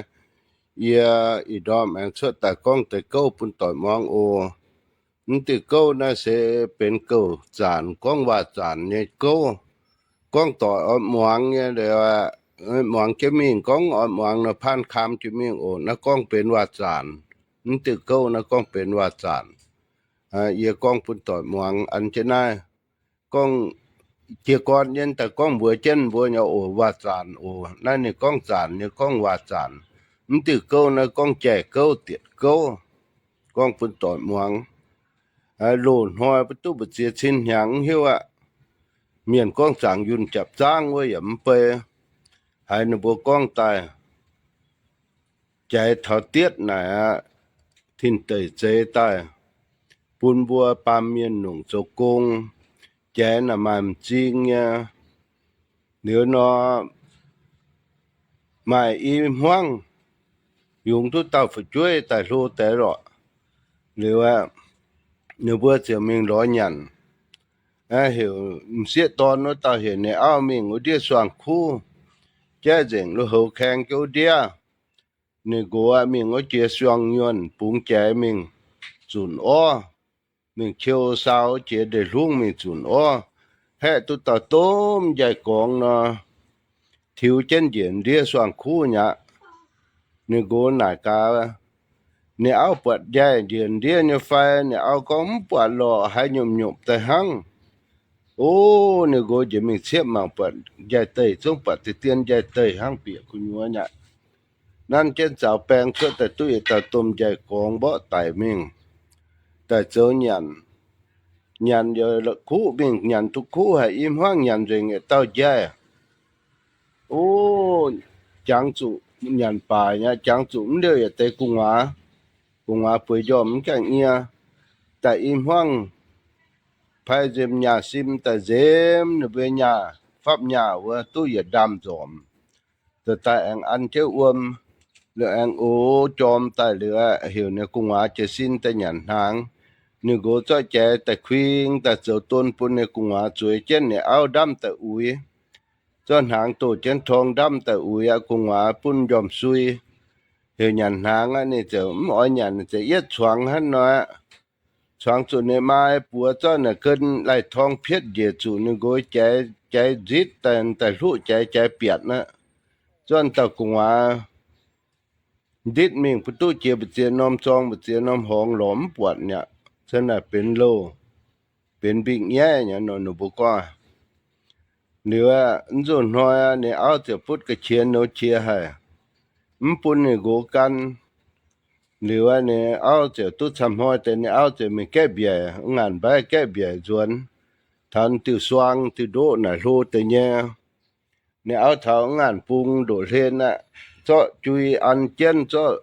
yie ih ndorm aengx cuotv daaih gorngv deix gouv bun doic muangx oc. Mv diuh gouv naaiv se benx gouv zanc, gorngv waac-zanc nyei gouv. Gorngv doic oix muangx nyei, muangx jienv mingh, gorngv oix muangx nor paanv kaam jienv mingh oc. Naaiv gorngv benx waac-zanc. Mv diuh gouv naaiv gorngv benx waac-zanc. Yie gorngv bun doic muangx an jienv naaiv. Gorngv jiez gorn nyei daaih gorngv mbuox jienv mbuo nyei oc, waac-zanc oc. Naaiv ninh gorngv zanc nyei, gorngv waac-zanc. Mv diuh gouv naaiv gorngv jai-gouv, dietc gouv. Gorngv bun doic muangx. Loz-hnoi mbuo duqv mbu'ziex cin hnyangx mv hiuv aqv. Mienh gorngv zaangc yunh japv zaangv wuov yaac mv bei. Haiz ninh mbuo gorngv daaih, jaaix taux dietv naaic aqv, tin-deic zeix daaih, bun mbuo baamh mienh nongc zoux gong. Jaaix naaic maaih m'zing nyei. Liuz nor, maaih i hmuangv, yungz duqv dauh fu'jueiv daaih hlo deix lorqc. Liuz aqv, ninh mbuo ziouc mingh lorz nyanc. Heuc m'sieqv dorn wuov dauh heuc ninh auv mingh wuov ndiev suangx kuv, jaiv nzengc lui-houx kaeng jienv wuov ndiev. ninh nqox mingh wuov jiex suangx nyuonh bungx jaiz mingh zunc orv, mingh qiu sau jiex ndeic-hlungv mingh zunc orv, haeqv duqv dauh domh njaih gorngx nor, tiux jienv njiec ndiev suangx kuv mi'aqv. Ninh nqox naaic gaax, ninh auv buatc njaih njiec ndiev nyei fai? Ninh auv gorngv, mv buatc lorqc, haiz nyomc-nyomc daaih hnangv. O, ninh nqox njiec mingh ciepv mangc buatc njaih deic, zungv buatc deix dien njaih deic hnangv, bieqc gu'nyuoz mi'aqv. Nanv jienv zaux baeng cuotv daaih duqv yietc dauh domh njaih gorngx mborqv daic mingh, daaih zoux nyanc. Nyanc yaac kuv mingh, nyanc duqv kuv haic, i hmuangv nyanc nzengc yietc dauh njaih. O, jangx zuqc nyanc baaix nyei, jangx zuqc mv liouh yietc deix gu'nguaaz. Gu'nguaaz bueix njormh mv gaengh nyie. Daaih i hmuangv pai nzemx nyaah sim daaih nzemx ninh mbuo nyaah, fapv nyaah wuov duqv yietc ndaamv-nzormc. Zoux daaih aengx an jienv wuom, liuz aengx ox jorm daaih liuz, heuc ninh gu'nguaaz jiez sin daaih nyanc hnaangx. Ninh nqox zorqv jaiz daaih kuing daaih zoux don bun ninh gu'nguaaz zueiz jienv, ninh auv ndamv daaih uix. Zorqv hnaangx doh jienv torng ndamv daaih uix aqv, gu'nguaaz bun njormh sui. Heuc nyanc hnaangx aqv, ninh ziouc mv oix nyanc, ziouc yietv cuangx hnangv nor aqv. Cuangx zuqc ninh maa buoz zorqv naaic gen lai-torng pietv njiec zuqc ninh nqox jaiz, jaiz nzitv daaih, daaih hluqv jaiz, jaiz biatc aqv. Zorqv dauh gu'nguaaz nditv mingh mbu'duqv jiex mbu'ziex norm zorng, mbu'ziex norm horngz lorz mv buatc mi'aqv. Cen naaic benx louh, benx mbingh nyaiv nyei nor, ninh mbuo gorngv. Liuz, mv nzunc hnoi ninh auv ziouc butv ga'qiex nouz qiex haic, mv bun ninh nqox gan. Liuz ninh auv ziouc duqv camv hnoi deix, ninh auv ziouc mingh gaeqv mbiaic, ngaanc mbaiv gaeqv mbiaic nzuonx, taux diuh suang diuh ndoqv naaic hlo deix nyei. Ninh auv taux ngaanc bung ndoqv hlen aqv, zorqv jui an jienv, zorqv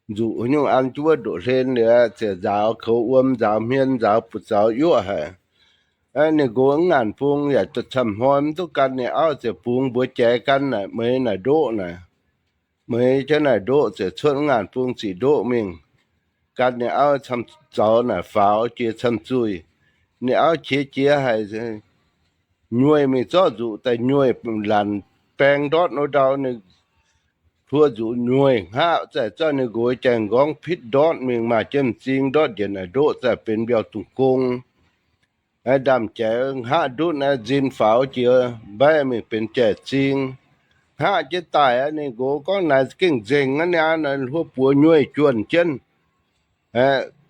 nzuqc nyungc an jienv wuov ndoqv hlen liuz, ziouc nzaaux koux wuom, nzaaux hmien, nzaaux buoz-zaux yuoqv haic. Ninh nqox ngaanc bung yaac camv hnoi mv duqv gan ninh auv, ziouc bungx mbuox jaiz gan naaic meix naaic ndoqv naaic. Meix jienv naaic ndoqv ziouc cuotv ngaanc bung ziqc ndoqv mingh, gan ninh auv camv zaux naaic faaux jiex camv zuih. Ninh auv qiex jiez haic, nyueih mingh zorqv nzuqc daaih nyueih lanc baeng ndortv wuov ndau, ninh hluo nzuqc nyueih hngaqv zaih, zorqv ninh nqox jai-nqorngv pitv ndortv mingh, maaih jienv m'zing ndortv njiec naaic ndoqv zaih benx mbiauh dungz gong. Ndaamv-jaaix hngaqv ndutv naaiv nzin faaux jiex mbaiv mingh benx jai-zing. Hngaqv jienv daaih aqv, ninh nqox gorngv naaic gengh nzengc aqv, naaiv hluo buoz nyueih juonh jienv.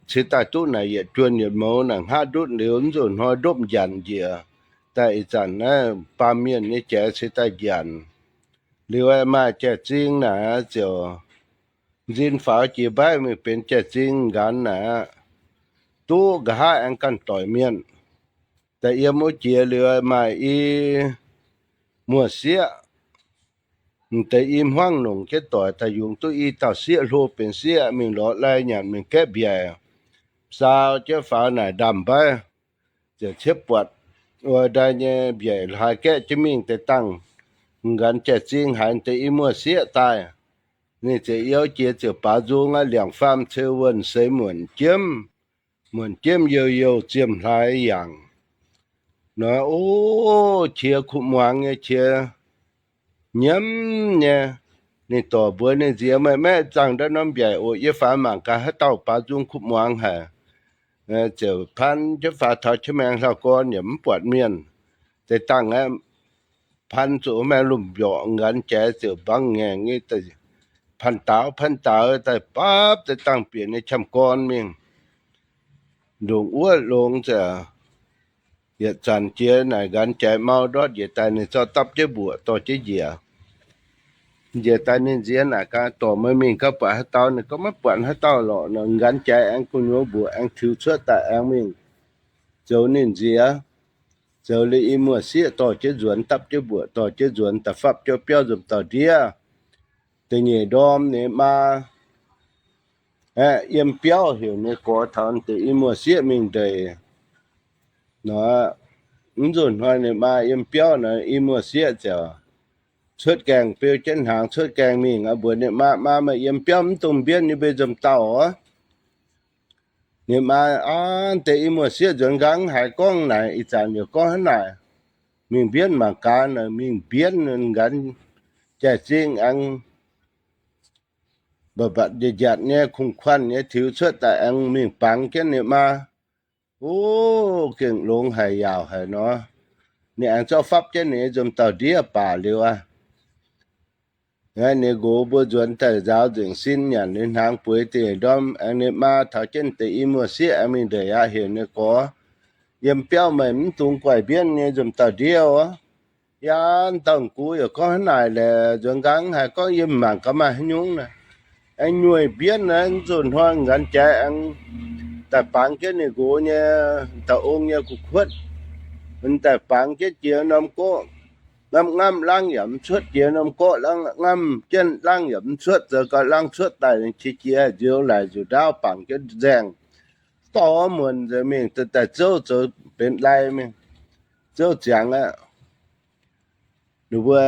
Cingx daaih duqv naaic yietc juonh yietc mouz naaic hngaqv ndutv liuz, mv nzunc hnoi ndopv njanc njiec. Daaih ih zanc naaiv baamh mienh nyei jaaix cingx daaih njanc. Liuz maaih jai-zing naaic ziouc nzin faaux jiex mbaiv mingh benx jai-zing nqanx naaic aqv. Duqv nqa'haav aengx ganh doic mienh. Daaih yiem wuov jiex liuz maaih i muoz-sieqv, m'deix i hmuangv nongc jienv doic daaih yungz duqv i dauh sieqv hlo benx sieqv mingh lorz lai nyanc mingh gaeqv mbiaic, saau jienv faaux naaic ndaamv-mbaiv, ziouc ciepv buatc wuov ndai nyei mbiaic haaix gaeqv jienv mingh deix dangh. Nqanx jai-zing haiz deix i muoz-sieqv daaih, ninh ziouc youh jiex ziouc baaux nzung aqv, liangc faam ceu wuonh seix muonc jiemv, muonc jiemv youh youh ziemh hlaax yangc. Nor, o, qiex kuv muangx nyei qiex nyiemv nyei. Ninh dorc mbuox ninh nziex, meih maiv zaangh ndau norm mbiaic oc, yie faaux mangc gaax haaix dauh baaux nzung kuv muangx haic. Ziouc pan jienv faaux taux qiex maengx hlauv-gorn yaac mv buatc mienh. Deix dangh aeqv, pan zuqc maengx lomh mbiorqc, nqanx jaaix ziouc mbangv ngaengc nyei, pan daaux pan daaux daaih bapv deix dangh bieqc nyei qamv gorn mingh. Ndongc wuov longx ziouc yietc zanc jiex naaic nqanx jaaix mau ndortv njiec daaih, ninh zorqv dapv jienv mbuoqc dorh jienv njiec. Njiec daaih ninh nziex naaic gaax, dorc, meih mingh gaax buatc haaix dauh? Ninh gorngv, maiv buatc haaix dauh lorqc. Nor nqanx jaaix aengx gu'nyuoz mbuoqc aengx tiux cuotv daaih aengx mingh zoux ninh nziex. Zoux liuz i muoz-sieqv dorh jienv nzuonx, dapv jienv mbuoqc dorh jienv nzuonx, da'fapv jienv biauv nzunc dauh ndiev. Da'nyeic ndorm ninh maa aeqv, yiem biauv heuc ninh gorx taux deix i muoz-sieqv mingh ndeic. Nor, mv nzunc hnoi ninh maa yiem biauv nor, i muoz-sieqv ziouc cuotv gaengh beu jienv hnaangx cuotv gaengh mingh aqv. Mbuox ninh maa, maa, meih yiem biauv mv dungx mbienv nyei, mbuo nzomh dauh oc. Ninh maa, aa, deix i muoz-sieqv nzuonx nqaang haiz gorngv naaic, ih zanc yaac gorngv hnangv naaic, mingh mbienv mangc gaax. Naaic mingh mbienv, nqanx jai-zing aengx mbatc mbatc njatc njatc nyei, kunh kuanh nyei tiux cuotv daaih aengx mingh bangx jienv ninh maa. O, gengh longx haic, yaauc haic nor. Ninh aengx zorqv fapv jienv ninh nyei nzunc dauh ndiev baac liuz aqv. Ninh nqox mbuo nzuonx daaih nzaaux nzengc sin nyanc liuz hnaangx bueix dingc ndorm, aengx ninh maa taux jienv deix i muoz-sieqv aengx mingh ndeic aqv, heuc ninh gorx, Yiem biauv meih mv dungx guaih mbienv nyei nzunc dauh ndiev oc. Yaac dauh gux yaac gorngv hnangv naaic laeh, nzuonx nqaang haiz gorngv yiem mangc gaax maaih haaix nyungc naaic. Aengx nyuoih mbienv naaiv, nzunc hnoi nqanx jaaix aengx daaih bangx jienv ninh nqox nyei dauh ong nyei gu'kuotv. Daaih bangx jienv jiex norm gorqv, ngamv ngamv langv yaac mv cuotv, jiex norm gorqv ngamv jienv langv yaac mv cuotv, zoux gau langv cuotv daaih qiex jiez nzioux laic nzuqc ndaauv bangc jienv nzaeng, dorh muonc nzengc mingh daaih zouv zoux benx lai mingh, zouv ziangx aqv. Ninh mbuo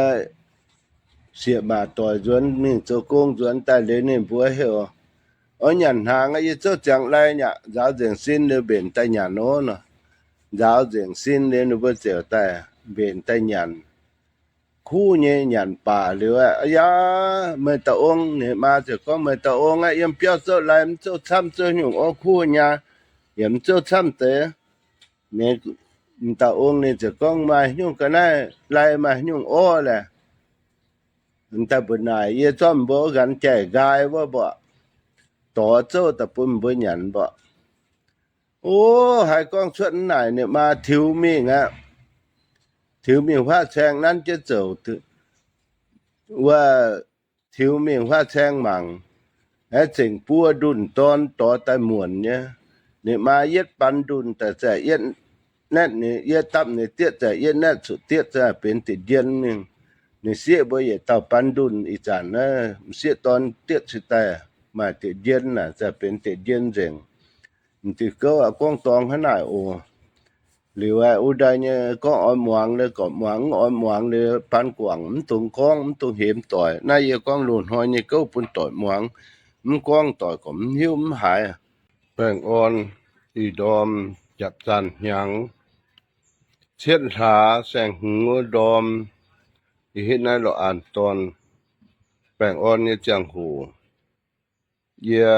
sieqv maac doic nzuonx mingh zoux gong nzuonx daaih liuz ninh mbuo heuc, Oix nyanc hnaangx aqv, yie zouv ziangx lai aqv. Nzaaux nzengc sin liuz mbenc daaih nyanc nor. Nzaaux nzengc sin liuz ninh mbuo ziouc daaih mbenc daaih nyanc. Kuv nyei nyanc baac liuz aqv, Aa yaa, meih dauh ong. Ninh maa ziouc gorngv, Meih dauh ong aeqv, yiem biauv zouv lai mv zouv camv, zouv nyungc orv kuv nyei, yaac mv zouv camv deix. Dauh ong ninh ziouc gorngv, Maaih nyungc ga'naaiv lai maaih nyungc orv laeh? Daaih mbuo naaic, yie zorqv mbuo nqanx jaaix nqaai wuov mbuoqc, dorh zouv daaih bun mbuo nyanc mbuoqc. O, haiz gorngv cuotv naaic ninh maa tiux mingh aqv. Tiux mingh huaav caeng nanv jienv zouc wuov, tiux mingh huaav caeng mangc, aeqv, zengc buo ndunh dorn dorh daaih muonc nyei. Ninh maa yietv ban ndunh daaih zaah yietv naetv, ninh yietv dapv ninh dietv zaah yietv naetv, cuotv dietv zaah benx diec njien mingh. Ninh sieqv mbuo yietc dauh ban ndunh, ih zanc naaiv m'sieqv dorn dietv cingx daaih maaih diec njien naaic, zaah benx diec njien nzengc. M'diuh gouv aqv, gorngv dorngx hnangv naaic oc. Liuz aeqv, wuov ndaai nyei gorngv oix muangx liuz gorqv muangx, mv oix muangx liuz baan guangc, mv dungx gorngv, mv dungx hemx doic. Naaiv yie gorngv loz-hnoi nyei gouv bun doic muangx, mv gorngv doic gorqv mv hiuv mv haiz. Baengh orn ih ndorm japc zaanh hnyangx, cietv hlaax saeng-hmz wuov ndorm, yie hitv naaiv lorqc, an dorn baengh orn nyei ziangh hoc, yie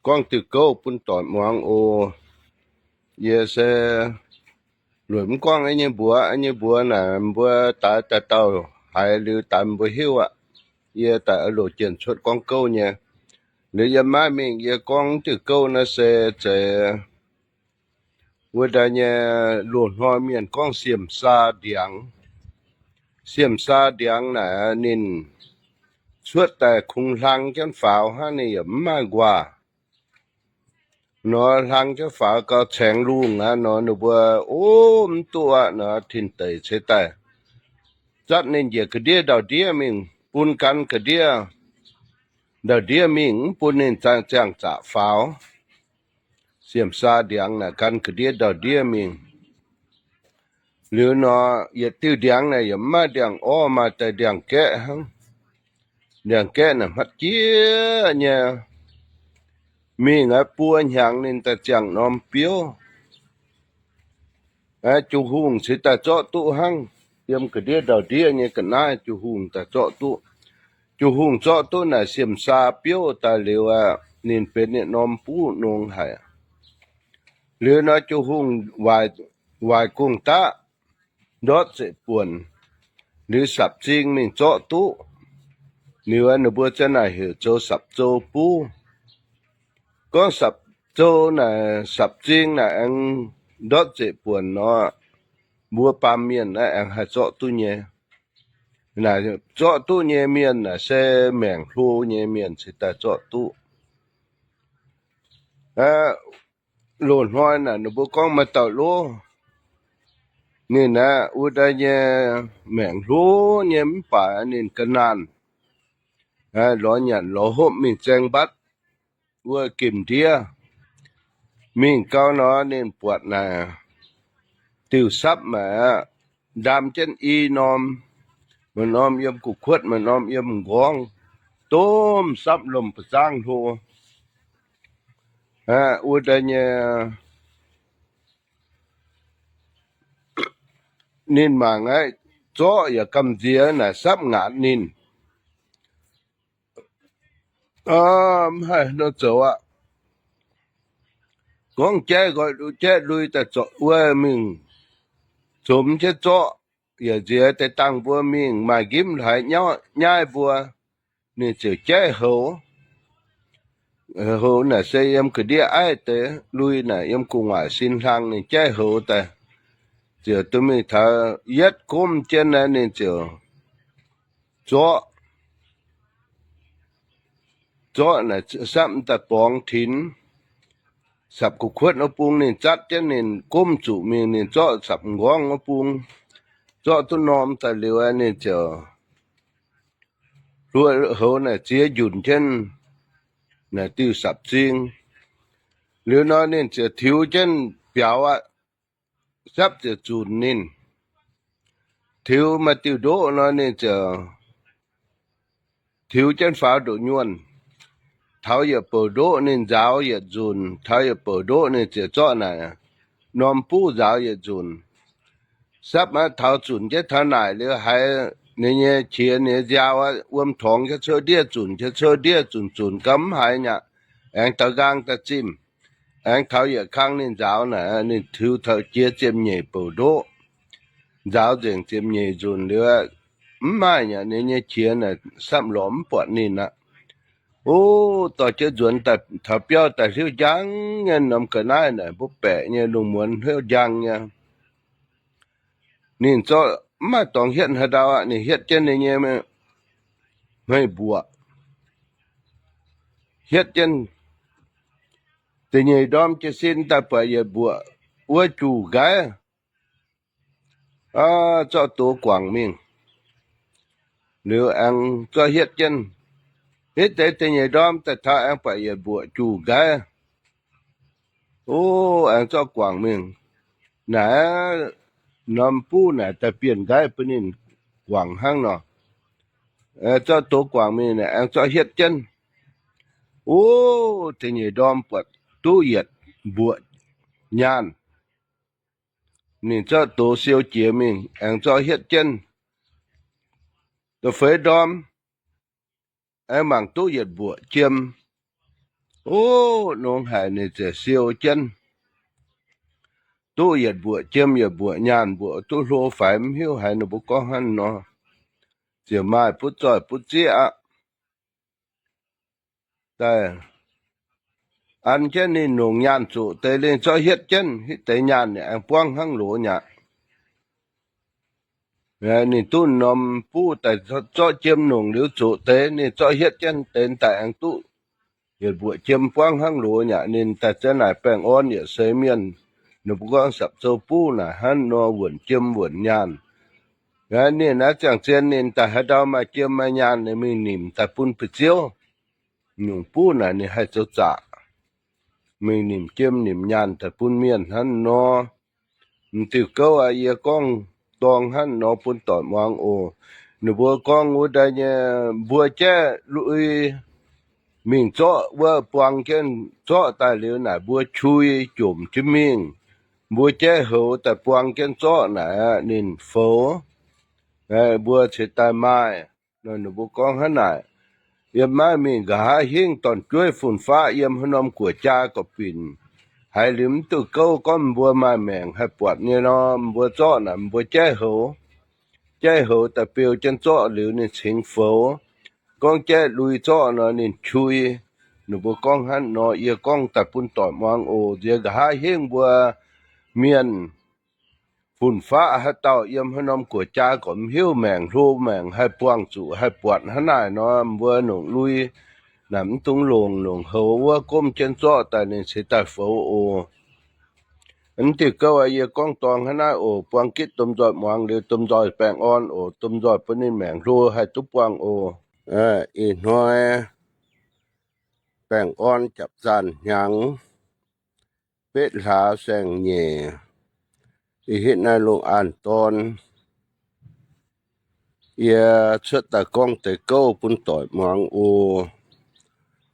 gorngv diuh gouv bun doic muangx oc. Yie se lueic mv gorngv nyei mbuox nyei mbuox naaic, mbuo daaix daaih dauh haiz liuz daaix mbuo hiuv aqv. Yie daaih oix loz-jienh cuotv gorngv gouv nyei. Liuz yie maiv mingh, yie gorngv diuh gouv naaiv se zeiz wuov ndaai nyei loz-hnoi mienh gorngv siemc saa ndiangx. Siemc saa ndiangx naaic ninh cuotv daaih kungx hlang jienv faaux hnangv, ninh yaac mv maaih nquaah. Nor hlang jienv faaux gau caengx lungh aqv nor, ninh mbuo, o, mv duqv aqv nor, tin-deic ceix daaih zatv ninh njiec ga'ndiev ndau-ndiev mingh, bun gan ga'ndiev ndau-ndiev mingh, mv bun ninh ziangh zaqc faaux. Siemc saa ndiangx naaic gan ga'ndiev ndau-ndiev mingh. Liuz nor, yietc diuh ndiangx naaic yaac mv maaih ndiangx-orv, maaih daaih ndiangx-gaeqv hnangv. Ndiangx-gaeqv naaic hmatv jieqv nyei. Mingh aqv, buo hnyangx ninh daaih ziangh norm biouv. Aa, Ju-Hungh ceix daaih zorqv duqv hnangv. Yiem ga'ndiev ndau-ndiev nyei ga'naaiv Ju-Hungh daaih zorqv duqv. Ju-Hungh zorqv duqv naaic siemc saa biouv daaih liuz aqv, ninh benx yietc norm buv nongx haic. Liuz nor Ju-Hungh waaic gong-daqv ndortv zeqc buonc, liuz sapc-zing mingh zorqv duqv. Liuz ninh mbuo ziang naaic heuc zoux sapc-zou buv. Gorngv sapc-zou naaic, sapc-zing naaic aengx ndortv zeqc buonc nor, mbuo baamh mienh naaiv aengx haih zorqv duqv nyei. Naaic zorqv duqv nyei mienh naaic se maengc hlo nyei mienh ceix daaih zorqv duqv. Aa, loz-hnoi naaic ninh mbuo gorngv maaih dauh lov, ninh aeqv, wuov daaih nyei maengc hlo nyei mv baac ninh ga'naanh, lorz nyanc lorz hopv mingh zaeng mbatv wuov gemh ndiev. Mingh gau nor ninh buatc naaic diuh sapv maaih aqv, ndaam jienv i norm, maaih norm yiem gu'kuotv, maaih norm yiem m'nqorngv, domh sapv lomh ba'zangv hlo. Aa, wuov daaih nyei ninh mangc aqv, zorqv yaac gamh nziex naaic sapv ngaatc ninh. Mv haih nor zoux aqv. Gorngv jaiv nqoi, jaiv lui daaih zorqv wuov mingh zomx jienv zorqv, yaac nziex deix dangh mbuo mingh maaih nqimv hlaax nyauv nyaiv mbuo, ninh ziouc jaiv houx. Houx naaic se yiem ga'ndiev aiv deix, lui naaic yiem gu'nguaaic sin hlang, ninh jaiv houx daaih, ziouc duqv mingh taux yietv gomv jienv naaiv ninh ziouc zorqv. Zorqv naaic sapv daaih borngz tinx, sapc gu'kuotv wuov bung ninh zatv jienv ninh gomv zuqc mingh, ninh zorqv sapc m'nqorngv wuov bung, zorqv duqv norm daaih liuz ninh ziouc hluo houx naaic ziex njunc jienv naaic diuh sapc zing. Liuz nor ninh ziouc tiux jienv biaux aqv, sapv ziouc zunc ninh. Tiux maaih diuh ndoqv nor ninh ziouc tiux jienv faaux ndoqc nyuonh. Taux yietc bouc ndoqv ninh nzaaux yietc nzunc, taux yietc bouc ndoqv ninh ziouc zorqv naaic norm buv nzaaux yietc nzunc. Sapv maiv taux zunc jienv taux naaic liuz haiz ninh nyei qiex ninh nyei nziaaux wuom torngx jienv cuotv ndiev zunc, jienv cuotv ndiev zunc, zunc gau mv haiz nyaqc, aengx daux nqaang daaih zimh. Aengx taux yietc kang ninh nzaaux naaic, ninh tiux taux jiex ziepc nyeic bouc ndoqv, nzaaux nzengc ziepc nyeic nzunc liuz, mv maaih nyaqc ninh nyei qiex naaic, sapv lorz mv buatc ninh aqv. O, dorh jienv nzuonx daaih taux biauv daaih hliuv njang nyei norm ga'naaiv naaic, mbuo baeqc nyei lungh muonz hliuv njang nyei. Ninh zorqv mv maaih dorngx hietv haaix ndau aqv, ninh hietv jienv ninh nyei hmei mbuoqc, hietv jienv da'nyeic ndorm jiez sin daaih buatc yietc mbuoqc wuov juh nqaiv, zorqv doz guangc mingh. Liuz aengx zorqv hietv jienv. Hitv deix da'nyeic ndorm daaih taux aengx buatc yietc mbuoqc juh nqaiv. O, aengx zorqv guangc mingh. Naaiv norm buv naaic daaih bienh nqaiv bun ninh guangc hnangv nor. Zorqv doz guangc mingh naaic aengx zorqv hietv jienv. O, da'nyeic ndorm buatc duqv yietc mbuoqc nyaanh. Ninh zorqv doz siou jiex mingh aengx zorqv hietv jienv. Da'feix ndorm aengx mangc duqv yietc mbuoqc jiem. O, nongx haic, ninh ziouc siou jienv duqv yietc mbuoqc jiem, yietc mbuoqc nyaanh, mbuoqc duqv hlo faix mv hiuv haiz ninh mbuo gorngv hnangv nor. Ziouc maaih butv zoih butv zieqv aqv. Daaih an jienv ninh nongc nyaanh zoqc deix, ninh zorqv hietv jienv, hitv deix nyaanh ninh aengx buangv hnangv loz nyaqc. Ninh duqv norm buv daaih zorqv jiem nongc liuz zoqc deix, ninh zorqv hietv jienv deix daaih aengx duqv yietc mbuoqc jiem buangv hnangv loz nyaqc. Ninh daaih za'naaic baengh orn yietc seix mienh, ninh mbuo gorngv Sapc Zou buv naaic hnangv nor wuonc jiem wuonc nyaanh. Ninh naaiv ziangh zien ninh daaih haaix ndau maaih jiem maaih nyaanh ninh mingh nimc daaih bun biziouv. Nyungc buv naaic ninh haih zoux zaqc, mingh nimc jiem nimc nyaanh daaih bun mienh hnangv nor. M'diuh gouv aqv, yie gorngv dorng hnangv nor bun doic muangx oc. Ninh mbuo gorngv wuov deix nyei, mbuo jaiv lui mingh zorqv wuov buang jienv zorqv daaih liuz naaic mbuo qui jomc jienv mingh. Mbuo jaiv houx daaih buang jienv zorqv naaic ninh foux, mbuo ceix daaih maaih. Ninh mbuo gorngv hnangv naaic. Yiem maiv mingh nqa'haav hingv dorn-jueiv fun-faqv yiem haaix norm guoqv-jaa gorqv-binc, haiz liuz mv duqv gouv gorngv mbuo maaih maengc haih buatc nyei nor, mbuo zorqv naaic mbuo jaiv houx, jaiv houx daaih beu jienv zorqv liuz ninh cingx foux. Gorngv jaiv lui zorqv nor ninh qui. Ninh mbuo gorngv hnangv nor, yie gorngv daaih bun doic muangx oc. Nziex nqa'haav hingv mbuo mienh fun-faqv haaix dauh yiem haaix norm guoqv-jaa gorqv m'hiuv maengc hlo maengc haih buangh zuqc haih buatc hnangv naaic nor, mbuo nongc lui naaic mv dungx longc, longc houx wuov gomv jienv zorqv daaih ninh ceix daaih foux oc. Mv diuh gouv yie gorngv dorng hnangv naaiv oc. Buang gitv domh nzoih muangx liuz domh nzoih baengh orn oc. Domh nzoih bun ninh maengc hlo haih duqv buangh oc. Ih hnoi baengh orn japc zaanh hnyangx betv hlaax saeng-nyeic, ih hitv naaiv lungh an dorn, yie cuotv daaih gorngv deix gouv bun doic muangx oc.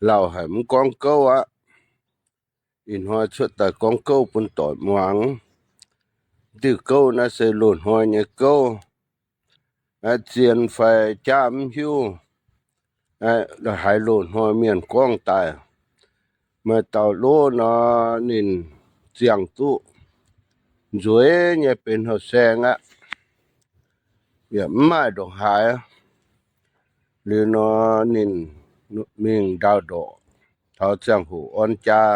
Lauh haic mv gorngv gouv aqv. Ih hnoi cuotv daaih gorngv gouv bun doic muangx. Diuh gouv naaiv se loz-hnoi nyei gouv. Zien fai jaav mv hiuv. Haiz loz-hnoi mienh gorngv daaih, maaih dauh lov nor, ninh ziangh duqv nzueic nyei, benx houh saeng aqv, yaac mv maaih ndongc haaix. Liuz nor, ninh mingh ndaauh ndorqc, taux ziangh hoc orn jaa,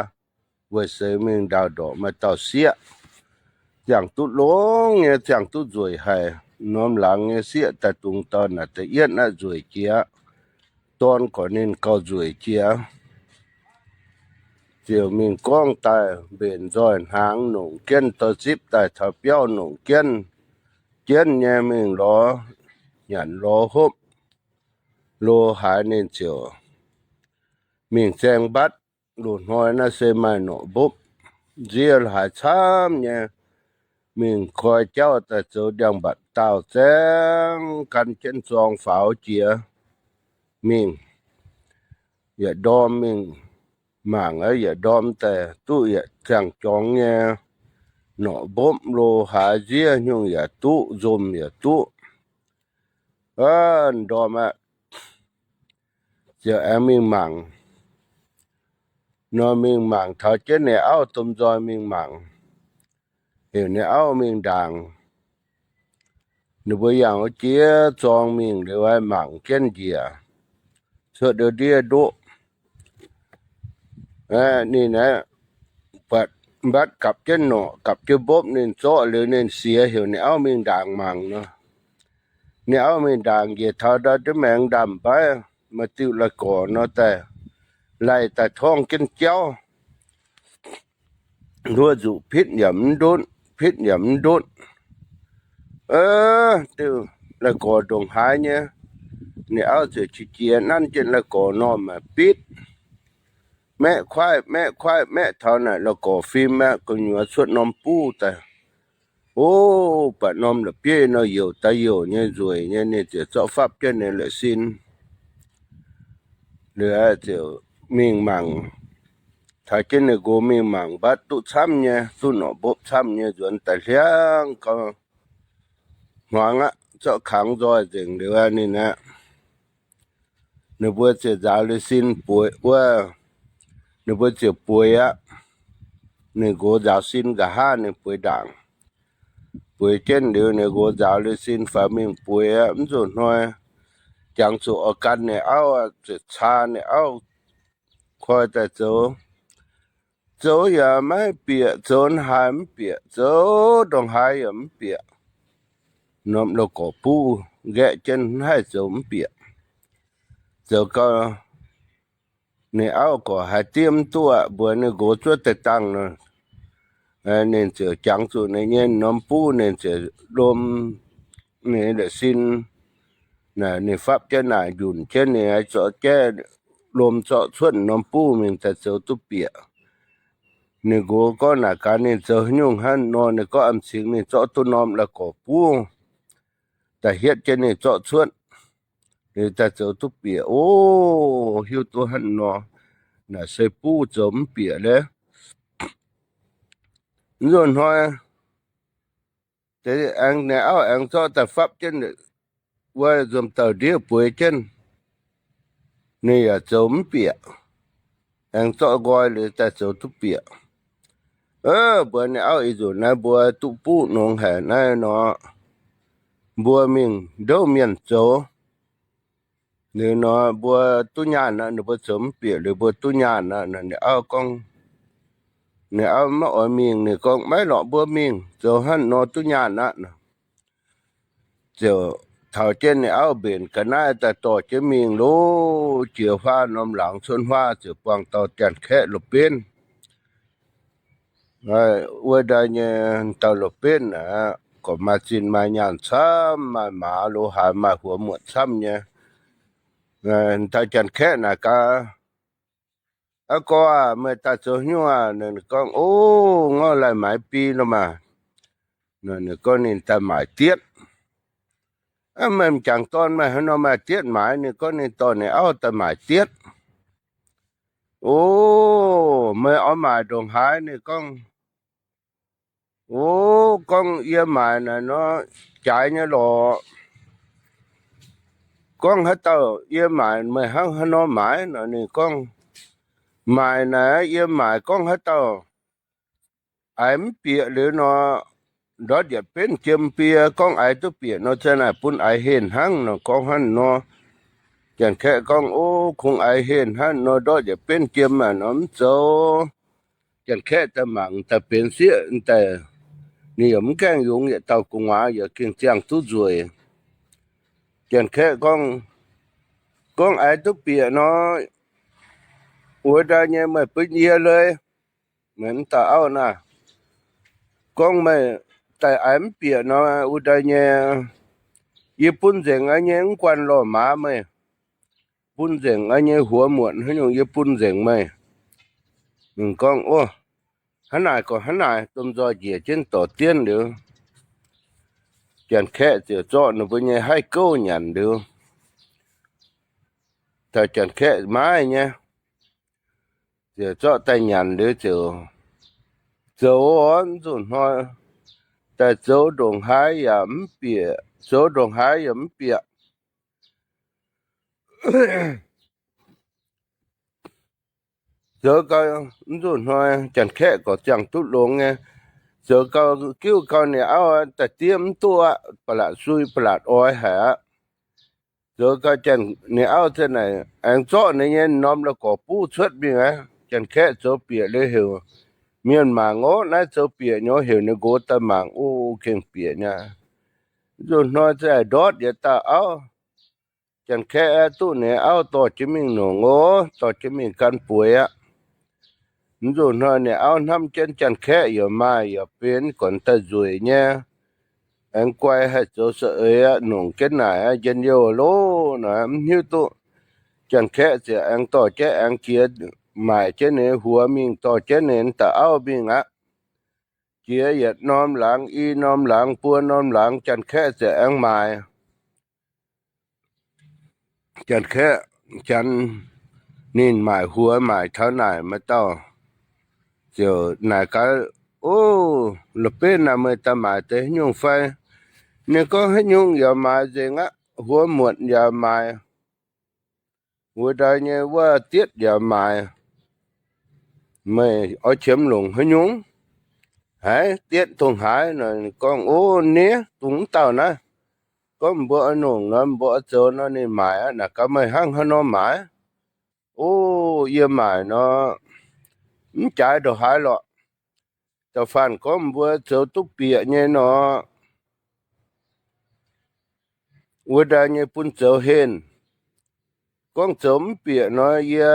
weic seix mingh ndaauh ndorqc maaih dauh sieqv, ziangh duqv longx nyei, ziangh duqv nzueic haic. Norm laangz nyei sieqv daaih dungx dauh naaic da'yietv aqv, nzueic jiex, dorn gorqv ninh gauh nzueic jiex. Ziouc mingh gorngv daaih mbenc nzoih hnaangx, nongc jienv dorh zipv daaih taux biauv, nongc jienv, jienv nyei mingh lorz nyanc lorz hopv. Lo haaix ninh ziouc mingh zaeng mbatv. Loz-hnoi naaiv se maaih norqc mbopv nziev haaix camv nyei, mingh koi jauv daaih zoux ndiangx-mbatc daauh zaeng, gan jienv zorng faaux jiex mingh, yietc ndorm mingh mangc, yietc ndorm daaih duqv yietc ziangh jorngx nyei norqc mbopv. Lo haaix nziev nyungc yaac duqv, nzomh yaac duqv, ndorm aqv. Ziouc aengx mingh mangc. Nor mingh mangc, taux jienv ninh auv domh nzoih mingh mangc, heuc ninh auv mingh ndaangc. Ninh mbuo yangh wuov jiex zorng mingh liuz, mangc jienv njiec, cuotv ndiev ndoqv. Ninh aeqv, buatc mbatv gapv jienv norqc, gapv jienv mbopv, ninh zorqv liuz ninh siex heuc ninh auv mingh ndaangc mangc nor. Ninh auv mingh ndaangc njiec taux ndau ndiev maengx ndaamv-mbaiv, maaih diuh lai-gorx nor daaih, laih daaih torngv jienv jauv. Hluo nzuqc pitv yaac mv ndutv, pitv yaac mv ndutv. Diuh lai-gorx ndongc haaix nyei, ninh auv ziouc qiex nanv jienv lai-gorx normh aeqv, bitv, maeqv kuaaiv maeqv kuaaiv maeqv taux naaic lai-gorx fim aqv, gu'nyuoz cuotv norm buv daaih. O, buatc norm la'bieiv nor youc daaih youc nyei, nzueic nyei, ninh ziouc zorqv fapv jienv ninh la'sin. Liuz ziouc mingh mangc, taux jienv ninh nqox mingh mangc mbatv duqv camv nyei, duqv norqc mbopv camv nyei, nzuonx daaih hliangv gau, hmuangx aqv, zorqv kangx nzoih nzengc liuz ninh aqv. Ninh mbuo ziouc nzaaux liuz sin bueix wuov, ninh mbuo ziouc bueix aqv. Ninh nqox nzaaux sin nqa'haav ninh bueix ndaangc. Bueix jienv liuz ninh nqox nzaaux liuz sin faaux mingh bueix aqv. Mv nzunc hnoi jangx zuqc oix gan ninh auv, ziouc caa ninh auv koi daaih zoux. Zoux yaac maiv bieqc, zoux haaix mv bieqc, zoux ndongc haaix yaac mv bieqc. Norm la'gorx buv nqaeqv jienv mv haih zoux mv bieqc. Zoux gau, ninh auv gorqv haaix diev mv duqv aqv, mbuox ninh nqox zuov deix dangh nor. Ninh ziouc jangx zuqc ninh nyei norm buv, ninh ziouc lomh ninh la'sin, ninh fapv jienv naaic njunc jienv ninh zorqv jaiv lomh zorqv cuotv norm buv mingh daaih zoux duqv bieqc. Ninh nqox gorngv naaic gaax ninh zoux nyungc hnangv nor, ninh gorngv a'cingx ninh zorqv duqv norm la'gorx buv daaih hietv jienv ninh zorqv cuotv, ninh daaih zoux duqv bieqc. O, hiuv duqv hnangv nor, naaic se buv zoux mv bieqc le. Nzunc hnoi, aengx ninh auv aengx zorqv daaih fapv jienv wuov nzomc dauh ndiev bueix jienv, ninh yaac zoux mv bieqc. Aengx zorqv nqoi liuz daaih zoux duqv bieqc. Mbuox ninh auv, ih nzunc naaiv mbuo duqv buv nongx haic naaiv nor, mbuo mingh ndouv mienh zoux. Liuz nor mbuo duqv nyaanh aqv, ninh mbuo zoux mv bieqc liuz mbuo duqv nyaanh aqv. Ninh auv gorngv, ninh auv maiv oix mingh. Ninh gorngv, maiv lorqc, mbuo mingh, zoux hnangv nor duqv nyaanh aqv. Ziouc taux jienv ninh auv mbenc ga'naaiv daaih dorh jienv mingh loh, jiex huaav norm laangz cuotv huaav ziouc buangh dauh janx-kaeqv la'benv. Wuov ndaai nyei dauh la'benv aqv, gorqv maaih zinh maaih nyaanh camv, maaih maaz lo haaix, maaih huox muotc camv nyei. Dauh janx-kaeqv naaic gaax, Aa gorx aac, meih daaih zoux haaix nyungc aac? Ninh gorngv, O, ngorv laih maaiz bi lo maah. Ninh gorngv ninh daaih maaic dietv. Meih m'jangc dorn meih haaix nor maaih dietv maaiz? Ninh gorngv ninh dorh ninh auv daaih maaic dietv. O, meih oix maaic ndongc haaix? Ninh gorngv, O, gorngv yie maaic naaic nor jaaix nyei lorqc. gorngv haaix dauh yie maaic meih hnangv haaix nor maaiz nor? Ninh gorngv, Maaic naaic yie maaic gorngv haaix dauh aiz mv bieqc liuz nor, ndortv yietc benv jiem bun yie, gorngv aiz duqv bieqc nor ziang naaic bun aiz henh hnangv nor. Gorngv hnangv nor, Janx-Kaeqv gorngv, O, kungx aiz henh hnangv nor, ndortv yietc benv jiem aqv nor mv zoux. Janx-Kaeqv daaih mangc daaih benx sieqv daaih, ninh yaac mv gaengh yungz yietc dauh gu'nguaaz yaac gengh ziangh duqv nzueic. Janx-Kaeqv gorngv, Gorngv aiz duqv bieqc nor, wuov ndaai nyei meih bun yie leiz. Meih mv dauh auv naaiv, gorngv meih daaih aiz mv bieqc nor, wuov ndaai nyei yie bun nzengc aqv nyei, mv guanh lorh maaz meih. Bun nzengc aqv nyei, huox muotc haaix nyungc yie bun nzengc meih. Ninh gorngv, O, hnangv naaic gorqv hnangv naaic, domh nzoih njiec jienv dorc dienv liuz, Janx-Kaeqv ziouc zorqv ninh mbuo nyei haih gouv nyanc liuz, taux Janx-Kaeqv maiv nyei, ziouc zorqv daaih nyanc liuz ziouc zoux oc. Mv nzunc hnoi daaih zoux ndongc haaix yaac mv bieqc, zoux ndongc haaix yaac mv bieqc. Zoux gau, mv nzunc hnoi Janx-Kaeqv gorqv ziangh duqv longx nyei. Zoux gau, giuv gau ninh auv daaih diev mv duqv aqv, ba'latc sui ba'latc oix haic aqv. Zoux gau, ninh auv ziouc naaic aengx zorqv ninh nyei norm la'gorx buv cuotv mingh aqv. Janx-Kaeqv zoux bieqc liuz heuc mienh mangc oc. Naaiv zoux bieqc nyei, heuc ninh nqox daaih mangc, o, gengh bieqc nyei. Mv nzunc hnoi ziouc ndortv yietc dauh auv. Janx-Kaeqv duqv ninh auv dorh jienv mingh nongc oc, dorh jienv mingh gan bueix aqv. Mv nzunc hnoi ninh auv hnamv jienv Janx-Kaeqv yaac maaih yaac benx gorn daaih nzueic nyei, aengx guai haih zoux saeng-eix aqv, nongc jienv naaic aqv, njien-youh loh nor mv hiuv duqv. Janx-Kaeqv ziouc aengx dorh jienv, aengx jiex maaic jienv ninh huox mingh, dorh jienv ninh dauh auv mingh aqv. Jiex yietc norm laangz, i norm laangz, buo norm laangz, Janx-Kaeqv ziouc aengx maaic. Janx-Kaeqv, Janx, ninh maaic huox maaic taux naaic, maaih dauh ziouc naaic gaax, O, la'benv naaic, meih daaih maaic deix haaix nyungc fai? Ninh gorngv, Haaix nyungc yaac maaic nzengc aqv. Huox muotc yaac maaic, wuov ndaai nyei wuov dietv yaac maaic. Meih oix qiemx longc haaix nyungc? Haiz dietv dongh haaix nor? Ninh gorngv, O, nie dongh mv dauh naaiv. Gorngv mbuo oix nongc nor, mbuo oix zoux nor, ninh maaic aqv. Naaic gaax, Meih hnangv haaix nor maaic? O, yie maaic nor, mv jaaix ndongc haaix lorqc. Da'faanh gorngv mbuo zoux duqv bieqc nyei nor, wuov ndaai nyei bun zoux henh. Gorngv zoux mv bieqc nor, yie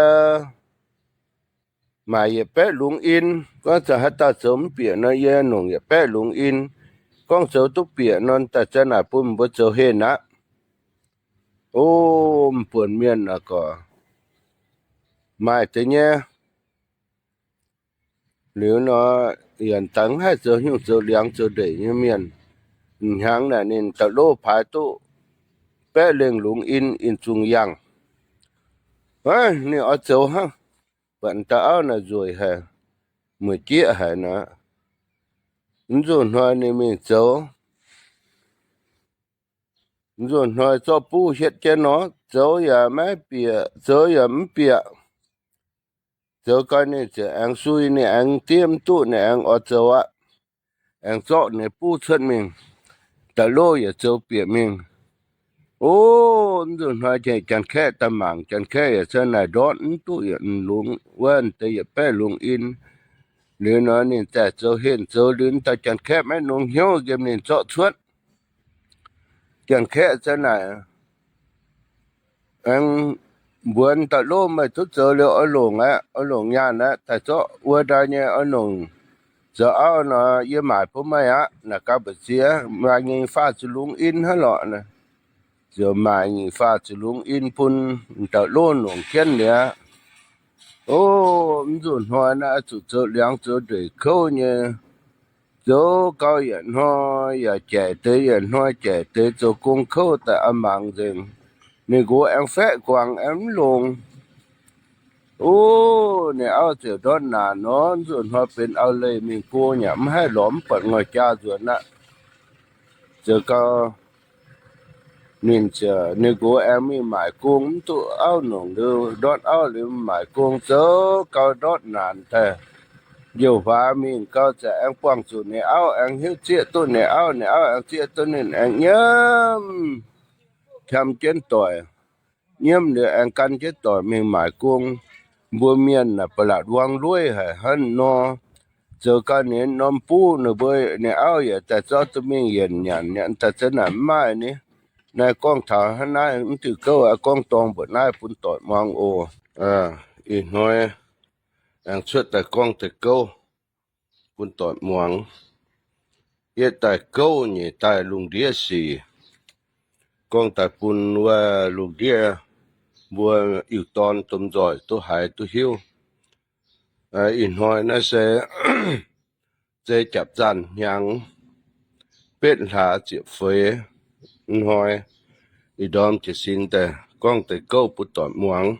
maaic yietc baeqv lungz in. Gorngv zoux haaix dauh zoux mv bieqc nor, yie nongc yietc baeqv lungz in. Gorngv zoux duqv bieqc nor, daaih zanc naaic bun mbuo zoux henh aqv. O, m'buonc mienh aqv gorx, maaih deix nyei. Liuz nor, yaac dangx haih zoux hnyouv zoux liangx zoux ndeic nyei mienh. Hnyangx naaic ninh dauh lov paaix duqv baeqv lengh lungz in, in zungh yangh. Aav, ninh oix zoux hnangv, buatc dauh auv naaic nzueic haic, mueic jieqv haic nor, mv nzunc hnoi ninh mingh zoux. Mv nzunc hnoi zorqv buv hietv jienv nor, zoux yaac maiv bieqc, zoux yaac mv bieqc. Zoux gau ninh ziouc aengx sui, ninh aengx diev mv duqv, ninh aengx oix zoux aqv. Aengx zorqv ninh buv cuotv mingh, dauh lov yaac zoux bieqc mingh. O, mv nzunc hnoi Janx-Kaeqv daaih mangc, Janx-Kaeqv yaac ziouc naaic ndortv mv duqv yietc lungz, wuov deix yietc baeqv lungz in. Liuz nor ninh daaih zoux henh zoux liuz, dauh Janx-Kaeqv maiv nongx hnyouv nqemh ninh zorqv cuotv. Janx-Kaeqv ziouc naaic aengx mbuox dauh lov, Meih duqv zoux liuz oix longc aqv, oix longc nyaanh aqv. Daaih zorqv wuov ndaai nyei oix longc zoux auv nor, yie maaic bun meih aqv. Naaic gaax, Mbu'ziex, maaih nyic faah zuqc lungz in hnangv lorqc. Ziouc maaic nyic faah zuqc lungz in bun dauh lov longc jienv liuz aqv. O, mv nzunc hnoi naaiv zuqc zoux liangx zoux ndeic kouv nyei. Zoux gau yietc hnoi yaac jaic deix, yietc hnoi jaic deix, zoux gong kouv daaih a'mangc nzengc. Ninh nqox aengx faeqv guangc aengx mv longc. O, ninh auv ziouc ndortv naanc nor, mv nzunc hnoi benx auv-leih mingh go nyei, mv haih lorz mv buatc ngoi jaa nzuonx aqv. Zoux gau Ninh ziouc, ninh nqox aengx mingh maaic gong, mv duqv auv nongc liuz, ndortv auv liuz maaic gong zoux gau ndortv naanc daaih. Njoux huaax mingh gau, ziouc aengx buangh zuqc ninh auv, aengx hiuv zieqv duqv ninh auv, ninh auv aengx zieqv duqv ninh, aengx nyiemv, qiemx jienv doic. Nyiemv liuz aengx gan jienv doic mingh maaic gong. Mbuo mienh naaic ba'latc wang lueiv haic hnangv nor. Zoux gau ninh norm buv, ninh mbuo, ninh auv yaac daaih zorqv duqv mingh yienc nyanc, nyanc daaih za'naaic mv maaih ni. Naaiv gorngv taux hnangv naaiv, mv diuh gouv aeqv, gorngv dorngx mbuoqc naaiv bun doic muangx oc. Ih hnoi aengx cuotv daaih gorngv deix gouv bun doic muangx. Yietv daaih gouv, nyeic daaih lungh ndiev sic. Gorngv daaih bun wuov lungh ndiev mbuo iu-dorn domh nzoih duqv haiz duqv hiuv. Ih hnoi naaiv se zei japc zanh hnyangx betv hlaax ziepc feix hnoi, ih ndorm jiez sin daaih gorngv deix gouv bun doic muangx.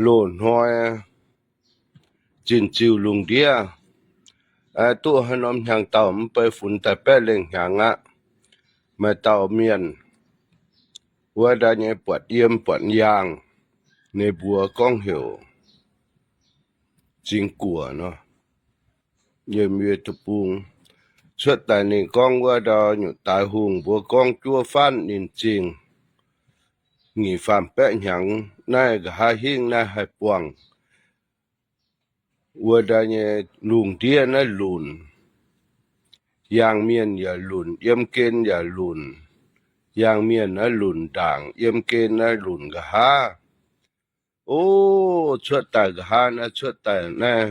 Loz-hnoi zinh ziuh lungh ndiev, duqv haaix norm hnyangx-daauh mv bei funx daaih baeqv lengh hnyangx aqv. Maaih dauh mienh wuov ndaaih nyei buatc yiem buatc yaangh, ninh mbuox gorngv heuc Zingx Guoqv nor, yiem Yie Deic-Bung. Cuotv daaih ninh gorngv wuov ndau nyutc daaix hungh mbuo gorngv juov faanv ninh zingh nyic faam baeqv hnyangx, naaiv nqa'haav hingv naaiv haih buangh. Wuov ndaaih nyei lungh ndiev naaiv lunc, yaangh mienh yaac lunc, yiem gen yaac lunc. Yaangh mienh naaiv lunc ndaangc, yiem gen naaiv lunc nqa'haav. O, cuotv daaih nqa'haav naaiv, cuotv daaih naaiv,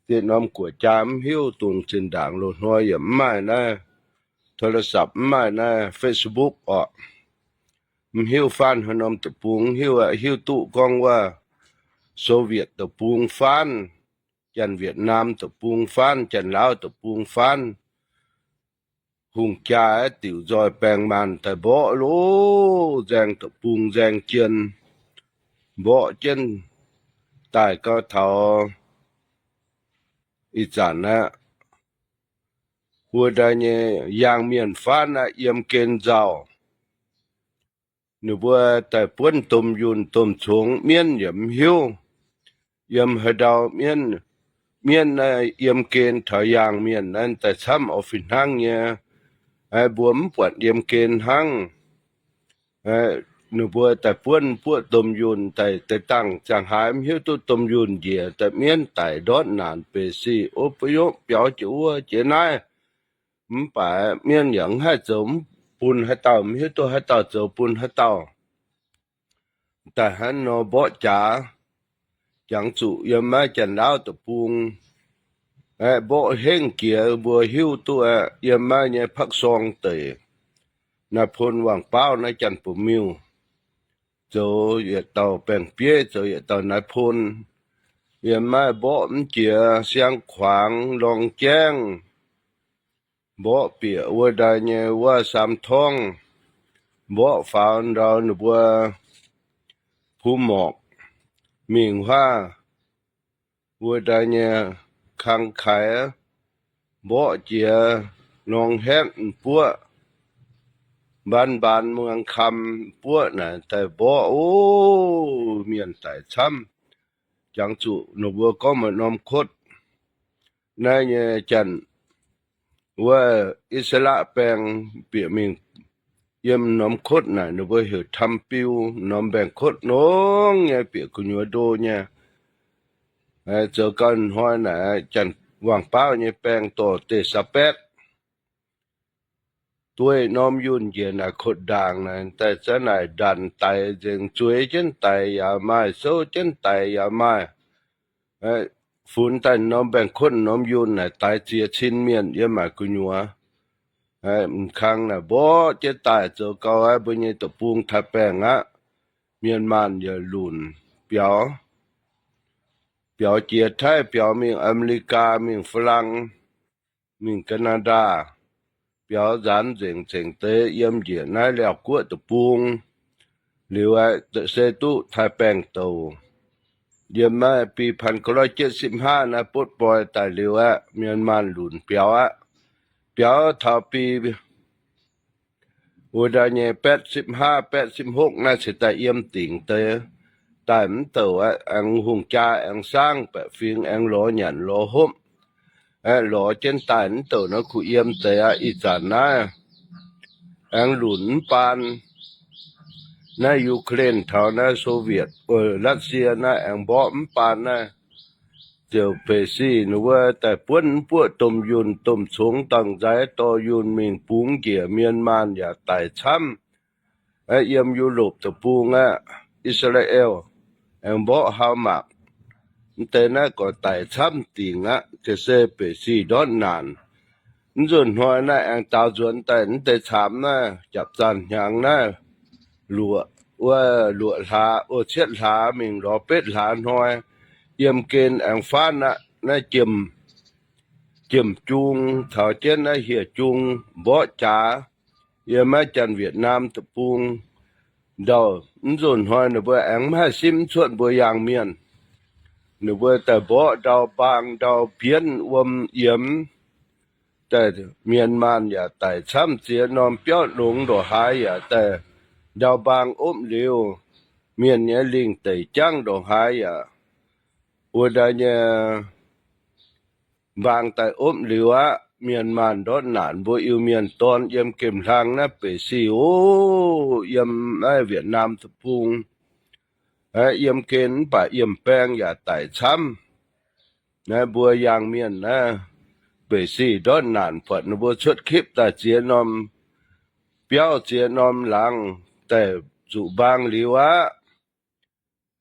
dieh norm guoqv-jaa mv hiuv, dongh zinh ndaangc loz-hnoi yaac mv maaih naaiv โทรศัพท์ mv maaih naaiv Facebook orqc. Mv hiuv faanv haaix norm deic-bung, mv hiuv, hiuv duqv gorngv wuov Soviet deic-bung faanv, Janx-Wietc Naam deic-bung faanv, Janx-Laauv deic-bung faanv. Hungh jaa diuc nzoih baengh maanh daaih mborqv loh, nzaeng deic-bung nzaeng jien, mborqv jienv daaih gau taux ih zanc aqv. Wuov ndaaih nyei yaangh mienh faanv aqv, yiem gen nzauh. Ninh mbuo daaih buonv domh yunh domh congx, mienv yaac mv hiuv. Yiem haaix ndau mienv, mienv naaiv yiem gen taux yaangh mienh naaiv daaih camv oix fih hnangv nyei. Mbuo mv buatc yiem gen hnangv. Ninh mbuo daaih buonv buoqv domh yunh daaih, deix dangh ziangh haaix mv hiuv duqv domh yunh njiec daaih mienv daic ndortv naanc beic sic, o, ba'yopv biaux jiex wuov jiex naaiv. Mv baac mienv yaac mv haih zoux, mv bun haaix dauh, mv hiuv duqv haaix dauh zoux bun haaix dauh. Daaih hnangv nor mborqv jaax, jangx zuqc yiem maiv Janx-Laauv deic-bung, mborqv hengv jiex mbuo hiuv duqv aqv. Yiem maiv nyei Pakv Sorng deic, Naapon Waangh Baauv naaiv Janx-Buoz-Miuh zoux yietc dauh baeng-bieiv, zoux yietc dauh naapon. Yiem maiv mborqv mv jiex Siang-Kuangx, Lorng Jaengv, mborqv bieqc wuov ndaaih nyei wuov Saam-Torngv, mborqv faaux ndau ninh mbuo Pu Morqc mingh huaav wuov ndaaih nyei Kang Kaix, mborqv jiex Norng Hetv m'buoqv, Mbaan Mbaan Muang Kam m'buoqv naaic daaih mborqv, o, mienh daic camv. Jangx zuqc ninh mbuo gorngv maaih norm kotv naaiv nyei Janx wuov I^saa^laa^en baeng bieqc mingh yiem norm kotv naaic ninh mbuo heuc Tam Biu, norm mbaengx-kotv nongx nyei bieqc gu'nyuoz ndo nyei. Zoux gau hnoi naaic Janx-Waangh Baauv nyei baeng dorh deix Saa^betv dueiv norm yunh njiec naaic kotv ndaangc naaic daaih za'naaic ndanc daix nzengc, zueiz jienv daix yaac maaih, souv jienv daix yaac maaih. Funx daaih norm mbaengx-kotv norm yunh naaic daix ziex cin mienh yiem maaic gu'nyuoz. M'kang naaic mborqv jienv daaih zoux gau aqv, mbuo nyei deic-bung taaix-baengh aqv. Mienh maanh yaac lunc biaux, biaux jiex Taiv, biaux mingh Aa^me^li^gaa, mingh Faa^lang, mingh Gaa^naa^ndaa, biaux nzaanx nzengc zengc deix yiem njiec naaiv Laauv Guoqv deic-bung. Liuz aeqv, se duqv taaix-baengh douc. Yiem naaiv ปี พันเก้าร้อยเจ็ดสิบห้า naaiv butv-boih daaih liuz aeqv, mienh maanh lunc biaux aqv. Biaux taux ปี หนึ่งพันเก้าร้อยเจ็ดสิบห้า wuov ndaaih nyei แปดสิบห้า แปดสิบหก naaiv ceix daaih yiem dingc deix. Daaih mv douc aengx hungh jaa aengx saangv, baeqc fingx aengx lorz nyanc lorz hopv, lorz jienv daaih mv douc naaiv kuh yiem deix aqv. Ih zanc naaiv aengx lunc mv baan naaiv Ukraine taux naaiv Soviet, Russia naaiv aengx mborqv mv baan naaiv, ziouc ba'sic ninh wuov daaih buonv mv buoqv domh yunh domh congx dangh nzaix dorh yunh mingh bungx njiec mienh maanh yaac daic camv. Yiem Yu^lopc deic-bung aqv, I^saa^laa^en aengx mborqv Hamas, mv deix naaiv gorx daic camv dingc aqv. Ga'se ba'sic ndortv naanc. Mv nzunc hnoi naaiv aengx daaux nzuonx daaih mv deix caamx naaiv japc zaanh hnyangx naaiv, luoqc, wuov luoqc hlaax, wuov cietv hlaax mingh lorz betv hlaax hnoi, yiem gen aengx faanv aqv. Naaiv Jiem Jung caux jienv naaiv Hieh Jung mborqv jaax yiem maiv Janx-Wietc^naam deic-bung ndau. Mv nzunc hnoi ninh mbuo aengx mv haih simv cuotv mbuo yaangh mienh. Ninh mbuo daaih mborqv ndau mbaang ndau bienv wuom yiemx, daaih mienh maanh yaac daic camv ziex norm, biauv longx ndongc haaix yaac daaih ndau mbaang opv liuz, mienh nyei lingh deic jangv ndongc haaix yaac wuov ndaaih nyei mbaang daaih opv liuz aqv. Mienh maanh ndortv naanc, mbuo Iu-Mienh dorn yiem gemh hlang naaiv ba'sic oc, yiem naaiv Wietc^naam deic-bung, yiem gen mv baac yiem baeng yaac daic camv. Naaiv mbuo yaangh mienh naaiv ba'sic ndortv naanc, buatc ninh mbuo cuotv คลิป daaih ziex norm biauv ziex norm laangz daaih zuqc mbaang liuz aqv.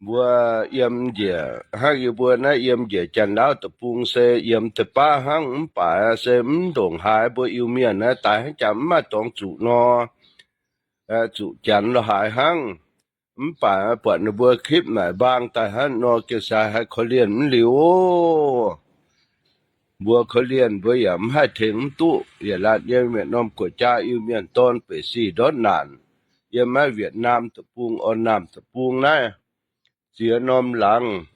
Mbuo yiem njiec hnangv yie mbuo naaiv yiem njiec Janx-Laauv deic-bung se yiem deix baav hnangv mv baac se mv ndongc haaix mbuo Iu-Mienh naaiv daaih hnangv jangx mv maaih dorngx zuqc nor, zuqc Janx lo haaix hnangv. Mv baac buatc ninh mbuo คลิป naaic mbaang daaih hnangv nor, gengh sai haiz korv-lienh mv liuz oc. Mbuo korv-lienh mbuo yaac mv haih tengx mv duqv, yietc laanh yiem yietc norm guoqv-jaa Iu-Mienh dorn ba'sic ndortv naanc, yiem maiv Wietc^naam deic-bung, orn naamh deic-bung naaiv, ziex norm laangz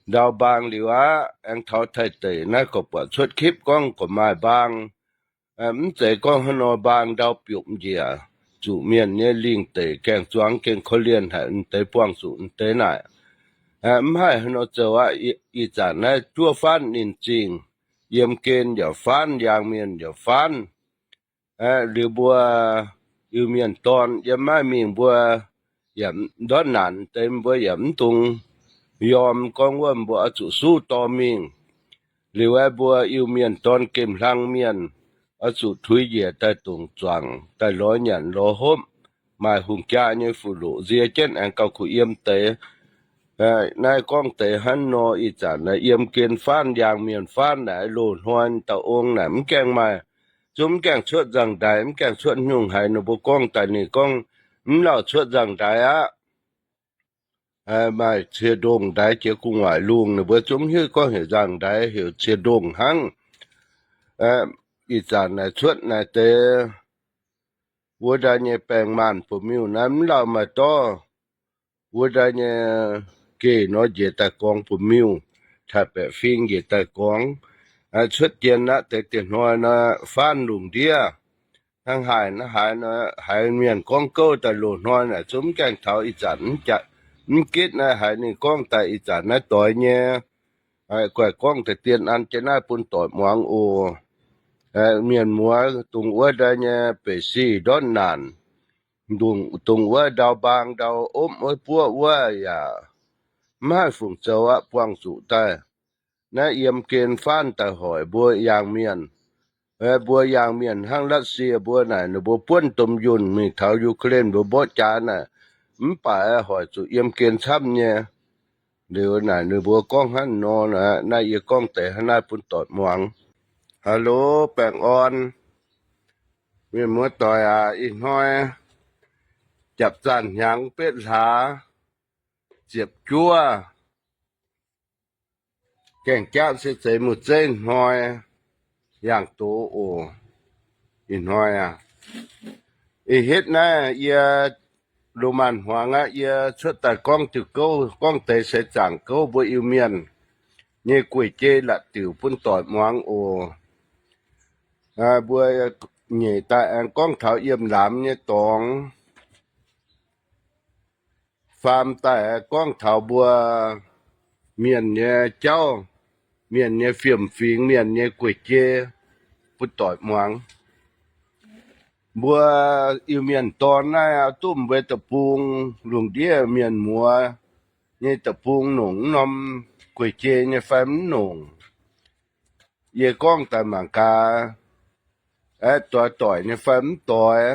ndau mbaang liuz aqv. Aengx taux Taiv deic naaiv gorqv buatc cuotv คลิป gorngv gorqv maaih mbaang. Mv zeiz gorngv hnangv nor mbaang ndau biopv njiec, zuqc mienh nyei lingh deic gaengh zuangx gengh korv-lienh haic, mv deix buangh zuqc mv deix naaic. Mv haih hnangv nor zoux aqv. Ih zanc naaiv juov faanv ninh zingh, yiem gen yaac faanv, yaangh mienh yaac faanv. Liuz mbuo Iu-Mienh dorn yiem maiv mingh mbuo yaac ndortv naanc deix, mbuo yaac mv dungx yiem gorngv wuov mbuo oix zuqc suv dorh mingh. Liuz aeqv, mbuo Iu-Mienh dorn gemh hlang mienh oix zuqc tuix njiec daaih dungc zuangx daaih lorz nyanc lorz hopv, maaih hungh jaa nyei fuqv-loqc nzie jienv aengx gauh kuh yiem deix. Naaiv gorngv deix hnangv nor, ih zanc naaiv yiem gen faanv, yaangh mienh faanv naaic, loz-hnoi dauh ong naaic mv gaengh maaih, zungv mv gaengh cuotv nzangc-ndaix, mv gaengh cuotv nyungc haiz ninh mbuo gorngv daaih. Ninh gorngv mv lauh cuotv nzangc-ndaix aqv. Maaih cie-ndongh ndaix jiex gu'nguaaic lungh, ninh mbuo zungv hiuv gorngv heuc nzangc-ndaix, heuc cie-ndongh hnangv. Ih zanc naaic cuotv naaic deix wuov ndaaih nyei baeng maanh bun miuh naaiv mv lauh maaih dorv. Wuov ndaaih nyei geh nor njiec daaih gorngv bun miuh, taaih baeqc fing njiec daaih gorngv. Cuotv jien aqv, deix dieh hnoi nor faanv lungh ndiev. Hnangv haaix nor, haaix nor, haiz mienh gorngv gouv daaih loz-hnoi naaic zungv mv gaengh taux. Ih zanc mv gitv naaiv haiz ninh gorngv daaih ih zanc naaiv doix nyei. Guaih gorngv deix dien an jienv naaiv bun doic muangx oc. Mienh muoz dungx wuov ndaaih nyei ba'sic ndortv naanc, dungx wuov ndau mbaang ndau opv wuov buoqv wuov yaac mv haih fungc zoux aqv, buangh zuqc daaih. Naaiv yiem gen faanv daaih hoic mbuo yaangh mienh. Mbuo yaangh mienh hnangv Russia mbuo naaic, ninh mbuo buonv domh yunh mingh taux Ukraine mbuo mborqv jaax naaic, mv baac hoic zuqc yiem gen camv nyei. Liuz naaic ninh mbuo gorngv hnangv nor, naaiv yie gorngv deix hnangv naaiv bun doic muangx. Hello, baengh orn. Mienh muoz-doic aac, ih hnoi japc zaanh hnyangx betv hlaax ziepc juov, gaengh jaav se zeiz muoz-zeiv hnoi, yangh doz oc. Ih hnoi aac, ih hitv naaiv yie loz-maanh hmuangx aqv, yie cuotv daaih gorngv diuh gouv, gorngv deix seix zaangc gouv mbuo Iu-Mienh nyei gueic jei la'diuc bun doic muangx oc. Mbuo nyeic daaih aengx gorngv taux yiem laamz nyei dorngx. Faam daaih aengx gorngv taux mbuo mienh nyei jauv, mienh nyei fiem-fingx, mienh nyei guei-jei bun doic muangx. Mbuo Iu-Mienh dorn naaiv duqv mbuo deic-bung lungh ndiev mienh muoz nyei deic-bung nongc norm guei-jei nyei fai mv nongc? Yie gorngv daaih mangc gaax, doix doic nyei fai mv doix.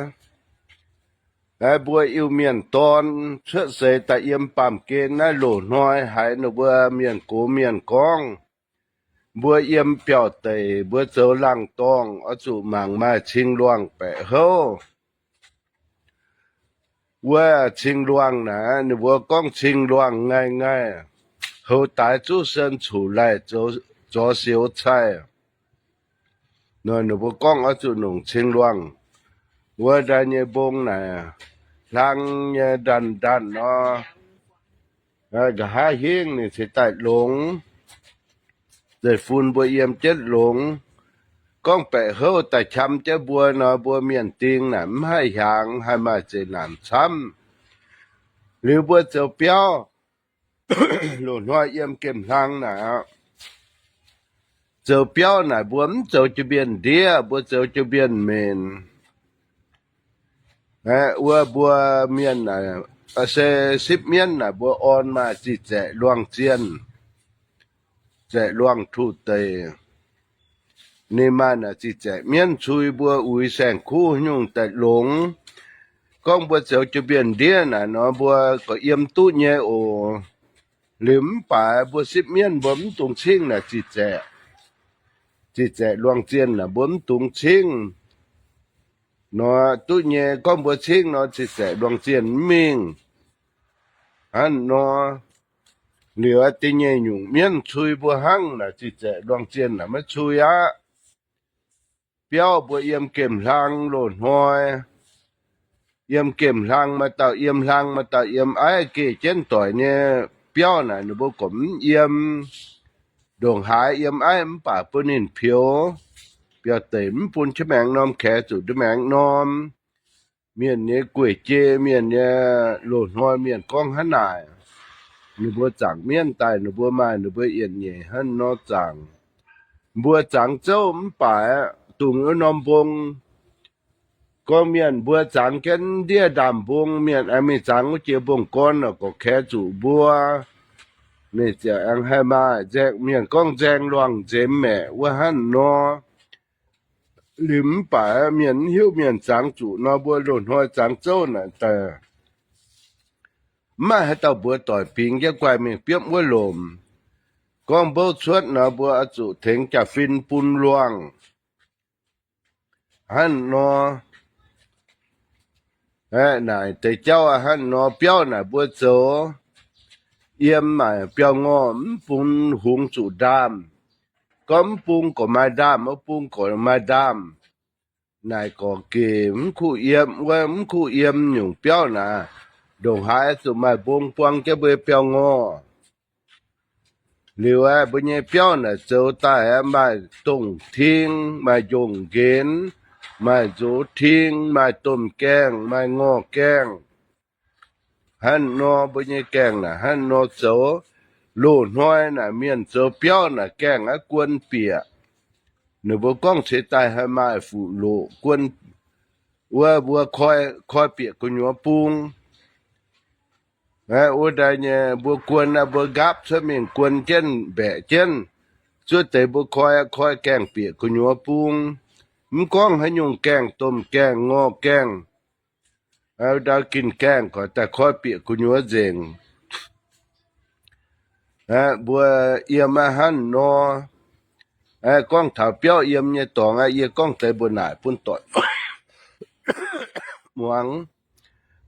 Mbuo Iu-Mienh dorn cuotv seix daaih yiem baamh gen naaiv loz-hnoi haiz ninh mbuo mienh gox mienh gorngv, mbuo yiem biauv-deic mbuo zoux laangh dorngh oix zuqc mangc maaih cing-luangh baeqc houv. Wuov cing-luangh naaic, ninh mbuo gorngv cing-luangh ngaih ngaih, houx daaix zuqv sen cuqv laih, zorx sioux caih. Nor ninh mbuo gorngv oix zuqc nongc cing-luangh. Wuov ndaai nyei mbong naaic, hlang nyei ndanh ndanh nor, nqa'haav hingv ninh cingx daaih longx. Zeiv-fun mbuo yiem jienv longx. Gorngv baeqc houv daaih qam jienv mbuo nor, mbuo mienh ding naaic mv haih hiaangx, haih maaih zeqc naanc camv. Liuz mbuo zoux biauv, loz-hnoi yiem gemh hlang naaic, zoux biauv naaic mbuo mv zoux jiex mienh ndiev, mbuo zoux jiex mienh menc. Wuov mbuo mienh naaic se sipv mienv naaic mbuo orn maaih zih zaeqc luangh zienh, zaeqc luangh tuh deic. Ninh maaih naaic zih zaeqc mienv cui mbuo uix saeng-kuv nyungc daaih longx. Gorngv mbuo zoux jiex mienh ndiev naaic nor mbuo gorqv yiem duqv nyei oc. Liuz mv baac mbuo sipv mienv mbuo mv dungx cingv naaic zih zaeqc, zih zaeqc luangh zienh naaic mbuo mv dungx cingv. Nor duqv nyei, gorngv mbuo cingv nor zih zaeqc luangh zienh mv mingh. Hnangv nor, liuz da'nyeic nyungc mienv cui mbuo hnangv naaic zih zaeqc luangh zienh naaic maiv cui aqv. Biauv mbuo yiem gemh hlang loz-hnoi, yiem gemh hlang maaih dauh yiem hlang maaih dauh yiem aiv, geh jienv doic nyei biauv naaic ninh mbuo gorqv mv yiem. Ndongc haaix yiem aiv mv baac bun ninh peux. Biauv-deic mv bun jienv maengx norm, kaex zuqc ndiev maengx norm. Mienh nyei gueic jei, mienh nyei loz-hnoi mienh gorngv hnangv naaic. Ninh mbuo zaangc mienv daaih ninh mbuo maaih ninh mbuo yietc nyeic hnangv nor zaangc. Mbuo zangx zouv mv baac dungx wuov norm mbong. Gorngv mienh mbuo zangx jienv ndiev ndaamv-mbong, mienh aengx mingh zangx wuov jiex mbong-gorn lorqc, gorqv kaex zuqc mbuo. Ninh ziouc aengx haih maaih nzaeng, mienh gorngv nzaeng luangh nzemx maeqc wuov hnangv nor. Liuz mv baac mienh mv hiuv mienh zangx zuqc nor, mbuo loz-hnoi zangx zouv naaic daaih mv maaih haaix dauh mbuox doic bingx jienv guaih mingh biopv wuov lomc. Gorngv mbouv cuotv nor, mbuo oix zuqc tengx jaa-fin bun luangh. Hnangv nor, naaic deix jauv hnangv nor, biauv naaic mbuo zoux yiem maaic biauv-ngorh mv bun hungx zuqc ndaamv. Gorngv mv bung gorqv maaih ndaamv, mv bung gorqv maaih ndaamv. Naaic gorqv gec mv kuh yiem, wuov mv kuh yiem nyungc biauv naaic, ndongc haaix zuqc maaih mbong buang jienv mbuo biauv-ngorh. Liuz aeqv, mbuo nyei biauv naaic zoux daaih aeqv, maaih dongh ting, maaih njongc nqenx, maaih nzox ting, maaih domh gaengh, maaih ngorh gaengh. Hnangv nor mbuo nyei gaengh naaic hnangv nor zoux. Loz-hnoi naaic mienh zoux biauv naaic gaengh aeqv guon bieqc. Ninh mbuo gorngv ceix daaih haih maaih fuqv-loqc guon, wuov mbuo koi, koi bieqc gu'nyuoz bung. Wuov daaih nyei mbuo guon, mbuo nqaapv cuotv mingh guon jienv mbaeqc jienv. Zuov deix mbuo koi, koi gaengh bieqc gu'nyuoz bung. Mv gorngv haaix nyungc gaengh, domh gaengh, ngorh gaengh, ndau ginh gaengh, gorqv daaih koi bieqc gu'nyuoz nzengc. Mbuo yiem aqv hnangv nor. Gorngv taux biauv yiem nyei dorngx aqv, yie gorngv deix mbuo naaic bun doic muangx.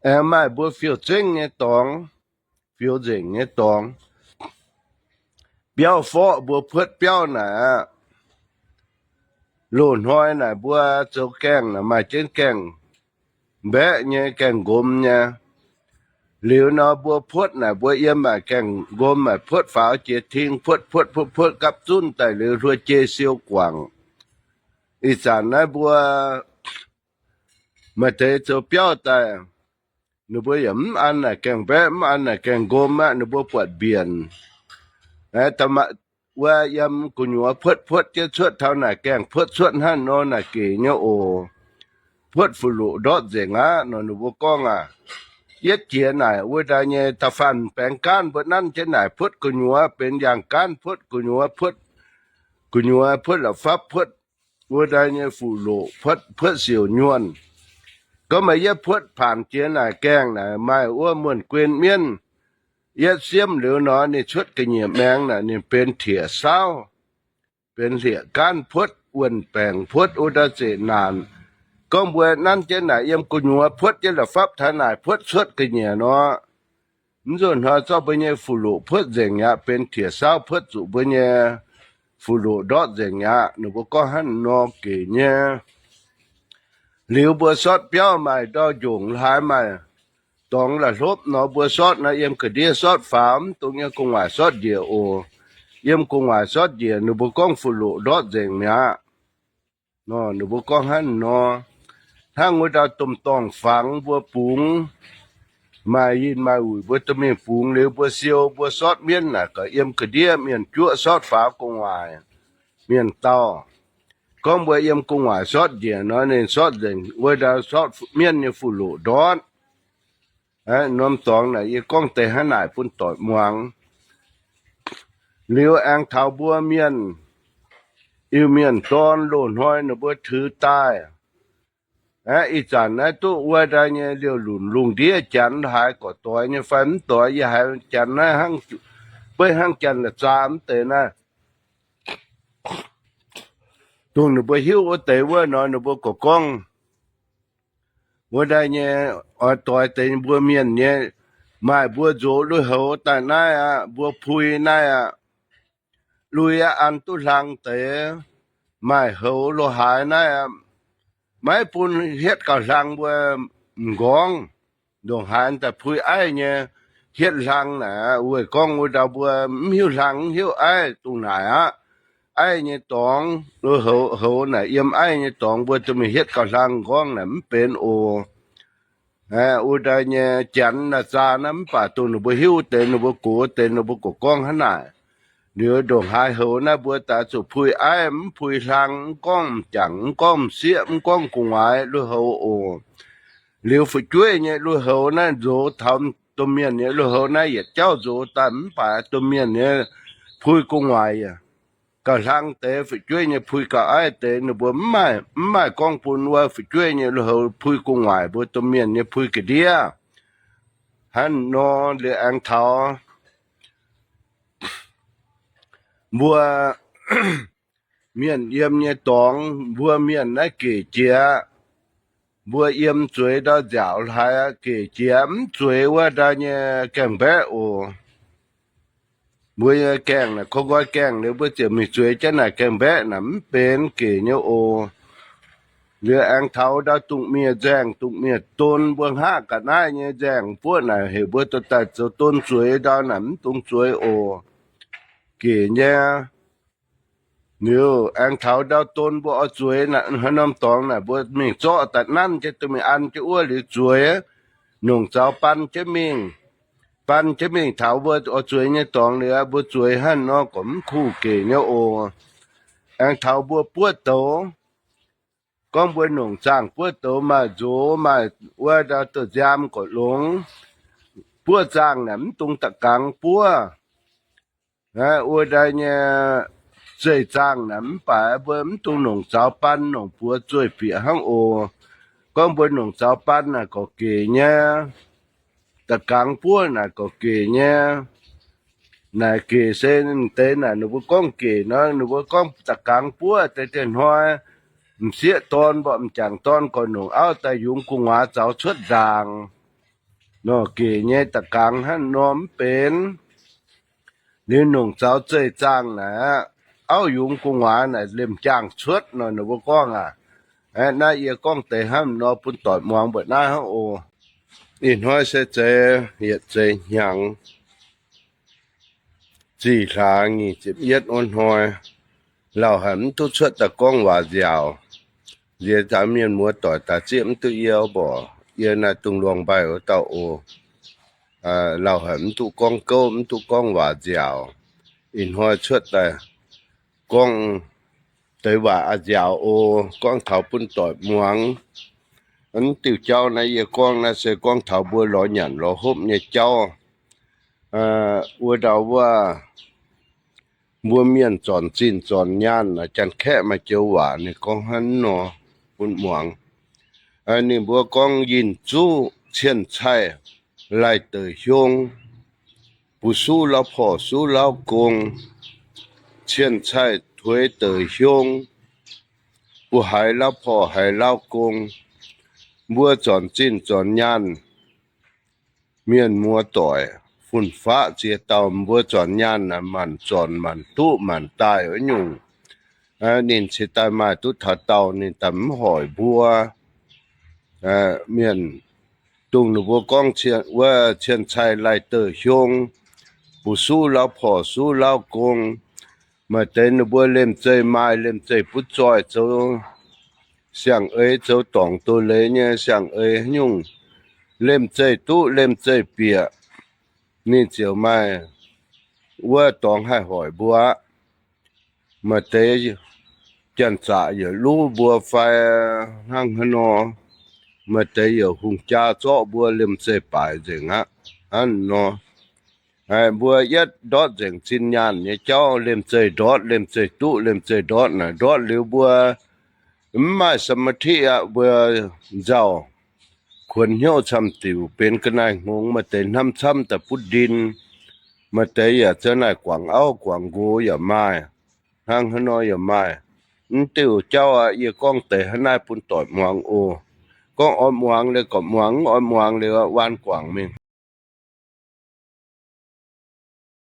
Aengx maaih mbuo fiuv-zengv nyei dorngx, fiuv-nzengc nyei dorngx. Biauv forqv mbuo puotv biauv naaic aqv, loz-hnoi naaic mbuo zoux gaengh naaic maaih jienv gaengh mbaeqv nyei, gaengh nqomz nyei. Liuz nor mbuo puotv naaic mbuo yiem maaic gaengh nqomz, maaic puotv faaux jiex ting, puotv puotv puotv puotv gapv zunv daaih liuz hluo jei siou guangc. Ih zanc naaiv mbuo Maaih deix zoux biauv daaih, ninh mbuo yaac mv an naaic gaengh mbaeqv, mv an naaic gaengh nqom aqv, ninh mbuo buatc mbienc. Wuov yiem gu'nyuoz puotv puotv jienv cuotv taux naaic gaengh puotv cuotv hnangv nor naaic gec nyei oc. Puotv fuqv-loqc ndortv nzengc aqv nor ninh mbuo gorngv aqv. Yietv jiex naaic wuov ndaai nyei da'faanh baengx gaanv mbuo nanv jienv naaic puotv gu'nyuoz benx yaangh gaanv, puotv gu'nyuoz, puotv gu'nyuoz, puotv la'fapv, puotv wuov ndaai nyei fuqv-loqc, puotv, puotv siouc nyuonh. Gorngv maaih yietv puotv paanx jiex naaic gaengh naaic maaih wuov muonh guen mienv yietv siemv liuz nor ninh cuotv ga'nyiec maengx naaic ninh benx tietc saauv, benx hlieqv gaanv puotv, wuonh baengc puotv, wuov ndaai zeqc naanc. Gorngv mbuo nanv jienv naaic yiem gu'nyuoz puotv jienv la'fapv taux naaic puotv cuotv ga'nyiec nor, mv nzunc hnoi zorqv mbuo nyei fuqv-loqc puotv nzengc mi'aqv, benx tietc saauv puotv zuqc mbuo nyei fuqv-loqc ndortv nzengc mi'aqv. Ninh mbuo gorngv hnangv nor gec nyei. Liuz mbuo sortv biauv maaih ndau njongc haaix maaih dorngx la'hlopv nor mbuo sortv naaiv yiem ga'ndiev sortv faaux, mv dungx yiem gu'nguaaic sortv njiec oc. Yiem gu'nguaaic sortv njiec ninh mbuo gorngv fuqv-loqc ndortv nzengc mi'aqv. Nor ninh mbuo gorngv hnangv nor, hnangv wuov ndau domh dorngh fangx mbuo bungx, maaih yinh maaih wuic mbuo dorh mingh bungx liuz mbuo siou mbuo sortv mienv naaic gaax yiem ga'ndiev mienh juoqv sortv faaux gu'nguaaic mienh dauh. Gorngv mbuo yiem gu'nguaaic sortv njiec nor ninh sortv nzengc wuov ndau sortv mienv nyei fuqv-loqc ndortv. Norm dorngx naaic yie gorngv deix hnangv naaic bun doic muangx. Liuz aengx taux mbuo mienh, Iu-Mienh dorn loz-hnoi ninh mbuo tuix daaih. Ih zanc naaiv duqv wuov ndaai nyei liouh lunc lungh ndiev janx haaix gorqv doix nyei fai mv doix, yie haiz janx naaiv hnangv, beiv hnangv janx la'zaa mv deix naaiv. Dongh ninh mbuo hiuv wuov deix wuov nor ninh mbuo gorqv gorngv wuov ndaai nyei oix doix deix mbuo mienh nyei, maaih mbuo nzox lui-houx daaih naaiv aqv, mbuo pui naaiv aqv. Lui aqv, an duqv hlang deix, maaih houx lo haaix naaiv aqv, maiv bun hietv gauh hlang mbuo m'nqorngv. Ndongc haaix daaih pui aiv nyei hietv hlang naaic, weic gorngv wuov ndau mbuo mv hiuv hlang mv hiuv aiv dongh naaic aqv. Aiv nyei dorngx, houx naaic yiem aiv nyei dorngx mbuo dorh mingh hietv gauh hlang m'nqorngv naaic mv benx oc. Wuov ndaai nyei janx naaic zaa naaiv mv baac dongh ninh mbuo hiuv deix, ninh mbuo gox deix, ninh mbuo gorqv gorngv hnangv naaic. Liuz ndongc haaix houx naaiv mbuo daaih zuqc pui aiv, mv pui hlang, mv gorngv m'jangc, mv gorngv m'sieqv, mv gorngv gu'nguaaic lui-houx oc. Liuz fu'jueiv nyei lui-houx naaiv nzox taux domh mienh nyei lui-houx naaiv yietc jauv nzox daaih mv baac domh mienh nyei pui gu'nguaaic gauh hlang deix, fu'jueiv nyei pui gauh aiv deix, ninh mbuo mv maaih, mv maaih gorngv bun wuov fu'jueiv nyei lui-houx pui gu'nguaaic, mbuo domh mienh nyei pui ga'ndiev. Hnangv nor liuz aengx taux mbuo mienh yiem nyei dorngx, mbuo mienh naaiv gec jiex, mbuo yiem zueiz ndau nziaauc haaix gec jiex mv zueiz wuov ndaai nyei gaengh-mbaeqv oc. Mbuo nyei gaengh naaic, koi nqoi gaengh liuz mbuo ziouc mingh zueiz jienv naaic gaengh-mbaeqv naaic mv benx gec nyei oc. Liuz aengx taux ndau dungh mienh nzaeng, dungh mienh don, mbuo hngaqv ga'naaiv nyei nzaeng buoqv naaic heuc mbuo dorh daaih zoux don zueiz ndau naaic mv dungx zueiz oc. Gec nyei. Liuz aengx taux ndau don mbuo oix zueiz naaic, haaix norm dorngx naaic mbuo mingh zorqv daaih nanv jienv, duqv mingh an jienv wuov liuz zueiz, nongc zaux ban jienv mingh. Ban jienv mingh taux mbuo oix zueiz nyei dorngx liuz, mbuo zueiz hnangv nor gorqv mv kuh gec nyei oc. Aengx taux mbuo buov douz, gorngv mbuo nongc zaangh buov douz maaih nzox, maaih wuov ndau douz-nziaam gorqv longx. Buov zaangh naaic mv dungx da'gangx buov. Wuov ndaai nyei zeih zaangh naaic mv baac mbuo mv dungx nongc zaux ban, nongc buoz zueih bieqc hnangv oc. Gorngv mbuo nongc zaux ban naaic gorqv gec nyei, da'gangx buov naaic gorqv gec nyei. Naaic gec se deix naaic ninh mbuo gorngv gec nor, ninh mbuo gorngv da'gangx buov deix, deix hnoi m'sieqv dorn mborqv m'jangc dorn gorqv nongc auv daaih yungz gu'nguaaz zaux cuotv ndaangc. Nor gec nyei da'gangx hnangv nor mv benx. Liuz nongc zaux zeih zaangh naaic aqv, auv yungz gu'nguaaz naaic lemh jaangh cuotv nor, ninh mbuo gorngv aqv. Naaiv yie gorngv deix hnangv nor bun doic muangx mbuoqc naaiv hnangv oc. Ih hnoi se zeiz yietc zeiz hnyangx zih hlaax nyic ziepc yietv wuov hnoi, lauh haic mv duqv cuotv daaih gorngv waac nziaauc. Nziex zaax mienh muoz doic daaih zieqv mv duqv yie mborqc, yie naaiv dungx luangh mbaih wuov dauh oc. Lauh haic mv duqv gorngv gouv, mv duqv gorngv waac nziaauc. Ih hnoi cuotv daaih gorngv deix waac a'nziaauc oc, gorngv taux bun doic muangx. Mv diuh jauv naaiv yie gorngv naaiv se gorngv taux mbuo lorz nyanc lorz hopv nyei jauv. Wuov ndau wuov, mbuo mienh zornc zinh zornc nyaanh, Janx-Kaeqv maaih joux waac ninh gorngv hnangv nor bun muangx. Ninh mbuo gorngv yinh zuqv cien-caih laih deic hiong, buv suv lauv porc suv lauv gong, cien-caih tuix deic hiong, buv haiz lauv porc haiz lauv gong. Mbuo zornc zinh zornc nyaanh, mienh muoz doic fun-faqv ziex dauh, mbuo zornc nyaanh naaic maanc zornc maanc duqv maanc daaih wuov nyungc. Ninh cingx daaih maaih duqv taux dauh ninh daaih mv hoic mbuo. Mienh dongh ninh mbuo gorngv wuov cien-caih laih deic hiong, buv suv lauv porc suv lauv gong. Maaih deix ninh mbuo liemh zeih maaih liemh zeih butv zoih zoux siang-eix, zoux dorngc doz-leiz nyei siang-eix nyungc, liemh zeih duqv liemh zeih bieqc, ninh ziouc maaih wuov dorngx haih hoic mbuo aqv. Maaih deix janx-zaqc yietc luv mbuo fai hnangv haaix nor, maaih deix yietc hungh jaa zorqv mbuo liemh zeih baaic nzengc aqv. Hnangv nor, mbuo yietv ndortv nzengc zinh nyaanh nyei jauv, liemh zeih ndortv, liemh zeih duqv, liemh zeih ndortv naaic, ndortv liuz mbuo mv maaih สมาธิ aqv, mbuo nzauh, kuonx hnyouv camv-diuc, benx ga'naaiv hngongx, maaih deix hnamv camv daaih butv ndin, maaih deix yaac za'naaiv guangc auv guangc nqox yaac maaih, hnangv haaix nor yaac maaih. Mv diuh jauv aqv, yie gorngv deix hnangv naaiv bun doic muangx oc. Gorngv oix muangx liuz gorqv muangx, mv oix muangx liuz waanc guangc mingh.